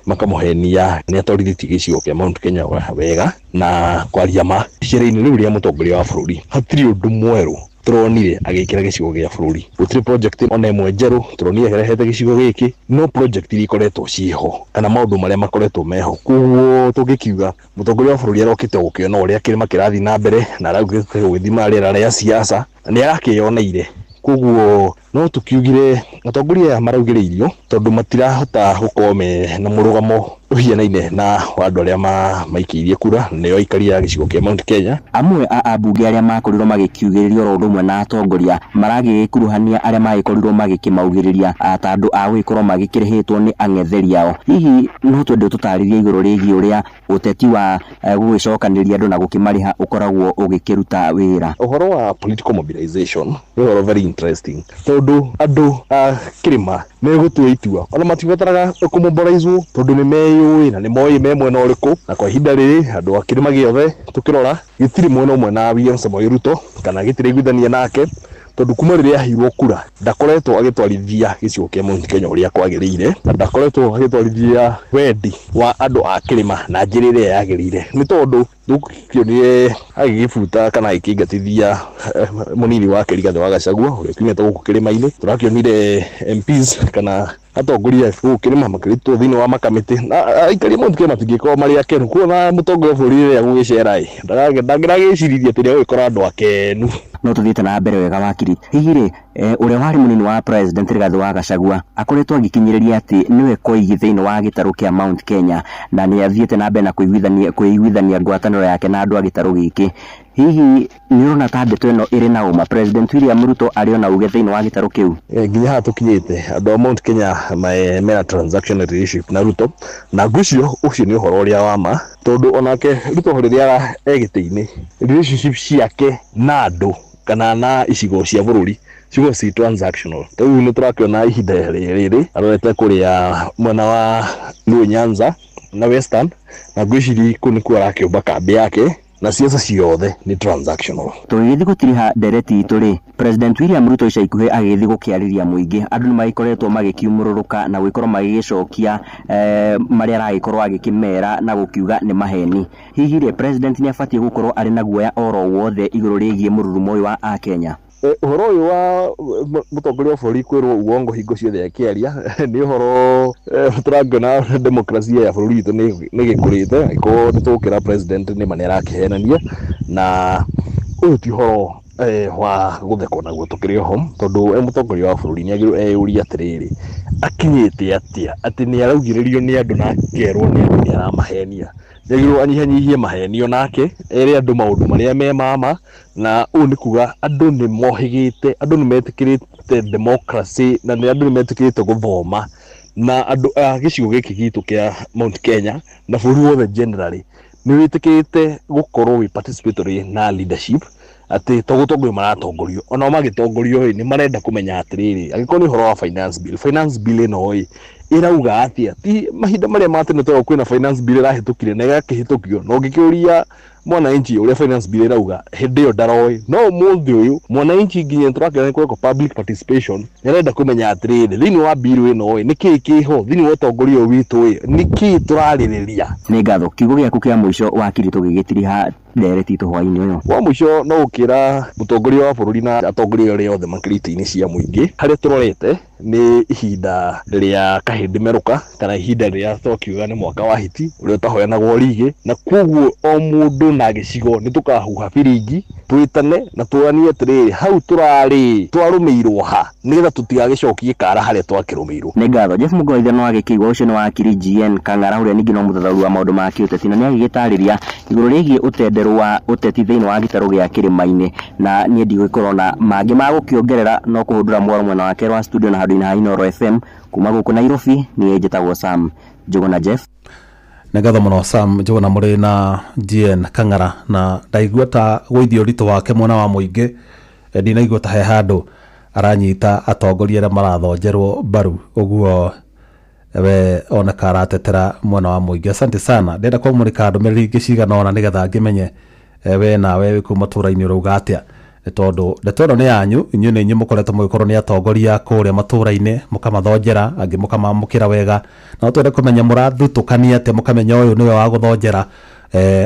makamũhenia nĩ atwarithĩtie gĩcigo kĩa Mount Kenya wega, na kwaria ma icera-inĩ rĩu rĩa mũtongoria wa bũrũri hatirĩ ũndũ mwerũ tũronire agĩkĩra gĩcigo gĩa bũrũri. Gũtirĩ project ona ĩmwe njerũ tũronire akĩrehete gĩcigo gĩkĩ, no project iria ikoretwo ciĩho kana maũndũ marĩa makoretwo meho. Koguo tũngĩkiuga mũtongoria wa bũrũri arokĩte gũkĩona ũrĩa kĩrĩma kĩrathiĩ na mbere na araugĩte gũgĩthima rĩera rĩa siasa na nĩ arakĩyoneire. Koguo no tũkiugire atongoria aya maraugĩrĩirio tondũ matirahota gũkorwo me na mũrũgamo Ũhianaine na wa andũ arĩa maikĩirie kura nĩo aikari a gĩcigo kĩa Mount Kenya. Amwe a ambunge arĩa makorirwo magĩkiugĩrĩria oro ũndũ ũmwe na atongoria maragĩgĩkuruhania arĩa magĩkorirwo magĩkĩmaugĩrĩria ta andũ a gũgĩkorwo magĩkĩrĩhĩtwo nĩ ang'etheri ao. Hihi no twende ũtũtarĩrie igũrũ rĩgiĩ ũrĩa ũteti wa gũgĩcokanĩrĩria andũ na gũkĩmarĩha ũkoragwo ũgĩkĩruta wĩra? Ũhoro wa political mobilization nĩ ũhoro very interesting tondũ andũ a kĩrĩma megũtua itua ona matibataraga kũmobilizwo tondũ nĩ meyũĩ na nĩ moĩ me mwena ũrĩkũ, na kwa ihinda rĩrĩ andũ a kĩrĩma gĩothe tũkĩrora gĩtirĩ mwena ũmwe na William Samoei Ruto kana gĩtirĩ nake tondũ kuma rĩrĩa aheirwo kura ndakoretwo agĩtwarithia gĩcigo kĩa Mount Kenya ũrĩa kwagĩrĩire, na ndakoretwo agĩtwarithia wendi wa andũ a kĩrĩma na njĩra ĩrĩa yagĩrĩire, nĩ tondũ ndũkĩonire agĩgĩbuta kana agĩkĩingatithia mũnini wake Rigathĩ wa Gachagua ũrĩa kiumĩte gũkũ kĩrĩma-inĩ. Tũrakĩonire MPs kana atongoria gũkũ kĩrĩma makĩrutwo thĩinĩ wa makamĩtĩ, na aikari a Mount Kenya matingĩkorwo marĩ akenu kuona mũtongoria wa bũrũri rĩrĩa agũgĩcera ĩ ndangĩragĩciririe atĩ nĩegũgĩkora andũ akenu. No tũthiĩte na mbere wega wakiri. Hihi rĩ, ũrĩa warĩ mũnini wa president Rigathĩ wa Gachagua akoretwo agĩkinyĩrĩria atĩ nĩwe koigi thĩinĩ wa gĩtarũ kĩa Mount Kenya na nĩ athiĩte na mbere na kwĩiguithania ngwatanĩro yake na andũ a gĩtarũ gĩkĩ. Hihi nĩ ũrona ta ndeto ĩno ĩrĩ na ũma? President William Ruto arĩ ona uge thĩinĩ wa gĩtarũ kĩu? Nginya haha tũkinyĩte andũ a Mount Kenya mena transactional relationship na Ruto, na ngwĩciria ũcio nĩ ũhoro ũrĩa wa ma tondũ onake Ruto rĩrĩa e gĩtĩ-inĩ relationship ciake na andũ kana na icigo cia bũrũri cikoragwo ci transactional. Rĩu nĩ tũrakĩona ihinda rĩrĩ arorete kũrĩa mwena wa Luo Nyanza na Western, na ngwĩciria kũu nĩkuo arakĩũmba kambĩ yake, na siasa ciothe nĩ transactional. Tũgĩgĩthiĩ gũtiriha ndereti itũ rĩ, President William Ruto ica ikuhĩ agĩgĩthiĩ gũkĩarĩria mũingĩ, andũ nĩ magĩkoretwo magĩkiumũrũrũka na gũgĩkorwo magĩgĩcokia marĩa aragĩkorwo agĩkĩmera na gũkiuga nĩ maheni. Hihi rĩ, President nĩ abatiĩ gũkorwo arĩ na guoya oro wothe igũrũ rĩgiĩ mũrurumo ũyũ wa Akenya? Ũhoro ũyũ wa mũtongoria wa bũrũri kwĩrwo uongo hingo ciothe akĩaria nĩ ũhoro tũrakĩona demokrasia ya bũrũri witũ nĩ ĩgĩkũrĩte, angĩkorwo nĩ tũgũkĩra president nĩ ma nĩ arakĩhenania, na ũyũ ti ũhoro wa gũthekwo naguo tũkĩrĩ oho tondũ e mũtongoria wa bũrũri nĩ agĩrĩirwo eyũrie atĩrĩrĩ, akinyĩte atĩa atĩ nĩ araugĩrĩrio nĩ andũ na akerwo nĩ andũ nĩ aramahenia. Nĩ agĩrĩirwo anyihanyihie mahenio nake ere andũ maũndũ marĩa me mama, na ũũ nĩ kuga andũ nĩ mohĩgĩte, andũ nĩ metĩkĩrĩte democracy na andũ nĩ metĩkĩrĩte gũthoma, na andũ a gĩcigo gĩkĩ gitũ kĩa Mount Kenya na bũrũri wothe generally nĩ wĩtĩkĩrĩte gũkorwo wĩ participatory na leadership, atĩ to gũtongorio maratongorio, onao magĩtongorio ĩ nĩ marenda kũmenya atĩrĩrĩ, angĩkorwo nĩ ũhoro wa finance bill, finance bill ĩno ĩ ĩrauga atĩa? Ti mahinda marĩa ma tene twerwo kwĩna finance bill ĩrahĩtũkire na ĩgakĩhĩtũkio, na ũngĩkĩũria mwananchi ũrĩa finance bill ĩrauga hĩndĩ ĩyo ndaroĩ, no ũmũthĩ ũyũ mwananchi nginya tũrakĩona nĩ kũrekwo public participation, nĩ arenda kũmenya atĩrĩrĩ, thĩinĩ wa bill ĩno ĩ nĩkĩĩ kĩho, thĩinĩ wa ũtongoria ũyũ witũ ĩ nĩkĩĩ tũrarĩrĩria. Nĩ ngatho. Kiugo gĩaku kĩa mũico wakiri tũgĩgĩtiriha ndereti itũ hwaĩ-inĩ ũyũ. Wa mũico no gũkĩra mũtongoria wa bũrũri na atongoria arĩa othe makĩrĩ itĩ-inĩ cia mũingĩ, harĩa tũrorete nĩ ihinda rĩa kahĩndĩ merũka kana ihinda rĩrĩa twakiuga nĩ mwaka wa hiti ũrĩa ũtahoyanagwo rigi, na koguo o mũndũ na gĩcigo nĩ tũkahuha biringi twĩtane na tuonanie atĩrĩrĩ, hau tũrarĩ twarũmĩirwo ha nĩgetha tũtigagĩcokie kara harĩa twakĩrũmĩirwo. Nĩ ngatho. Jeff Mũgoithe no agĩkĩigua ũcio nĩ wakiri GN Kang'ara ũrĩa ningĩ no mũthathaũri wa maũndũ ma kĩũteti na nĩ agĩgĩtarĩria igũrũ rĩgiĩ ũtenderũ wa ũteti thĩinĩ wa gĩtarũ gĩa kĩrĩma-inĩ, na niĩ ndigũgĩkorwo na mangĩ ma gũkĩongerera no kũhũndũra mwaro mwena wake wa studio na handũ-inĩ ha Inooro FM kuma gũkũ Nairobi. Niĩ njĩtagwo Sam Njũgũna Jeff. Nĩ ngatho mũno Sam Njũgũna mũrĩ na GN Kang'ara, na ndaigua ta gũithia ũritũ wake mwena wa mũingĩ, ndinaigua ta he handũ aranyita atongoria arĩa marathonjerwo mbaru, ũguo we oneka aratetera mwena wa mũingĩ. Asante sana. Ndĩrenda kwamũrĩka ndũmĩrĩri ingĩ cigana ũna nĩgetha ngĩmenye we nawe wĩ kũu matũũra-inĩ ũrauga atĩa, nĩ tondũ ndeto ĩno nĩ yanyu inyuĩ, nĩ inyuĩ mũkoretwo mũgĩkorwo nĩ atongoria kũrĩa matũũra-inĩ, mũkamathonjera angĩ mũkamamũkĩra wega, na twende kũmenya mũrathutũkania atĩa, mũkamenya ũyũ nĩwe wa gũthonjera,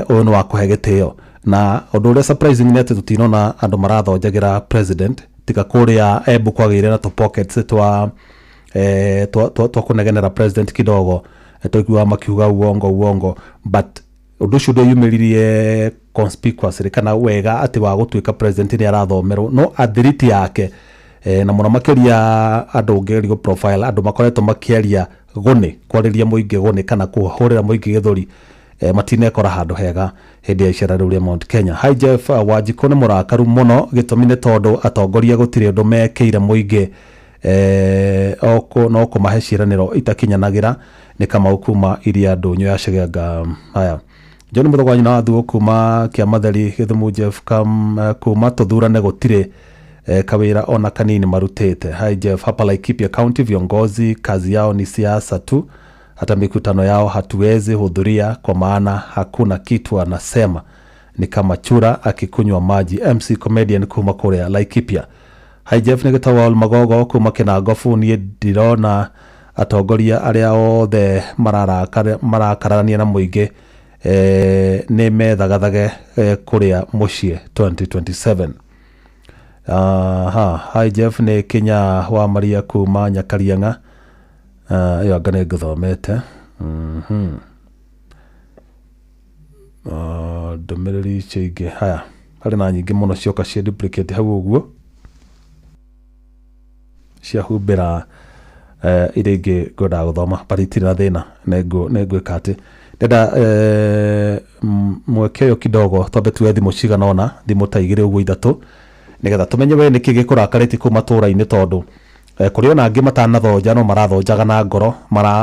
ũyũ nĩ wa kũhe gĩtĩo. Na ũndũ ũrĩa surprising nĩ atĩ tũtinona andũ marathonjagĩra president tiga kũrĩa Embu kwagĩire na tũ pockets twa twa kũnegenera president kidogo, twaiguaga makiuga uongo uongo, but ũndũ ũcio ndweyumĩririe conspicuously kana wega atĩ wa gũtuĩka president nĩ arathomerwo, no athiriti yake Na mũno makĩria andũ ũngĩgeria gũ profile andũ makoretwo makĩaria gũnĩ kwarĩria mũingĩ gũnĩ kana kũhũrĩra mũingĩ gĩthũri, matinekora handũ hega hĩndĩ ya icera rĩu rĩa Mount Kenya. Hi Jeff, Wanjikũ nĩ mũrakaru mũno, gĩtũmi nĩ tondũ atongoria gũtirĩ ũndũ mekĩire mũingĩ, no kũmahe ciĩranĩro itakinyanagĩra. Nĩ Kamau kuma iria ndũnyũ ya Cegenga. Haya, John Mũthogwa nyina wa Thuo kuma Kĩamatheri Gĩthumu. Jeff, kuma tũthurane gũtirĩ kawĩra ona kanini marutĩte. Hi Jeff, hapa Laikipia County viongozi kazi yao ni siasa tu, hata mikutano yao hatuwezi hudhuria kwa maana hakuna kitu anasema, ni kama chura akikunywa maji. MC Comedian kuma kũrĩa Laikipia. Hi Jeff, nĩ gĩtagwo Magogo kuma Kĩnangobu. Niĩ ndirona atongoria arĩa othe marakararania na mũingĩ, nĩ methagathage kũrĩa mũciĩ 2027. Aha, hi Jeff, nĩ Kinya wa Maria kuma Nyakariang'a. Ĩyo anga nĩ ngũthomete. Ndũmĩrĩri icio ingĩ, haya, harĩ na nyingĩ mũno cioka cia duplicate hau ũguo ciahumbĩra iria ingĩ ngwendaga gũthoma, but itirĩ na thĩna, nĩ ngwĩka atĩ ndenda mweke ũyũ kidogo twambe tuoe thimũ cigana ũna, thimũ ta igĩrĩ ũguo ithatũ, nĩgetha tũmenye we nĩkĩ gĩkũrakarĩtie kũu matũũra-inĩ, tondũ kũrĩ ona angĩ matanathonja no marathonjaga na ngoro,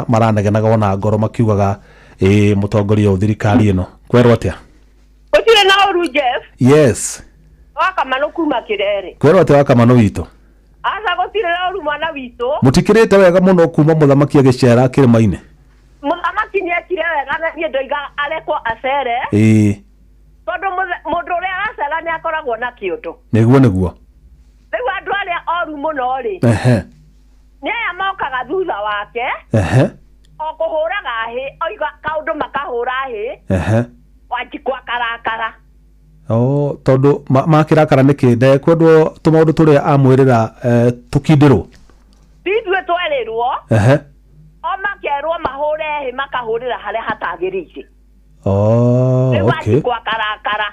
maranegenaga ona ngoro makiugaga ĩĩ mũtongoria ũyũ thirikari ĩno kwerwo atĩa. Gũtirĩ na ũru, Jeff. Yes. Wakamanũ kuma Kĩrere. Kwerwo atĩa Wakamanũ witũ? Aca, gũtirĩ na ũru, mwana witũ. Mũtikĩrĩte wega mũno kuma mũthamaki agĩcera kĩrĩma-inĩ? Mũthamaki nĩ ekire wega na niĩ ndoiga arekwo acere, tondũ mũndũ ũrĩa aracera nĩ akoragwo na kĩũndũ. Nĩguo. Rĩu andũ arĩa oru mũno rĩ, nĩ aya mokaga thutha wake, o kũhũraga hĩ, oiga kaũndũ makahũra hĩ. Wanjikũ akarakara. Oh, tondũ makĩrakara nĩkĩ? Ndekwendwo tũmaũndũ tũrĩa amwĩrĩra, tũkindĩrwo. Ti ithuĩ twerĩrwo. O makerwo mahũre hĩ, makahũrĩra harĩa hatagĩrĩire. Rĩu Wanjikũ akarakara.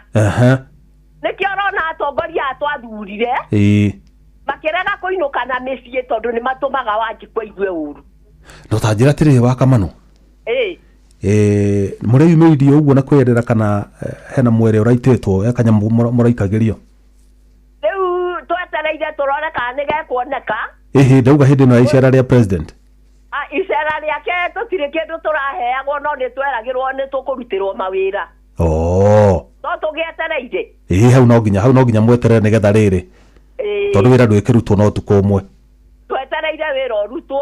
Nĩkĩo ũrona atongoria aya twathurire makĩrega kũinũka na mĩciĩ, tondũ nĩ matũmaga Wanjikũ aigue ũru. No ta njĩra atĩrĩrĩ Wakamanũ, mũreyumĩririe ũguo na kwĩyendera kana hena mwere ũraitĩtwo, he kanyamũ mũraikagĩrio? Rĩu twetereire tũrore kana nĩ gekuoneka. Ĩhĩ, ndauga hĩndĩ ĩno ya icera rĩa president. Ah, icera rĩake tũtirĩ kĩndũ tũraheagwo, no nĩ tweragĩrwo nĩ tũkũrutĩrwo mawĩra. No tũgĩetereire. Ĩhĩ, hau no nginya mweterere nĩgetha rĩrĩ, tondũ wĩra ndwĩkĩrutwo no ũtukũ ũmwe. Twetereire wĩra ũrutwo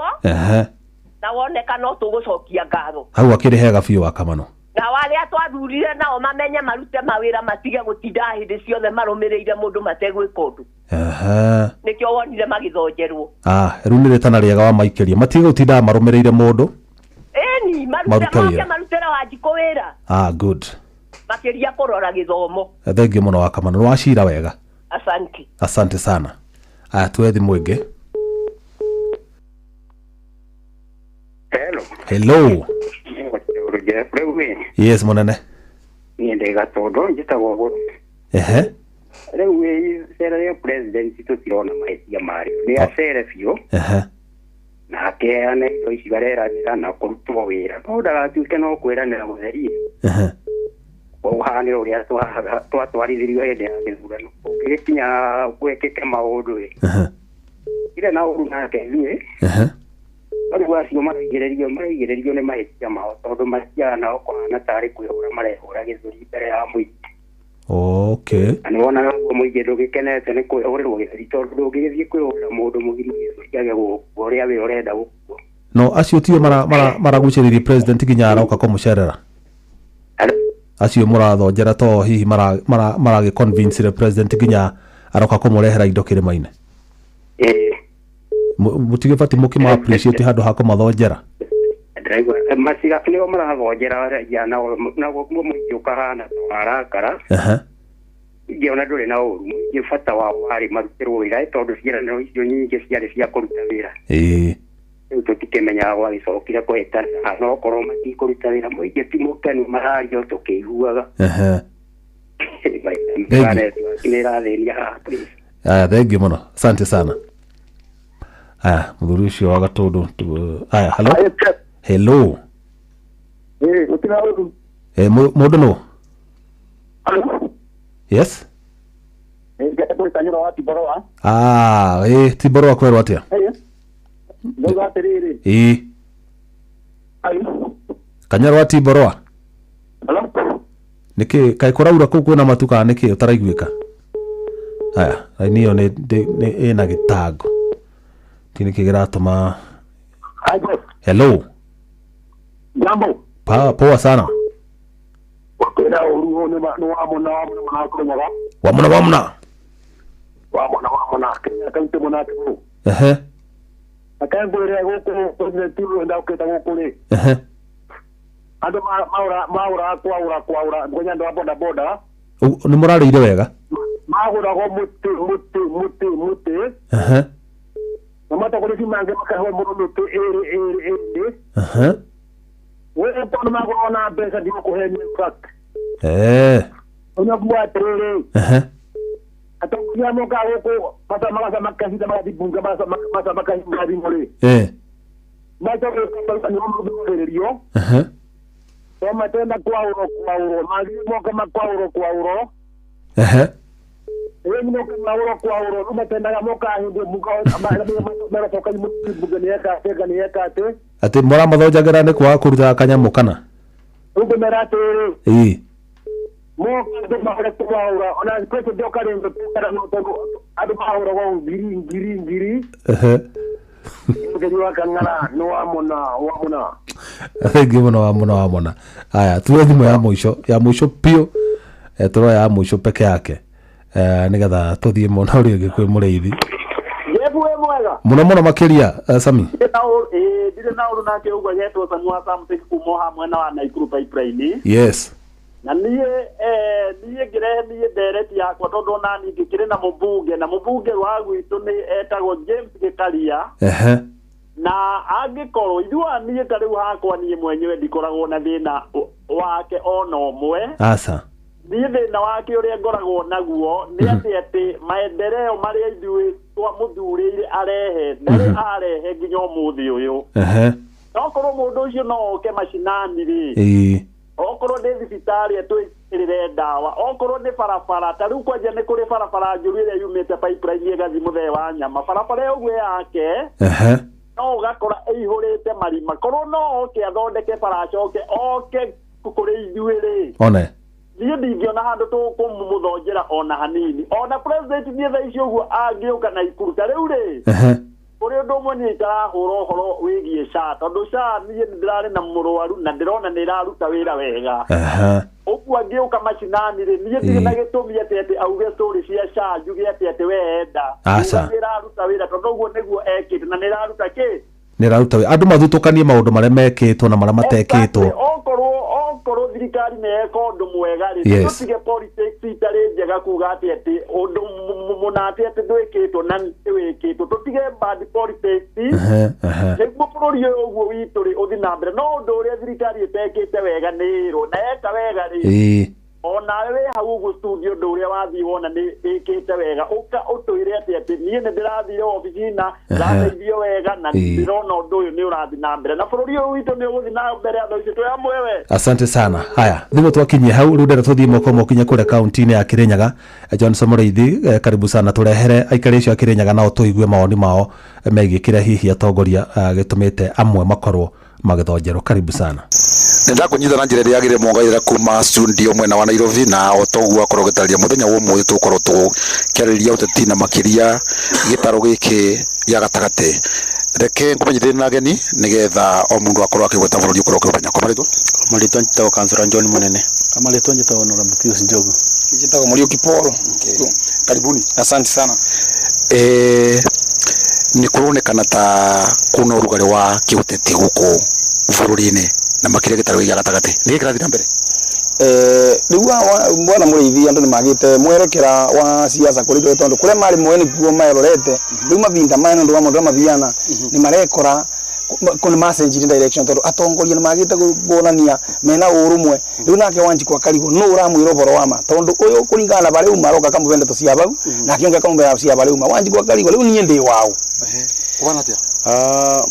na woneka no tũgũcokia ngatho. Hau akĩrĩ hega biũ Wakamanũ. Nao arĩa twathurire nao mamenye marute mawĩra, matige gũtinda hĩndĩ ciothe marũmĩrĩire mũndũ mategwĩka ũndũ. Nĩkĩo wonire magĩthonjerwo. Ah, rĩu nĩ rĩtana rĩega wa maikĩria, matige gũtindaga marũmĩrĩire mũndũ. Ĩni, marute Marute moke wĩra. marutĩre Wanjikũ wĩra, Ah, good. makĩria kũrora gĩthomo. Thengiũ mũno Wakamanũ, nĩ wacira wega. Asante. Asante sana. Aya, tuoe thimũ ĩngĩ. Hello. Hello. Rĩu ĩ Yes, mũnene. Niĩ ndĩ Gatũndũ, njĩtagwo Gũ. Rĩu ĩ icera rĩa president tũtirona mahĩtia marĩo, nĩ acere biũ na akĩheana indo ici areranĩra na kũrutwo wĩra, no ndagatuĩke no kwĩranĩra gũtherie, ũhane ũrĩa twatwarithirio hĩndĩ ya gĩthurano, ũngĩgĩkinya gwĩkĩke maũndũ ĩ ire na ũru nake ithuĩ. No rĩu acio maraigĩrĩrio nĩ mahĩtia mao, tondũ matiaga nao kũhana tarĩ kwĩhũra marehũra gĩthũri mbere ya mũingĩ. Na nĩ wonaga ũguo mũingĩ ndũgĩkenete nĩ kwĩhũrĩrwo gĩthũri, tondũ ndũngĩgĩthiĩ kwĩhũrĩra mũndũ mũgima gĩthũri age gũgũkua ũrĩa we ũrenda gũkua. No acio tio maragucĩrĩirie president nginya aroka kũmũcerera? Acio mũrathonjera to hihi maragĩ convince president nginya aroka kũmũrehera indo kĩrĩma-inĩ? Mũtigĩbati mũkĩma appreciate handũ ha kũmathonjera? Ndĩraigua maciga nĩo marathonjera raia, naguo mũingĩ ũkahana ta warakara. Ingĩona ndũrĩ na ũru, mũingĩ bata wao warĩ marutĩrwo wĩra, tondũ ciĩranĩro icio nyingĩ ciarĩ cia kũruta wĩra. Rĩu tũtikĩmenyaga gwagĩcokire kũhĩtana, no korwo matikũruta wĩra, mũingĩ ti mũkenu, marario tũkĩiguaga. Thank you. Network nĩ ĩrathĩnia haha, please. Aya, thengiũ mũno, asante sana. Aya, muthuri ucio wa Gatundu. Aya, hello. Hello. Eh, utina ũru. Eh, mundu no? Yes. Eh, ngetwo Kanyoro wa Tiborwa. Ah, eh, Tiborwa kwerwo atia? Eh. Ndauga atiriri. Eh. Kanyoro wa Tiborwa. Hello. Niki kai kuraura kuu kwina matu kana niki utaraiguika? Aya, raini iyo ni ina gitango. Ti niki giratuma. Hello. Jambo. Poa sana. Kwina uru ni wa mona wa mona kurenyaga. Wa mona wa mona. Wa mona wa mona Kenya kaunti mona tu. Ehe. Akangurira guku president ndo ndaketa guku ri. Ehe. Andu maura kwaura ngonya andu a boda boda. Ni murariire wega. Maguragwo muti muti muti muti. Ehe. Na matongoria mangi makaheo mũno mĩtĩ ĩrĩ ĩrĩ ĩrĩ. Ehe. We tondũ magũragwo na mbeca ndigũkũhe in fact. Eh. Unakuwa atĩrĩrĩ. Ehe. Atongoria moka gũkũ magaca makahinda magathiĩ mbunge magaca makahinda thimũ rĩ. Eh. Matongoria nĩo mathikagĩrĩrio. Ehe. To matenda kwaũrwo kwaũrwo magĩrĩirwo moka makwaũrwo kwaũrwo. Ehe. Rĩu moka maũrwo kwaũrwo rĩu matendaga moka hĩndĩ maracoka mbunge nĩ eka atĩ nga nĩ eka atĩ. Atĩ mũramathonjagĩra nĩ kwaga kũruta kanyamũ kana? Rĩu ngũmera atĩrĩrĩ. Ĩĩ. Moka andũ mahũre kwaũra ona kwĩcio ndoka rĩngĩ tondũ andũ mahũragwo ngiri ngiri ngiri. Ehe. Mũgeni wa Kang'ara nĩ wa mũna wa mũna. Thengiũ mũno wa mũna wa mũna. Aya, tuoe thimũ ya mũico biũ. Turoya ya mũico peke yake. Nigetha tuthiĩ mwena ũrĩa ũngĩ kwĩ mũrĩithi. Jebu wĩ mwega? Mũno mũno makĩria, Sami. Ndirĩ na ũru nake ũguo getwo Sami wa Samtech kuma o haha mwena wa Naikuru pipeline. Yes. Na niĩ niĩ ngĩrehe niĩ ndereti yakwa tondũ ona niĩ ngĩkĩrĩ na mũmbunge na mũmbunge wa gwitũ nĩ etagwo James Gĩkaria. Ehe. Na angĩkorwo ithuĩ niĩ ta rĩu hakwa niĩ mwenyewe ndikoragwo na thĩna wake ona ũmwe. Aca. Niĩ thĩna wake ũrĩa ngoragwo naguo nĩ atĩ maendeleo marĩa ithuĩ twamũthurĩire arehe ndarĩ arehe nginya ũmũthĩ ũyũ. Ehe. Okorwo mũndũ ũcio no oke macinani rĩ. Ĩĩ. Okorwo nĩ thibitarĩ atwĩkĩrĩre ndawa, okorwo nĩ barabara, ta rĩu kwanja nĩ kũrĩ barabara njũru ĩrĩa yumĩte pipeline ĩgathiĩ mũthee wa nyama, barabara ĩyo ũguo yake. Ehe. No ũgakora ĩihũrĩte marima, korwo no oke athondeke bara acoke oke kũrĩ ithuĩ rĩ. One. Niĩ ndingĩona handũ tũkũmũthonjera ona hanini. Ona president niĩ thaa ici ũguo angĩũka Naikuru ta rĩu rĩ. Ehe. Kũrĩ ũndũ ũmwe niĩ itarahũra ũhoro wĩgiĩ SHA tondũ SHA niĩ nĩndĩrarĩ na mũrwaru na ndĩrona nĩ ĩraruta wĩra wega. Ehe. Ũguo angĩũka macinani rĩ niĩ ndirĩ na gĩtũmi atĩ auge story cia SHA njuge atĩ we enda. Aca. Nĩ ĩraruta wĩra tondũ ũguo nĩguo ekĩte na nĩ ĩraruta kĩ? Nĩ ĩraruta wĩra. Andũ mathutũkanie maũndũ marĩa mekĩtwo na marĩa matekĩtwo. Okorwo thirikari nĩ yeka ũndũ mwega rĩ, tũtige politics itarĩ njega kuga atĩ ũndũ mũna atĩ ndwĩkĩtwo na nĩ wĩkĩtwo, tũtige bad politics. Nĩguo bũrũri ũyũ ũguo witũ rĩ ũthiĩ na mbere. No ũndũ ũrĩa thirikari ĩtekĩte wega nĩ ĩrwo na yeka wega rĩ, onawe wĩ hau ũguo studio ũndũ ũrĩa wathiĩ wona nĩ ĩkĩte wega ũka ũtwĩre atĩ niĩ nĩ ndĩrathire obici na ndateithio wega na ndĩrona ũndũ ũyũ nĩ ũrathiĩ na mbere na bũrũri ũyũ witũ nĩ ũgũthiĩ na mbere andũ aitũ twĩ hamwe we. Asante sana. Haya, thimũ twakinyie hau rĩu ndĩrenda tũthiĩ moko mokinye kũrĩa kaunti-inĩ ya Kirinyaga. Johnson Mũrĩithi, karibu sana, tũrehere aikari acio a Kirinyaga nao tũigue mawoni mao megiĩ kĩrĩa hihi atongoria gĩtũmĩte amwe makorwo magĩthonjerwo. Karibu sana. Nĩndakũnyita na njĩra ĩrĩa yagĩrĩire mwongairĩra kuma studio mwena wa Nairobi na o toguo akorwo gĩtarĩria mũthenya wa ũmũthĩ tũgũkorwo tũkĩarĩrĩria ũteti na makĩria gĩtarũ gĩkĩ gĩa gatagatĩ. Reke ngũmenyithie na ageni nĩgetha o mũndũ akorwo akĩgweta bũrũri ũkorwo ũkĩũmenya. Kwa marĩtwa? Marĩtwa njĩtagwo Councillor John Munene. Marĩtwa njĩtagwo Honorable Pius Njogu. Njĩtagwo Muriuki Paul. Karibuni. Asante sana. Nĩ kũronekana ta kuna ũrugarĩ wa kĩũteti gũkũ bũrũri-inĩ na makĩria gĩtarũ gĩa gatagatĩ. Nĩ kĩrathiĩ na mbere? Rĩu bwana Mũrĩithi andũ nĩmagĩte mwerekera wa siasa kũrĩ ithuĩ tondũ kũrĩa marĩ moe nĩkuo merorete rĩu mavinda maya nĩ ũndũ wa maũndũ marĩa mathiana nĩ marekora kũ macenjirie direction tondũ atongoria nĩ magĩte kuonania mena ũrũmwe. Rĩu nake Wanjikũ akarigwo nũ ũramwĩra ũhoro wa ma tondũ ũyũ kũringana na barĩa uma aroka akamũhe ndeto cia bau nake ũngĩ akamũhe cia barĩa uma. Wanjikũ akarigwo rĩu niĩ ndĩ waũ. Kubana atia?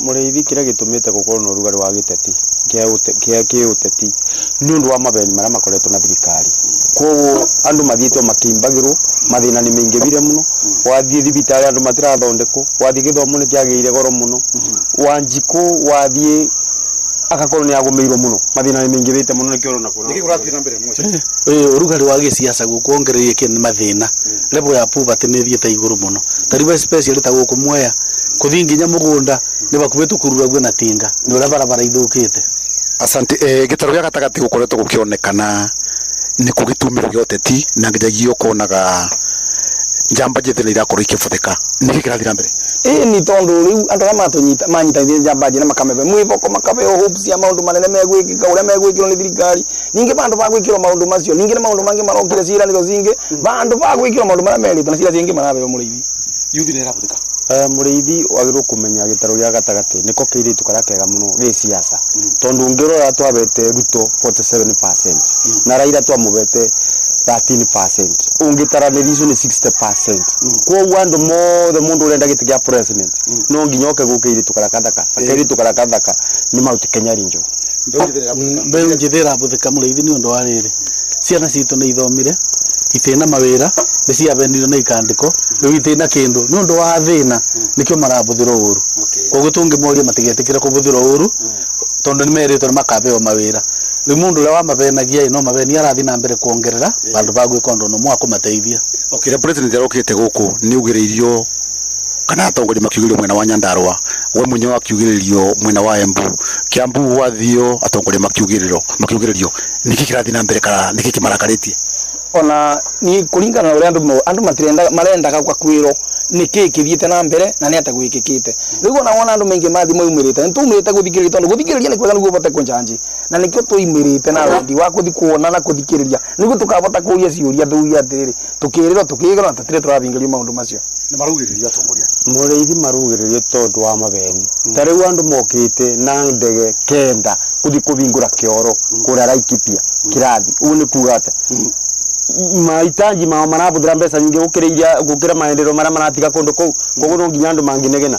Mũrĩithi kĩrĩa gĩtũmĩte gũkorwo na ũrugarĩ wa gĩteti kĩa kĩũteti nĩ ũndũ wa mabeni marĩa makoretwo na thirikari. Koguo andũ mathiĩte makĩimbagĩrwo, mathĩna nĩ maingĩhire mũno, wathiĩ thibitarĩ andũ matirathondekwo, wathiĩ gĩthomo nĩ kĩagĩire goro mũno, Wanjikũ wathiĩ agakorwo nĩ agũmĩirwo mũno, mathĩna nĩ maingĩhĩte mũno nĩkĩo ũrona kũrĩa. Nĩkĩ kũrathiĩ na mbere mwaca? Ũrugarĩ wa gĩciaca gũkũ wongereire kĩ nĩ mathĩna. Level ya poverty nĩ ĩthiĩte igũrũ mũno. Ta rĩu especially ta gũkũ Mwea kũthiĩ nginya mũgũnda nĩ bakuhĩ tũkururagio na tinga nĩ ũrĩa barabara ithũkĩte. Asante. Gĩtarũ gĩa gatagatĩ gũkoretwo gũkĩonekana nĩ kũ gĩtumĩro gĩa ũteti na nginyagia ũkonaga njamba njĩthĩ nĩ irakorwo ikĩbũthĩka. Nĩkĩ kĩrathiĩ na mbere? Ni tondu riu andu aria matunyita manyitanithia njamba njĩra makamebe mwĩboko makabeo hopes ya maundu manene megwĩkĩka ũrĩa megwĩkĩrwo nĩ thirikari. Ningĩ bandu ba gwĩkĩrwo maundu macio, ningĩ nĩ maundu mangĩ marokire ciĩranĩro cingĩ, bandu ba gwĩkĩrwo maundu marĩa merĩtwo na cira cingĩ marabeo mũrĩithi. Yuthi nĩ ĩrabũthĩka. Mũrĩithi wagĩrĩirwo kũmenya gĩtarũ gĩa gatagatĩ nĩko kĩirĩtu karĩa kega mũno gĩ siasa. Tondu ũngĩrora twabete Ruto 47% na Raila twamũbete 13%. Ũngĩtaranĩria icio nĩ 60%. Koguo andũ mothe mũndũ ũrenda gĩtĩ kĩa president no nginya oke gũkũ kairĩtu karĩa kathaka. Kairĩtu karĩa kathaka nĩ Mount Kenya region. Mbeũ njĩthĩ ĩrabũthĩka mũrĩithi nĩ ũndũ wa rĩrĩ, ciana citũ nĩ ithomire, itĩna mawĩra, nĩ ciabenirwo na ikandĩko, rĩu itĩna kĩndũ nĩ ũndũ wa thĩna nĩkĩo marabũthĩrwo ũru. Koguo tũngĩmoria matigetĩkĩre kũbũthĩrwo ũru tondũ nĩ merĩtwo nĩ makabeo mawĩra. Rĩu mũndũ ũrĩa wamabenagia no mabeni arathiĩ na mbere kuongerera bandũ ba gwĩka ũndũ no mwa kũmateithia. Okay, president arokĩte gũkũ nĩ ugĩrĩirio kana atongoria makiugĩrĩrio mwena wa Nyandarua, we mwenyewe akiugĩrĩrio mwena wa Embu, Kiambu wathio atongoria makiugĩrĩrio nĩkĩ kĩrathiĩ na mbere kana nĩkĩ kĩmarakarĩtie? Ona ni kũringana na ũrĩa andũ matirenda marendaga kwa kwĩrwo nĩkĩ kĩthiĩte na mbere na nĩ atĩa gwĩkĩkĩte. Rĩu ona wona andũ maingĩ mathi maumĩrĩte, nĩ tumĩrĩte gũthikĩrĩria tondũ gũthikĩrĩria nĩ kwega nĩguo ũhote kũnjanji, na nĩkĩo tũimĩrĩte na wendi wa gũthiĩ kuona na gũthikĩrĩria nĩguo tũkabota kũria ciũria tũuge atĩrĩrĩ tũkĩrĩrwo tũkĩgĩrwo na tũtirĩ tũrabingĩrio maũndũ macio. Nĩ marugĩrĩrio atongoria? Mũrĩithi marugĩrĩrio tondũ wa mabeni. Ta rĩu andũ mokĩte na ndege kenda gũthiĩ kũbingũra kĩoro kũrĩa Laikipia kĩrathi. Ũguo nĩ kuga atĩa? Mahitaji mao marabũthĩra mbeca nyingĩ gũkĩra maendeleo marĩa maratiga kũndũ kũu. Koguo no nginya andũ mangĩnegena.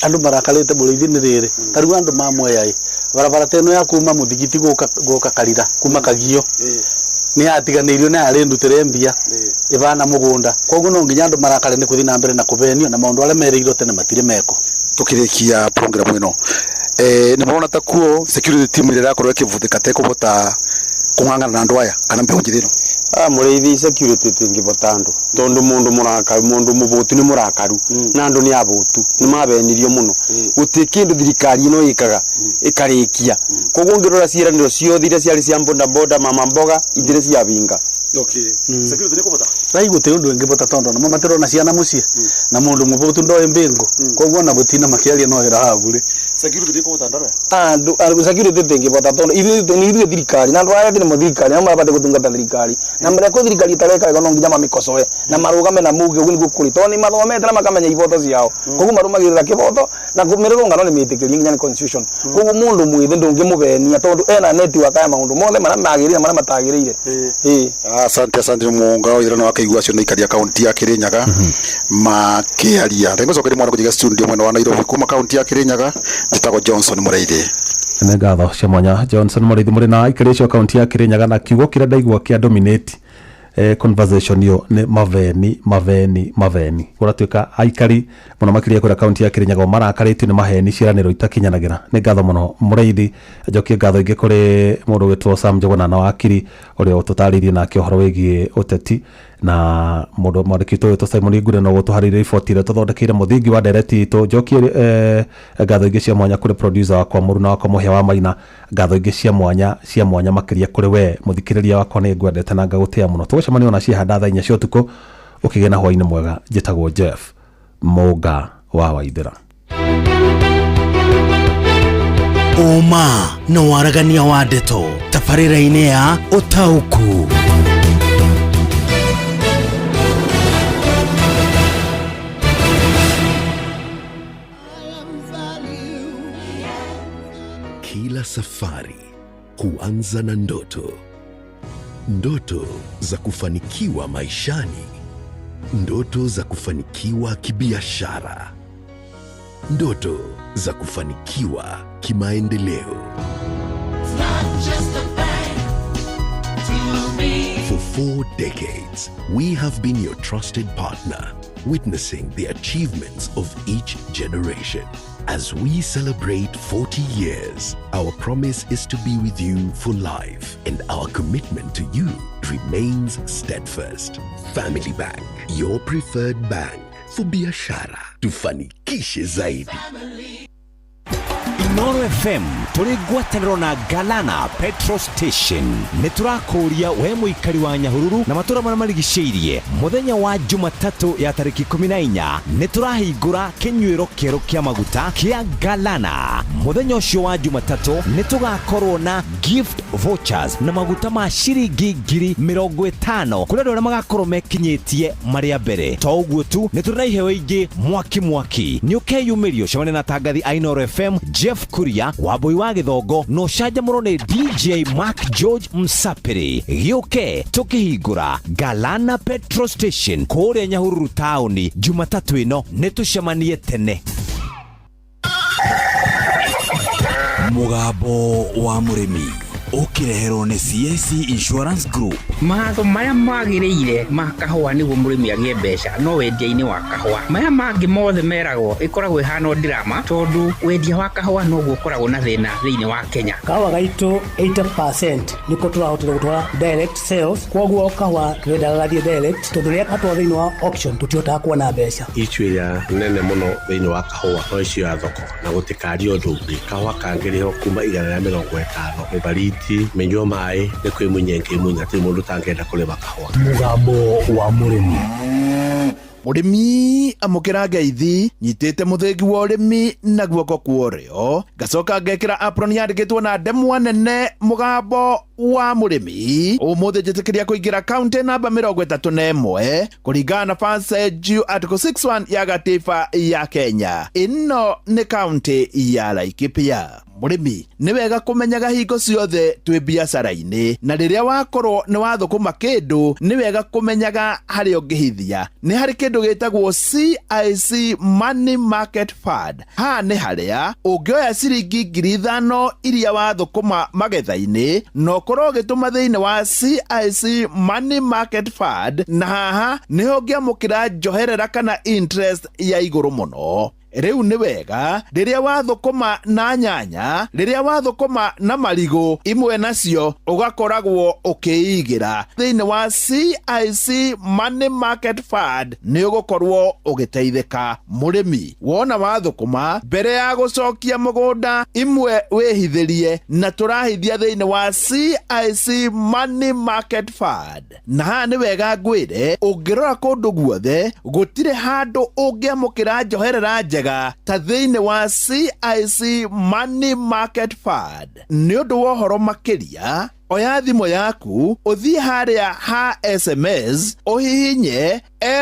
Andũ marakarĩte mũrĩithi nĩ rĩrĩ, ta rĩu andũ ma Mwea ĩ, barabara ta ĩno ya kuma mũthigiti gũka Karira kuma Kagio nĩ yatiganĩirio na yarĩ ndutĩre mbia ĩbana mũgũnda. Koguo no nginya andũ marakare nĩ gũthiĩ na mbere na kũbenio na maũndũ arĩa merĩirwo tene matirĩ meko. Tũkĩrĩkia program ĩno, nĩ mũrona ta kuo security team ĩrĩa ĩrakorwo ĩkĩbũthĩka ta ĩkũbota kũng'ang'ana na andũ aya kana mbeũ njĩthĩ ĩno? Mũrĩithi security ĩtingĩbota andũ tondũ mũndũ mũrakaru, mũndũ mũbũtu nĩ mũrakaru na andũ nĩ abũtu, nĩ mabenirio mũno. Gũtirĩ kĩndũ thirikari ĩno ĩkaga ĩkarĩkia. Koguo ũngĩrora ciĩranĩro ciothe iria ciarĩ cia boda boda, mama mboga itirĩ ciabinga. Okay. Security nĩ kũbota? Rai gũtirĩ ũndũ ĩngĩbota tondũ namo matirona ciana mũciĩ na mũndũ mũbũtu ndoĩ mbĩngũ. Koguo ona gũtina makĩaria no wĩra wa burĩ. Security nĩ kũbota ndore? Andũ security ĩtingĩbota tondũ ithuĩ nĩ ithuĩ thirikari na andũ aya nĩmo thirikari na marabatiĩ gũtungata thirikari na marĩa kũ thirikari ĩtareka wega no nginya mamĩkocoe na marũgame na muge ũguo nĩguo kũrĩ tondũ nĩ mathomete na makamenya iboto ciao. Koguo marũmagĩrĩra kĩboto na mĩrũrũngano nĩ mĩtĩkĩrie nginya nĩ constitution. Koguo mũndũ mwĩthĩ ndũngĩmũbenia tondũ ena network ya maũndũ mothe marĩa magĩrĩire na marĩa matagĩrĩire. Asante, asante Munga waithira wakaigua acio nĩ ikaria kaunti ya Kirinyaga makĩaria. Rĩngũcokeria mwana kũnjiga studio mwena wa Nairobi kuma kaunti ya Kirinyaga njĩtagwo Johnson Mũrĩithi. Nĩ ngatho cia mwanya Johnson Mũrĩithi mũrĩ na aikari acio kaunti ya Kirinyaga na kiugo kĩrĩa ndaigua kĩa dominate conversation yo nĩ maveni maveni maveni. Kũratuĩka aikari mũno makĩria kũrĩa kaunti ya Kirinyaga marakarĩtio nĩ maheni ciĩranĩro itakinyanagĩra. Nĩ ngatho mũno Mũrĩithi. Njokie ngatho ingĩ kũrĩ mũndũ wĩtwo Sam Njuguna na wakiri ũrĩa ũtũtarĩirie nake ũhoro wĩgiĩ ũteti na mũndũ mwandĩki witũ wĩtwo Simon Ngure no gũtũharĩria riboti ĩrĩa tũthondekeire mũthingi wa ndereti itũ. Njokie ngatho ingĩ cia mwanya kũrĩ producer wakwa mũruna wakwa Mũhĩa wa Maina. Ngatho ingĩ cia mwanya makĩria kũrĩ we mũthikĩrĩria wakwa, nĩ ngwendete na ngagũtĩa mũno. Tũgũcemania ona ciehanda thaa 4 cia ũtukũ. Ũkĩgĩa na hwaĩ-inĩ mwega. Njĩtagwo Jeff Mũnga wa Waithĩra. Ũma na waragania wa ndeto tabarĩra-inĩ ya Ũtaũku. Kila safari huanza na ndoto. Ndoto za kufanikiwa maishani, ndoto za kufanikiwa kibiashara, Ndoto za kufanikiwa kimaendeleo. For 4 decades, we have been your trusted partner, witnessing the achievements of each generation. As we celebrate 40 years, our promise is to be with you for life, and our commitment to you remains steadfast. Family Bank, your preferred bank for biashara. Tufanikishe zaidi. Inooro FM tũrĩ ngwatanĩro na Galana Petrol Station. Nĩ tũrakũria we mũikari wa Nyahururu na matũra marĩa marigicĩirie. Mũthenya wa Jumatatũ ya tarĩki 14 nĩ tũrahingũra kĩnyuĩro kĩerũ kĩa maguta kĩa Galana. Mũthenya ũcio wa Jumatatũ nĩ tũgakorwo na gift vouchers na maguta ma ciringi 50,000 kũrĩ andũ arĩa magakorwo mekinyĩtie marĩa mbere. To ũguo tu, nĩ tũrĩ na iheo ingĩ mwaki mwaki. Nĩ ũkeyumĩrio cemania na tangathi a Inooro FM Jeff Kuria Wambui wa Gĩthongo na ũcanjamũrwo nĩ DJ Mark George Msapiri. Gĩũke tũkĩhingũra Galana Petrol Station kũrĩa Nyahururu taũni Jumatatũ ĩno. Nĩ tũcemanie tene. Mũgambo wa mũrĩmi ũkĩreherwo nĩ CIC Insurance Group. Mawatho marĩa magĩrĩire ma kahũa nĩguo mũrĩmi agĩe mbeca no wendia-inĩ wa kahũa. Maya mangĩ mothe meragwo ĩkoragwo ĩhana drama, tondũ wendia wa kahũa noguo ũkoragwo na thĩna thĩinĩ wa Kenya. Kahũa gaitũ 80% nĩko tũrahotire gũtwara direct sales, koguo kahũa twendaga gathiĩ direct, tondũ rĩrĩa gatwarwo thĩinĩ wa auction tũtihotaga kuona mbeca. Issue ĩrĩa nene mũno thĩinĩ wa kahũa no issue ya thoko na gũtikario ũndũ ũngĩ. Kahũa kangĩrĩhwo kuma 150 mĩbariti mĩnyua maĩ nĩ kwĩmunya ĩngĩmunya, hatirĩ mũndũ ũtangĩenda kũrĩma kahũa. Mũgambo wa mũrĩmi. Mũrĩmi amũkĩra ngeithi nyitĩte mũthĩgi wa ũrĩmi na guoko kwa ũrĩo, ngacoka ngekĩra apron yandĩkĩtwo na ndemwa nene mũgambo wa mũrĩmi. Ũmũthĩ njĩtĩkĩria kũingĩra kaunti namba 31 kũringana na Passage Article 61 ya gatiba ya Kenya. Ĩno nĩ kaunti ya Laikipia. Mũrĩmi nĩ wega kũmenyaga hingo ciothe twĩ biacara-inĩ, na rĩrĩa wakorwo nĩ wathũkũma kĩndũ nĩ wega kũmenyaga harĩa ũngĩhithia. Nĩ harĩ kĩndũ gĩtagwo CIC Money Market Fund. Haha nĩ harĩa ũngĩoya ciringi 5,000 iria wathũkũma magetha-inĩ na ũkorwo ũgĩtũma thĩinĩ wa CIC Money Market Fund, na haha nĩho ũngĩamũkĩra njoherera kana interest ya igũrũ mũno. Rĩu nĩ wega rĩrĩa wathũkũma na nyanya, rĩrĩa wathũkũma na marigũ, imwe nacio ũgakoragwo ũkĩigĩra thĩinĩ wa CIC Money Market Fund, nĩ ũgũkorwo ũgĩteithĩka. Mũrĩmi wona wathũkũma, mbere ya gũcokia mũgũnda imwe wĩhithĩrie, na tũrahithia thĩinĩ wa CIC Money Market Fund. Na haha nĩ wega ngwĩre, ũngĩrora kũndũ guothe gũtirĩ handũ ũngĩamũkĩra njoherera njega ta thĩinĩ wa CIC Money Market Fund. Nĩ ũndũ wa ũhoro makĩria, oya thimũ yaku ũthiĩ harĩa ha SMS ũhihinye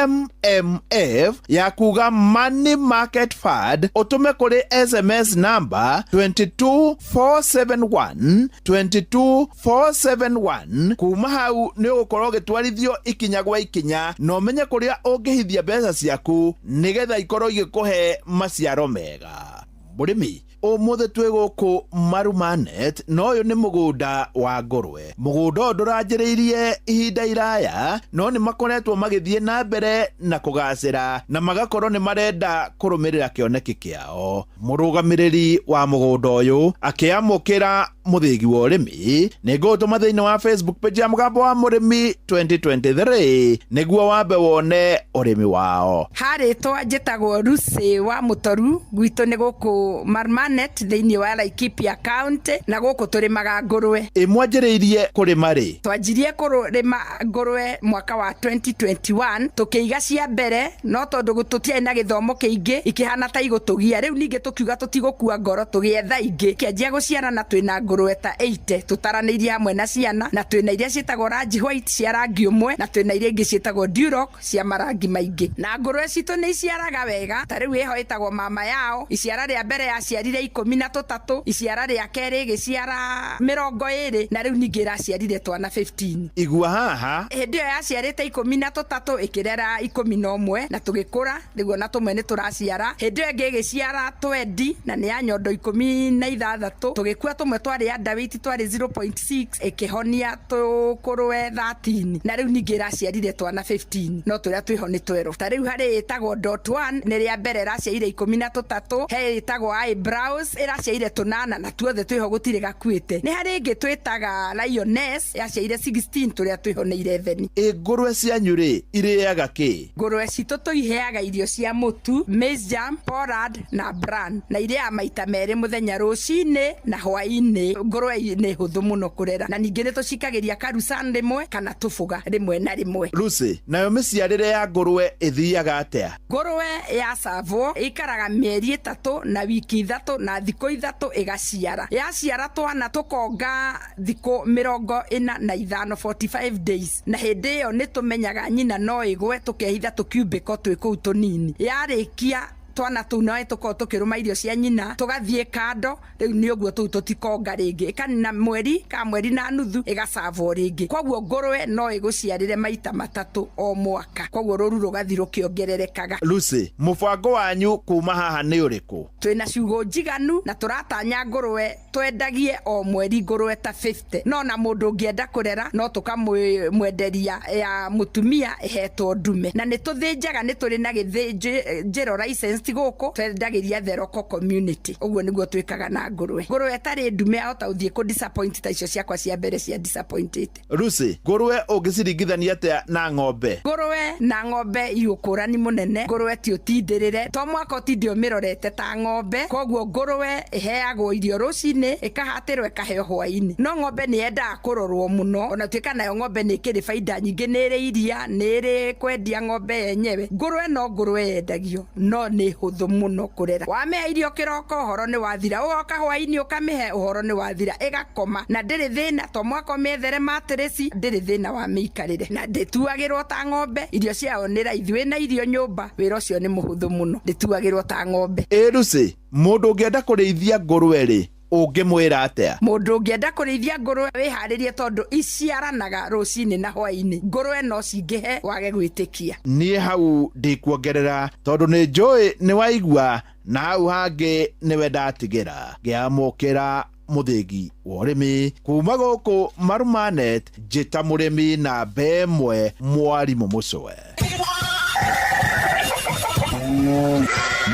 MMF ya kuga Money Market Fund, ũtũme kũrĩ SMS number 22471 22471. Kuma hau nĩ ũgũkorwo ũgĩtwarithio ikinya gwa ikinya na ũmenye kũrĩa ũngĩhithia mbeca ciaku nĩgetha ikorwo igĩkũhe maciaro mega. Mũrĩmi ũmũthĩ twĩ gũkũ Marumanet, na ũyũ nĩ mũgũnda wa ngũrwe. Mũgũnda ũyũ ndũranjĩrĩirie ihinda iraya, no nĩ makoretwo magĩthiĩ na mbere na kũgacĩra na magakorwo nĩ marenda kũrũmĩrĩra kĩoneki kĩao. Mũrũgamĩrĩri wa mũgũnda ũyũ akĩamũkĩra mũthĩgi wa ũrĩmi nĩ ngũtũma thĩinĩ wa Facebook page ya Mũgambo wa Mũrĩmi 2023 nĩguo wambe wone ũrĩmi wao. Harĩtwa njĩtagwo Lucy wa Mũtoru, gwitũ nĩ gũkũ Marumanet thĩinĩ wa Laikipia County, na gũkũ tũrĩmaga ngũrwe. Ĩmwanjĩrĩirie kũrĩma rĩ? Twanjirie kũrĩma ngũrwe mwaka wa 2021, tũkĩiga cia mbere, no tondũ tũtiarĩ na gĩthomo kĩingĩ ikĩhana ta igũtũgia. Rĩu ningĩ tũkiuga tũtigũkua ngoro, tũgĩetha ingĩ, kĩanjia gũciarana twĩna ngũrwe Ngũrũwe ta 80 tũtaranĩirie hamwe na ciana, na twĩna iria ciĩtagwo rangi white cia rangi ũmwe, na twĩna iria ingĩ ciĩtagwo Duroc cia marangi maingĩ. Na ngũrũwe citũ nĩ iciaraga wega, ta rĩu ĩho ĩtagwo mama yao. Iciara rĩa mbere yaciarire 13, iciara rĩa kerĩ ĩgĩciara 20, na rĩu ningĩ ĩraciarire twana 15. Igua haha. Hĩndĩ ĩyo yaciarĩte 13 ĩkĩrera 11, na tũgĩkũra rĩu ona tũmwe nĩ tũraciara. Hĩndĩ ĩyo ĩngĩ ĩgĩciara 20 na nĩ ya nyondo 16, tũgĩkua tũmwe twarĩ underweight twarĩ 0.6, ĩkĩhonia tũkũrũwe 13, na rĩu ningĩ ĩraciarire twana 15, no tũrĩa twĩho nĩ twerũ. Ta rĩu harĩ ĩtagwo dot 1 nĩ rĩa mbere ĩraciarire 13, he ĩtagwo eyebrows ĩraciarire 8, na tuothe twĩho gũtirĩ gakuĩte. Nĩ harĩ ĩngĩ twĩtaga lioness yaciarire 16, tũrĩa twĩho nĩ 11. Ĩ ngũrwe cianyu rĩ irĩaga kĩ? Ngũrwe citũ tũiheaga irio cia mũtu, maize jam, porad na bran, na irĩaga maita merĩ mũthenya, rũcinĩ na hwaĩ-inĩ. Ngũrwe nĩ hũthũ mũno kũrera, na ningĩ nĩ tũcikagĩria karucan rĩmwe kana tũbũga rĩmwe na rĩmwe. Lucy, nayo mĩciarĩre ya ngũrwe ĩthiaga atĩa? Ngũrwe yacavwo ĩikaraga mĩeri 3 na wiki 3 na thikũ 3 ĩgaciara. Yaciara twana tũkonga thikũ 45, 45 days, na hĩndĩ ĩyo nĩ tũmenyaga nyina no ĩgwe, tũkehitha tũkiumbĩko twĩ kũu tũnini. Yarĩkia twana tũu no tũkorwo tũkĩrũma irio cia nyina, tũgathiĩ kando. Rĩu nĩ ũguo tũu tũtikonga rĩngĩ, ĩkanina mweri ka mweri na nuthu ĩgacavwo rĩngĩ. Koguo ngũrwe no ĩgũciarĩre maita 3 o mwaka, koguo rũru rũgathiĩ rũkĩongererekaga. Lucy, mũbango wanyu kuma haha nĩ ũrĩkũ? Twĩna ciugũ njiganu na tũratanya ngũrwe twendagie o mweri ngũrwe ta 50, no na mũndũ ũngĩenda kũrera no tũkamwenderia ya mũtumia ĩhetwo ndume. Na nĩ tũthĩnjaga, nĩ tũrĩ na gĩthĩnjĩro license gũkũ, twendagĩria Theroko community. Ũguo nĩguo twĩkaga na ngũrwe. Ngũrwe ĩtarĩ ndume ahota gũthiĩ kũ disappoint ta icio ciakwa cia mbere cia disappointed. Lucy, ngũrwe ũngĩciringithania atĩa na ng'ombe? Ngũrwe na ng'ombe i ũkũrani mũnene. Ngũrwe ti ũtindĩrĩre, to mwaka ũtinde ũmĩrorete ta ng'ombe. Koguo ngũrwe ĩheagwo irio rũcinĩ, ĩkahatĩrwo ĩkaheo hwaĩ-inĩ. No ng'ombe nĩ yendaga kũrorwo mũno, ona tuĩka nayo ng'ombe nĩ ĩkĩrĩ baida nyingĩ, nĩ ĩrĩ iria, nĩ ĩrĩ kwendia ng'ombe yenyewe. Ngũrwe no ngũrwe yendagio, no nĩ hũthũ mũno kũrera. Wamĩhe irio kĩroko ũhoro nĩ wathira, ũgoka hwaĩ-inĩ ũkamĩhe ũhoro nĩ wathira, ĩgakoma na ndĩrĩ thĩna. To mwaka ũmĩethere matirĩci, ndĩrĩ thĩna wa mĩikarĩre, na ndĩtuagĩrwo ta ng'ombe. Irio ciayo nĩ raithi, wĩna irio nyũmba, wĩra ũcio nĩ mũhũthũ mũno, ndĩtuagĩrwo ta ng'ombe. Ĩ Lucy, mũndũ ũngĩenda kũrĩithia ngũrwe rĩ, ũngĩmwĩra atĩa? Mũndũ ũngĩenda kũrĩithia ngũrwe wĩharĩrie, tondũ iciaranaga rũcinĩ na hwaĩ-inĩ. Ngũrwe no cingĩhe wage gwĩtĩkia. Niĩ hau ndikuongerera, tondũ nĩ njũĩ nĩ waigua, na hau hangĩ nĩwe ndatigĩra. Ngĩamũkĩra mũthĩgi wa ũrĩmi kuma gũkũ Marumanet, njĩta mũrĩmi namba 1 mwarimũ Mũcwe.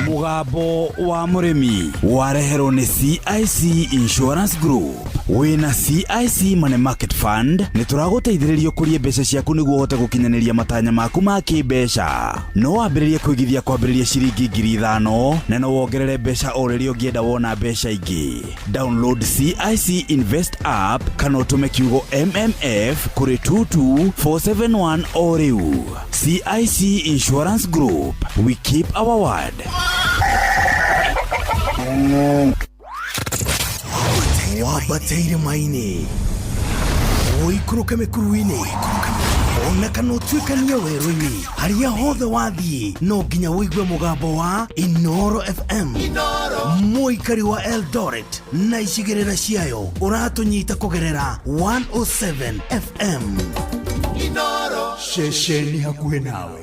Mũgambo wa mũrĩmi wareherwo nĩ CIC Insurance Group. Wĩna CIC Money Market Fund nĩ tũragũteithĩrĩria ũkũrie mbeca ciaku nĩguo ũhote gũkinyanĩria matanya maku ma kĩmbeca. No wambĩrĩrie kũigithia kwambĩrĩria ciringi 5,000, na no wongerere mbeca o rĩrĩa ũngĩenda wona mbeca ingĩ. Download CIC Invest app kana ũtũme kiugo MMF kũrĩ 22471 o rĩu. CIC Insurance Group, we keep our word. Wambateire maini, ũikũrũke mĩkuru-inĩ, ona kana ũtuĩkanie werũ-inĩ, harĩa hothe wathiĩ no nginya ũigue mũgambo wa Inoro FM. Mũikari wa Eldoret na icigĩrĩra ciayo ũratũnyita kũgerera 107 FM. Inoro ceceni hakuhĩ nawe.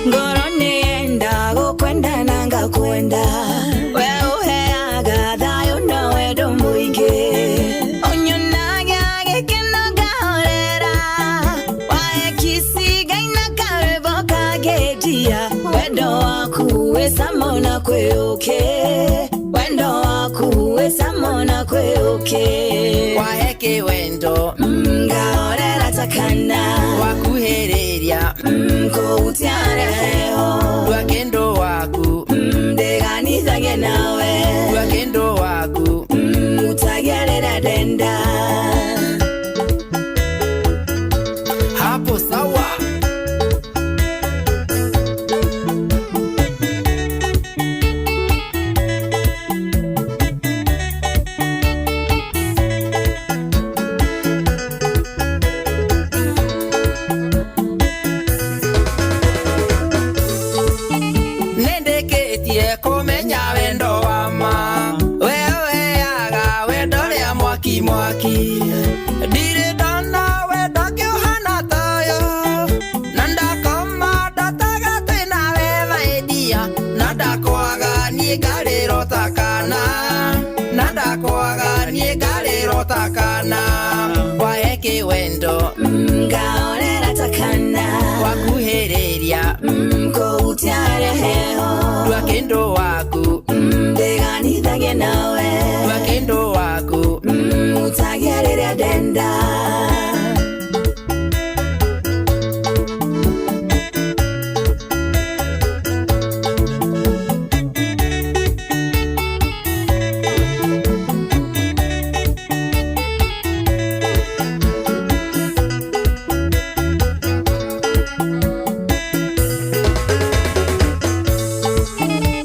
Ngoro nĩyenda gũkwenda na ngakwenda, we ũheaga thayũ na wendo mũingĩ, ũnyonaga gĩkeno ngahorera, wahe kiss ngaina karwĩmbo kangĩndia, wendo waku wĩ cama na kwĩ ũkĩ, wendo waku wĩ cama na kwĩ ũkĩ, wahe kĩwendo ngahorera ta kana, wakuhĩrĩria Kũhutia heho Tua kĩndũ waku Ndiganithagie nawe Tua kĩndũ waku Utagia rĩrĩa ndenda. Hapo sawa. Nĩndĩkĩtie kũmenya wendo wa ma. We ũheaga wendo rĩa mwaki mwaki. Ndirĩ ndona wendo ngĩũhana ta ũyũ. Na ndakoma ndotaga twĩ nawe my dear. Na ndakwaga niĩ ngarĩrwo ta kana. Na ndakwaga niĩ ngarĩrwo ta kana. Wahe kĩwendo Ngaorera ta kana. Wakuhĩrĩria Kũhutia heho Tua kĩndũ waku Ndiganithagie nawe Tua kĩndũ waku Utagia rĩrĩa ndenda.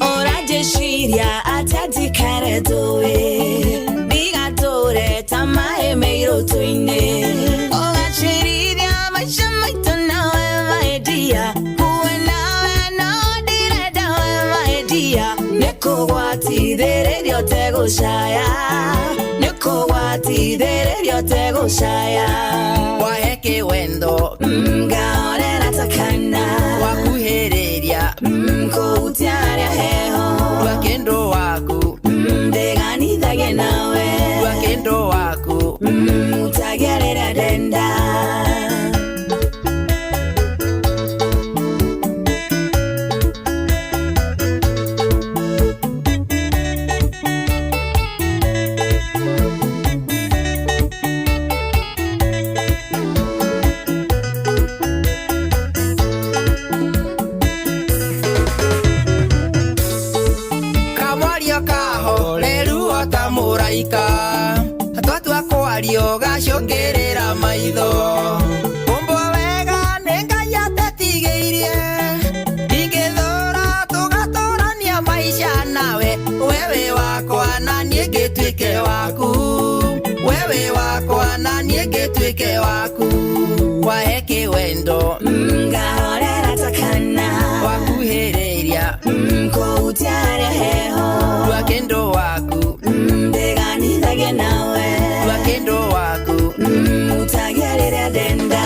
Ũranjĩciria atĩa ndikare ndũĩ. Ndigatũre ta maĩ me irũtũ-inĩ. Ũgacĩrithia maica maitũ nawe my dear. Kuwe nawe no ndĩrenda we my dear. Nĩkũgwatithĩrĩria ũtegũcaya. Nĩkũgwatithĩrĩria ũtegũcaya. Wahe kĩwendo Ngaorera ta kana. Wakuhĩrĩria Kũhutia heho Tua kĩndũ waku Ndiganithagie nawe Tua kĩndũ waku Utagia rĩrĩa ndenda. Kamwario kahoreru o ta mũraika. Twatua kwario gacũngĩrĩra maitho. Kũmbwo wega nĩ Ngai atetigĩirie. Ndingĩthũra tũgatũrania maica nawe. We wĩ wakwa na niĩ ngĩtuĩke waku. We wĩ wakwa na niĩ ngĩtuĩke waku. Wahe kĩwendo Ngahorera ta kana. Wakuhĩrĩria Kũhutia heho Tua kĩndũ waku Ndiganithagie nawe Tua kĩndũ waku Utagia rĩrĩa ndenda.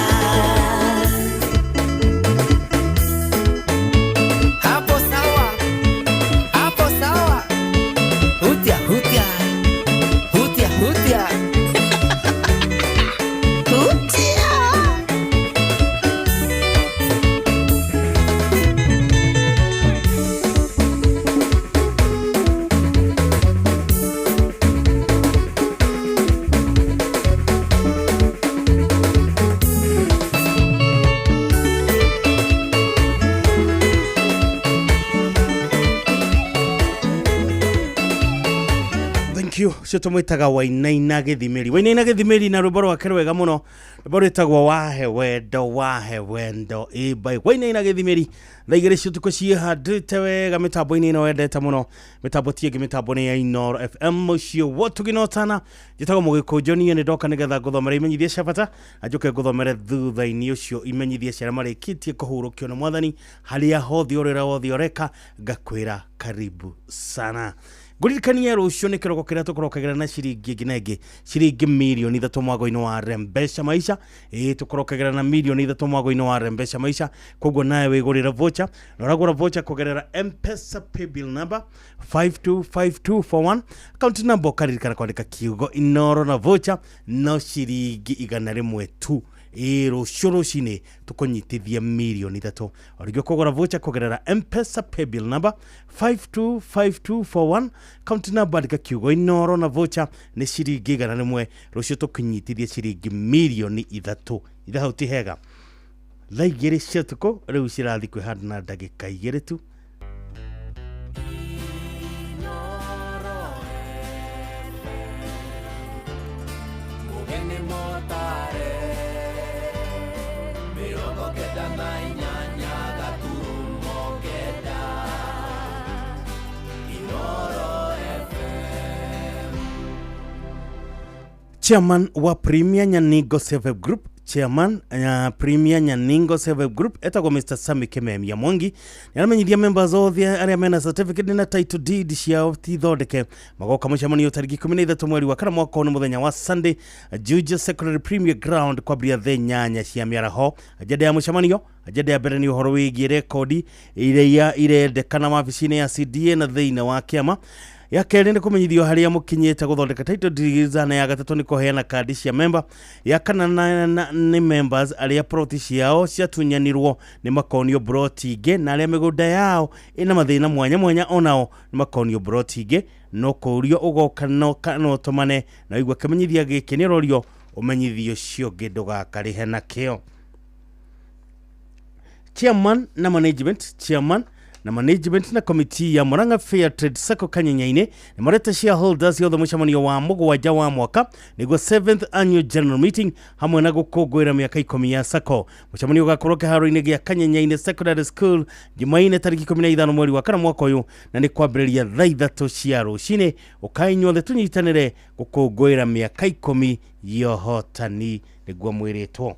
Hapo sawa. Hapo sawa. Hutia hutia. Hutia hutia. Hutia. Thank you. Ũcio tũmwĩtaga Wainaina Gĩthimĩri. Wainaina Gĩthimĩri na rwĩmbo rwake rwega mũno. Rwĩmbo rwĩtagwo Wahe Wendo, Wahe Wendo. Ĩ by Wainaina Gĩthimĩri. Thaa igĩrĩ cia ũtukũ ciĩhandĩte wega mĩtambo-inĩ ĩno wendete mũno. Mĩtambo ti ĩngĩ, mĩtambo nĩ ya Inooro FM. Mũciĩ wotũgĩnotana. Njĩtagwo Mũgĩkũnjũ, niĩ nĩ ndoka nĩgetha ngũthomere imenyithia cia bata na njũke ngũthomere thutha-inĩ ũcio imenyithia cia arĩa marĩkĩtie kũhurũkio nĩ mwathani harĩa hothe ũrĩ, ũrĩa wothe ũreka, ngakwĩra karibu sana. Ngũririkanie rũciũ nĩ kĩroko kĩrĩa tũkorokagĩra na ciringi ĩngĩ na ĩngĩ, ciringi mirioni 3 mwago-inĩ wa Rembesha Maisha. Ĩĩ tũkorokagĩra na mirioni 3 mwago-inĩ wa Rembesha Maisha. Koguo nawe wĩgũrĩre voucher, na ũragũra voucher kũgerera M-Pesa paybill number 525241, account number ũkaririkana kwandĩka kiugo Inooro na voucher no ciringi 100 tu. Ĩĩ rũciũ rũcinĩ tũkũnyitithia mirioni 3. O rĩngĩ ũkũgũra voucher kũgerera M-Pesa paybill number 525241, account number andĩka kiugo Inooro na voucher nĩ ciringi 100. Rũciũ tũkũnyitithia ciringi mirioni 3. Ithe hau ti hega? Thaa 2 cia ũtukũ rĩu cirathiĩ kwĩhanda na ndagĩka 2 tu. Mugeni motare 98.9 Inoro FM. Chairman wa Premier Nyaningo Self Group, Chairman Premier Nyaningo Self Group etagwo Mr. Sami Kimemia Mwangi nĩaramenyithia members othe arĩa mena certificate na title deed ciao tithondeke magoka mũcemanio tarĩki 13 mweri wa kana mwaka ũyũ nĩ mũthenya wa Sunday, Juja Secondary Premier Ground kwambĩrĩria thaa 8 cia mĩaraho. Agenda ya mũcemanio, agenda ya mbere nĩ ũhoro wĩgiĩ rekondi iria irendekana wabici-inĩ ya CDA na thĩinĩ wa kĩama. Ya kerĩ nĩ kũmenyithio harĩa mũkinyĩte gũthondeka title deeds, na ya gatatũ nĩ kũheana kandi cia member. Ya kana nĩ members arĩa ploti ciao ciatunyanirwo nĩ makonio ploti ingĩ, na arĩa mĩgũnda yao ĩna mathĩna mwanya mwanya onao nĩ makonio ploti ingĩ. No kũũrio ũgoka no kana ũtũmane na ũigua kĩmenyithia gĩkĩ nĩ ũrorio ũmenyithio ũcio ũngĩ ndũgakarĩhe nakĩo. Chairman na management, chairman na management na committee ya Murang'a Fair Trade Sacco Kanyenyaini nĩ marete shareholders yothe mũcemanio wa mũgwanja wa mwaka nĩguo 7th annual general meeting hamwe na gũkũngũĩra mĩaka 10 ya Sacco. Mũcemanio ũgakorwo kĩharo-inĩ gĩa Kanyenyaini Secondary School Jumaine tarĩki 15 mweri wa kana mwaka ũyũ, na nĩ kwambĩrĩria thaa 3 cia rũcinĩ. Ũkai inyuothe tũnyitanĩre gũkũngũĩra mĩaka 10 ya ũhotani nĩguo mwĩrĩtwo.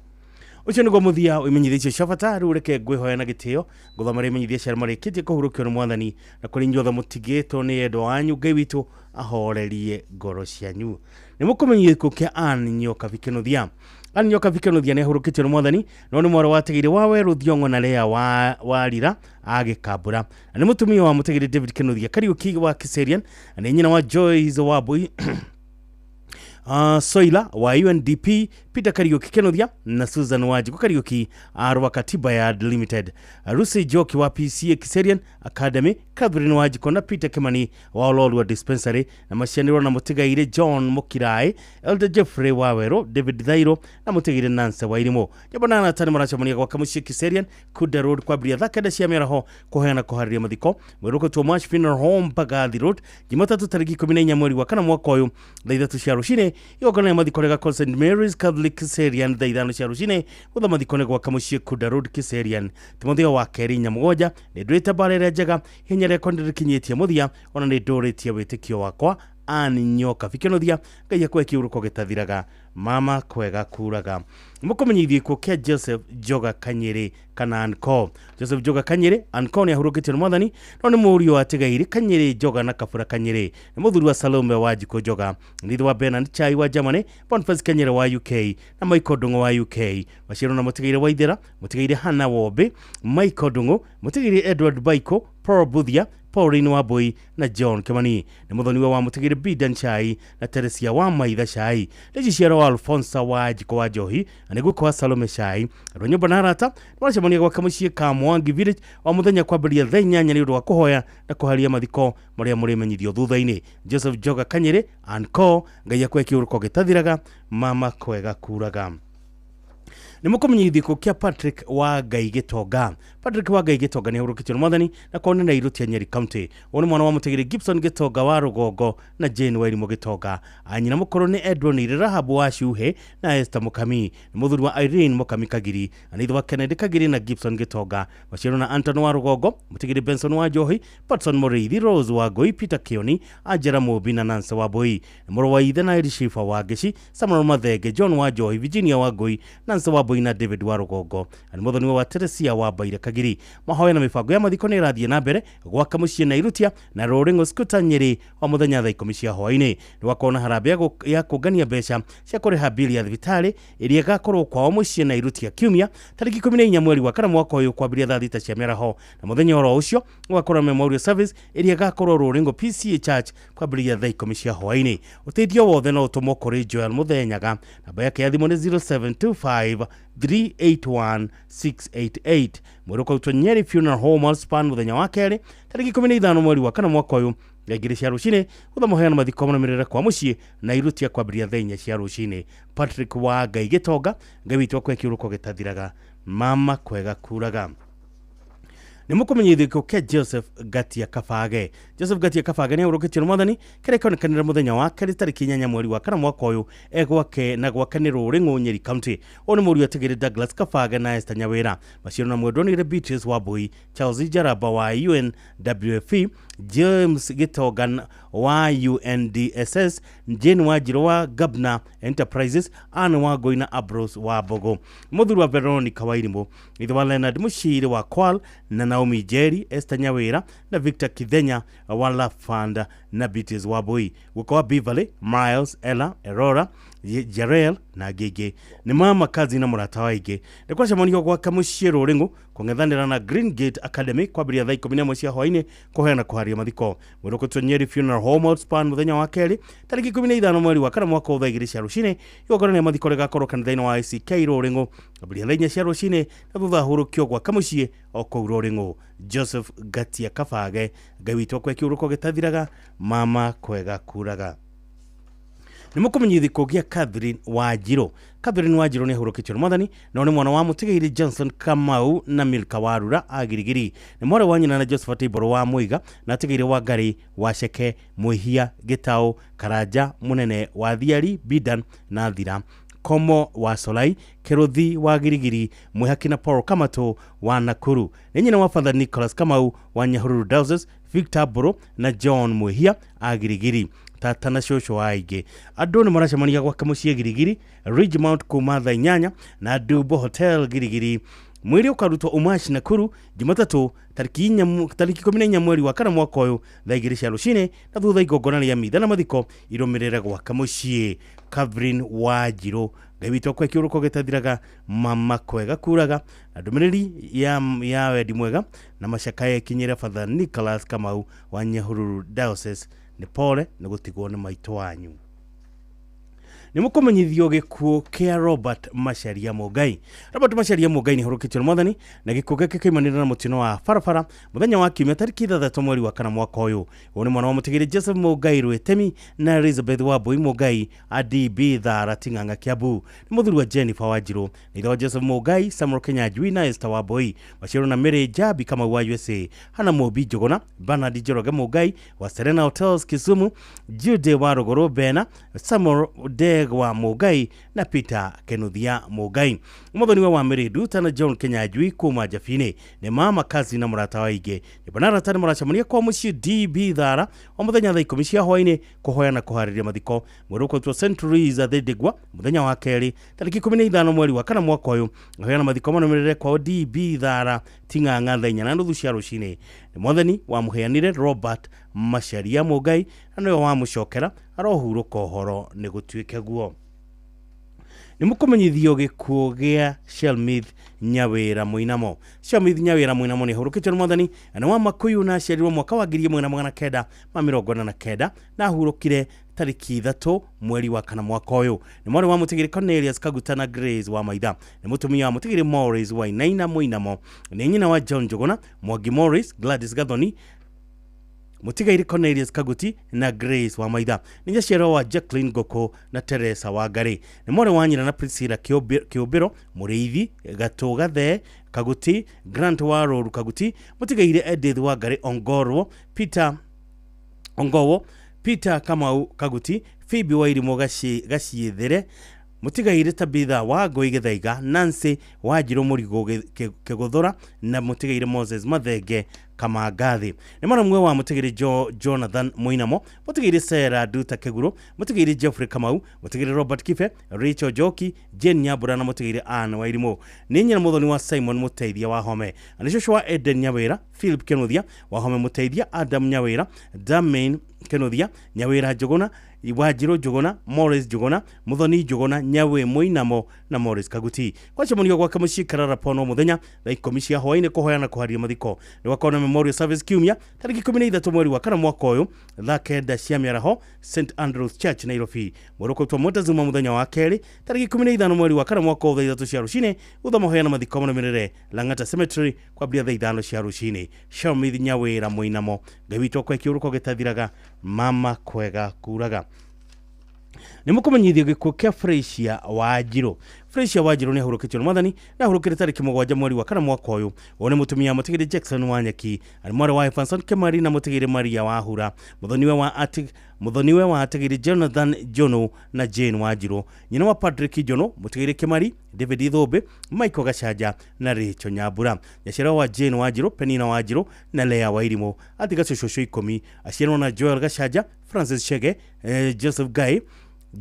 Ũcio nĩguo mũthia wa imenyithia icio cia bata. Rĩu reke ngwĩhoya na gĩtĩo ngũthomera imenyithia cia arĩa marĩkĩtie kũhurũkio nĩ mwathani, na kũrĩ inyuothe mũtigĩtwo nĩ endwa anyu, Ngai witũ ahorerie ngoro cianyu. Nĩ mũkũmenyithio gĩkuũ kĩa Ann Nyokabi Kĩnuthia. Ann Nyokabi Kĩnuthia nĩ ahurũkĩtio nĩ mwathani, no nĩ mwarĩ watigĩire wa Werũ Thiong'o na Lea wa Rira agĩkambũra, na nĩ mũtumia wa mũtigĩire David Kĩnuthia Kariũki wa Kiserian, na nĩ nyina wa Joyce Wambui Soila wa UNDP, Peter Kariuki Kĩnuthia na Susan Wanjiku Kariuki Arwa Katiba Yard Limited, Lucy Njoki wa PCA Kiserian Academy, Catherine Wanjiku na Peter Kimani wa Ololua Dispensary, na macianĩrwo na mũtigaire John Mũkiraĩ, Elder Jeffrey Wawerũ, David Thairo na mũtigaire Nancy Wairimũ. Nyũmba na arata nĩ maracemania gwaka mũciĩ Kiserian Kuda Road kwambĩrĩria thaa 9 cia mĩaraho kũheana kũharĩria mathiko. Mwĩrũkĩtwo March Funeral Home Mbagathi Road Jumatatũ tarĩki 14 mweri wa kana mwaka ũyũ thaa 3 cia rũcinĩ. Igongona rĩa mathiko rĩgakorwo St Mary's Catholic Kiserian thaa 5 cia rũcinĩ. Gũtha mathiko nĩ gwaka mũciĩ Kuda Road Kiserian. Timotheo wa kerĩ 7 nĩ ndũrĩte mbara ĩrĩa njega, hinya rĩakwa nĩ rĩkinyĩtie mũthia, ona nĩ ndũrĩtie wĩtĩkio wakwa. Ann Nyokabi Kĩnuthia, Ngai akũhe kĩhurũko gĩtathiraga, mama kwega kuraga. Mũkũmenyithio gĩkuũ kĩa Joseph Njoga Kanyĩrĩ kana Anko. Joseph Njoga Kanyĩrĩ Anko nĩ ahurũkĩtio nĩ mwathani, no nĩ mũriũ wa Tigairĩ Kanyĩrĩ Njoga na Kabura Kanyĩrĩ, nĩ mũthuri wa Salome wa Njikũ Njoga, nĩ ithe wa Bernard Chai wa Germany, Boniface Kanyĩrĩ wa UK na Michael Ndung'u wa UK. Maciaro na mũtigairĩ wa Ithera, mũtigairĩ Hannah Wombe, Michael Ndung'u, mũtigairĩ Edward Baiko, Paul Buthia, Pauline Wambui na John Kimani. Nĩ mũthoniwe wa mũtigĩrĩ Bidan Chai na Teresia wa Maitha Chai. Nĩ njiciaro wa Alfonsa wa Njiko wa Njohi na nĩ guka wa Salome Chai. Andũ a nyũmba na arata nĩ maracemania gwake mũciĩ ka Mwangi Village o mũthenya kwambĩrĩria thaa 8 nĩ ũndũ wa kũhoya na kũharia mathiko marĩa mũrĩmenyithio thutha-inĩ. Joseph Njoga Kanyĩrĩ Anko, Ngai akũhe kĩhurũko gĩtathiraga, mama kwega kuraga. Nĩ mũkũmenyithio gĩkuũ kĩa Patrick wa Ngai Gĩtonga. Patrick wa Ngai Gĩtonga nĩ ahurũkĩtio nĩ mwathani na kwao nĩ Nairobi Nyeri County. Ũyũ nĩ mwana wa mũtigĩrĩ Gibson Gĩtonga wa Rũgongo na Jane Wairimũ Gĩtonga. Anyina mũkũrũ nĩ Edwin Rahabu wa Cuhe na Esther Mũkami. Nĩ mũthuri wa Irene Mũkami Kagiri, na nĩ ithe wa Kennedy Kagiri na Gibson Gĩtonga. Maciaro na Anton wa Rũgongo, mũtigĩrĩ Benson wa Njohi, Patson Mũrĩithi, Rose wa Ngũi, Peter Kĩoni, Angela Mũmbi na Nancy wa Mbui. Nĩ mũrũ wa ithe na Elishifa wa Ngĩci, Samuel Mathenge, John wa Njohi, Virginia wa Ngũi, Nancy wa Mbui na David wa Rũgongo. Na nĩ mũthoniwe wa Teresia wa Mbaire Kagiri. Mahoya na mĩbango ya mathiko nĩ ĩrathiĩ na mbere gwaka mũciĩ Nairutia na Rũrĩng'o Skuta Nyĩrĩ o mũthenya thaa 10 cia hwaĩ-inĩ. Nĩ gwakorwo na harambee ya kũngania mbeca cia kũrĩha bili ya thibitarĩ ĩrĩa ĩgakorwo kwao mũciĩ Nairutia kiumia tarĩki 14 mweri wa kana mwaka ũyũ kwambĩrĩria thaa 6 cia mĩaraho. Na mũthenya oro ũcio gũgakorwo memorial service ĩrĩa ĩgakorwo Rũrĩng'o PCA Church kwambĩrĩria thaa 10 cia hwaĩ-inĩ. Ũteithio wothe no ũtũmwo kũrĩ Joel Mũthenyaga. Namba yake ya thimũ nĩ 0725 381 688. Mwĩrĩ ũkarutwo Nyeri Funeral Home Span mũthenya wa kerĩ tarĩki 15 mweri wa kana mwaka ũyũ thaa 2 cia rũcinĩ. Gũtha mũheano mathiko marũmĩrĩre kwa mũciĩ na Irutia kwambĩrĩria thaa 4 cia rũcinĩ. Patrick wa Ngai Gĩtonga, Ngai witũ akũhe kĩhurũko gĩtathiraga, Mama kwega kuraga. Nĩ mũkũmenyithio kĩa Joseph Ngatia Kabage. Joseph Ngatia Kabage nĩ ahurũkĩtio nĩ Mwathani kĩrĩa kĩonekanire mũthenya wa kerĩ tarĩki 8 mweri wa 4 mwaka ũyũ egwake na gwake nĩ Rũrĩng'ũ Nyeri County. Ũyũ nĩ mũriũ atigĩrĩ Douglas Kabage na Esther Nyawĩra. Maciaro na mwendwa nĩ Beatrice Wambui, Charles Jaraba wa UNWFP, James Gitogan wa UNDSS, Jane Wanjiru wa Gabna Enterprises, Anne Wangũi na Ambrose wa Mbogo. Mũthuri wa Veronica Wairimũ, ithe wa Leonard Mushiri wa Kwal na Naomi Njeri, Esther Nyawĩra na Victor Kithenya wa Lafanda na Beatrice Wambui. Guka wa Beverly, Miles, Ella, Erora, Jarel na Ngĩngĩ. Nĩ mama kazi na mũrata wa aingĩ. Nĩ kwacemanio gwake mũciĩ Rũrĩng'ũ kũng'ethanĩra na Green Gate Academy kwambĩrĩria thaa 11 cia hwaĩ-inĩ kũheana kũharia mathiko. Mwĩrĩ ũkũtwo Nyeri Funeral Home Outspan mũthenya wa kerĩ tarĩki 15 mweri wa 4 mwaka thaa 2 cia rũcinĩ. Igongona rĩa mathiko rĩgakorwo kanitha-inĩ wa ICK Rũrĩng'ũ kwambĩrĩria thaa 4 cia rũcinĩ na thutha hurũkio gwake mũciĩ o kũu Rũrĩng'ũ. Joseph Ngatia Kabage, Ngai witũ akwe kĩhurũko gĩtathiraga, mama kwega kuraga. Nĩ mũkũmenyithio gĩa Catherine Wanjiru. Catherine Wanjiru nĩ ahurũkĩtio nĩ Mwathani na nĩ mwana wa mũtigĩrĩ Johnson Kamau na Milka Warura a Girigiri. Nĩ mwarĩ wa nyina na Josephat Iboro wa Mũiga na atigĩrĩ wa Ngarĩ wa Ceke, Mwĩhia, Gĩtaũ, Karanja Mũnene wa Thiari, Bidan na Thira, Komo wa Solai, Kerothi wa Girigiri, Mwihaki na Paul Kamato wa Nakuru. Nĩ nyina wa Father Nicholas Kamau wa Nyahururu Diocese, Victor Boro na John Mwihia a Girigiri. Tata na cũcũ wa aingĩ. Andũ nĩ maracemania gwake mũciĩ Girigiri, Ridgemount kuma thaa 8 na Dubo Hotel Girigiri. Mwĩrĩ ũkarutwo Umaci Nakuru Jumatatũ tarĩki 14 mweri wa 4 mwaka ũyũ thaa 2 cia rũcinĩ na thutha igongona rĩa mitha na mathiko irũmĩrĩre gwake mũciĩ. Catherine Wanjiru, Ngai witũ akwe kĩhurũko gĩtathiraga, mama kwega kuraga. Na ndũmĩrĩri ya wendi mwega na macakaya ĩkinyĩre Father Nicholas Kamau wa Nyahururu Diocese. Nĩ pole nĩ gũtigwo nĩ maitũ wanyu. Nĩ mũkũmenyithio gĩkuũ kĩa Robert Macharia Mũngai. Robert Macharia Mũngai nĩ ahurũkĩtio nĩ Mwathani na gĩkuũ gĩake kĩoimanĩra na mũtino wa barabara mũthenya wa kiumia tarĩki 6 mweri wa 4 mwaka ũyũ. Ũyũ nĩ mwana wa mũtigĩrĩ Joseph Mũngai Rwĩtemi na Elizabeth Wambui Mũngai a DB Thara Ting'ang'a Kiambu. Nĩ mũthuri wa Jennifer Wanjiru, na ithe wa Joseph Mũngai, Samuel Kinyanjui na Esther Wambui. Maciaro na Mary Jabi Kamau wa USA, Hannah Mũmbi Njũgũna, Bernard Njoroge Mũngai wa Serena Hotels Kisumu, Jude wa Rũgũrũ Bena, Samuel Ndegwa Mũngai na Peter Kenuthia Mũngai. Mũthoni wa Mary Nduta na John Kinyanjui kuma Jabinĩ. Nĩ mama kazi na mũrata wa aingĩ. Nĩ banarata nĩ maracemania kwa mũciĩ DB Thara o mũthenya thaa 10 cia hwaĩ-inĩ kũhoya na kũharĩria mathiko. Mwĩrĩ ũkũrutwo St. Louis Thindigua mũthenya wa kerĩ tarĩki 15 mweri wa 4 mwaka ũyũ. Kũheana mathiko marũmĩrĩre kwao DB Thara Ting'ang'a thaa 4:30 cia rũcinĩ. Nĩ Mwathani wamũheanire Robert Macharia Mũngai na nĩwe wamũcokera arohurũka ũhoro nĩ gũtuĩke guo. Nĩ mũkũmenyithio gĩkuũ gĩa Shelmith Nyawĩra Mũinamo. Shelmith Nyawĩra Mũinamo nĩ ahurũkĩtio nĩ Mwathani na nĩ wa Makuyu na aciarirwo mwaka wa 1949 na ahurũkire tarĩki 3 mweri wa 4 mwaka ũyũ. Nĩ mwarĩ wa mũtigĩrĩ Cornelius Kaguta na Grace wa Maitha. Nĩ mũtumia wa mũtigĩrĩ Morris Wainaina Mũinamo. Nĩ nyina wa John Njũgũna, Mwangi Morris, Gladys Gathoni, mũtigairĩ Cornelius Kaguti na Grace wa Maitha. Nĩ nyaciaro wa Jacqueline Ngũkũ na Teresa Wangarĩ. Nĩ mwarĩ wa nyina na Priscilla Kĩũmbĩro, Mũrĩithi, Gatũ Gathee Kaguti, Grant wa Rũru Kaguti, mũtigairĩ Edith Wangarĩ Ongorwo, Peter Ongowo, Peter Kamau Kaguti, Phoebe Wairimũ Gaciĩthĩre, mũtigairĩ Tabitha wa Ngũi Gĩthaiga, Nancy Wanjiru Mũrigo Kĩgũthũra na mũtigairĩ Moses Mathenge Kamangathi. Nĩ mwana mwe wa mũtigĩrĩ Jonathan Mũinamo, mũtigĩrĩ Sarah Nduta Kĩguro, mũtigĩrĩ Geoffrey Kamau, mũtigĩrĩ Robert Kibe, Rachel Njoki, Jane Nyambura na mũtigĩrĩ Ann Wairimũ. Nĩ nyina mũthoni wa Simon Mũteithia wa Home. Na nĩ cũcũ wa Eden Nyawĩra, Philip Kĩnuthia wa Home Mũteithia, Adam Nyawĩra, Damain Kĩnuthia, Nyawĩra Njũgũna, Wanjiru Njũgũna, Morris Njũgũna, Mũthoni Njũgũna, Nyawe Mũinamo na Morris Kaguti. Kwacemanio gwake mũciĩ Karara Pono mũthenya thaa 10 cia hwaĩ-inĩ kũhoya na kũharia mathiko. Nĩ gwakorwo na memorial service kiumia tarĩki 13 mweri wa 4 mwaka ũyũ thaa 9 cia mĩaraho St Andrews Church Nairobi. Mwĩrĩ ũkũrutwo Montezuma mũthenya wa kerĩ tarĩki 15 mweri wa 4 mwaka ũyũ thaa 3 cia rũcinĩ thutha mahoya na mathiko marũmĩrĩre Lang'ata Cemetery kwambĩrĩria thaa 5 cia rũcinĩ. Shelmith Nyawĩra Mũinamo, Ngai witũ akwe kĩhurũko gĩtathiraga, mama kwega kuraga. Nĩ mũkũmenyithio gĩkuũ kĩa Fresia Wanjirũ. Fresia Wanjirũ nĩ ahurũkĩtio nĩ mwathani na ahurũkĩte tarĩki 7 mweri wa 4 mwaka ũyũ. Ũyũ nĩ mũtumia mũtigĩrĩ Jackson Wanyeki, arĩ mwarĩ wa Evanson Kemari na mũtigĩrĩ Maria Wahura, mũthoniwe wa atigĩrĩ Jonathan Jono na Jane Wanjirũ, nyina wa Patrick Jono, mũtigĩrĩ Kemari, David Ithũmbĩ, Michael Gachanja na Rachel Nyambura, nyaciara wa Jane Wanjirũ, Penina Wanjirũ na Lea Wairimũ. Atiga cũcũ 10, aciarwo na Joel Gachanja, Francis Chege, Joseph Guy,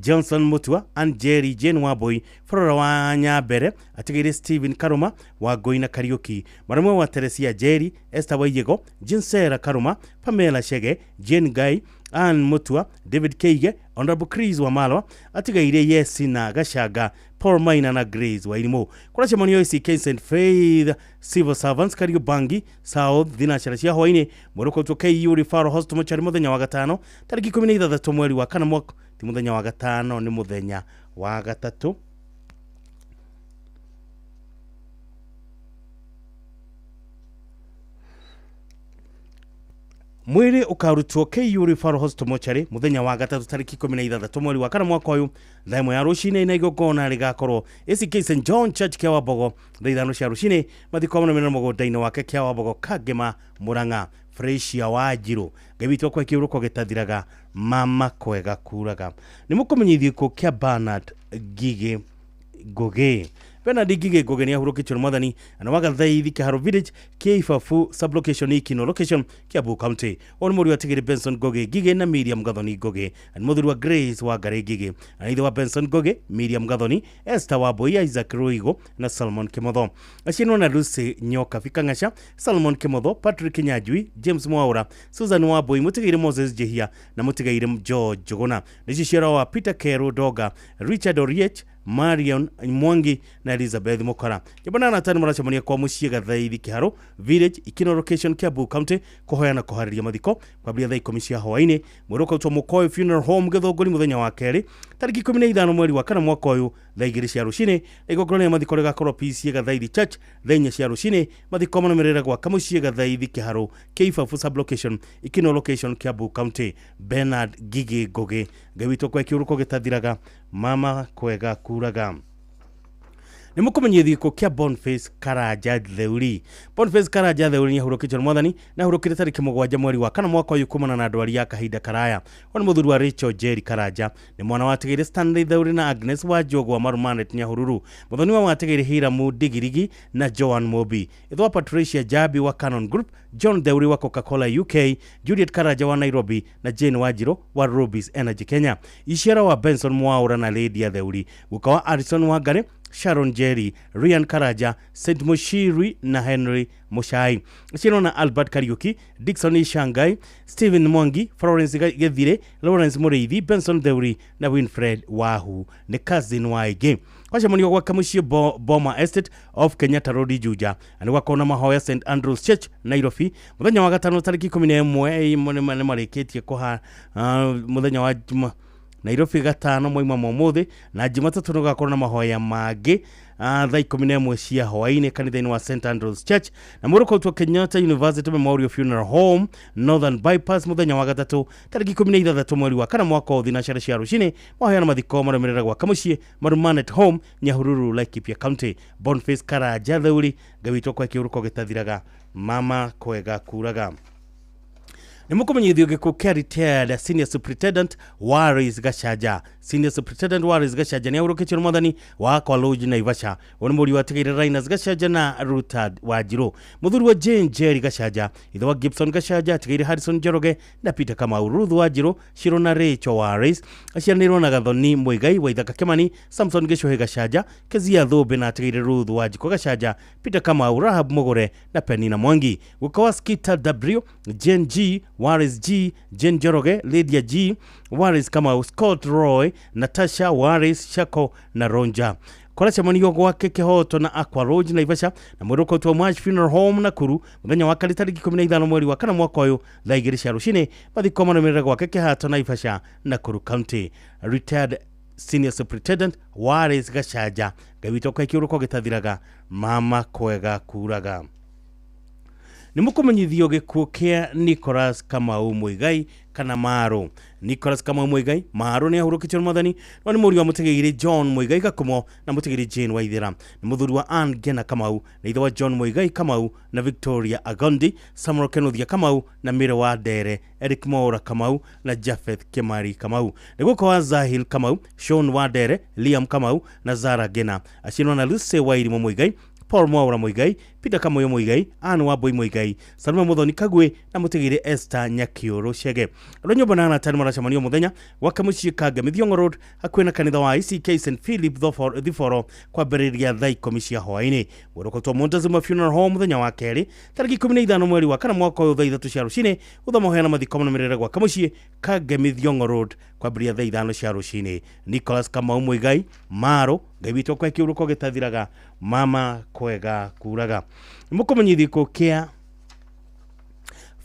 Johnson Mutua, Anjeri Jane Wambui, Flora wa Nyambere, atigĩrĩ Stephen Karuma wa Ngoi na Kariuki, maramwe wa Teresia Njeri, Esther Waiyego, Jinsera Karuma, Pamela Chege, Jane Guy, Ann Mutua, David Keige, Honorable Chris Wamalwa, atigaire Yesi na Gachanga, Paul Maina na Grace Wairimu. Kũracemanio ACK St Faith Civil Servants Kariobangi South thinacara cia hwainĩ mweri ũkoretwo KU Referral Hospital Mochari mũthenya wa gatano tarĩki 16 mweri wa 4 mwaka ti mũthenya wa gatano nĩ mũthenya wa gatatũ. Mwĩrĩ ũkarutwo KU Referral Hospital Mochari mũthenya wa gatatũ tarĩki 16 mweri wa 4 mwaka ũyũ thaa 1 ya rũcinĩ na igongona rĩgakorwo ACK St John Church Kĩawambogo thaa 5 cia rũcinĩ. Mathiko marũmĩrĩre mũgũnda-inĩ wake Kĩawambogo Kangema Murang'a. Fresia Wanjirũ, Ngai witũ akwa kĩũrũko gĩtathiraga, mama kwega kuraga. Nĩ mũkũmenyithio gĩkuũ kĩa Bernard Ngigĩ Ngũgĩ. Bernard Ngigĩ Ngũgĩ nĩ ahurũkĩtio nĩ mwathani na wa Gathaithi Kĩharo Village Kĩibabu sublocation Ikino location Kiambu County. Ũyũ nĩ mũriũ wa Tigĩrĩ Benson Ngũgĩ Ngigĩ na Miriam Gathoni Ngũgĩ, na nĩ mũthuri wa Grace Wangari Ngigĩ, na ithe wa Benson Ngũgĩ, Miriam Gathoni, Esther Wambui, Isaac Ruigo na Solomon Kimotho. Aciarwo na Lucy Nyokabi Kang'aca, Solomon Kimotho, Patrick Nyanjui, James Mwaura, Susan Wambui, mũtigĩrĩ Moses Njihia na mũtigĩrĩ George Njuguna. Nĩ cioro wa Peter Keru Doga, Richard Oriech, Marion Mwangi na Elizabeth Mukora. Jabana na tano maracemania kwa muciĩ Gathaithi Kĩharo Village Ikino location Kiambu County kũhoya na kũharĩria mathiko kwambĩrĩria thaa 10 cia hwainĩ. Mwĩrĩ ũkautwo Mũkoyo Funeral Home Gĩthũngũri mũthenya wa kerĩ tarĩki 15 mweri wa 4 mwaka ũyũ thaa 2 cia rũcinĩ. Igongona rĩa mathiko rĩgakorwo PCA Gathaithi Church thaa 4 cia rũcinĩ. Mathiko marũmĩrĩre gwaka mũciĩ Gathaithi Kĩharo Kĩibabu sublocation Ikino location Kiambu County. Bernard Ngigĩ Ngũgĩ, Ngai witũ kwa kĩũrũko gĩtathiraga, mama kwega kuraga. Nĩ mũkũmenyithio gĩkuũ kĩa Boniface Karanja Theuri. Boniface Karanja Theuri nĩ ahurũkĩtio nĩ mwathani na ahurũkĩte tarĩki 7 mweri wa 4 mwaka ũyũ kumana na ndwari ya kahinda karaya. Ũyũ nĩ mũthuri wa Rachel Jerry Karanja, nĩ mwana wa Tigĩrĩ Stanley Theuri na Agnes wa Njogu wa Marumanet Nyahururu, mũthoni wa Tigĩrĩ Hiramu Ndigirigi na Joan Mobi, ithe wa Patricia Jabi wa Canon Group, John Theuri wa Coca-Cola UK, Juliet Karanja wa Nairobi na Jane Wanjirũ wa Rubis Energy Kenya. Iciara wa Benson Mwaura na Lydia Theuri, guka wa Alison Wangari, Sharon Jerry, Ryan Karaja, St. Mushiri na Henry Mushai. Aciarwo na Albert Kariuki, Dickson Ishangai, Stephen Mwangi, Florence Gethire, Lawrence Mũrĩithi, Benson Theuri na Winfred Wahu nĩ cousin wa aingĩ. Kwacemanio gwake mũciĩ Boma Estate of Kenyatta Road Juja, na nĩ na mahoya St Andrews Church Nairobi mũthenya wa gatano tarĩki 11 nĩ marĩkĩtie kũha mũthenya wa Juma Nairobi gatano mwaima mũthĩ na Jumatatũ nĩ gũgakorwo na mahoya mangĩ thaa 11 cia hwainĩ kanitha-inĩ wa St Andrews Church na mwĩrĩ ũkautwo Kenyatta University Memorial Funeral Home Northern Bypass mũthenya wa gatatũ tarĩki 16 mweri wa 4 mwaka ũyũ thinacara cia rũcinĩ. Mahoya na mathiko marũmĩrĩra gwaka mũciĩ Marumanet Home Nyahururu Laikipia County. Boniface Karanja Theuri, Ngai witũ kwa kĩũrũko gĩtathiraga, mama kwega kuraga. Nĩ mũkũmenyithio gĩkuũ kĩa retired Senior Superintendent Waris Gachanja. Senior Superintendent Waris Gachanja nĩ ahurũkĩtio nĩ mwathani wa Aqua Lodge Naivasha. Ũyũ nĩ mũriũ wa Tigĩrĩ Rainas Gachanja na Rutad Wanjirũ, mũthuri wa Jane Jerry Gachanja, ithe wa Gibson Gachanja, Tigĩrĩ Harrison Njoroge na Peter Kamau, Ruth Wanjirũ, Shiro na Rachel Waris. Aciaranĩirwo na Gathoni Muigai wa Ithaka Kimani, Samson Gĩcũhĩ Gachanja, Kezia Thũmbĩ na Tigĩrĩ Ruth Wanjikũ Gachanja, Peter Kamau, Rahab Mugure na Penina Mwangi. Guka wa Skita W, Jane G, Waris G, Jane Njoroge, Lydia G, Waris Kamau, Scott Roy, Natasha Waris, Shako na Ronja. Kũracemanio gwake Kĩhoto na Aqua Lodge Naivasha na mwĩrĩ ũkautwo March Funeral Home Nakuru mũthenya wa kerĩ tarĩki 15 mweri wa 4 mwaka ũyũ thaa 2 cia rũcinĩ. Mathiko marũmĩrĩre gwake Kĩhato Naivasha Nakuru County. Retired Senior Superintendent Waris Gachanja, Ngai witũ kwa kĩũrũko gĩtathiraga, mama kwega kuraga. Nĩ mũkũmenyithio gĩkuũ kĩa Nicholas Kamau Muigai Kana Maro. Nicholas Kamau Muigai Maro nĩ ahurũkĩtio nĩ mwathani, no nĩ mũriũ wa mũtigĩire John Muigai Gakumo na mũtigĩire Jane Waithera. Nĩ mũthuri wa Ann Gena Kamau na ithe wa John Muigai Kamau na Victoria Agondi, Samuel Kenuthia Kamau na Mire wa Ndere, Eric Mwaura Kamau na Japheth Kimari Kamau. Nĩ guka wa Zahil Kamau, Sean wa Ndere, Liam Kamau na Zara Gena. Aciarwo na Lucy Wairimu Muigai, Paul Mwaura Muigai, Peter Kamoyo Muigai, Ann Wambui Muigai, Salome Muthoni Kagwe na mũtigĩire Esther Nyakiũrũ Chege. Andũ a nyũmba na arata nĩ maracemanio mũthenya gwake mũciĩ Kange Mithiongo Road hakuhĩ na kanitha wa ICK St Philip Thiboro kwambĩrĩria thaa 10 cia hwaĩ-inĩ. Mwĩrĩ Montezuma Funeral Home mũthenya wa kerĩ tarĩki 15 mweri wa kana mwaka ũyũ thaa 3 cia rũcinĩ. Gũthoma ũheana mathiko manũmĩrĩre gwake mũciĩ Kange Mithiongo Road kwambĩrĩria thaa 5 cia rũcinĩ. Nicholas Kamau Muigai Maro, Ngai witũ akũhe kĩhurũko gĩtathiraga, mama kwega kuraga. Nĩmũkũmenyithio gĩkuũ kĩa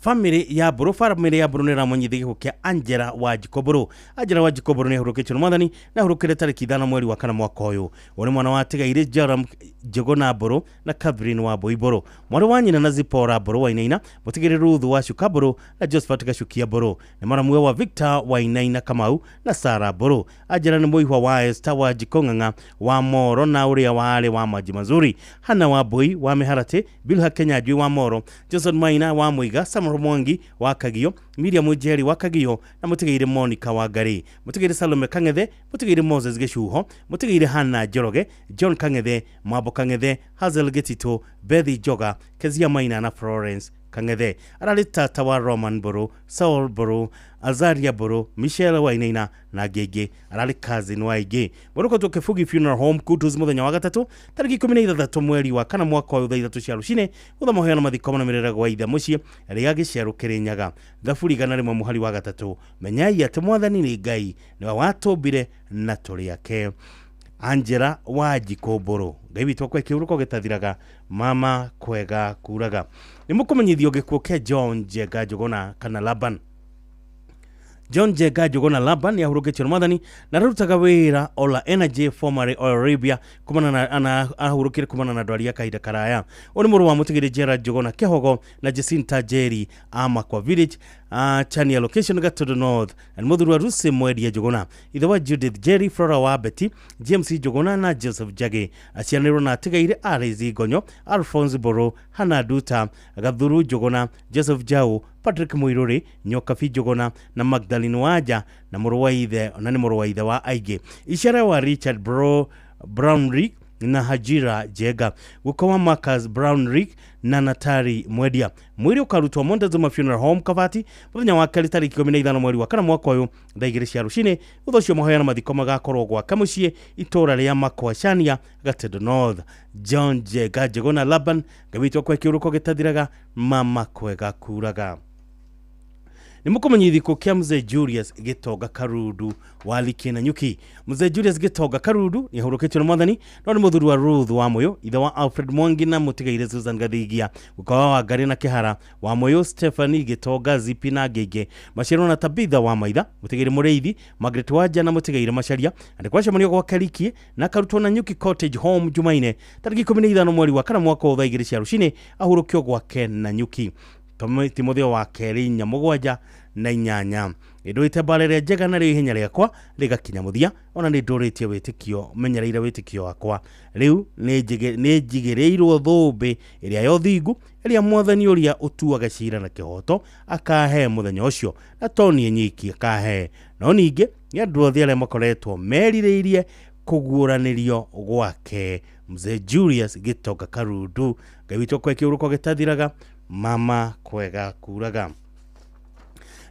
family ya Mbũrũ. Family ya Mbũrũ nĩ ĩramũmenyithia gĩkuũ kĩa Angela Wanjikũ Mbũrũ. Angela Wanjikũ Mbũrũ nĩ ahurũkĩtio nĩ mwathani na ahurũkire tarĩki 5 mweri wa kana mwaka ũyũ. Ũyũ nĩ mwana wa Tigairĩ Joram Njũgũna Mbũrũ na Catherine Wambui Mbũrũ, mwarĩ wa nyina na Zipporah Mbũrũ Wainaina, mũtigĩrĩ Ruth wa Cuka Mbũrũ na Josephat Gacukia Mbũrũ. Nĩ maramuwe wa Victor Wainaina Kamau na Sarah Mbũrũ. Angela nĩ mũihwa wa Esther Wanjikũ Ng'ang'a wa Moro na ũrĩa warĩ wa Maji Mazuri, Hannah Wambui wa Mĩharatĩ, Bilha Kenyanjui wa Moro, Johnson Maina wa Mũiga, Samuel Mwangi wa Kagio, Miriam Njeri wa Kagio na mũtigĩire Monica wa Ngari, mũtigĩire Salome Kang'ethe, mũtigĩire Moses Gĩcuho, mũtigĩire Hannah Njoroge, John Kang'ethe, Mwambo Kang'ethe, Hazel Gĩtitũ, Bethi Njoga, Kezia Maina na Florence Kang'ethe. Ararĩ tata wa Roman Mbũrũ, Saul Mbũrũ, Azaria Mbũrũ, Michelle Wainaina na angĩ aingĩ. Ararĩ cousin wa aingĩ. Mũrũkotwo Kĩbugi Funeral Home Kutus mũthenya wa gatatũ tarĩki 16 mweri wa kana mwaka ũyũ thaa 3 cia rũcinĩ. Gũthoma ũheana mathiko manũmĩrĩre gwa ithe mũciĩ rĩa Gĩcerũ Kĩrĩnyaga. Thaburi 100 mũhari wa 3. Menyai atĩ mwathani nĩ Ngai, nĩwe watũmbire na tũrĩ ake. Angela Wanjikũ Mbũrũ, Ngai witũ akũhe kĩhurũko gĩtathiraga, mama kwega kuraga. Nĩ mũkũmenyithio gĩkuũ kĩa John Njenga Njũgũna kana Laban. John Njenga Njũgũna Laban nĩ ahurũkĩtio nĩ mwathani na ararutaga wĩra Ola Energy formerly Oil Arabia kumana na ahurũkire kumana na ndwari ya kahinda karaya. Ũyũ nĩ mũrũ wa mũtigĩrĩ Gerald Njũgũna Kĩhogo na Jacinta Njeri a Makwa Village, Chania location Gatundu North, na nĩ mũthuri wa Lucy Mwendia Njũgũna, ithe wa Judith Njeri, Flora wa Betty, James Njũgũna na Joseph Njagi. Aciaranĩirwo na atigaire Alice Ngonyo, Alphonse Mbũrũ, Hannah Nduta, Gathuru Njũgũna, Joseph Jau, Patrick Muiruri, Nyokabi Njũgũna na Magdalene Wanja na mũrũ wa ithe na nĩ mũrũ wa ithe wa aingĩ. Icera wa Richard Brownrigg na Hajira Jenga, guka wa Marcus Brownrigg na Natari Mwendia. Mwĩrĩ ũkarutwo Montezuma Funeral Home Kabati mũthenya wa kerĩ tarĩki 15 mweri wa kana mwaka ũyũ thaa 2 cia rũcinĩ. Thutha ũcio mahoya na mathiko magakorwo gwake mũciĩ itũũra rĩa Makwacania Gatundu North. John Njenga Njũgũna Laban, Ngai witũ akũhe kĩhurũko gĩtathiraga, mama kwega kuraga. Nĩ mũkũmenyithio gĩkuũ kĩa Mzee Julius Gĩtonga Karundu wa Likĩ na Nyuki. Mzee Julius Gĩtonga Karundu nĩ ahurũkĩtio nĩ mwathani, no nĩ mũthuri wa Ruth wa Mũyũ, ithe wa Alfred Mwangi na mũtigaire Susan Gathigia, guka wa Wangari na Kĩhara wa Mũyũ, Stephanie Gĩtonga Zipi na angĩ aingĩ. Maciarwo na Tabitha wa Maitha, mũtigaire Mũrĩithi, Margaret Wanja na mũtigaire Macharia. Na nĩ kwacemanio gwake Likĩ na akarutwo na Nyuki Cottage Home Jumaine tarĩki 15 mweri wa kana mwaka ũyũ thaa 2 cia rũcinĩ, ahurũkio gwake na Nyuki. Timotheo wa kerĩ 4 7 na 8. Nĩndũĩte mbara ĩrĩa njega narĩo ihenya rĩakwa rĩgakinya mũthia, ona nĩ ndũrĩtie wĩtĩkio, menyereire wĩtĩkio wakwa. Rĩu nĩ njigĩrĩirwo thũmbĩ ĩrĩa ya ũthingu, ĩrĩa mwathani ũrĩa ũtuaga ciira na kĩhooto akahe mũthenya ũcio, na to niĩ nyiki akahe, no ningĩ nĩ andũ othe arĩa makoretwo merirĩirie kũguũranĩrio gwake. Mzee Julius Gĩtonga Karundu, Ngai witũ akũhe kĩhurũko gĩtathiraga, mama kwega kuraga.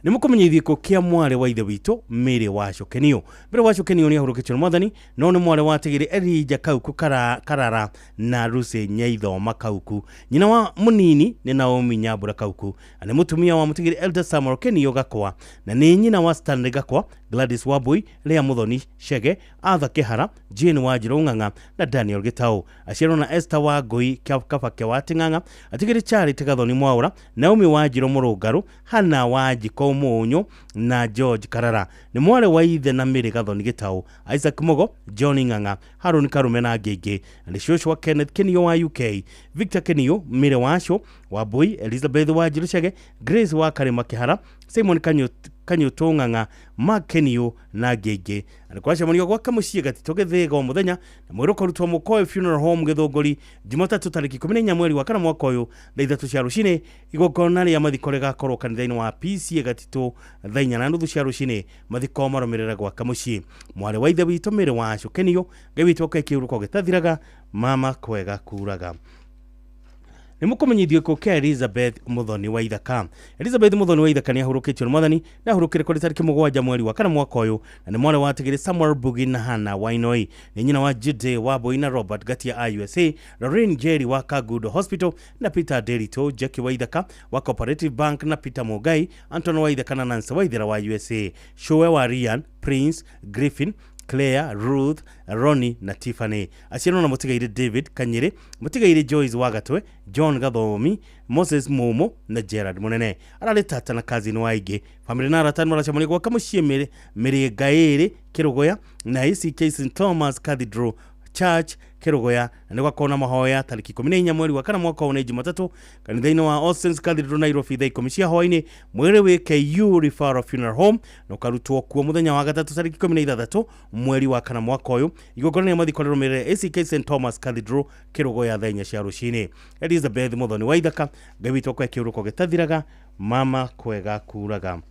Nĩ mũkũmenyithio gĩkuũ kĩa mwarĩ wa ithe witũ Mary Wacokenio. Mary Wacokenio nĩ ahurũkĩtio nĩ mwathani, no nĩ mwarĩ wa Tigĩrĩ Elijah Kauku Karara na Lucy Nyaithoma Kauku. Nyina wa mũnini nĩ Naomi Nyambura Kauku, na nĩ mũtumia wa mũtigĩrĩ Elder Samuel Kenio Gakwa, na nĩ nyina wa Stanley Gakwa, Gladys Wambui, Lea Muthoni Chege, Arthur Kĩhara, Jane Wanjirũ Ng'ang'a na Daniel Gĩtaũ. Aciarwo na Esther Wangui Kabake wa Ting'ang'a, atigĩrĩ Charity Gathoni Mwaũra, Naomi Wanjirũ Mũrũngarũ, Hannah Wanjikũ Mũnyũ na George Karara. Nĩ mwarĩ wa ithe na Mary Gathoni Gĩtaũ, Isaac Mugo, John Ng'ang'a, Harun Karume na angĩ aingĩ. Na nĩ cũcũ wa Kenneth Kenio wa UK, Victor Kenio, Mary Waco Wambui, Elizabeth Wanjirũ Chege, Grace wa Karĩma Kĩhara, Simon Kanyutu Ng'ang'a, Mark Kenio na angĩ aingĩ. Na nĩ kũracemanio gwake mũciĩ Gatitũ Gĩthĩga o mũthenya, na mwĩrĩ ũkarutwo Mũkoe Funeral Home Gĩthũngũri Jumatatũ tarĩki 14 mweri wa kana mwaka ũyũ thaa 3 cia rũcinĩ. Igongona rĩa mathiko rĩgakorwo kanitha-inĩ wa PCA Gatitũ thaa 4:30 cia rũcinĩ, mathiko marũmĩrĩre gwake mũciĩ. Mwarĩ wa ithe witũ Mary wa Kenio, Ngai witũ akũhe kĩhurũko gĩtathiraga, mama kwega kuraga. Nĩ mũkũmenyithio gĩkuũ kĩa Elizabeth Muthoni wa Ithaka. Elizabeth Muthoni wa Ithaka nĩ ahurũkĩtio nĩ Mwathani, na ahurũkire kũrĩ tarĩki 7 mweri wa kana mwaka ũyũ, na nĩ mwarĩ wa Tigiri Samuel Bugi na Hannah Wainoi. Nĩ nyina wa Jude wa Boi na Robert Gatia a USA, Lorraine Jerry wa Kagudo Hospital na Peter Derito, Jackie wa Ithaka wa Cooperative Bank na Peter Mugai, Anton wa Ithaka na Nancy wa Ithera wa USA, Showe wa Ryan, Prince, Griffin, Claire, Ruth, Ronnie na Tiffany. Aciarwo na mũtigairĩ David Kanyĩrĩ, mũtigairĩ Joyce wa Gatwe, John Gathomi, Moses Mumo na Gerard Munene. Ararĩ tata na cousin wa aingĩ. Famĩlĩ na arata nĩmaracemania gwaka mũciĩ Mĩrĩnga ĩrĩ Kĩrũgũya na ACK St Thomas Cathedral Church Kĩrũgũya, na nĩ gwakorwo na mahoya tarĩki 14 mweri wa kana mwaka ũyũ nĩ Jumatatũ kanitha-inĩ wa Austin's Cathedral Nairobi thaa 10 cia hwaĩ-inĩ. Mwĩrĩ wĩ KU Referral Funeral Home na ũkarutwo kuo mũthenya wa gatatũ tarĩki 16 mweri wa kana mwaka ũyũ. Igongona rĩa mathiko rĩrũmĩrĩre ACK St Thomas Cathedral Kĩrũgũya thaa 4 cia rũcinĩ. Elizabeth Muthoni wa Ithaka, Ngai witũ akũhe kĩhurũko gĩtathiraga, mama kwega kuraga.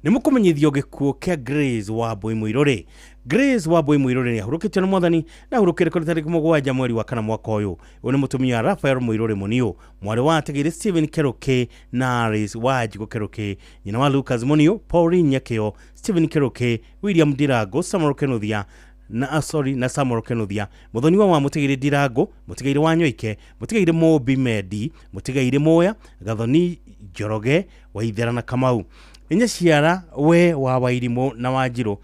Nĩ mũkũmenyithio gĩkuũ kĩa Grace wa Mbui Mũirũrĩ. Grace wa Mbui Mũirũrĩ nĩ ahurũkĩtio nĩ Mwathani, na ahurũkire kũrĩ tarĩki 7 mweri wa kana mwaka ũyũ. Ũyũ nĩ mũtumia Raphael Mũirũrĩ Muniu, mwarĩ wa Atigĩrĩ Stephen Keruke na Alice wa Njigũ Keruke, nyina wa Lucas Muniu, Pauline Nyakĩo, Stephen Keruke, William Ndirango, Samuel Kenuthia na sorry na Samuel Kenuthia, muthoniwa wa Mũtigairĩ Ndirango, Mũtigairĩ wa Nyoike, Mũtigairĩ Mũmbi Mendi, Mũtigairĩ Moya, Gathoni Njoroge, Waithera na Kamau. Nĩ nyaciara we wa Wairimũ na Wanjirũ.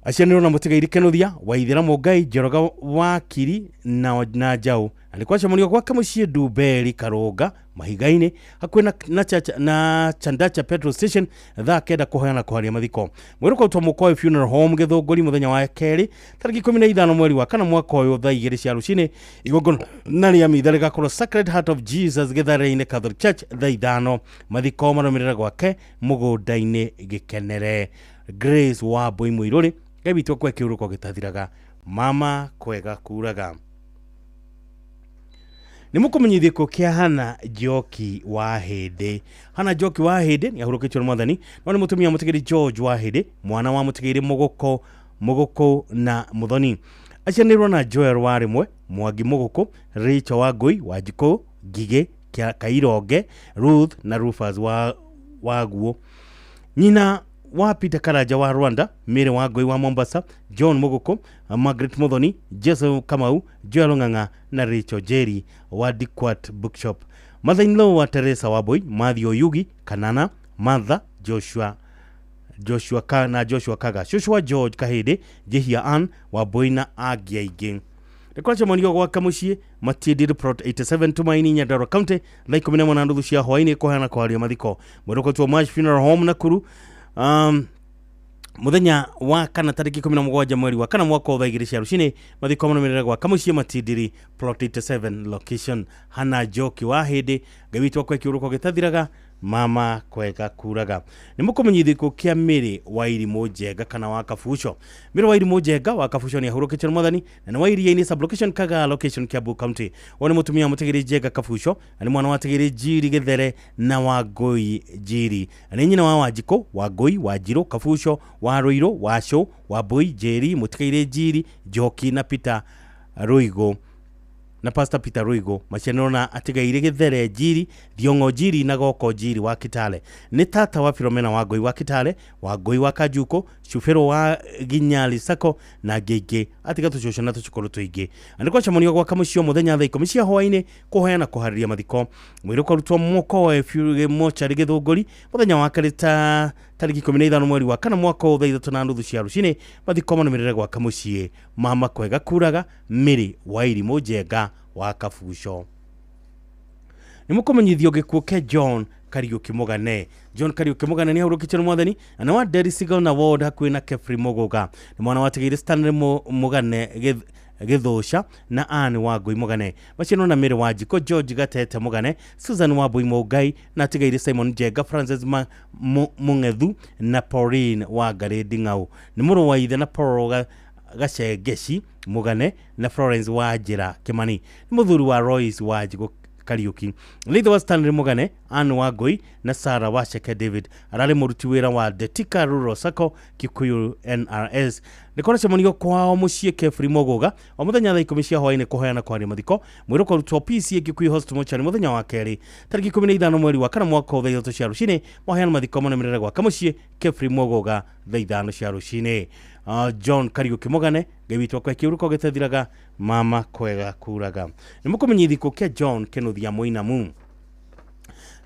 Aciaranĩirwo na Mũtigairĩ Kenuthia, Waithera Mũngai, Njoroge wa Kiri na Njaũ. Na nĩ kwacemanio gwake mũciĩ Ndumberi Karũnga Mahiga-inĩ hakuhĩ na Chandacha Petrol Station thaa 9 kũheana kũharia mathiko. Mwĩrĩ ũkarutwo Mũkoe Funeral Home Gĩthũngũri mũthenya wa kerĩ tarĩki 15 mweri wa kana mwaka ũyũ thaa 2 cia rũcinĩ. Igongona rĩa mitha rĩgakorwo Sacred Heart of Jesus Gĩtharĩ-inĩ Catholic Church thaa 5. Mathiko marũmĩrĩra gwake mũgũnda-inĩ Gĩkenere. Grace wa Mbui Mũirũrĩ, Ngai witũ akũhe kĩhurũko gĩtathiraga, mama kwega kuraga. Nĩ mũkũmenyithio gĩkuũ kĩa Hannah Njoki wa Hĩndĩ. Hannah Njoki wa Hĩndĩ nĩ ahurũkĩtio nĩ Mwathani, no nĩ mũtumia Mũtigairĩ George wa Hĩndĩ, mwana wa Mũtigairĩ Mũgũkũ na Mũthoni. Aciaranĩirwo na Joel wa Rĩmwe, Mwangi Mũgũkũ, Rachel wa Ngũi, Wanjikũ Ngigĩ, Kaironge, Ruth na Rufus wa Waguo. Nyina wa Peter Karanja wa Rwanda, Mary wa Ngũi wa Mombasa, John Mũgũkũ, Margaret Muthoni, Joseph Kamau, Joel Ng'ang'a na Rachel Jerry wa Diquat Bookshop. Mother-in-law wa Teresa Wambui, Matthew Oyugi, Kanana, Martha, Joshua na Joshua Kaga, Joshua George Kahĩndĩ, Jehia Ann Wambui na angĩ aingĩ. Nĩ kwacemanio gwake mũciĩ Matiendiri Plot 87 Tumaini Nyandarua County thaa 11:30 cia hwaĩ-inĩ kũheana kũharia mathiko. Mwĩrĩ ũkarutwo Mash Funeral Home Nakuru mũthenya wa kana tarĩki 17 mweri wa kana mwaka thaa 2 cia rũcinĩ. Mathiko marũmĩrĩre gwaka mũciĩ Matindiri Plot 87 location. Hannah Njoki wa Hĩndĩ, Ngai witũ akũhe kĩhurũko gĩtathiraga, mama kwega kuraga. Nĩ mũkũmenyithio gĩkuũ kĩa Mary wa Irimũ Njenga kana wa Kabuco. Mary wa Irimũ Njenga wa Kabuco nĩ ahurũkĩtio nĩ Mwathani, na nĩ wa Iria-inĩ sublocation Kagaa location Kiambu County. Ũyũ nĩ mũtumia wa Mũtigairĩ Njenga Kabuco, na nĩ mwana wa Tigĩrĩ Njiri Gĩthere na wa Ngũi Njiri. Na nĩ nyina wa Wanjikũ, wa Ngũi, Wanjirũ, Kabuco, wa Rũirũ, Wacũ, wa Mbũi, Njeri, Mũtigairĩ Njiri, Njoki na Peter Rũigũ na Pastor Peter Ruigo. Maciaranĩirwo na Atigairĩ Gĩthere Njiri, Thiong'o Njiri na Goko Njiri wa Kitale. Nĩ tata wa Philomena wa Ngũi wa Kitale, wa Ngũi wa Kanjuko, Cubĩrũ wa Ginyali Sacco na angĩ aingĩ. Atiga tũcũcũ na tũcũkũrũ tũingĩ. Na nĩ kwacemanio gwaka mũciĩ o mũthenya thaa 10 cia hwaĩ-inĩ kũheana kũharĩria mathiko. Mwĩrĩ ũkarutwo Mũkoe Mochari Gĩthũngũri mũthenya wa kerĩ tarĩki 15 mweri wa kana mwaka ũyũ thaa 3:30 cia rũcinĩ. Mathiko marũmĩrĩre gwaka mũciĩ mama kwega kuraga, Mary wa Irimũ Njenga wa Kabuco. Nĩ mũkũmenyithio gĩkuũ kĩa John Kariuki Mũgane. John Kariuki Mũgane nĩ ahurũkĩtio nĩ Mwathani, na nĩ wa Derry Sigal na Ward hakuhĩ na Kefri Mũgũga. Nĩ mwana wa Tigĩrĩ Stanley Mũgane Gĩthũca na Anne Wangũi Mũgane. Maciano na Mary Wanjikũ, George Gatete Mũgane, Susan Wambui Mũngai na atigaire Simon Njenga, Francis Mũng'ethu na Pauline Wangarĩ Nding'au. Nĩ mũrũ wa ithe na Paul Gacengeci Mũgane na Florence Wanjĩra Kĩmani. Nĩ mũthuri wa Royce Wanjikũ Kariuki. Nĩ ithe wa Stanley Mũgane, Anne Wangũi na Sarah Wacheke David. Ararĩ mũruti wĩra wa Detika Rural Sacco Kikuyu NRS. Nĩ kũracemanio kwao mũciĩ Kefri Mũgũga o mũthenya thaa 10 cia hwaĩ-inĩ kũheana kwaria mathiko. Mwĩrĩ ũkarutwo PCA Kikuyu Hospital Mortuary mũthenya wa kerĩ tarĩki 15 mweri wa kana mwaka wa thaa 3 cia rũcinĩ. Maheana mathiko manũmĩrĩre gwake mũciĩ Kefri Mũgũga thaa 5 cia rũcinĩ. John Kariuki Mũgane, Ngai witũ akwe kĩũrũko gĩtathiraga, mama kwega kuraga. Nĩ mũkũmenyithia gĩkuũ kĩa John Kĩnuthia Mũinamu.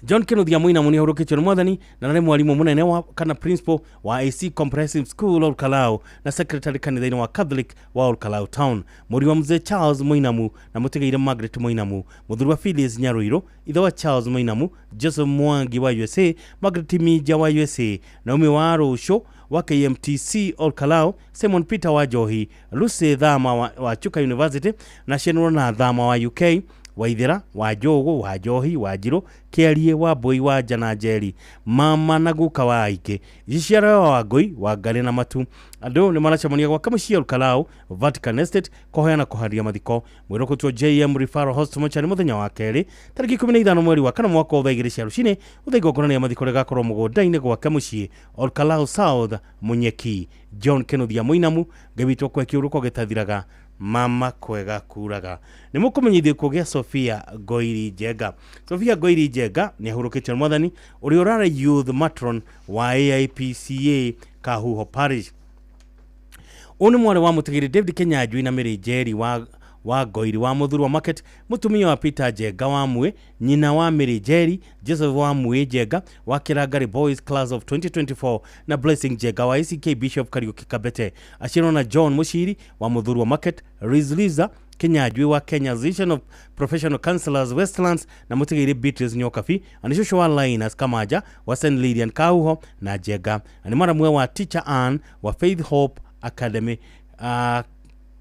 John Kĩnuthia Mũinamu nĩ ahurũkĩtio nĩ mwathani na arĩ mwarimũ mũnene wa kana principal wa AC Comprehensive School Olkalau na secretary kanitha-inĩ wa Catholic wa Olkalau Town. Mũriũ wa mzee Charles Mũinamu na mũtigaire Margaret Mũinamu, mũthuri wa Phyllis Nyarũirũ, ithe wa Charles Mũinamu, Joseph Mwangi wa USA, Margaret Minja wa USA, Naomi wa Rũcũ wa KMTC Olkalau, Simon Peter wa Njohi, Lucy Thama wa Chuka University na Shenro Thama wa UK, Waithera wa Njogu wa Njohi wa Njirũ, Kĩarie wa Mbũi wa Njana Njeri, mama na guka wa aingĩ, Giciaro wa Ngũi wa Ngarĩ na Matu. Andũ nĩ maracemania gwake mũciĩ Olkalau Vatican Estate kũheana kũharia mathiko. Mwĩrĩ ũkũtuo JM Referral Hospital Mortuary mũthenya wa kerĩ tarĩki 15 mweri wa kana mwaka wa thaa 2 cia rũcinĩ. Gũtha igongona rĩa mathiko rĩgakorwo mũgũnda-inĩ gwake mũciĩ Olkalau South Munyeki. John Kĩnuthia Mũinamu, Ngai witũ akwe kĩũrũko gĩtathiraga, mama kwega kuraga. Nĩ mũkũmenyithio gĩkuũ gĩa Sofia Ngoiri Njenga. Sofia Ngoiri Njenga nĩ ahurũkĩtio nĩ mwathani ũrĩa ũrarĩ youth matron wa AIPCA Kahuho Parish. Ũyũ nĩ mwarĩ wa mũtigĩrĩ David Kenyanjui na Mary Njeri wa Ngoiri wa Mũthurwa Market, mũtumia wa Peter Njenga wa Mwĩ, nyina wa Mary Njeri, Joseph wa Mwĩ Njenga wa Kĩrangari Boys Class of 2024 na Blessing Njenga wa ACK Bishop Kariuki Kabete. Aciarwo na John Mushiri wa Mũthurwa Market, Liz Liza Kenyanjui wa Kenya Association of Professional Counselors Westlands na mũtigĩrĩ Beatrice Nyokabi, na cũcũ wa Linus Kamaja wa St Lilian Kahuho na Njenga, na nĩ mwaramwe wa Teacher Ann wa Faith Hope Academy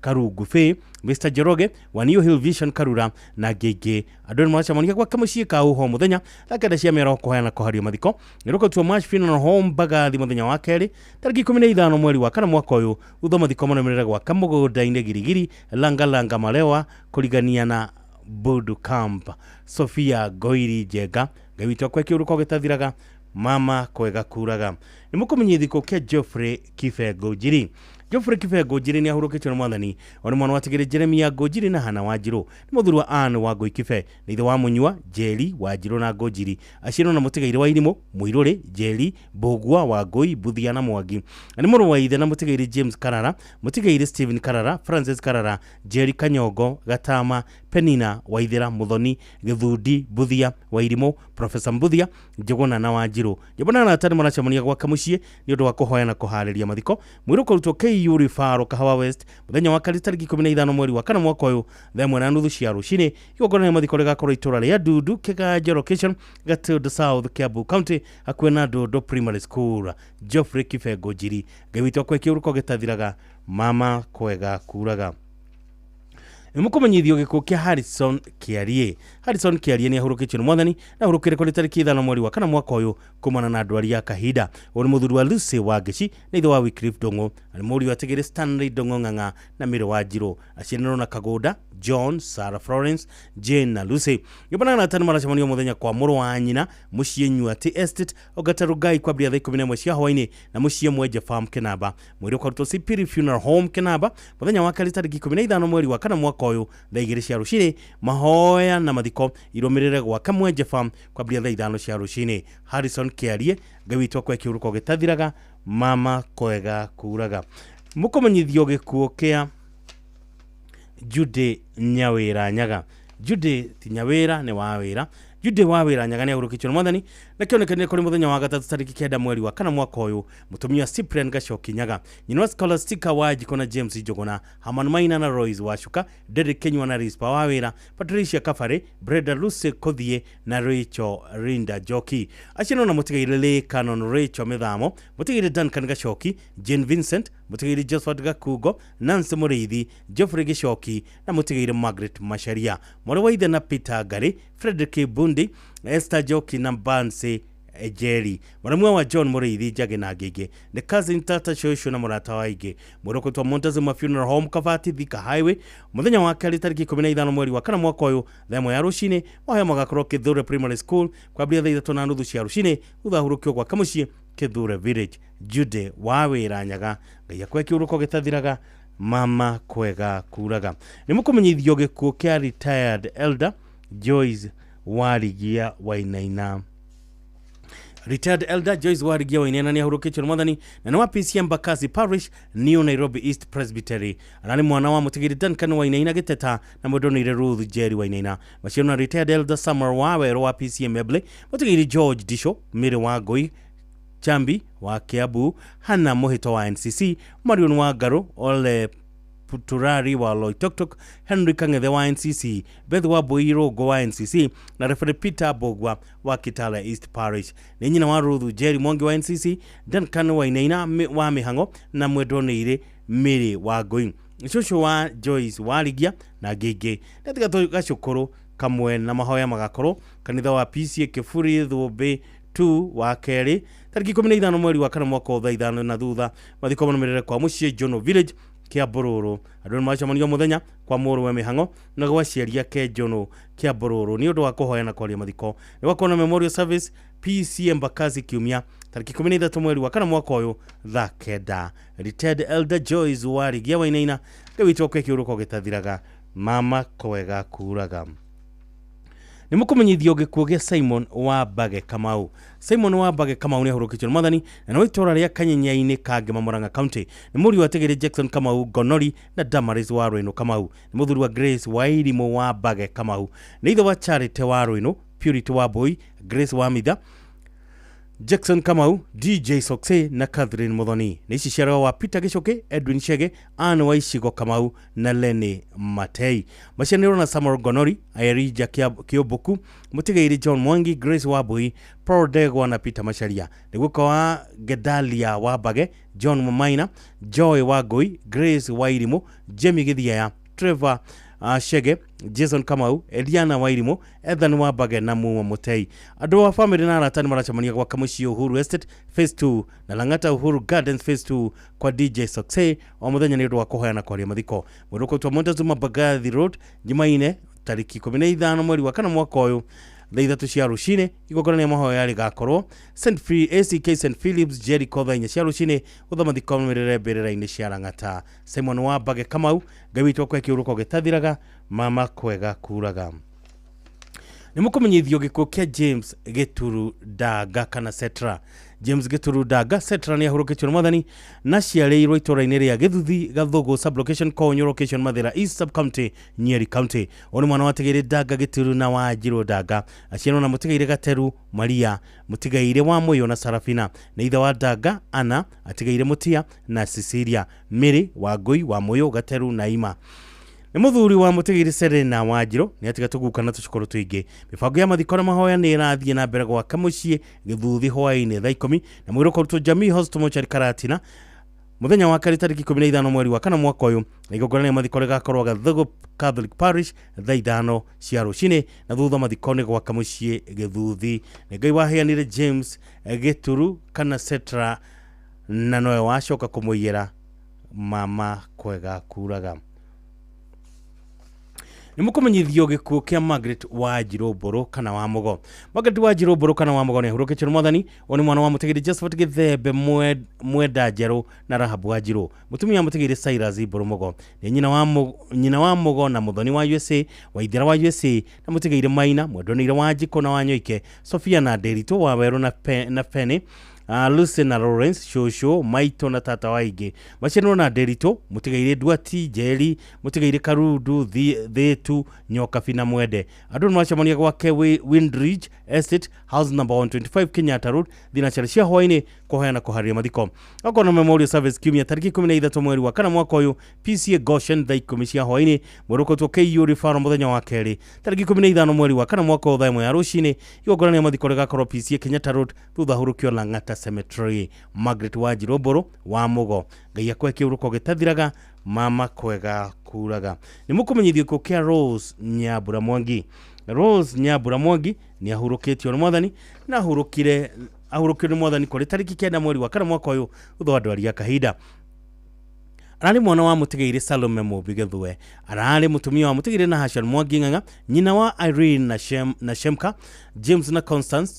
Karungu Bay, Mr Njoroge wa New Hill Vision Karura na ngĩngĩ. Andũ nĩ maracemania gwake mũciĩ Kahuho mũthenya thaa 9 cia mĩaraho kũheana kũharia mathiko. Nĩrũkũtuo March Funeral Home Mbagathi mũthenya wa kerĩ tarĩki 15 mweri wa kana mwaka ũyũ. Thutha mathiko manũmĩrĩre gwake mũgũnda-inĩ Girigiri Langalanga Malewa kũrigania na Budu Camp. Sofia Ngoiri Njenga, Ngai witũ akwe kĩũrũko gĩtathiraga, mama kwega kuraga. Nĩ mũkũmenyithio gĩkuũ kĩa Geoffrey Kibe Ngũnjiri. Geoffrey Kibe Ngũnjiri nĩ ahurũkĩtio nĩ mwathani. Ona mwana watigĩrĩ Jeremia Ngũnjiri na Hana Wanjirũ. Nĩ mũthuri wa Anne wa Ngũi Kibe, nĩ ithe wa Mũnyua, Njeri Wanjirũ na Ngũnjiri. Aciarwo na mũtigairĩ wa Irimũ, Mũirũrĩ, Njeri, Mbũgua wa Ngũi, Mbuthia na Mwangi. Na nĩ mũrũ wa ithe na mũtigairĩ James Karara, mũtigairĩ Stephen Karara, Francis Karara, Njeri Kanyongo, Gatama, Penina Waithera, Muthoni, Gĩthundi, Mbuthia wa Irimũ, Professor Mbuthia, Njũgũna na Wanjirũ. Njũgũna na arata nĩ maracemania gwake mũciĩ nĩ ũndũ wa kũhoya na kũharĩria mathiko. Mwĩrĩ ũkarutwo KU Referral Kahawa West mũthenya wa kerĩ tarĩki 15 mweri wa kana mwaka ũyũ thaa 1:30 cia rũcinĩ. Igongona rĩa mathiko rĩgakorwo itũra rĩa Ndundu Kĩganjo location Gatundu South Kiambu County hakuhĩ na Ndundu Primary School. Geoffrey Kibe Ngũnjiri, Ngai witũ akwe kĩũrũko gĩtathiraga, mama kwega kuraga. Nĩ mũkũmenyithio gĩkuũ kĩa Harrison Kĩarie. Harrison Kĩarie nĩ ahurũkĩtio nĩ mwathani na ahurũkire kũrĩ tarĩki 5 mweri wa kana mwaka ũyũ kumana na ndwari ya kahinda. Ũyũ nĩ mũthuri wa Lucy Wangeci na ithe wa Wycliffe Ndung'u, na nĩ mũriũ atigĩrĩ Stanley Ndung'u Ng'ang'a na Mary Wanjirũ. Aciaranĩrwo na Kagũnda, John, Sarah Florence, Jane na Lucy. Nyũmba na arata nĩ maracemanio mũthenya kwa mũrũ wa nyina mũciĩ Nywati Estate Ongata Rongai kwambĩrĩria thaa 11 cia hwaĩ-inĩ na mũciĩ Mwenje Farm Kĩnamba. Mwĩrĩ ũkarutwo Sipiri Funeral Home Kĩnamba mũthenya wa kerĩ tarĩki 15 mweri wa kana mwaka ũyũ thaa 2 cia rũcinĩ. Mahoya na mathiko irũmĩrĩre gwake Mwenje Farm kwambĩrĩria thaa 5 cia rũcinĩ. Harrison Kĩarie, Ngai witũ akwe kĩũrũko gĩtathiraga, mama kwega kuraga. Mũkũmenyithio gĩkuũ kĩa Jude Nyawĩra Nyaga. Jude ti Nyawĩra nĩ wa wĩra. Jude wa wĩra Nyaga nĩ ahurũkĩtio nĩ mwathani na kĩonekanire kũrĩ mũthenya wa gatatũ tarĩki 9 mweri wa kana mwaka ũyũ. Mũtumia Cyprian Gacoki Nyaga, nyina wa Scholastica Wanjikũ na James Njũgũna, Haman Maina na Royce Wacuka, Derek Kenywa na Rispa wa wĩra, Patricia Kabare, Brenda Lucy Kothie na Rachel Rinda Njoki. Acio na mũtigairĩ Lee Canon Rachel Mĩthamo, mũtigairĩ Duncan Gacoki, Jane Vincent, Mũtigĩire Josephat Gakungo, Nancy Mũrĩithi, Geoffrey Gĩcoki na mũtigĩire Margaret Macharia, mwarĩ wa ithe na Peter Ngari, Frederick Bundi, Esther Njoki na Bansi Jerry, mwarimũ wa John Mũrĩithi, Njagi na Ngĩngĩ, nĩ cousin tata cũcũ na mũrata wa ingĩ. Mwĩrĩ ũkũtwa Montezuma Funeral Home, Kabati, Thika Highway, mũthenya wa kerĩ tarĩki 15 mweri wa kana mwaka ũyũ thaa 1 ya rũcinĩ. Mahoya magakorwo Kithure Primary School kwambĩrĩria thaa 3:30 cia rũcinĩ, thutha hurũkio gwake mũciĩ Kithure Village. Jude wa wĩra nyaga, Ngai akwe kĩurũko gĩtathiraga, mama kwega kuraga. Nĩ mũkũmenyithio gĩkuũ kĩa retired elder Joyce Warigia Wainaina. Retired elder Joyce Warigia Wainaina nĩ ahurũkĩtio nĩ Mwathani na nĩ wa PCM Bakasi Parish, New Nairobi East Presbytery. Ararĩ mwana wa mũtigĩri Duncan Wainaina Gĩteta na mwendonĩire Ruth Jerry Wainaina. Maciaro na retired elder Samuel Wawerũ wa PCM Eble, mũtigĩri George Disho, Mary Wangũi Chambi wa Kiambu, Hannah Mũhĩto wa NCC, Marion Wangarũ, Ole Puturari wa Loitoktok, Henry Kang'ethe wa NCC, Beth wa Rũngũ wa NCC na Reverend Peter Mbũgua wa Kitale East Parish. Nĩ nyina wa Ruth Jerry Mwangi wa NCC, Duncan Wainaina wa Mĩhang'o na mwendonĩire Mary Wangũi, cũcũ wa Joyce Warigia na Ngĩngĩ. Ndatiga gacũkũrũ kamwe na mahoya magakorwo kanitha wa PCA Kĩburi Thũmbĩ 2 wa kerĩ tarĩki 15 mweri wa kana mwaka thaa 5 na thutha. Mathiko marũmĩrĩre kwa mũciĩ Jono Village, Kĩambururu. Andũ nĩ macemania mũthenya kwa mũrũ wa Mĩhang'o na gwa aciari ake Jono Kĩambururu nĩ ũndũ wa kũhoya na kwaria mathiko. Nĩ gwakorwo na memorial service PCM Mbakasi kiumia tarĩki 13 mweri wa kana mwaka ũyũ thaa 9. Retired elder Joyce Warigia Wainaina, Ngai witũ akwe kĩurũko gĩtathiraga, mama kwega kuraga. Nĩ mũkũmenyithio gĩkuũ gĩa Simon Wambage Kamau. Simon Wambage Kamau nĩ ahurũkĩtio nĩ Mwathani na nĩ itũũra rĩa Kanyenyainĩ Kangema, Murang'a County. Nĩ mũriũ wa Tigĩrĩ Jackson Kamau Gonori na Damaris wa Rwĩnũ Kamau. Nĩ mũthuri wa Grace Wairimũ Wambage Kamau. Nĩ ithe wa Charity wa Rwĩnũ, Purity wa Mbũi, Grace wa Mitha, Jackson Kamau, DJ Soxe na Catherine Muthoni. Nĩ ici ciarwa wa Peter Gichuki, Edwin Chege, Anne wa Icigo Kamau na Lenny Matei. Macianĩrwo na Samuel Gonori, Aerija Kĩũmbũku, Mũtigairĩ John Mwangi, Grace Wambui, Paul Ndegwa na Peter Macharia. Nĩ guka wa Gedalia Wambage, John Maina, Joy Wangũi, Grace Wairimũ, Jamie Githiaya, Trevor Shege, Jason Kamau, Eliana Wairimũ, Ethan Wambage na Muma Mutei. Andũ a famĩlĩ na arata nĩ maracemania gwaka mũciĩ Uhuru Estate Phase 2 na Lang'ata Uhuru Gardens Phase 2 kwa DJ Success o mũthenya nĩ ũndũ wa kũhoya na kwaria mathiko. Mwĩrĩ ũkũrutwo Montezuma Mbagathi Road Jumaine tarĩki 15 mweri wa kana mwaka ũyũ thaa 3 cia rũcinĩ. Igongona rĩa mahoya rĩgakorwo ACK St Philips Jericho thaa 4 cia rũcinĩ, gũtha mathiko marũmĩrĩre mbĩrĩra-inĩ cia Lang'ata. Simon Wambage Kamau, Ngai witũ akwe kĩurũko gĩtathiraga, mama kwega kuraga. Nĩ mũkũmenyithio gĩkuũ kĩa James Gĩturu Ndaga kana Setra. James Gĩturu Ndaga Setra nĩ ahurũkĩtio nĩ Mwathani na ciarĩirwo itũũra-inĩ rĩa Gĩthuthi, Gathũgũ sublocation, Konyo location, Mathĩra East sub-county, Nyeri County. Ũyũ nĩ mwana wa Tigĩrĩ Ndaga Gĩturu na Wanjirũ Ndaga. Aciarwo na mũtigairĩ Gateru Maria, mũtigairĩ wa Mũyũ na Sarafina. Nĩ ithe wa Ndaga Anna, atigairĩ Mũtia na Cecilia, Mary Wangũi wa Mũyũ, Gateru na Ima. Nĩ mũthuri wa mũtigĩrĩ Serena Wanjirũ, nĩ atiga tũguka na tũcũkũrũ tũingĩ. Mĩbango ya mathiko na mahoya nĩ ĩrathiĩ na mbere gwaka mũciĩ Gĩthuthi hwaĩ-inĩ thaa 10 na mwĩrĩ ũkarutwo Jamii Hospital Mortuary Karatina mũthenya wa kerĩ tarĩki 15 mweri wa kana mwaka ũyũ, na igongona rĩa mathiko rĩgakorwo Gathugu Catholic Parish thaa 5 cia rũcinĩ, na thutha mathiko nĩ gwaka mũciĩ Gĩthuthi. Nĩ Ngai waheanire James Gĩturu kana Setra na nowe wacoka kũmũiyĩra mama kwega kuraga. Nĩ mũkũmenyithio gĩkuũ kĩa Margaret Wanjirũ Mbũrũ kana wa Mũgo. Margaret Wanjirũ Mbũrũ kana wa Mũgo nĩ ahurũkĩtio nĩ Mwathani. Ũyũ nĩ mwana wa mũtigĩrĩ Josephat Gĩthembe Mwenda Njerũ na Rahabu Wanjirũ. Mũtumia wa mũtigĩrĩ Cyrus Mbũrũ Mũgo. Nĩ nyina wa Mũgo na mũthoni wa USA, Waithera wa USA na mũtigĩrĩ Maina, mwendonĩire wa Njikũ na wa Nyoike, Sofia na Nderitu wa Werũ na Penny, Lucy na Lawrence, Shosho, Maito na tata wa ingĩ. Maciarĩrwo na Nderitu, mũtigairĩ Nduati, Njeri, mũtigairĩ Karundu, Thitu, Nyokabi na Mwende. Andũ nĩ macemania gwake Windridge Estate, house number 125 Kenyatta Road, thinacara cia hwaĩ-inĩ kũhoya na kũharĩria mathiko. Okorwo na memorial service kiumia tarĩki 13 mweri wa kana mwaka ũyũ PCA Goshen thaa 10 cia hwaĩ-inĩ, mwĩrĩ ũkũrutwo KU Referral mũthenya wa kerĩ tarĩki 15 mweri wa kana mwaka ũyũ thaa 1 ya rũcinĩ. Igongona rĩa mathiko rĩgakorwo PCA Kenyatta Road thutha hurũkio Lang'ata Lang'ata Cemetery. Margaret Wanjiru Mburu wa Mugo, Ngai akwe kĩũrũko gĩtathiraga, mama kwega kuraga. Nĩ mũkũmenyithio gĩkuũ kĩa Rose Nyambura Mwangi. Rose Nyambura Mwangi nĩ ahurũkĩtio nĩ mwathani na ahurũkio nĩ mwathani kũrĩ tarĩki 9 mweri wa 4 mwaka ũyũ thutha wa ndwari ya kahinda. Ararĩ mwana wa mũtigairĩ Salome Mũmbi Gĩthue, ararĩ mũtumia wa mũtigairĩ Nahashon Mwangi Ng'ang'a, nyina wa Irene na Shemka, James na Constance,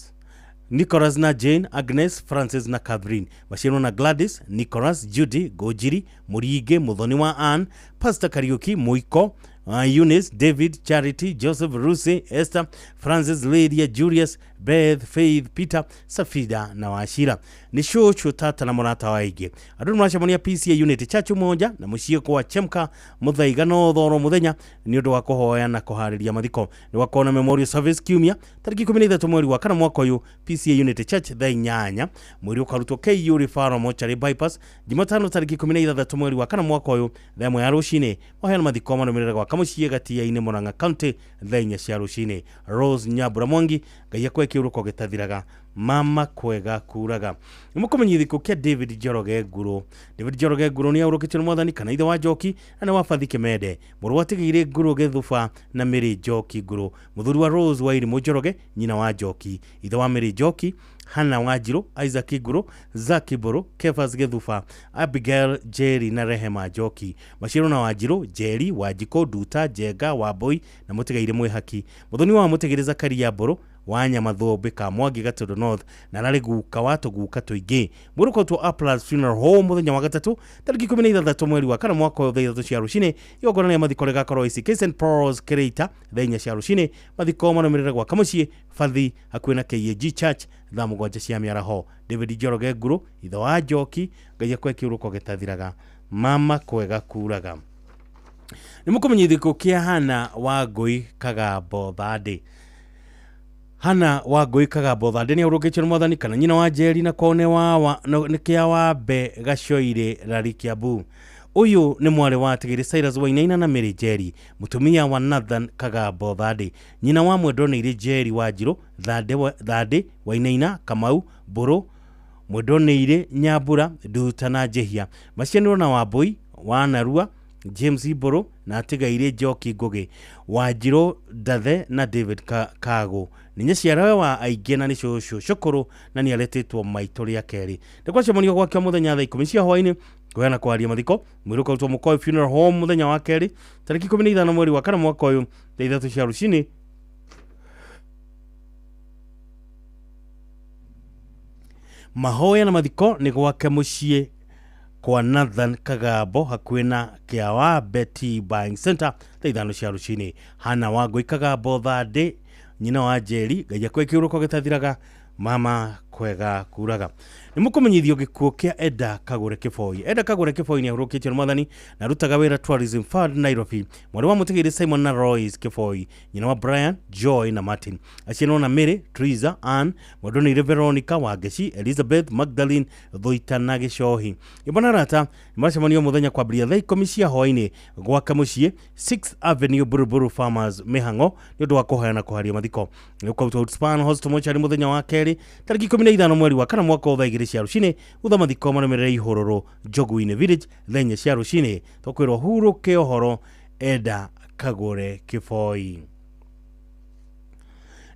Nicholas na Jane, Agnes, Francis na Catherine, maciarwo na Gladys, Nicholas, Judy, Gojiri, Mũringe, Mũthoni wa Ann, Pastor Kariuki, Mũiko, Eunice, David, Charity, Joseph, Lucy, Esther, Francis, Lydia, Julius, Beth, Faith, Peter, Safida na Wachira. Nĩ cũcũ, tata na mũrata wa aingĩ. Andũ nĩ maracemania PCA Unity Church Umoja na mũciĩ kwa Chemka Mũthaiga no thoro mũthenya nĩ ũndũ wa kũhoya na kũharĩria mathiko. Nĩ gwakorwo na memorial service kiumia tarĩki 13 mweri wa 4 mwaka ũyũ PCA Unity Church thaa 8. Mwĩrĩ ũkarutwo KU Referral Mortuary Bypass Jumatano tarĩki 16 mweri wa 4 mwaka ũyũ thaa 1 ya rũcinĩ. Mahoya na mathiko marũmĩrĩre gwaka mũciĩ Gatia-inĩ Murang'a County thaa 4 cia rũcinĩ. Rose Nyambura Mwangi, Ngai akwe kĩũrũko gĩtathiraga, mama kwega kuraga. Nĩ mũkũmenyithio gĩkuũ kĩa David Njoroge Nguru. David Njoroge Nguru nĩ ahurũkĩtio nĩ mwathani kana ithe wa Njoki na nĩ wa Bathi Kĩmende, mũrũ wa Tigĩirĩ Nguru Gĩthuba na Mary Njoki Nguru, mũthuri wa Rose Wairimũ Njoroge, nyina wa Njoki, ithe wa Mary Njoki, Hannah Wanjiru, Isaac Nguru, Zaki Mburu, Kefas Gĩthuba, Abigail Njeri na Rehema Njoki. Maciarwo na Wanjiru, Njeri, Wanjikũ, Nduta, Njenga, Wambui na mũtigairĩ Mwĩhaki. Mũthoni wa mũtigairĩ Zakaria Mburu wa Nyamathũmbĩ ka Mwangi Gatũndũ North na ararĩ guka wa tũguka tũingĩ. Mwĩrĩ ũkarutwo Uplands Funeral Home mũthenya wa gatatũ tarĩki 16 mweri wa 4 mwaka ũyũ thaa 3 cia rũcinĩ. Igongona rĩa mathiko rĩgakorwo ACK St Paul's Kereita thaa 4 cia rũcinĩ. Mathiko marũmĩrĩre gwaka mũciĩ Bathi hakuhĩ na KAG Church thaa 7 cia mĩaraho. David Njoroge Nguru, ithe wa Njoki, Ngai akwe kĩũrũko gĩtathiraga, mama kwega kuraga. Nĩ mũkũmenyithio gĩkuũ kĩa Hannah Wangũi Kagambo Thande. Hannah Wangũi Kagambo Thande nĩ ahurũkĩtio nĩ mwathani kana nyina wa Njeri na kwao nĩ kĩa Wambe Gacoirĩ Rari Kiambu. Ũyũ nĩ mwarĩ wa Tigĩrĩ Cyrus Wainaina na Mary Njeri, mũtumia wa Nathan Kagambo Thande, nyina wa Mwendonĩire Njeri Wanjiru, Thande Wainaina, Kamau Mburu, Mwendonĩire Nyambura, Nduta na Njehia. Macianirwo na Wambui wa Narua, James Mburu na atigairĩ Njoki Ngugi, Wanjiru Ndathe na David Kago. Nĩ nyaciarawe wa aingĩ na nĩ cũcũ cũkũrũ na nĩ aretĩtwo maitũ rĩa kerĩ. Nĩ gwacemanio gwake mũthenya thaa 10 cia hwaĩ-inĩ kũheana kwaria mathiko. Mwĩrĩ ũkarutwo Mũkoĩ Funeral Home mũthenya wa kerĩ tarĩki 15 mweri wa 4 mwaka ũyũ thaa 3 cia rũcinĩ. Mahoya na mathiko nĩ gwake mũciĩ kwa Nathan Kagambo hakuhĩ na Kĩawambe Tea Buying Center thaa 5 cia rũcinĩ. Hannah Wangũi Kagambo Thande, nyina wa Njeri, Ngai akwe kĩũrũko gĩtathiraga, mama kwega kuraga. Nĩ mũkũmenyithio gĩkuũ kĩa Eda Kagũre Kĩboi. Eda Kagũre Kĩboi nĩ ahurũkĩtio nĩ mwathani na arutaga wĩra Tourism Fund Nairobi. Mwarĩ wa mũtigairĩ Simon na Royce Kĩboi, nyina wa Brian, Joy na Martin. Aciarwo na Mary, Teresa, Ann, mwendonĩire Veronica Wangeci, Elizabeth, Magdalene, Thuita na Gĩcohi. Nyũmba na arata nĩ maracemanio mũthenya kwambĩrĩria thaa 10 cia hwaĩ-inĩ gwake mũciĩ 6th Avenue Buruburu Farmers Mĩhang'o nĩ ũndũ wa kũhoya na kũharia mathiko. Nĩ ũkarutwo Outspan Hospital Mortuary mũthenya wa kerĩ tarĩki 15 mweri wa 4 mwaka ũyũ thaa 2 cia rũcinĩ. Thutha mathiko marũmĩrĩre Ihũrũrũ Njogu-inĩ Village thaa 4 cia rũcinĩ. Tũkwĩrwo hurũke ũhoro Eda Kagũre Kĩboi.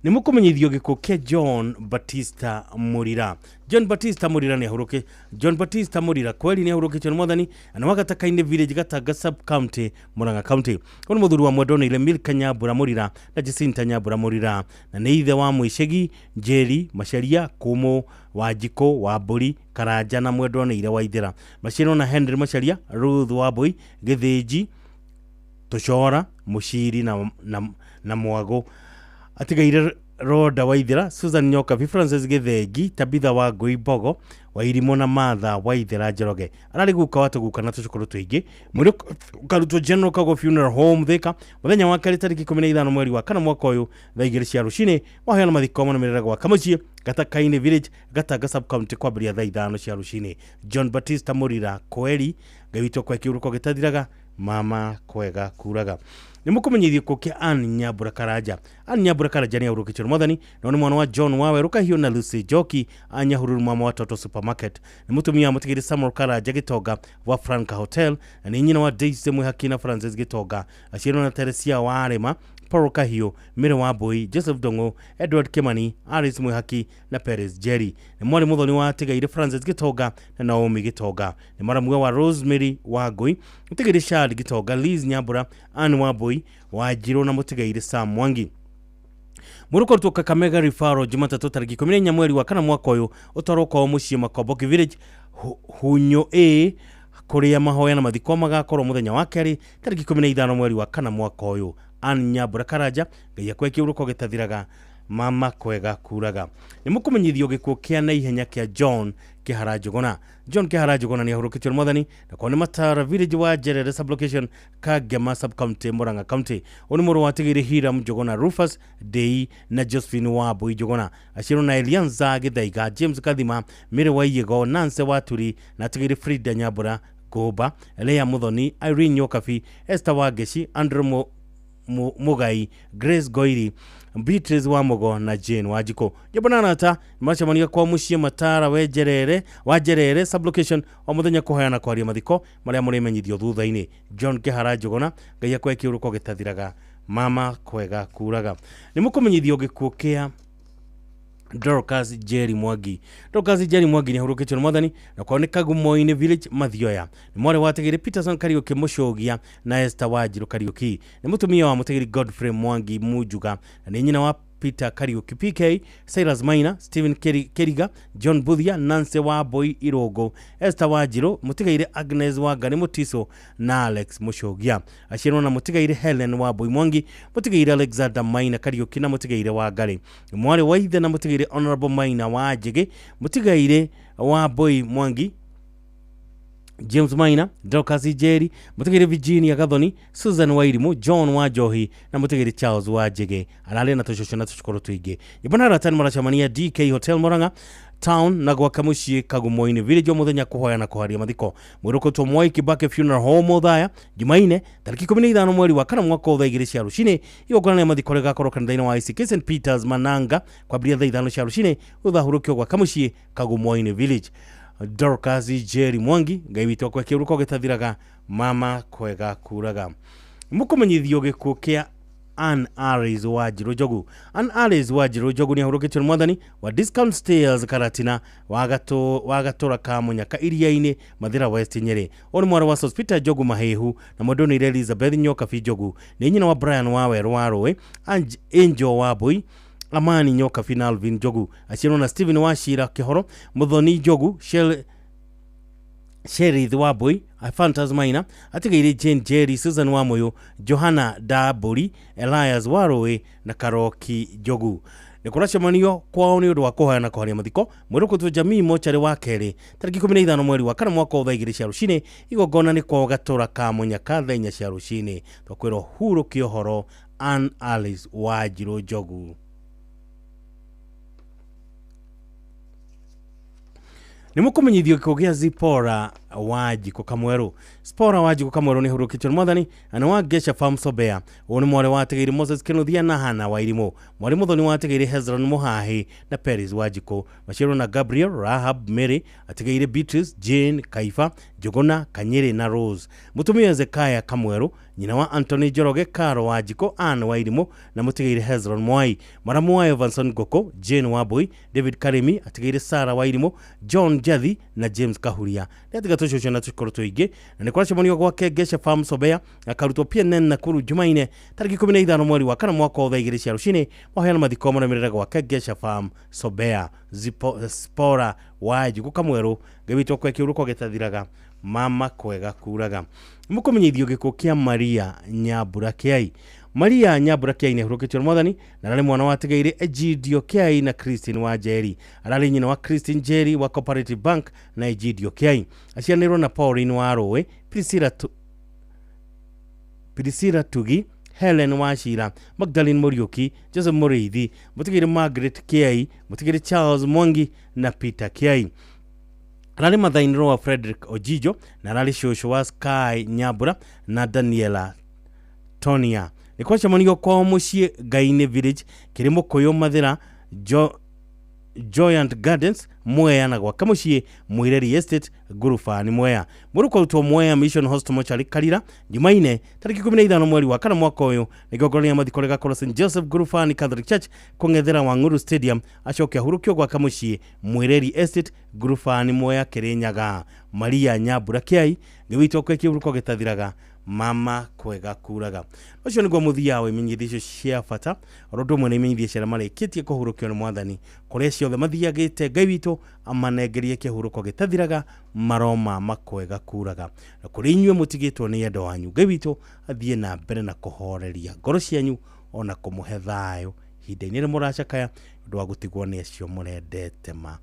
Nĩ mũkũmenyithio gĩkuũ kĩa John Batista Murira. John Batista Murira nĩ ahurũkĩ John Batista Murira kweli nĩ ahurũkĩtio nĩ mwathani na wa Gataka-inĩ Village Gatanga Sub County Murang'a County. Ũyũ nĩ mũthuri wa Mwendonĩire Milka Nyambura Murira na Jacinta Nyambura Murira na nĩ ithe wa Mwĩcegi, Njeri, Macharia, Kũmũ, Wanjikũ, Wambũri, Karanja na Mwendonĩire Waithĩra. Maciarwo na Henry Macharia, Ruth Wambui, Gĩthĩnji, Tũcora, Mũciri na Mwagũ. Atigaire Roda Waithĩra, Susan Nyokabi, Francis Gĩthengi, Tabitha Wangũi Mbogo, Wairimũ na Martha Waithĩra Njoroge. Ararĩ guka wa tũguka na tũcũkũrũ tũingĩ. Mwĩrĩ ũkarutwo General Kago Funeral Home Thika mũthenya wa kerĩ tarĩki 15 mweri wa 4 mwaka ũyũ thaa 2 cia rũcinĩ. Mahoya mathiko marũmĩrĩre gwaka mũciĩ Gataka-inĩ Village Gatanga Sub County kwambĩrĩria thaa 5 cia rũcinĩ. John Batista Murira Kweri, Ngai witũ akwe kĩũrũko gĩtathiraga, mama kwega kuraga. Nĩ mũkũmenyithio gĩkuũ kĩa Ann Nyambura Karanja. Ann Nyambura Karanja nĩ ahurũkĩtio nĩ mwathani na nĩ mwana wa John Waweru Kahiũ na Lucy Njoki a Nyahururu mama wa Toto Supermarket. Nĩ mũtumia wa mũtigĩri Samuel Karanja Gĩtonga wa Franka Hotel na nĩ nyina wa Daisy Mwĩhaki na Francis Gĩtonga. Aciarirwo na Teresia wa Arĩma, Paul Kahiũ, Mary Wambui, Joseph Ndong'o, Edward Kimani, Alice Mwĩhaki na Perez Jerry. Nĩ mwarĩ mũthoni wa Tigaire Francis Gĩtonga na Naomi Gĩtonga. Nĩ maramuwe wa Rosemary Wangui, Mũtigaire Shad Gĩtonga, Liz Nyambura, Ann Wambui, Wanjirũ na Mũtigaire Sam Mwangi. Mũrũko Kakamega Referral Jumatatũ tarĩki 14 mweri wa kana mwaka ũyũ ũtwarwo kwao mũciĩ Makomboki Village Hunyo A kũrĩa mahoya na mathiko magakorwo mũthenya wa kerĩ tarĩki 15 mweri wa kana mwaka ũyũ. Ann Nyambura Karanja, Ngai akwe kĩũrũko gĩtathiraga, mama kwega kuraga. Nĩ mũkũmenyithio gĩkuũ kĩa naihenya kĩa John Kĩhara Njũgũna. John Kĩhara Njũgũna nĩ ahurũkĩtio nĩ mwathani na kwao nĩ Matara Village wa Njerere sublocation Kangema subcounty Murang'a County. Ũyũ nĩ mũrũ wa Tigiri Hiram Njũgũna, Rufus Dei na Josephine Wambui Njũgũna. Aciarirwo na Elianza Gĩthaiga, James Kathima, Mary Waiyego, Nancy Waturi na Tigiri Frida Nyambura Ngũmba, Leah Muthoni, Irene Nyokabi, Esther Wangeci, Andrew Mugai, Grace Goiri, Beatrice Wamugo na Jane Wanjikũ. Nyũmba na arata nĩmacemania kwa mũciĩ Matara wa Njerere sublocation o mũthenya kũheana kwaria mathiko marĩa mũrĩmenyithio thutha-inĩ. John Kĩhara Njũgũna, Ngai akwe kĩũrũko gĩtathiraga, mama kwega kuraga. Nĩ mũkũmenyithio gĩkuũ kĩa Dorcas Jerry Mwangi. Dorcas Jerry Mwangi nĩ ahurũkĩtio nĩ mwathani na kwao nĩ Kagumo-inĩ Village Mathioya. Nĩ mwarĩ wa Tigiri Peterson Kariũki Mũcũgia na Esther Wanjirũ Kariũki. Nĩ mũtumia wa Mũtigiri Godfrey Mwangi Munjuga na nĩ nyina wa Peter Kariũki PK, Silas Maina, Stephen Keriga, John Buthia, Nancy Wambui Irũngũ, Esther Wanjirũ, Mũtigaire Agnes Wangari Mũtiso na Alex Mũcũgia. Aciarirwo na Mũtigaire Helen Wambui Mwangi, Mũtigaire Alexander Maina Kariũki na Mũtigaire Wangari. Mwarĩ wa ithe na Mũtigaire Honorable Maina wa Njĩgĩ, Mũtigaire Wambui Mwangi, James Maina, Dorcas Jerry, Mũtigĩri Virginia Gathoni, Susan Wairimu, John Wanjohi na Mũtigĩri Charles Wanjĩgĩ. Ararĩ na tũcũcũ na tũcũkũrũ tũingĩ. Nyũmba na arata nĩmaracemania DK Hotel Murang'a Town na gwaka mũciĩ Kagumo-inĩ Village o mũthenya kũhoya na kũharia mathiko. Mwĩrũkũtwo Mwai Kibaki Funeral Home Othaya Jumaine tarĩki 15 mweri wa kana mwaka thaa 2 cia rũcinĩ. Igongona rĩa mathiko rĩgakorwo kanitha-inĩ wa ICK St Peters Mananga kwambĩrĩria thaa 5 cia rũcinĩ gũthahũrũkio gwaka mũciĩ Kagumo-inĩ Village. Dorcas Jerry Mwangi, Ngai witũ akwe kĩũrũko gĩtathiraga, mama kwega kuraga. Mũkũmenyithio gĩkuũ kĩa Ann Aris Wanjirũ Njogu. Ann Aris Wanjirũ Njogu nĩ ahurũkĩtio nĩ mwathani wa Discount Stairs Karatina wa Gatũra ka Mũnyaka Iria-inĩ Mathĩra West Nyĩrĩ. Ũyũ nĩ mwarĩ wa Sospeter Njogu Mahĩhu na mwendwa Elizabeth Nyokabi Njogu. Nĩ nyina wa Brian Wawerũ wa Rũĩ, Angel Wambui, Amani Nyokabi na Alvin Njogu. Aciarirwo na Stephen Wachira Kĩhoro, Mũthoni Njogu, Sherith Wambui, Fantas Maina, atigaire Jane Jerry, Susan Wamuyu, Johanna Daburi, Elias Warũĩ na Karoki Njogu. Nĩ kũracemanio kwao nĩ ũndũ wa kũhoya na kũharia mathiko mwĩrũkũtwo Jamii mocarĩ wa kerĩ tarĩki 15 mweri wa kana mwaka thaa 2 cia rũcinĩ. Igongona nĩ kwao Gatũra ka Mũnyaka thaa 4 cia rũcinĩ. Twakwĩrwo hurũkio ũhoro Ann Alice Wanjirũ Njogu. Nĩ mũkũmenyithio gĩkuũ gĩa Zipora Wanjikũ Kamwerũ. Zipora Wanjikũ Kamwerũ nĩ ahurũkĩtio nĩ mwathani na nĩ wa Gesha Farm Sobea. Ũyũ nĩ mwarĩ wa Tigiri Moses Kĩnuthia na Hana Wairimũ. Mwarĩ mũthoni wa Tigiri Hezron Mũhahĩ na Peris Wanjikũ. Maciarwo na Gabriel, Rahab, Mary, Atigaire Beatrice, Jane, Kaifa, Njũgũna, Kanyĩrĩ na Rose. Mũtumia Hezekiah Kamwerũ, nyina wa Anthony Njoroge, Caro Wanjikũ, Ann Wairimũ na Mũtigaire Hezron Mwai. Maramu wa Evanson Ngũkũ, Jane Wambui, David Karimi, Atigaire Sarah Wairimũ, John Njathi na James Kahuria. Nĩatiga tũcũcũ na tũcũkũrũ tũingĩ na nĩ kũracemanio gwake Gesha Farm Sobea akarutwo PNN Nakuru Jumaine tarĩki 15 mweri wa kana mwaka wa thaa 2 cia rũcinĩ. Mahoyana mathiko marũmĩrĩre gwake Gesha Farm Sobea. Zipora Wanjikũ Kamwerũ, Ngai witũ akwe kĩũrũko gĩtathiraga, mama kwega kuraga. Mũkũmenyithio gĩkuũ kĩa Maria Nyambura Kĩai. Maria Nyambura Kĩai nĩ ahurũkĩtio nĩ mwathani na ararĩ mwana wa Atigaire Egidio Kĩai na Christine wa Njeri. Ararĩ nyina wa Christine Njeri wa Cooperative Bank na Egidio Kĩai. Aciaranĩirwo na Pauline wa Rũĩ, Priscilla Tugi, Helen Wachira, Magdalene Muriuki, Joseph Muriithi, Mũtigĩri Margaret Kĩai, Mũtigĩri Charles Mwangi na Peter Kĩai. Ararĩ mathainĩro wa Frederick Ojijo na ararĩ cũcũ wa Sky Nyambura na Daniela Tonia nĩ kwacemanio kwao mũciĩ Ngai-inĩ Village kĩrĩ Mũkũyũ Mathĩra Joyant Gardens Mwea na gwake mũciĩ Mwireri Estate Ngurubani Mwea. Mwĩrĩ ũkarutwo Mwea Mission Hospital Mortuary Karira Jumaine tarĩki 15 mweri wa kana mwaka ũyũ. Igongona rĩa mathiko rĩgakorwo St Joseph Ngurubani Catholic Church kũng'ethera Wang'uru Stadium, acoke ahurũkio gwake mũciĩ Mwireri Estate Ngurubani Mwea Kĩrĩnyaga. Maria Nyambura Kĩai nĩ witũ kwe kĩhuruko gĩtathiraga mama kwega kuraga. Ũcio nĩguo mũthia wa imenyithia icio cia bata oro ũndũ ũmwe na imenyithia cia arĩa marĩkĩtie kũhurũkio nĩ mwathani kũrĩa ciothe mathiagĩte. Ngai witũ amanengerie kĩhurũko gĩtathiraga maroma makwega kuraga. Na kũrĩ inyuĩ mũtigĩtwo nĩ endwa wanyu, Ngai witũ athiĩ na mbere na kũhoreria ngoro cianyu ona kũmũhe thayũ ihinda-inĩ rĩrĩa mũracakaya ũndũ wa gũtigwo nĩ acio mũrendete ma.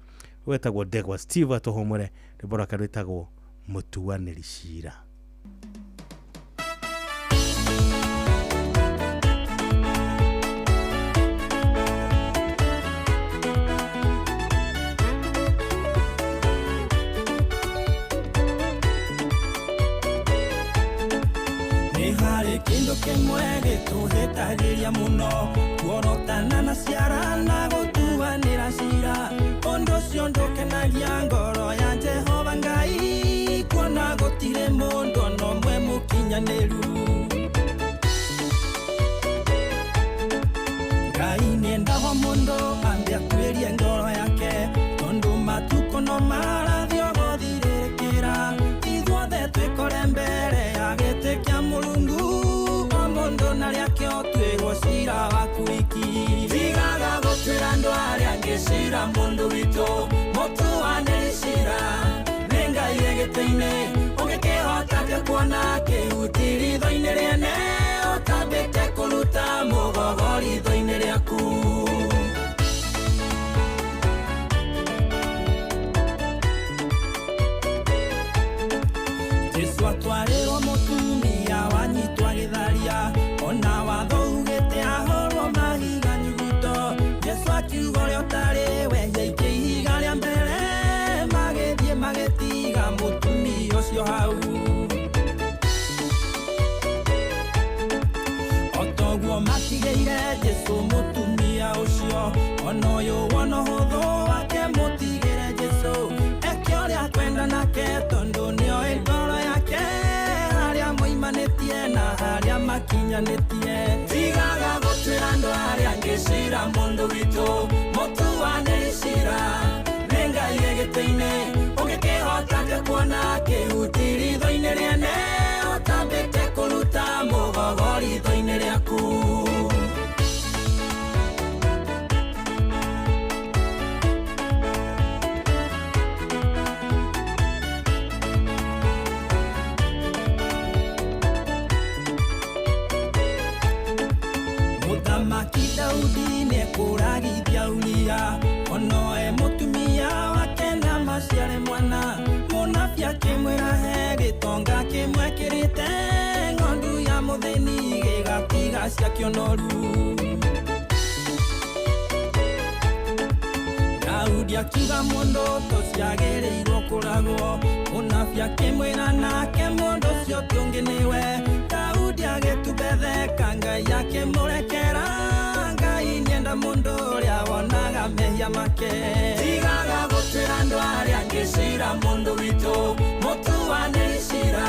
Wetagwo Ndegwa Steve atũhũmũre rwĩmbo rwake rwĩtagwo Mũtuanĩri Cira. Nĩ harĩ kĩndũ kĩmwe gĩtũhĩtagĩria mũno kuorotana na ciara na gũtuanĩra cira. Ũndũ ũcio ndũkenagia ngoro ya Jehova Ngai, kuona gũtirĩ mũndũ ona ũmwe mũkinyanĩru. Ngai nĩendaga mũndũ ambe atuĩrie ngoro yake, tondũ matukũ no marathiĩ gũthirĩrĩkĩra. Ithuothe twĩkore mbere ya gĩtĩ kĩa Mũrungu, o mũndũ na rĩake ũtuĩrwo cira waku wiki. Tigaga gũtuĩra andũ arĩa angĩ cira mũndũ witũ, mũtuanĩri cira nĩ Ngai e gĩtĩ-inĩ. Ũngĩkĩhota atĩa kuona kĩhuti ritho-inĩ rĩene, ũtambĩte kũruta mũgogo ritho-inĩ rĩaku? Jesu atwarĩrwo mũtumia wanyitwo agĩtharia, ona watho ugĩte ahorwo mahiga nyuguto. Jesu akiuga ũrĩa ũtarĩ wehia aikie ihiga rĩa mbere, magĩthiĩ magĩtiga mũtumia ũcio hau. O toguo matigĩire Jesu mũtumia ũcio, ona ũyũ wona ũhũthũ wake mũtigĩre Jesu. Eke ũrĩa akwenda nake, tondũ nĩoĩ ngoro yake, harĩa moimanĩtie na harĩa makinyanĩtie. Tigaga gũtuĩra andũ arĩa angĩ cira mũndũ witũ, mũtuanĩri cira nĩ Ngai e gĩtĩ-inĩ. Ũngĩkĩhota atĩa kuona kĩhuti ritho-inĩ rĩene, ũtambĩte kũruta mũgogo ritho-inĩ rĩaku? Mũthamaki Daudi nĩekũragithia Uria, onoe mũtumia wake na maciare mwana. Mũnabii akĩmwĩra he gĩtonga kĩmwe kĩrĩte ng'ondu ya mũthĩni gĩgatiga ciakĩo noru. Daudi akiuga mũndũ tũciagĩrĩirwo kũragwo, mũnabii akĩmwĩra nake mũndũ ũcio ti ũngĩ nĩwe. Daudi agĩtumbetheka Ngai akĩmũrekera. Ngai nĩenda mũndũ ũrĩa wonaga mehia make. Tigaga gũtuĩra andũ arĩa angĩ cira mũndũ witũ, mũtuanĩri cira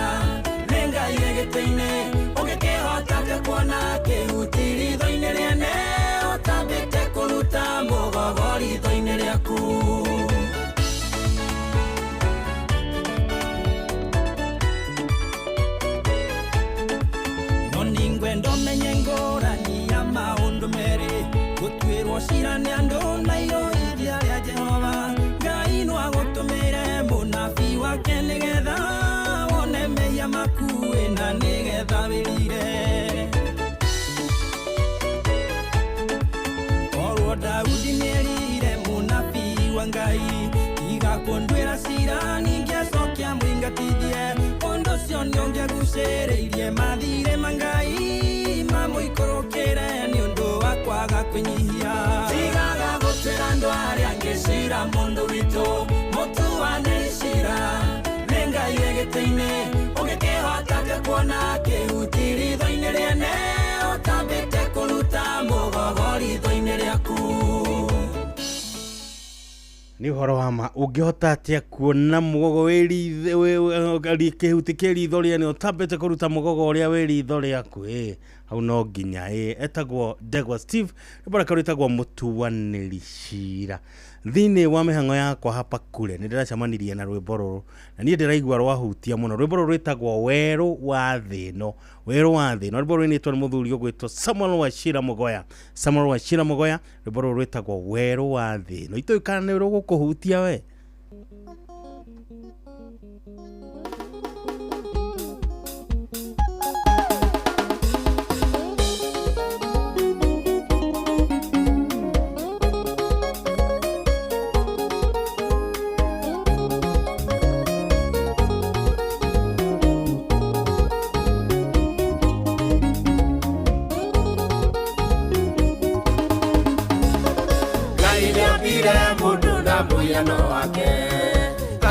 nĩ Ngai e gĩtĩ-inĩ. Ũngĩkĩhota atĩa kuona kĩhuti ritho-inĩ rĩene, ũtambĩte kũruta mũgogo ritho-inĩ rĩaku? No nĩngwenda ũmenye ngũrani ya maũndũ merĩ, gũtuĩrwo cira nĩ andũ na irũithia rĩa Jehova. Ngai no agũtũmĩre mũnabii wake nĩgetha wone mehia maku na nĩgetha wĩrire. Korwo Daudi nĩerire mũnabii wa Ngai, tiga kũnduĩra cira ningĩacokia mũingatithie. Ũndũ ũcio nĩũngĩagucĩrĩirie mathirĩ ma Ngai mamũikũrũkĩre nĩ ũndũ wa kwaga kwĩnyihia. Tigaga gũtuĩra andũ arĩa angĩ cira mũndũ witũ, mũtuanĩri cira nĩ Ngai e gĩtĩ-inĩ. Ũngĩkĩhota atĩa kuona kĩhuti ritho-inĩ rĩene, Nĩ ũhoro wa ma ũngĩhota atĩa kuona mũgogo wĩ kĩhuti kĩ ritho rĩene ũtambĩte kũruta mũgogo ũrĩa wĩ ritho rĩaku ĩ hau no nginya ĩ etagwo Ndegwa Steve rwĩmbo rwake rwĩtagwo mũtuanĩri cira. Thĩinĩ wa mĩhang'o yakwa hapa kure nĩ ndĩracemanirie na rwĩmbo rũrũ na niĩ ndĩraigua rwahutia mũno. Rwĩmbo rũrũ rwĩtagwo werũ wa thĩ ĩno, werũ wa thĩ ĩno. Rwĩmbo rũinĩtwo nĩ mũthuri ũgwĩtwo Samuel Wachira Mũgoya, Samuel Wachira Mũgoya. Rwĩmbo rũrũ rwĩtagwo werũ wa thĩ ĩno. Itũĩ kana nĩ rũgũkũhutia we? Mũhiano wake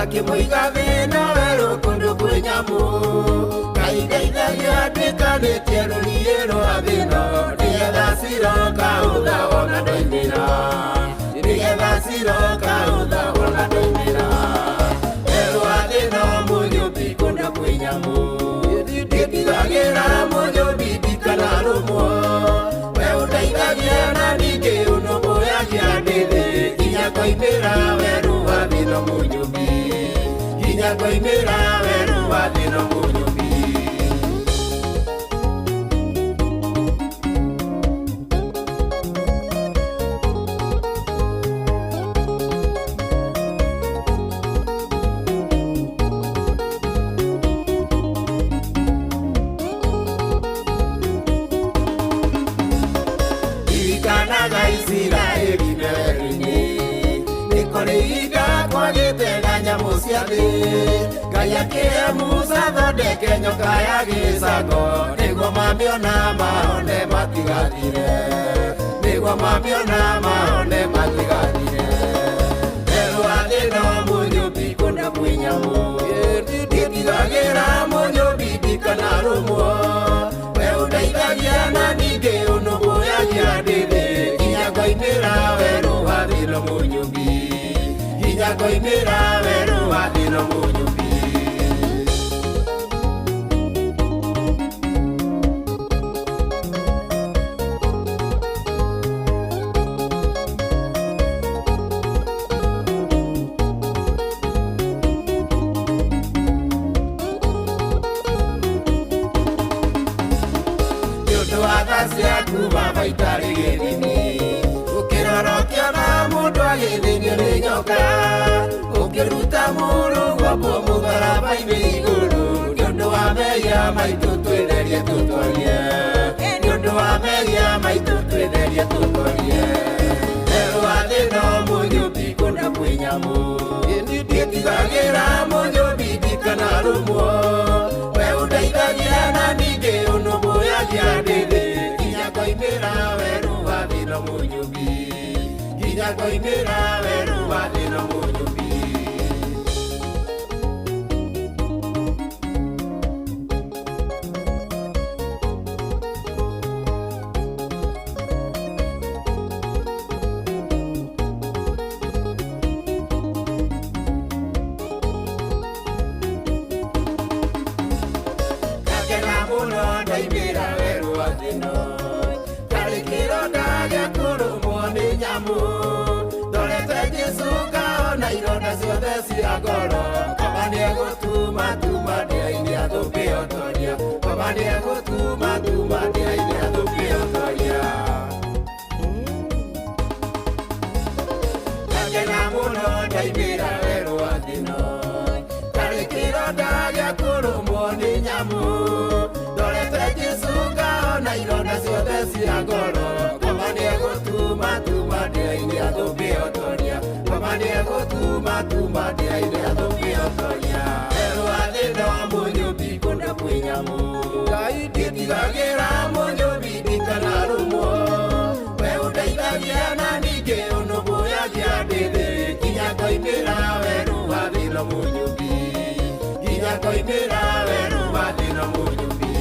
akĩmũiga thĩna werũ kũndũ kwĩ nyamũ. Ngai ndeithagia nduĩkanĩtie rũriĩ rwa thĩno nĩgetha ciroka ũtha wona ndoimĩra, nĩgetha ciroka ũtha wona ndoimĩra. Werũ wa thĩno mũnyũmbi kũndũ kwĩ nyamũ, nditigagĩra mũnyũmbi ndikanarũmwo. We ũndeithagia na ningĩ ũnũmbũyagia ndĩ thĩ nginya ngoimĩra werũ wa thĩno mũnyũmbi, nginya ngoimĩra werũ wa thĩno mũnyũmbi. Ririkanaga Isiraeli me werũ-inĩ, nĩ kũrĩ ihinda kwagĩte na nyamũ cia thĩ. Ngai akĩhe Musa athondeke nyoka ya gĩcango nĩguo mamĩona mahone matigathire, nĩguo mamĩona mahone matigathire. Werũ wa thĩno mũnyũmbi kũndũ kwĩ nyamũ, nditigagĩra mũnyũmbi ndikanarũmwo. We ũndeithagia na ningĩ ũnũmbũyagia ndĩ thĩ nginya ngoimĩra werũ wa thĩno mũnyũmbi, nginya ngoimĩra werũ wa thĩno mũnyũmbi. Nĩ ũndũ wa tha ciaku baba itarĩ gĩthimi, ũkĩrora ũkĩona mũndũ agĩthĩnio nĩ nyoka, ũkĩruta mũrũ guoko mũtharaba-inĩ igũrũ. Nĩ ũndũ wa mehia maitũ twĩtherie tũtorie, nĩ ũndũ wa mehia maitũ twĩtherie tũtorie. Werũ wa thĩno mũnyũmbi kũndũ kwĩ nyamũ, nditigagĩra mũnyũmbi ndikanarũmwo. We ũndeithagia na ningĩ ũnũmbũyagia ndĩ thĩ nginya ngoimĩra werũ wa thĩno mũnyũmbi, nginya ngoimĩra werũ wa thĩno mũnyũmbi. Ngakena mũno ndaimĩra werũ wa thĩno, ndarĩ kĩronda gĩa kũrũmwo nĩ nyamũ. Ndorete Jesũ ngaona ironda ciothe cia ngoro, kaba nĩegũtuma tuma ndĩa-inĩ athũmbĩ otoria, kaba nĩegũtuma tuma ndĩa-inĩ athũmbĩ otoria. Ngakena mũno ndaimĩra werũ wa thĩno, ndarĩ kĩronda gĩa kũrũmwo nĩ nyamũ. Ndorete Jesũ ngaona ironda ciothe cia ngoro, kaba nĩegũtuma tuma ndĩa-inĩ athũmbĩ otoria, kaba nĩegũtuma tuma ndĩa-inĩ athũmbĩ otoria. Werũ wa thĩno mũnyũmbi kũndũ kwĩ nyamũ, nditigagĩra mũnyũmbi ndikanarũmwo. We ũndeithagia na ningĩ ũnũmbũyagia ndĩ thĩ nginya ngoimĩra werũ wa thĩno mũnyũmbi, nginya ngoimĩra werũ wa thĩno mũnyũmbi.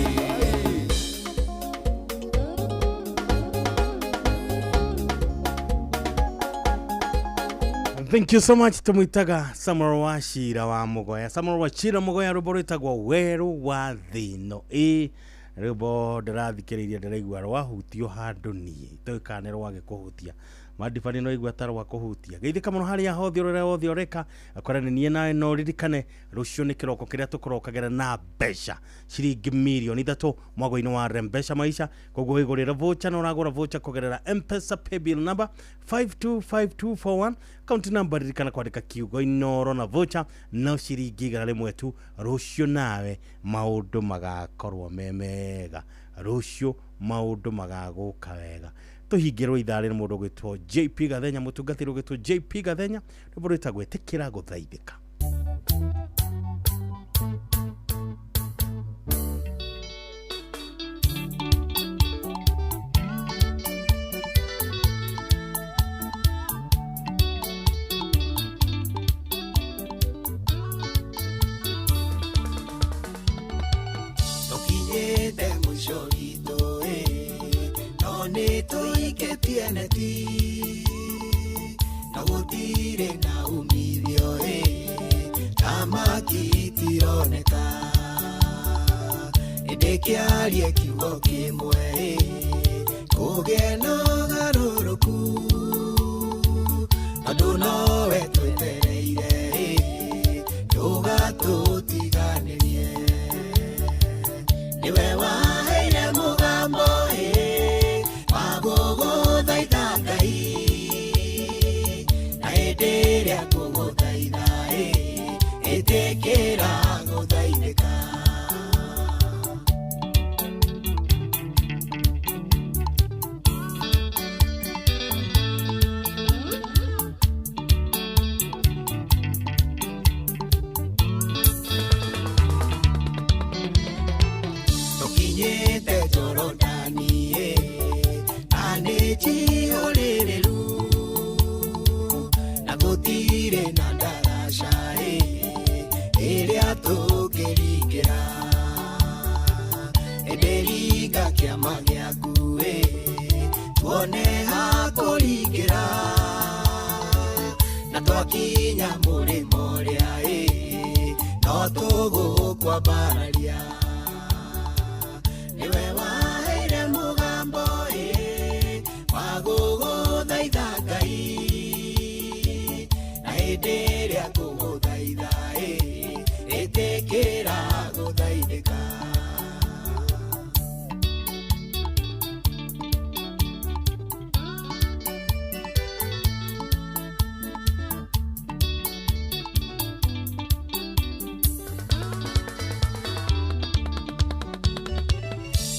Thank you so much. Tumwitaga Samuel Wachira wa Mugoya. Samuel Wachira Mugoya, rwĩmbo rwĩtagwo Werũ wa Thĩno. Ĩ rwĩmbo ndĩrathikĩrĩirie, ndĩraigua rwahutio handũ niĩ itoĩ kana nĩ rwagĩkũhutia mandibani, no igua ta rwakũhutia. Geithĩka mũno harĩa hothe ũrĩa wothe ũreka akora nĩ niĩ nawe, no ririkane rũciũ nĩ kĩroko kĩrĩa tũkũrokagĩra na mbeca ciringi mirioni 3 mwago-inĩ wa Rembesha Maisha. Koguo wĩgũrĩre voucher na ũragũra voucher kũgerera M-Pesa paybill number 525241, account number ririkana kwandĩka kiugo Inoro na voucher no ciringi 100 tu. Rũciũ nawe maũndũ magakorwo me mega, rũciũ maũndũ magagũka wega. Tũhingĩrwo ithaa rĩ mũndũ ũgwĩtwo JP Gathenya, mũtungatĩri ũgwĩtwo JP Gathenya, rwĩmbo rwĩtagwo Ĩtĩkĩra Gũthaithĩka. Tũkinyĩte mũico witũ ĩ, no nĩ tũikĩtie neti na gũtirĩ na umithio ĩ, thamaki itironeka. Ĩndĩ kĩarie kiugo kĩmwe ĩ, kũgĩe na ũgarũrũku, tondũ nowe twetereire ĩ, ndũgatũtiganĩrie. Niwe waheire mũgambo ĩ, wa gũgũthaitha Ngai, na hĩndĩ ĩrĩa ngũgũthaitha ĩ, ĩtĩkĩra gũthaithĩka. Tũkinyĩte Jorodani ĩ, na nĩ njihũrĩrĩru, na gũtirĩ na ndaraca ĩ, ĩrĩa tũngĩringĩra. Ĩndĩ ringa kĩama gĩaku ĩ, tuone ha kũringĩra, na twakinya mũrĩmo ũrĩa ĩ, no tũgũkwambararia. Niwe waheire mũgambo ĩ, wa gũgũthaitha Ngai, na hĩndĩ ĩrĩa ngũgũthaitha ĩ, ĩtĩkĩra gũthaithĩka.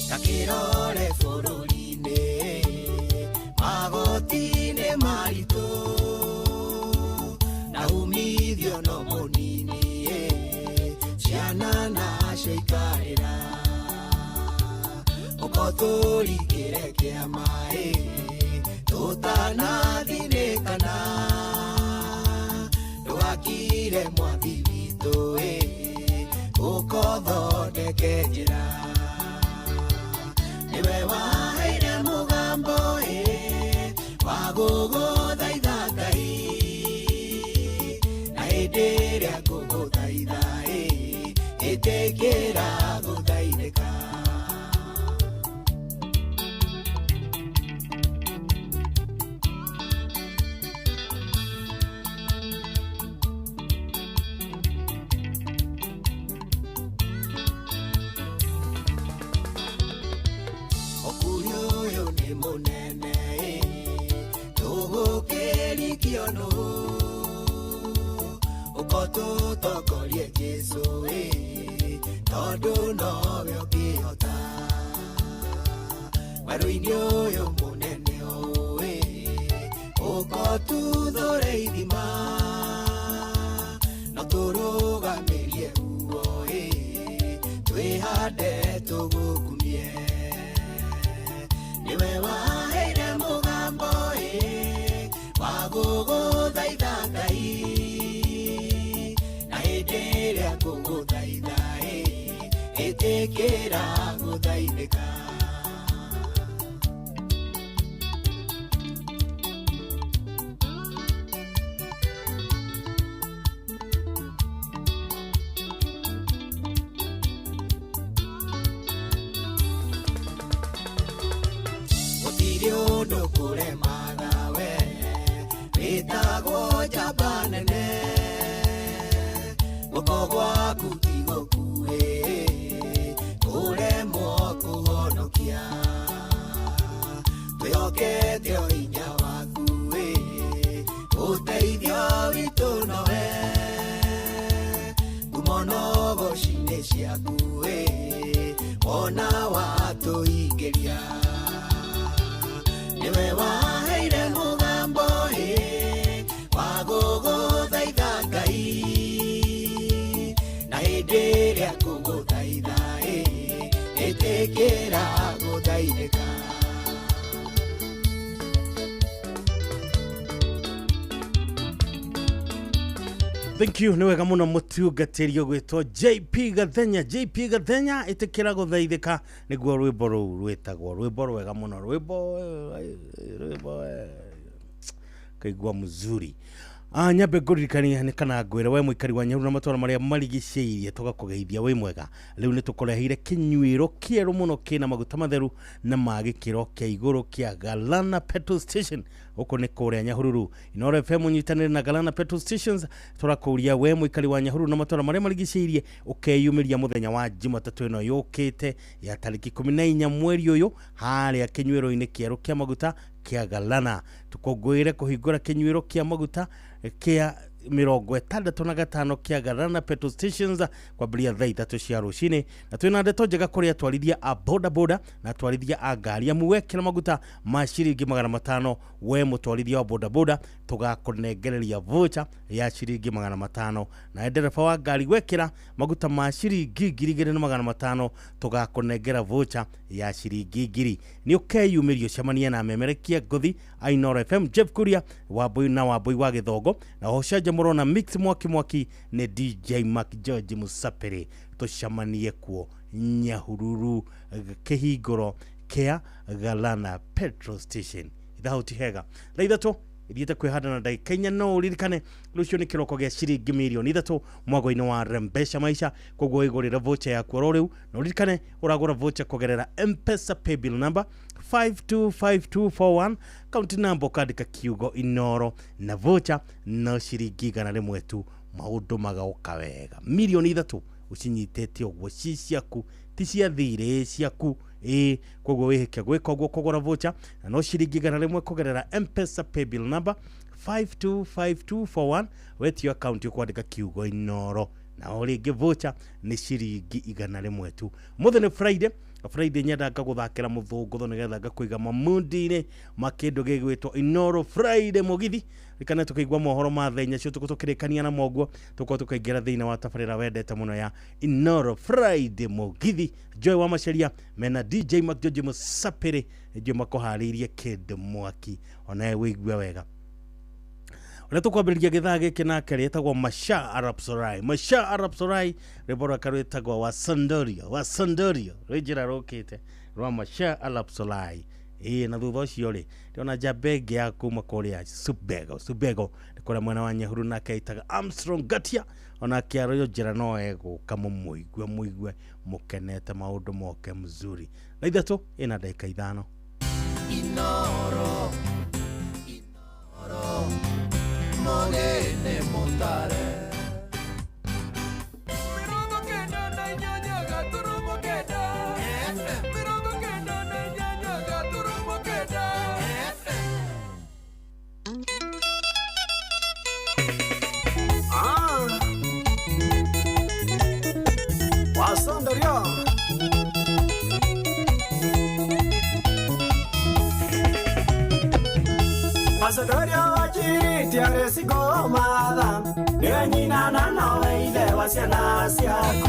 Takĩrore bũrũri-inĩ, magoti-inĩ maritũ, na umithio no mũnini ĩ, ciana nacio ikarĩra. Ũko tũringĩre kĩama ĩ, tũtanathinĩkana, ndũgakire mwathi witũ ĩ, ũko thondeke njĩra. Niwe waheire mũgambo ĩ, wa gũgũthaitha Ngai, na hĩndĩ ĩrĩa ngũgũthaitha ĩ, ĩtĩkĩra gũthaithĩka. Ũkuri ũyũ nĩ mũnene ĩ, tũgũkĩrikio nũ, ũko tũtongorie Jesũ ĩ, tondũ nowe ũngĩhota. Werũ-inĩ ũyũ mũnene ũũ ĩ, ũko tuthũre ithima, no tũrũgamĩrie ruo ĩ, twĩhande tũgũkumie. Niwe waheire mũgambo ĩ, wa gũgũthaitha Ngai, na hĩndĩ ĩrĩa ngũgũthaitha ĩ, ĩtĩkĩra gũthaithĩka. Njamba nene guoko gwaku ti gũkuhĩ kũremwo kũhonokia twĩhokete o hinya waku ũteithio witũ nowe ngumo na ũgoci nĩ ciaku wona watũingĩria nĩwe waheire mũgambo wa gũgũthaitha Ngai na hĩndĩ ĩrĩa ngũgũthaitha ĩtĩkĩra gũthaithĩka. Thank you. Nĩ wega mũno mũtungatĩri ũgwĩtwo JP Gathenya. JP Gathenya ĩtĩkĩra gũthaithĩka nĩguo rwĩmbo rũu rwĩtagwo rwĩmbo rwega mũno, rwĩmbo kaigua mzuri. Nyambe ngũririkanie nĩ kana ngwĩre we mũikari wa Nyahururu na matũra marĩa marigicĩirie tũgakũgeithia wĩ mwega. Rĩu nĩ tũkũreheire kĩnyuĩro kĩerũ mũno kĩna maguta matheru na ma gĩkĩro kĩa igũrũ kĩa Galana Petrol Station gũkũ nĩ kũrĩa Nyahururu. Inooro FM nyitanĩre na Galana Petrol Stations tũrakũria we mũikari wa Nyahururu na matũra marĩa marigicĩirie ũkeyumĩria mũthenya wa Jumatatũ ĩno yũkĩte ya tarĩki 14 mweri ũyũ harĩa kĩnyuĩro-inĩ kĩerũ kĩa maguta kĩa Galana. Tukũngũĩre kũhingũra kĩnyuĩro kĩa maguta kĩa 65 kĩa Galana Petrol Stations kwambĩrĩria thaa 3 cia rũcinĩ, na twĩna ndeto njega kũrĩ atwarithia a boda boda na atwarithia a ngari amu wekĩra maguta ma ciringi 500 we mũtwarithia wa boda boda tũgakũnengereria voucher ya ciringi 500, na ndereba wa ngari wekĩra maguta ma ciringi 2500 tũgakũnengera voucher ya ciringi 1000. Nĩ ũkeyumĩria ũcemanie na memerekia ngũthi a Inooro FM Jeff Kuria Wambui na Wambui wa Gĩthongo na ũcanjamũrwo na mix mwaki mwaki nĩ DJ Mark George Musapere. Tũcemanie kuo Nyahururu kĩhingũro kĩa Galana Petrol Station. Ithaa ti hega thaa 3 ithiĩte kwĩhanda na ndagĩka 4. No ũririkane rũciũ nĩ kĩroko gĩa ciringi mirioni 3 mwago-inĩ wa Rembesha Maisha, koguo wĩgũrĩre voucher yaku oro rĩu, na ũririkane ũragũra voucher kũgerera M-Pesa paybill number 525241 kaunti namba ũkandĩka kiugo Inooro na voucher no ciringi 100 tu, maũndũ magoka wega. Mirioni 3 ũcinyitĩte ũguo ci ciaku, ti cia thirĩ, ciaku koguo wĩhĩke gwĩka ũguo kũgũra voucher na no ciringi 100 kũgerera M-Pesa paybill number 525241 wetio akaunti ũkwandĩka kiugo Inooro na o rĩngĩ voucher nĩ ciringi 100 tu. Mũthĩ nĩ Friday. Friday nyenda ngagũthakĩra mũthũngũtho nĩgetha ngakũiga mamundi-inĩ ma kĩndũ gĩgwĩtwo Inooro Friday mũgithi. Rikane tũkĩigua mohoro ma thaa 4 cio tũkĩrĩkania na moguo tũkorwo tũkaingĩra thĩinĩ wa tabarĩra wendete mũno ya Inooro Friday mũgithi. Joy wa Macharia mena DJ Mark George Musapere ndio makũharĩirie kĩndũ mwaki onawe wĩigue wega. Ũrĩa tũkwambĩrĩria gĩthaa gĩkĩ nake rĩtagwo Masha Arap Sorai. Masha Arap Sorai rwĩmbo rwake rwĩtagwo Wasandorio. Wasandorio rwĩ njĩra rũkĩte rwa Masha Arap Sorai. Na thutha ũcio rĩ ndĩrona njamba ĩngĩ ya kuma kũrĩa Subego. Subego nĩ kũrĩa mwena wa Nyahururu nake ĩtaga Armstrong Ngatia onake arĩ njĩra no egũka mũmũigue mũigue mũkenete maũndũ moke mzuri. Thaa 3 ĩna ndagĩka 5. Inooro Inooro Mogene mutare 98 FM 98 FM. Wasandaria Wasandaria wajiriti arecigomatha niwe nyina na nowe ithe wa ciana ciaku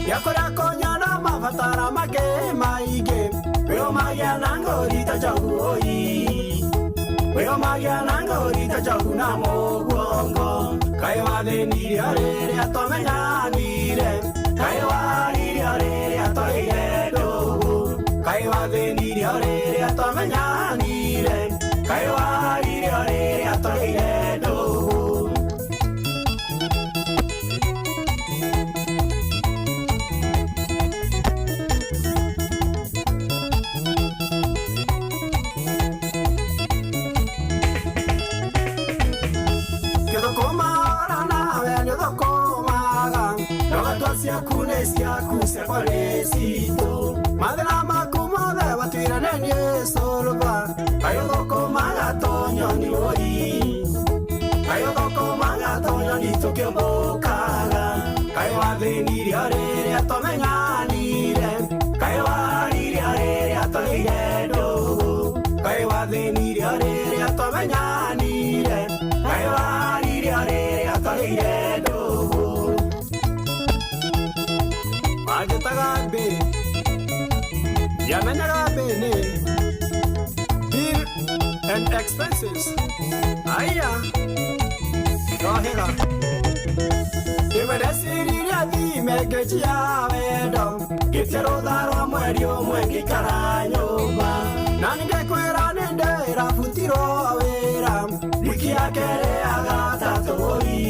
yakũrĩa kũnyona mabatara make maingĩ wĩũmagia na ngũri ta njogu ũi wĩũmagia na ngũri ta njogu na mũguongo kaĩ wathĩnirio rĩrĩa twamenyanire kaĩ waririo rĩrĩa twaigire ndũgũ kaĩ wathĩnirio rĩrĩa twamenyanire kaĩ waririo rĩrĩa twaigire ndũgũ. Ciaku nĩ ciaku ciakwa nĩ citũ mathĩna maku mothe watuire nĩ niĩ cũrũba kaĩ ũthũkũmaga tũnyoni wũi kaĩ ũthũkũmaga tũnyoni tũkĩũmbũkaga kaĩ wathĩnirie rĩrĩa twamenyanire kaĩ waririe rĩrĩa twageire ndũgũ kaĩ wathĩnirie rĩrĩa twamenyanire kaĩ waririe rĩrĩa twageire ndũgũ manjĩtaga mbĩ ndiamenyaga mbĩ nĩ bill and expenses aya ndohĩga rĩmwe ndeciririe thime ngĩnjia wendo ngĩtie rũtha rwa mweri ũmwe ngĩikara nyũmba na ningĩkwĩra nĩ ndĩrabutirwo wĩra wiki ya kerĩ ya gatatũ mũri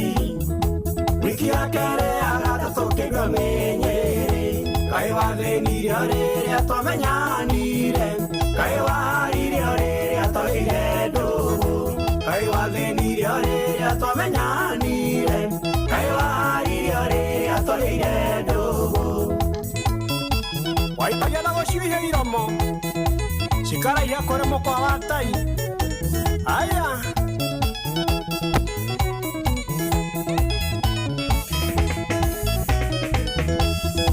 wiki ya kerĩ ya gatatũ kĩndũ menyere kaĩ wathĩnirie rĩrĩa twamenyanire kaĩ waririe rĩrĩa twageire ndũgũ kaĩ wathĩnirie rĩrĩa twamenyanire kaĩ waririe rĩrĩa twageire ndũgũ waitagia na gũcuihia iromo cikaraiha kũrĩ mũkwa wa tai aya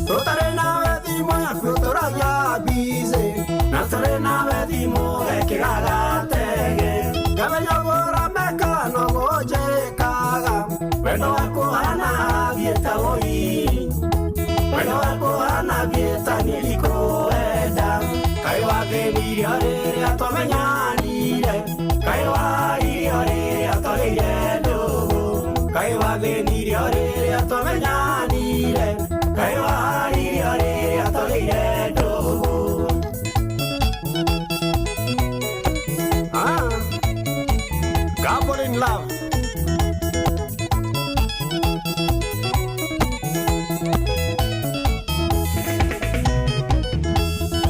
tũtarĩ nawe thimũ yaku ũtũragia busy na tũrĩ nawe thimũ wekĩraga tege ngamenya ũguo meka no gũnjĩkaga wendo waku hana thiĩta wũi wendo waku hana thiĩta niĩ ndikũwenda kaĩ wathĩnirie rĩrĩa twamenyanire kaĩ waririe rĩrĩa twageire ndũgũ kaĩ wathĩnirie rĩrĩa twamenyanire kaĩ waririe rĩrĩa twageire ndũgũ. Ah, Gamble in love.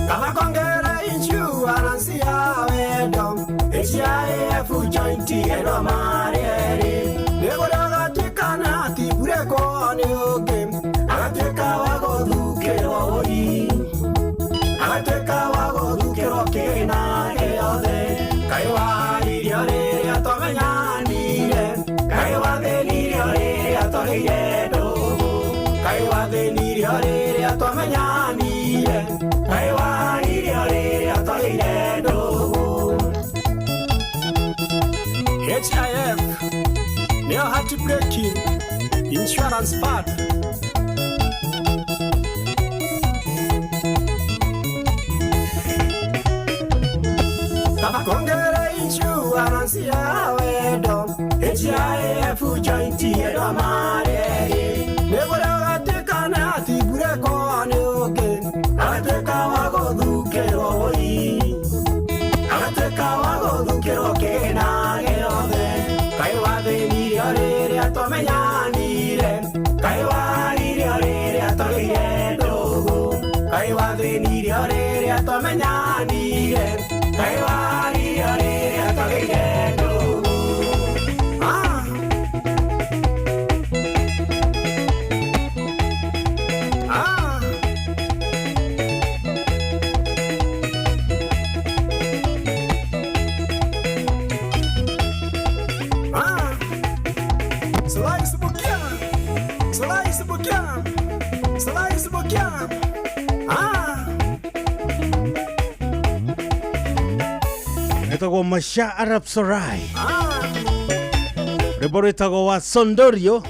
Kama kongera insurance ya wendo HIF joint eno marieri nĩgũrĩa agatuĩka na atiburekwo nĩ ũngĩ agatuĩka wa gũthukĩrwo ũi agatuĩka wa gũthukĩrwo kĩna gĩothe kaĩ waririe rĩrĩa twamenyanire kaĩ wathĩnirie rĩrĩa twageire ndũgũ kaĩ wathĩnirie rĩrĩa twamenyanire kaĩ waririe rĩrĩa twageire ndũgũ. HIF nĩyo heartbreaking insurance fund. Kaba kongere insurance ya wendo HIF joint eno mareri nĩgũrĩa ũgatuĩka na atiburekwo nĩ ũngĩ agatuĩka wa gũthukĩrwo ũi agatuĩka wa gũthukĩrwo kĩna gĩothe kaĩ wathĩnirie rĩrĩa twamenyanire kaĩ waririe rĩrĩa twageire ndũgũ kaĩ wathĩnirie rĩrĩa twamenyanire kaĩ waririe rĩrĩa twageire ndũgũ. Ah. Ah. Ah. Slice bukia. Slice bukia. Slice bukia. Ah. Etagwo Masha Arab Sorai. Rwĩmbo rwĩtagwo wa Sondorio.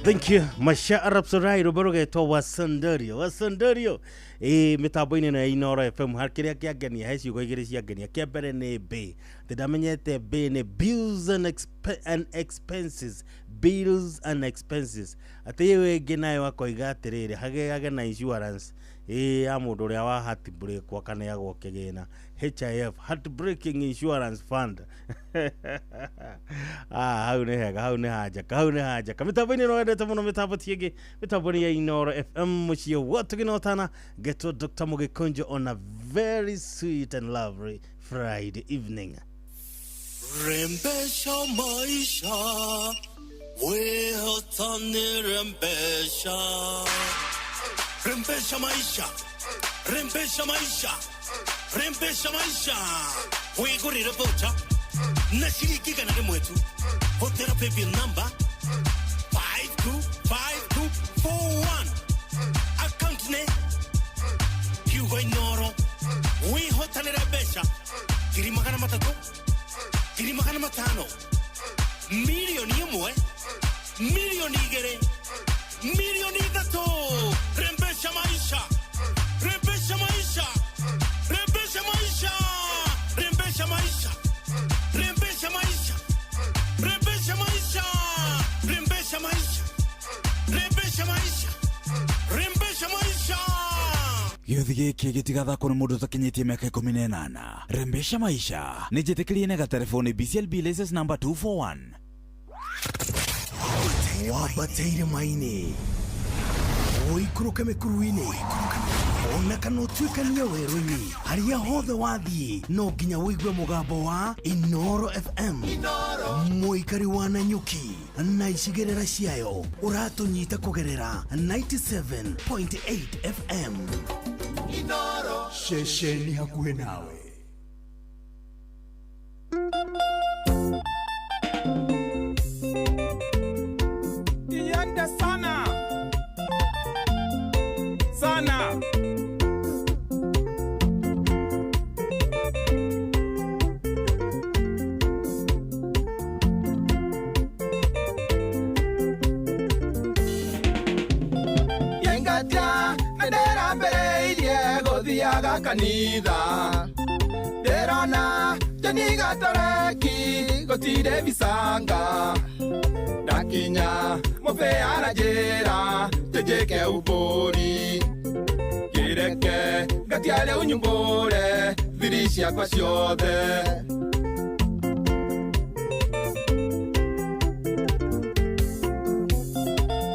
Thank you Masha Arab Sorai rwĩmbo rũgetwo wa Sondorio. Wa Sondorio ĩ mĩtambo-inĩ ĩno ya Inoro FM har kĩrĩa kĩangenia he ciugo igĩrĩ ciangenia kĩa mbere nĩ B atĩ ndamenyete B nĩ bills and, and expenses bills and expenses atĩ ĩyo ĩngĩ nayo akoiga atĩrĩrĩ hagĩage na insurance ĩ ya mũndũ ũrĩa wa heartbreak akaneagwo kĩgĩna HIF heartbreaking insurance fund. Ah, hau nĩ hega hau nĩ hanjaka hau nĩ hanjaka mĩtambo-inĩ ĩno wendete mũno mĩtambo ti ĩngĩ mĩtambo nĩ ya Inoro FM mũciĩ wa tũgĩnotana ngetwo Dr. Mũgĩkũnjo on a very sweet and lovely Friday evening. Rembesha maisha, wehotani rembesha. Rembesha maisha, rembesha maisha, rembesha maisha. Wigurire voucher na shilingi igana rĩmwe tu. Hũthĩra paybill number 525241. Account nĩ Kiugo Inoro. Wĩhotanĩre mbeca 300,000, 500,000, 1,000,000, 2,000,000, 3,000,000. Rembesha maisha, rembesha maisha, rembesha maisha, rembesha maisha, rembesha maisha, rembesha maisha, rembesha maisha, rembesha maisha, rembesha maisha. Gĩũthi gĩkĩ gĩtigathakwo nĩ mũndũ ũtakinyĩtie mĩaka 18. Rembesha maisha nĩ njĩtĩkĩrie na gatelefoni BCLB license number 241. Wambateire maini ũikũrũke mĩkuru-inĩ ona kana ũtuĩkanie werũ-inĩ harĩa hothe wathiĩ no nginya ũigue mũgambo wa Inoro FM. Mũikari wa Nanyuki na icigĩrĩra ciayo ũratũnyita kũgerera 97.8 FM. Inoro ceceni hakuhĩ nawe. Iende sana sana. Yengatia na ndĩrambĩrĩirie gũthiaga kanitha ndĩrona Jeni Gatoreki gũtirĩ bicanga ndakinya mũbĩa aranjĩra tũnjĩke ũmbũri kĩreke ngatia rĩu nyumbũre thiri ciakwa ciothe.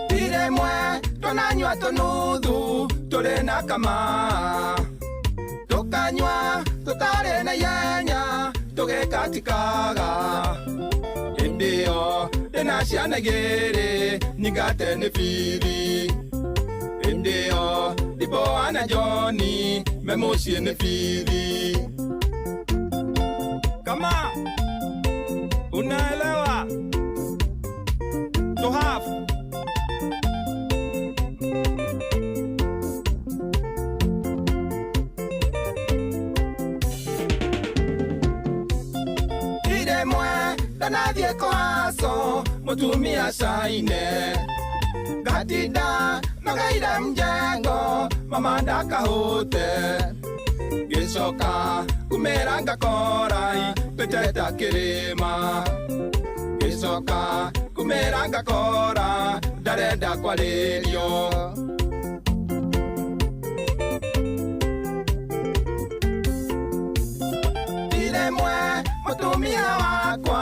Tiremwe twananyua tũnuthu tũrĩ na kama tũkanyua tũtarĩ na ihenya tũgĩkatikaga hĩndĩ ĩyo ndĩna ciana igĩrĩ nyingate nĩ bithi hĩndĩ ĩyo Diboa na Johnny me mũciĩ nĩ bithi. Kama unaelewa to have Iremwe ndanathiĩ kũhaco mũtumia caine ngatinda nogeire mjengo mama ndakahũte ngĩcoka kumĩra ngakorai twĩteta kĩrĩma ngĩcoka kumĩra ngakora ndarenda kwarĩrio. Tiremwe mũtumia wakwa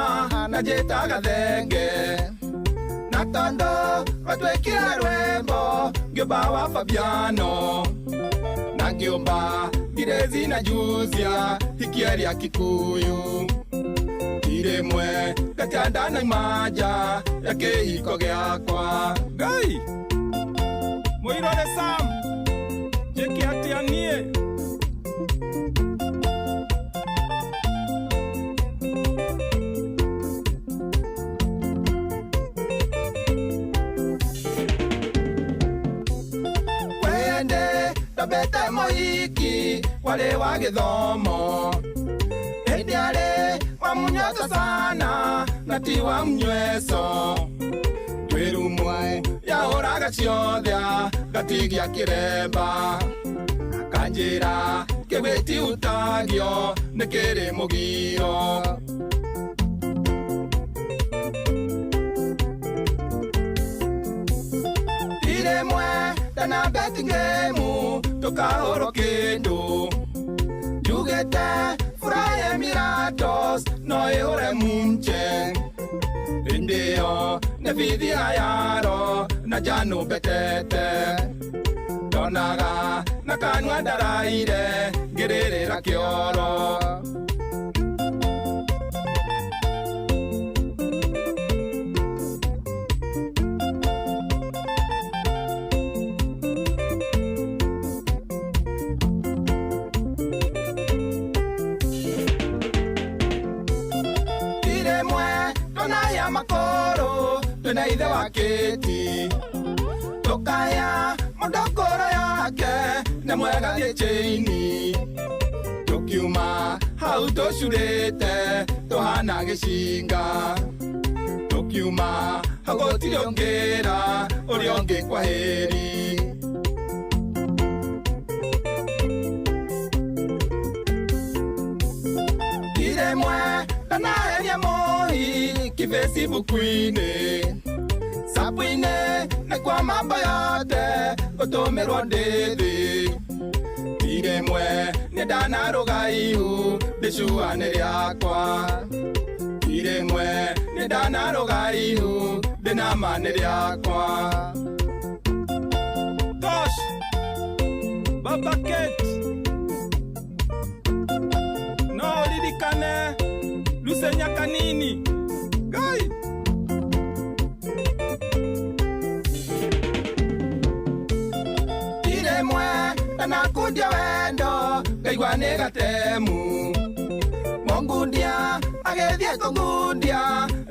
na njĩtaga thenge na tondũ rwatwĩkire rwĩmbo ngĩũmba wa Fabiano na ngĩũmba Ngirezi na Juzia hikia rĩa Kikuyu tiremwe ngatia ndanauma nja ya kĩhiko gĩakwa. Ngai mũirore Sam njĩke atĩa niĩ? Ndambĩte mũhiki warĩ wa gĩthomo hĩndĩ arĩ wa mũnyoto sana na ti wa mũnyueco twĩrumwe yahũraga ciothe ngatigia kĩremba akanjĩra kĩgwĩti utagio nĩ kĩrĩ mũgiro. Tiremwe ndanambeti ngemu tũkahũrwo kĩndũ njugĩte furaha Emiratos no ĩhũre munche hĩndĩ ĩyo nĩ bithi ayaro na njano mbetete ndonaga na kanua ndaraire ngĩrĩrĩra kĩoro. Twĩna ithe wa kĩti tũkaya mũndũ ngoro yake nĩ mwega thiĩ chĩini tũkiuma hau tũcurĩte tũhana gĩcinga tũkiuma hau gũtirĩ ũngĩra ũrĩa ũngĩ kwaheri. Iremwe ndanaheria mohi kifacebook-inĩ sapu-inĩ nĩ kwa mambo yote gũtũmĩrwo ndĩ thĩ iremwe nĩ ndanarũga ihu ndĩcuane rĩakwa iremwe nĩ ndanarũga ihu ndĩnama nĩ rĩakwa. Tosh Baba Kate no ririkane Lusenya Kanini Ngai iremwe ndanakundia wendo ngaigua nĩ gatemu mũngundia agĩthiĩ kũngundia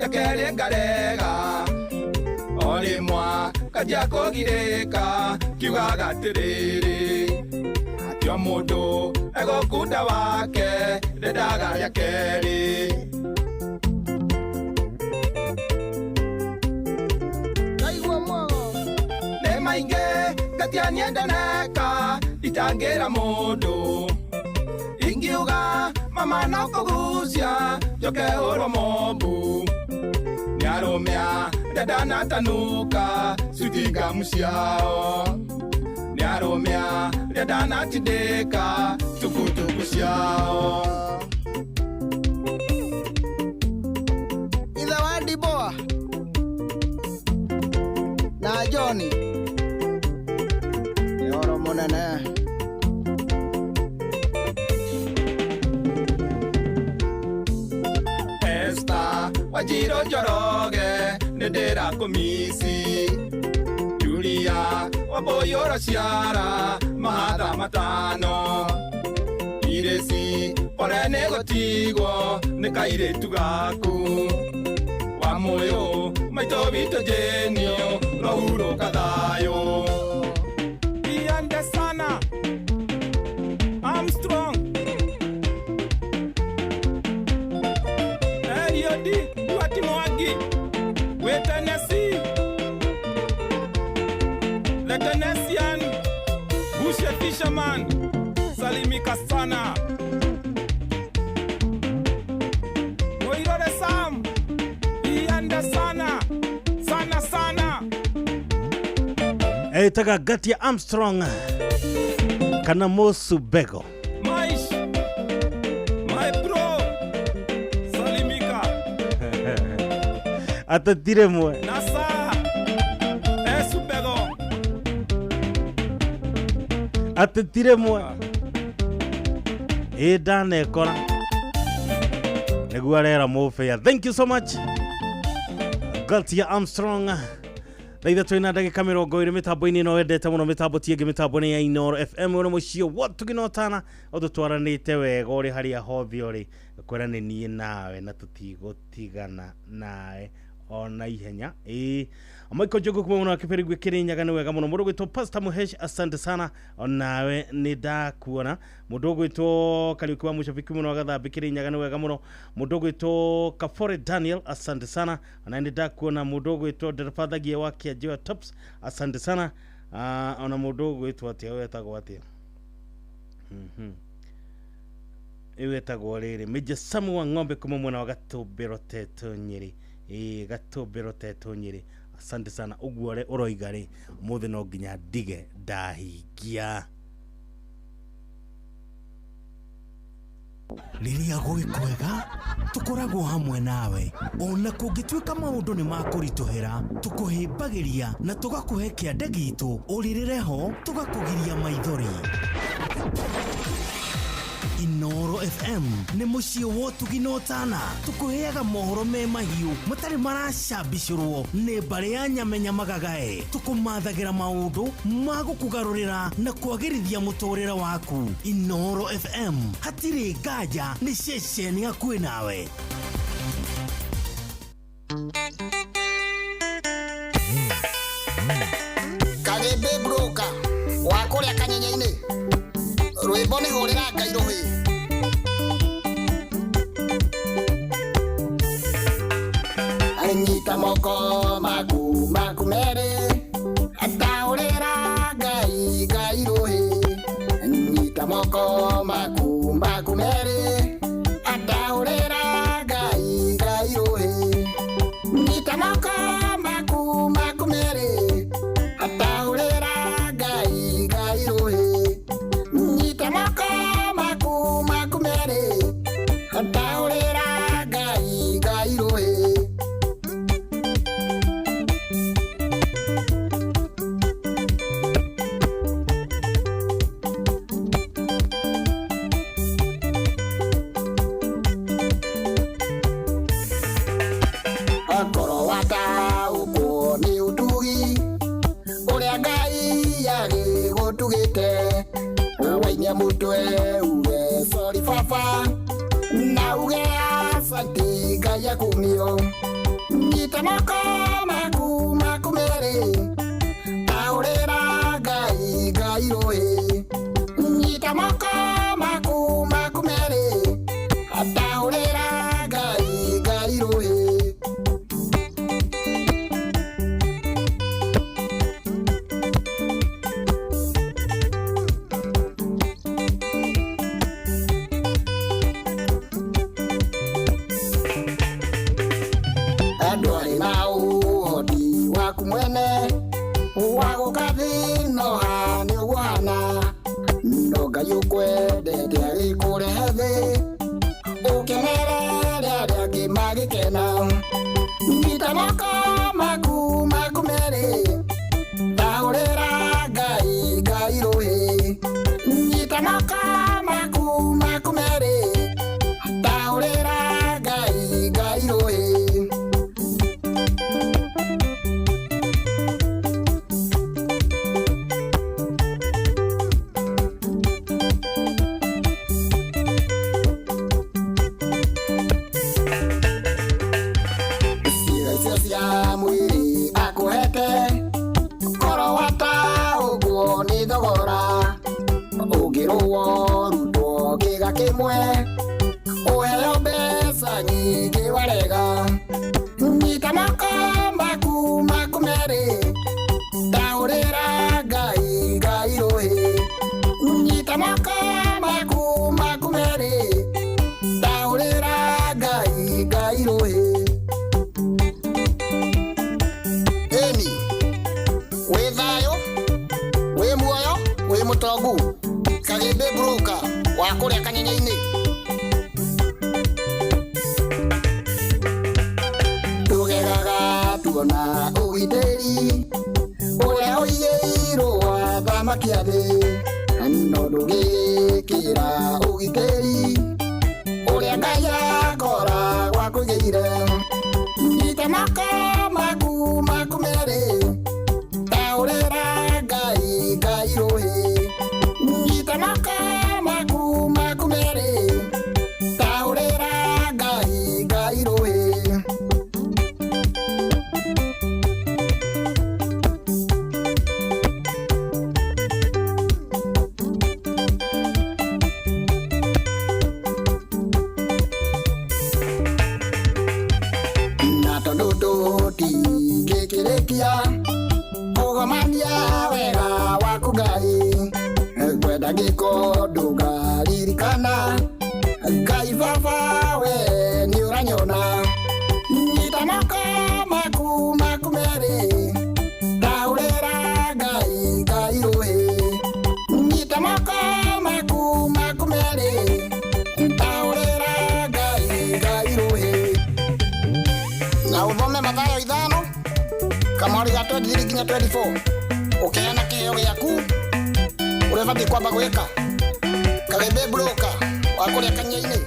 reke ngarega o rĩmwa kanjia kũgirĩka kiugaga atĩrĩrĩ atĩ o mũndũ egũkunda wake ndendaga rĩa kerĩ. Nĩ maingĩ ngatia niendeneka itangĩra mũndũ ingiuga mama no kũgucia njoke hũrwo mombu nĩ arũme arĩa ndanatanuka cuitingamu ciao nĩ arũme arĩa ndanatindĩka tukutuku ciao. Ithe wa Ndiboa na Johnny nĩ ũhoro mũnene. Esther Wanjirũ Njoroge nĩ ndĩrakũmici Julia Wambũi ũraciara mahatha matano Irĩci pore nĩ gũtigwo nĩ kairĩtu gaku wa mũyũ maitũ witũ Jenio rohurũka thayũ. Iande sana Armstrong Eliodi Duati Mwangi we Tennessee the Tennessean Bushe Fisherman salimika sana Moirore Sam Iande sana sana sana etaga Gatia Armstrong kana Mosu Bego Maish my bro salimika atatire mwe Nasa Esubego atatire mwe ĩ ndanekora nĩguo arera mũbĩa. Thank you so much Gatia Armstrong. Thaa ithatũ ina ndagĩka 20 mĩtambo-inĩ ĩno wendete mũno mĩtambo ti ĩngĩ mĩtambo nĩ ya Inooro FM ũrĩ mũciĩ wotu notana ũtũtwaranĩte wega ũrĩ harĩa hothe ũrĩ kwĩra nĩ niĩ nawe na tũtigũtigana nawe ona ihenya. Ĩĩ Michael Njogu kuma mũno wa Kĩbĩrĩgwe Kĩrĩnyaga nĩ wega mũno. Mũndũ ũgwĩtwo Pastor Muhesh asante sana onawe nĩ ndakuona. Mũndũ ũgwĩtwo Kariũki wa Mũcabiki mũno wa Gathambĩ Kĩrĩnyaga nĩ wega mũno. Mũndũ ũgwĩtwo Kafore Daniel asante sana onawe nĩ ndakuona. Mũndũ ũgwĩtwo Nderebathagia wa Kĩanjĩwa Tops asante sana ona mũndũ ũgwĩtwo atĩa wetagwo atĩa ĩwetagwo rĩrĩ Major Samu wa Ng'ombe kuma mwena wa Gatũmbĩro Tetũ Nyĩrĩ. Ĩĩ Gatũmbĩro Tetũ Nyĩrĩ asante sana ũguo ũroiga rĩ ũmũthĩ no nginya ndige ndahingia. Rĩrĩa gwĩ kwega tũkoragwo hamwe nawe ona kũngĩtuĩka maũndũ nĩ makũritũhĩra tũkũhĩmbagĩria na tũgakũhe kĩande gitũ ũrĩrĩre ho tũgakũgiria maithori. Inooro FM nĩ mũciĩ wa ũtugi na ũtana tũkũheaga mohoro me mahiũ matarĩ maracambicũrwo nĩ mbarĩ ya nyamenya magagae tũkũmathagĩra maũndũ ma gũkũgarũrĩra na kwagĩrithia mũtũrĩre waku. Inooro FM hatirĩ nganja nĩ ceceni hakuhĩ nawe. Kanyenyainĩ, rwĩmbo nĩ hũrĩra Ngai rũhĩ. Nyita moko maku maku merĩ, ataũrĩra Ngai Ngai rũhĩ. Nyita moko maku maku merĩ, ataũrĩra Ngai Ngai rũhĩ. Nyita moko maku maku merĩ, ataũrĩra Ngai Ngai rũhĩ. Nyita moko maku maku merĩ, ataũrĩra Ngai Ngai rũhĩ. Akorwo wataũkwo nĩ ũtugi ũrĩa Ngai agĩgũtugĩte, wainia mũtwe uge sorry baba, na uge asante Ngai akumio. Nyita moko maku maku merĩ, taũrĩra Ngai Ngai rũhĩ. Nyita moko maku maku merĩ, taũrĩra Ngai Ngai rũhĩ. Ndwarĩ na ũhoti waku mwene wa gũka thĩ no haha nĩ ũguo hana, no Ngai ũkwendete agĩkũrehe thĩ ũkenere arĩa angĩ magĩkena. Nyita moko maku maku merĩ, taũrĩra Ngai Ngai rũhĩ. Nyita moko maku maku merĩ, taũrĩra Ngai Ngai rũhĩ. Ciĩga icio cia mwĩrĩ akũhete, korwo wataũkwo nĩ thogora, ũngĩrũo rutwo kĩga kĩmwe, ũheo mbeca nyingĩ warega. Nyita moko maku maku merĩ, taũrĩra Ngai Ngai rũhĩ. Nyita moko maku maku merĩ, taũrĩra Ngai Ngai rũhĩ. Ĩni wĩ thayũ, wĩ muoyo, wĩ mũtongu, Kagĩmbĩ broker wa kũrĩa Kanyenyainĩ. Tũgegaga tuona ũgitĩri ũrĩa ũigĩirwo athamaki a thĩ, no ndũgĩkĩra ũgitĩri ũrĩa Ngai akoragwo akũigĩire. Nyita moko maku maku merĩ, taũrĩra Ngai Ngai rũhĩ. Nyita moko maku maku merĩ, taũrĩra Ngai Ngai rũhĩ. Na tondũ tũtingĩkĩrĩkia kũgomania wega waku Ngai, ngwenda ngĩko ndũkaririkana Ngai baba we nĩ ũranyona. Nyita moko maku maku merĩ, taũrĩra Ngai Ngai rũhĩ. Nyita moko maku maku merĩ, taũrĩra Ngai Ngai rũhĩ. Na ũthome Mathayo 5 kamwari ga 23 nginya 24, ũkĩheana kĩheo gĩaku ũrĩa ũbatiĩ kwamba gwĩka. Kagĩmbĩ broker wa kũrĩa Kanyenyainĩ.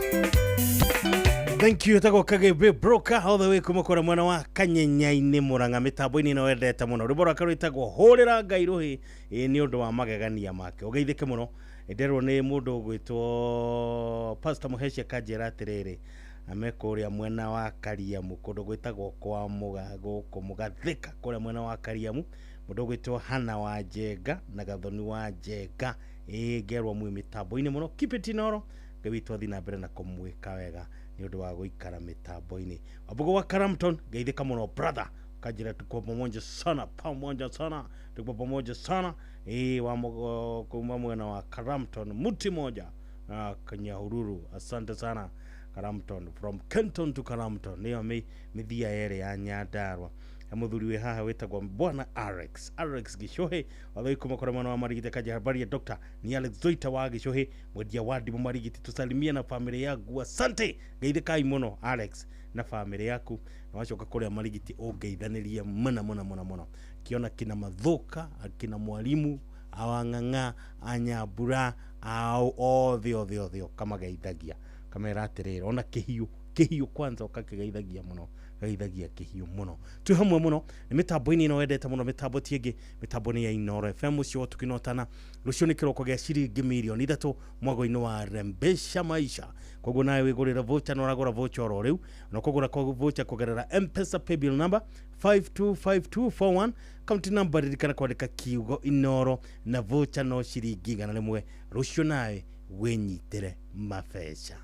Thank you tagwo Kagĩmbĩ broker all the way kuma kũrĩa mwena wa Kanyenyainĩ Mũrang'a mĩtambo-inĩ ĩno wendete mũno. Rwĩmbo rwake rwĩtagwo hũrĩra Ngai rũhĩ, ĩ nĩ ũndũ wa magegania make. Ũgeithĩke mũno. Nderwo nĩ mũndũ ũgwĩtwo Pastor Mũheci akanjĩra atĩrĩrĩ, ame kũrĩa mwena wa Kariamu kũndũ gwĩtagwo kwa Mũga gũkũ Mũgathĩka kũrĩa mwena wa Kariamu Mũndũ ũgwĩtwo Hana wa Njenga na Gathoni wa Njenga, ĩĩ, ngerwo mwĩ mĩtambo-inĩ mũno. Keep it Inoro. Ngai witũ athiĩ na mbere na kũmwĩka wega nĩ ũndũ wa gũikara mĩtambo-inĩ. Wambugu wa Karamton, ngeithĩka mũno brother, kanjĩra tuko pamoja sana, pamoja sana, tuko pamoja sana. Ĩĩ, wa kuma mwena wa Karamton, muti moja Kanyahururu, asante sana Karamton, from Kenton to Karamton, nĩyo mĩthia yerĩ ya Nyandarua. Muthuri wĩ haha wĩtagwo Bwana Alex, Alex Gicohe wathoi kuma kũrĩa mwena wa Marigiti, kaja habari ya Dr. ni Alex Zoita wa Gicohe, mwendia wa ndimũ Marigiti, tusalimie na family yaku, asante, ngeithĩkai mũno Alex na family yaku, na wacoka kũrĩa Marigiti ũngeithanĩrie mũno mũno mũno mũno, kiona kina Mathuka, akina Mwalimu awang'ang'a anyambura ao othe othe othe ũkamageithagia, kamera atĩrĩrĩ, ona kĩhiũ, kĩhiũ kwanza ũkakĩgeithagia mũno, geithagia kĩhiũ mũno. Twĩ hamwe mũno nĩ mĩtambo-inĩ ĩno wendete mũno, mĩtambo ti ĩngĩ, mĩtambo nĩ ya Inoro FM. Ũcio tũkinotana rũciũ nĩ kĩroko gĩa ciringi mirioni 3 mwago-inĩ wa Rembesha Maisha. Koguo nawe wĩgũrĩre voucher, na ũragũra voucher oro rĩu, na ũkũgũra kwa voucher kũgerera M-Pesa paybill number 525241, kaunti number, ririkana kwandĩka kiugo Inoro, na voucher no ciringi 100. Rũciũ nawe wĩnyitĩre mabeca.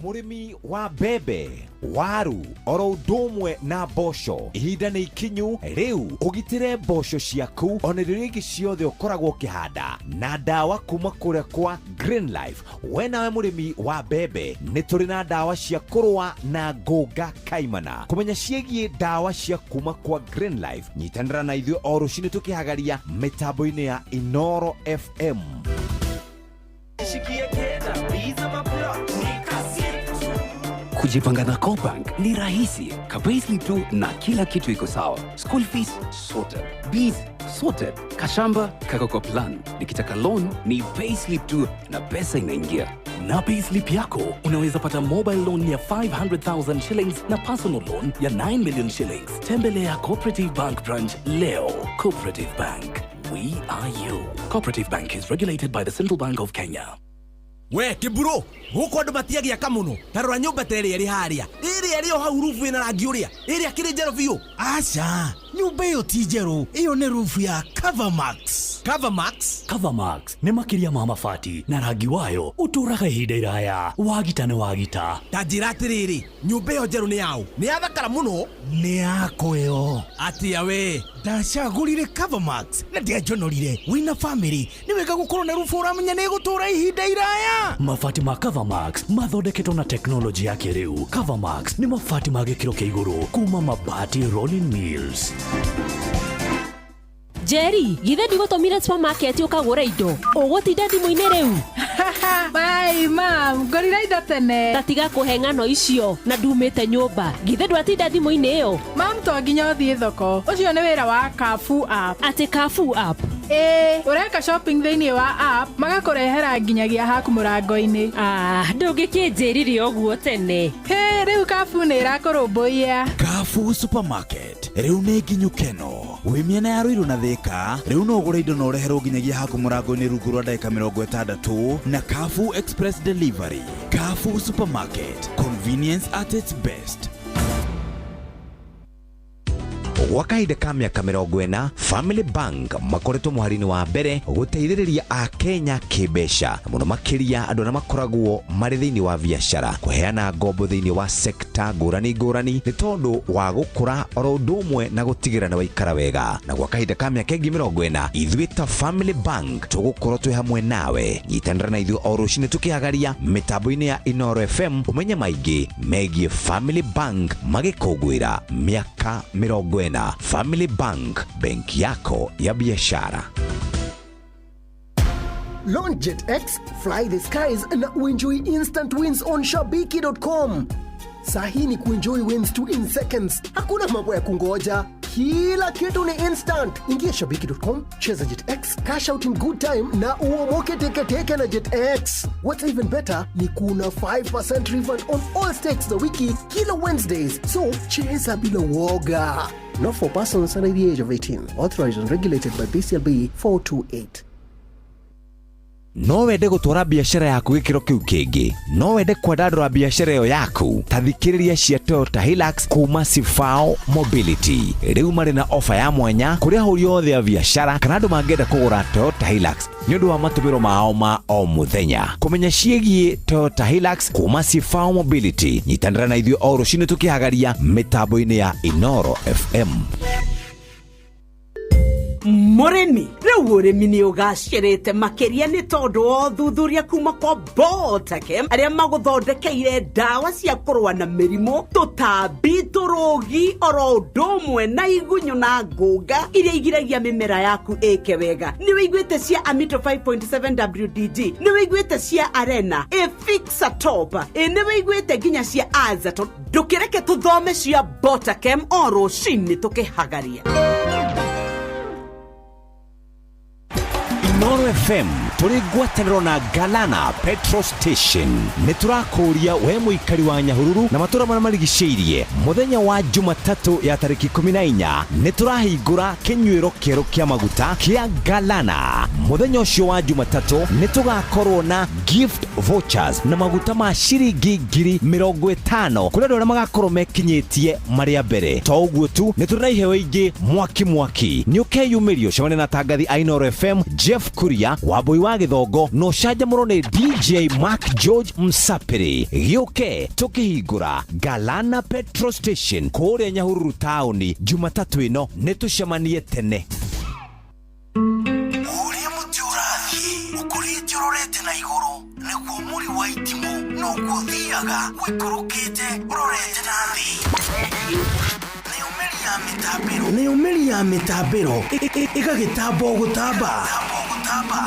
Mũrĩmi wa mbembe, waru, oro ũndũ ũmwe na mboco, ihinda nĩ ikinyu rĩu ũgitĩre mboco ciaku ona irio iria ingĩ ciothe ũkoragwo ũkĩhanda na ndawa kuma kũrĩa kwa Green Life. We nawe mũrĩmi wa mbembe, nĩ tũrĩ na ndawa cia kũrũa na ngũnga kaimana. Kũmenya ciĩgiĩ ndawa cia kuma kwa Green Life, nyitanĩra na ithuĩ o rũcinĩ tũkĩhagaria mĩtambo-inĩ ya Inoro FM. Kujipanga na CoBank ni rahisi. Ka-payslip tu na kila kitu iko sawa. School fees sorted. Bills sorted. Kashamba kako kwa plan. Nikitaka loan ni payslip tu na pesa inaingia. Na payslip yako unaweza pata mobile loan ya 500,000 shillings na personal loan ya 9 million shillings. Tembelea Cooperative Bank branch leo. Cooperative Bank. We are you. Cooperative Bank is regulated by the Central Bank of Kenya. We kiburo guku andu matiagiaka muno, ta rora nyumba ta ĩrĩa ĩrĩ harĩa, ĩrĩa ĩrĩ o hau rubu ĩna rangi ũrĩa, ĩrĩa kĩrĩ njerũ biũ. Aca, nyumba ĩyo ti njerũ, ĩyo nĩ rubu ya Covermax. Covermax? Covermax nĩ makĩria ma mabati, na rangi wayo ũtũũraga ihinda iraya. Wagita nĩ wagita. Ta njĩra atĩrĩrĩ, nyũmba ĩyo njerũ nĩ yaũ? Nĩ yathakara mũno. Nĩ yakwa ĩyo. Atĩa we? Ndacagũrire Covermax na ndianjonorire. Wĩna famĩlĩ nĩ wega gũkorwo na rubu ũramenya nĩ ĩgũtũũra ihinda iraya. Mabati ma Covermax mathondeketwo na teknolojĩ ya kĩrĩu. Covermax nĩ mabati ma gĩkĩro kĩa igũrũ kuma Mabati Rolling Mills. Jerry, githĩ ndigũtũmire supermarket ũkagũre indo? Ũgũtinda thimũ-inĩ rĩu? Bye, mam, ngorire indo tene. Ta tiga kũhe ng'ano icio na ndumĩte nyũmba. Githĩ ndwatinda thimũ-inĩ ĩyo? Mam, to nginya ũthiĩ thoko. Ũcio nĩ wĩra wa Carrefour app. Atĩ Carrefour app? Ĩĩ, ũreka shopping thĩinĩ wa app, magakũrehera nginyagia haku mũrango-inĩ. Ah, ndũngĩkĩnjĩrire ũguo tene. Hĩ, rĩu Carrefour nĩ ĩrakũrũmbũiya. Carrefour Supermarket rĩu nĩ nginyu keno. Wĩ mĩena ya Ruiru na Thika, rĩu no ũgũre indo na ũreherwo nginyagia haku mũrango-inĩ rungu rwa ndagĩka 60 na Carrefour Express Delivery. Carrefour Supermarket, convenience at its best. Gwa kahinda ka mĩaka 40, Family Bank makoretwo mũhari-inĩ wa mbere gũteithĩrĩria Akenya kĩmbeca, na mũno makĩria andũ arĩa makoragwo marĩ thĩinĩ wa biacara, kũheana ngombo thĩinĩ wa sekta ngũrani ngũrani nĩ tondũ wa gũkũra oro ũndũ ũmwe na gũtigĩrĩra nĩ waikara wega. Na gwa kahinda ka mĩaka ĩngĩ 40, ithuĩ ta Family Bank tũgũkorwo twĩ hamwe nawe. Nyitanĩra na ithuĩ o rũcinĩ tũkĩhagaria mĩtambo-inĩ ya Inoro FM, ũmenye maingĩ megiĩ Family Bank magĩkũngũĩra mĩaka 40. Family Bank, benki yako ya biashara. Launch Jet X, fly the skies na uenjoy instant wins on shabiki.com. Sahi ni kuenjoy wins 2 in seconds. Hakuna mambo ya kungoja. Kila kitu ni instant. Ingia shabiki.com, cheza Jet X, cash out in good time na uomoke teke teke na Jet X. What's even better ni kuna 5% refund on all stakes za wiki kila Wednesdays. So cheza bila woga. Not for persons under the age of 18. Authorized and regulated by BCLB 428. No wende gũtwara biacara yaku gĩkĩro kĩu kĩngĩ, no wende kwandandũra biacara ĩyo yaku, ta thikĩrĩria cia Toyota Hilux kuma Sifao Mobility. Rĩu marĩ na ofa ya mwanya kũrĩ ahũri othe a biacara kana andũ mangĩenda kũgũra Toyota Hilux nĩ ũndũ wa matũmĩro mao ma o mũthenya. Kũmenya ciĩgiĩ Toyota Hilux kuma Sifao Mobility, nyitanĩra na ithuĩ o rũcinĩ tũkĩhagaria mĩtambo-inĩ ya Inoro FM. Mũrĩmi, rĩu ũrĩmi nĩ ũgacĩrĩte makĩria nĩ tondũ wa ũthuthuria kuma kwa Botakem arĩa magũthondekeire ndawa cia kũrũa na mĩrimũ, tũtambi, tũrũgi, oro ũndũ ũmwe na igunyũ na ngũnga iria igiragia mĩmera yaku ĩke wega. Nĩ wĩiguĩte cia Amito 5.7 WDG, nĩ wĩiguĩte cia Arena, Efixa Top, nĩ wĩiguĩte nginya cia Azaton. Ndũkĩreke tũthome cia Botakem o rũcinĩ tũkĩhagaria. Inoro FM tũrĩ ngwatanĩro na Galana Petrol Station. Nĩ tũrakũria we mũikari wa Nyahururu na matũra marĩa marigicĩirie, mũthenya wa Jumatatũ ya tarĩki 14 nĩ tũrahingũra kĩnyuĩro kĩerũ kĩa maguta kĩa Galana. Mũthenya ũcio wa Jumatatũ nĩ tũgakorwo na gift vouchers na maguta ma ciringi 50,000 kũrĩ andũ arĩa magakorwo mekinyĩtie marĩa mbere. To ũguo tu, nĩ tũrĩ na iheo ingĩ mwaki mwaki. Nĩ ũkeyumĩrio ũcemanie na tangathi a Inoro FM Jeff Kuria, Wambui wa Gĩthongo na ũcanjamũrwo nĩ DJ Mark George Msapiri. Gĩũke tũkĩhingũra Galana Petrol Station kũrĩa Nyahururu taũni Jumatatũ ĩno, nĩ tũcemanie tene. Ũrĩa mũtĩ ũrathiĩ ũkũrĩte ũrorete na igũrũ nĩguo mũri wa itimũ noguo ũthiaga ũikũrũkĩte ũrorete na thĩ. Nayo mĩri ya mĩtambĩro ĩgagĩtamba o gũtamba,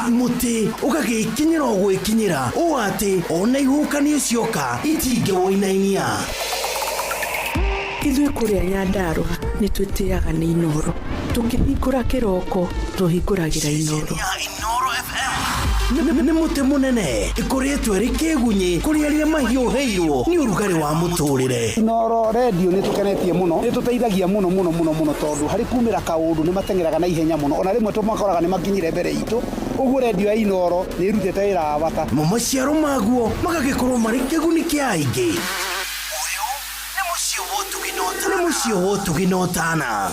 mũtĩ ũgagĩkinyĩra o gwĩkinyĩra ũũ atĩ ona ihuhũkanio cioka itingĩwũinainia. Ithuĩ kũrĩa Nyandarũa nĩ twĩtĩaga nĩ Inoro. Tũkĩhingũra kĩroko tũhingũragĩra Inoro. Nĩ mũtĩ mũnene ĩkũrĩtwo ĩrĩ kĩgunyĩ kũrĩ arĩa mahiũhĩirwo nĩ ũrugarĩ wa mũtũrĩre. Inoro redio nĩ tũkenetie mũno, nĩ tũteithagia mũno mũno mũno mũno tondũ harĩ kumĩra kaũndũ nĩ mateng'eraga na ihenya mũno, ona rĩmwe tũmakoraga nĩ makinyire mbere itũ. Ũguo redio ya Inoro nĩ ĩrutĩte wĩra wa bata. Mo maciaro maguo magagĩkorwo marĩ kĩguni kĩa aingĩ. Ũyũ nĩ mũciĩ wa ũtugi na ũtana.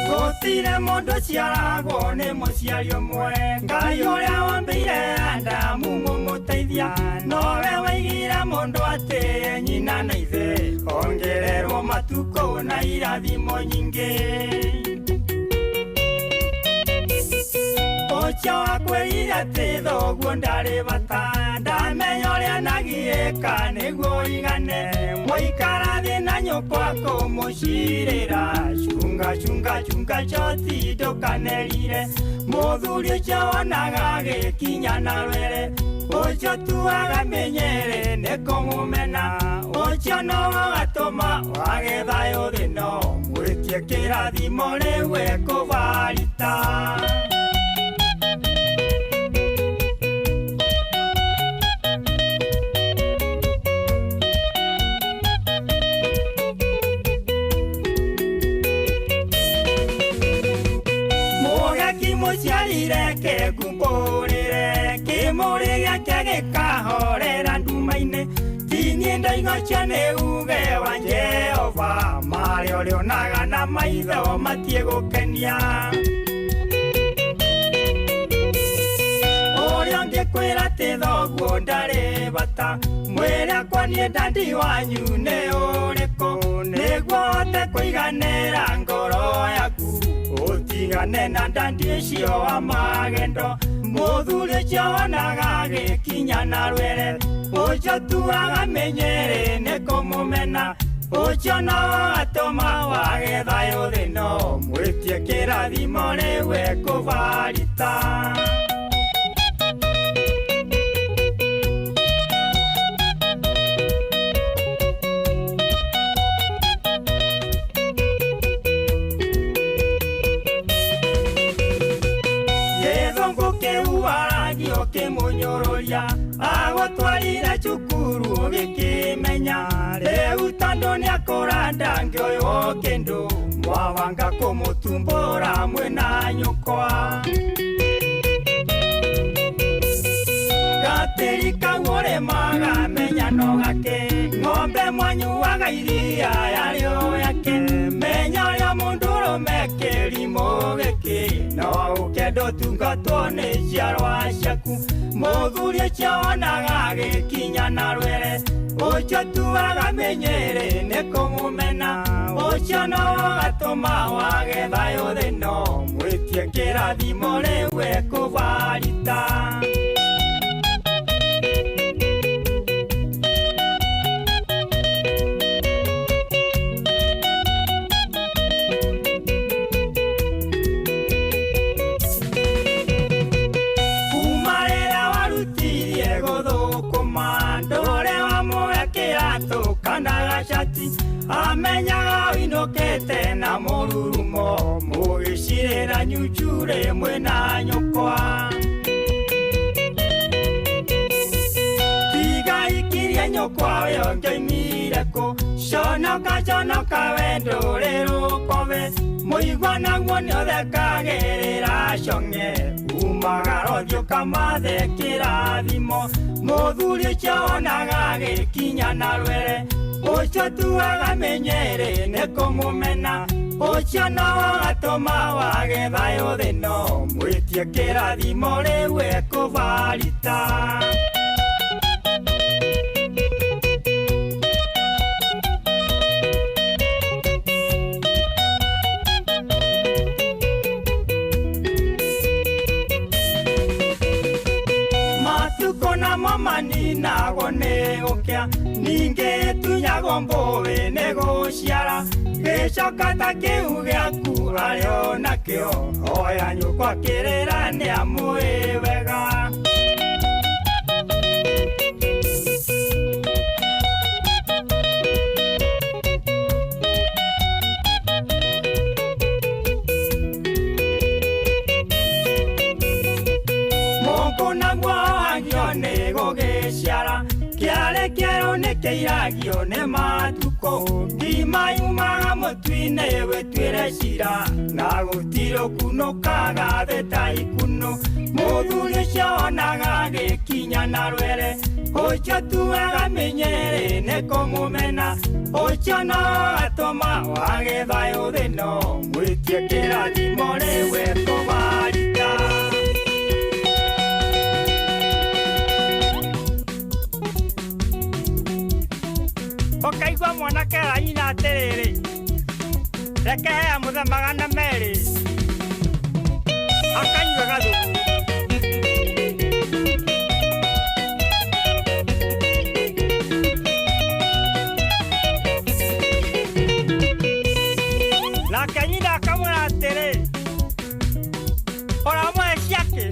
Gũtirĩ mũndũ ũciaragwo nĩ mũciari ũmwe, Ngai ũrĩa wambĩire Adamu mũmũteithia, nowe waigire mũndũ atĩe nyina na ithe, ongererwo matukũ na irathimo nyingĩ. Ũcio wakwĩrire atĩ thoguo ndarĩ bata, ndamenya ũrĩa nagiĩka nĩguo igane, mũikara thĩ na nyũkwa kũmũcirĩra, cunga cunga cunga choti ndũkanerire, mũthuri ũcio wonaga agĩkinya na rwere, ũcio tuaga menyere nĩ kũmũmena, ũcio nowe ũgatũma wage thayũ thĩ no mwĩtie kĩrathimo rĩu ekũbarita. Mũciarire kĩngumbũrĩre, kĩmũrĩ gĩake gĩkahorera nduma-inĩ, tinie ndaigocio nĩ uge wa Jehova, marĩa ũrĩonaga na maitho matie gũkenia. Ũrĩa ũngĩkwĩra atĩ thoguo ndarĩ bata, mwĩre akwa niĩ ndandi wanyu nĩ ũrĩkũ, nĩguo hote kũiganĩra ngoro yaku, ũtigane na ndandi ũcio wa magendo, mũthuri ũcio wonaga agĩkinya na rwere, ũcio tuaga menyere nĩ kũmũmena, ũcio nowe ũgatũma wage thayũ thĩ no mwĩtie kĩrathimo rĩu ekũbarita. Agakũnyũrũria agũtwarire cukuru ũgĩkĩmenya rĩu tondũ nĩakũra ndangĩoywo kĩndũ mwawanga kũmũtumbũra mwĩna nyũkwa gatĩri kau ũrĩmaga menya no gake ng'ombe mwanyuaga iria yarĩo yake menya ũrĩa mũndũrũme kĩrimũ gĩkĩ no ũkenda ũtungatwo nĩ njiarwa ciaku mũthuri ũcio wonaga agĩkinya na rwere ũcio tuaga mĩnyĩrĩ nĩ kũmũmena ũcio no ũgatũma wage thayũ thĩ no mwĩtie kĩrathimo rĩu ekũbarita. Amenyaga ũinũkĩte na mũrurumo mũgĩcirĩra nyucurĩ mwĩna nyũkwa tiga ikirie nyũkwa ũyũ ngĩoimire kũ conoka conoka we ndũrĩ rũkobe mũigua naguo nĩũthekagĩrĩra cong'e umagara ũthiĩ ũkamathe kĩrathimo mũthuri ũcio wonaga agĩkinya na rwere ũcio tuaga mĩnyĩrĩ nĩ kũmũmena ũcio no ũgatũma wage thayũ thĩ no mwĩtie kĩrathimo rĩu ekũbarita. Matukũ namo maninagwo nĩ gũkĩa ningĩ tunyagwo mbũĩ nĩ gũciara gĩcoka ta kĩu gĩaku arĩ o nakĩo oya nyũkwa kĩrĩra nĩamũĩ wega. Mũkũ naguo wagio nĩ gũgĩciara kĩarĩ kĩerũ nĩkĩiragio nĩ matukũ ngima yumaga mũtu-inĩ wĩtuĩre cira na gũtirĩ ũkunũkaga thĩ ta ikunũ mũthuri ũcio wonaga agĩkinya na rwere ũcio tuaga mĩnyĩrĩ nĩ kũmũmena ũcio no ũgatũma wage thayũ thĩ no mwĩtie kĩrathimo rĩu ekũbarita. Ũkaigua mwanake era nyina atĩrĩrĩ reke hea mũthe 200 akanyue gathubu. Nake nyina akamwĩra atĩrĩ ũramũhe ciakĩ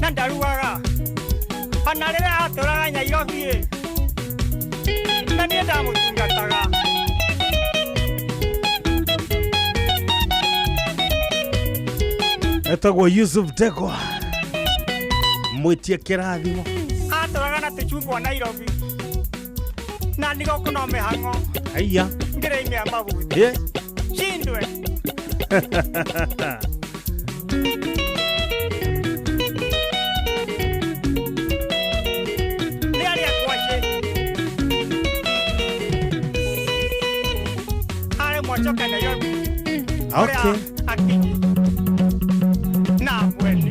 na ndarugaga ona rĩrĩa atũraga Nyairobi-ĩ na niĩ ndamũtungataga. Etagwo Yusuf Ndegwa mwĩtie kĩrathimo atũraga na tũchungwa Nairobi na nĩgũkũ no mĩhang'o haiya ngĩrĩimĩa mabuti cindwe. Nĩ arĩa kwacĩ arĩ mwacoka Nairobi. Okay. Akinyi na mweni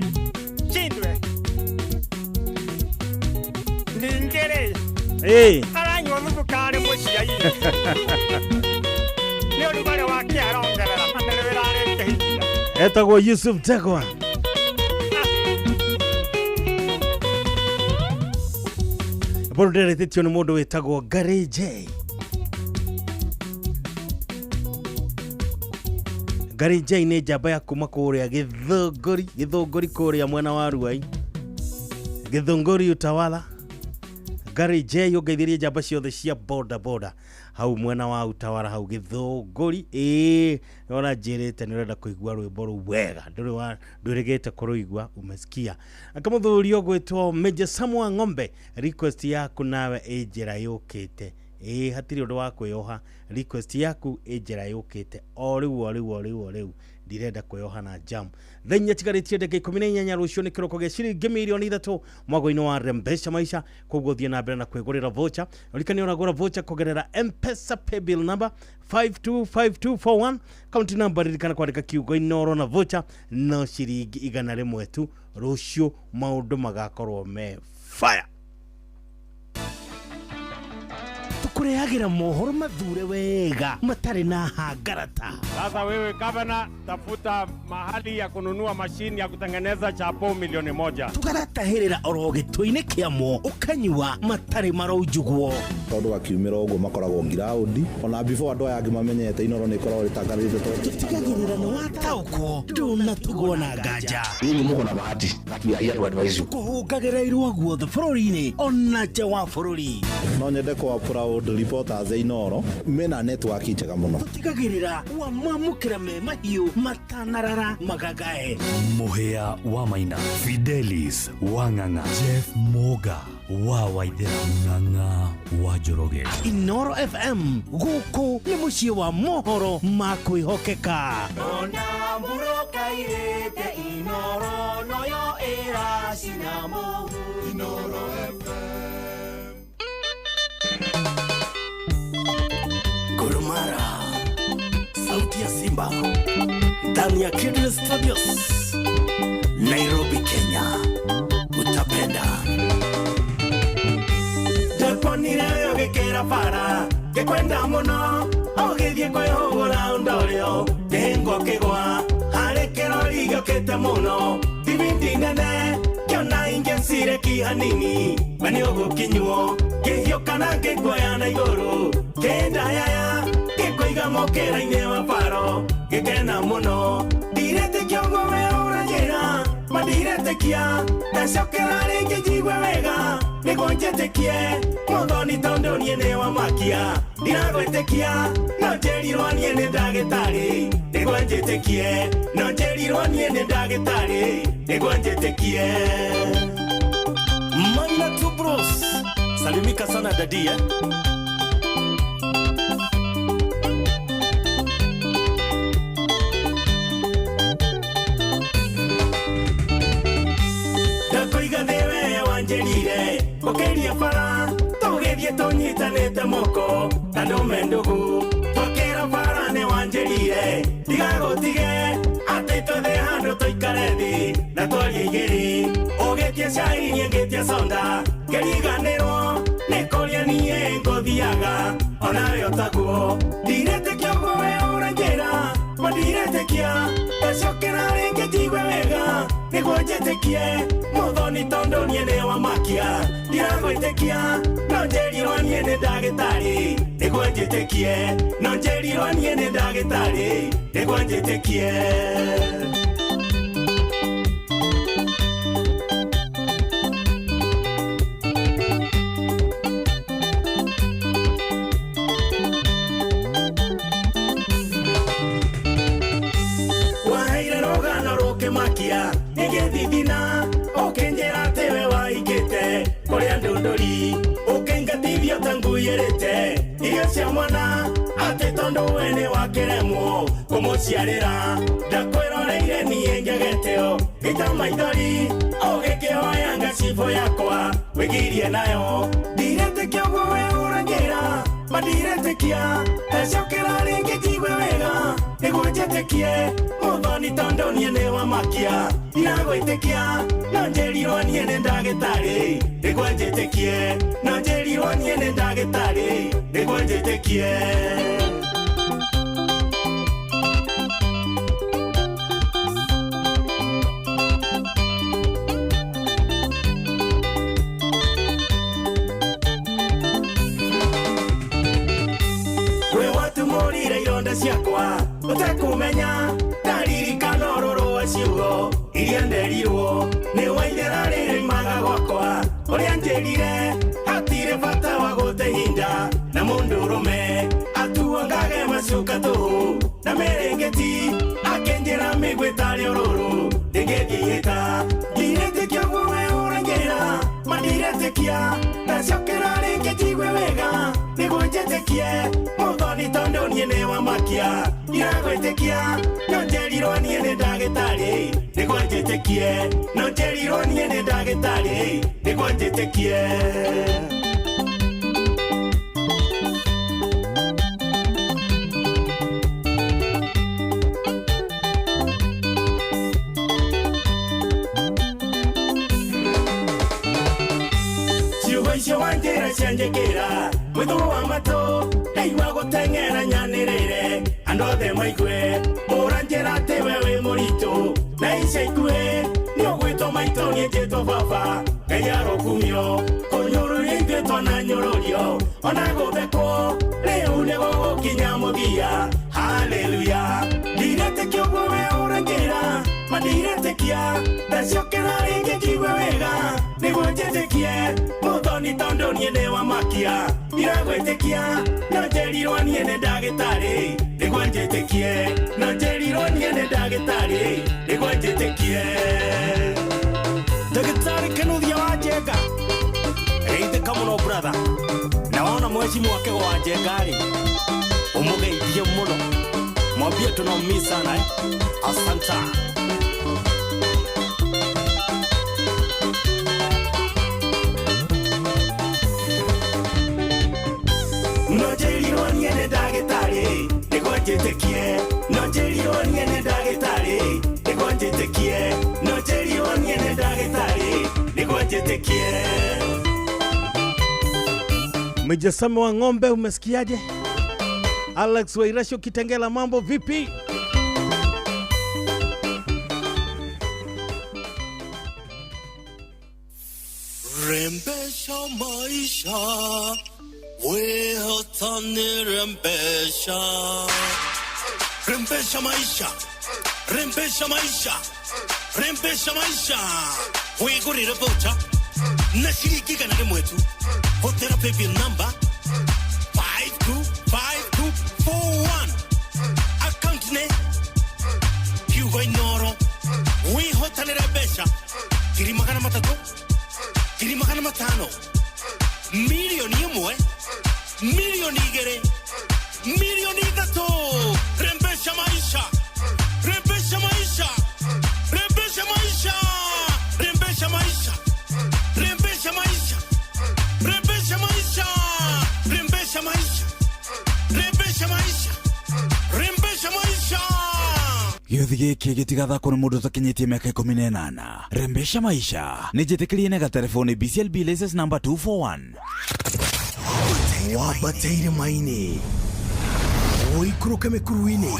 cindwe ningĩ-rĩ aranyua thubu karĩ mũciai nĩ ũrugarĩ wake arongerera na nĩ wĩra arĩkĩhinda. Etagwo Yusuf Ndegwa. Boro nderetĩtio nĩ mũndũ wĩtagwo Gary J. Gary J nĩ njamba ya kuma kũrĩa Gĩthũngũri, Gĩthũngũri kũrĩa mwena wa Ruai, Gĩthũngũri Utawala. Gary J ũngeithĩrie njamba ciothe cia boda boda hau mwena wa Utawara hau Gĩthũngũri. Ĩĩ nĩwona njĩrĩte nĩ ũrenda kũigua rwĩmbo rũu wega, ndũrĩ wa ndwĩrĩgĩte kũrũigua, umesikia. Akamũthuri ũgwĩtwo Major Samuel Ng'ombe, request yaku nawe ĩ njĩra yũkĩte. Ĩĩ hatirĩ ũndũ wa kwĩyoha, request yaku ĩ njĩra yũkĩte o rĩu o rĩu o rĩu o rĩu, ndirenda kwĩyoha na jam. Thaa inya tigarĩtie ndagĩka 18 rũciũ nĩ kĩroko gĩa ciringi mirioni 3 mwago-inĩ wa Rembesha Maisha. Koguo thiĩ na mbere na kwĩgũrĩra voucher. Ririkania ũragũra voucher kũgerera M-Pesa paybill number 525241, kaunti number, ririkana kwandĩka kiugo Inoro na voucher no ciringi 100 tu. Rũciũ maũndũ magakorwo me fire. Tũkũrehagĩra mohoro mathure wega matarĩ na hangarata. Sasa wewe gavana, tafuta mahali ya kununua mashini ya kutengeneza chapo milioni 1. Tũgaratahĩrĩra oro gĩtũ-inĩ kĩamo, ũkanyua matarĩ maraunjugwo. Tondũ akiumĩra ũguo makoragwo ngiraũndi ona before andũ aya angĩ mamenyete Inoro nĩ ĩkoragwo ĩtangathĩte tondũ tũtigagĩrĩra nĩ wataũkwo, ndũnatugwo na nganja. Nyinyi muko na bahati that we are here to advise you. Kũhũngagĩra irua guothe bũrũri-inĩ ona nja wa bũrũri. No nyende kwa proud reporters a Inoro mena network njega mũno. Tũtigagĩrĩra wamamũkĩra me mahiũ matanarara magagae. Muhea wa Maina, Fidelis Wang'ang'a, Jeff Moga wa Waithera, Ng'ang'a wa Njoroge. Inoro FM gũkũ nĩ mũciĩ wa mohoro ma kwĩhokeka. Ona murokairĩte Inoro noyo ĩracina mũhu. Inoro FM. Gurumara, sauti ya Simba ndani ya Kidney Studios, Nairobi, Kenya. Utapenda. Ndakonire ũgĩkĩra bara ngĩkwenda mũno, ũgĩthiĩ kwĩhũgũra ũndorĩo kĩhĩngwo kĩgwa harĩ kĩrori gĩũkĩte mũno thibindi nene kĩona ingĩ cireki hanini we nĩ ũgũkinywo kĩhiũka na ngĩkuoya na igũrũ kĩndayaya gĩkũiga mũkĩra-inĩ wa baro gĩkena mũno ndiretĩkia ũguo we ũranjĩra ma ndiretĩkia ndacokera rĩngĩ njigue wega nĩguo njĩtĩkie mũthoni tondũ niĩ nĩ wa makia ndiragwĩtĩkia no njĩrirwo niĩ nĩ ndagĩtarĩ nĩguo njĩtĩkie no njĩrirwo niĩ nĩ ndagĩtarĩ nĩguo njĩtĩkie. Maina two bros, salimika sana dadi eh? Ndakoiga nĩwe wanjĩrire ũkĩria bara tũgĩthiĩ tũnyitanĩte moko ta ndũme ndũgũ twakĩra bara nĩ wanjĩrire ndigagũtige atĩ twethe handũ tũikare thĩ na twarie igĩrĩ ũgĩtie cai niĩ ngĩtie soda ngĩriganĩrwo nĩ kũrĩa niĩ ngũthiaga onawe ũtaguo ndiretĩkia ũguo we ũranjĩra ma ndiretĩkia ndacokera rĩngĩ njigue wega nĩguo njĩtĩkie mũthoni tondũ niĩ nĩ wa makia ndiragwĩtĩkia no njĩrirwo niĩ nĩ ndagĩtarĩ nĩguo njĩtĩkie no njĩrirwo niĩ nĩ ndagĩtarĩ nĩguo njĩtĩkie. Waheire rũgano rũkĩmakia nĩgĩthithina ũkĩnjĩra atĩ we waikĩte kũrĩa ndũndũri ũkĩingatithio ta nguyĩrĩte irio cia mwana atĩ tondũ we nĩ wakĩremwo kũmũciarĩra ndakwĩroreire niĩ njegeteo gĩta maithori ũgĩkĩhoya ngacibũ yakwa wĩgirie nayo ndiretĩkia ũguo we ũranjĩra ma ndiretĩkia ndacokera rĩngĩ njigue wega nĩguo njĩtĩkie mũthoni tondũ niĩ nĩ wa makia ndiragwĩtĩkia no njĩrirwo niĩ nĩ ndagĩtarĩ nĩguo njĩtĩkie no njĩrirwo niĩ nĩ ndagĩtarĩ nĩguo njĩtĩkie. We watumũrire ironda ciakwa ũtekũmenya ndaririkana ũrũrũ wa ciugo iria nderirwo nĩ waithera rĩrĩ imaga gwakwa ũrĩa njĩrire hatirĩ Njigue tarĩ ũrũrũ ndĩngĩthiĩta ndiretĩkia ũguo we ũranjĩra ma ndiretĩkia ndacokera rĩngĩ njigue wega nĩguo njĩtĩkie mũthoni tondũ niĩ nĩ wamakia ndiragwĩtĩkia no njerirwo niĩ nĩ ndagĩtarĩ nĩguo njĩtĩkie no njerirwo niĩ nĩ ndagĩtarĩ nĩguo njĩtĩkie. Ciugo icio wanjĩra cianjĩkĩra mwĩthũ wa matũ ndaigua gũteng'era nyanĩrĩre andũ othe maigue ũranjĩra atĩ we wĩ mũritũ na ica ikuhĩ nĩ ũgwĩtwo maitũ niĩ njĩtwo baba Ngai arokumio kũnyũrũria ithuĩ twananyũrũrio ona gũthekwo rĩu nĩ gũgũkinya mũthia haleluya ndiretĩkia ũguo we ũranjĩra ma ndiretĩkia ndacokera rĩngĩ njigue wega nĩguo njĩtĩkie mũthoni tondũ niĩ nĩ wamakia ndiragwĩtĩkia no njerirwo niĩ nĩ ndagĩtarĩ nĩguo njĩtĩkie no njerirwo niĩ nĩ ndagĩtarĩ nĩguo njĩtĩkie. Ndagĩtarĩ Kĩnuthia wa Njenga geithĩka mũno brother na wona mheshimiwa Kĩgo wa Njenga rĩ ũmũgeithie mũno mwambie tunaumia sana eh? Asante. No njerirwo niĩ nĩ ndagĩtarĩ nĩguo njĩtĩkie no njerirwo niĩ nĩ ndagĩtarĩ nĩguo njĩtĩkie no njerirwo niĩ nĩ ndagĩtarĩ nĩguo njĩtĩkie. Mjasame wa ng'ombe umesikiaje? Alex Wairasho Kitengela, mambo vipi? Rembesha maisha we hatani rembesha rembesha maisha rembesha maisha rembesha maisha wigurire voucher na shilingi igana rĩmwe tu hũthĩra paybill number 525241 account nĩ kiugo Inoro wĩhotanĩre mbeca 300,000 500,000 1,000,000 2,000,000 3,000,000. Rembesha maisha rembesha maisha rembesha maisha rembesha maisha rembesha maisha rembesha maisha rembesha maisha rembesha maisha rembesha maisha. Gĩũthi gĩkĩ gĩtigathakwo nĩ mũndũ ũtakinyĩtie mĩaka 18. Rembesha maisha nĩ njĩtĩkĩrie na gatelefoni BCLB license number 241. Wambateire maini ũikũrũke mĩkuru-inĩ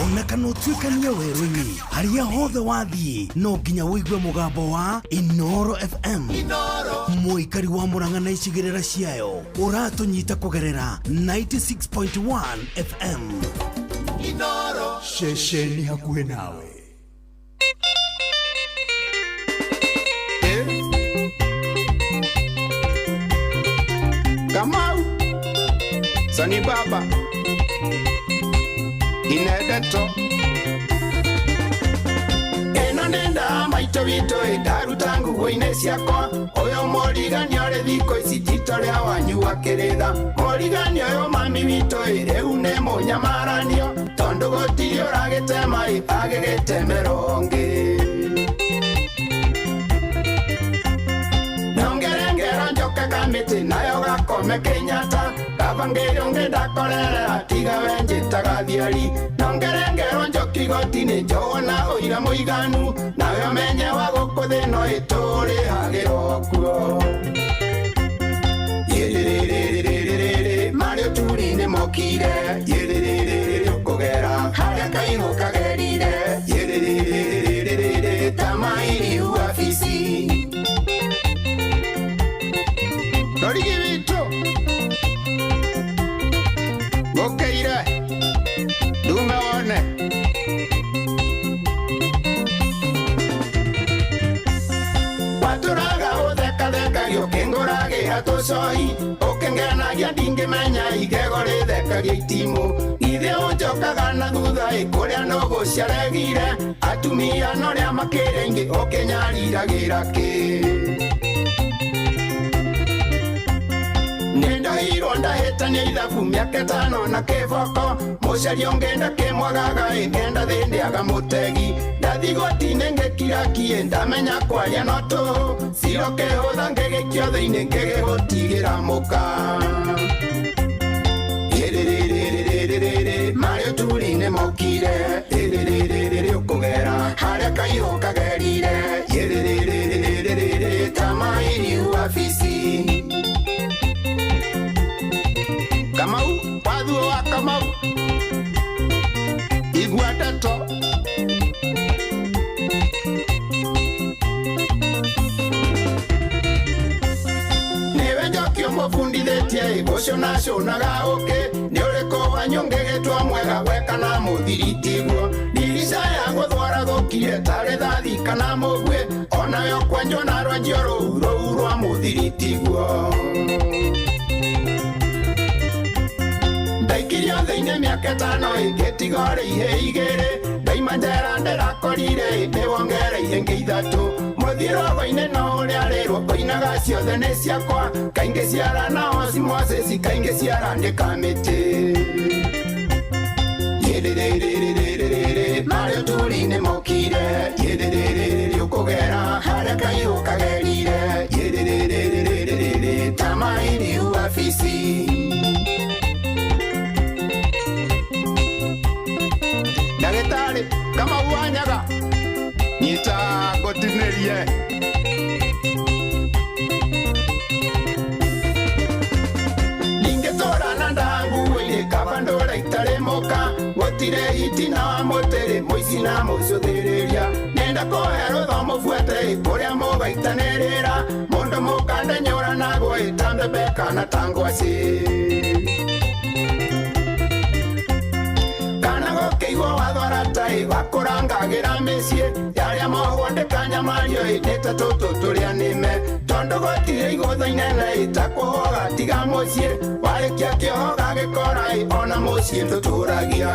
ona kana ũtuĩkanie werũ-inĩ harĩa hothe wathiĩ no nginya ũigue mũgambo wa Inoro FM. Mũikari wa Murang'a na icigĩrĩra ciayo ũratũnyita kũgerera 96.1 FM. Inoro ceceni hakuhĩ nawe. Kamau Sani Baba Inedeto Eno nenda maito wito ĩndaruta nguo-inĩ ciakwa ũyũ mũrigani ũrĩ thikũ ici ti ta ũrĩa wanyu akĩrĩtha mũrigani ũyũ mami witũ ĩ rĩu nĩ mũnyamaranio tondũ gũtirĩ ũragĩtema ĩ agĩgĩtemera ũngĩ nongerengera njokaga mĩtĩ nayo gakome Kenyatta kabangĩire ũngĩ ndakorerera tiga we njĩtaga thiari nongerengero njoki igoti-inĩ njona ũira mũiganu nawe ũmenye wa gũkũ thĩ no ĩtũrĩhagĩrwo kuo yĩrĩrĩrĩrĩrĩrĩ marĩ ũturi-inĩ mokire yĩrĩrĩrĩrĩ ũkũgera harĩa kaihũ kagerire yĩrĩrĩrĩrĩrĩrĩ ta mairiu wabici Dorigi witũ ngũkĩire ndume wone watũraga ũthekathekagio kĩngũragĩra Ũkĩhe tũcoi ũkĩngenagia ndingĩmenya igego rĩthekagia itimũ ithe ũnjokaga na thutha ĩ kũrĩa nũgũ ciaregire atumia norĩa makĩrĩ aingĩ ũkĩnyariragĩra kĩ nĩndoirwo ndahĩtania ithabu mĩaka ĩtano na kĩboko mũcerio ngenda kĩmwagaga ĩ ngenda thĩndĩaga mũtegi ndathi goti-inĩ ngĩkirakiĩ ndamenya kwaria no tũhũ ciro kĩhũtha ngĩgĩkio thĩinĩ ngĩgĩgũtigĩra mũka ĩrĩrĩrĩrĩrĩrĩ marĩ ũturi-inĩ mokire ĩrĩrĩrĩrĩrĩ ũkũgera harĩa kaihũ kagerire ĩrĩrĩrĩrĩrĩrĩ ta mairiu wabici Kamau, wathuo wa Kamau igua ndeto nĩwe njoki ũmũbundithĩtie gũcũnacũnaga ũkĩ nĩ ũrĩkũ wanyu ngĩgĩtwo mwega we kana mũthiri tiguo ndirica ya gũthwara thũkirie ta rĩthathi kana mũguĩ onayo kwenjwo na rwenjio rũu rũu rwa mũthiri tiguo ndaikirio thĩinĩ mĩaka ĩtano ĩngĩtiga rĩihĩ igĩrĩ ndaima njera ndĩrakorire nĩwongereire ingĩ ithatũ mũthiĩ rogo-inĩ no ũrĩa rĩrwo oinaga ciothe nĩ ciakwa kaingĩ ciara na osimosis kaingĩ ciara nĩ kamĩtĩ yĩrĩrĩrĩrĩrĩrĩ marĩ ũturi-inĩ mokire yĩrĩrĩrĩrĩ ũkũgera harĩa kaihũ kagerire yĩrĩrĩrĩrĩrĩrĩ ta mairiu wabici ndagĩtarĩ Kamau wa Nyaga nyita ngũtinĩrie ndingĩtũra na ndanguĩrĩ kaba ndũra itarĩ mũka gũtirĩ itina wa mũtĩrĩ mũici na mũcũthĩrĩria nenda kũhe rũtho mũbuate kũrĩa mũgaitanĩrĩra mũndũ mũkande nyũranagwo ĩ ta mbembe kana ta ngwacĩ kĩigwo wathwara tai wakũrangagĩra mĩciĩ yarĩa mohwo ndĩkanyamario ĩ nĩ ta tũtũ tũrĩa nĩme tondũ gũtirĩ igũtha inene ĩ ta kũhoga tiga mũciĩ warĩkia kĩoho gagĩkora ĩ ona mũciĩ ndũtũragia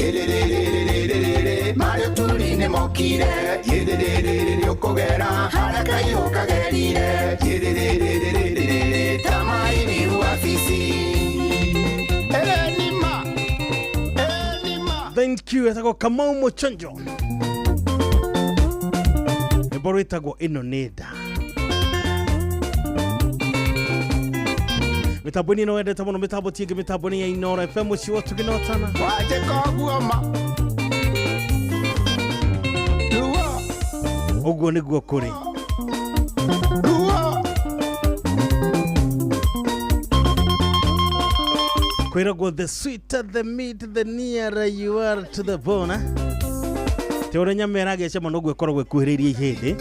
ĩrĩrĩrĩrĩrĩrĩ marĩ ũturi-inĩ mokire ĩrĩrĩrĩrĩ ũkũgera harĩa kaihũ kagerire ĩrĩrĩrĩrĩrĩrĩ ta mairiu wabici Enima. Thank you etagwo Kamau Mũchonjo rwĩmbo rwĩtagwo ĩno nĩ nda mĩtambo-inĩ ĩno wendete mũno mĩtambo ti ĩngĩ mĩtambo nĩ ya Inooro FM mũciĩ wa ũtugi na ũtana wanjĩka ũguo ma ũguo nĩguo kũrĩ kwĩragwo the sweeter the meat the nearer you are to the bone te ũrĩa nyama ĩragĩcema noguo ĩkoragwo ĩkuhĩrĩirie ihĩndĩ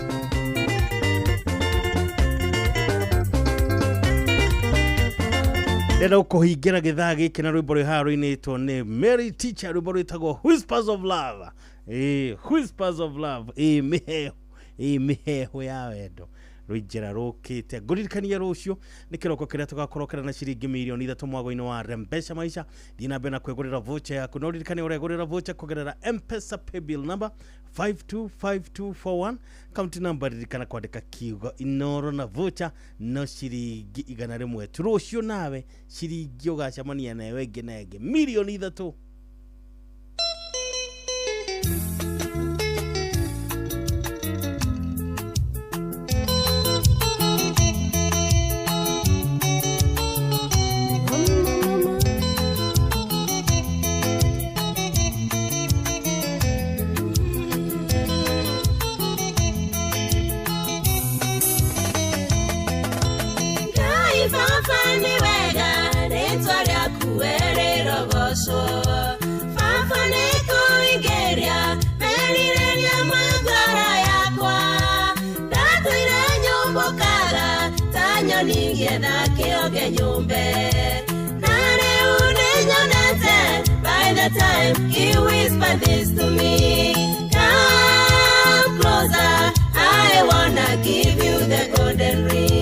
ndĩrenda gũkũhingĩra gĩthaa gĩkĩ na rwĩmbo rwĩ haha rũinĩtwo nĩ Mary Teacher rwĩmbo rwĩtagwo Whispers of Love Whispers of Love mĩheho mĩheho ya wendo rũinjĩra rũkĩte ngũririkania rũciũ nĩ kĩroko kĩrĩa tũgakorokera na ciringi mirioni ithatũ mwago-inĩ wa Rembesha Maisha thiĩ na mbere na kwĩgũrĩra voucher yaku no ririkane ũregũrĩra voucher kũgerera M-Pesa paybill number 525241 kaunti namba ririkana kwandĩka kiugo Inooro na voucher no ciringi 100 tu rũciũ nawe ciringi ũgacemania nayo ĩngĩ na ĩngĩ mirioni ithatũ. By the time he whispered this to me, come closer, I wanna give you the golden ring.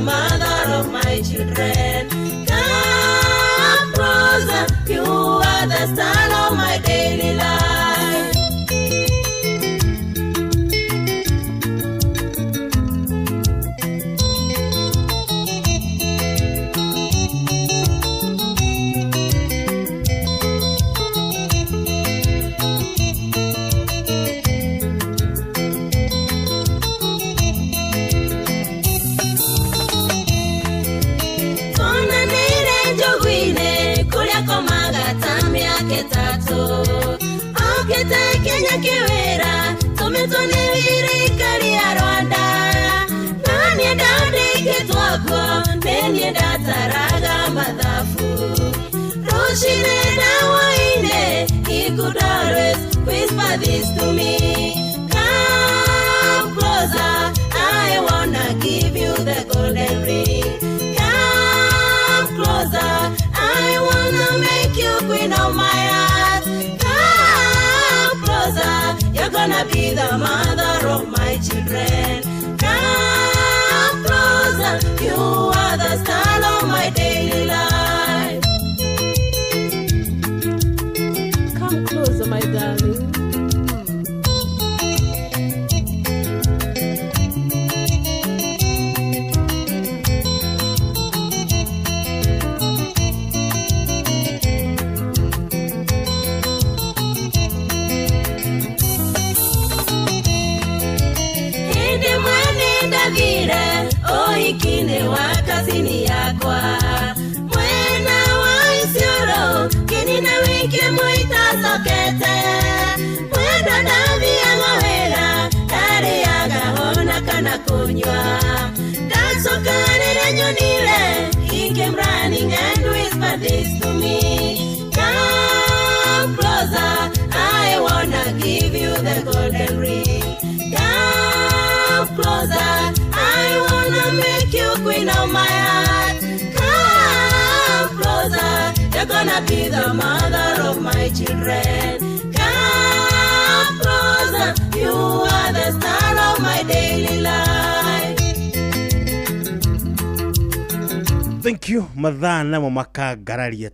the mother of my children. Come closer, you are the star of my daily life. Twonanire njogu-inĩ kũrĩa komaga ta mĩaka ĩtatũ. Okĩte Kenya kĩwĩra tũmĩtwo nĩ thirikari ya Rwanda. Na niĩ ndandĩkĩtwo kuo nĩ niĩ ndataraga mathabu. Rũcinĩ na hwaĩ-inĩ he could always whisper this to me. Come closer, I wanna give you the golden ring. Come closer, I wanna make you queen of my heart. Come closer, you're gonna be the mother of my children. Come closer, you are the star of my daily life. Come closer, my darling. Hĩndĩ ĩmwe nĩndathire ũhiki-inĩ wa kazini yakwa mwena wa Isiolo kĩnina wiki ĩmwe itacokete mwendwa ndathiaga wĩra ndarĩaga ona kana kũnyua ndacoka rĩrĩa nyonire he came running and whispered this to me. Come closer, I wanna give you the golden ring. Come closer, I wanna make you queen of my heart. Come closer, you're gonna be the mother of my children. Come closer, you are the star of my daily life. Thank you. Mathaa namo makangararia.